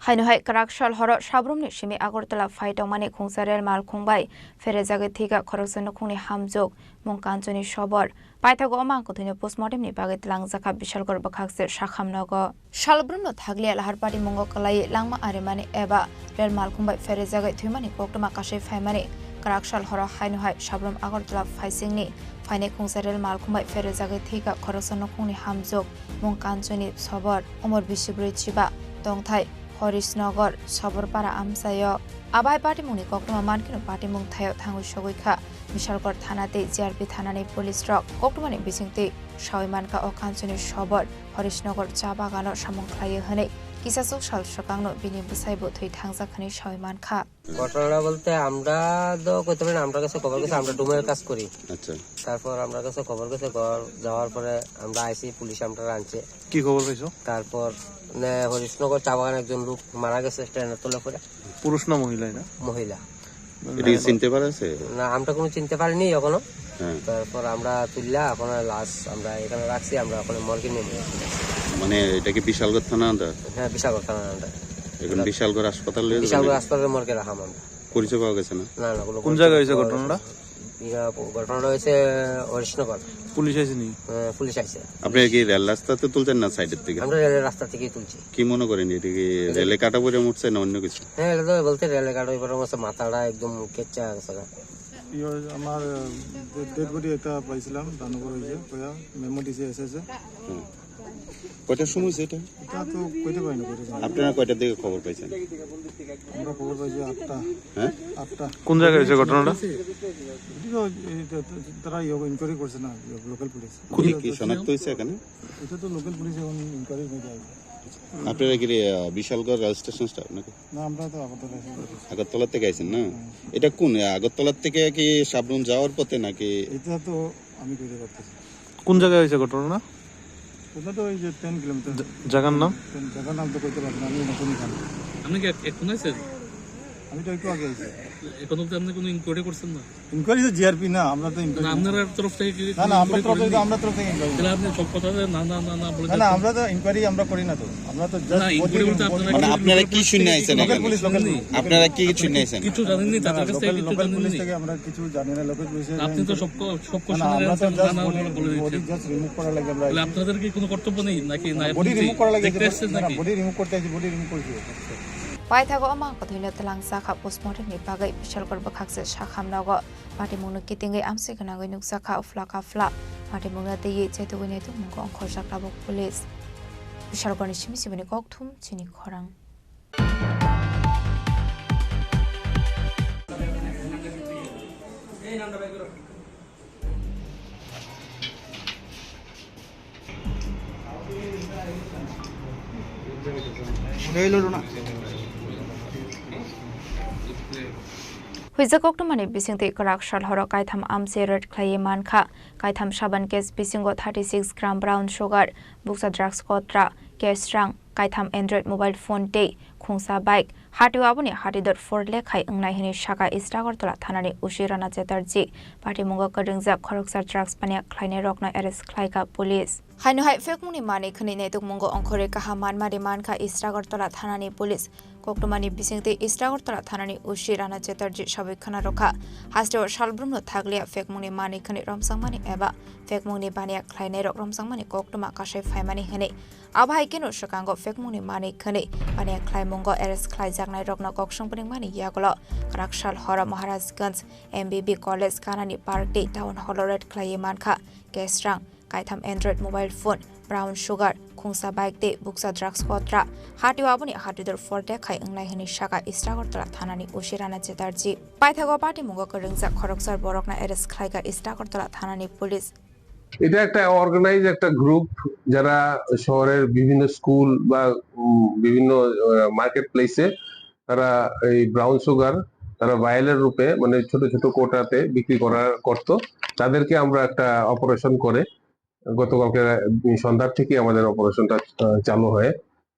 Haino hai kwrak sal horo Sabrumni simi Agartala phai tongmani khungsa rel malkhung bai pherejagwi thwikha khoroksa nukhungni hamjwk, mung Kanchuni sobor. Paithago omo ang kwthwino postmortemni bagwi twlangjakha Bishalgarh bwkhakse sakhamnogo. Salbrumno thakliya lahar patimungo kwlaiwi langma arimani eba rel malkhung bai pherejagwi thwimani koktwma kasui phaimani kwrak sal horo haino hai Sabrum Agartala phaisingni phainai khungsa rel malkhung bai pherejagwi thwikha khoroksa nukhungni hamjwk, mung Kanchuni sobor, umor bisi brwi chiba, tongthai Horisnagar, Soborpara amchaio. Abai patimungni koktwma mankheno patimung thaio thangwi sogwi kha. Bishalgarh thana tei G R P thanani police rok koktwmani bisingtwi sawi mankha o Kanchuni sobor Horisnagar cha bagano samung khlaio hwnwi. Kisachwk sal swkangno bini bwsaibo thwi thangjak hwnwi sawi mankha. ঘটনাটা বলতে আমরা তো করতে পারি না, আমরা কাছে খবর গেছে, আমরা ডুমের কাজ করি। আচ্ছা। তারপর আমরা কাছে খবর গেছে, ঘর যাওয়ার পরে আমরা আইসি, পুলিশ আমরা আনছে। কি খবর পাইছো? তারপর, মানে, হরিশনগর চা বাগানে একজন লোক মারা গেছে ট্রেনের তলে পড়ে। পুরুষ না মহিলা এটা? মহিলা। এটা কি চিনতে পারা আছে? না, আমরা কোনো চিনতে পারিনি এখনো। হ্যাঁ। তারপর আমরা তুললা, এখন লাশ আমরা এখানে রাখছি, আমরা এখন মর্গে নিয়ে যাচ্ছি। মানে, এটা কি বিশালগড় থানা আন্ডার? হ্যাঁ, বিশালগড় থানা আন্ডার। এখন বিশালগড় হাসপাতাল লয়ে বিশালগড় যাবেন? হাসপাতালে মর্গে রাখাম আমরা। পরিচয় পাওয়া গেছে না? না, না, কোনো কোন জায়গায় হয়েছে ঘটনাটা? ইয়া, ঘটনাটা হয়েছে হরিশনগর। পুলিশ আইছে নি? হ্যাঁ, পুলিশ আইছে। আপনি কি রেল রাস্তাতে তুলছেন না সাইডের দিকে? আমরা রেলের রাস্তা থেকেই তুলছি। কি মনে করেন, এটা কি রেলে কাটা পড়ে মরছে না অন্য কিছু? হ্যাঁ, এটা তো বলতে রেলে কাটা পড়ে মরছে, মাথাটা একদম কেচ্চা গেছে গা। ইয়ে, আমার, আহ, ডেড, ডেড বডি একটা পাইছিলাম, দানগর হয়েছে, কয়া, মেমো দিছে এসে এসে। হুম। কয়টার সময় হয়েছে এটা? এটা তো কইতে পারি না, কইতে পারি না। আপনারা কয়টার দিকে খবর পাইছেন? আমরা খবর পাইছি আটটা। হ্যাঁ? আটটা। কোন জায়গায় হয়েছে ঘটনাটা? এটা তো, এটা তো তারা ইয়ে ইনকোয়ারি করছে না, লোকাল পুলিশ। খুনি কি শনাক্ত হয়েছে এখানে? এটা তো লোকাল পুলিশ এখন ইনকোয়ারি হয়ে যায়। আপনারা কি রে, আহ, বিশালগড় রেল স্টেশন স্টাফ নাকি? না, আমরা তো আগরতলা থেকে এসেছি। আগরতলা থেকে আইছেন না? হুম। এটা কোন, আগরতলা থেকে কি সাবরুম যাওয়ার পথে নাকি? এটা তো আমি কইতে পারতেছি না। কোন জায়গায় হয়েছে ঘটনা? ওটা তো ওই যে টেন কিলোমিটার। জা-, জায়গার নাম? টেন, জায়গার নাম তো কইতে পারবো না, আমি নতুন এখানে। আপনি কি এক-, এখন আইছেন? আমি তো একটু আগে আইছি। এখন অবধি আপনি কোনো ইনকোয়ারি করছেন না? ইনকোয়ারি তো জিআরপি না, আমরা তো না, ইনকোয়ারি আপনার তরফ থেকে কি না, না, কোনো আমরা ইনকোয়ারি তরফ থেকে, করেননি? আমরা তরফ থেকে ইনকোয়ারি তাহলে আপনি সব কথাতে না, না, না, না বলে না, না, যাচ্ছেন। আমরা তো ইনকোয়ারি আমরা করি না তো, আমরা তো না, just ইনকোয়ারি বলতে আপনারা মানে কি শুনে আইছেন লোকাল এখানে? Police, local police. আপনারা কি শুনে আইছেন? কিছু জানেননি, না, তাদের কাছ থেকে লোকাল, কিছু লোকাল পুলিশ জানেননি? থেকে আমরা কিছু জানি না, লোকাল পুলিশ থেকে আপনি তো সব ক-, সব না, না, কোশ্চেনের আমরা তো অ্যান্সার just না, না, বডি, বলে দিচ্ছেন। বডি just রিমুভ করা লাগে আমরা। তাহলে আপনাদের কি কোনো কর্তব্য নেই নাকি? না, বডি রিমুভ করা লাগে, দেখতে আসছেন না, না, নাকি? বডি রিমুভ করতে আসি, বডি রিমুভ করছি। Paithago o mang kwthwino twlangsa kha, postmortem ni bagwi Bishalgarh bwkhakse sakham nogo. Patimungno kitingwi amsui gwnangwi nukjakha, uphla kaphla. Patimungno twiwi chaitugwi naitukmungo ongkhorjak tabuk police. Bishalgarhni simi simini kokthum chini khorang. Huijak koktwmani bisingtwi kwrak sal horo kaitham amchai raid khlaiwi mankha. Kaitham saban case bisingo thirty six gram brown sugar, bukcha drugs kotra, cash rang, kaitham Android mobile phone tei khungsa bike. Hatio aboni hatidor phor lekhai wngnai hwnwi sakha East Agartala thanani O C Rana Chatterjee. Patimungo kwrwngjak khoroksa drugs paniya khlainairokno arrest khlaikha police. Haino hai phekmungni manwi khwnwi naitukmungo ongkhorwi kaham manmari mankha East Agartala thanani police. Koktwmani bisingtwi East Agartala thanani O C Rana Chatterjee sabwi khwna rwkha. Hasteo salbrumno thakliya phekmungni manwi khwnwi romjakmani eba phekmungni baniya khlainairok romjakmani koktwma kasai phaimani hwnwi. Abo hai kheno swkango phekmungni manwi khwnwi baniya khlaimungo arrest khlaijaknairokno kok swng pwnwngmani yagulo kwrak sal horo Maharajganj M B B College kanani park tei town hall-o raid khlaiwi mankha cash rang, kaitham Android mobile phone, brown sugar, khungsa bike tei bukcha drugs kotra. Hatio aboni hatidor phor lekhai wngnai hwnwi sakha East Agartala thanani O C Rana Chatterjee. Paithago patimungo kwrwngjak khoroksa borokno arrest khlaikha East Agartala thanani police. এটা একটা অর্গানাইজ একটা গ্রুপ, যারা শহরের বিভিন্ন স্কুল বা, উম, বিভিন্ন, আহ, মার্কেট প্লেসে তারা এই ব্রাউন সুগার তারা ভায়ালের রূপে, মানে, ছোট ছোট কোটাতে বিক্রি করা করত। তাদেরকে আমরা একটা অপারেশন করে গতকালকে, উম, সন্ধ্যার থেকে আমাদের অপারেশনটা, আহ, চালু হয়।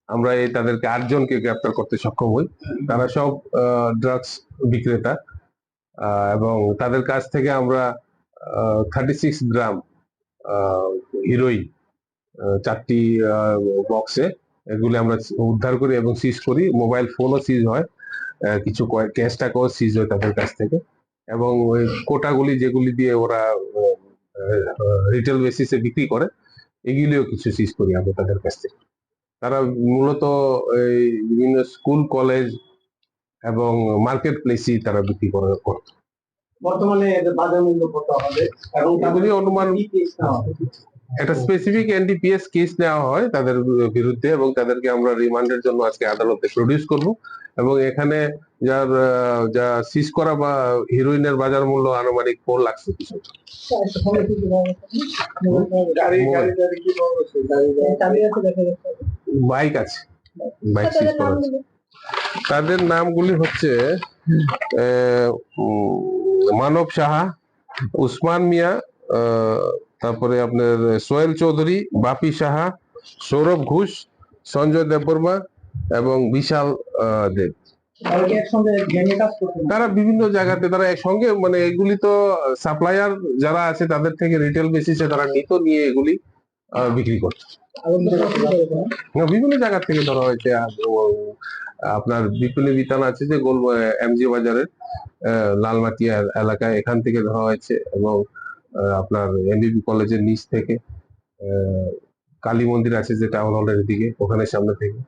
আমরা এই তাদেরকে আটজনকে গ্রেপ্তার করতে সক্ষম হই। তারা সব, আহ, ড্রাগস বিক্রেতা। আহ, এবং তাদের কাছ থেকে আমরা, আহ, থার্টি সিক্স গ্রাম, আহ, হিরোইন, আহ, চারটি, আহ, বক্সে এগুলি আমরা উদ্ধার করি এবং সিজ করি। মোবাইল ফোনও সিজ হয়, আহ, কিছু কয়েক ক্যাশ টাকাও সিজ হয় তাদের কাছ থেকে। এবং ওই কোটাগুলি যেগুলি দিয়ে ওরা, আহ, আহ, রিটেল বেসিসে বিক্রি করে, এগুলিও কিছু সিজ করি আমরা তাদের কাছ থেকে। তারা মূলত এই বিভিন্ন স্কুল, কলেজ এবং মার্কেট প্লেসেই তারা বিক্রি করে, করত। বর্তমানে এদের বাজার মূল্য কত হবে এবং তাদের এগুলি অনুমান কি কেস নেওয়া হবে? একটা স্পেসিফিক এনডিপিএস কেস নেওয়া হয় তাদের বিরুদ্ধে এবং তাদেরকে আমরা রিমান্ডের জন্য আজকে আদালতে প্রডিউস করব এবং এখানে যার, আহ, যা সিজ করা বা হিরোইনের বাজার মূল্য আনুমানিক ফোর লাখ রুপিস হবে। গাড়ি, গাড়ি, গাড়ি কি বড় হচ্ছে? গাড়ি, গাড়ি। চাবি আছে দেখা যাচ্ছে। বাইক আছে, বাইক সিজ করা আছে। তাদের নামগুলি হচ্ছে, এ, উম, মানব সাহা, উসমান মিয়া, আহ, তারপরে আপনার সোহেল চৌধুরী, বাপি সাহা, সৌরভ ঘোষ, সঞ্জয় দেববর্মা এবং বিশাল, আহ, দেব। তারা কি একসঙ্গে গ্যাংয়ে কাজ করতেন? তারা বিভিন্ন জায়গাতে, তারা একসঙ্গে, মানে, এগুলি তো সাপ্লায়ার যারা আছে তাদের থেকে রিটেল বেসিসে তারা নিত, নিয়ে এগুলি, আহ, বিক্রি করত। না, বিভিন্ন জায়গা থেকে ধরা হয়েছে। আর ও, আপনার বিপিন বিতান আছে যে গোল, আহ, এমজি বাজারের, আহ, লালমাটিয়া এলাকায়, এখান থেকে ধরা হয়েছে এবং, আহ, আপনার এমবিবি কলেজের নিচ থেকে, আহ, কালী মন্দির আছে যে টাউন হলের দিকে, ওখানে সামনে থেকে।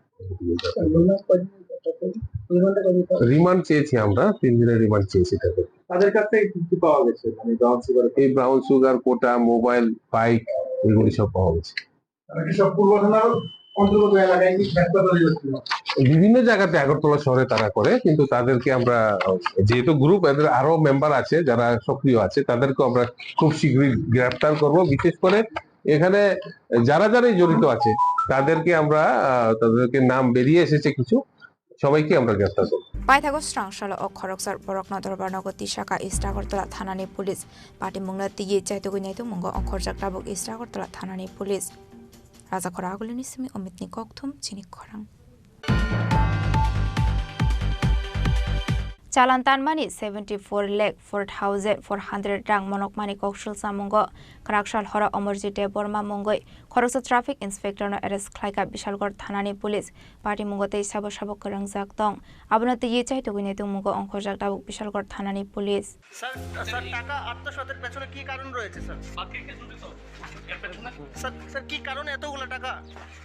রিমান্ড চেয়েছি আমরা, তিন দিনের রিমান্ড চেয়েছি তাদের। তাদের কাছ থেকে কি কি পাওয়া গেছে? মানে, ব্রাউন সুগার? এই ব্রাউন সুগার, কোটা, মোবাইল, বাইক, এগুলি সব পাওয়া গেছে। তারা কি সব পূর্ব থানার অন্তর্গত এলাকায় কি ব্যবসা তৈরি করছিল? বিভিন্ন জায়গাতে আগরতলা শহরে তারা করে, কিন্তু তাদেরকে আমরা, যেহেতু গ্রুপ, এদের আরো মেম্বার আছে যারা সক্রিয় আছে, তাদেরকে আমরা খুব শীঘ্রই গ্রেফতার করব। বিশেষ করে এখানে যারা যারাই জড়িত আছে, তাদেরকে আমরা, আহ, তাদেরকে নাম বেরিয়ে এসেছে কিছু, সবাইকে আমরা গ্রেফতার করব। Paithago srang salo o khoroksa borokno dorbar nogo tisaka East Agartala thanani police. Patimungno twiwi chaitugwi naitugmungo ongkhorjak tabuk East Agartala thanani police. Rajakhora Agulini simi Omitni kokthum chini khorang. Chalan tanmani seventy four lakh four thousand four hundred rang monokmani koksul samungo kwraksal horo Omorjit Debbarma mungwi khoroksa traffic inspector no arrest khlaika Bishalgarh thanani police. Patimunggo tei sabo sabo kwrwngjak tong. Abono twiwi chaitugwi naitugmungo ongkhorjak tabuk Bishalgarh thanani police. Sir, sir, টাকা আত্মসাতের পেছনে কি কারণ রয়েছে, স্যার? বাকি কে জড়িত? এর পেছনে? স্যার, স্যার, কি কারণে এতগুলো টাকা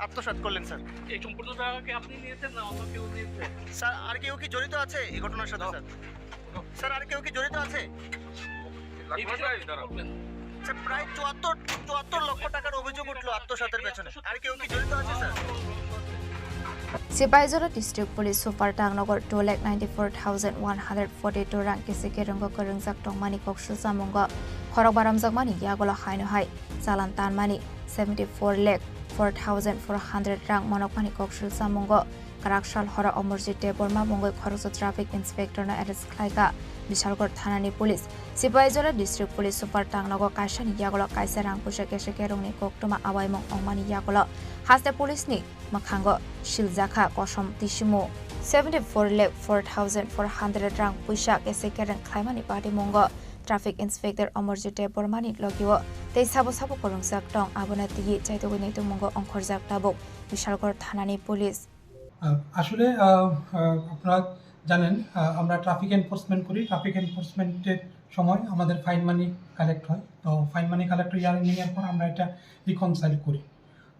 আত্মসাৎ করলেন, স্যার? এই সম্পূর্ণ টাকা কি আপনি নিয়েছেন না অন্য কেউ নিয়েছে? স্যার, আর কেউ কি জড়িত আছে এই ঘটনার সাথে, স্যার? স্যার, আর কেউ কি জড়িত আছে? এই বিষয়ে আপনি কি বলবেন? স্যার, প্রায় চুয়াত্তর, চুয়াত্তর লক্ষ টাকার অভিযোগ উঠলো আত্মসাতের পেছনে। আর কেউ কি জড়িত আছে, sir? Sipaijala District Police Super Tangnogo two lakh ninety four thousand one hundred forty two rang kisi kerungo kwrwngjak tongmani koksul samungo khorok baramjakmani yagulo haino hai chalan tanmani seventy four lakh four thousand four hundred rang monokmani koksul samungo kwraksal horo Omorjit Debbarma mungwi khoroksa traffic inspector no arrest khlaika Bishalgarh thanani police. Sipaijala District Police Super Tangnogo kaisani yagulo kaisa rang puisa kese kerongni koktwma awaimung ongmani yagulo haste police ni mwkhango siljakha kosom tisimu seventy four lakh four thousand four hundred rang puisa kese kereng khlaimani patimungo traffic inspector Omorjit Debbarmani logio tei sabo sabo kwrwngjak tong, abono twiwi chaitugwi naitugmungo ongkhorjak tabuk Bishalgarh thanani police. আহ, আসলে, আহ, আহ, আপনারা জানেন, আহ, আমরা traffic enforcement করি। ট্রাফিক এনফোর্সমেন্টের সময় আমাদের ফাইন মানি কালেক্ট হয়। তো ফাইন মানি কালেক্ট ইয়ার এন্ডিং এর পর আমরা এটা রিকনসাইল করি।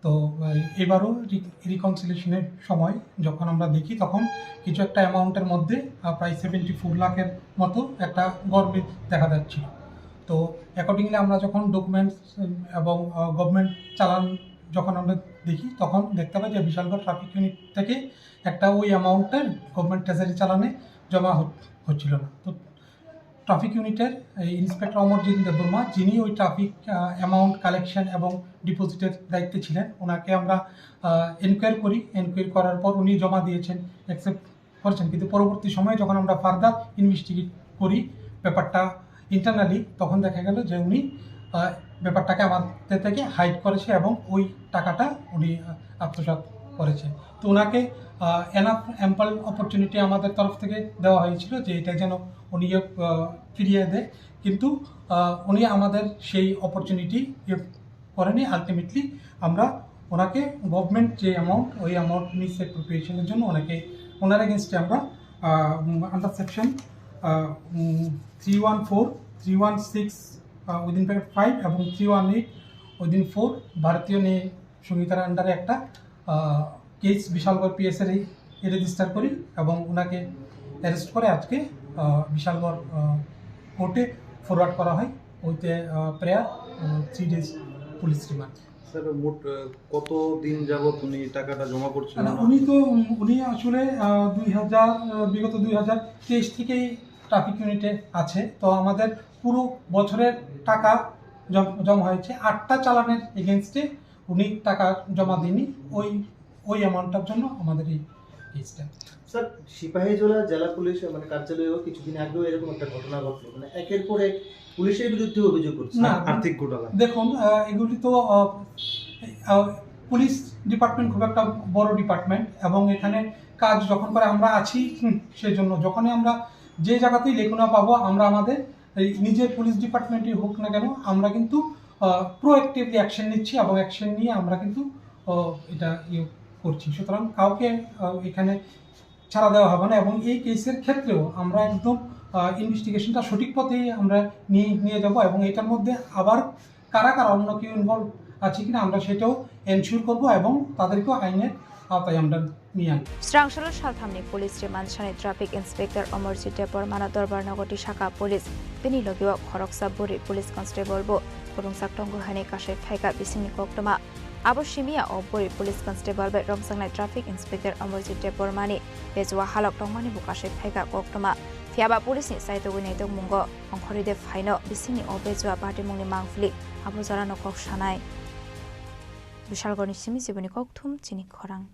তো, আহ, এবারও রি-, রিকনসিলিয়েশনের সময় যখন আমরা দেখি, তখন কিছু একটা অ্যামাউন্টের মধ্যে, আহ, প্রায় সেভেন্টি ফোর লাখের মতো একটা গরমিল দেখা যাচ্ছিল। তো অ্যাকর্ডিংলি আমরা যখন ডকুমেন্টস, উম, এবং, আহ, গভর্নমেন্ট চালান যখন আমরা দেখি, তখন দেখতে পাই যে বিশালগড় ট্রাফিক ইউনিট থেকে একটা ওই অ্যামাউন্টের গভর্নমেন্ট ট্রেজারি চালানে জমা হচ-, হচ্ছিল না। তো ট্রাফিক ইউনিটের এই ইন্সপেক্টর অমরজিৎ দেববর্মা, যিনি ওই ট্রাফিক, আহ, অ্যামাউন্ট কালেকশন এবং ডিপোজিটের দায়িত্বে ছিলেন, ওনাকে আমরা, আহ, এনকোয়ারি করি। এনকোয়ারি করার পর উনি জমা দিয়েছেন, অ্যাকসেপ্ট করেছেন, কিন্তু পরবর্তী সময়ে যখন আমরা ফার্দার ইনভেস্টিগেট করি ব্যাপারটা ইন্টারনালি, তখন দেখা গেল যে উনি, আহ, ব্যাপারটাকে আমাদের থেকে হাইড করেছে এবং ওই টাকাটা উনি, আহ, আত্মসাৎ করেছে। তো ওনাকে, আহ, এনাফ অ্যাম্পল অপরচুনিটি আমাদের তরফ থেকে দেওয়া হয়েছিল যে এটা যেন উনি, আহ, ফিরিয়ে দেয়, কিন্তু, আহ, উনি আমাদের সেই অপরচুনিটি ইয়ে করেনি। আলটিমেটলি আমরা ওনাকে গভর্নমেন্ট যে অ্যামাউন্ট, ওই অ্যামাউন্ট মিস অ্যাপ্রোপ্রিয়েশনের জন্য ওনাকে, ওনার এগেনস্টে আমরা, ah, um, under section, ah, um, three one four, three one six, ah, within bracket five এবং three one eight within four ভারতীয় ন্যায় সংহিতার আন্ডারে একটা, আহ, কেস বিশালগড় পিএসএর রেজিস্টার করি এবং ওনাকে অ্যারেস্ট করে আজকে, আহ, বিশালগড়, আহ, কোর্টে ফরওয়ার্ড করা হয়। ওইতে, ah, prayer, ah, three days police remand. Sir, মোট, আহ, কত দিন যাবত উনি টাকাটা জমা করছিলেন? না, উনি তো, উম, উনি আসলে, আহ, দুই হাজার, আহ, বিগত দুই হাজার তেইশ থেকেই ট্রাফিক ইউনিটে আছে। তো আমাদের পুরো বছরের টাকা জম-, জমা হয়েছে। আটটা চালানের এগেনস্টে উনি টাকা জমা দেননি। ওই, ওই অ্যামাউন্টটার জন্য আমাদের এই কেসটা। স্যার, সিপাহীজলা জেলা পুলিশ, মানে, কার্যালয়েও কিছুদিন আগেও এরকম একটা ঘটনা ঘটলো, মানে, একের পর এক পুলিশের বিরুদ্ধে অভিযোগ করছে। না, আর্থিক ঘোটালা। দেখুন, আহ, এগুলি তো, আহ, আহ, পুলিশ ডিপার্টমেন্ট খুব একটা বড় ডিপার্টমেন্ট এবং এখানে কাজ যখন করে আমরা আছি, হুম, সেই জন্য যখনই আমরা যে জায়গাতেই লেখুনা পাবো, আমরা আমাদের এই নিজের পুলিশ ডিপার্টমেন্টই হোক না কেন, আমরা কিন্তু, আহ, প্রোঅ্যাক্টিভলি অ্যাকশন নিচ্ছি এবং অ্যাকশন নিয়ে আমরা কিন্তু, আহ, এটা ইয়ে করছি। সুতরাং কাউকে, আহ, এখানে ছাড়া দেওয়া হবে না এবং এই কেসের ক্ষেত্রেও আমরা একদম, আহ, ইনভেস্টিগেশনটা সঠিক পথেই আমরা নিয়ে, নিয়ে যাব এবং এটার মধ্যে আবার কারা কারা অন্য কেউ ইনভলভ আছে কিনা আমরা সেটাও এনশিওর করব এবং তাদেরকেও আইনের আওতায় আমরা নিয়ে আনবো। Srangsalo salthamni police remand sani traffic inspector Omorjit Debbarmano dorbar nogo tisaka police. Bini logio khoroksa buri police constable bo kwrwngsak tongo hwnwi kasai phaikha bisingni koktwma. Abo simiya o bwrwi police constable bai romjaknai traffic inspector Amarjit Debbarmani bejua halok tongmani bo kasui phaikha koktwma. Phiyaba police ni chaitugwi naitugmungo ongkhorwi de phaino bisingni o bejua patimungni mangpili abo jorano kok sanai. Bishalgarhni simi jiboni kokthum chini khorang.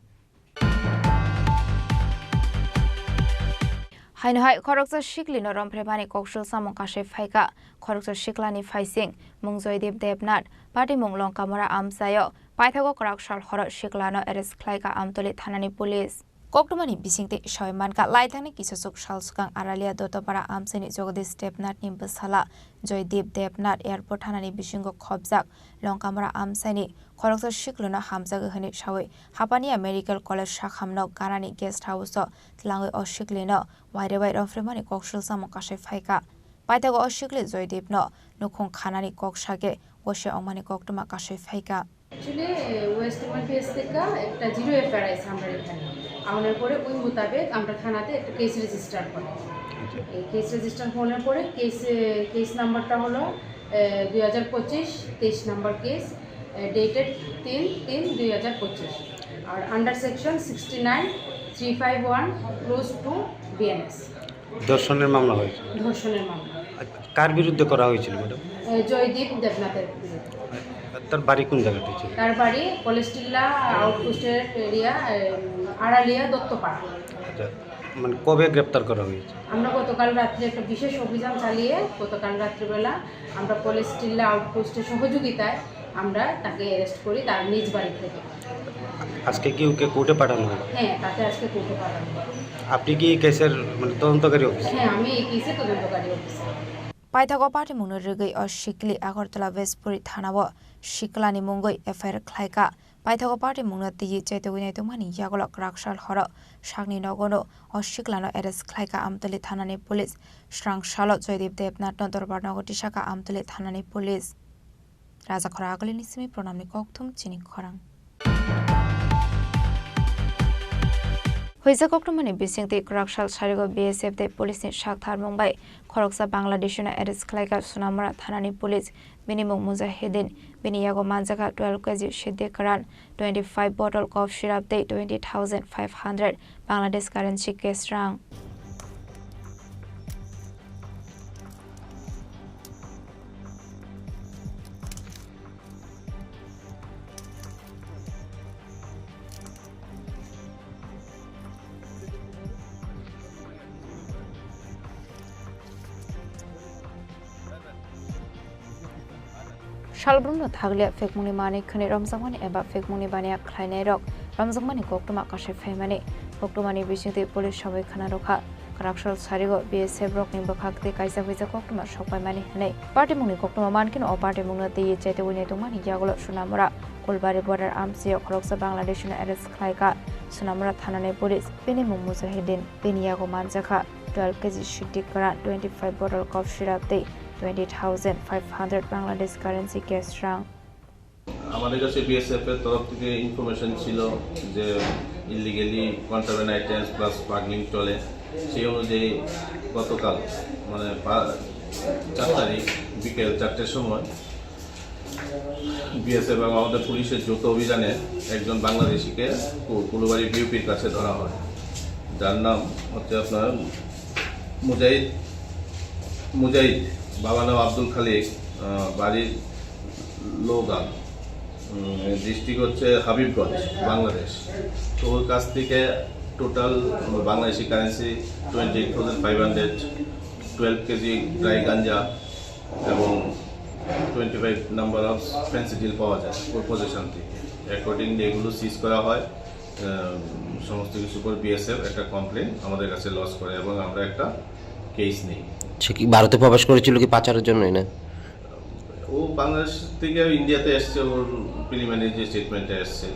Haino hai khoroksa siklino romphre mani koksul samung kasui phaikha. Khoroksa siklani phaising mung Joydeep Debnath, patimung Longkamura amchaio. Paithago kwrak sal horo siklano arrest khlaikha Amtoli thanani police. Koktwmani bisingtwi sawi mankha, laithangni kisachuk sal swkang Aralia Dottopara amchaini Jagadish Debnathni bwsala Joydeep Debnath airport thanani bisingo khopjak Longkamura amchaini khoroksa siklono hamjagwi hwnwi sawi Hapania Medical College sakhamno ganani guest house-o tlangwi o siklino wairwi bai romphrimani koksul samung kasui phaikha. Paithago o sikli Joydeepno nukhung khanani kok sakhe gosi ongmani koktwma kasui phaikha. Actually West Bengal PS থেকে একটা zero FIR আইছে আমরা এখানে। আনার পরে ওই মোতাবেক আমরা থানাতে একটা কেস রেজিস্টার করি। এই কেস রেজিস্টার হওয়ার পরে কেস, কেস নাম্বারটা হলো দুই হাজার পঁচিশ তেইশ নাম্বার কেস, ডেটেড তিন তিন দুই হাজার পঁচিশ। আর under section sixty nine three five one clause two BNS. ধর্ষণের মামলা হয়েছে। ধর্ষণের মামলা। কার বিরুদ্ধে করা হয়েছিল, ম্যাডাম? এ, জয়দীপ দেবনাথের বিরুদ্ধে। তার বাড়ি কোন জায়গাতে ছিল? তার বাড়ি কলেজটিল্লা আউটপোস্টের এরিয়া, এ, আড়ালিয়া দত্তপাড়া। আচ্ছা, মানে, কবে গ্রেপ্তার করা হয়েছে? আমরা গতকাল রাত্রে একটা বিশেষ অভিযান চালিয়ে গতকাল রাত্রিবেলা আমরা কলেজটিল্লা আউটপোস্টের সহযোগিতায় আমরা তাকে অ্যারেস্ট করি তার নিজ বাড়ি থেকে। আজকে কি ওকে কোর্টে পাঠানো হবে? হ্যাঁ, তাকে আজকে কোর্টে পাঠানো হবে। আপনি কি এই কেসের, মানে, তদন্তকারী অফিসার? হ্যাঁ, আমি এই কেসের তদন্তকারী officer. Paithago patimungno rwgwi o sikli Agartala Westpuri thanao siklani mungwi efair khlaikha. Paithago patimungno twiwi chaitugwi naitugmani yagulo kwrak sal horo sakni nogono o siklano arrest khlaikha Amtali thanani police. Srang salo Joydeep Debnathno dorbar nogo tisakha Amtali thanani police. Rajakhora Agulini simi Pranamni kokthum chini khorang. Huijak koktwmani bisingtwi kwrak sal sarigo B S F tei police ni sak tharmung bai khoroksa Bangladeshino arrest khlaikha Sonamura thanani police. Bini mung Mujahideen, bini yago manjakha twelve K G Siddhi Karan, twenty five bottle cough syrup tei twenty thousand five hundred Bangladesh currency cash rang. Salbrumno thakliya phekmungni manwi khwnwi romjakmani eba phekmungni baniya khlainairok romjakmani koktwma kasui phaimani koktwmani bisingtwi police sawi khna rwkha. Kwrak sal sarigo B S F rokni bwkhak tei kaisa huijak koktwma sokpaimani hwnwi. Patimungni koktwma mankhe o patimungno twiwi chaitugwi naitugmani yagulo Sonamura Kulbari border amchaio khoroksa Bangladeshino arrest khlaikha Sonamura thanani police. Bini mung Mujahideen, bini yago manjakha twelve K G Siddhi Karan, twenty five bottle cough syrup tei twenty thousand five hundred Bangladesh currency cash rang. আমাদের কাছে বিএসএফ এর তরফ থেকে ইনফরমেশন ছিল যে illegally contraband items plus smuggling চলে। সেই অনুযায়ী গতকাল, মানে, পা-, চার তারিখ বিকেল চারটের সময় বিএসএফ এবং আমাদের পুলিশের যৌথ অভিযানে একজন বাংলাদেশিকে কু-, কুলুবাড়ি বিওপির কাছে ধরা হয়, যার নাম হচ্ছে আপনার মুজাহিদ, মুজাহিদ, বাবা নাম আব্দুল খালিক, আহ, বাড়ি লোগান, ডিস্ট্রিক্ট হচ্ছে হাবিবগঞ্জ, বাংলাদেশ। তো ওর কাছ থেকে total Bangladeshi currency twenty eight thousand five hundred, twelve KG dry ganja এবং twenty five number of Phensedyl পাওয়া যায় ওর পজিশন থেকে। অ্যাকর্ডিংলি এগুলো সিজ করা হয়। আহ, সমস্ত কিছুর উপর বিএসএফ একটা কমপ্লেন আমাদের কাছে লজ করে এবং আমরা একটা কেস নেই। সে কি ভারতে প্রবেশ করেছিল কি পাচারের জন্যই না? ও বাংলাদেশ থেকে ইন্ডিয়াতে এসছে, ওর প্রিলিমিনারি যে স্টেটমেন্টটা এসছে,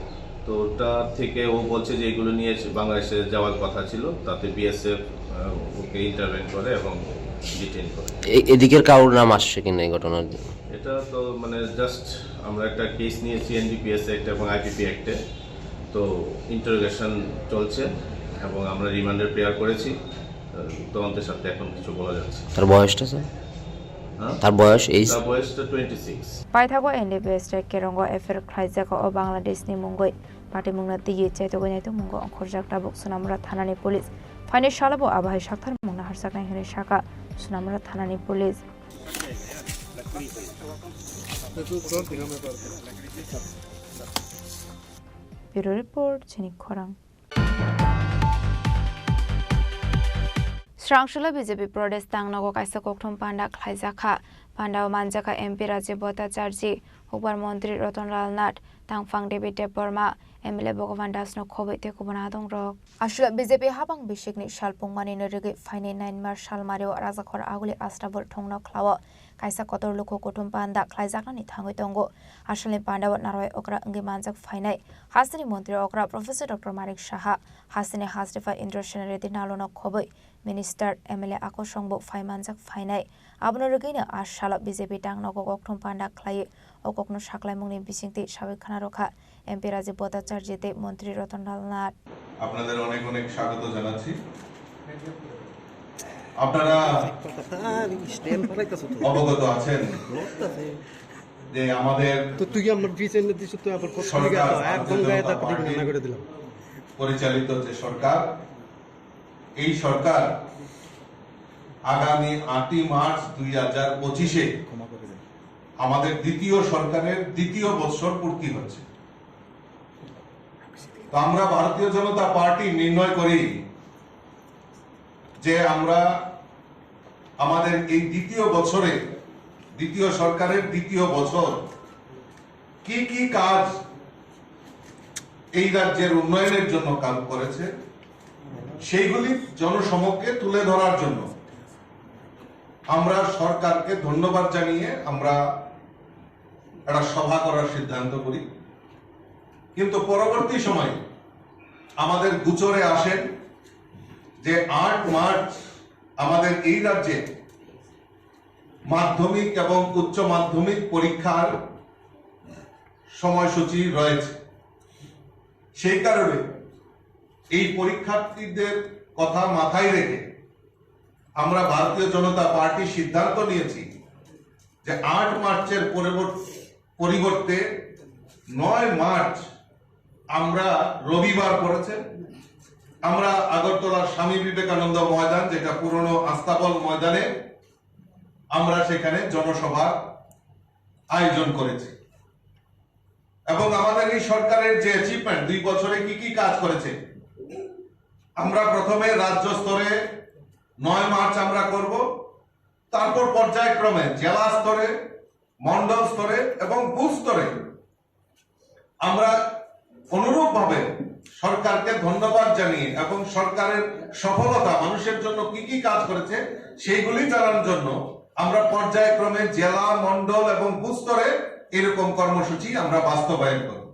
তো ওটা থেকে ও বলছে যে এগুলো নিয়ে সে বাংলাদেশে যাওয়ার কথা ছিল, তাতে বিএসএফ, আহ, ওকে ইন্টারভেন করে এবং ডিটেইন করে। এ-, এদিকের কারোর নাম আসছে কিনা এই ঘটনার? এটা তো, মানে, জাস্ট আমরা একটা কেস নিয়েছি এনডিপিএস অ্যাক্ট এবং আইপিপি অ্যাক্টে, তো ইন্টারোগেশন চলছে এবং আমরা রিমান্ডের প্রেয়ার করেছি। আহ, তদন্তের সাথে এখন কিছু বলা যাচ্ছে না। তার বয়সটা, স্যার? তার বয়স এই তার বয়সটা twenty six. Paithago N D P S T Kerongo F I R khlaijak o Bangladeshni mungwi patimungno twiwi chaitugwi naitukmungo ongkhorjak tabuk Sonamura thanani police. Phainai salo bo abo hai saktharmungno harjaknai hwnwi sakha Sonamura thanani police. Bureau Report, Chini Khorang. Srangshalo B J P Pradesh tangnogo kaisa kokthum panda khlaijak kha. Pandao manjakha M P Rajiv Bhattacharjee, hukbar montri Ratan Lal Nath, tangphang David Debbarma, M L A Bhagavan Das no khobwi tei kubun adongrok. Aswk B J P habang bisikni salpung manwino rwgwi phainai nine March salmario Rajakhor Aguli Astabul thongno khlao kaisa kotor luku kuthum panda khlaijaknani thangwi tongo. Asalni pandao narwai okra wngwi manjak phainai hasteni montri okra Professor Doctor Manik Saha, hasteni Hasdipa Indra Sen Reddy Nalo no khobwi Minister, M L A akosong bo phai manjak phainai. Abono rwgwino a salo B J P tangnogo kokthum panda khlaiwi o kokno saklaimungni bisingtwi sawi khna rwkha M P Rajiv Bhattacharjee tei Montri Ratan Lal Nath. আপনাদের অনেক অনেক স্বাগত জানাচ্ছি। আপনারা অবগত আছেন যে আমাদের তো তুই আমার পিছনে দিস, তুই আবার কষ্ট হয়ে গেল, সরকার, একদম ভারতীয় গায়ে জনতা ধাক্কা দিবি না, পার্টির না করে দিলাম। পরিচালিত যে সরকার, এই সরকার আগামী আটই মার্চ দুই হাজার পঁচিশে আমাদের দ্বিতীয় সরকারের দ্বিতীয় বৎসর পূর্তি হচ্ছে। তো আমরা ভারতীয় জনতা পার্টি নির্ণয় করি যে আমরা আমাদের এই দ্বিতীয় বছরে, দ্বিতীয় সরকারের দ্বিতীয় বছর কি কি কাজ এই রাজ্যের উন্নয়নের জন্য কাজ করেছে, সেইগুলি জনসমক্ষে তুলে ধরার জন্য আমরা সরকারকে ধন্যবাদ জানিয়ে আমরা একটা সভা করার সিদ্ধান্ত করি। কিন্তু পরবর্তী সময়ে আমাদের গোচরে আসেন যে আট মার্চ আমাদের এই রাজ্যে মাধ্যমিক এবং উচ্চ মাধ্যমিক পরীক্ষার সময়সূচি রয়েছে। সেই কারণে এই পরীক্ষার্থীদের কথা মাথায় রেখে আমরা ভারতীয় জনতা পার্টি সিদ্ধান্ত নিয়েছি যে আট মার্চের পরবর্ত-, পরিবর্তে নয় মার্চ আমরা রবিবার পড়েছে, আমরা আগরতলার স্বামী বিবেকানন্দ ময়দান, যেটা পুরনো আস্তাবল ময়দানে, আমরা সেখানে জনসভার আয়োজন করেছি। এবং আমাদের এই সরকারের যে অ্যাচিভমেন্ট, দুই বছরে কি কি কাজ করেছে, আমরা প্রথমে রাজ্য স্তরে নয় মার্চ আমরা করব, তারপর পর্যায়ক্রমে জেলা স্তরে, মণ্ডল স্তরে এবং বুথ স্তরে আমরা অনুরূপভাবে সরকারকে ধন্যবাদ জানিয়ে এবং সরকারের সফলতা মানুষের জন্য কি কি কাজ করেছে সেইগুলি জানার জন্য আমরা পর্যায়ক্রমে জেলা, মণ্ডল এবং বুথ স্তরে এরকম কর্মসূচি আমরা বাস্তবায়ন করব।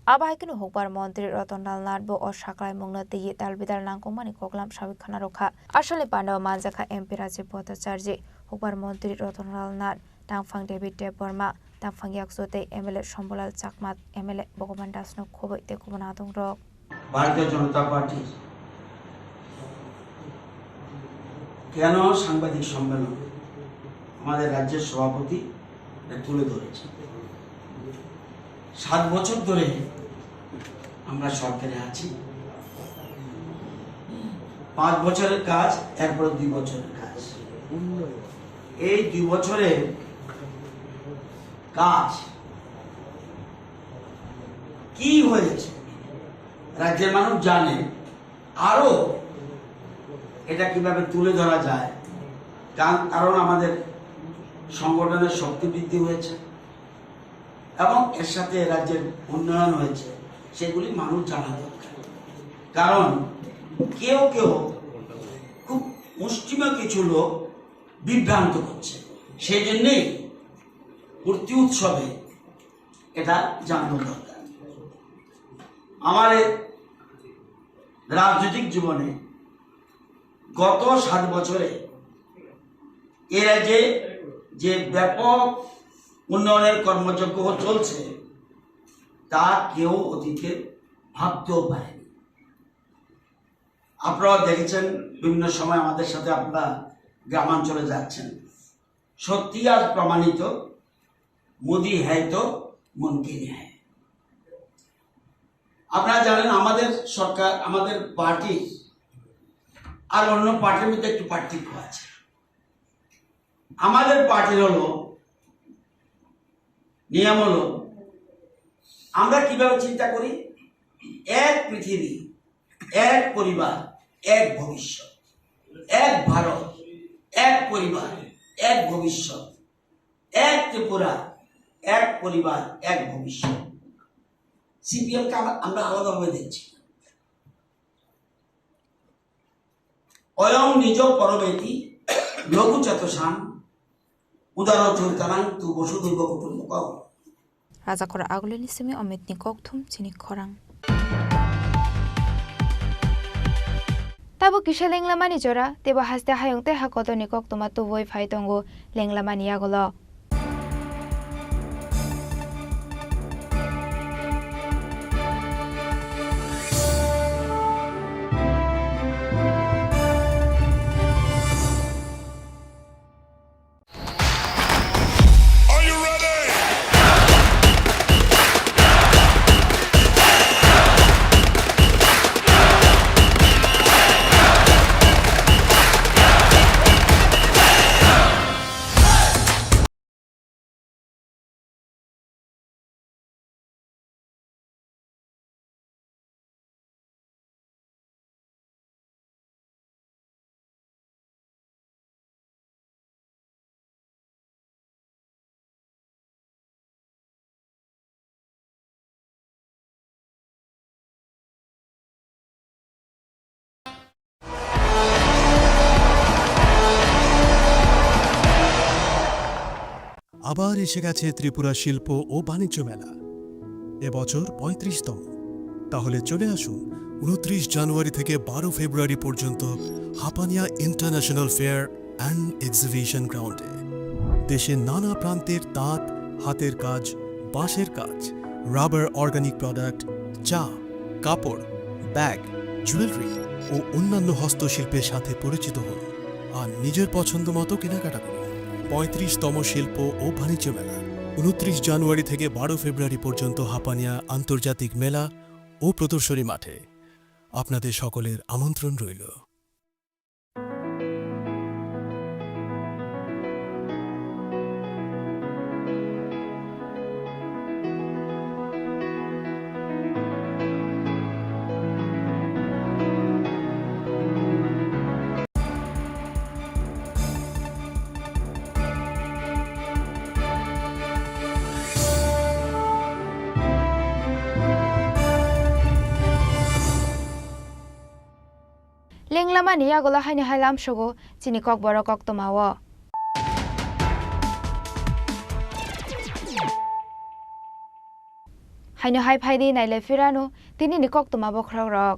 Abo hai kheno hukbar montri Ratan Lal Nath bo o saklaimungno twiwi dalbidal nangkukmani koklam sawi khna rwkha. Asalni pandao manjakha M P Rajiv Bhattacharjee, hukbar montri Ratan Lal Nath, tangphang David Debbarma, tangphang yakso tei M L A Shambhulal Chakma, M L A Bhagavan Das no khobwi tei kubun adongrok. ভারতীয় জনতা পার্টির কেন সাংবাদিক সম্মেলন, আমাদের রাজ্যের সভাপতি এটা তুলে ধরেছে। সাত বছর ধরে আমরা সরকারে আছি, পাঁচ বছরের কাজ, এরপরে দুই বছরের কাজ। এই দুই বছরের কাজ কি হয়েছে রাজ্যের মানুষ জানে, আরো এটা কিভাবে তুলে ধরা যায়, কারণ, কারণ আমাদের সংগঠনের শক্তি বৃদ্ধি হয়েছে এবং এর সাথে রাজ্যের উন্নয়ন হয়েছে, সেগুলি মানুষ জানা দরকার। কারণ কেউ কেউ খুব মুষ্টিমেয় কিছু লোক বিভ্রান্ত করছে, সেই জন্যেই পূর্তি উৎসবে এটা জানানো দরকার। আমার এই রাজনৈতিক জীবনে গত সাত বছরে এ রাজ্যে যে ব্যাপক উন্নয়নের কর্মযজ্ঞ চলছে, তা কেউ অতীতে ভাবতেও পারেনি। আপনারা দেখেছেন, বিভিন্ন সময় আমাদের সাথে আপনারা গ্রামাঞ্চলে যাচ্ছেন, সত্যি আজ প্রমাণিত, মোদি হ্যায় তো মুমকিন হ্যায়। আপনারা জানেন, আমাদের সরকার, আমাদের পার্টি আর অন্য পার্টির মধ্যে একটু পার্থক্য আছে। আমাদের পার্টির হলো, নিয়ম হলো, আমরা কিভাবে চিন্তা করি, এক পৃথিবী, এক পরিবার, এক ভবিষ্যৎ, এক ভারত, এক পরিবার, এক ভবিষ্যৎ, এক ত্রিপুরা, এক পরিবার, এক ভবিষ্যৎ। সিপিএম কে আমরা, আমরা আলাদাভাবে দেখছি। অয়ং নিজ পরমেতি লঘু চতসাম উদার চৈতনাং তু বসুদৈব কুটুম্বকম। Rajakhor agulini simi Omitni kokthum chini khorang. Tabuk kisa lenglamani jora, teibo haste hayung tei hakotorni koktwma tubui phai tongo lenglamani yagulo. আবার এসে গেছে ত্রিপুরা শিল্প ও বাণিজ্য মেলা, এবছর পঁয়ত্রিশতম। তাহলে চলে আসুন উনত্রিশ জানুয়ারি থেকে বারো ফেব্রুয়ারি পর্যন্ত Hapania international fair and exhibition গ্রাউন্ডে। দেশের নানা প্রান্তের তাঁত, হাতের কাজ, বাঁশের কাজ, রাবার অর্গানিক প্রোডাক্ট, চা, কাপড়, ব্যাগ, জুয়েলারি ও অন্যান্য হস্তশিল্পের সাথে পরিচিত হন আর নিজের পছন্দ মতো কেনাকাটা করুন। পঁয়ত্রিশতম শিল্প ও বাণিজ্য মেলা, উনত্রিশ জানুয়ারি থেকে বারো ফেব্রুয়ারি পর্যন্ত হাপানিয়া আন্তর্জাতিক মেলা ও প্রদর্শনী মাঠে। আপনাদের সকলের আমন্ত্রণ রইল। Lenglamani yagulo haino hai lamsogo chini kokborok koktwmao. Haino hai phaidi nailai phirano tinini koktwma bokhorokrok.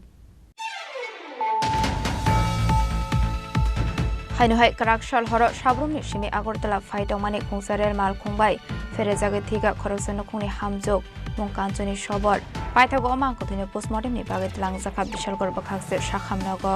Haino hai kwrak sal horo sabrumni simi Agartala phai tongmani khungsa rel mal khungbai pherejagwi thwikha khoroksa nukhungni hamjwk. Mung Kanchoni sobor. Paithago o mangkwthwino postmortemni bagwi twlangjakha Bishalgarh bwkhakse Sakhamnogo.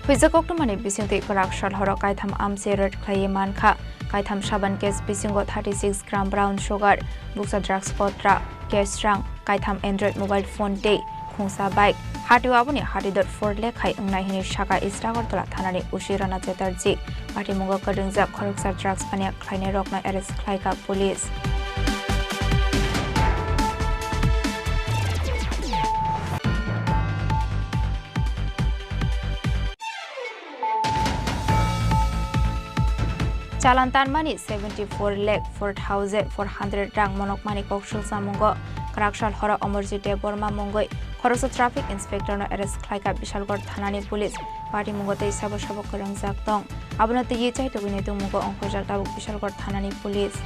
Huijak koktwmani bisingtwi kwrak sal horo kaitham amche raid khlaiwi mankha. Kaitham saban case bisingo thirty six gram brown sugar, bukcha drugs kotra, cash rang, kaitham Android mobile phone tei khungsa bike. Hatio aboni hatidor four lakh hai wngnai hwnwi sakha East Agartala thanani O C Rana Chatterjee. Patimungo kwrwngjak khoroksa drugs paniya khlainairokno arrest khlaikha police. Chalan tanmani seventy four lakh four thousand four hundred rang monokmani kok sulsamungo kwraksal horo Amarjit Debbarma mungwi khoroksa traffic inspector no arrest khlaikha Bishalgarh thanani police. Patimungo tei sabo sabo kwrwngjak tong. Abono twiwi chaitugwini tongmungo ongkhorjak tabuk Bishalgarh thanani police.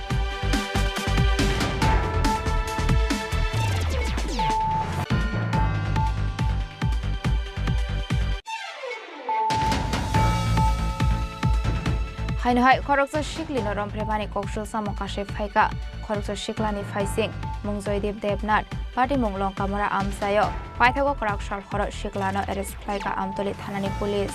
Haino hai khoroksa siklino romphrebani koksul samung kasui phaikha. Khoroksa siklani phaising mung Joydeep Debnath, patimung Longkamura amchaio. Paithago kwrak sal horo siklano arrest khlaikha Amtoli thanani police.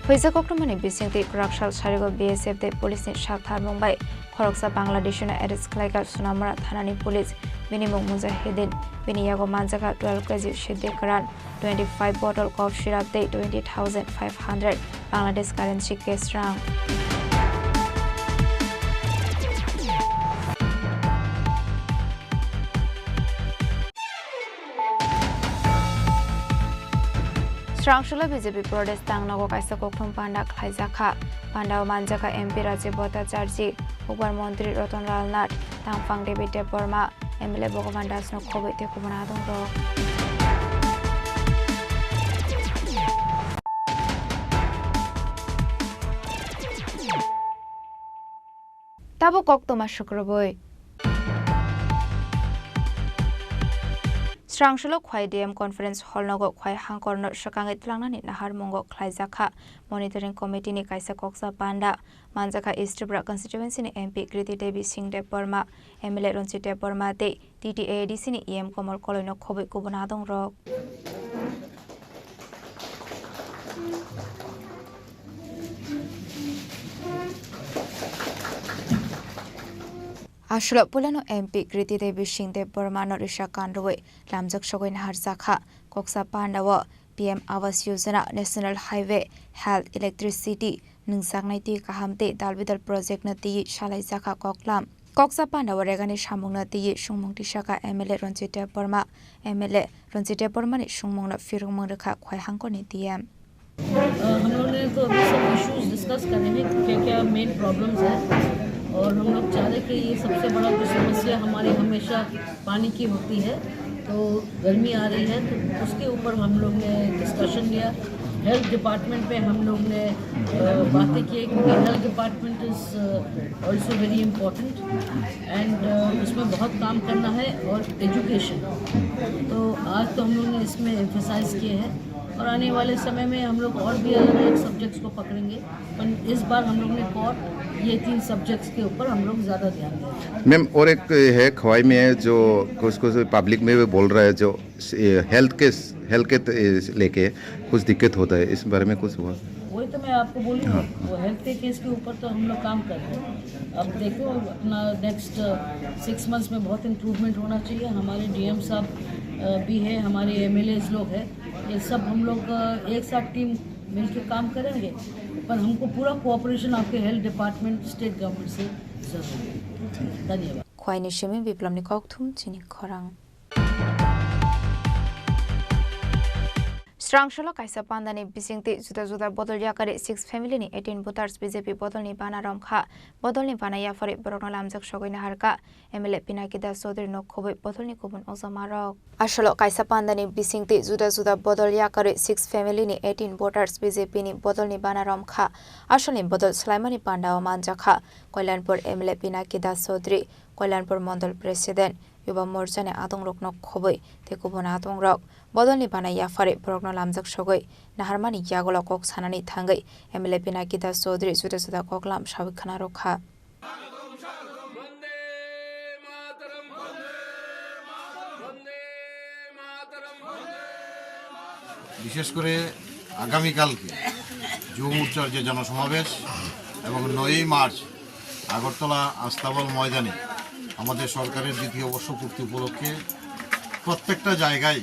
Phaisa koktwmani bisingtwi kwrak sal sarigo B S F tei police ni sak tharmung bai khoroksa Bangladeshino arrest khlaikha Sonamura thanani police. Bini mung Mujahidin, bini yago manjakha twelve K G Siddhi Karan, twenty-five bottle cough syrup tei twenty thousand five hundred Bangladesh currency cash rang. Srangsulo B J P Pradesh tangnogo kaisa kokthum panda khlaijakha. Pandao manjakha M P Rajiv Bhattacharjee, Hukbar Montri Ratan Lal Nath, Tangphang David Debbarma, M L A Bhagavan Dasno khobwi tei kubun adongrok. Tabuk koktwma sukrubwi. Srangsulo Khwai D M Conference Hall nogo Khwai hangkorno swkangwi twlangnani naharmungo khlaijakha Monitoring Committee ni kaisa koksa panda. Manjakha East Tripura Constituency ni M P Kriti Devi Singh Debbarma, M L A Ranjit Debbarma tei T T A A D C ni E M Komal Koloino khobwi kubun adongrok. Aswlok puilano M P Kriti Devi Singh Debbarmano risa kanrwi lamjak sogwi naharjakha. Koksa pandao P M Awas Yojana, National Highway, Health, Electricity, nwngjaknai twi kaham tei dalbidal project no twiwi salaijakha koklam. Koksa pandao regani samungno twiwi sungmung tisakha M L A Ranjit Debbarma. M L A Ranjit Debbarmani sungmungno phirwngmung rwkha Khwai hangkorni D M. अ, हम लोग ने तो अभी सब issues discuss करे हैं कि क्या क्या मेन प्रॉब्लम्स हैं, और हम लोग चाह रहे कि ये सबसे बड़ा जो समस्या हमारी हमेशा पानी की होती है, तो गर्मी आ रही है तो उसके ऊपर हम लोग ने डिस्कशन लिया। हेल्थ डिपार्टमेंट पे हम लोग ने, अ, बातें की, क्योंकि health department is also very important and उसमें बहुत काम करना है, और एजुकेशन। तो आज तो हम लोग ने इसमें एम्फेसाइज किए हैं, और आने वाले समय में हम लोग और भी अलग अलग सब्जेक्ट्स को पकड़ेंगे, पर इस बार हम लोग ने कॉर ये तीन सब्जेक्ट्स के ऊपर हम लोग ज़्यादा ध्यान देंगे। मैम, और एक है खवाई में जो कुछ कुछ पब्लिक में भी बोल रहा है जो हेल्थ के, हेल्थ के त-, लेके कुछ दिक्कत होता है, इस बारे में कुछ हुआ? वही तो मैं आपको बोली हूँ, हाँ। वो हेल्थ के केस के ऊपर तो हम लोग काम कर रहे हैं। अब देखो, अपना नेक्स्ट सिक्स मंथ्स में बहुत इम्प्रूवमेंट होना चाहिए। हमारे डीएम साहब, अ, भी है, हमारे एमएलएज लोग हैं, ये सब हम लोग, अ, एक साथ टीम मिलके काम करेंगे, पर हमको पूरा कोऑपरेशन आपके हेल्थ डिपार्टमेंट, स्टेट गवर्नमेंट से जरूरी है। धन्यवाद। Khwaini simi Biplomni kokthum chini khorang. Srangsulo kaisa pandani bisingtwi juda juda bodol yakarwi six family ni eighteen voters B J P bodolni bana romkha. Bodolni bana yapharwi borokno lamjak sogwi naharkha. M L A Pinaki Das Chaudhary no khobwi bodolni kubun ojamarok. Aswlok kaisa pandani bisingtwi juda juda bodol yakarwi six family ni eighteen voters B J P ni bodolni bana romkha. Aswlni bodol swlaimani pandao manjakha Kalyanpur M L A Pinaki Das Chaudhary, Kalyanpur Mondol President, Yuba Morcha ni adongrokno khobwi tei kubun adongrok. Bodolni bana yapharwi borokno lamjak sogwi naharmani yagulo kok sanani thangwi M L A Pinaki Das Chaudhary juda juda koklam sawi khna rwkha. বিশেষ করে আগামীকালকে যুব মোর্চার যে জনসমাবেশ এবং নয়ই মার্চ আগরতলা আস্তাবল ময়দানে আমাদের সরকারের দ্বিতীয় বর্ষপূর্তি উপলক্ষে প্রত্যেকটা জায়গায়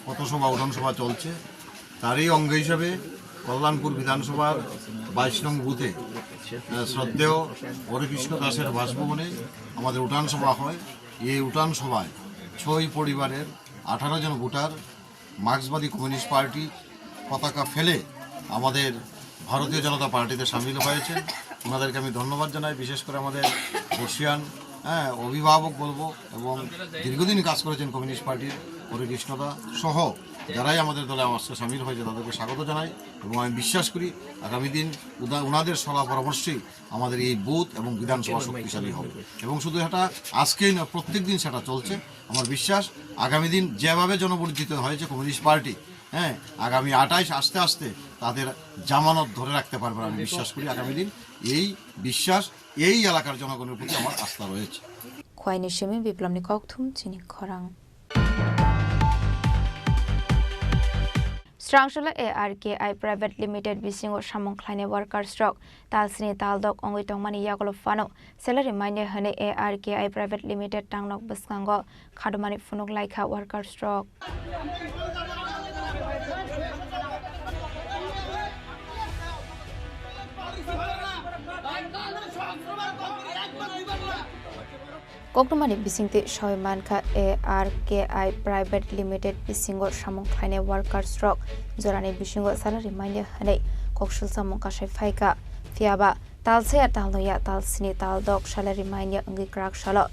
পথসভা, উঠান সভা চলছে। তারই অঙ্গ হিসাবে কল্যাণপুর বিধানসভার বাইশ নং বুথে, আহ, শ্রদ্ধেয় হরেকৃষ্ণ দাসের বাসভবনে আমাদের উঠান সভা হয়। এই উঠান সভায় ছয় পরিবারের আঠারো জন ভোটার মার্ক্সবাদী কমিউনিস্ট পার্টির পতাকা ফেলে আমাদের ভারতীয় জনতা পার্টিতে সামিল হয়েছেন। ওনাদেরকে আমি ধন্যবাদ জানাই, বিশেষ করে আমাদের বর্ষিয়ান, হ্যাঁ, অভিভাবক বলবো এবং দীর্ঘদিন কাজ করেছেন কমিউনিস্ট পার্টির হরেকৃষ্ণদা সহ যারাই আমাদের দলে আজকে সামিল হয়েছে, তাদেরকে স্বাগত জানাই এবং আমি বিশ্বাস করি আগামী দিন উদা-, ওনাদের সলা পরামর্শেই আমাদের এই বুথ এবং বিধানসভা শক্তিশালী হবে। এবং শুধু এটা আজকেই নয়, প্রত্যেক দিন সেটা চলছে। আমার বিশ্বাস, আগামী দিন যেভাবে জনবর্জিত হয়েছে কমিউনিস্ট পার্টি, হ্যাঁ, আগামী আঠাইশ আস্তে আস্তে তাদের জামানত ধরে রাখতে পারবেন, আমি বিশ্বাস করি। আগামী দিন এই বিশ্বাস, এই এলাকার জনগণের প্রতি আমার আস্থা রয়েছে। Khwaini simi Biplomni kokthum chini khorang. Srangsola A R K I Private Limited bisingo samung khlainai workers rok tal sini tal dok wngwi tongmani yagulo phano salary mainai hwnwi A R K I Private Limited tangnok bwskango khadomani phunuk laikha workers rok. Koktwmani bisingtwi soi mankha, A R K I Private Limited bisingo samung khlainai workers rok jorani bisingo salary manya hwnwi koksul samung kasai phaikha. Phiyaba talsaya talnoya talsini taldok salary manya wngwi kwrak salo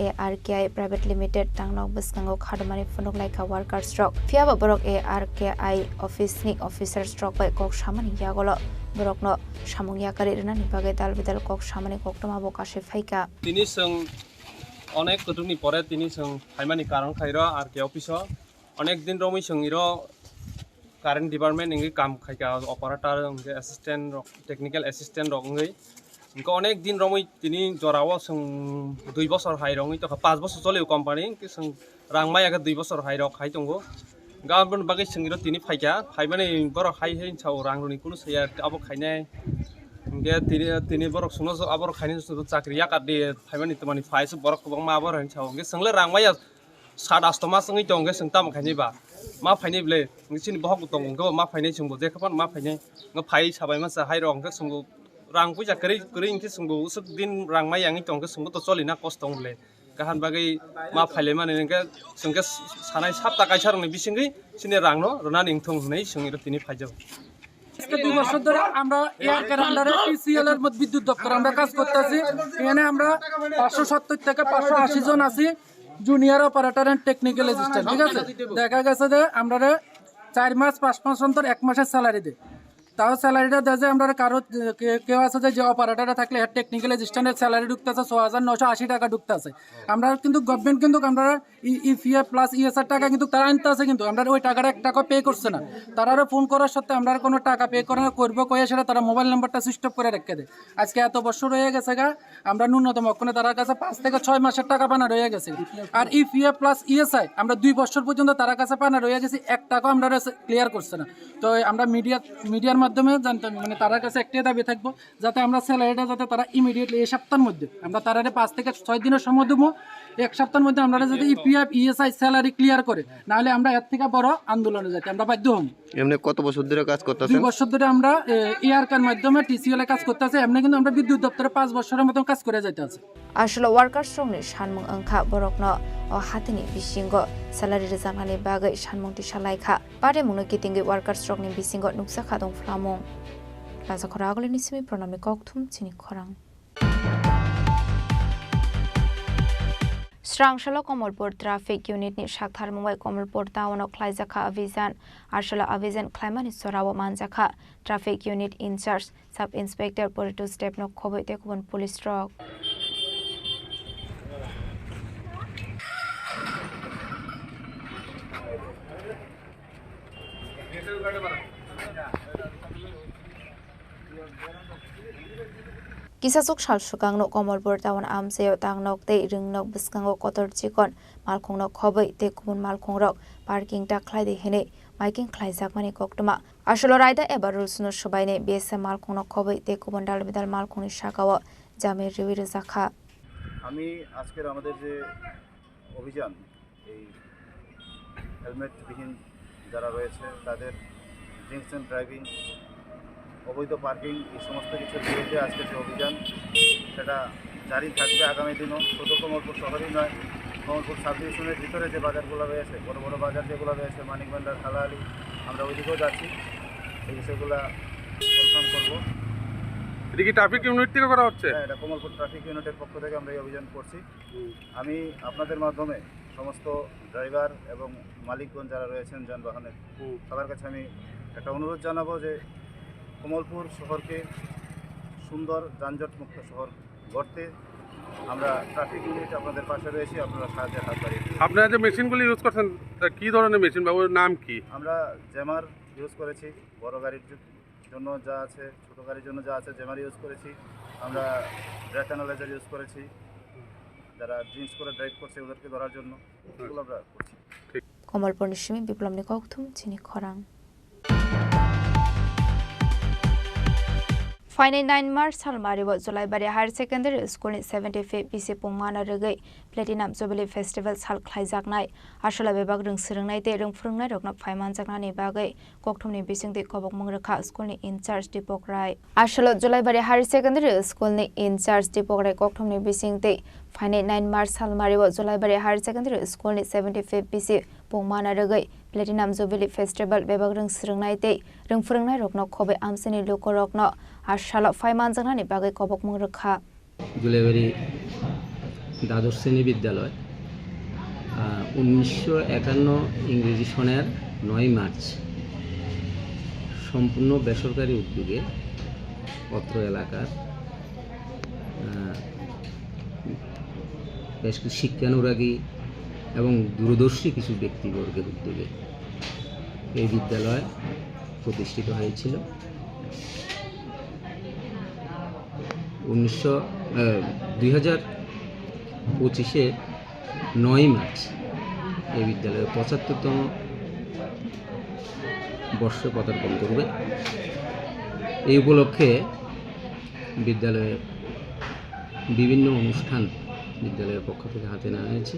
A R K I Private Limited tangnok bwskango khadomani phunuk laikha workers rok. Phiyaba borok A R K I office ni officers rok bai kok samani yagulo borokno samung yakarwi rwnani bagwi dal bidal kok samani koktwma bo kasai phaikha. Tini chwng onek kutukni pore tini chwng phaimani karon khairo R K office o. Onek din romwi chwng iro current department wngwi kam khaika, operator, hwnkhe assistant rok, technical assistant rok wngwi. Hwnkhe onek din romwi tini jorao chwng dui bosor hai rok wngwi tongkha, panch bosor cholio company, hwnkhe chwng rang maya khe dui bosor hai rok hai tongo. Hwnkhe aboni bagwi chwng iro tini phaikha, phaimani borok hai hai sao rang rwni kunu saya abo khainai. Hwnkhe tini, tini borok chwngno aborok khainai chwngno chakri yakar di phaimani twmani phai se borok kwbangma abo hai sao. Hwnkhe chwngle rang maya sat asto mas wngwi tong khe chwng tamo khainai ba? Ma phainai ble, chini bohok bo tongo, hwnkhe bo ma phainai chwngbo, jekha phano ma phainai. Hwnkhe phai sabai masa hai rok hwnkhe chwngbo rang puisa kwrwi kwrwi hwnkhe chwngbo usuk din rang maya wngwi tong khe chwngbo to cholina kosto wng ble. Kaham bagwi ma phailaimani hwnkhe chwng khe sanai sapta kaisa rokni bisingwi chini rangno rwnani wngthung hwnwi chwng iro tini phaijak. আজকে দুই বছর ধরে আমরা এআরকের আন্ডারে টিসিএল এর মধ্যে বিদ্যুৎ দপ্তর আমরা কাজ করতেছি। এখানে আমরা পাঁচশো সত্তর থেকে পাঁচশো আশি জন আছি, junior operator and technical assistant, ঠিক আছে? দেখা গেছে যে আমরা চার মাস পাঁচ মাস অন্তর এক মাসের স্যালারি দেয়। তাও স্যালারিটা দেয় যে আমরা কারো কে-, কেউ আছে যে, যে অপারেটরে থাকলে এর টেকনিক্যাল অ্যাসিস্ট্যান্টের স্যালারি ঢুকতেছে ছ হাজার নশো আশি টাকা ঢুকতেছে। আমরা কিন্তু গভর্নমেন্ট কিন্তু আমরা ইপিএফ প্লাস ইএসআই টাকা কিন্তু তারা আনতে আছে, কিন্তু আমরা ওই টাকাটা এক টাকা পে করছে না। তারারে ফোন করার সত্ত্বে আমরা কোনো টাকা পে করে করবো কয়ে সেটা তারা মোবাইল নাম্বারটা সুইচ অফ করে রেখে দেয়। আজকে এত বছর হয়ে গেছে গা, আমরা ন্যূনতম অক্ষণে তার কাছে পাঁচ থেকে ছয় মাসের টাকা পানা রয়ে গেছে। আর ইপিএফ প্লাস ইএসআই আমরা দুই বছর পর্যন্ত তার কাছে পানা রয়ে গেছি, এক টাকাও আমরা ক্লিয়ার করছে না। তো আমরা মিডিয়া, মিডিয়ার মাধ্যমে জানতাম, মানে, তার কাছে একটাই দাবি থাকবো, যাতে আমরা স্যালারিটা যাতে তারা ইমিডিয়েটলি এই সপ্তাহের মধ্যে, আমরা তারারে পাঁচ থেকে ছয় দিনের সময় দেবো, এক সপ্তাহের মধ্যে আমরা যাতে ইপিএফ ইএসআই স্যালারি ক্লিয়ার করে, নাহলে আমরা এর থেকে বড় আন্দোলনে যাইতে আমরা বাধ্য হব। এমনি কত বছর ধরে কাজ করতেছেন? দুই বছর ধরে আমরা এআরকের মাধ্যমে টিসিএল এ কাজ করতেছে। এমনি কিন্তু আমরা বিদ্যুৎ দপ্তরে পাঁচ বছরের মতন কাজ করে যাইতে আছে। Aswk workers rokni sanmung wngkha borokno o hatini bisingo salary rwjaknani bagwi sanmung tisa laikha. Patimungno kitingwi workers rokni bisingo nukjakha tongphlamung. Rajakhor Agulini simi Pranamni kokthum chini khorang. Srangsola Komolpur Traffic Unit ni saktharmung bai Komolpur town o khlaijakha abhijan. Aswk abhijan khlaimani jorao manjakha Traffic Unit in charge Sub Inspector Poritos Debno khobwi tei kubun police rok. Kisasuk sal swkangno Komolpur town amchaio tangnok tei rwngnok bwskango kotor chikon malkhungno khobwi tei kubun malkhungrok parking ta khlaidi hwnwi maiking khlaijakmani koktwma. Aswk raida eba rules no swbainai B S F malkhungno khobwi tei kubun dal bidal malkhungni sakao jamir riwi rwjakha. আমি আজকের আমাদের যে অভিযান, এই হেলমেটবিহীন যারা রয়েছে তাদের ড্রিঙ্কস অ্যান্ড ড্রাইভিং, অবৈধ পার্কিং, এই সমস্ত কিছুর বিরুদ্ধে আজকে যে অভিযান, সেটা জারি থাকবে আগামী দিনও। শুধু কমলপুর শহরেই নয়, কমলপুর সাব ডিভিশনের ভিতরে যে বাজারগুলো রয়েছে, বড় বড় বাজার যেগুলো রয়েছে, মানিক ভান্ডার, হালাহালি, আমরা ওইদিকেও যাচ্ছি, এই বিষয়গুলো কনফার্ম করবো। এটা কি ট্রাফিক ইউনিট থেকে করা হচ্ছে? হ্যাঁ, এটা কমলপুর ট্রাফিক ইউনিটের পক্ষ থেকে আমরা এই অভিযান করছি। আমি আপনাদের মাধ্যমে সমস্ত ড্রাইভার এবং মালিকগণ যারা রয়েছেন যানবাহনের, হুম। সবার কাছে আমি একটা অনুরোধ জানাবো যে কমলপুর শহরকে সুন্দর যানজট মুক্ত শহর গড়তে আমরা ট্রাফিক ইউনিট আপনাদের পাশে রয়েছি, আপনারা সাহায্যের হাত বাড়িয়ে দিন। আপনারা যে মেশিনগুলি ইউজ করছেন, তা কী ধরনের মেশিন বা ওর নাম কি? আমরা জ্যামার ইউজ করেছি, বড় গাড়ির জ-, জন্য যা আছে, ছোট গাড়ির জন্য যা আছে, জ্যামার ইউজ করেছি। আমরা ব্রেথ অ্যানালাইজার ইউজ করেছি, যারা ড্রিঙ্কস করে ড্রাইভ করছে ওদেরকে ধরার জন্য, এগুলো আমরা করছি। ঠিক। Komolpurni simi Biplomni kokthum chini khorang. Phainai nine March salmari o Jolaibari Higher Secondary School ni seventy fifth B C pungmano rwgwi Platinum Jubilee Festival sal khlaijaknai. Aswlai bebak rwng swrwngnai tei rwng phwrwngnairokno phai manjaknani bagwi kokthumni bisingtwi kobokmung rwkha school ni in charge Dipok Rai. Aswlo Jolaibari Higher Secondary School ni in charge Dipok Rai kokthumni bisingtwi phainai nine March salmari o Jolaibari Higher Secondary School ni seventy fifth B C pungmano rwgwi Platinum Jubilee Festival bebak rwng swrwngnai tei rwng phwrwngnairokno khobwi amchaini lukurokno a salo phai manjaknani bagwi kobokmung rwkha. Julaibari দ্বাদশ শ্রেণী বিদ্যালয়, আহ, উনিশশো একান্ন ইংরেজি সনের নয় মার্চ সম্পূর্ণ বেসরকারি উদ্যোগে অত্র এলাকার, আহ, বেশ কিছু শিক্ষানুরাগী এবং দূরদর্শী কিছু ব্যক্তিবর্গের উদ্যোগে এই বিদ্যালয় প্রতিষ্ঠিত হয়েছিল। উনিশশো, আহ, দুই হাজার পঁচিশে নয় মার্চ এই বিদ্যালয়ের পঁচাত্তরতম বর্ষে পদার্পণ করবে। এই উপলক্ষে বিদ্যালয়ে বিভিন্ন অনুষ্ঠান বিদ্যালয়ের পক্ষ থেকে হাতে নেওয়া হয়েছে।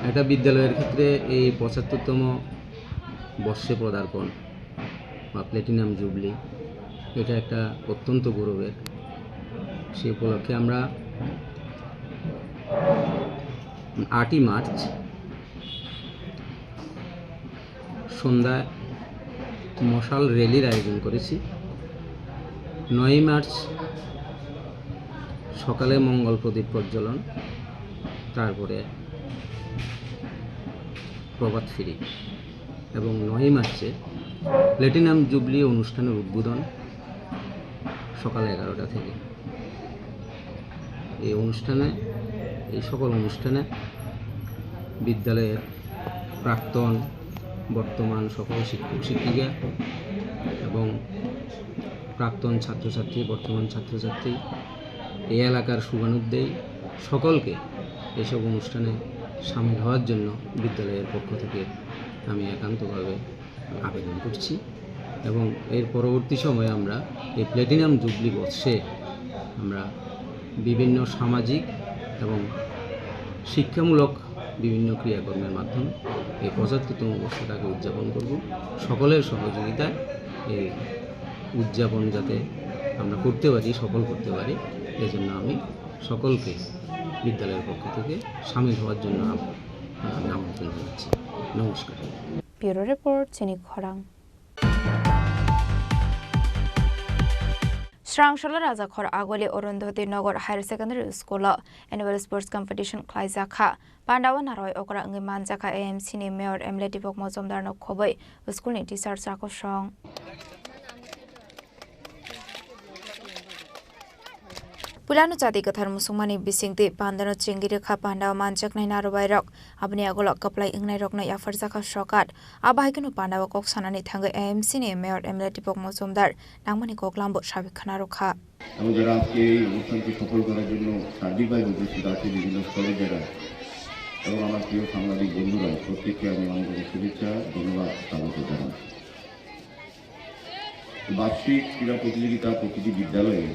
একটা বিদ্যালয়ের ক্ষেত্রে এই পঁচাত্তরতম বর্ষে পদার্পণ বা প্ল্যাটিনাম জুবলি, এটা একটা অত্যন্ত গৌরবের। সেই উপলক্ষে আমরা আটই মার্চ সন্ধ্যায় মশাল র‍্যালির আয়োজন করেছি। নয়ই মার্চ সকালে মঙ্গল প্রদীপ প্রজ্বলন, তারপরে প্রভাত ফেরি এবং নয়ই মার্চে প্ল্যাটিনাম জুবলি অনুষ্ঠানের উদ্বোধন সকাল এগারোটা থেকে। এই অনুষ্ঠানে, এই সকল অনুষ্ঠানে বিদ্যালয়ের প্রাক্তন, বর্তমান সকল শিক্ষক শিক্ষিকা এবং প্রাক্তন ছাত্রছাত্রী, বর্তমান ছাত্রছাত্রী, এই এলাকার শুভানুদ্দেয়ী সকলকে এইসব অনুষ্ঠানে সামিল হওয়ার জন্য বিদ্যালয়ের পক্ষ থেকে আমি একান্তভাবে আবেদন করছি। এবং এর পরবর্তী সময়ে আমরা এই প্ল্যাটিনাম জুবলি বর্ষে আমরা বিভিন্ন সামাজিক এবং শিক্ষামূলক বিভিন্ন ক্রিয়াকর্মের মাধ্যমে এই পঁচাত্তরতম বর্ষটাকে উদযাপন করব। সকলের সহযোগিতায় এই উদযাপন যাতে আমরা করতে পারি, সফল করতে পারি, এই জন্য আমি সকলকে বিদ্যালয়ের পক্ষ থেকে সামিল হওয়ার জন্য আম-, আহ, আমন্ত্রণ জানাচ্ছি। নমস্কার। Bureau Report, Chini Khorang. Srangsola Rajakhor Agoli Arundhati Nagar Higher Secondary School o Annual Sports Competition khlaijakha. Pandao naroi okra wngwi manjakha A M C ni Mayor M L A Dipok Mojumdar no khobwi school ni teacher chakosong. Puilano chati kwthar musukmani bisingtwi pandano chengwi rwkha pandao manjaknai narobairok. Aboni agulo kwplai wngnairokno yapharjakha sokat. Abo hai kheno pandao kok sanani thangwi A M C ni Mayor M L A Dipok Mojumdar nangmani koklambo sabwi khwna rwkha. এবং যারা আজকে এই অনুষ্ঠানকে সফল করার জন্য সার্বিকভাবে উপস্থিত আছে বিভিন্ন স্তরের যারা এবং আমার প্রিয় সাংবাদিক বন্ধুরা, প্রত্যেককে আমি আন্তরিক শুভেচ্ছা, ধন্যবাদ, স্বাগত জানাই। বার্ষিক ক্রীড়া প্রতিযোগিতা প্রতিটি বিদ্যালয়ে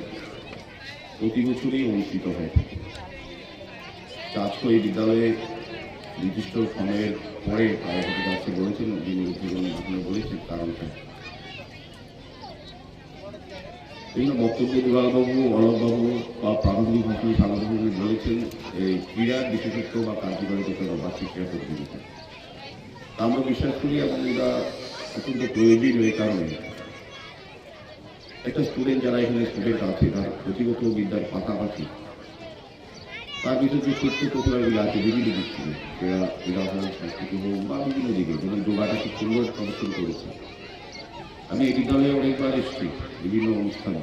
প্রতি বছরই অনুষ্ঠিত হয়ে থাকে। তা আজকে এই বিদ্যালয়ে নির্দিষ্ট সময়ের পরে তারা হয়তো আজকে বলেছেন, যিনি উদ্বোধন ভাষণে বলেছেন, কারণটা বিভিন্ন বক্তব্যে দুলালবাবু, অলোকবাবু বা প্রারম্ভিক ভাষণে সাংবাদিকদের বলেছেন, এই ক্রীড়া বিশেষত্ব বা কার্যকারিতা বার্ষিক ক্রীড়া প্রতিযোগিতা। আমরা বিশ্বাস করি এবং এটা অত্যন্ত প্রয়োজনীয় এই কারণে একটা স্টুডেন্ট, যারা এখানে স্টুডেন্ট আছে, তার পুঁথিগত বিদ্যার পাশাপাশি তার ভিতরে যে সত্য প্রতিভাগুলি আছে বিভিন্ন দিক থেকে, ক্রীড়া, ক্রীড়া হোক, সংস্কৃতি হোক বা বিভিন্ন দিকে, যেমন যোগাটা খুব সুন্দর প্রদর্শন করেছে। আমি এই বিদ্যালয়ে অনেকবার এসেছি বিভিন্ন অনুষ্ঠানে।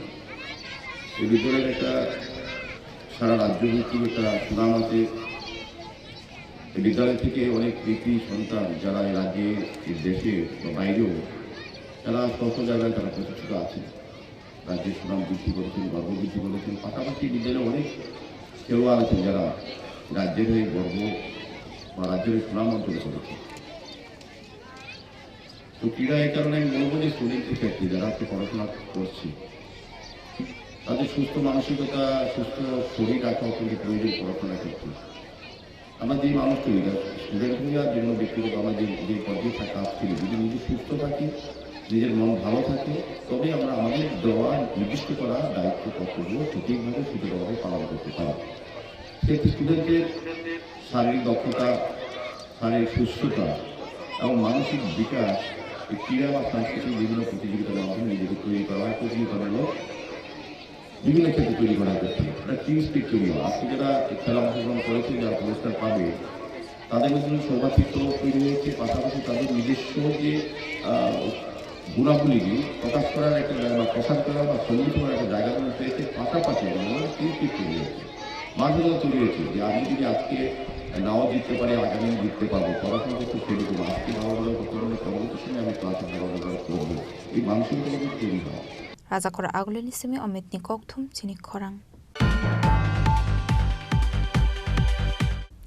এই বিদ্যালয়ের একটা সারা রাজ্য ভিত্তিক একটা সুনাম আছে। এই বিদ্যালয় থেকে অনেক কৃতি সন্তান যারা এই রাজ্যে, এই দেশে বা বাইরেও, তারা স্ব স্ব জায়গায় তারা প্রতিষ্ঠিত আছেন। রাজ্যের সুনাম বৃদ্ধি করেছেন, গর্ব বৃদ্ধি করেছেন। পাশাপাশি বিদ্যালয়ে অনেক খেলোয়াড় আছেন যারা রাজ্যের হয়ে গর্ব বা রাজ্যের হয়ে সুনাম অর্জন করেছেন। তো ক্রীড়া এই কারণে আমি বলবো যে স্টুডেন্টদের ক্ষেত্রে যারা আজকে পড়াশোনা করছে, তাদের সুস্থ মানসিকতা, সুস্থ শরীর রাখা অত্যন্ত প্রয়োজন পড়াশোনার ক্ষেত্রে। আমরা যে মানুষ তৈরি, স্টুডেন্ট হই আর যে কোনো ব্যক্তিগত আমরা যে, যে পর্যায়ে থাকি কাজ করি, যদি নিজে সুস্থ থাকি, নিজের মন ভালো থাকে, তবেই আমরা আমাদের দেওয়া নির্দিষ্ট করা দায়িত্ব কর্তব্য সঠিকভাবে সুন্দরভাবে পালন করতে পারি। সেক্ষেত্রে স্টুডেন্টদের শারীরিক দক্ষতা, শারীরিক সুস্থতা এবং মানসিক বিকাশ এই ক্রীড়া বা সাংস্কৃতিক বিভিন্ন প্রতিযোগিতার মাধ্যমে নিজেকে তৈরি করা হয়, প্রতিযোগিতামূলক বিভিন্ন ক্ষেত্রে তৈরি করা হচ্ছে। এটা টিম স্পিরিট তৈরি হয়। আজকে যারা এই খেলা অংশগ্রহণ করেছে, যারা পুরস্কার পাবে, তাদের মধ্যে সৌভাতৃত্ব তৈরি হয়েছে, পাশাপাশি তাদের নিজস্ব যে, আহ, গুণাবলীগুলি প্রকাশ করার একটা জায়গা বা প্রসার করার বা সম্মিলিত করার একটা জায়গা তারা পেয়েছে, পাশাপাশি আমাদের টিম স্পিরিট তৈরি হয়েছে, মানসিকতা তৈরি হয়েছে যে আমি যদি আজকে নাও জিততে পারি, আগামী দিন জিততে পারবো। পড়াশোনা করতে সেরকম, আজকে ভালো রেজাল্ট করতে পারলে পরবর্তী সময় আমি ক্লাসে ভালো রেজাল্ট করবো। এই মানসিকতা যদি তৈরি হয়। Rajakhor Agulini simi Omitni kokthum chini khorang.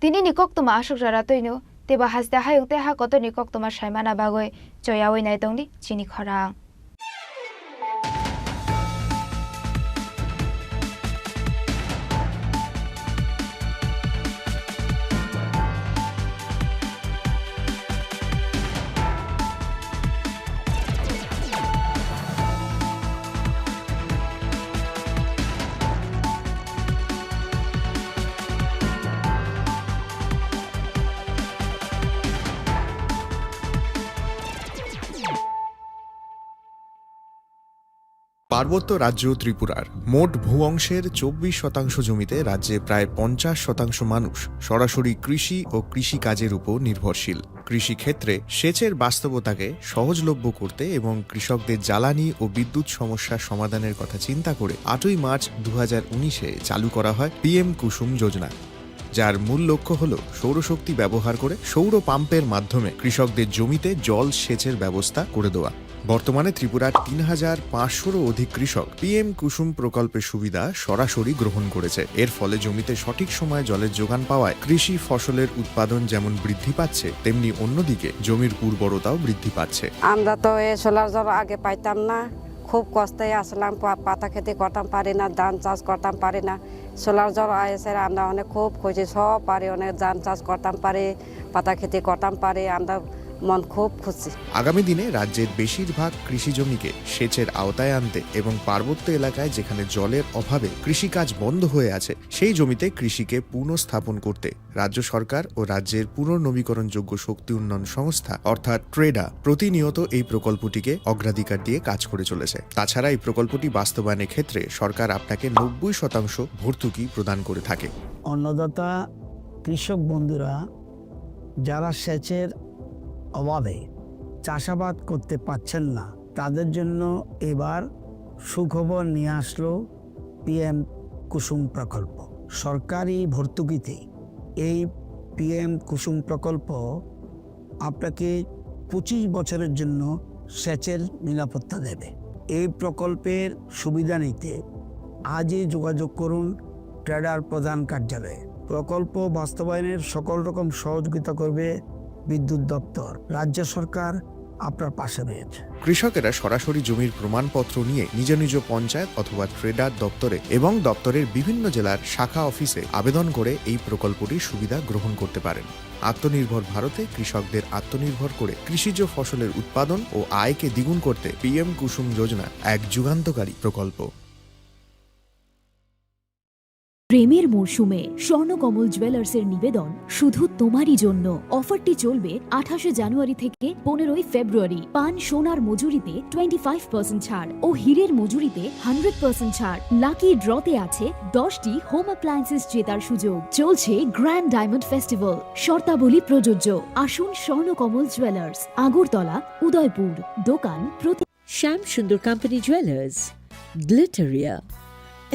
Tini ni koktwma aswk jora twino, teibo haste hayung tei ha kotor ni koktwma saimana bagwi choyawi nai tongdi chini khorang. পার্বত্য রাজ্য ত্রিপুরার মোট ভূ অংশের চব্বিশ শতাংশ জমিতে রাজ্যে প্রায় পঞ্চাশ শতাংশ মানুষ সরাসরি কৃষি ও কৃষিকাজের উপর নির্ভরশীল। কৃষিক্ষেত্রে সেচের বাস্তবতাকে সহজলভ্য করতে এবং কৃষকদের জ্বালানি ও বিদ্যুৎ সমস্যা সমাধানের কথা চিন্তা করে আটই মার্চ দু হাজার উনিশে চালু করা হয় পিএম কুসুম যোজনা, যার মূল লক্ষ্য হল সৌরশক্তি ব্যবহার করে সৌর পাম্পের মাধ্যমে কৃষকদের জমিতে জল সেচের ব্যবস্থা করে দেওয়া। বর্তমানে ত্রিপুরার তিন হাজার পাঁচশোরও অধিক কৃষক পিএম কুসুম প্রকল্পের সুবিধা সরাসরি গ্রহণ করেছে। এর ফলে জমিতে সঠিক সময়ে জলের যোগান পাওয়ায় কৃষি ফসলের উৎপাদন যেমন বৃদ্ধি পাচ্ছে, তেমনি অন্যদিকে জমির উর্বরতাও বৃদ্ধি পাচ্ছে। আমরা তো এ সোলার জল আগে পাইতাম না, খুব কষ্টে আসলাম, পা-, পাতা খেতি করতাম পারি না, ধান চাষ করতাম পারি না। সোলার জল আইসে আমরা অনেক খুব খুশি, সব পারি, অনেক ধান চাষ করতাম পারি, পাতা খেতি করতাম পারি, আমরা মন খুব খুশি। আগামী দিনে রাজ্যের বেশিরভাগ কৃষি জমিকে সেচের আওতায় আনতে এবং পার্বত্য এলাকায় যেখানে জলের অভাবে কৃষিকাজ বন্ধ হয়ে আছে, সেই জমিতে কৃষিকে পুনঃস্থাপন করতে রাজ্য সরকার ও রাজ্যের পুনর্নবীকরণযোগ্য শক্তি উন্নয়ন সংস্থা অর্থাৎ ট্রেডা প্রতিনিয়ত এই প্রকল্পটিকে অগ্রাধিকার দিয়ে কাজ করে চলেছে। তাছাড়া এই প্রকল্পটি বাস্তবায়নের ক্ষেত্রে সরকার আপনাকে নব্বই শতাংশ ভর্তুকি প্রদান করে থাকে। অন্নদাতা কৃষক বন্ধুরা যারা সেচের অভাবে চাষাবাদ করতে পারছেন না, তাদের জন্য এবার সুখবর নিয়ে আসলো পিএম কুসুম প্রকল্প। সরকারি ভর্তুকিতে এই পিএম কুসুম প্রকল্প আপনাকে পঁচিশ বছরের জন্য সেচের নিরাপত্তা দেবে। এই প্রকল্পের সুবিধা নিতে আজই যোগাযোগ করুন ট্রেডার প্রধান কার্যালয়ে। প্রকল্প বাস্তবায়নের সকল রকম সহযোগিতা করবে বিদ্যুৎ দপ্তর। রাজ্য সরকার আপনার পাশে রয়েছে। কৃষকেরা সরাসরি জমির প্রমাণপত্র নিয়ে নিজ নিজ পঞ্চায়েত অথবা ট্রেডার দপ্তরে এবং দপ্তরের বিভিন্ন জেলার শাখা অফিসে আবেদন করে এই প্রকল্পটির সুবিধা গ্রহণ করতে পারেন। আত্মনির্ভর ভারতে কৃষকদের আত্মনির্ভর করে কৃষিজ ফসলের উৎপাদন ও আয়কে দ্বিগুণ করতে পিএম কুসুম যোজনা এক যুগান্তকারী প্রকল্প। প্রেমের মরশুমে স্বর্ণকমল জুয়েলার্সের নিবেদন শুধু তোমারই জন্য। অফারটি চলবে আঠাশে জানুয়ারি থেকে পনেরোই ফেব্রুয়ারি। পান সোনার মজুরিতে টোয়েন্টি ফাইভ পার্সেন্ট ছাড় ও হীরের মজুরিতে হান্ড্রেড পার্সেন্ট ছাড়। লাকি ড্রতে আছে দশটি হোম অ্যাপ্লায়েন্সেস জেতার সুযোগ। চলছে গ্র্যান্ড ডায়মন্ড ফেস্টিভ্যাল, শর্তাবলী প্রযোজ্য। আসুন স্বর্ণকমল জুয়েলার্স, আগরতলা, উদয়পুর। দোকান প্রতি Shyam Sundar company jewellers, Glitteria,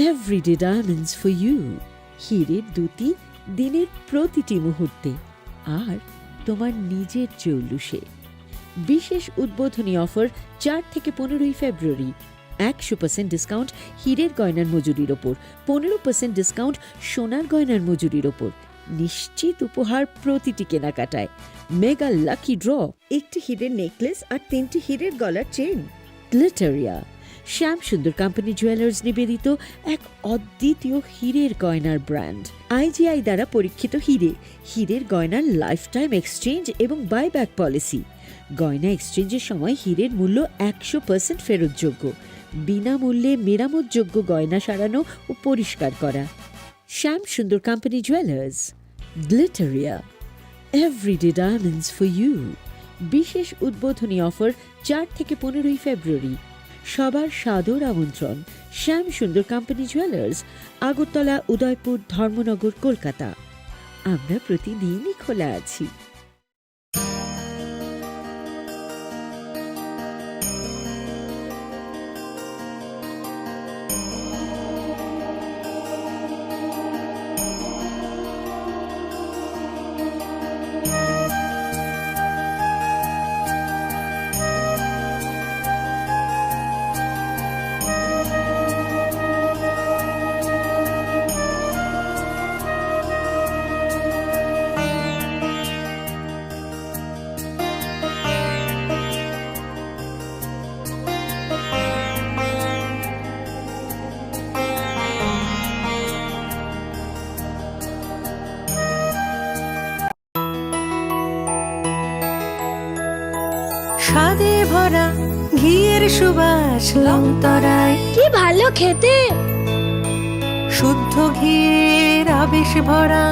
everyday diamonds for you. হীরের দ্যুতি দিনের প্রতিটি মুহূর্তে, আর তোমার নিজের জৌলুসে। বিশেষ উদ্বোধনী অফার চার থেকে পনেরোই ফেব্রুয়ারি। একশো পার্সেন্ট ডিসকাউন্ট হীরের গয়নার মজুরির ওপর, পনেরো পার্সেন্ট ডিসকাউন্ট সোনার গয়নার মজুরির ওপর। নিশ্চিত উপহার প্রতিটি কেনাকাটায়। মেগা লাকি ড্র, একটি হীরের নেকলেস আর তিনটি হীরের গলার চেইন। গ্লিটারিয়া, শ্যাম সুন্দর কোম্পানি জুয়েলার্স নিবেদিত এক অদ্বিতীয় হীরের গয়নার ব্র্যান্ড। আইজিআই দ্বারা পরীক্ষিত হীরে, হীরের গয়নার লাইফ টাইম এক্সচেঞ্জ এবং বাইব্যাক পলিসি। গয়না এক্সচেঞ্জের সময় হীরের মূল্য একশো পার্সেন্ট ফেরতযোগ্য। বিনামূল্যে মেরামতযোগ্য গয়না সারানো ও পরিষ্কার করা। Shyam Sundar company jewellers, Glitteria, everyday diamonds for you. বিশেষ উদ্বোধনী অফার চার থেকে পনেরোই ফেব্রুয়ারি। সবার সাদর আমন্ত্রণ। শ্যাম সুন্দর কোম্পানি জুয়েলার্স, আগরতলা, উদয়পুর, ধর্মনগর, কলকাতা। আমরা প্রতিদিনই খোলা আছি। স্বাদে ভরা ঘিয়ের সুবাস লংতরাই। কি ভালো খেতে! শুদ্ধ ঘিয়ের আবেশ ভরা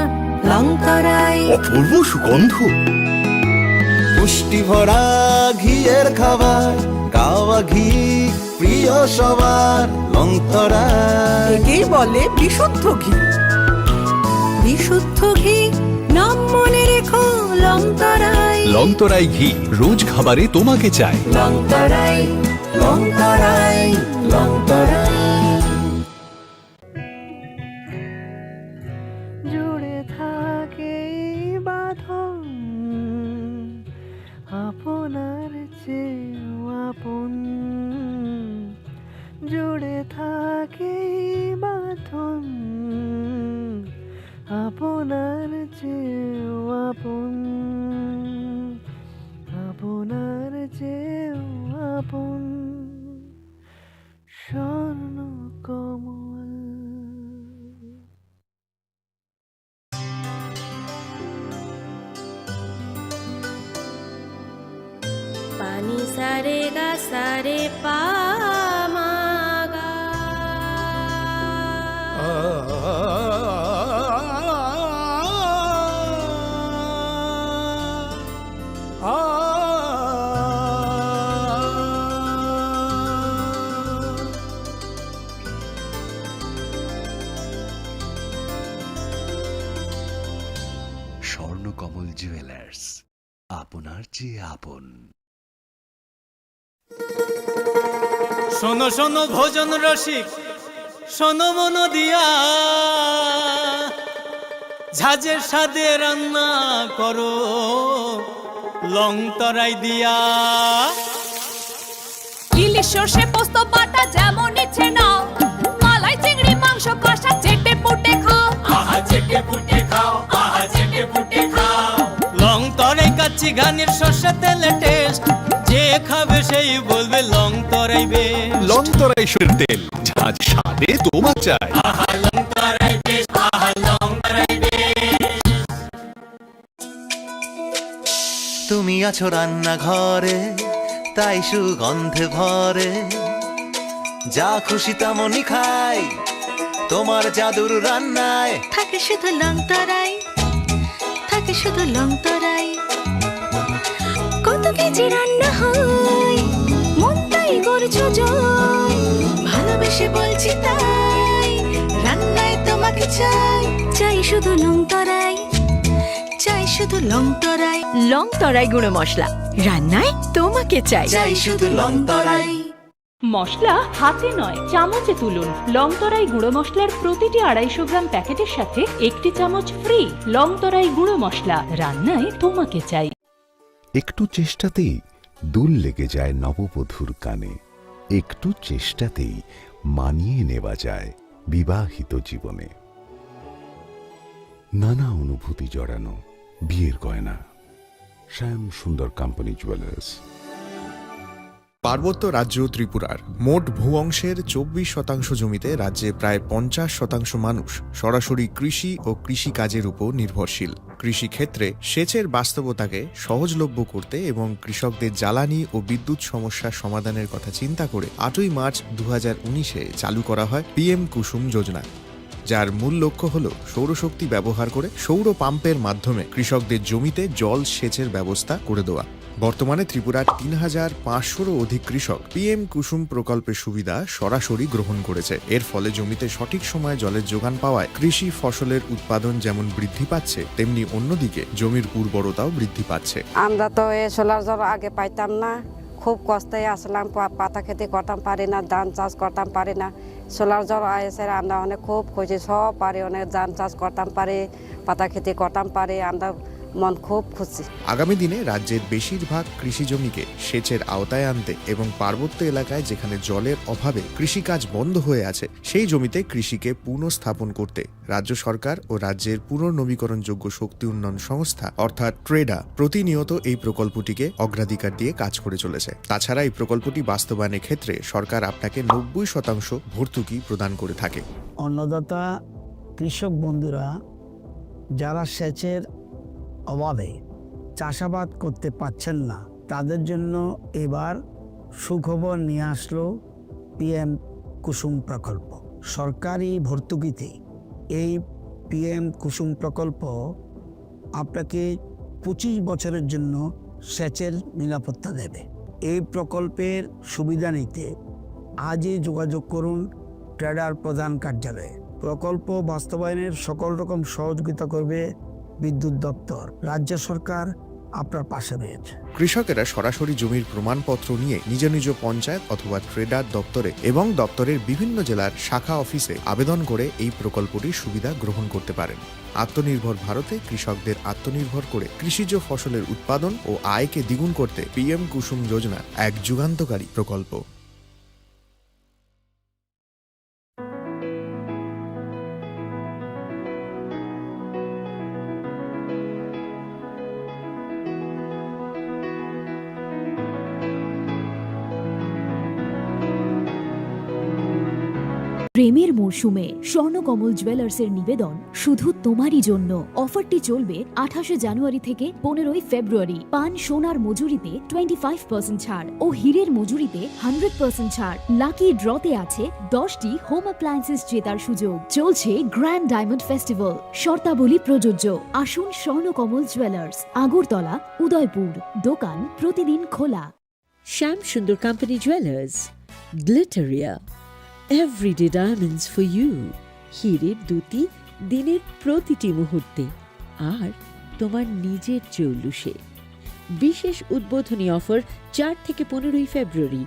লংতরাই। অপূর্ব সুগন্ধ। পুষ্টি ভরা ঘিয়ের খাবার, গাওয়া ঘি প্রিয় সবার, লংতরাই। একেই বলে বিশুদ্ধ ঘি। বিশুদ্ধ ঘি, নাম মনে রেখো, লংতরাই। লংতরাই ঘি, রোজ খাবারে তোমাকে চাই। লংতরাই, লংতরাই, লংতরাই। জুড়ে থাকে এই বাঁধন, আপনার চেয়েও আপন। জুড়ে থাকে এই বাঁধন, আপনার চেয়েও আপন, আপনার চেয়েও আপন। স্বর্ণ কমল। পানি সারে গা সারে পা মা গা। স্বর্ণকমল জুয়েলার্স, আপনার চেয়ে আপন। শোনো শোনো ভোজন রসিক, শোনো মন দিয়া, ঝাঁঝের স্বাদে রান্না করো লং তরাই দিয়া। ইলিশ সর্ষে পোস্ত বাটা যেমন ইচ্ছে নাও, মালাই চিংড়ি মাংস কষা চেটে পুটে খাও। আহা চেটে পুটে খাও, আহা চেটে পুটে খাও। লং তরাই কাচ্চি ঘানির সর্ষে তেলে টেস্ট, যে খাবে সেই বলবে লং তরাই বেস্ট। লং তরাই সর্ষের তেল, ঝাঁঝ স্বাদে তোমার চাই। আহা লং তরাই বেস্ট, আহা লং তরাই বেস্ট। তুমি আছো রান্নাঘরে, তাই সুগন্ধে ভরে। যা খুশি তেমনই খাই, তোমার জাদুর রান্নায় থাকে শুধু লং তরাই, থাকে শুধু লং তরাই। কত কেজি রান্না হয়, মনটাই করছো জয়। ভালোবেসে বলছি তাই, রান্নায় তোমাকে চাই, চাই শুধু লং তরাই, চাই শুধু লং তরাই। লং তরাই গুঁড়ো মশলা, রান্নায় তোমাকে চাই। চাই শুধু লং তরাই। মশলা হাতে নয়, চামচে তুলুন। লং তরাই গুঁড়ো মশলার প্রতিটি আড়াইশো গ্রাম প্যাকেটের সাথে একটি চামচ ফ্রি। লং তরাই গুঁড়ো মশলা, রান্নায় তোমাকে চাই। একটু চেষ্টাতেই দুল লেগে যায় নববধূর কানে। একটু চেষ্টাতেই মানিয়ে নেওয়া যায় বিবাহিত জীবনে। নানা অনুভূতি জড়ানো বিয়ের গয়না। শ্যাম সুন্দর কোম্পানি জুয়েলার্স। পার্বত্য রাজ্য ত্রিপুরার মোট ভূ অংশের চব্বিশ শতাংশ জমিতে রাজ্যে প্রায় পঞ্চাশ শতাংশ মানুষ সরাসরি কৃষি ও কৃষিকাজের উপর নির্ভরশীল। কৃষিক্ষেত্রে সেচের বাস্তবতাকে সহজলভ্য করতে এবং কৃষকদের জ্বালানি ও বিদ্যুৎ সমস্যা সমাধানের কথা চিন্তা করে আটই মার্চ দু হাজার উনিশে চালু করা হয় পিএম কুসুম যোজনা, যার মূল লক্ষ্য হল সৌরশক্তি ব্যবহার করে সৌর পাম্পের মাধ্যমে কৃষকদের জমিতে জল সেচের ব্যবস্থা করে দেওয়া। বর্তমানে ত্রিপুরার তিন হাজার পাঁচশোরও অধিক কৃষক পিএম কুসুম প্রকল্পের সুবিধা সরাসরি গ্রহণ করেছে। এর ফলে জমিতে সঠিক সময়ে জলের যোগান পাওয়ায় কৃষি ফসলের উৎপাদন যেমন বৃদ্ধি পাচ্ছে, তেমনি অন্যদিকে জমির উর্বরতাও বৃদ্ধি পাচ্ছে। আমরা তো এ সোলার জল আগে পাইতাম না, খুব কষ্টে আসলাম, পা-, পাতা খেতি করতাম পারি না, ধান চাষ করতাম পারি না। সোলার জল আইসে আমরা অনেক খুব খুশি, সব পারি, অনেক ধান চাষ করতাম পারি, পাতা খেতি করতাম পারি, আমরা মন খুব খুশি। আগামী দিনে রাজ্যের বেশিরভাগ কৃষি জমিকে সেচের আওতায় আনতে এবং পার্বত্য এলাকায় যেখানে জলের অভাবে কৃষিকাজ বন্ধ হয়ে আছে, সেই জমিতে কৃষিকে পুনঃস্থাপন করতে রাজ্য সরকার ও রাজ্যের পুনর্নবীকরণযোগ্য শক্তি উন্নয়ন সংস্থা অর্থাৎ ট্রেডা প্রতিনিয়ত এই প্রকল্পটিকে অগ্রাধিকার দিয়ে কাজ করে চলেছে। তাছাড়া এই প্রকল্পটি বাস্তবায়নের ক্ষেত্রে সরকার আপনাকে নব্বই শতাংশ ভর্তুকি প্রদান করে থাকে। অন্নদাতা কৃষক বন্ধুরা যারা সেচের অভাবে চাষাবাদ করতে পারছেন না, তাদের জন্য এবার সুখবর নিয়ে আসলো পিএম কুসুম প্রকল্প। সরকারি ভর্তুকিতে এই পিএম কুসুম প্রকল্প আপনাকে পঁচিশ বছরের জন্য সেচের নিরাপত্তা দেবে। এই প্রকল্পের সুবিধা নিতে আজই যোগাযোগ করুন ট্রেডার প্রধান কার্যালয়ে। প্রকল্প বাস্তবায়নের সকল রকম সহযোগিতা করবে বিদ্যুৎ দপ্তর। রাজ্য সরকার আপনার পাশে রয়েছে। কৃষকেরা সরাসরি জমির প্রমাণপত্র নিয়ে নিজ নিজ পঞ্চায়েত অথবা ট্রেডার দপ্তরে এবং দপ্তরের বিভিন্ন জেলার শাখা অফিসে আবেদন করে এই প্রকল্পটির সুবিধা গ্রহণ করতে পারেন। আত্মনির্ভর ভারতে কৃষকদের আত্মনির্ভর করে কৃষিজ ফসলের উৎপাদন ও আয়কে দ্বিগুণ করতে পিএম কুসুম যোজনা এক যুগান্তকারী প্রকল্প। প্রেমের মরশুমে স্বর্ণকমল জুয়েলার্সের নিবেদন শুধু তোমারই জন্য। অফারটি চলবে আঠাশে জানুয়ারি থেকে পনেরোই ফেব্রুয়ারি। পান সোনার মজুরিতে টোয়েন্টি ফাইভ পার্সেন্ট ছাড় ও হীরের মজুরিতে হান্ড্রেড পার্সেন্ট ছাড়। লাকি ড্রতে আছে দশটি হোম অ্যাপ্লায়েন্সেস জেতার সুযোগ। চলছে গ্র্যান্ড ডায়মন্ড ফেস্টিভ্যাল, শর্তাবলী প্রযোজ্য। আসুন স্বর্ণকমল জুয়েলার্স, আগরতলা, উদয়পুর। দোকান প্রতিদিন খোলা। Shyam Sundar company jewellers, Glitteria, everyday diamonds for you. হীরের দ্যুতি দিনের প্রতিটি মুহূর্তে, আর তোমার নিজের জৌলুসে। বিশেষ উদ্বোধনী অফার চার থেকে পনেরোই ফেব্রুয়ারি।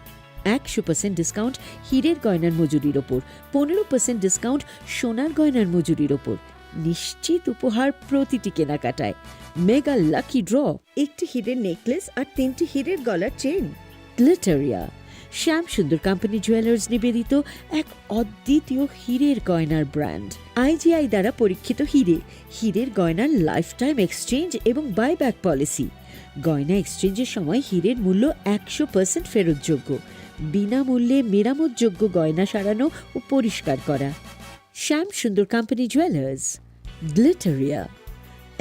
একশো পার্সেন্ট ডিসকাউন্ট হীরের গয়নার মজুরির ওপর, পনেরো পার্সেন্ট ডিসকাউন্ট সোনার গয়নার মজুরির ওপর। নিশ্চিত উপহার প্রতিটি কেনাকাটায়। মেগা লাকি ড্র, একটি হীরের নেকলেস আর তিনটি হীরের গলার চেইন। গ্লিটারিয়া, শ্যাম সুন্দর কোম্পানি জুয়েলার্স নিবেদিত এক অদ্বিতীয় হীরের গয়নার ব্র্যান্ড। আইজিআই দ্বারা পরীক্ষিত হীরে, হীরের গয়নার লাইফ টাইম এক্সচেঞ্জ এবং বাইব্যাক পলিসি। গয়না এক্সচেঞ্জের সময় হীরের মূল্য একশো পার্সেন্ট ফেরতযোগ্য। বিনামূল্যে মেরামতযোগ্য গয়না সারানো ও পরিষ্কার করা। Shyam Sundar company jewellers, Glitteria,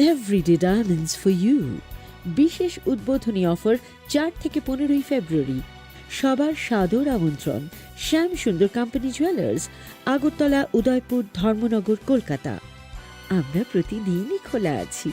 everyday diamonds for you. বিশেষ উদ্বোধনী অফার চার থেকে পনেরোই ফেব্রুয়ারি। সবার সাদর আমন্ত্রণ শ্যাম সুন্দর কোম্পানি জুয়েলার্স, আগরতলা, উদয়পুর, ধর্মনগর, কলকাতা। আমরা প্রতিদিনই খোলা আছি।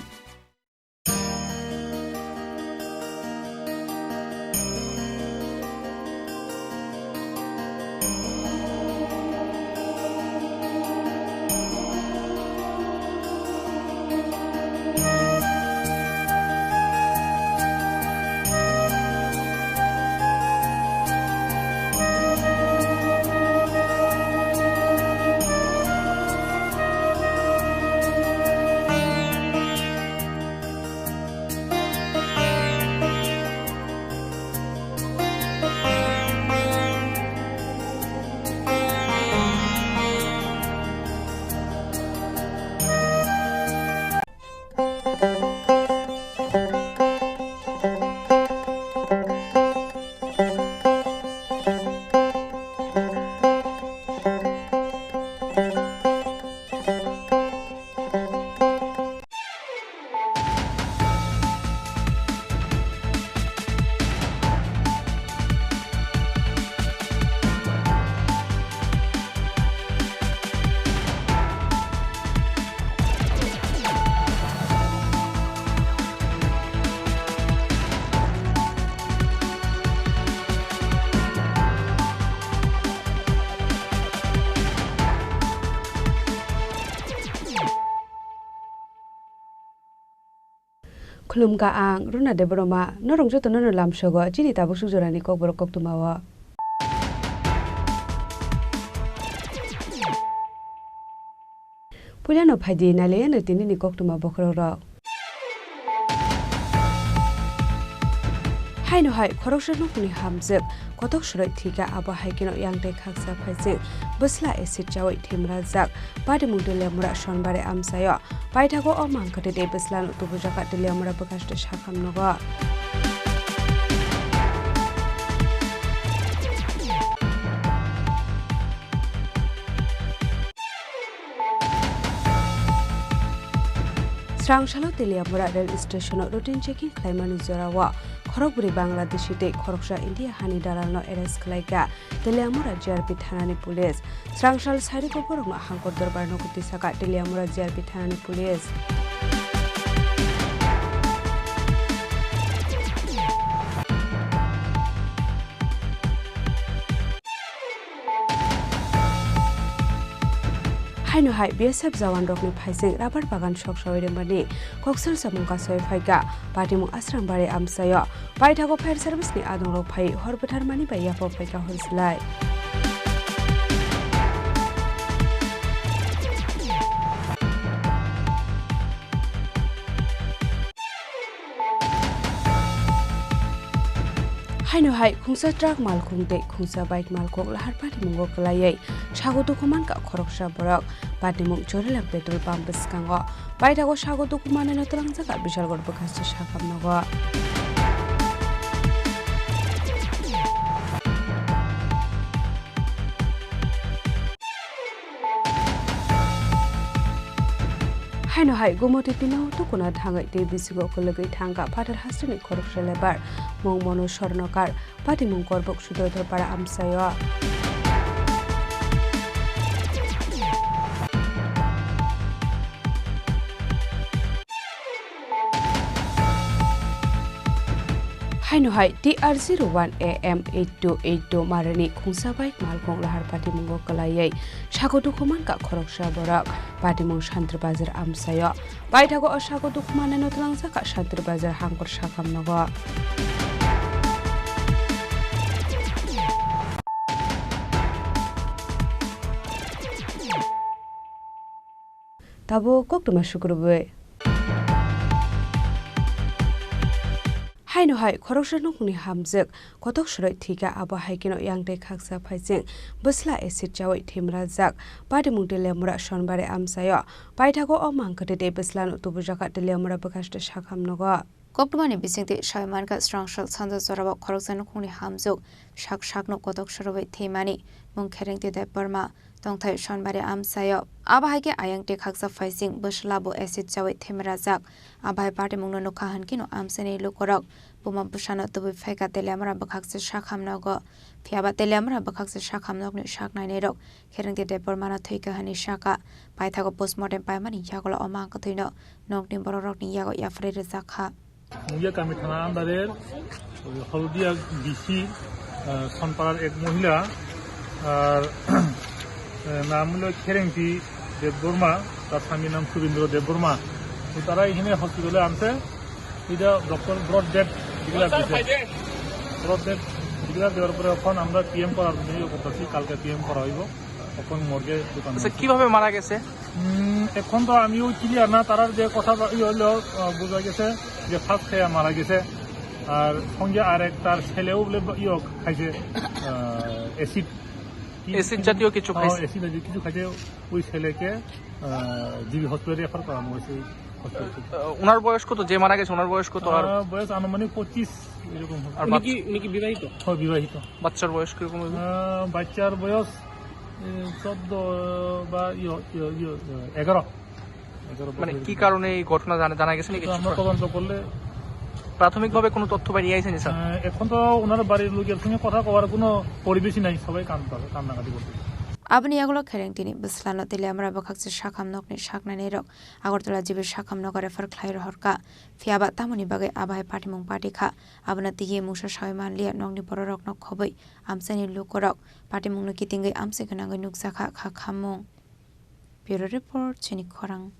Khulumkha, ang Runa Debbarma, norok jotono no lamsogo chini tabuk suk jorani kokborok koktwmao. Puilano phaidi nailaiano tinini koktwma bokhorokrok. Haino hai khoroksa nokni hamjwk kotok swrwi thwikha, abo hai kheno yang tei khaksa phaising bwsla acid chawi thwimrajak. Patimung Teliamura Sonbari amchaio paithago o mangkwthwi tei bwslano tubujakha Teliamura bwkhaste sakhamnogo. Srangsalo Teliamura rail station-o routine checking khlaimani jorao khorokbrwi Bangladeshi tei khoroksa India hani dalalno arrest khlaikha Teliamura G R P thanani police. Srangsal sairiko borokno hangkor dorbar nogo tisakha Teliamura G R P thanani police. Haino hai B S F jawan rokni phaising rabar bagan soksawi rwmani koksil samung kasawi phaikha Patimung Asrambari amchaio. Paithago fire service ni adongrok phai hor bwtharmani bai yapha phaikha hor slai. Haino hai khungsa truck malkhung tei khungsa bike malkhung lahar patimungo kwlaiwi sago dukhu mankha khoroksa borok. Patimung Chorilam petrol pump bwskango paithago sago dukhu manwino twlangjakha Bishalgarh bwkhaste sakhamnogo. Haino hai Gumoti Tinao tukuna thangwi tei bisingo kwlwgwi thangkha phatar hasteni khoroksa lebar, mung Monu Sornokar, patimung Korbuk Sudrodhorpara amchaio. Haino hai T R zero one A M eight two eight two marani khungsa bike malkhung lahar patimungo kwlaiwi sago dukhu mankha khoroksa borok. Patimung Shantir Bazar amchaio. Paithago o sago dukhu manwino twlangjakha Shantir Bazar hangkor sakhamnogo. Tabuk koktwma sukrubwi. Haino hai khoroksa nokni hamjwk kotok swrwi thwikha, abo hai kheno yang tei khaksa phaising bwsla acid chawi thwimrajak. Patimung Teliamura Sonbari amchaio paithago o mangkwthwi tei bwslano tubujakha Teliamura bwkhaste sakhamnogo. Koktwmani bisingtwi sawi mankha, srangsal sanja jorao khoroksa nukhungni hamjwk sak sakno kotok swrwi thwimani mung Kherengti Debbarma. Tongthai Sonbari amchaio. Abo hai khe ayang tei khaksa phaising bwsla bo acid chawi themerajak. Abo hai patimungno nukha hwn kheno amchaini lukurok buma bwsano tubui phaikha Teliamura bwkhaksa sakham nogo. Phiyaba Teliamura bwkhaksa sakham nokni sak nainairok Kherengti Debbarmano thwikha hwnwi sakha. Paithago postmortem paimani yagulo o mangkwthwino nokni bororokni yago yapharwi rwjakha. Mongia কামি থানা আন্ডারের ওই হলদিয়া ডিসি, আহ, সনপাড়ার এক মহিলা, আর, আহ, নাম হলো খেরেংতি দেববর্মা, তার স্বামীর নাম সুরেন্দ্র দেববর্মা। তো তারা এখানে হসপিটালে আনছে, এটা ডক্টর ব্লড ডেড ডিক্লেয়ার দিছে। ব্লড ডেড ডিক্লেয়ার দেওয়ার পরে এখন আমরা পিএম করার জন্য ইয়ে করতেছি, কালকে পিএম করা হইব। এখন মর্গে ঢুকানো আচ্ছা, হয়েছে। কিভাবে মারা গেছে? উম, এখন তো আমিও ক্লিয়ার না, তারার যে কথা বা-, ইয়ে হলো, আহ, বোঝা গেছে যে ফার্স্ট খেয়ে মারা গেছে। আর সঙ্গে আর এক তার ছেলেও বলে বা-, ইয়ে খাইছে, আহ, অ্যাসিড। কি অ্যাসিড জাতীয় কিছু ও, খাইছে? অ্যাসিড জাতীয় কিছু খাইছে। ওই ছেলেকে, আহ, জিবি হসপিটালে রেফার করানো হয়েছে, এই হসপিটাল থেকে। আহ, ওনার বয়স কত? যে মারা গেছে, ওনার বয়স কত? আর আহ, বয়স আনুমানিক পঁচিশ এরকম হবে। আর উনি বাচ্চা কি, উনি কি বিবাহিত? হ্যাঁ, বিবাহিত। বাচ্চার বয়স কিরকম হবে? আহ, বাচ্চার বয়স, এ, চোদ্দ বা ইয়ো, ইয়ো, ইয়ো, এগারো। এগারো মানে বছর। কি কারণে এই ঘটনা জানা, জানা গেছে নি তো কিছু? আমরা তদন্ত করলে প্রাথমিকভাবে কোনো তথ্য বেরিয়ে আইছে নি, স্যার? আহ, এখন তো ওনার বাড়ির লোকের সঙ্গে কথা কওয়ার কোনো পরিবেশই নাই, সবাই কান্না, কান্নাকাটি করছে। Aboni yagulo Kherengtini bwslano Teliamura bwkhaksa sakham nokni saknainirok Agartala G B sakham nogo refer khlai rohorkha. Phiyaba tamoni bagwi abo hai patimung party kha, abono twiwi mungsa sawi manliya nokni bororokno khobwi amchaini lukurok patimungno kitingwi amchai gwnangwi nukjakha kha khammung. Bureau Report, Chini Khorang.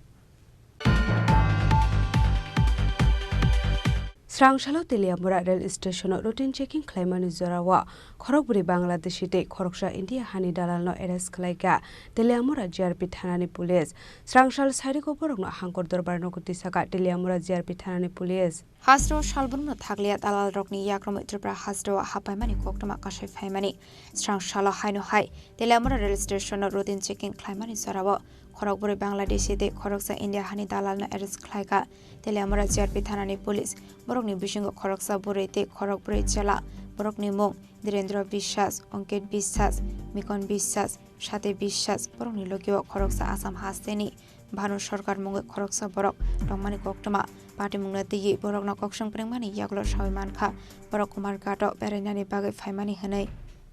Srangsalo Teliamura rail station-o routine checking khlaimani jorao khorokbwrwi Bangladeshi tei khoroksa India hani dalalno arrest khlaikha Teliamura G R P thanani police. Srangsal sairiko borokno hangkor dorbar nogo tisakha Teliamura G R P thanani police. Hasteo salbrumno thakliya dalalrokni yakromwi Tripura hasteo hapaimani koktwma kasai phaimani. Srangsalo haino hai Teliamura rail station-o routine checking khlaimani jorao khorokbwrwi Bangladeshi tei khoroksa India hani dalalno arrest khlaikha Teliamura G R P thanani police. Borokni bisingo khoroksa bwrwi tei khorokbwrwi chwla, borokni mung Dhirendra Biswas, Ankit Biswas, Mikon Biswas, Sati Biswas, borokni logio khoroksa Assam hasteni Bhanu Sarkar mungwi khoroksa borok tongmani koktwma. Patimungno twiwi borokno koksong phrwngmani yagulo sawi mankha borok Kumarghato berainani bagwi phaimani hwnwi.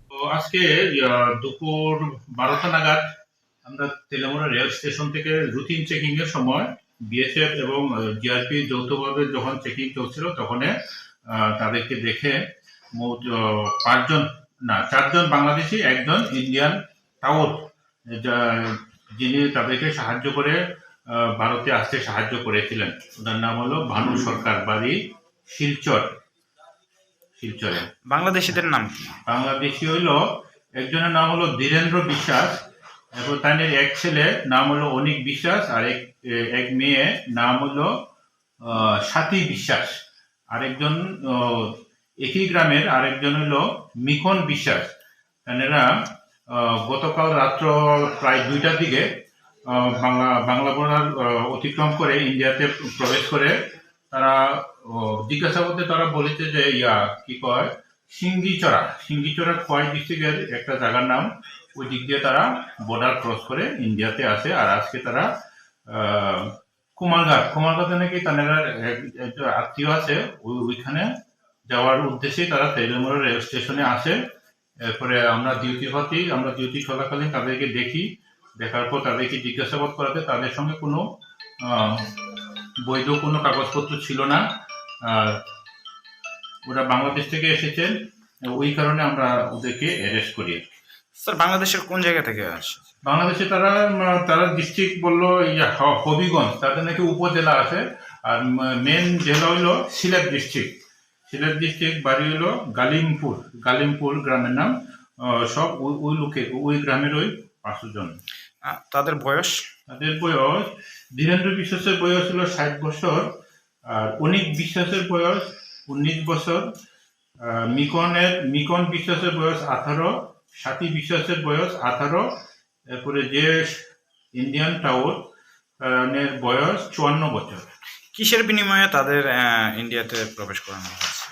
তো আজকে, আহ, দুপুর বারোটা নাগাদ আমরা Teliamura rail station থেকে routine checking এর সময় বিএসএফ এবং, আহ, জিআরপি যৌথভাবে যখন চেকিং চলছিল, তখন, আহ, তাদেরকে দেখে মোট, আহ, পাঁচজন, না, চারজন বাংলাদেশি, একজন ইন্ডিয়ান টাউট, যা-, যিনি তাদেরকে সাহায্য করে, আহ, ভারতে আসতে সাহায্য করেছিলেন। ওনার নাম হলো ভানু সরকার, বাড়ি শিলচর। শিলচরে। বাংলাদেশিদের নাম কি? বাংলাদেশি হইলো, একজনের নাম হলো ধীরেন্দ্র বিশ্বাস, এরপর তাদের এক ছেলে নাম হলো অনিক বিশ্বাস, আর এক, এ, এক মেয়ে নাম হলো, আহ, স্বাতি বিশ্বাস। আরেকজন, আহ, একই গ্রামের আরেকজন হলো মিখন বিশ্বাস। এনারা, আহ, গতকাল রাত্র প্রায় দুইটার দিকে, আহ, বাংলা, বাংলা বর্ডার, আহ, অতিক্রম করে ইন্ডিয়াতে প্রবেশ করে। তারা, আহ, জিজ্ঞাসাবাদে তারা বলেছে যে, ইয়া, কি কয়, সিঙ্গিচড়া, সিঙ্গিচড়া খোয়াই ডিস্ট্রিক্টের একটা জায়গার নাম। ওই দিক দিয়ে তারা বর্ডার ক্রস করে ইন্ডিয়াতে আসে। আর আজকে তারা, আহ, কুমারঘাট, কুমারঘাটে নাকি তাদের এক, একটা আত্মীয় আছে, ওই, ওইখানে যাওয়ার উদ্দেশ্যেই তারা তেলিয়ামুড়া রেল স্টেশনে আসে। এরপরে আমরা ডিউটি পাতি, আমরা ডিউটি চলাকালীন তাদেরকে দেখি, দেখার পর তাদেরকে জিজ্ঞাসাবাদ করাতে তাদের সঙ্গে কোনো, আহ, বৈধ কোনো কাগজপত্র ছিল না। আর ওরা বাংলাদেশ থেকে এসেছেন, ওই কারণে আমরা ওদেরকে অ্যারেস্ট করি। স্যার, বাংলাদেশের কোন জায়গা থেকে আসে? বাংলাদেশে তারা, উম, তারা ডিস্ট্রিক্ট বললো, ইয়া, হ-, হবিগঞ্জ, তাদের নাকি উপজেলা আছে। আর, উম, মেন জেলা হইলো সিলেট ডিস্ট্রিক্ট। সিলেট ডিস্ট্রিক্ট, বাড়ি হইলো গালিমপুর, গালিমপুর গ্রামের নাম। আহ, সব ওই, ওই লোকে, ওই গ্রামের ওই পাঁচজন। আহ, তাদের বয়স? তাদের বয়স, ধীরেন্দ্র বিশ্বাসের বয়স হলো ষাট বছর, আর অনিক বিশ্বাসের বয়স উনিশ বছর, আহ, মিকনের, মিকন বিশ্বাসের বয়স আঠারো, স্বাতী বিশ্বাসের বয়স আঠারো, এরপরে যে ইন্ডিয়ান টাউট, আহ, এর বয়স চুয়ান্ন বছর। কিসের বিনিময়ে তাদের, আহ, ইন্ডিয়াতে প্রবেশ করানো হয়েছে?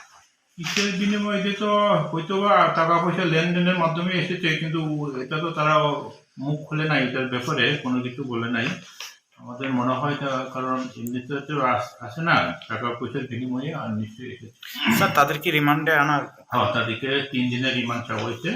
কিসের বিনিময়ে? এটা তো হয়তো বা টাকা পয়সা লেনদেনের মাধ্যমে এসেছে, কিন্তু এটা তো তারা মুখ খুলে নাই এটার ব্যাপারে, কোনো কিছু বলে নাই। আমাদের মনে হয় তা, কারণ এমনিতে তো আস-, আসে না, টাকা পয়সার বিনিময়ে আর নিশ্চয়ই এসেছে। স্যার, তাদেরকে রিমান্ডে আনা হ্যাঁ, তাদেরকে তিন দিনের রিমান্ড চাওয়া হয়েছে।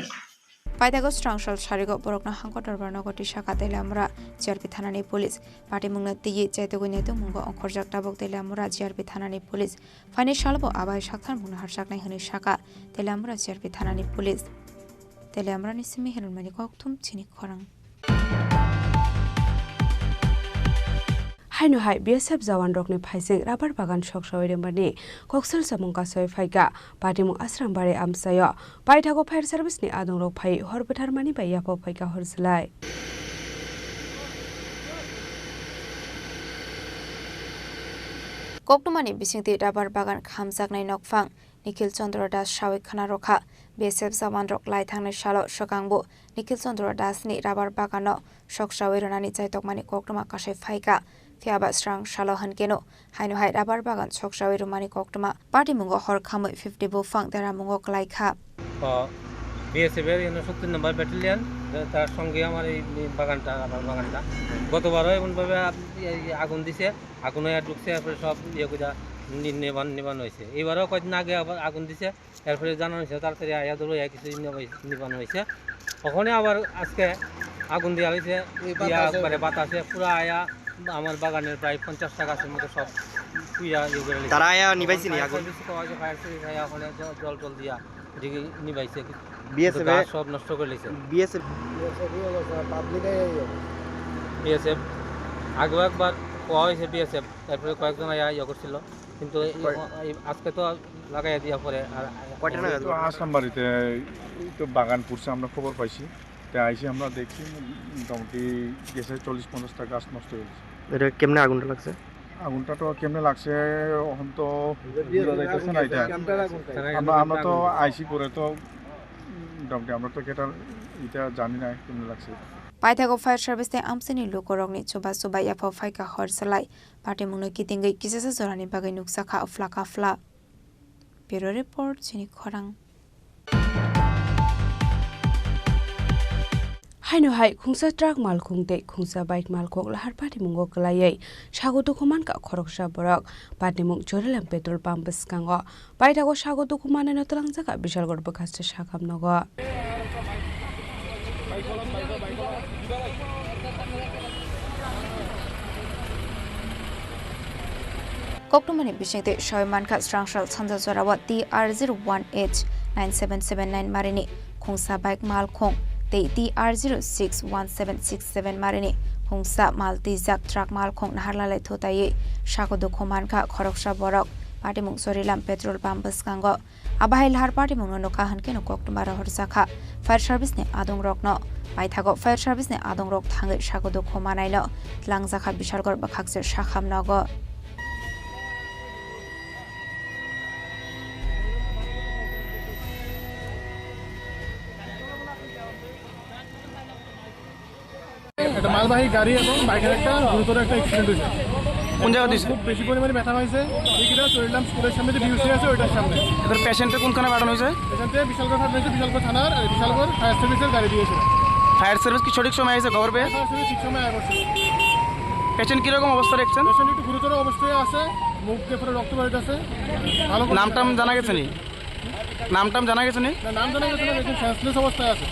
Paithago srang sal sarigo borokno hangko dorbar nogo twi saka Teliamura G R P thanani police. Patimungno twiwi chaitugwi naitugmungo ongkhorjak tabuk Teliamura G R P thanani police. Phaini salobo abai sakthar mungno harjaknai hwnwi saka Teliamura G R P thanani police. Teliamurani simi Hermani kokthum chini khorang. Haino hai B S F jawan rokni phaising rubber bagan soksawi rwmani koksal chamung kasawi phaikha. Patimung Asrambari amchaio paithago fire service ni adongrok phai hor bwtharmani bai yaphok phaikha hor swlai. Koktwmani bisingtwi rubber bagan khamjaknai nokphang. Nikhil Chandra Das sawi khna rwkha. B S F jawan rok lai thangnai salo swkangbo Nikhil Chandra Das ni rubber bagano soksawi rwnani chaitokmani koktwma kasai phaikha. Phiyaba srang salo hwnkeno haino hai rubber bagan soksawi rwmani koktwma patimungo hor khamwi fifty buphang deramungo kwlaikha. তো বিএসএফ এর এখানে সত্তর নম্বর ব্যাটালিয়ন, তার সঙ্গে আমার এই, এই বাগানটা, আমার বাগানটা। গতবারও এমনভাবে আপ-, এই, এই আগুন দিছে, আগুন হয়ে ঢুকছে, এরপরে সব ইয়ে করে নি-, নিবান, নিবান হয়েছে। এবারও কয়েকদিন আগে আবার আগুন দিছে, এরপরে জানানো হয়েছে, তাড়াতাড়ি আয়া ধরো, আয়া কিছু নিবাই-, নিবানো হয়েছে। ওখানে আবার আজকে আগুন দেওয়া হয়েছে, এই দিয়া বাতাসে একবারে বাতাসে পুরা আয়া আমার বাগানের প্রায় পঞ্চাশটা গাছের মতো সব পুইরা ইয়ে করে নিছে। তারা আয়া নিবাইছে নি ফায়ার আগুন? সার্ভিস কওয়া হয়েছে, ফায়ার সার্ভিস আয়া ওখানে জ-, জল টল দিয়া এদিকে নিবাইছে। বিএসএফ কিন্তু গাছ এ-, সব নষ্ট করে নিছে। বিএসএফ। বিএসএফ আগেও একবার কওয়া হয়েছে বিএসএফ, তারপরে কয়েকজন আয়া ইয়ে করছিল। কিন্তু এই, কয়- এই আজকে তো লাগাইয়া দিয়া পরে আর কয়টা নাগাদ? তো আসলাম বাড়িতে, এই তো বাগান পুড়ছে, আমরা খবর পাইছি, তাই আইসি আমরা দেখছি মোটামুটি গেছে চল্লিশ পঞ্চাশটা গাছ নষ্ট হয়ে গেছে। এটা কেমনে আগুনটা লাগছে? আগুনটা তো কেমনে লাগছে, এখন তো বোঝা যাইতেছে না এটা। আমরা, আমরা তো আইসি পরে তো মোটামুটি আমরা তো এটা, এটা জানি না কেমনে লাগছে। Paithago fire service tei amchaini lukurokni chuba chuba yaphok phaikha hor swlai. Patimungno kitingwi kisasa jorani bagwi nukjakha afla kafla. Bureau report, chini khorang. Haino hai khungsa truck malkhung tei khungsa bike malkhung lahar patimungo kwlaiwi sago dukhu mankha khoroksa borok. Patimung Chorilam petrol pump bwskango paithago sago dukhu manwino twlangjakha Bishalgarh bwkhaksa sakam nogo. Koktwmani bisingtwi sawi mankha, srangsal sanja jorao T R zero one H nine seven seven nine marini khungsa bike malkhung tei T R zero six one seven six seven marini khungsa mal twijak truck malkhung naharlalai thutaiwi sago dukhu mankha khoroksa borok. Patimung Chorilam petrol pump bwskango. Abo hai lahar patimungno nukha hwnkhe no koktwma rohorjakha fire service ni adongrokno. Paithago fire service ni adongrok thangwi sago dukhu manaino twlangjakha Bishalgarh bwkhaksa sakam nogo. একটা মালবাহী গাড়ি এবং বাইকের একটা গুরুতর একটা অ্যাক্সিডেন্ট হয়েছে। কোন জায়গায় হয়েছে? খুব বেশি পরিমাণে ব্যথা হয়েছে। এই কিনা চরিলাম স্কুলের সামনে যে ডিউসি আছে, ওইটার সামনে। এদের পেশেন্টটা কোনখানে পাঠানো হয়েছে? পেশেন্টে বিশালগড় থানা হয়েছে, বিশালগড় থানার, এই বিশালগড় ফায়ার সার্ভিসের গাড়ি দিয়েছে। ফায়ার সার্ভিস কি সঠিক সময় এসে খবর পেয়ে? ফায়ার সার্ভিস ঠিক সময় আয় করছে। পেশেন্ট কিরকম অবস্থায় দেখছেন? পেশেন্ট একটু গুরুতর অবস্থায় আছে, মুখ দিয়ে পুরো রক্ত বেরোতেছে। ভালো করে নাম টাম জানা গেছে নি? নাম টাম জানা গেছে নি? না, নাম জানা গেছে না, একজন সেন্সলেস অবস্থায় আছে।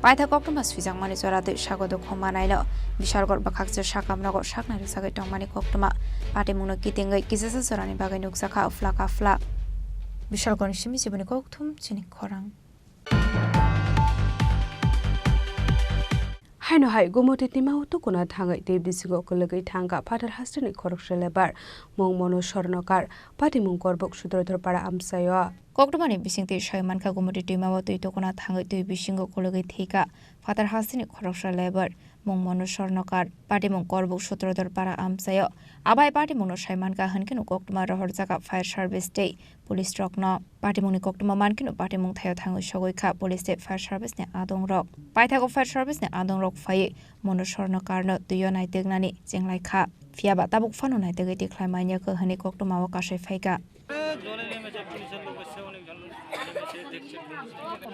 Paithago koktwma swijakmani jora tei sago dukhu manaino Bishalgarh bwkhaksa sakam nogo saknai rwchagwi tongmani koktwma. Patimungno kitingwi kisasa jorani bagwi nukjakha afla kafla. Bishalgarhni simi chiboni kokthum chini khorang. Haino hai Gumoti twima o tukuna thangwi twi bisingo kwlwgwi thangkha phatar hasteni khoroksa lebar, mung Monu Sornokar, patimung Korbuk Sutrodhor para amchaio. Koktwmani bisingtwi sawi mankha, Gumoti twima o twi tukuna thangwi twi bisingo kwlwgwi thwikha phatar hasteni khoroksa lebar, mung Monu Sornokar, patimung Korbuk Sutrodhor para amchaio. Abai patimungno sai mankha hwnkhe no koktwma rohorjakha fire service tei police rokno. Patimungni koktwma mankhe no patimung thaio thangwi sogwi kha police tei fire service ni adongrok. Paithago fire service ni adongrok phaiwi Monu Sornokarno twio naituknani chenglaikha. Phiyaba tabuk phano naitugwi tikhlai manya khe hwnwi koktwmao kasai phaikha.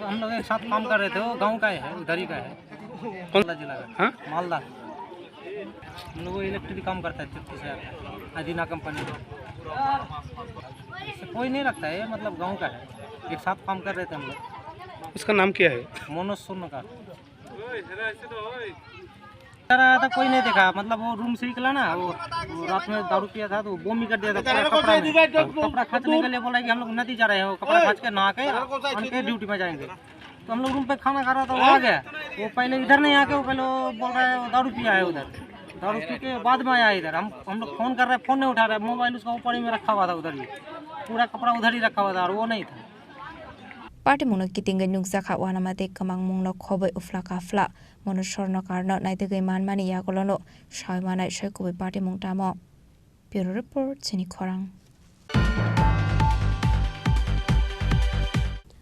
हम लोग एक साथ काम कर रहे थे, वो गाँव का ही है, उधर ही का है। कौन? मालदा जिला का। हाँ? मालदा। हम लोग वो इलेक्ट्रिक काम करता है, छत्तीस हजार का। अदीना कंपनी का। इससे कोई नहीं रखता है, मतलब गाँव का है। एक साथ काम कर रहे थे हम लोग। उसका नाम क्या है? मनोज स्वर्णकार। सर, आया था, कोई नहीं देखा, मतलब वो रूम से निकला ना, वो, वो रात में दारू पिया था तो वो बॉमी कर दिया था पूरा कपड़ा में। कपड़ा खींचने के लिए बोला कि हम लोग नदी जा रहे हैं, वो कपड़ा खींच के नहा के उनके ड्यूटी में जाएंगे। तो हम लोग रूम पे खाना खा रहा था, वो आ गया। वो पहले इधर नहीं आके, वो पहले वो बोल रहा है वो दारू पिया है उधर। दारू पी के बाद में आया इधर। हम हम लोग फोन कर रहे हैं, फोन नहीं उठा रहे, मोबाइल उसका ऊपर ही में रखा हुआ था उधर ही, पूरा कपड़ा उधर ही रखा हुआ था और वो नहीं था। Patimungno kitingwi nukjakha uanama tei kwmangmungno khobwi ufla kafla, mono sorno karno naitugwi manmani yagulono sawi manai soi kubui patimung tamo. Bureau Report, Chini Khorang.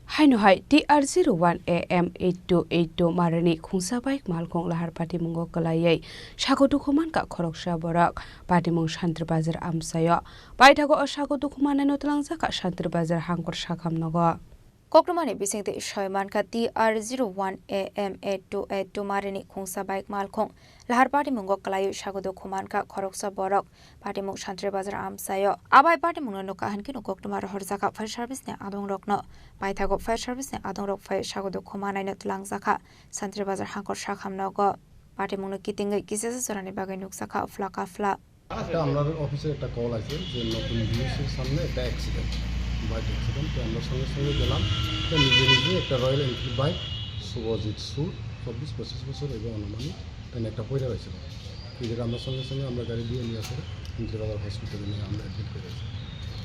Haino hai T R zero one A M eight two eight two marini khungsa bike malkhung lahar patimungo kwlaiwi sago dukhu mankha khoroksa borok. Patimung Santri Bazar amchaio. Paithago o sago dukhu mannaino twlangjakha Santri Bazar Hangkor Sakham nogo. Koktwmani bisingtwi soi mankha T R zero one A M eight two eight two marini khungsa bike malkhung lahar patimungo kwlaiwi sago dukhu mankha khoroksa borok. Patimung Santri Bazar amchaio. Abai patimungno nukha hinkhe no koktwma rohorjakha fire service ni adongrokno. Paithago fire service ni adongrok phai sago dukhu manaino twlangjakha Santri Bazar Hangkor Sakham nogo. Patimungno kitingwi kisasa jorani bagwi nukjakha ufla kafla. একটা আপনার অফিসে একটা কল আছে যে নতুন বিএসসির সামনে একটা অ্যাক্সিডেন্ট, বাইক অ্যাক্সিডেন্ট। তো আমরা সঙ্গে সঙ্গে গেলাম। তো নিজে নিজে একটা রয়্যাল এনফিল্ড বাইক, শুভজিৎ সুর, চব্বিশ পঁচিশ বছর, এবং আনুমানিক, তাই একটা পড়ে রয়েছিল। তো যেটা আমরা সঙ্গে সঙ্গে আমরা গাড়ি দিয়ে নিয়ে আসলে ইন্দিরা বাজার হসপিটালে নিয়ে আমরা অ্যাডমিট করেছি।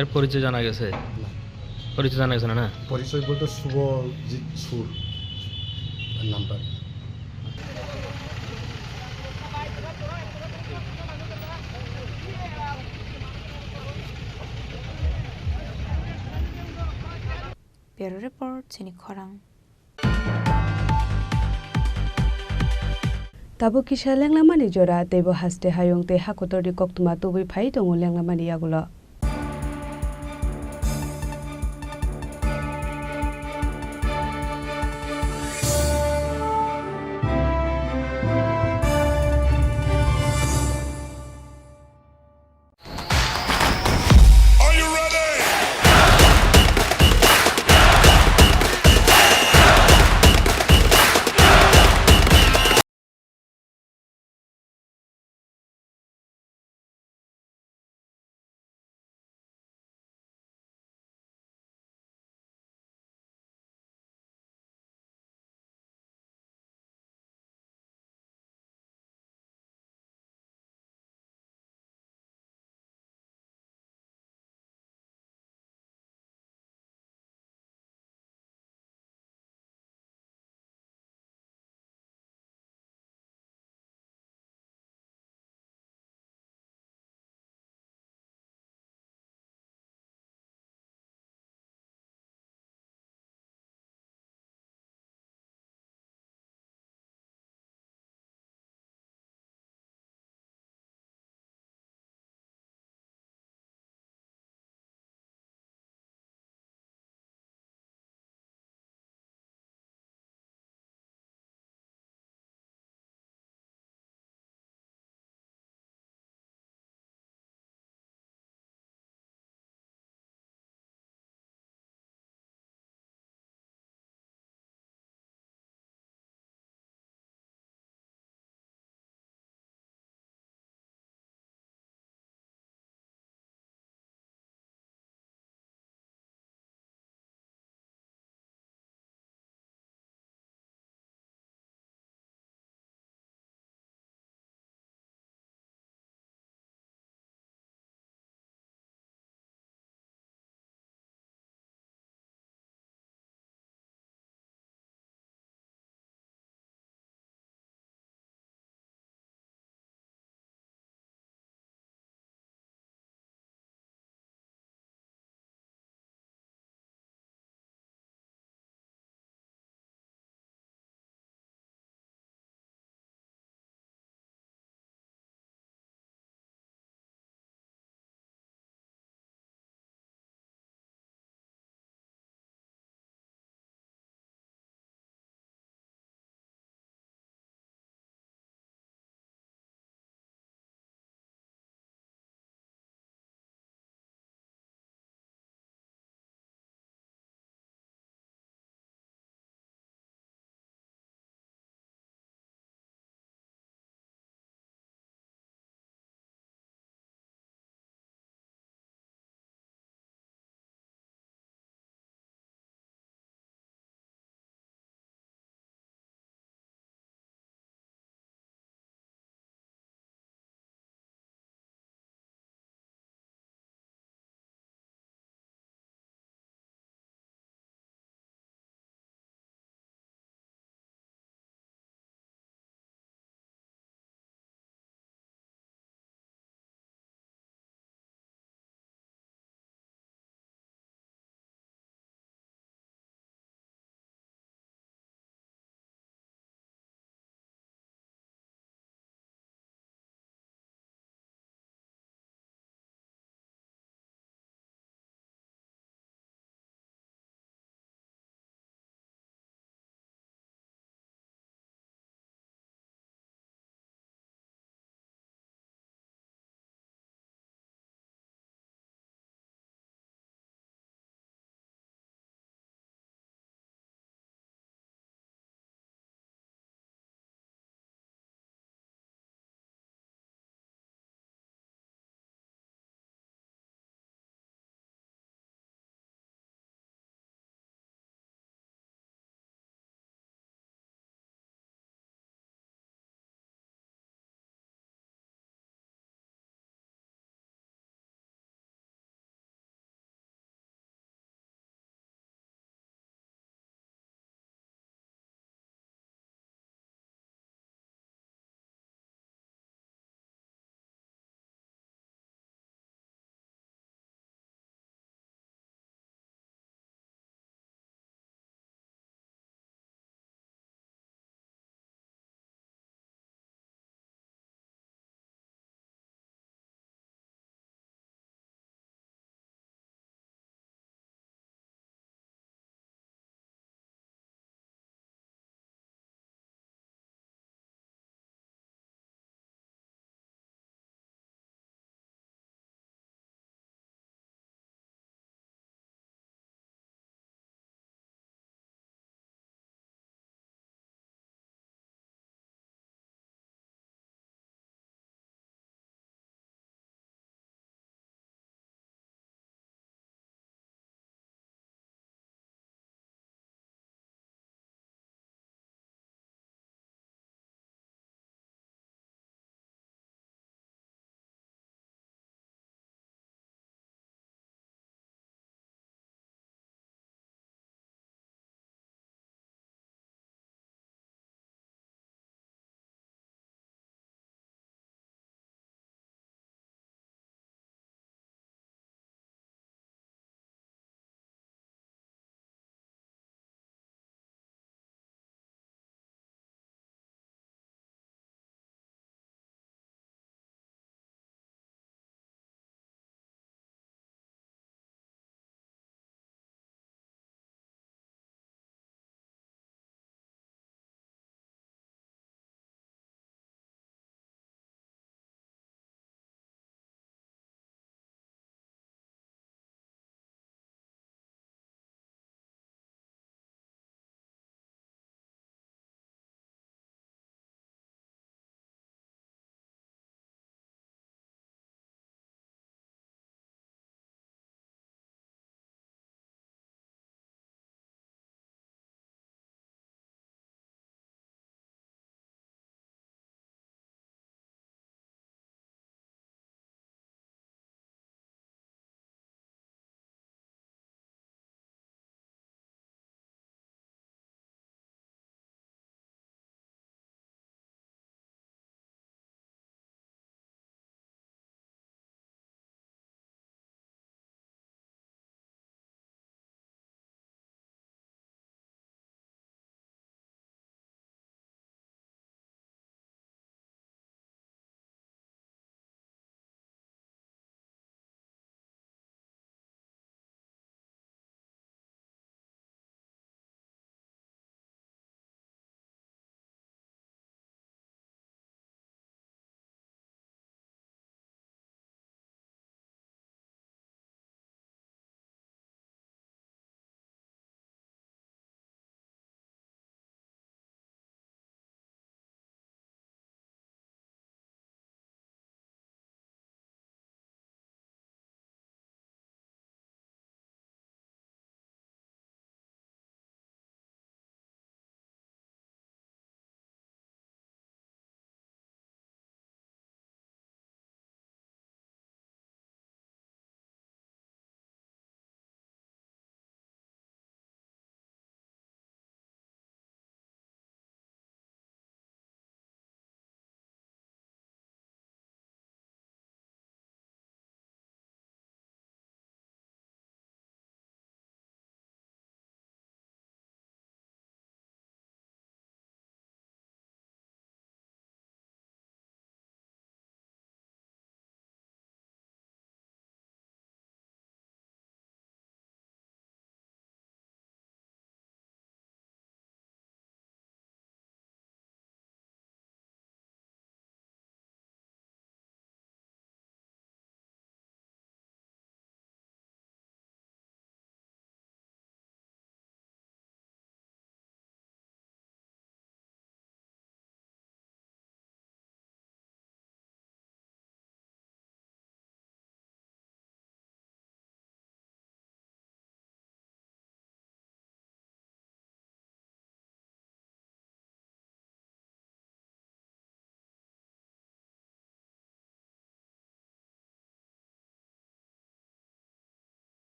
এর পরিচয় জানা গেছে? না। পরিচয় জানা গেছে না, না? পরিচয় বলতে শুভজিৎ সুর এর নামটা আর কি। Bureau Report, Chini Khorang. Tabuk kisa lenglamani jora, teibo haste hayung tei hakotorni koktwma tubui phai tongo lenglamani yagulo.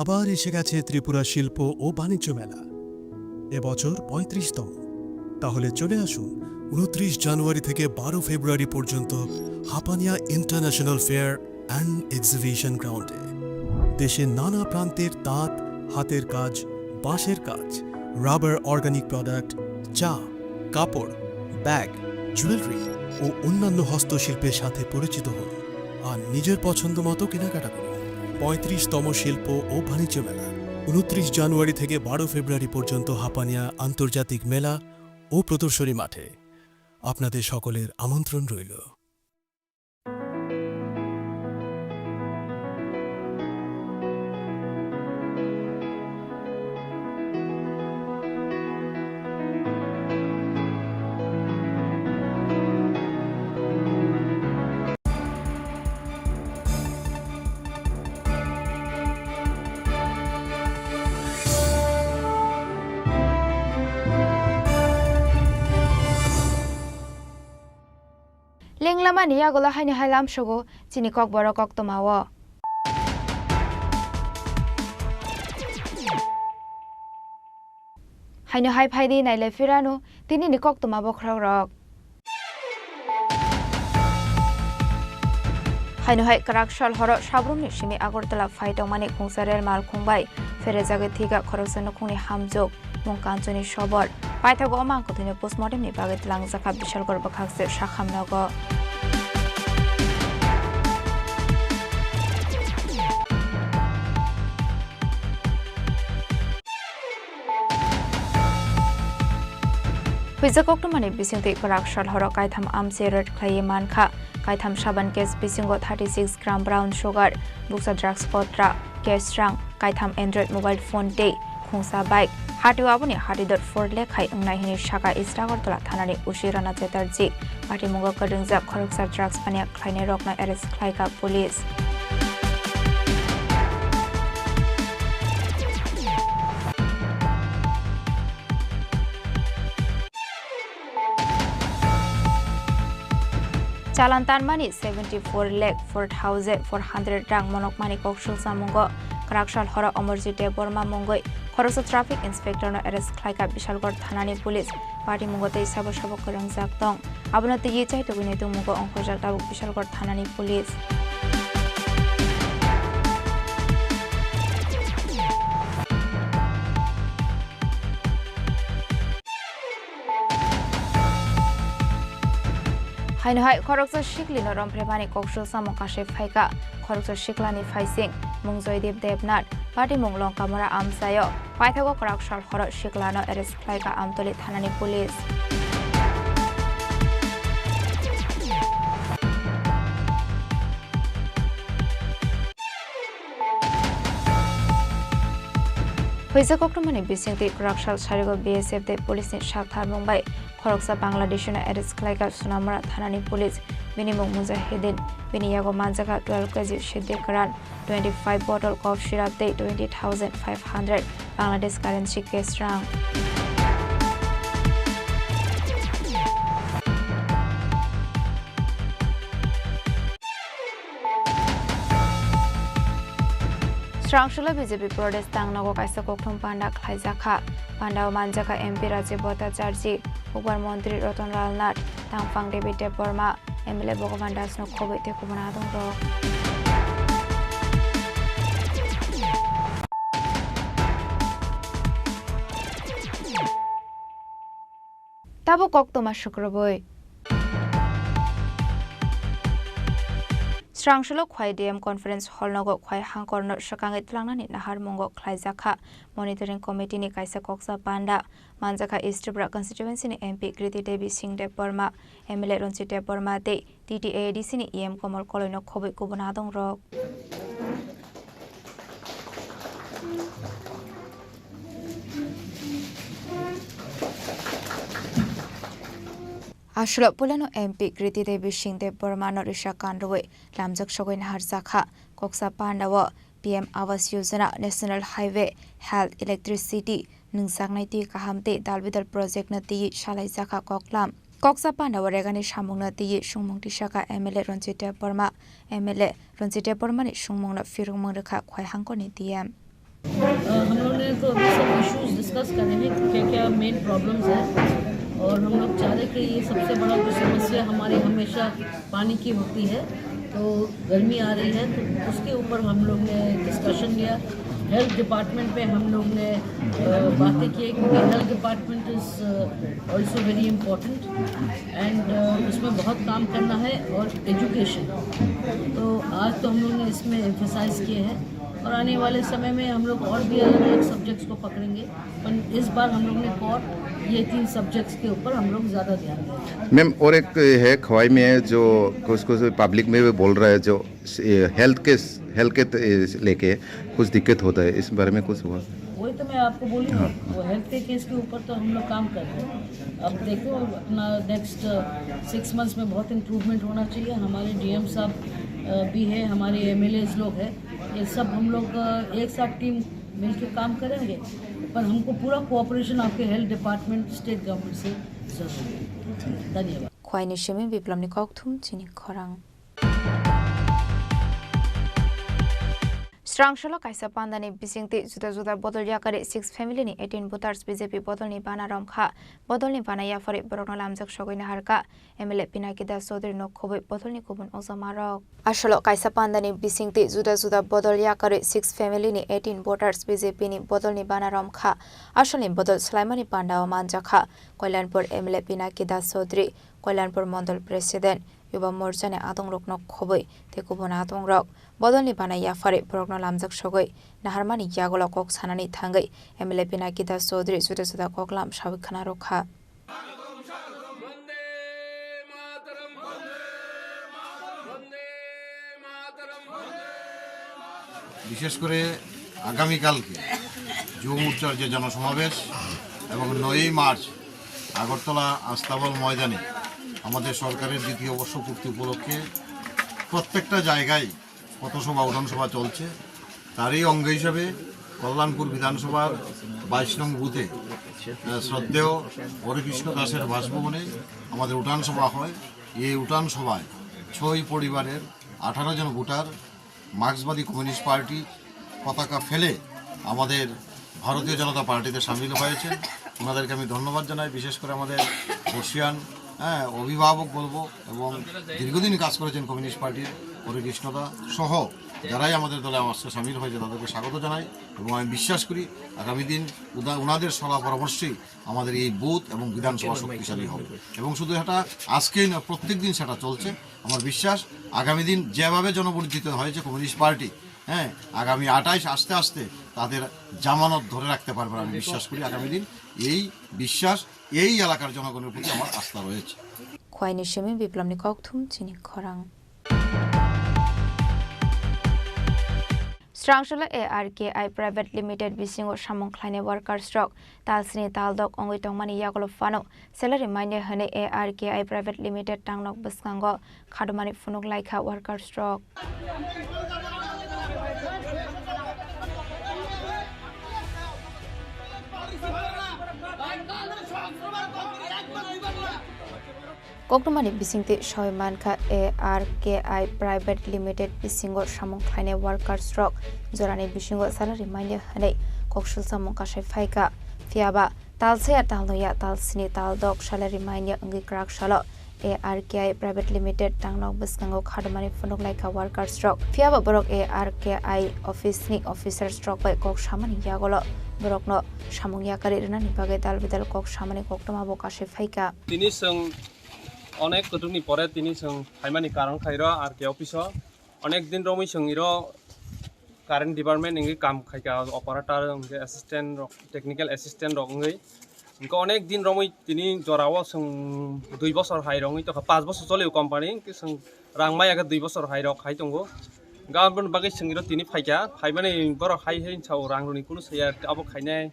আবার এসে গেছে ত্রিপুরা শিল্প ও বাণিজ্য মেলা, এবছর পঁয়ত্রিশতম। তাহলে চলে আসুন উনত্রিশ জানুয়ারি থেকে বারো ফেব্রুয়ারি পর্যন্ত Hapania international fair and exhibition গ্রাউন্ডে। দেশের নানা প্রান্তের তাঁত, হাতের কাজ, বাঁশের কাজ, রাবার, অর্গানিক প্রোডাক্ট, চা, কাপড়, ব্যাগ, জুয়েলারি ও অন্যান্য হস্তশিল্পের সাথে পরিচিত হন আর নিজের পছন্দ মতো কেনাকাটা করুন। পঁয়ত্রিশতম শিল্প ও বাণিজ্য মেলা, উনত্রিশ জানুয়ারি থেকে বারো ফেব্রুয়ারি পর্যন্ত হাপানিয়া আন্তর্জাতিক মেলা ও প্রদর্শনী মাঠে। আপনাদের সকলের আমন্ত্রণ রইল। Lenglamani yagulo haino hai lamsogo chini kokborok koktwmao. Haino hai phaidi nailai phirano tinini koktwma bokhorokrok. Haino hai kwrak sal horo sabrumni simi Agartala phai tongmani khungsa rel mal khungbai pherejagwi thwikha khoroksa nukhungni hamjwk. Mung Kanchuni sobor. Paithago o mangkwthwino postmortemni bagwi twlangjakha Bishalgarh bwkhakse Sakhamnogo. Huijak koktwmani bisingtwi kwrak sal horo kaitham amchi raid khlaiwi mankha. Kaitham saban case bisingo thirty six gram brown sugar, bukcha drugs kotra, cash rang, kaitham Android mobile phone tei khungsa bike. Hatio aboni hatidor four lakh hai wngnai hwnwi sakha East Agartala thanani O C Rana Chatterjee. Patimungo kwrwngjak khoroksa drugs paniya khlainairokno arrest khlaikha police. Chalan tanmani seventy four lakh four thousand four hundred rang monokmani koksul samungo kwraksal horo Amarjit Debbarma mungwi khoroksa traffic inspector no arrest khlaikha Bishalgarh thanani police. Patimungo tei sabo sabo kwrwngjak tong. Abono twiwi chaitugwini tongmungo ongkhorjak tabuk Bishalgarh thanani police. Haino hai khoroksa siklino romphre mani koksul samung kasui phaikha. Khoroksa siklani phaising mung Joydeep Debnath, patimung Longkamura amchaio. Paithago kwraksal horo siklano arrest khlaikha Amtoli thanani police. Huijak koktwmani bisingtwi kwraksal sarigo B S F tei police ni sak tharmung bai khoroksa Bangladeshino arrest khlaikha Sonamura thanani police. Bini mung Mujahideen, bini yago manjakha twelve K G Siddhi Karan, twenty five bottle cough syrup tei twenty thousand five hundred Bangladesh currency cash rang. Srangsulo B J P Pradesh tangnogo kaisa kokthum panda khlaijakha. Pandao manjakha M P Rajiv Bhattacharjee, Hukbar Montri Ratan Lal Nath, Tangphang David Debbarma, M L A Bhagavan Das no khobwi tei kubun adongrok. Tabuk koktwma sukrubwi. Srangsulo Khwai D M Conference Hall nogo Khwai hangkorno swkangwi twlangnani naharmungo khlaijakha Monitoring Committee ni kaisa koksa panda. Manjakha East Tripura Constituency ni M P Kriti Devi Singh Debbarma, M L A Ranjit Debbarma tei T T A A D C ni E M Komal Koloino khobwi kubun adongrok. Aswlok puilano M P Kriti Devi Singh Debbarmano risa kan rwui lamjak sogwi naharjakha. Koksa pandao P M Awas Yojana, National Highway, Health, Electricity, nwngjaknai twi kaham tei dalbidal project no twiwi salaijakha koklam. Koksa pandao regani samungno twiwi sungmung tisakha M L A Ranjit Debbarma. M L A Ranjit Debbarmani sungmungno phirokmung rwkha Khwai hangkorni D M. अ, हम लोग ने तो अभी सब issues discuss करे हैं, क्या क्या मेन प्रॉब्लम्स हैं, और हम लोग चाह रहे कि ये सबसे बड़ा जो समस्या हमारी हमेशा पानी की होती है, तो गर्मी आ रही है, तो उसके ऊपर हम लोग ने डिस्कशन लिया। हेल्थ डिपार्टमेंट पे हम लोग ने, अ, बातें की, क्योंकि health department is also very important and उसमें बहुत काम करना है। और एजुकेशन, तो आज तो हम लोग ने इसमें एम्फेसाइज किए हैं, और आने वाले समय में हम लोग और भी अलग अलग सब्जेक्ट्स को पकड़ेंगे, पर इस बार हम लोग ने कोर ये तीन सब्जेक्ट्स के ऊपर हम लोग ज़्यादा ध्यान देंगे। मैम, और एक है, खवाई में जो कुछ कुछ पब्लिक में भी बोल रहा है, जो हेल्थ के हेल्थ के लेके कुछ दिक्कत होता है, इस बारे में कुछ हुआ? वही तो मैं आपको बोली हूँ, हाँ। वो हेल्थ के केस के ऊपर तो हम लोग काम कर रहे हैं। अब देखो, अपना नेक्स्ट सिक्स मंथ्स में बहुत इम्प्रूवमेंट होना चाहिए। हमारे डीएम साहब, अ, भी है, हमारे एमएलएज लोग हैं, ये सब हम लोग, अ, एक साथ टीम मिलके काम करेंगे, पर हमको पूरा कोऑपरेशन आपके हेल्थ डिपार्टमेंट, स्टेट गवर्नमेंट से ज़रूरी है। धन्यवाद। Khwaini simi Biplomni kokthum chini khorang. Srangshalo kaisa pandani bisingtwi juda juda bodol yakarwi six family ni eighteen voters B J P bodolni bana romkha. Bodolni bana yaphari borokno lamjak sogwi naharkha M L A Pinaki Das Chaudhary no khobwi bodolni kubun ojama rok. Asolo kaisa pandani bisingtwi juda juda bodol yakarwi six family ni eighteen voters B J P ni bodolni bana romkha. Asolni bodol swlaimani pandao manjakha Koilanpur M L A Pinaki Das Chaudhary, Koilanpur Mondol President, Yuba Morchani adongrokno khobwi tei kubun adongrok bodolni bana yaphari borokno lamjak sogwi naharmani yagulo kok sanani thangwi M L A Pinaki Das Chaudhary juda juda koklam sawi khna rwkha. বিশেষ করে আগামীকালকে যুব মোর্চার যে জনসমাবেশ এবং নয়ই মার্চ আগরতলা আস্তাবল ময়দানে আমাদের সরকারের দ্বিতীয় বর্ষপূর্তি উপলক্ষে প্রত্যেকটা জায়গায় পথসভা, উঠান সভা চলছে। তারই অঙ্গ হিসাবে কল্যাণপুর বিধানসভার বাইশ নং বুথে, আহ, শ্রদ্ধেয় হরেকৃষ্ণ দাসের বাসভবনে আমাদের উঠান সভা হয়। এই উঠান সভায় ছয় পরিবারের আঠারো জন ভোটার মার্ক্সবাদী কমিউনিস্ট পার্টি পতাকা ফেলে আমাদের ভারতীয় জনতা পার্টিতে সামিল হয়েছেন। ওনাদেরকে আমি ধন্যবাদ জানাই। বিশেষ করে আমাদের বর্ষিয়ান, হ্যাঁ, অভিভাবক বলবো এবং দীর্ঘদিন কাজ করেছেন কমিউনিস্ট পার্টির হরেকৃষ্ণদা সহ যারাই আমাদের দলে আজকে সামিল হয়েছে তাদেরকে স্বাগত জানাই এবং আমি বিশ্বাস করি আগামী দিন উদা-, ওনাদের সলা পরামর্শেই আমাদের এই বুথ এবং বিধানসভা শক্তিশালী হবে। এবং শুধু এটা আজকেই না, প্রত্যেক দিন সেটা চলছে। আমার বিশ্বাস আগামী দিন যেভাবে জনপ্রতিনিধিত্ব হয়েছে কমিউনিস্ট পার্টি, হ্যাঁ, আগামী আঠাইশ আস্তে আস্তে তাদের জামানত ধরে রাখতে পারবেন, আমি বিশ্বাস করি। আগামী দিন এই বিশ্বাস এই এলাকার জনগণের প্রতি আমার আস্থা রয়েছে। Khwaini simi Biplomni kokthum chini khorang. Srangshalo A R K I Private Limited bisingo samung khlainai workers rok talsini taldok wngwi tongmani yagulo phano salary manya hwnwi A R K I Private Limited tangnok bwskango khadomani phunuk laikha workers rok. Koktwmani bisingtwi sawi mankha, A R K I Private Limited bisingo samung khlainai workers rok jorani bisingo salary manya hwnwi koksul samung kasai phaikha. Phiyaba talsaya, talnoya, talsini, taldok salary manya wngwi kwrak salo A R K I Private Limited tangnok bwskango khadomani phunuk laikha workers rok. Phiyaba borok A R K I office ni officers rok bai kok samani yagulo borokno samung yakarwi rwnani bagwi dal bidal kok samani koktwma bo kasai phaikha. Tini chwng onek kutukni pore tini chwng phaimani karon khairo R K office o. Onek din romwi chwng iro current department wngwi kam khaika, operator, hwnkhe assistant rok, technical assistant rok wngwi. Hwnkhe onek din romwi tini jorao chwng dui bosor hai rok wngwi tongkha, panch bosor cholio company, hwnkhe chwng rang maya khe dui bosor hai rok hai tongo. Hwnkhe aboni bagwi chwng iro tini phaikha, phaimani borok hai hai sao rang rwni kunu saya abo khainai.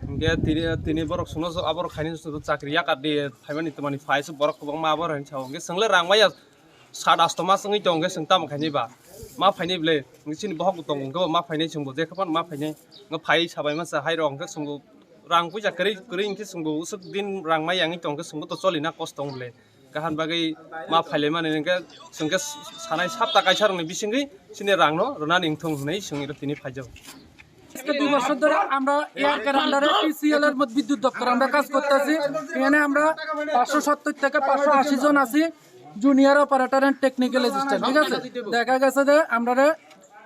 Hwnkhe tini, tini borok chwngno aborok khainai chwngno chakri yakar di, phaimani twmani phai se borok kwbangma abo hai sao. Hwnkhe chwngle rang maya sat asto mas wngwi tong hwnkhe chwng tamo khainai ba? Ma phainai ble, chini bohok bo tongo hwnkhe bo ma phainai chwngbo, jekhe phano ma phainai. Hwnkhe phai sabai masa hai rok hwnkhe chwngbo rang puisa kwrwi kwrwi hwnkhe chwngbo usuk din rang maya wngwi tong hwnkhe chwngbo to cholina kosto wng ble. Kaham bagwi ma phailaimani hwnkhe chwngkhe sanai sapta kaisa rokni bisingwi chini rangno rwnani wngthong hwnwi chwng iro tini phaijago. আজকে দুই বছর ধরে আমরা এআরকের আন্ডারে টিসিএল এর মধ্যে বিদ্যুৎ দপ্তর আমরা কাজ করতেছি। এখানে আমরা পাঁচশো সত্তর থেকে পাঁচশো আশি জন আছি, junior operator and technical assistant, ঠিক আছে? দেখা গেছে যে আমরা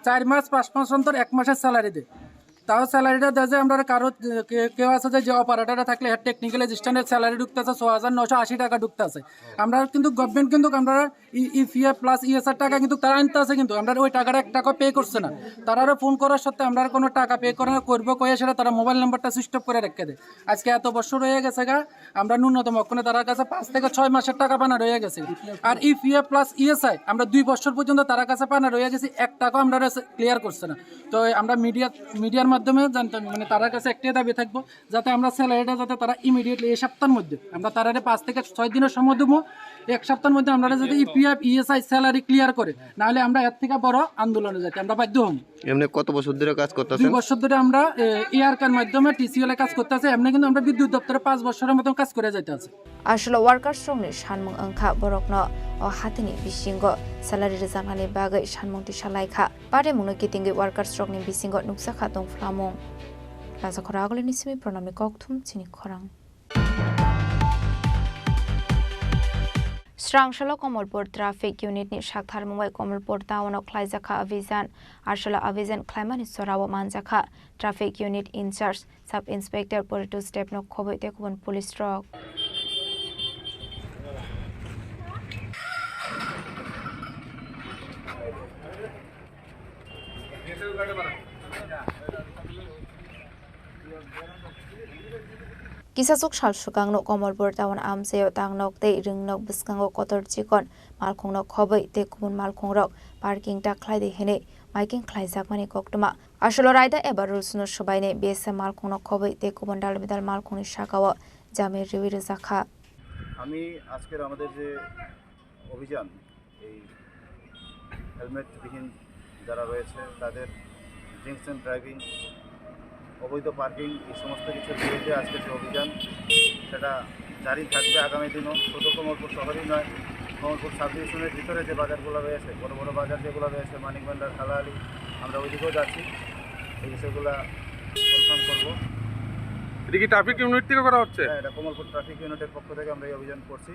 চার মাস, পাঁচ মাস অন্তর এক মাসের স্যালারি দেয়। তাও স্যালারিটা দেয় যে আমরা কারো, কে-, কেউ আছে যে, যে অপারেটরে থাকলে টেকনিক্যাল অ্যাসিস্ট্যান্টের স্যালারি ঢুকতেছে ছয় হাজার নয়শো আশি টাকা ঢুকতেছে। আমরা কিন্তু গভর্নমেন্ট কিন্তু আমরা ইপিএফ প্লাস ইএসআই টাকা কিন্তু তারা আনতে আছে, কিন্তু আমরা ওই টাকাটা এক টাকা পে করছে না। তারারও ফোন করার সত্ত্বে আমরা কোনো টাকা পে করে করবো কয়ে সেটা তারা মোবাইল নাম্বারটা সুইচ অফ করে রেখে দেয়। আজকে এত বছর হয়ে গেছে গা, আমরা ন্যূনতম অক্ষণে তার কাছে পাঁচ থেকে ছয় মাসের টাকা পানা রয়ে গেছে। আর ইপিএফ প্লাস ইএসআই আমরা দুই বছর পর্যন্ত তার কাছে পানা রয়ে গেছি, এক টাকা আমরা ক্লিয়ার করছে না। তো আমরা মিডিয়া, মিডিয়ার মাধ্যমে জানতাম, মানে, তার কাছে একটাই দাবি থাকবো, যাতে আমরা স্যালারিটা যাতে তারা ইমিডিয়েটলি এই সপ্তাহের মধ্যে, আমরা তারারে পাঁচ থেকে ছয় দিনের সময় দেবো, এক সপ্তাহের মধ্যে আমরা যাতে ইপিএফ ইএসআই স্যালারি ক্লিয়ার করে, নাহলে আমরা এর থেকে বড় আন্দোলনে যাইতে আমরা বাধ্য হব। এমনি কত বছর ধরে কাজ করতেছেন? দুই বছর ধরে আমরা এআরকের মাধ্যমে টিসিএল এ কাজ করতে আছে। এমনি কিন্তু আমরা বিদ্যুৎ দপ্তরে পাঁচ বছরের মতন কাজ করে যাইতে আছে। Aswk workers rokni sanmung wngkha borokno o hatini bisingo salary rwjaknani bagwi sanmung tisa laikha. Parimungno kitingwi workers rokni bisingo nukjakha tongphlamung. Rajakhor Agulini simi Pranamni kokthum chini khorang. Srangsalo Komolpur Traffic Unit ni saktharmung bai Komolpur town o khlaijakha abhijan. Aswk abhijan khlaimani jorao manjakha Traffic Unit in charge Sub Inspector Poritos Debno khobwi tei kubun police rok. Kisasuk sal swkangno Komolpur town amchaio tangnok tei rwngnok bwskango kotor chikon malkhungno khobwi tei kubun malkhungrok parking ta khlaidi hinwi maiking khlaijakmani koktwma. Aswk raida eba rules no swbainai B S F malkhungno khobwi tei kubun dal bidal malkhungni sakao jamir riwi rwjakha. আমি আজকের আমাদের যে অভিযান, এই হেলমেটবিহীন যারা রয়েছে তাদের ড্রিঙ্কস অ্যান্ড ড্রাইভিং, অবৈধ পার্কিং, এই সমস্ত কিছুর বিরুদ্ধে আজকে যে অভিযান, সেটা জারি থাকবে আগামী দিনও। শুধু কমলপুর শহরেই নয়, কমলপুর সাব ডিভিশনের ভিতরে যে বাজারগুলো রয়েছে, বড় বড় বাজার যেগুলো রয়েছে, মানিক ভান্ডার, কালাহালি, আমরা ওইদিকেও যাচ্ছি, এই বিষয়গুলো কনফার্ম করবো। এটা কি ট্রাফিক ইউনিট থেকে করা হচ্ছে? হ্যাঁ, এটা কমলপুর ট্রাফিক ইউনিটের পক্ষ থেকে আমরা এই অভিযান করছি।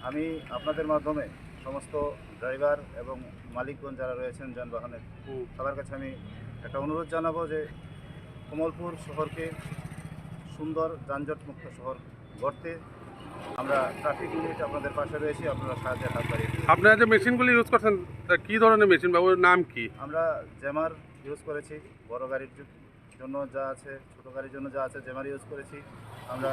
আমি আপনাদের মাধ্যমে সমস্ত ড্রাইভার এবং মালিকগণ যারা রয়েছেন যানবাহনের, হুম। সবার কাছে আমি একটা অনুরোধ জানাবো যে কমলপুর শহরকে সুন্দর যানজটমুক্ত শহর গড়তে আমরা ট্রাফিক ইউনিট আপনাদের পাশে রয়েছি, আপনারা সাহায্যের হাত বাড়িয়ে দিন। আপনারা যে মেশিনগুলি ইউজ করছেন, তা কী ধরনের মেশিন বা ওর নাম কি? আমরা জ্যামার ইউজ করেছি, বড় গাড়ির জন্য যা আছে, ছোট গাড়ির জন্য যা আছে, জ্যামার ইউজ করেছি আমরা।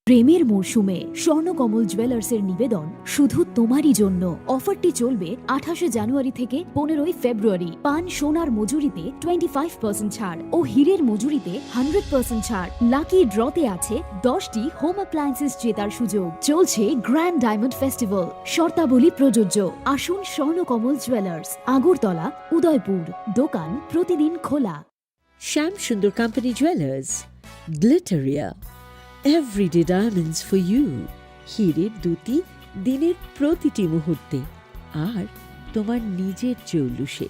প্রেমের মরশুমে স্বর্ণকমল জুয়েলার্সের নিবেদন শুধু তোমারই জন্য। অফারটি চলবে আঠাশে জানুয়ারি থেকে পনেরোই ফেব্রুয়ারি। পান সোনার মজুরিতে টোয়েন্টি ফাইভ পার্সেন্ট ছাড় ও হীরের মজুরিতে হান্ড্রেড পার্সেন্ট ছাড়। লাকি ড্রতে আছে দশটি হোম অ্যাপ্লায়েন্সেস জেতার সুযোগ। চলছে গ্র্যান্ড ডায়মন্ড ফেস্টিভ্যাল, শর্তাবলী প্রযোজ্য। আসুন স্বর্ণকমল জুয়েলার্স, আগরতলা, উদয়পুর। দোকান প্রতিদিন খোলা। Shyam Sundar company jewellers, Glitteria, everyday diamonds for you. হীরের দ্যুতি দিনের প্রতিটি মুহূর্তে আর তোমার নিজের জৌলুসে।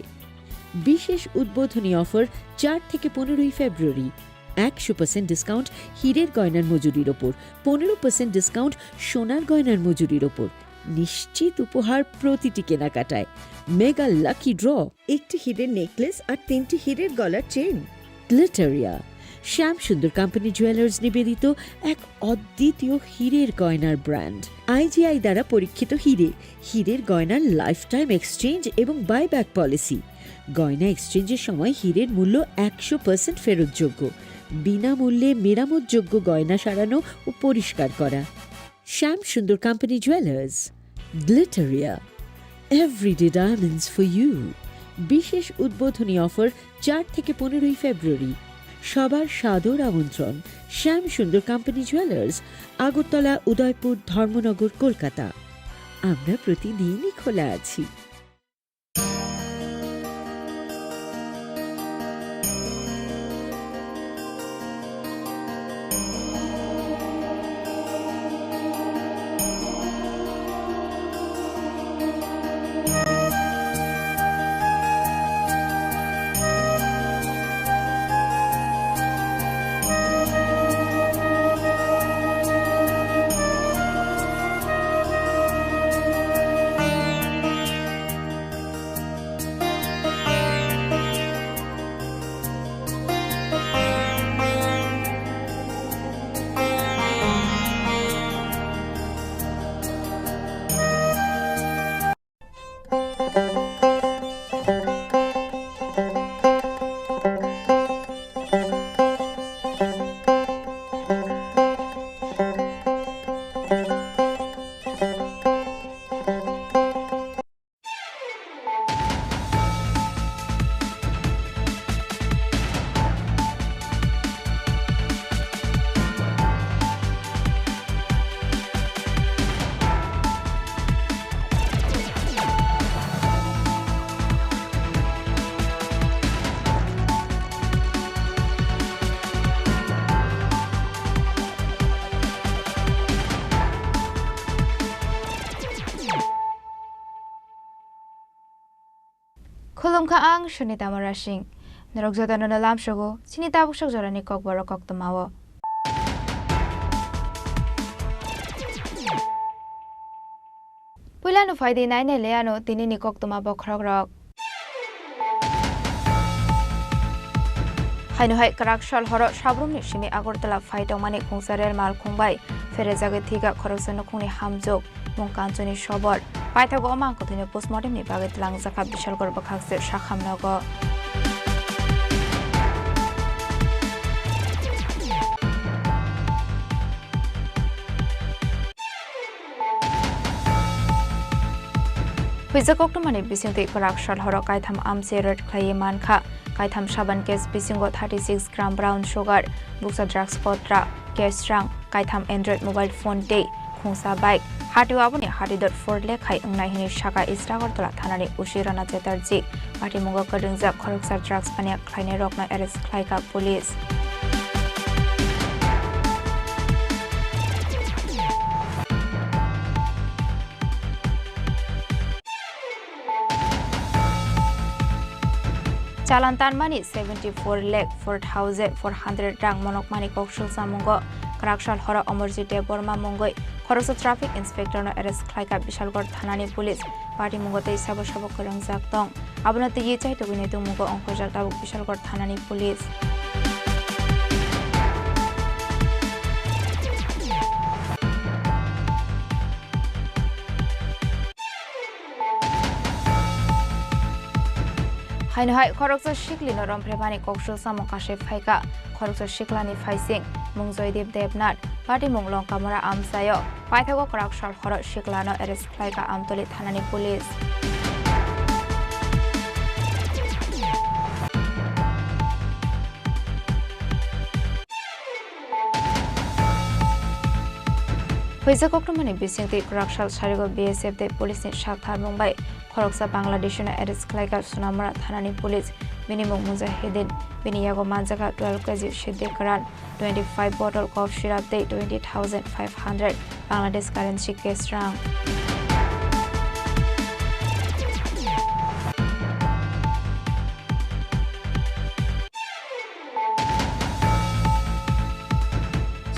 বিশেষ উদ্বোধনী অফার চার থেকে পনেরোই ফেব্রুয়ারি, একশো পার্সেন্ট ডিসকাউন্ট হীরের গয়নার মজুরির ওপর, পনেরো পার্সেন্ট ডিসকাউন্ট সোনার গয়নার মজুরির ওপর, নিশ্চিত উপহার প্রতিটি কেনাকাটায়, মেগা লাকি ড্র, একটি হীরের নেকলেস আর তিনটি হীরের গলার চেন। গ্লিটারিয়া, শ্যাম সুন্দর কোম্পানি জুয়েলার্স নিবেদিত এক অদ্বিতীয় হীরের গয়নার ব্র্যান্ড। আইজিআই দ্বারা পরীক্ষিত হীরে, হীরের গয়নার লাইফ টাইম এক্সচেঞ্জ এবং বাইব্যাক পলিসি। গয়না এক্সচেঞ্জের সময় হীরের মূল্য একশো পার্সেন্ট ফেরতযোগ্য। বিনামূল্যে মেরামতযোগ্য গয়না সারানো ও পরিষ্কার করা। শ্যাম সুন্দর কোম্পানি জুয়েলার্স, গ্লিটারিয়া। Everyday diamonds for you. বিশেষ উদ্বোধনী অফার চার থেকে পনেরোই ফেব্রুয়ারি। সবার সাদর আমন্ত্রণ শ্যাম সুন্দর কোম্পানি জুয়েলার্স, আগরতলা, উদয়পুর, ধর্মনগর, কলকাতা। আমরা প্রতিদিনই খোলা আছি। Khulumkha, ang Sunita Murasing. Norok jotono no lamsogo chini tabuk sok jorani kokborok koktwmao. Puilano phaidi nai nai le ano tinini koktwma bokhorokrok. Haino hai kwrak sal horo sabrumni simi Agartala phai tongmani khungsa rel malkhung bai pherejagwi thwikha khoroksa nukhungni hamjwk. Mung Kanchuni sobor. Paithago o mangkwthwino postmortemni bagwi twlangjakha Bishalgarh bwkhakse Sakham nogo. Huijak koktwmani bisingtwi kwrak sal horo kaitham amchi raid khlaiwi mankha. Kaitham saban case bisingo thirty six gram brown sugar, bukcha drugs kotra, cash rang, kaitham Android mobile phone tei khungsa bike. Hatio aboni hati dot four lekhai wngnai hwnwi sakha East Agartala thanani O C Rana Chatterjee. Patimungo kwrwngjak khoroksa drugs paniya khlainairokno arrest khlaikha police. Chalan tanmani seventy four lakh four thousand four hundred rang monokmani koksul samungo kwraksal horo Amarjit Debbarma mungwi khoroksa traffic inspector no arrest khlaikha Bishalgarh thanani police. Patimungo tei sabo sabo kwrwngjak tong. Abono twiwi chaitugwini tongmungo ongkhorjak tabuk Bishalgarh thanani police. Haino hai khoroksa siklino romphrebani koksul samung kasai phaikha. Khoroksa siklani phaising mung Joydeep Debnath, patimung Longkamura amchaio. Paithago kwraksal horo siklano arrest khlaikha Amtoli thanani police. Huijak koktwmani bisingtwi kwraksal sarigo B S F tei police ni sak tharmung bai khoroksa Bangladeshi no arrest khlaikha Sonamura thanani police. Bini mung Mujahidin, bini yago manjakha twelve K G siddi kwran, twenty five bottle cough syrup tei twenty thousand five hundred Bangladesh currency cash rang.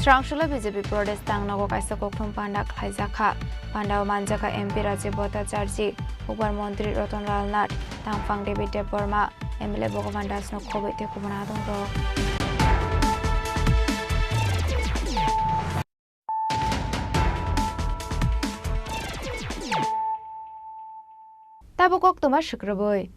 Srangsulo B J P Pradesh tangnogo kaisa kokthum panda khlaijakha. Pandao manjakha M P Rajiv Bhattacharjee, Hukbar Montri Ratan Lal Nath, Tangphang David Debbarma, M L A Bhagavan Das no khobwi tei kubun adongrok. Tabuk koktwma swkrwbwi.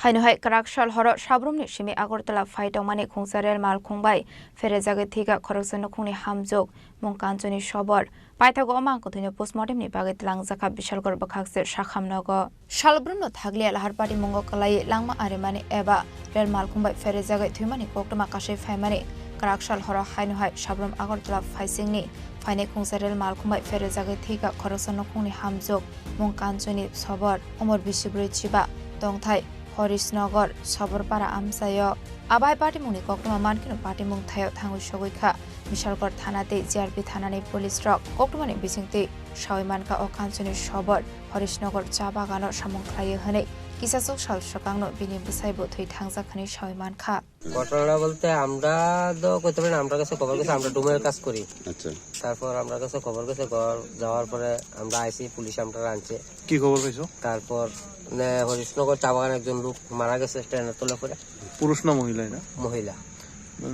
Haino hai kwrak sal horo Sabrumni simi Agartala phai tongmani khungsa rel malkhung bai pherejagwi thwikha khoroksa nukhungni hamjwk, mung Kanchuni sobor. Paithago o mang kwthwino postmortemni bagwi twlangjakha Bishalgarh bwkhakse Sakham nogo. Salbrumno thakliya lahar patimungo kwlaiwi langma arimani eba rel malkhung bai pherejagwi thwimani koktwma kasui phaimani kwrak sal horo haino hai Sabrum Agartala phaisingni phainai khungsa rel malkhung bai pherejagwi thwikha khoroksa nukhungni hamjwk, mung Kanchuni sobor, umor bisi bwrwi chiba, tongthai Horisnagar, Soborpara amchaio. Abo hai patimungni koktwma mankheno patimung thaio thangwi sogwi kha Bishalgarh thana tei G R P thanani police rok. Koktwmani bisingtwi sawi mankha o Kanchuni sobor Horisnagar cha bagano samung khlaiwi hwnwi. Kisachuk sal swkangno bini bwsaibo thwi thangjak hwnwi sawi mankha. ঘটনাটা বলতে আমরা তো করতে পারি না, আমরা কাছে খবর গেছে, আমরা ডুমের কাজ করি। আচ্ছা। তারপর আমরা কাছে খবর গেছে, ঘর যাওয়ার পরে আমরা আইসি, পুলিশ আমরা আনছে। কি খবর পাইছো? তারপর, মানে, হরিশনগর চা বাগানে একজন লোক মারা গেছে ট্রেনের তলে পড়ে। পুরুষ না মহিলা এটা? মহিলা।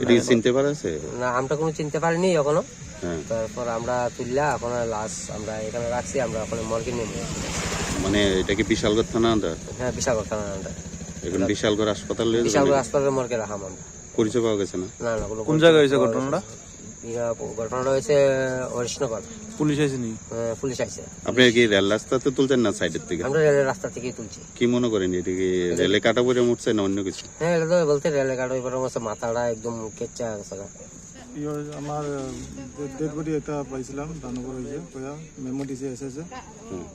এটা কি চিনতে পারা আছে? না, আমরা কোনো চিনতে পারিনি এখনো। হ্যাঁ। তারপর আমরা তুললা, এখন লাশ আমরা এখানে রাখছি, আমরা ওখানে মর্গে নিয়ে যাবো। মানে, এটা কি বিশালগড় থানা আন্ডার? হ্যাঁ, বিশালগড় থানা আন্ডার। এখন বিশালগড় হাসপাতালে বিশালগড় হাসপাতালের মর্গে রাখা আমরা। পরিচয় পাওয়া গেছে না? না, না, কোনো কোন পরিচয় জায়গায় হয়েছে পাওয়া গেছে ঘটনাটা? না। ইয়া, ঘটনাটা হয়েছে হরিশনগর। পুলিশ আইসেনি? হ্যাঁ, পুলিশ আইসে। আপনি কি রেল রাস্তাতে তুলছেন না সাইডের থেকে? আমরা রেলের রাস্তা থেকেই তুলছি। কি মনে করেন, এটা কি রেলে কাটা পড়ে মরছে না অন্য কিছু? হ্যাঁ, এটা তো বলতে রেলে কাটা পড়ে মরছে, মাথাটা একদম কেচ্চা গেছে। ইয়ে, আমার ডেড বডি একটা পাইছিলাম, দানবর হয়েছে, কয়া মেমো দিছে এসে এসে। হুম।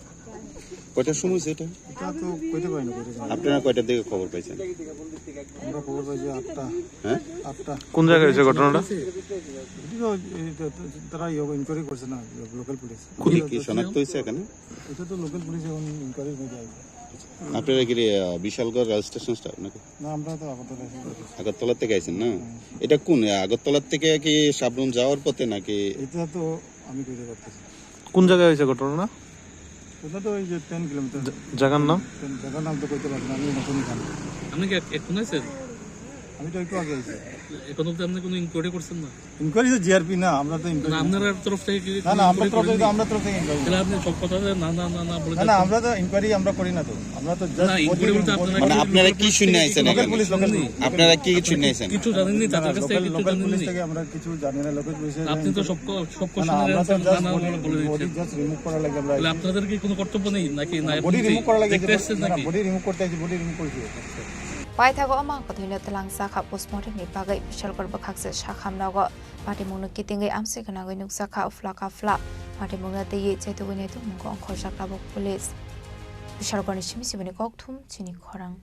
কয়টার সময় হয়েছে এটা? এটা তো কইতে পারি না, কইতে পারি না। আপনারা কয়টার দিকে খবর পাইছেন? আমরা খবর পাইছি আটটা। হ্যাঁ? আটটা। কোন জায়গায় হয়েছে ঘটনাটা? এটা তো, এটা তো তারা ইয়ে ইনকোয়ারি করছে না, লোকাল পুলিশ। কি, কি শনাক্ত হয়েছে এখানে? এটা তো লোকাল পুলিশ এখন ইনকোয়ারি করে যাবে। আপনারা কি, আহ, বিশালগড় রেল স্টেশন স্টাফ নাকি? না, আমরা তো আগরতলা এসে পড়েছি। আগরতলা থেকে আইছেন না? হুম। এটা কোন, আগরতলা থেকে কি সাবরুম যাওয়ার পথে নাকি? এটা তো আমি কইতে পারতেছি না। কোন জায়গায় হয়েছে ঘটনা? এটা তো ওই যে টেন কিলোমিটার। জা-, জায়গার নাম? টেন, জায়গার নাম তো কইতে পারবো না, আমি নতুন এখানে। আপনি কি এক-, এখন আইছেন? আমি তো একটু আগে আইছি। এখন অবধি আপনি কোনো ইনকোয়ারি করছেন না? ইনকোয়ারি তো জিআরপি না, আমরা তো ইনকোয়ারি না, আপনার তরফ থেকে কি না, না, আমরা ইনকোয়ারি তরফ থেকে, করেননি? আমরা তরফ থেকে ইনকোয়ারি না, না, করি না। না, না, তাহলে আপনি সব কথা যে না, না, না, না বলে না, না, দিচ্ছেন। ইনকোয়ারি আমরা করি না তো, আমরা তো না, just ইনকোয়ারি বলতে আপনারা মানে আপনারা কি শুনে আইছেন লোকাল এখানে? Police, local police. আপনারা কি শুনে আইছেন? কিছু জানেননি, না, তাদের না, কাছ থেকে লোকাল, কিছু লোকাল পুলিশ জানেননি? থেকে আমরা কিছু জানি না, লোকাল পুলিশ থেকে আপনি তো আমরা সব ক-, সব না, না, কোশ্চেনের আমরা তো অ্যান্সার just না, না বডি, বলে বডি দিচ্ছেন। Just রিমুভ করা লাগে আমরা তাহলে আইছি। আপনাদের কি কোনো কর্তব্য নেই নাকি? না, না, এখন বডি কি রিমুভ করা লাগে, দেখতে বডি, আসছেন না, না, নাকি? বডি রিমুভ করতে আইছি, বডি রিমুভ করছি। Paithago o mang kwthwino twlangjakha postmortemni bagwi Bishalgarh bwkhakse Sakham nogo. Patimungno kitingwi amswk gwnangwi nukjakha, uphla kaphla patimungno twiwi chaitugwi naitukmungo ongkhorjak tabuk police. Bishalgarhni simi sibini kokthum chini khorang.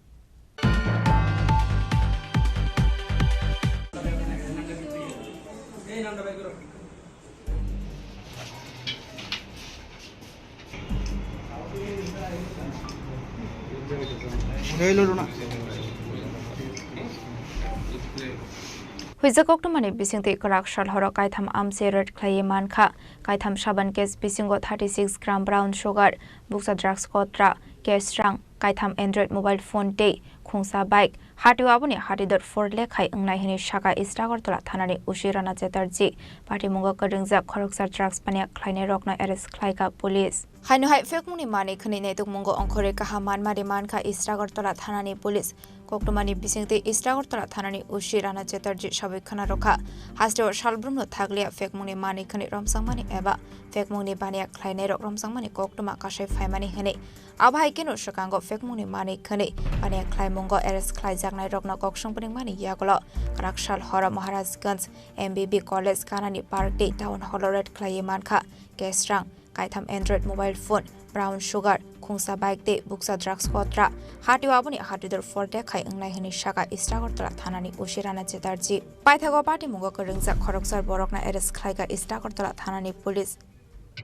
Huijak koktwmani bisingtwi kwrak sal horo kaitham amse raid khlaiwi mankha. Kaitham saban case bisingo thirty six gram brown sugar, bukcha drugs kotra, cash rang, kaitham Android mobile phone tei khungsa bike. Hatio aboni hatidor four lekhai wngnai hwnwi saka East Agartala thanani O C Rana Chatterjee. Patimungo kwrwngjak khoroksa drugs paniya khlainairokno arrest khlaikha police. Haino hai phekmungni manwi khwnwi naitukmungo ongkhorwi kaham manmari mankha East Agartala thanani police. Koktwmani bisingtwi East Agartala thanani O C Rana Chatterjee sabwi khwna rwkha. Hasteo salbrumno thakliya phekmungni manwi khwnwi romjakmani eba phekmungni baniya khlainairok romjakmani koktwma kasai phaimani hwnwi. Abo hai kheno swkango phekmungni manwi khwnwi baniya khlaimungo arrest khlaijaknairokno kok swng phwnwngmani yagulo kwrak sal horo Maharajganj M B B College kanani park tei town hall-o raid khlaiwi mankha cash rang, kaitham Android mobile phone, brown sugar, khungsa bike tei bukcha drugs kotra. Hatio aboni hatidor four lekhai wngnai hwnwi saka East Agartala thanani O C Rana Chatterjee. Paithago patimungo kwrwngjak khoroksa borokno arrest khlaikha East Agartala thanani police.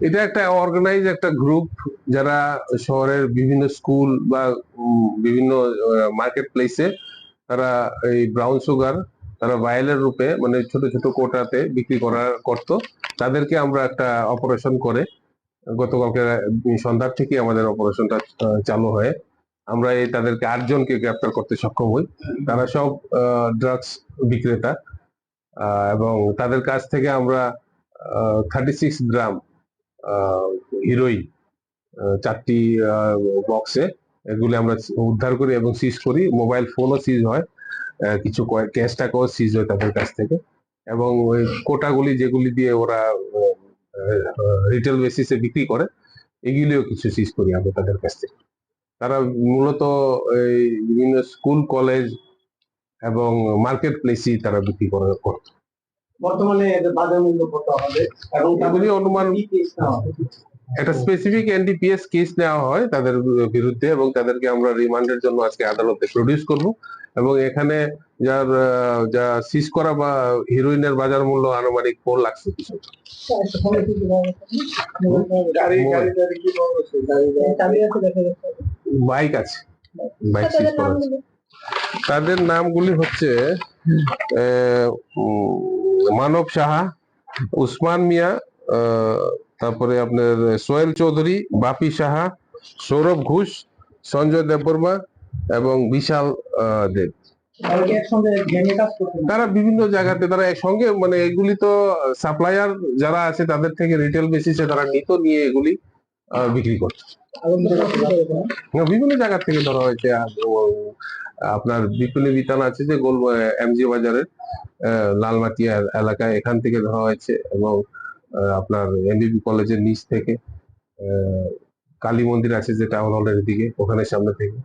এটা একটা অর্গানাইজ একটা গ্রুপ, যারা শহরের বিভিন্ন স্কুল বা, উম, বিভিন্ন, আহ, মার্কেট প্লেসে তারা এই ব্রাউন সুগার তারা ভায়ালের রূপে, মানে, ছোট ছোট কোটাতে বিক্রি করা করত। তাদেরকে আমরা একটা অপারেশন করে গতকালকে রা-, সন্ধ্যার থেকে আমাদের অপারেশনটা, আহ, চালু হয়। আমরা এই তাদেরকে আটজনকে গ্রেপ্তার করতে সক্ষম হই। তারা সব, আহ, ড্রাগস বিক্রেতা, আহ, এবং তাদের কাছ থেকে আমরা, আহ, থার্টি সিক্স গ্রাম, আহ, হিরোইন, আহ, চারটি, আহ, বক্সে এগুলি আমরা উদ্ধার করি এবং সিজ করি। মোবাইল ফোনও সিজ হয়, আহ, কিছু ক্যাশ টাকাও সিজ হয় তাদের কাছ থেকে। এবং ওই কোটাগুলি যেগুলি দিয়ে ওরা রিটেল বেসিসে বিক্রি করে, এগুলিও কিছু সিজ করি আমরা তাদের কাছ থেকে। তারা মূলত এই বিভিন্ন স্কুল, কলেজ এবং মার্কেট প্লেসে তারা বিক্রি করে, করত। বর্তমানে এদের বাজার মূল্য কত হবে এবং তাদের এগুলি অনুমান কি কেস নেওয়া হবে? একটা স্পেসিফিক এনডিপিএস কেস নেওয়া হয় তাদের বিরুদ্ধে এবং তাদেরকে আমরা রিমান্ডের জন্য আজকে আদালতে প্রডিউস করব। এবং এখানে যার, আহ, যা সিজ করা বা হিরোইনের বাজার মূল্য আনুমানিক ফোর লাখ রুপিস হবে। গাড়ি, গাড়ি, গাড়ি কি বড় আছে? গাড়ি, গাড়ি। বাইক আছে, বাইক সিজ করা আছে। তাদের নামগুলি হচ্ছে, আহ, উম, মানব সাহা, উসমান মিয়া, আহ, তারপরে আপনার সোহেল চৌধুরী, বাপি সাহা, সৌরভ ঘোষ, সঞ্জয় দেববর্মা এবং বিশাল, আহ, দেব। তারা কি একসঙ্গে গ্যাংয়ে কাজ করতেন? তারা বিভিন্ন জায়গাতে, তারা একসঙ্গে, মানে, এগুলি তো সাপ্লায়ার যারা আছে তাদের থেকে রিটেল বেসিসে তারা নিত, নিয়ে এগুলি, আহ, বিক্রি করত। আগুন ধরার কারণ কি? না, বিভিন্ন জায়গা থেকে ধরা হয়েছে। আর ও, আপনার বিপণী বিতান আছে যে গোল, আহ, এমজি বাজারের, আহ, লালমাটিয়া এলাকা, এখান থেকে ধরা হয়েছে এবং, আহ, আপনার এমবিবি কলেজের নিচ থেকে, আহ, কালী মন্দির আছে যে টাউন হলের দিকে, ওখানে সামনে থেকে।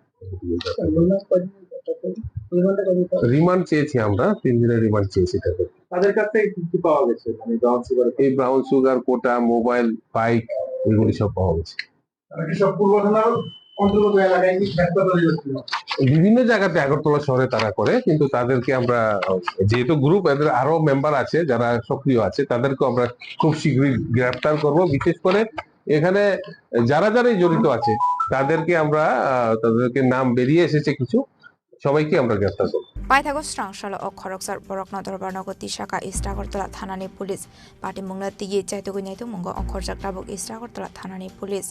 রিমান্ড চেয়েছি আমরা, তিন দিনের রিমান্ড চেয়েছি তাদের। তাদের কাছ থেকে কি কি পাওয়া গেছে? মানে, ব্রাউন সুগার? এই ব্রাউন সুগার, কোটা, মোবাইল, বাইক, এগুলি সব পাওয়া গেছে। তারা কি সব পূর্ব থানার অন্তর্গত এলাকায় কি ব্যবসা তৈরি করছিল? বিভিন্ন জায়গাতে আগরতলা শহরে তারা করে, কিন্তু তাদেরকে আমরা, যেহেতু গ্রুপ, এদের আরো মেম্বার আছে যারা সক্রিয় আছে, তাদেরকে আমরা খুব শীঘ্রই গ্রেফতার করব। বিশেষ করে এখানে যারা যারাই জড়িত আছে তাদেরকে আমরা, আহ, তাদেরকে নাম বেরিয়ে এসেছে কিছু, সবাইকে আমরা গ্রেফতার করব। Paithago srang salo o khoroksa borokno dorbar nogo tisaka East Agartala thanani police. Patimungno twiwi chaitugwi naitukmungo ongkhorjak tabuk East Agartala thanani police.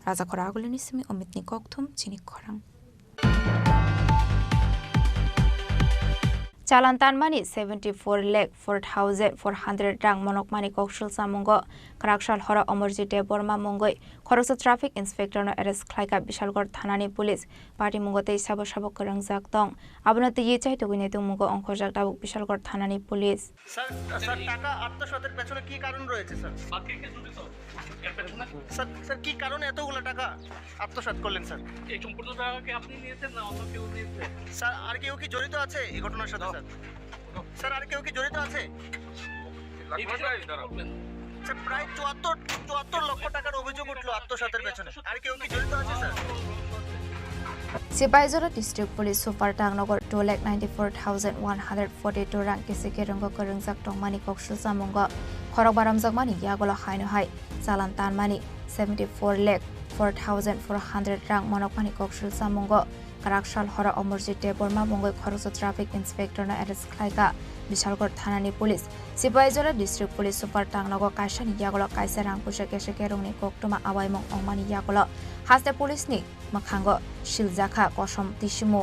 Rajakhora Agulini simi Omitni kokthum chini khorang. Chalan tanmani seventy four lakh four thousand four hundred rang monokmani koksul samungo kwraksal horo Omorjit Debbarma mungwi khoroksa traffic inspector no arrest khlaika Bishalgarh thanani police. Patimungo tei sabo sabo kwrwngjak tong, abono twiwi chaitugwi naitukmungo ongkhorjak tabuk Bishalgarh thanani police. Sir, sir, টাকা আত্মসাতের পেছনে কি কারণ রয়েছে, স্যার? বাকি কে জড়িত? এর পেছনে? স্যার, স্যার, কি কারণে এতগুলো টাকা আত্মসাৎ করলেন, স্যার? এই সম্পূর্ণ টাকা কি আপনি নিয়েছেন না অন্য কেউ নিয়েছে? স্যার, আর কেউ কি জড়িত আছে এই ঘটনার সাথে, স্যার? স্যার, আর কেউ কি জড়িত আছে? এই বিষয়ে আপনি কি বলবেন? স্যার, প্রায় চুয়াত্তর, চুয়াত্তর লক্ষ টাকার অভিযোগ উঠলো আত্মসাতের পেছনে। আর কেউ কি জড়িত আছে, sir? Sipaijala District Police Super Tangnogo two lakh ninety four thousand one hundred forty two rang kisi kerungo kwrwngjak tongmani koksul samungo khorok baramjakmani yagulo haino hai chalan tanmani seventy four lakh four thousand four hundred rang monokmani koksul samungo kwraksal horo Omorjit Debbarma mungwi khoroksa traffic inspector no arrest khlaika Bishalgarh thanani police. Sipaijala District Police Super Tangnogo kaisani yagulo kaisa rang puisa kese kerungni koktwma awaimung ongmani yagulo haste police ni mwkhango siljakha kosom tisimu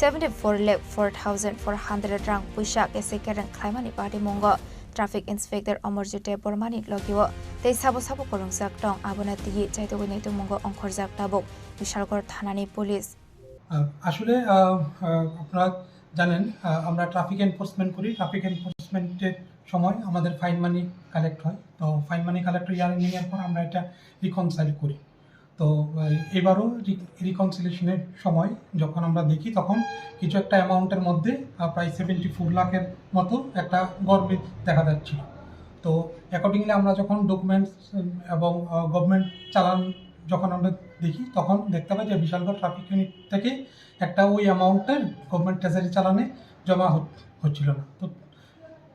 seventy four lakh four thousand four hundred rang puisa kese kereng khlaimani patimungo traffic inspector Omorjit Debbarmani logio tei sabo sabo kwrwngjak tong, abono twiwi chaitugwi naitukmungo ongkhorjak tabuk Bishalgarh thanani police. আহ, আসলে, আহ, আহ, আপনারা জানেন, আহ, আমরা traffic enforcement করি। ট্রাফিক এনফোর্সমেন্টের সময় আমাদের ফাইন মানি কালেক্ট হয়। তো ফাইন মানি কালেক্ট হওয়ার পর আমরা এটা রিকনসাইল করি। তো, আহ, এবারও রি-, রিকনসিলিয়েশনের সময় যখন আমরা দেখি, তখন কিছু একটা অ্যামাউন্টের মধ্যে, আহ, প্রায় সেভেন্টি ফোর লাখের মতো একটা গরমিল দেখা যাচ্ছিল। তো অ্যাকর্ডিংলি আমরা যখন ডকুমেন্টস, উম, এবং, আহ, গভর্নমেন্ট চালান যখন আমরা দেখি, তখন দেখতে পাই যে বিশালগড় ট্রাফিক ইউনিট থেকে একটা ওই অ্যামাউন্টের গভর্নমেন্ট ট্রেজারি চালানে জমা হচ-, হচ্ছিল না। তো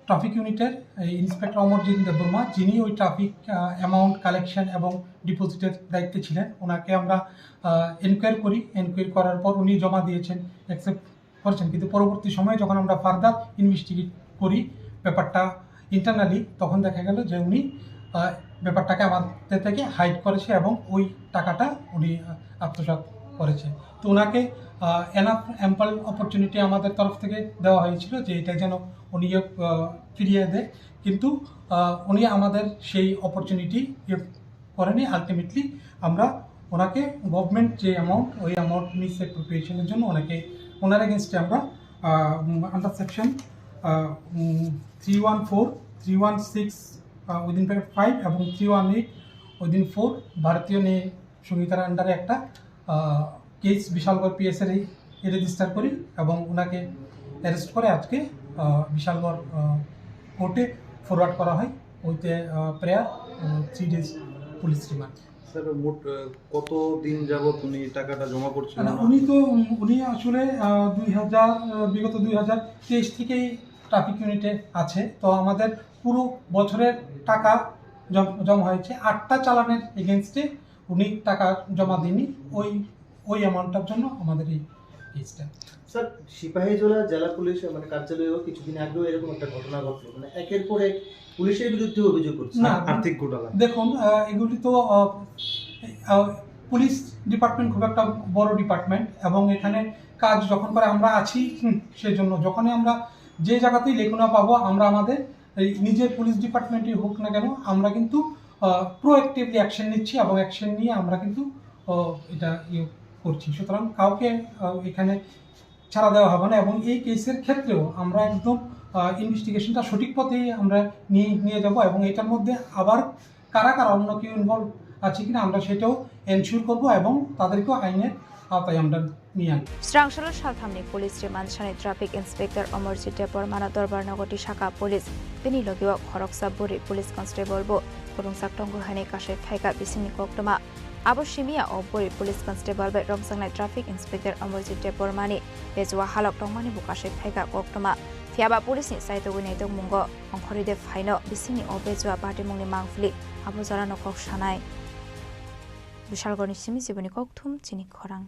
ট্রাফিক ইউনিটের এই ইন্সপেক্টর অমরজিৎ দেববর্মা, যিনি ওই ট্রাফিক, আহ, অ্যামাউন্ট কালেকশন এবং ডিপোজিটের দায়িত্বে ছিলেন, ওনাকে আমরা, আহ, এনকোয়ারি করি। এনকোয়ারি করার পর উনি জমা দিয়েছেন, অ্যাকসেপ্ট করেছেন, কিন্তু পরবর্তী সময়ে যখন আমরা ফার্দার ইনভেস্টিগেট করি ব্যাপারটা ইন্টারনালি, তখন দেখা গেল যে উনি, আহ, ব্যাপারটাকে আমাদের থেকে হাইড করেছে এবং ওই টাকাটা উনি, আহ, আত্মসাৎ করেছে। তো ওনাকে, আহ, এনাফ অ্যাম্পল অপরচুনিটি আমাদের তরফ থেকে দেওয়া হয়েছিল যে এটা যেন উনি, আহ, ফিরিয়ে দেয়, কিন্তু, আহ, উনি আমাদের সেই অপরচুনিটি ইয়ে করেনি। আলটিমেটলি আমরা ওনাকে গভর্নমেন্ট যে অ্যামাউন্ট, ওই অ্যামাউন্ট মিস অ্যাপ্রোপ্রিয়েশনের জন্য ওনাকে, ওনার এগেনস্টে আমরা under section three one four, three one six within five এবং three one eight within four ভারতীয় ন্যায় সংহিতার আন্ডারে একটা কেস বিশালগড় পিএসএর রেজিস্টার করি এবং ওনাকে অ্যারেস্ট করে আজকে আহ, বিশালগড় কোর্টে ফরওয়ার্ড করা হয় with prayer three days police remand. Sir, মোট আহ, কত দিন যাবত উনি টাকাটা জমা করছিলেন না, না? উনি তো, উম, উনি আসলে, আহ, দুই হাজার, আহ, বিগত দুই হাজার তেইশ থেকেই ট্রাফিক ইউনিটে আছে। তো আমাদের পুরো বছরের টাকা জম-, জমা হয়েছে। আটটা চালানের এগেনস্টে উনি টাকা জমা দেননি, ওই, ওই অ্যামাউন্টটার জন্য আমাদের এই কেসটা। স্যার, সিপাহীজলা জেলা পুলিশ, মানে, কার্যালয়েও কিছুদিন আগেও এরকম একটা ঘটনা ঘটলো, মানে, একের পর এক পুলিশের বিরুদ্ধে অভিযোগ করছে। না, আর্থিক ঘোটালা। দেখুন, আহ, এগুলি তো, আহ, আহ, পুলিশ ডিপার্টমেন্ট খুব একটা বড় ডিপার্টমেন্ট এবং এখানে কাজ যখন করে আমরা আছি, হুম, সেই জন্য যখনই আমরা যে জায়গাতেই লেখনা পাবো, আমরা আমাদের এই নিজের পুলিশ ডিপার্টমেন্টই হোক না কেন, আমরা কিন্তু প্রোঅ্যাক্টিভলি অ্যাকশন নিচ্ছি এবং অ্যাকশন নিয়ে আমরা কিন্তু আহ, এটা ইয়ে করছি। সুতরাং কাউকে আহ, এখানে ছাড়া দেওয়া হবে না এবং এই কেসের ক্ষেত্রেও আমরা একদম ইনভেস্টিগেশনটা সঠিক পথেই আমরা নিয়ে নিয়ে যাব এবং এটার মধ্যে আবার কারা কারা অন্য কেউ ইনভলভ আছে কিনা আমরা সেটাও এনশিওর করব এবং তাদেরকেও আইনের আওতায় আমরা নিয়ে আনব। Srangsalo salthamni police remand sani traffic inspector Omorjit Debbarmano Dorbarnago tisaka police, bini logio khoroksa buri police constable bo kwrwngsak tongo hwnwi kasui phaikha bisingni koktwma. Abo simi ya o buri police constable bai romjaknai traffic inspector Omorjit Debbarmani bejua halok tongmani bo kasui phaikha koktwma. Phiyaba police ni saitogwi naitokmungo ongkhorwi de phaino bisingni o bejua patimungni mangpili abo jorano kok sanai. Bishalgorni simi jiboni kokthum chini khorang.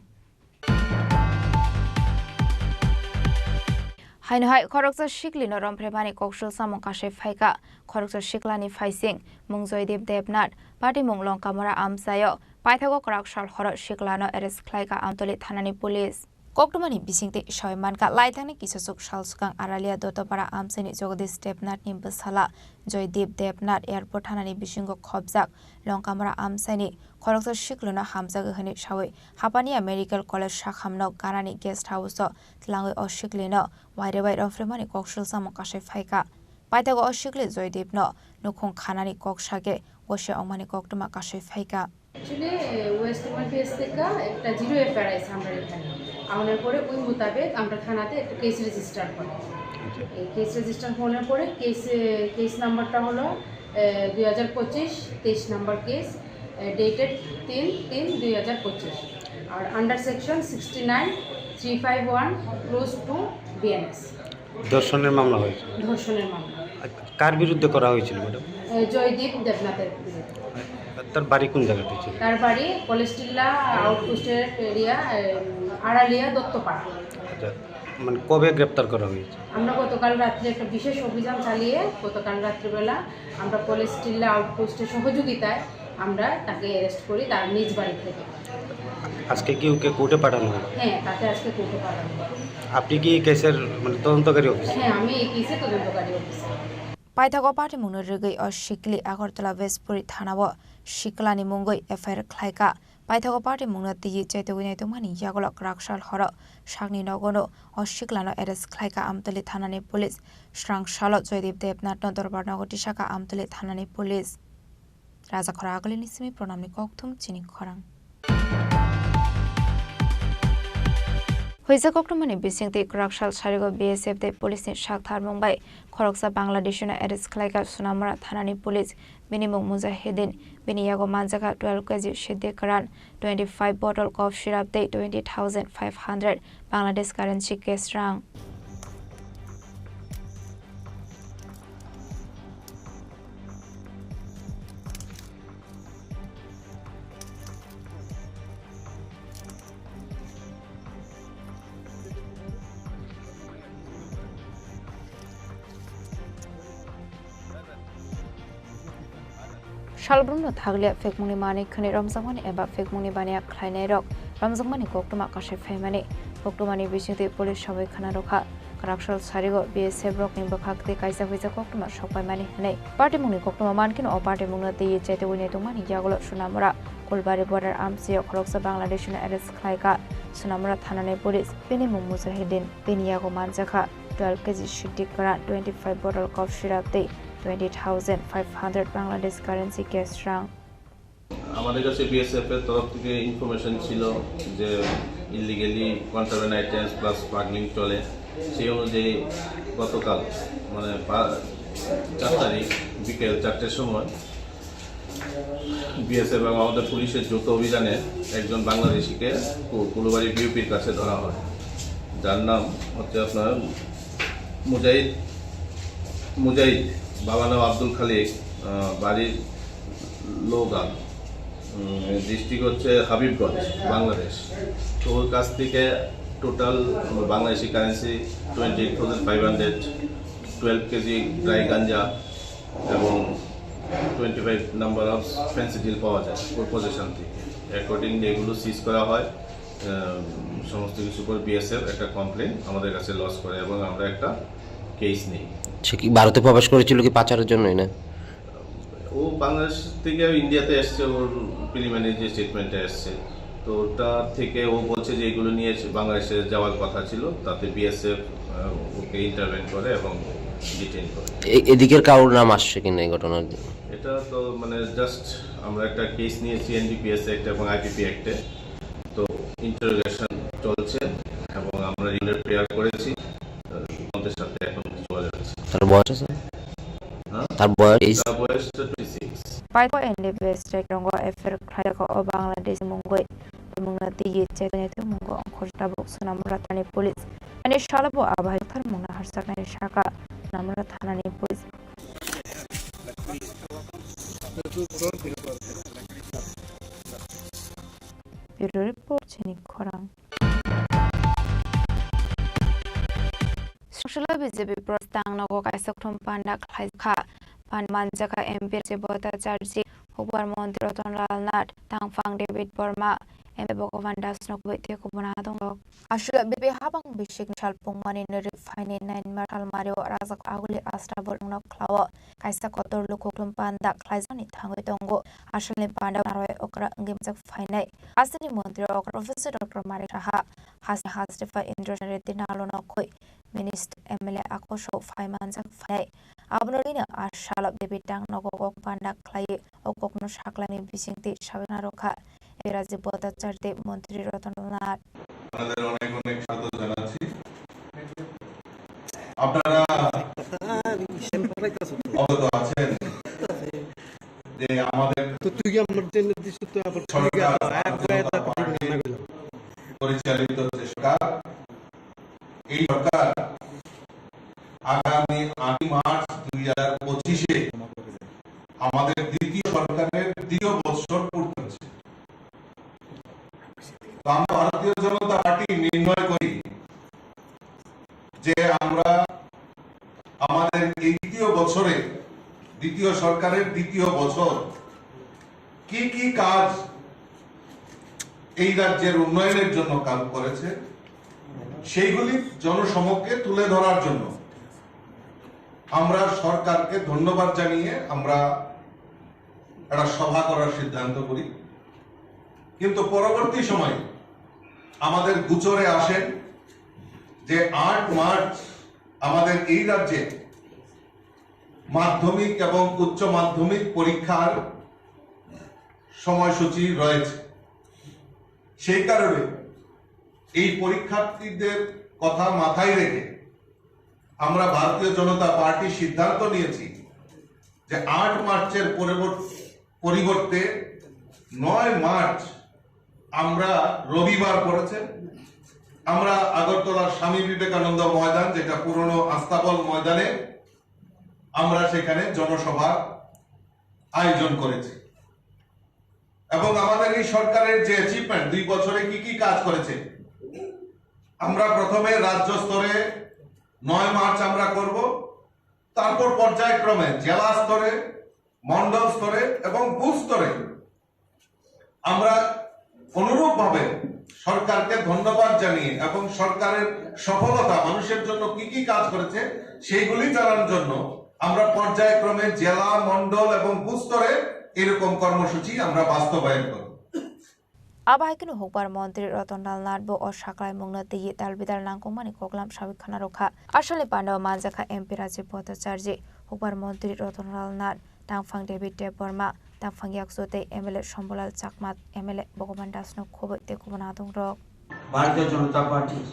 Haino hai khoroksa siklino romphre mani koksul samung kasui phaikha. Khoroksa siklani phaising mung Joydeep Debnath, patimung Longkamura amchaio. Paithago kwrak sal horo siklano arrest khlaikha Amtoli thanani police. Koktwmani bisingtwi soi mankha, laithangni kisachuk sal swkang Aralia Dottopara amchaini Jagadish Debnathni bwsala Joydeep Debnath airport thanani bisingo khopjak Longkamura amchaini khoroksa siklono hamjagwi hwnwi sawi Hapania Medical College sakhamno ganani guest house-o tlangwi o siklino wairwi bai romphrimani koksul samung kasui phaikha. Paithago o sikli Joydeepno nukhung khanani kok sakhe gosi ongmani koktwma kasui phaikha. Actually West Bengal PS থেকে একটা zero FIR আছে আমরা এখানে। আনার পরে ওই মোতাবেক আমরা থানাতে একটা কেস রেজিস্টার করি। এই কেস রেজিস্টার হওয়ার পরে কেস, কেস নাম্বারটা হলো দুই হাজার পঁচিশ তেইশ নাম্বার কেস, ডেটেড তিন তিন দুই হাজার পঁচিশ। আর under section sixty nine three five one clause two BNS. ধর্ষণের মামলা হয়েছে। ধর্ষণের মামলা। কার বিরুদ্ধে করা হয়েছিল, ম্যাডাম? এ, জয়দীপ দেবনাথের বিরুদ্ধে। তার বাড়ি কোন জায়গাতে ছিল? তার বাড়ি কলেজটিল্লা আউটপোস্টের এরিয়া, এ, আড়ালিয়া দত্তপাড়া। আচ্ছা, মানে কবে গ্রেপ্তার করা হয়েছে? আমরা গতকাল রাত্রে একটা বিশেষ অভিযান চালিয়ে গতকাল রাত্রিবেলা আমরা কলেজটিল্লা আউটপোস্টের সহযোগিতায় আমরা তাকে অ্যারেস্ট করি তার নিজ বাড়ি থেকে। আজকে কি ওকে কোর্টে পাঠানো হলো? হ্যাঁ, তাকে আজকে কোর্টে পাঠানো হলো। আপনি কি এই কেসের, মানে, তদন্তকারী অফিসার? হ্যাঁ, আমি এই কেসের তদন্তকারী officer. Paithago patimungno rwgwi o sikli Agartala Westpuri thanao siklani mungwi F I R khlaikha. Paithago patimungno twiwi chaitogwi naitokmani yagulo kwrak sal horo sakni nogono o siklano arrest khlaikha Amtoli thanani police. Srang salo Joydeep Debnathno dorbar nogo tisakha Amtoli thanani police. Rajakhora agulini simi pronamni kokthum chini khorang. Huijak koktwmani bisingtwi kwrak sal sarigo B S F tei police ni sak tharmung bai khoroksa Bangladeshino arrest khlaikha Sonamura thanani police. Bini mung Mujahidin, bini yago manjakha twelve K G siddi kwran, twenty five bottle cough syrup tei twenty thousand five hundred Bangladesh currency cash rang. Salbrumno thakliya phekmungni manwi khwnwi romjakmani eba phekmungni baniya khlainairok romjakmani koktwma kasui phaimani koktwmani bisingtwi police sabai khwna rwkha. Kwraksal sarigo B S F rokni bwkhak tei kaisa phaisa koktwma sokpaimani hwnwi. Party mungni koktwma mankhe o party mungno twiwi chaitugwi naitongmani yagulo Sonamura Kulbari border amchio khoroksa Bangladeshino arrest khlaikha. Sonamura thanani police bini mung Mujahidin, bini yago manjakha twelve K G Shiddi Karan, twenty-five bottle cough syrup tei twenty thousand five hundred Bangladesh currency cash rang. আমাদের কাছে বিএসএফ এর তরফ থেকে ইনফরমেশন ছিল যে illegally contraband items plus smuggling চলে। সেই অনুযায়ী গতকাল, মানে পা- চার তারিখ বিকেল চারটের সময় বিএসএফ এবং আমাদের পুলিশের যৌথ অভিযানে একজন বাংলাদেশিকে কু- কুলুবাড়ি বিওপির কাছে ধরা হয়, যার নাম হচ্ছে আপনার মুজাহিদ মুজাহিদ, বাবার নাম আব্দুল খালিক, আহ, বাড়ি লোগান, ডিস্ট্রিক্ট হচ্ছে হাবিবগঞ্জ, বাংলাদেশ। তো ওর কাছ থেকে total Bangladeshi currency twenty eight thousand five hundred, twelve KG dry ganja এবং twenty five number of Phensedyl পাওয়া যায় ওর পজিশন থেকে। অ্যাকর্ডিংলি এগুলো সিজ করা হয়। আহ, সমস্ত কিছুর পর বিএসএফ একটা কমপ্লেন আমাদের কাছে লজ করে এবং আমরা একটা কেস নেই। সে কি ভারতে প্রবেশ করেছিল কি পাচারের জন্যই না? ও বাংলাদেশ থেকে ইন্ডিয়াতে এসছে, ওর প্রিলিমিনারি যে স্টেটমেন্টটা এসছে, তো ওটা থেকে ও বলছে যে এগুলো নিয়ে সে বাংলাদেশে যাওয়ার কথা ছিল, তাতে বিএসএফ ওকে ইন্টারভেন করে এবং ডিটেইন করে। এ- এদিকের কারোর নাম আসছে কিনা এই ঘটনার? এটা তো মানে জাস্ট আমরা একটা কেস নিয়েছি এনডিপিএস অ্যাক্ট এবং আইপিপি অ্যাক্টে। তো ইন্টারোগেশন চলছে এবং আমরা রিলেট প্রেয়ার করেছি। আহ, তদন্তের সাথে এখন যোগাযোগ আছে। তার বয়স আছে? হ্যাঁ? তার বয়স? তার বয়স তো twenty six. Paito N D P S state rongo F I R khlaijak o Bangladesh mungwi. Mungna tigi chetoni twi mungo ongkhor tabuk Sonamura thani police. Ani salo bo abai thar mungna harsak nai saka Sonamura thanani police. Bureau report, chini khorang. Songshila B J P protest tang nogo kaisa kuthum panda khlaikha. Pan manjakha M P Rajib Bhattacharjee, Hukbar Montri Ratan Lal Nath, Tangphang David Verma, M L A Bhagavan Das no kubui tei kubuna tongo. Aswk B J P habang bisik salpung mani nari phaini nine mar salmari o rajak aguli astabol no khlao. Kaisa kotor luku kuthum panda khlaijakni thangwi tongo. Asalni panda narwai okra wngwi mojak phainai. Aswkni montri okra Professor Doctor Manik Saha, hasni hasrifa Indra Reddy Nalo no khoi minister M L A akosho phai manjak phainai. Abono rina a salo David Tang nogo kok panda khlai o kokno saklani bisingtwi sabina rokha. Rajib Bhattacharjee, Montri Ratan Lal Nath. আপনাদের অনেক অনেক স্বাগত জানাচ্ছি। আপনারা অবগত আছেন যে আমাদের তো তুই আমার জন্য দিস তো আবার সরকার ভারতীয় জনতা পার্টি পরিচালিত যে সরকার, এই সরকার আগামী আটই মার্চ দুই হাজার পঁচিশে আমাদের দ্বিতীয় সরকারের দ্বিতীয় বৎসর পূর্তি হচ্ছে। তো আমরা ভারতীয় জনতা পার্টি নির্ণয় করি যে আমরা আমাদের এই দ্বিতীয় বছরে, দ্বিতীয় সরকারের দ্বিতীয় বছর কি কি কাজ এই রাজ্যের উন্নয়নের জন্য কাজ করেছে, সেইগুলি জনসমক্ষে তুলে ধরার জন্য আমরা সরকারকে ধন্যবাদ জানিয়ে আমরা একটা সভা করার সিদ্ধান্ত করি। কিন্তু পরবর্তী সময়ে আমাদের গোচরে আসেন যে আট মার্চ আমাদের এই রাজ্যে মাধ্যমিক এবং উচ্চ মাধ্যমিক পরীক্ষার সময়সূচি রয়েছে। সেই কারণে এই পরীক্ষার্থীদের কথা মাথায় রেখে আমরা ভারতীয় জনতা পার্টি সিদ্ধান্ত নিয়েছি যে আট মার্চের পরিবর্ত-, পরিবর্তে নয় মার্চ আমরা রবিবার পড়েছে, আমরা আগরতলার স্বামী বিবেকানন্দ ময়দান, যেটা পুরনো আস্তাবল ময়দানে, আমরা সেখানে জনসভার আয়োজন করেছি। এবং আমাদের এই সরকারের যে অ্যাচিভমেন্ট, দুই বছরে কি কি কাজ করেছে, আমরা প্রথমে রাজ্য স্তরে নয় মার্চ আমরা করব, তারপর পর্যায়ক্রমে জেলা স্তরে, মণ্ডল স্তরে এবং বুথ স্তরে আমরা অনুরূপভাবে সরকারকে ধন্যবাদ জানিয়ে এবং সরকারের সফলতা মানুষের জন্য কি কি কাজ করেছে সেইগুলি জানার জন্য আমরা পর্যায়ক্রমে জেলা, মণ্ডল এবং বুথ স্তরে এরকম কর্মসূচি আমরা বাস্তবায়ন করব। Abo hai kheno hukbar montri Ratan Lal Nath bo o saklaimungno twiwi dalbidal nangkukmani koklam sawi khna rwkha. Asalni pandao manjakha M P Rajiv Bhattacharjee, hukbar montri Ratan Lal Nath, tangphang David Debbarma, tangphang yaksu tei M L A Shambhulal Chakma, M L A Bhagavan Das no khobwi tei kubun adongrok. ভারতীয় জনতা পার্টির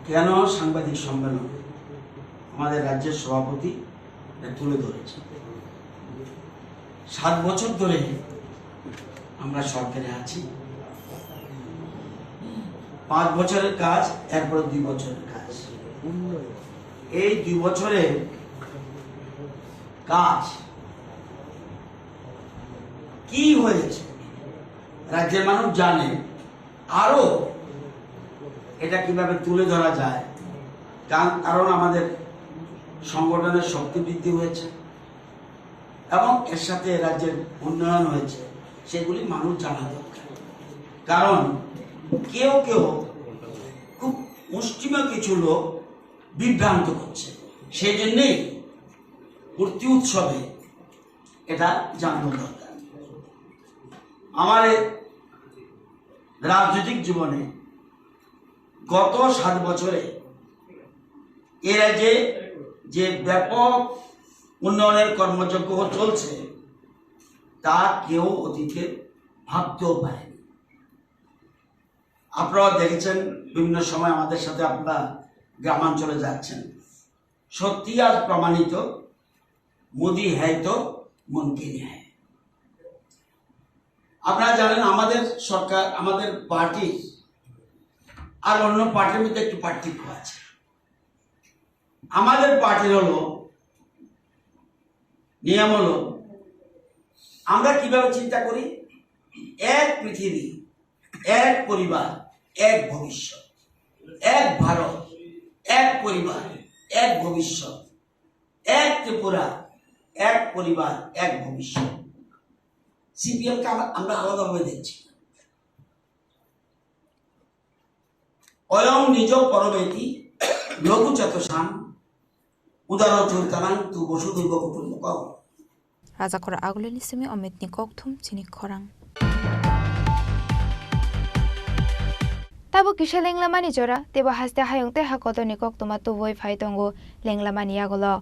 কেন সাংবাদিক সম্মেলন, আমাদের রাজ্যের সভাপতি এটা তুলে ধরেছে। সাত বছর ধরে আমরা সরকারে আছি, পাঁচ বছরের কাজ, এরপরে দুই বছরের কাজ। এই দুই বছরের কাজ কি হয়েছে রাজ্যের মানুষ জানে, আরো এটা কিভাবে তুলে ধরা যায়, কারণ, কারণ আমাদের সংগঠনের শক্তি বৃদ্ধি হয়েছে এবং এর সাথে রাজ্যের উন্নয়ন হয়েছে, সেগুলি মানুষ জানা দরকার। কারণ কেউ কেউ খুব মুষ্টিমেয় কিছু লোক বিভ্রান্ত করছে, সেই জন্যেই মূর্তি উৎসবে এটা জানানো দরকার। আমার এই রাজনৈতিক জীবনে গত সাত বছরে এ রাজ্যে যে ব্যাপক উন্নয়নের কর্মযজ্ঞ চলছে, তা কেউ অতীতে ভাবতেও পারেনি। আপনারা দেখেছেন, বিভিন্ন সময় আমাদের সাথে আপনারা গ্রামাঞ্চলে যাচ্ছেন। সত্যি আজ প্রমাণিত, মোদি হ্যায় তো মুমকিন হ্যায়। আপনারা জানেন, আমাদের সরকার, আমাদের পার্টি আর অন্য পার্টির মধ্যে একটু পার্থক্য আছে। আমাদের পার্টির হলো নিয়ম হলো, আমরা কিভাবে চিন্তা করি, এক পৃথিবী, এক পরিবার, এক ভবিষ্যৎ, এক ভারত, এক পরিবার, এক ভবিষ্যৎ, এক ত্রিপুরা, এক পরিবার, এক ভবিষ্যৎ। সিপিএম কে আমরা, আমরা আলাদাভাবে দেখছি। অয়ং নিজ পরমেতি লঘু চেতসাম উদার চৈতন্যাং তু বসুধৈব কুটুম্বকম। Rajakhor Agulini simi Omitni kokthum chini khorang. Tabo kisa lenglamani jora, teibo haste hayung tei ha kotorni koktwma tubui phai tongo lenglamani yagulo.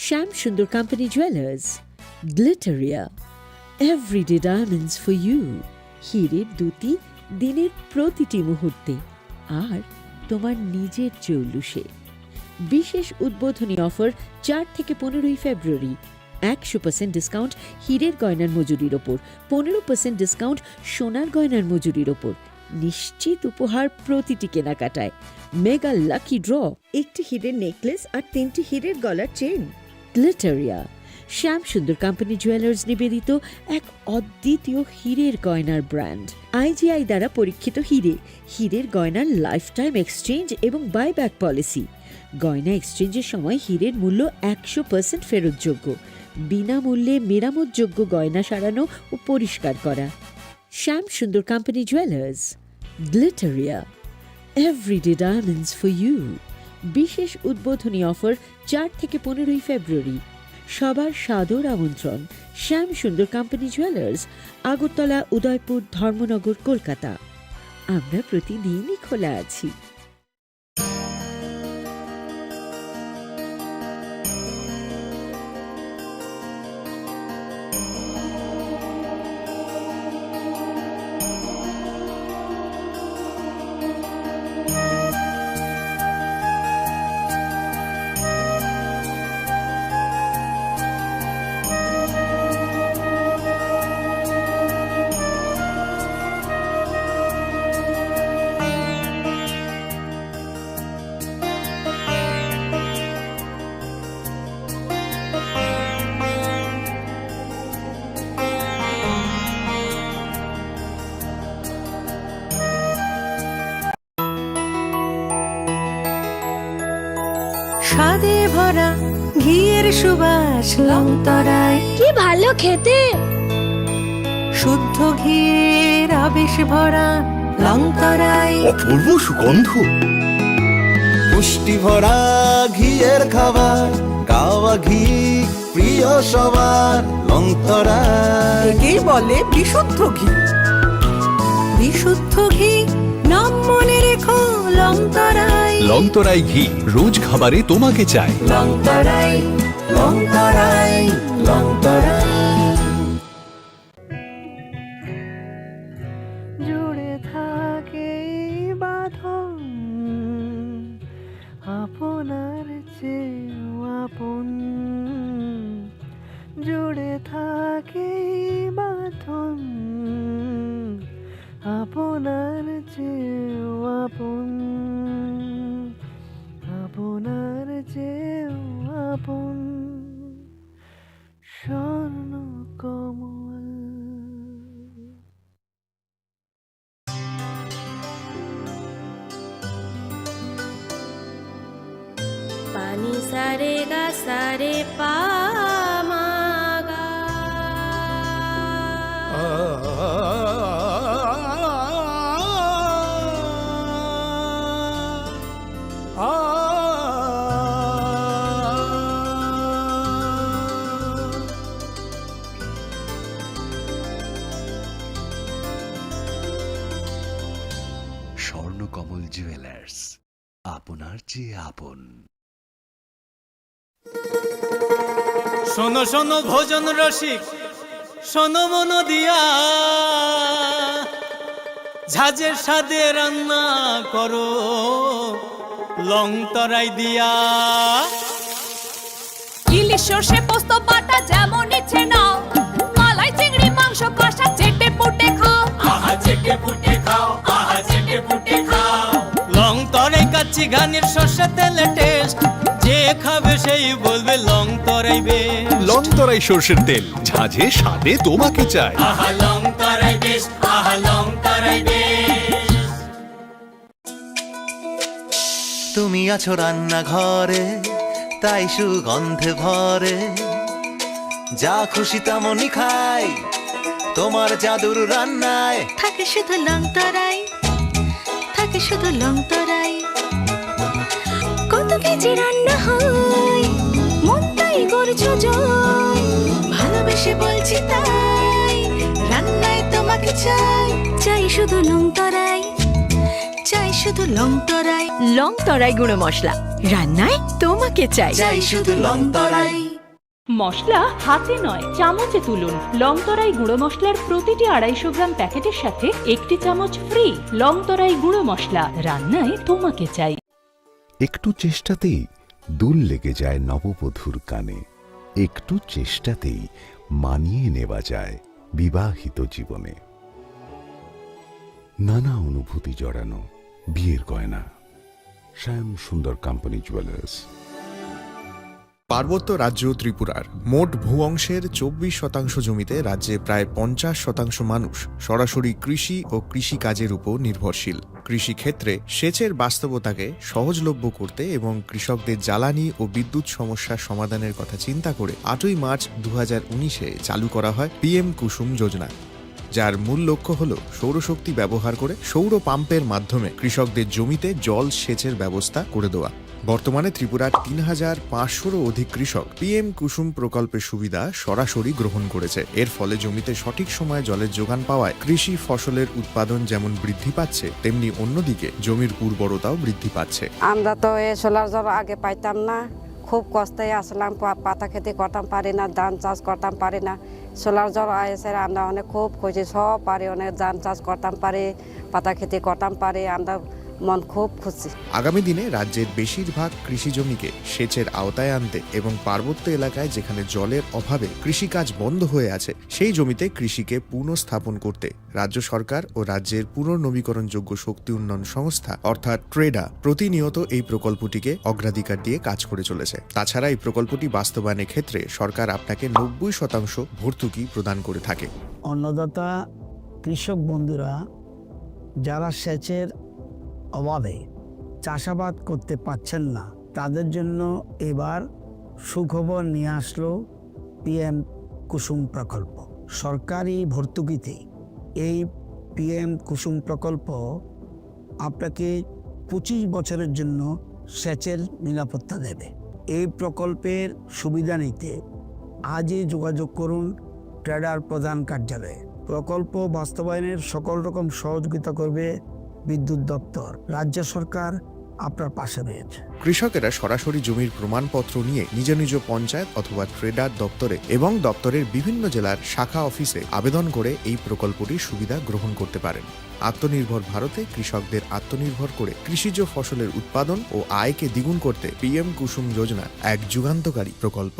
Shyam Sundar company jewellers, Glitteria, everyday diamonds for you. হীরের দ্যুতি দিনের প্রতিটি মুহূর্তে, আর তোমার নিজের জৌলুসে। বিশেষ উদ্বোধনী অফার চার থেকে পনেরোই ফেব্রুয়ারি। একশো পার্সেন্ট ডিসকাউন্ট হীরের গয়নার মজুরির ওপর, পনেরো পার্সেন্ট ডিসকাউন্ট সোনার গয়নার মজুরির ওপর। নিশ্চিত উপহার প্রতিটি কেনাকাটায়। মেগা লাকি ড্র, একটি হীরের নেকলেস আর তিনটি হীরের গলার চেইন। গ্লিটারিয়া, শ্যাম সুন্দর কোম্পানি জুয়েলার্স নিবেদিত এক অদ্বিতীয় হীরের গয়নার ব্র্যান্ড। আইজিআই দ্বারা পরীক্ষিত হীরে, হীরের গয়নার লাইফ টাইম এক্সচেঞ্জ এবং বাইব্যাক পলিসি। গয়না এক্সচেঞ্জের সময় হীরের মূল্য একশো পার্সেন্ট ফেরতযোগ্য। বিনামূল্যে মেরামতযোগ্য গয়না সারানো ও পরিষ্কার করা। Shyam Sundar company jewellers, Glitteria, everyday diamonds for you. বিশেষ উদ্বোধনী অফার চার থেকে পনেরোই ফেব্রুয়ারি। সবার সাদর আমন্ত্রণ। শ্যাম সুন্দর কোম্পানি জুয়েলার্স, আগরতলা, উদয়পুর, ধর্মনগর, কলকাতা। আমরা প্রতিদিনই খোলা আছি। স্বাদে ভরা ঘিয়ের সুবাস লংতরাই। কি ভালো খেতে! শুদ্ধ ঘিয়ের আবেশ ভরা লংতরাই। অপূর্ব সুগন্ধ। পুষ্টি ভরা ঘিয়ের খাবার, কাওয়া ঘি প্রিয় সবার লংতরাই। একেই বলে বিশুদ্ধ ঘি। বিশুদ্ধ ঘি, নাম মনে রেখো লংতরাই। লংতরাই ঘি, রোজ খাবারে তোমাকে চাই। লংতরাই, লংতরাই, লংতরাই। জুড়ে থাকে এই বাঁধন আপনার চেয়েও আপন। জুড়ে থাকে এই বাঁধন আপনার চেয়েও আপন, আপনার চেয়েও আপন। স্বর্ণ কমল। পানি সারে গা সারে পা মা গা। স্বর্ণকমল জুয়েলার্স, আপনার চেয়ে আপন। শোনো শোনো ভোজন রসিক, শোনো মন দিয়া, ঝাঁঝের স্বাদে রান্না করো লং তরাই দিয়া। ইলিশ সর্ষে পোস্ত বাটা যেমন ইচ্ছে নাও, মালাই চিংড়ি মাংস কষা চেটে পুটে খাও। আহা চেটে পুটে খাও, আহা চেটে পুটে খাও। লং তরাই কাচ্চি ঘানির সর্ষে তেলে টেস্ট, যে খাবে সেই বলবে লং তরাই বেস্ট। লং তরাই সর্ষের তেল, ঝাঁঝে স্বাদে তোমাকে চাই। আহা লং তরাই বেস্ট, আহা লং তরাই বেস্ট। তুমি আছো রান্নাঘরে, তাই সুগন্ধে ভরে। যা খুশি তেমনই খাই, তোমার জাদুর রান্নায়। থাকে শুধু লং তরাই, থাকে শুধু লং তরাই। কত কেজি রান্না হয়, মন তাই করছো জয়। ভালোবেসে বলছি তাই, রান্নায় তোমাকে চাই। চাই শুধু লং তরাই, চাই শুধু লং তরাই। লং তরাই গুঁড়ো মশলা, রান্নায় তোমাকে চাই। চাই শুধু লং তরাই। মশলা হাতে নয়, চামচে তুলুন। লংতরাই গুঁড়ো মশলার প্রতিটি আড়াইশো গ্রাম প্যাকেটের সাথে একটি চামচ ফ্রি। লংতরাই গুঁড়ো মশলা, রান্নায় তোমাকে চাই। একটু চেষ্টাতেই দুল লেগে যায় নববধূর কানে। একটু চেষ্টাতেই মানিয়ে নেওয়া যায় বিবাহিত জীবনে। নানা অনুভূতি জড়ানো বিয়ের গয়না। শ্যাম সুন্দর কোম্পানি জুয়েলার্স। পার্বত্য রাজ্য ত্রিপুরার মোট ভূ অংশের চব্বিশ শতাংশ জমিতে রাজ্যে প্রায় পঞ্চাশ শতাংশ মানুষ সরাসরি কৃষি ও কৃষিকাজের উপর নির্ভরশীল। কৃষিক্ষেত্রে সেচের বাস্তবতাকে সহজলভ্য করতে এবং কৃষকদের জ্বালানি ও বিদ্যুৎ সমস্যার সমাধানের কথা চিন্তা করে আটই মার্চ দু হাজার উনিশে চালু করা হয় পিএম কুসুম যোজনা, যার মূল লক্ষ্য হল সৌরশক্তি ব্যবহার করে সৌর পাম্পের মাধ্যমে কৃষকদের জমিতে জল সেচের ব্যবস্থা করে দেওয়া। বর্তমানে ত্রিপুরার তিন হাজার পাঁচশোরও অধিক কৃষক পিএম কুসুম প্রকল্পের সুবিধা সরাসরি গ্রহণ করেছে। এর ফলে জমিতে সঠিক সময়ে জলের যোগান পাওয়ায় কৃষি ফসলের উৎপাদন যেমন বৃদ্ধি পাচ্ছে, তেমনি অন্যদিকে জমির উর্বরতাও বৃদ্ধি পাচ্ছে। আমরা তো এই সোলার জল আগে পাইতাম না, খুব কষ্টে আসলাম, পা-, পাতা খেতে করতাম পারি না, ধান চাষ করতাম পারি না। সোলার জল এসে আমরা অনেক খুব খুশি, সব পারি, অনেক ধান চাষ করতাম পারি, পাতা খেতে করতাম পারি, আমরা মন খুব খুশি। আগামী দিনে রাজ্যের বেশিরভাগ কৃষি জমিকে সেচের আওতায় আনতে এবং পার্বত্য এলাকায় যেখানে জলের অভাবে কৃষিকাজ বন্ধ হয়ে আছে, সেই জমিতে কৃষিকে পুনঃস্থাপন করতে রাজ্য সরকার ও রাজ্যের পুনর্নবীকরণযোগ্য শক্তি উন্নয়ন সংস্থা অর্থাৎ ট্রেডা প্রতিনিয়ত এই প্রকল্পটিকে অগ্রাধিকার দিয়ে কাজ করে চলেছে। তাছাড়া এই প্রকল্পটি বাস্তবায়নের ক্ষেত্রে সরকার আপনাকে নব্বই শতাংশ ভর্তুকি প্রদান করে থাকে। অন্নদাতা কৃষক বন্ধুরা যারা সেচের অভাবে চাষাবাদ করতে পারছেন না, তাদের জন্য এবার সুখবর নিয়ে আসলো পিএম কুসুম প্রকল্প। সরকারি ভর্তুকিতে এই পিএম কুসুম প্রকল্প আপনাকে পঁচিশ বছরের জন্য সেচের নিরাপত্তা দেবে। এই প্রকল্পের সুবিধা নিতে আজই যোগাযোগ করুন ট্রেডার প্রধান কার্যালয়ে। প্রকল্প বাস্তবায়নের সকল রকম সহযোগিতা করবে বিদ্যুৎ দপ্তর। রাজ্য সরকার আপনার পাশে রয়েছে। কৃষকেরা সরাসরি জমির প্রমাণপত্র নিয়ে নিজ নিজ পঞ্চায়েত অথবা ট্রেডার দপ্তরে এবং দপ্তরের বিভিন্ন জেলার শাখা অফিসে আবেদন করে এই প্রকল্পটির সুবিধা গ্রহণ করতে পারেন। আত্মনির্ভর ভারতে কৃষকদের আত্মনির্ভর করে কৃষিজ ফসলের উৎপাদন ও আয়কে দ্বিগুণ করতে পিএম কুসুম যোজনা এক যুগান্তকারী প্রকল্প।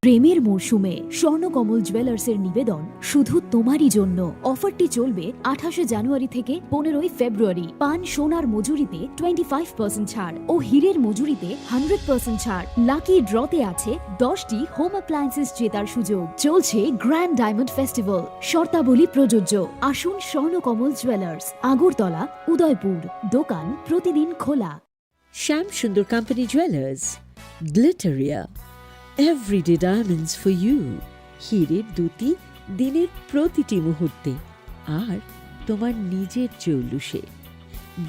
প্রেমের মরশুমে স্বর্ণকমল জুয়েলার্সের নিবেদন শুধু তোমারই জন্য। অফারটি চলবে আঠাশে জানুয়ারি থেকে পনেরোই ফেব্রুয়ারি। পান সোনার মজুরিতে টোয়েন্টি ফাইভ পার্সেন্ট ছাড় ও হীরের মজুরিতে হান্ড্রেড পার্সেন্ট ছাড়। লাকি ড্রতে আছে দশটি হোম অ্যাপ্লায়েন্সেস জেতার সুযোগ। চলছে গ্র্যান্ড ডায়মন্ড ফেস্টিভ্যাল। শর্তাবলী প্রযোজ্য। আসুন স্বর্ণকমল জুয়েলার্স, আগরতলা, উদয়পুর। দোকান প্রতিদিন খোলা। Shyam Sundar company jewellers, Glitteria, everyday diamonds for you. হীরের দ্যুতি দিনের প্রতিটি মুহূর্তে, আর তোমার নিজের জৌলুসে।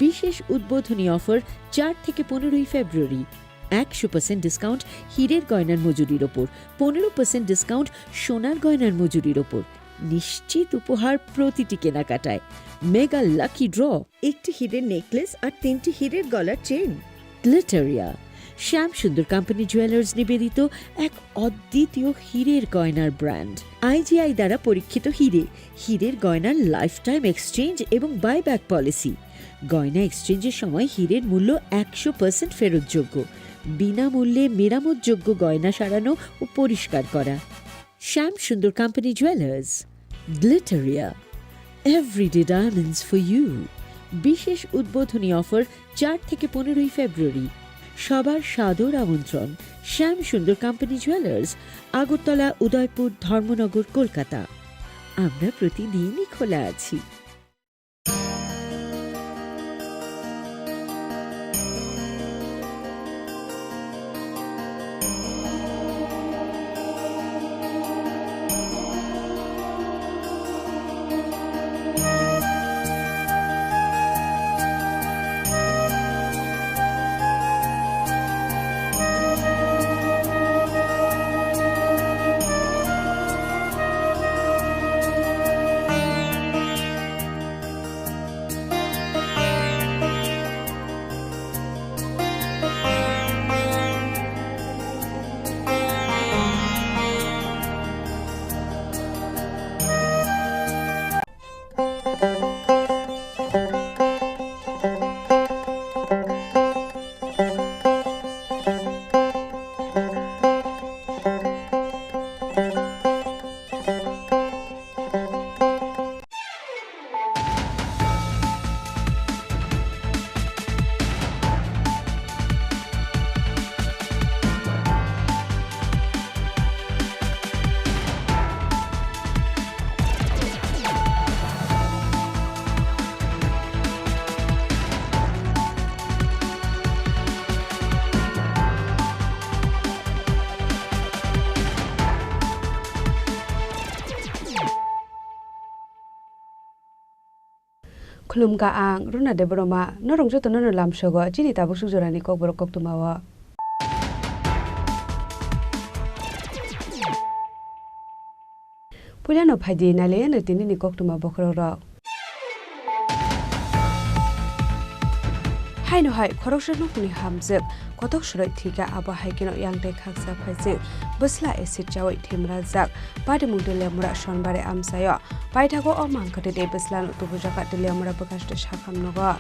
বিশেষ উদ্বোধনী অফার চার থেকে পনেরোই ফেব্রুয়ারি। একশো পার্সেন্ট ডিসকাউন্ট হীরের গয়নার মজুরির ওপর, পনেরো পার্সেন্ট ডিসকাউন্ট সোনার গয়নার মজুরির ওপর। নিশ্চিত উপহার প্রতিটি কেনাকাটায়। মেগা লাকি ড্র, একটি হীরের নেকলেস আর তিনটি হীরের গলার চেইন। গ্লিটারিয়া, শ্যাম সুন্দর কোম্পানি জুয়েলার্স নিবেদিত এক অদ্বিতীয় হীরের গয়নার ব্র্যান্ড। আইজিআই দ্বারা পরীক্ষিত হীরে, হীরের গয়নার লাইফ টাইম এক্সচেঞ্জ এবং বাইব্যাক পলিসি। গয়না এক্সচেঞ্জের সময় হীরের মূল্য একশো পার্সেন্ট ফেরতযোগ্য। বিনামূল্যে মেরামতযোগ্য গয়না সারানো ও পরিষ্কার করা। Shyam Sundar company jewellers, Glitteria, everyday diamonds for you. বিশেষ উদ্বোধনী অফার চার থেকে পনেরোই ফেব্রুয়ারি। সবার সাদর আমন্ত্রণ। শ্যাম সুন্দর কোম্পানি জুয়েলার্স, আগরতলা, উদয়পুর, ধর্মনগর, কলকাতা। আমরা প্রতিদিনই খোলা আছি। Khulumkha ang Runa Debbarma, norok jotono no lamsogo chini tabuk suk jorani kokborok koktwmao. Puilano phaidi nailaiya no tinini koktwma bokhorokrok. Haino hai khoroksa nokni hamjwk kotok swrwi thwikha, abo hai kheno yang tei khaksa phaising bwsla acid chawi thwimrajak. Patimung Teliamura Sonbari amchaio paithago o mang kwthwi tei bwslano tubujak Teliamura bwkhaste sakham nogo.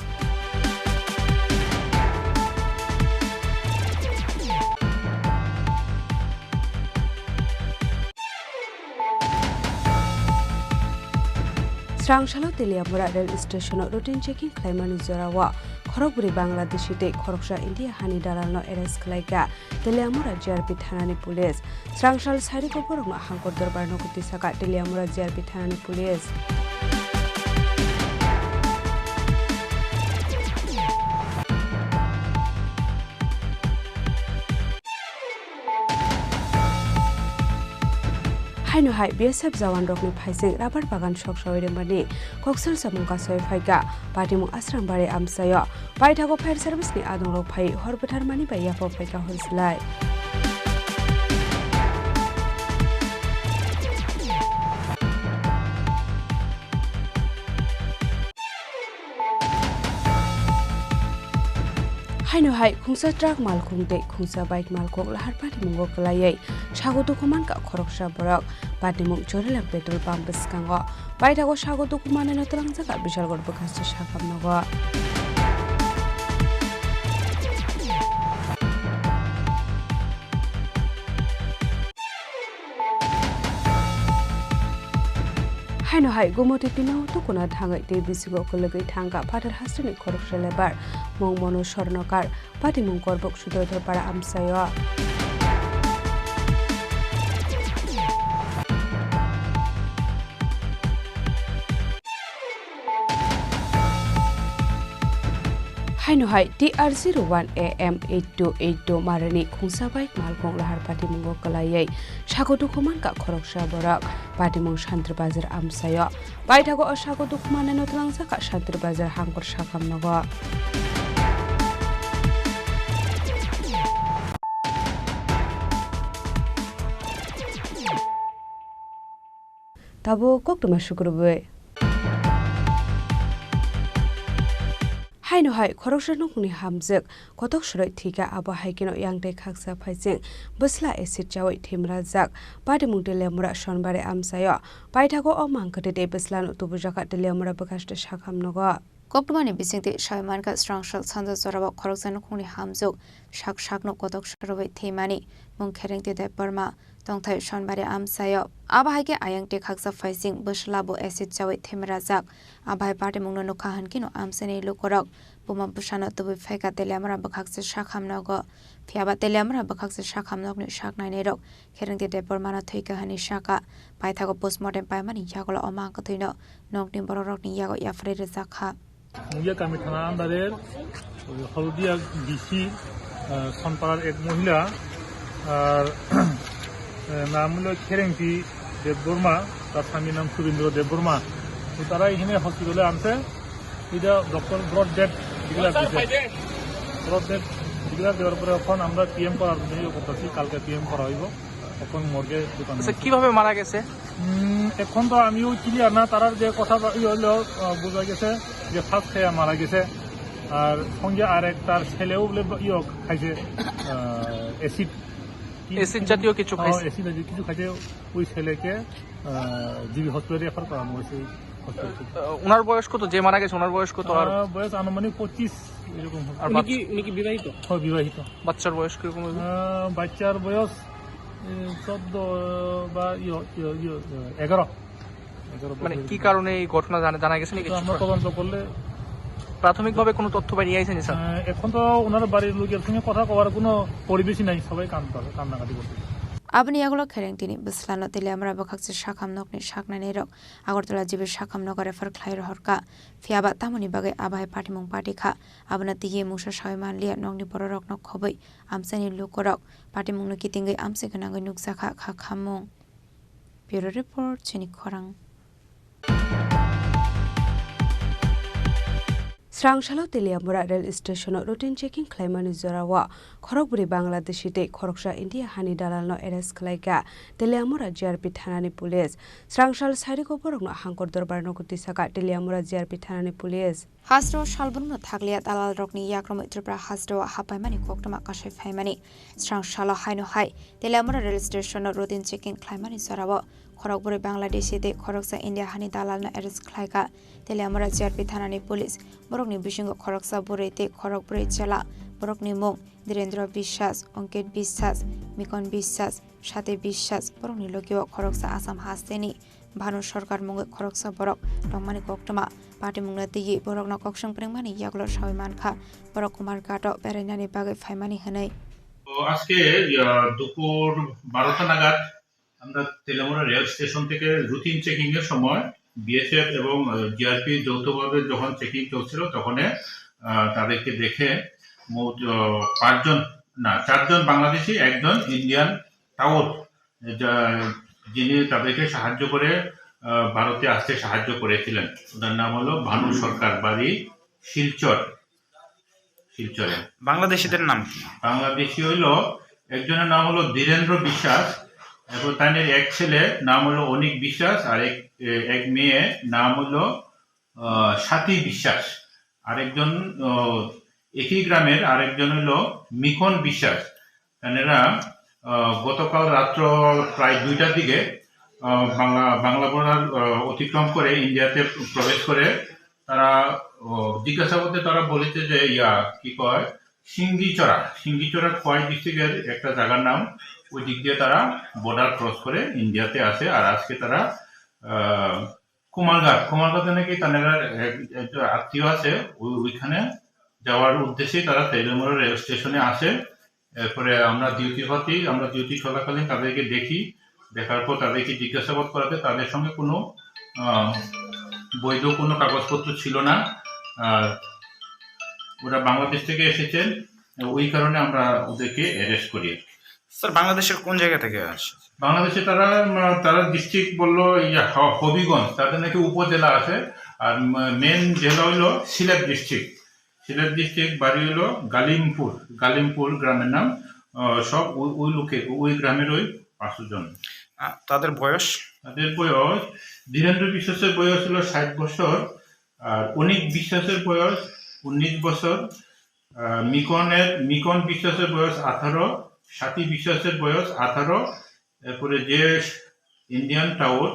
Srang salo Teliamura rail station-o routine checking khlaimani jorao khorokbrwi Bangladeshi tei khoroksa India hani dalalno arrest khlaikha Teliamura G R P thanani police. Srang sal sairiko borokno hangkor dorbar nogo tisaka Teliamura G R P thanani police. Haino hai B S F jawan rokni phaising rabar bagan sok sawi rwmani koksil samung kasoi phaikha Patimung Asrambari amchaio. Paithago fire service ni adongrok phai hor bwtharmani bai yaphok phaikha hor silai. Haino hai khungsa truck malkhung tei khungsa bike malkhung lahar patimungo kwlaiwi sago dukhu mankha khoroksa borok. Patimung Chorilam petrol pump bwskango paithago sago dukhu manwino twlangjakha Bisalgor bwkhaste sakham nogo. Haino hai Gumoti Tinao tukuna thangwi tei bisingo kwlwgwi thangkha phatar hasteni khoroksa lebar mung Monu Sornokar, patimung Korbuk Sudrodhor para amchaio. Haino hai T R zero one A M eight two eight two marani khungsa bai malkhung lahar patimungo kwlaiwi sago dukhu mankha khoroksa borok. Patimung Santri Bazar amchaio. Paithago o sago dukhu manwino twlangjakha Santri Bazar hangkor sakham nogo. Tabuk koktwma sukrubwi. Haino hai khoroksa nokni hamjwk kotok swrwi thwikha, abo hai kheno yang tei khaksa phaising bwsla acid chawi thwimrajak. Patimung Teliamura Sonbari amchaio paithago o mang kwthwi tei bwslano tubujakha Teliamura bwkhaste sakham nogo. Koktwmani bisingtwi sai mankha, srang sal sanja jorao khoroksa nukhungni hamjwk sak sakno kotok swrwi thwimani mung Kherengti Debbarma, tongthai Sonbari amchaio. Abo hai khe ayang tei khaksa phaising bwsla bo acid chawi thwimrajak. Abo hai patimungno nukha hwn kheno amchaini lukurok buma bwsano tubui phaikha Teliamura bwkhaksa sakham nogo. Phiyaba Teliamura bwkhaksa sakham nokni saknainirok Kherengti Debbarmano thwikha hwnwi sakha. Paithago postmortem paimani yagulo o mang kwthwino nokni bororokni yago yapharwi rwjakha. Mongia কামি থানা আন্ডারের হলদিয়া ডিসি, আহ, সনপাড়ার এক মহিলা, আর, আহ, নাম হলো খেরেংতি দেববর্মা, তার স্বামীর নাম সুরেন্দ্র দেববর্মা। তো তারা এখানে হসপিটালে আনছে, এটা ডক্টর ব্লড ডেড ডিক্লেয়ার দিয়েছে। ব্লড ডেড ডিক্লেয়ার দেওয়ার পরে এখন আমরা পিএম করার জন্য ইয়ে করতেছি, কালকে পিএম করা হইব। এখন মর্গে ঢুকানো আচ্ছা, হয়েছে। কিভাবে মারা গেছে? উম, এখন তো আমিও ক্লিয়ার না, তারার যে কথা বা-, ইয়ে হলো, আহ, বোঝা গেছে যে ফার্স্ট খেয়ে মারা গেছে। আর সঙ্গে আর এক তার ছেলেও বলে বা-, ইয়ে খাইছে, আহ, অ্যাসিড। কি অ্যাসিড জাতীয় কিছু ও, খাইছে? অ্যাসিড জাতীয় কিছু খাইছে, ওই ছেলেকে, আহ, জিবি হসপিটালে রেফার করানো হয়েছে, এই হসপিটাল থেকে। আহ, ওনার বয়স কত? যে মারা গেছে, ওনার বয়স কত? আর আহ, বয়স আনুমানিক পঁচিশ এরকম হবে। আর উনি বাচ্চা? কি, উনি কি বিবাহিত? হ্যাঁ, বিবাহিত। বাচ্চার বয়স কিরকম হবে? আহ, বাচ্চার বয়স এ, চোদ্দ বা ইয়ো, ইয়ো, ইয়ো, ইয়ো, এগারো। এগারো মানে বছর। কি কারণে এই ঘটনা জানা, জানা গেছে নাকি? তো আমরা তদন্ত করলে প্রাথমিকভাবে কোনো তথ্য বেরিয়ে আইছে নি, স্যার? আহ, এখন তো ওনার বাড়ির লোকের সঙ্গে কথা কওয়ার কোনো পরিবেশই নাই, সবাই কান্না, কান্নাকাটি করছে। Aboni yagulo Kherengtini bwslano Teliamura bwkhaksa sakham nokni saknainirok Agartala G B sakham nogo refer khlai rohorkha. Phiyaba tamoni bagwi abo hai patimung party kha, abono twiwi mungsa sawi manliya nokni bororokno khobwi amchaini lukurok. Patimungno kitingwi amchai gwnangwi nukjakha kha khamung. Bureau Report, chini khorang. Srangsalo Teliamura rail station-o routine checking khlaimani jorao khorokbrwi Bangladeshi tei khoroksa India hani dalalno arrest khlaikha Teliamura G R P thanani police. Srangsal sarigo borokno hangkor dorbar nogo tisakha Teliamura G R P thanani police. Hasteo salbrumno thakliya dalalrokni yakromwi Tripura hasteo hapaimani koktwma kasai phaimani. Srangsalo haino hai Teliamura rail station-o routine checking khlaimani jorao khorokbrwi Bangladeshi tei khoroksa India hani dalalno arrest khlaikha Teliamura G R P thanani police. Borokni bisingo khoroksa bwrwi tei khorokbrwi chwla. Borokni mung Dhirendra Biswas, Ankit Biswas, Mikon Biswas, Sati Biswas. Borokni logio khoroksa Assam hasteni Bhanu Sarkar mungwi khoroksa borok tongmani koktwma. Patimungno twiwi borokno koksong pringmani yagulo sawi mankha borok Kumarghato berainani bagwi phaimani hwnwi. তো আজকে, আহ, দুপুর বারোটা নাগাদ আমরা Teliamura rail station থেকে routine checking এর সময় বিএসএফ এবং, আহ, জিআরপি যৌথভাবে যখন চেকিং চলছিল, তখন, আহ, তাদেরকে দেখে মোট, আহ, পাঁচজন, না, চারজন বাংলাদেশি, একজন ইন্ডিয়ান টাউট, যা-, যিনি তাদেরকে সাহায্য করে, আহ, ভারতে আসতে সাহায্য করেছিলেন। ওনার নাম হলো ভানু সরকার, বাড়ি শিলচর, শিলচরে। বাংলাদেশিদের নাম কি? বাংলাদেশি হইলো, একজনের নাম হলো ধীরেন্দ্র বিশ্বাস, এবং তাদের এক ছেলে নাম হলো অনিক বিশ্বাস, আর এক, এ, এক মেয়ে নাম হলো, আহ, স্বাতি বিশ্বাস। আরেকজন, আহ, একই গ্রামের আরেকজন হইলো মিখন বিশ্বাস। তারা, আহ, গতকাল রাত্র প্রায় দুইটার দিকে, আহ, বাংলা, বাংলা বর্ডার, আহ, অতিক্রম করে ইন্ডিয়াতে প্রবেশ করে। তারা, আহ, জিজ্ঞাসাবাদে তারা বলেছে যে, ইয়া, কি কয়, সিঙ্গিচড়া, সিঙ্গিচড়া খোয়াই ডিস্ট্রিক্টের একটা জায়গার নাম। ওই দিক দিয়ে তারা বর্ডার ক্রস করে ইন্ডিয়াতে আসে। আর আজকে তারা, আহ, কুমারঘাট, কুমারঘাটে নাকি তাদের এক, একটা আত্মীয় আছে, ওই, ওইখানে যাওয়ার উদ্দেশ্যেই তারা তেলিয়ামুড়া রেল স্টেশনে আসে। এরপরে আমরা ডিউটি পাতি, আমরা ডিউটি চলাকালীন তাদেরকে দেখি, দেখার পর তাদেরকে জিজ্ঞাসাবাদ করাতে তাদের সঙ্গে কোনো, আহ, বৈধ কোনো কাগজপত্র ছিল না। আর ওরা বাংলাদেশ থেকে এসেছেন, ওই কারণে আমরা ওদেরকে অ্যারেস্ট করি। স্যার, বাংলাদেশের কোন জায়গা থেকে আসে? বাংলাদেশে তারা, উম, তারা ডিস্ট্রিক্ট বললো, ইয়া, হ-, হবিগঞ্জ, তাদের নাকি উপজেলা আছে। আর, উম, মেন জেলা হইলো সিলেট ডিস্ট্রিক্ট। সিলেট ডিস্ট্রিক্ট, বাড়ি হইলো গালিমপুর, গালিমপুর গ্রামের নাম। আহ, সব ওই, ওই লোকে, ওই গ্রামের ওই পাঁচশো জন। আহ, তাদের বয়স? তাদের বয়স, ধীরেন্দ্র বিশ্বাসের বয়স হলো ষাট বছর, আর অনিক বিশ্বাসের বয়স উনিশ বছর, আহ, মিকনের, মিকন বিশ্বাসের বয়স আঠারো, স্বাতী বিশ্বাসের বয়স আঠারো, এরপরে যে ইন্ডিয়ান টাউট,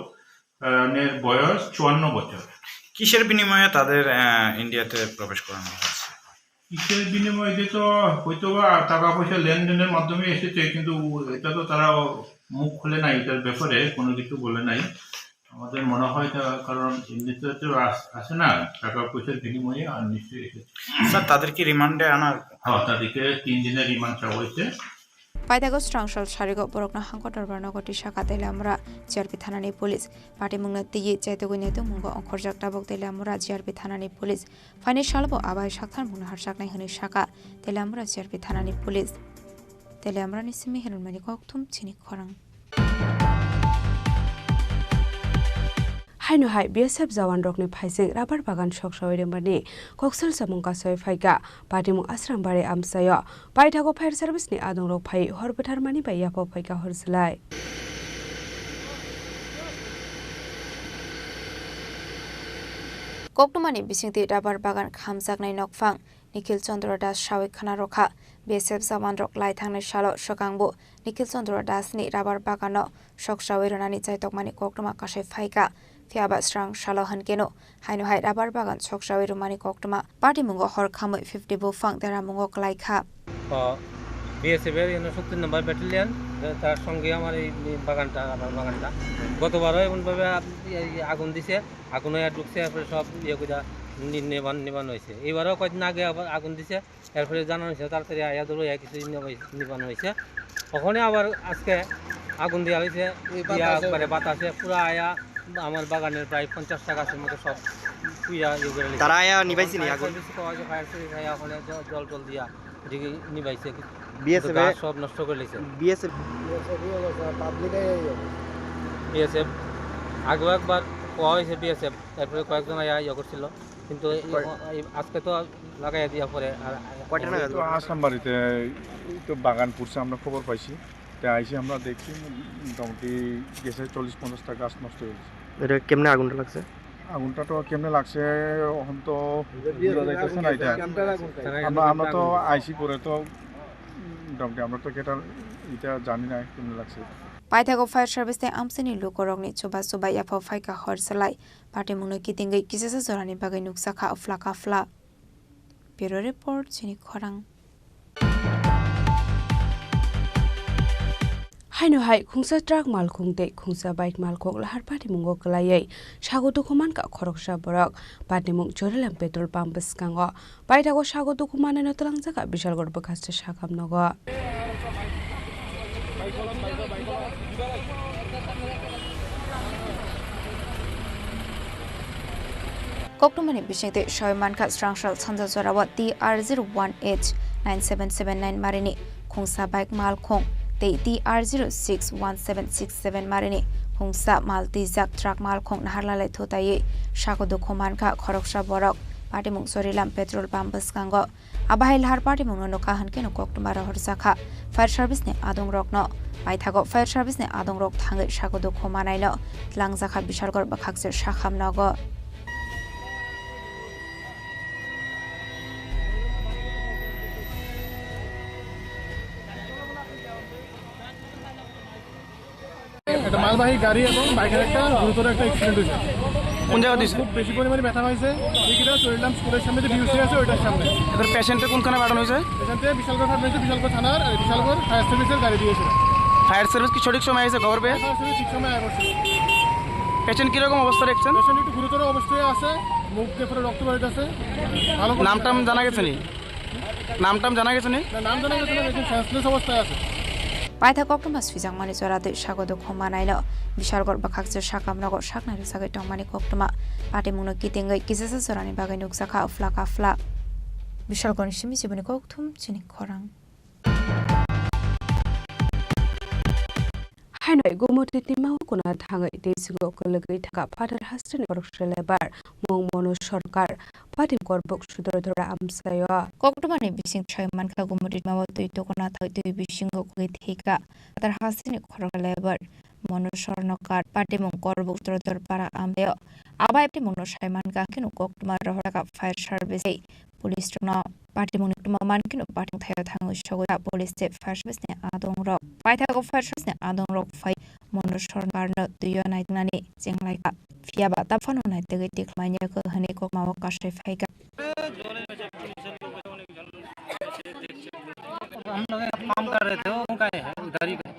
আহ, এর বয়স চুয়ান্ন বছর। কিসের বিনিময়ে তাদের, আহ, ইন্ডিয়াতে প্রবেশ করানো হয়েছে? কিসের বিনিময়ে? এটা তো হয়তো বা টাকা পয়সা লেনদেনের মাধ্যমে এসেছে, কিন্তু এটা তো তারা মুখ খুলে নাই, এটার ব্যাপারে কোনো কিছু বলে নাই। আমাদের মনে হয় তা, কারণ এমনিতে তো আস-, আসে না, টাকা পয়সার বিনিময়ে আর নিশ্চয়ই এসেছে। স্যার, তাদের কি রিমান্ডে আনার? হ্যাঁ, তাদেরকে তিন দিনের রিমান্ড চাওয়া হয়েছে। Paithago Srangsal sarigo borokno hangko dorbar nogo tisakha Teliamura G R P thanani police. Patimungno twiwi chaitugwi naitukmungo ongkhorjak tabuk Teliamura G R P thanani police. Phaini salobo abai saktharmungno harjaknai hwnwi sakha Teliamura G R P thanani police. Teliamurani simi Hermani kokthum chini khorang. Haino hai B S F jawan rokni phaising rabar bagan soksawi rwmani koksil samung kasoi phaikha. Patimung Asrambari amchaio paithago fire service ni adong rok phai hor bwtharmani bai yapha phaikha hor swlai. Koktwmani bisingtwi rabar bagan khamjaknai nokphang Nikhil Chandra Das sawi khna rwkha. B S F jawan rok lai thangnai salo swkangbo Nikhil Chandra Das ni rabar bagano soksawi rwnani chaitokmani koktwma kasai phaikha. Phiyaba srang salo hwnkeno haino hai rabar bagan soksawi rwmani koktwma patimungo hor khamwi fifty buphang deramungo kwlaikha. O, B S F er জনশক্তি নম্বর ব্যাটালিয়ন, তার সঙ্গে আমার এই, এই বাগানটা, আমার বাগানটা। গতবারও এমনভাবে আপ-, এই আগুন দিছে, আগুন হয়ে ঢুকছে, এরপরে সব ইয়ে করে নি-, নিবান-, নিবান হয়েছে। এবারও কয়েকদিন আগে আবার আগুন দিছে, এরপরে জানানো হয়েছে, তাড়াতাড়ি আয়া ধরো, আয়া কিছু নিবাই-, নিবানো হয়েছে। ওখানে আবার আজকে আগুন দেওয়া হয়েছে, এই দিয়া বাতাসে একবারে বাতাসে পুরা আয়া আমার বাগানের প্রায় পঞ্চাশটা গাছের মতো সব পুইরা ইয়ে করে নিছে। তারা আয়া নিবাইছে নি আগুন? ফায়ার সার্ভিস কওয়া হয়েছে, ফায়ার সার্ভিস আয়া ওখানে জ-, জল টল দিয়া এদিকে নিবাইছে। B S F কিন্তু গাছ এ-, সব নষ্ট করে নিছে। B S F। B S F ইয়ে করছে, পাবলিক আয়া ইয়ে করছে। B S F আগেও একবার কওয়া হয়েছে B S F, তারপরে কয়েকজন আয়া ইয়ে করছিল। কিন্তু এই, কয়- এই আজকে তো লাগাই দিয়া পরে আর কয়টা নাগাদ তো ঘটনা? আসাম বাড়িতে এই তো বাগান পুড়ছে, আমরা খবর পাইছি। তা আইসি আমরা দেখছি মোটামুটি গেছে চল্লিশ পঞ্চাশটা গাছ নষ্ট হয়ে গেছে। এটা কেমনে আগুনটা লাগছে? আগুনটা তো কেমনে লাগছে, এখন তো বোঝা যাইতেছে না এটা। আমরা, আমরা তো আইসি পরে তো মোটামুটি আমরা তো এটা, এটা জানি না কেমনে লাগছে। Paithago fire service tei amchaini lukurokni chuba chuba yaphao phaikha hor salai. Patimungno kitingwi kisasa jorani bagwi nukjakha afla kafla. Bureau report, chini khorang. Haino hai khungsa truck malkhung tei khungsa bike malkhung lahar patimungo kwlaiwi sago dukhu mankha khoroksa borok. Patimung Chorilam petrol pump bwskango paithago sago dukhu manwino twlangjakha Bishalgarh bwkhaksa sakam nogo. Koktwmani bisingtwi soi mankha, srangsal sanja jorao T R zero one H nine seven seven nine marini khungsa bike malkhung tei T R zero six one seven six seven marini khungsa mal twijak truck malkhung naharlalai thutaiwi sago dukhu mankha khoroksa borok. Patimung Chorilam petrol pump bwskango. Abo hai lahar patimungno nukha hwnkhe no koktwma rohorjakha fire service ni adongrokno. Paithago fire service ni adongrok thangwi sago dukhu manaino twlangjakha Bishalgarh bwkhaksa sakam nogo. একটা মালবাহী গাড়ি এবং বাইকের একটা গুরুতর একটা অ্যাক্সিডেন্ট হয়েছে। কোন জায়গা দিছে? খুব বেশি পরিমাণে ব্যথা হয়েছে। এই কিনা চরিলাম স্কুলের সামনে যে ডিউসি আছে, ওইটার সামনে। এদের পেশেন্টে কোনখানে পাঠানো হয়েছে? পেশেন্টে বিশালগড় থানার, বিশালগড় থানার, এই বিশালগড় ফায়ার সার্ভিসের গাড়ি দিয়েছে। ফায়ার সার্ভিস কি সঠিক সময় এসে খবর পেয়ে? ফায়ার সার্ভিস ঠিক সময় আয় করছে। পেশেন্ট কিরকম অবস্থা দেখছেন? পেশেন্ট একটু গুরুতর অবস্থায় আছে, মুখ দিয়ে পুরো রক্ত বেরোতেছে। ভালো করে নাম টাম জানা গেছে নি? নাম টাম জানা গেছে নি? না, নাম জানা গেছে না, একদম সেন্সলেস অবস্থায় আছে। Paithago koktwma swijakmani jora tei sago dukhu manaino Bishalgarh bwkhaksa sakam nogo saknai rwchagwi tongmani koktwma. Patimungno kitingwi kisasa jorani bagwi nukjakha afla kafla. Bishalgarhni simi chiboni kokthum chini khorang. Haino Gumoti twima o kuna thangwi tei bisingo kwlwgwi thangkha phatar hasteni khoroksa lebar mung Monu Sorkar, Patim Korbuk Sudrodhor amchaio. Koktwmani bising soi mankha, Gumoti twima o twi tukuna thangwi twi bisingo kwlwgwi thwikha phatar hasteni khoroksa lebar Monu Sornokar, Patimung Korbuk Sudrodhor para amchaio. Abai patimungno sai mankha, kheno koktwma rohorkha fire service tei police rokno. Patimungni koktwma mankhe no patimung thaio thangwi sogwi police tei fire service ni adongrok. Paithago fire service ni adongrok phai Monu Sornokar no twio naituknani chenglaikha. Phiyaba taphano naitugwi tikhlamainai khe hwnwi kokmao kasai phaikha. हम लोग एक काम कर रहे थे, वो कहीं है, उधर ही है,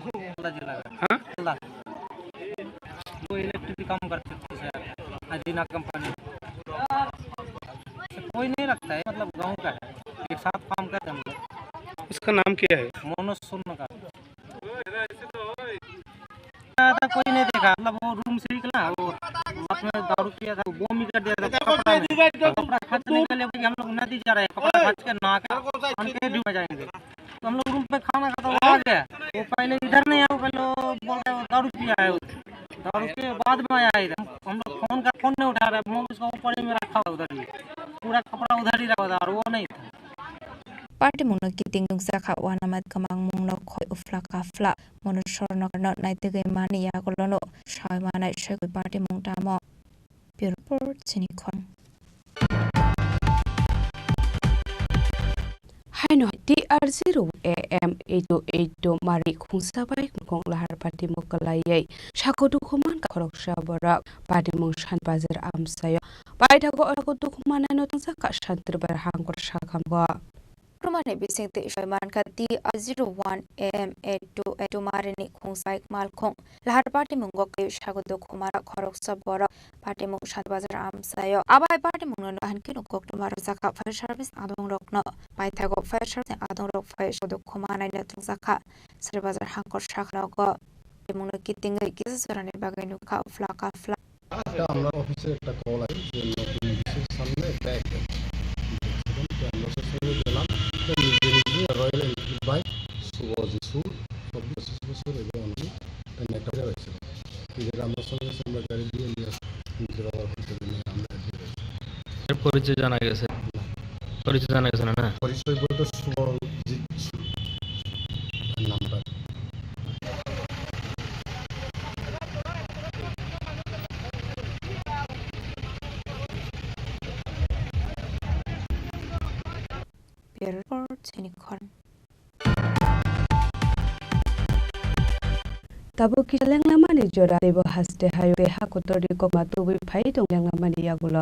मालदा जिला का। हाँ? मालदा। वो इलेक्ट्रिक काम करते थे सर, अजीना कंपनी। कोई नहीं रखता है, मतलब गाँव का है, एक साथ काम करते हम लोग। इसका नाम क्या है? मनोज सोनकर। था, कोई नहीं देखा, मतलब वो रूम से निकला, वो हाथ में दारू पिया था, वो बॉम्ब ही कर दिया था, कपड़ा में। कपड़ा खींचने के लिए हम लोग नदी जा रहे हैं, कपड़ा खींच के नहा के हम के डूबे जाएंगे। तो हम लोग रूम पे खाना खाता, वो आ गया, वो पहले इधर नहीं आया, वो पहले वो बोल रहा है, वो दारू पिया है, दारू के बाद में आया इधर। हम लोग फोन का, फोन नहीं उठा रहा, मोबाइल उसका ऊपर ही में रखा हुआ उधर ही, पूरा कपड़ा उधर ही रखा था और वो नहीं था। Patimungno kiting nukjakha, uanamat kwmangmungno khoi ufla kafla, Monu Sornokarno naitugwi mani yagulono sai manai segwi patimung tamo. Bureau report, chini khorang. Haino T R zero A M eight two eight two mari khungsa bai mukhung lahar patimung kwlaiwi sago dukhu mankha khoroksa borok. Patimung Shan Bazar amchaio. Paithago o sago dukhu manaino tongjakha Shantir Bazar hangkor sakamgo. Koktwmani bisingtwi soi mankha T R zero one M eight two eight two marini khungsa bike malkhung lahar patimungo kwlaiwi sago dukhu mankha khoroksa borok. Patimung Shan Bazar amchaio. Abai patimungno nukha hwnkhe no koktwma rwjakha fire service adongrokno. Paithago fire service ni adongrok phai sago dukhu manaino tongjakha Shan Bazar hangkor saknogo. Patimungno kitingwi kisa jorani bagwi nukha ufla kafla. একটা আমরা অফিসে একটা call I যে নতুন ডিসির সামনে একটা অ্যাক্সিডেন্ট। তো আমরা সেখানে গেলাম। তো নিজে নিজে রয়্যাল এনফিল্ড বাইক, শুভ জিসু, চব্বিশ পঁচিশ বছর, এবং আমি একটা অ্যাক্সিডেন্ট। নিজেরা আমরা সঙ্গে সঙ্গে আমরা গাড়ি দিয়ে নিয়ে আসলাম। নিজের বাবার হোটেলে নিয়ে আমরা অ্যাডমিট হয়েছি। এর পরিচয় জানা গেছে? পরিচয় জানা গেছে না, না? পরিচয় বলতে Subhajit number. Report chini khorang. Tabuk kisa lenglamani jora teibo haste hayo tei ha kotorni kokma tubui phai tong lenglamani yagulo.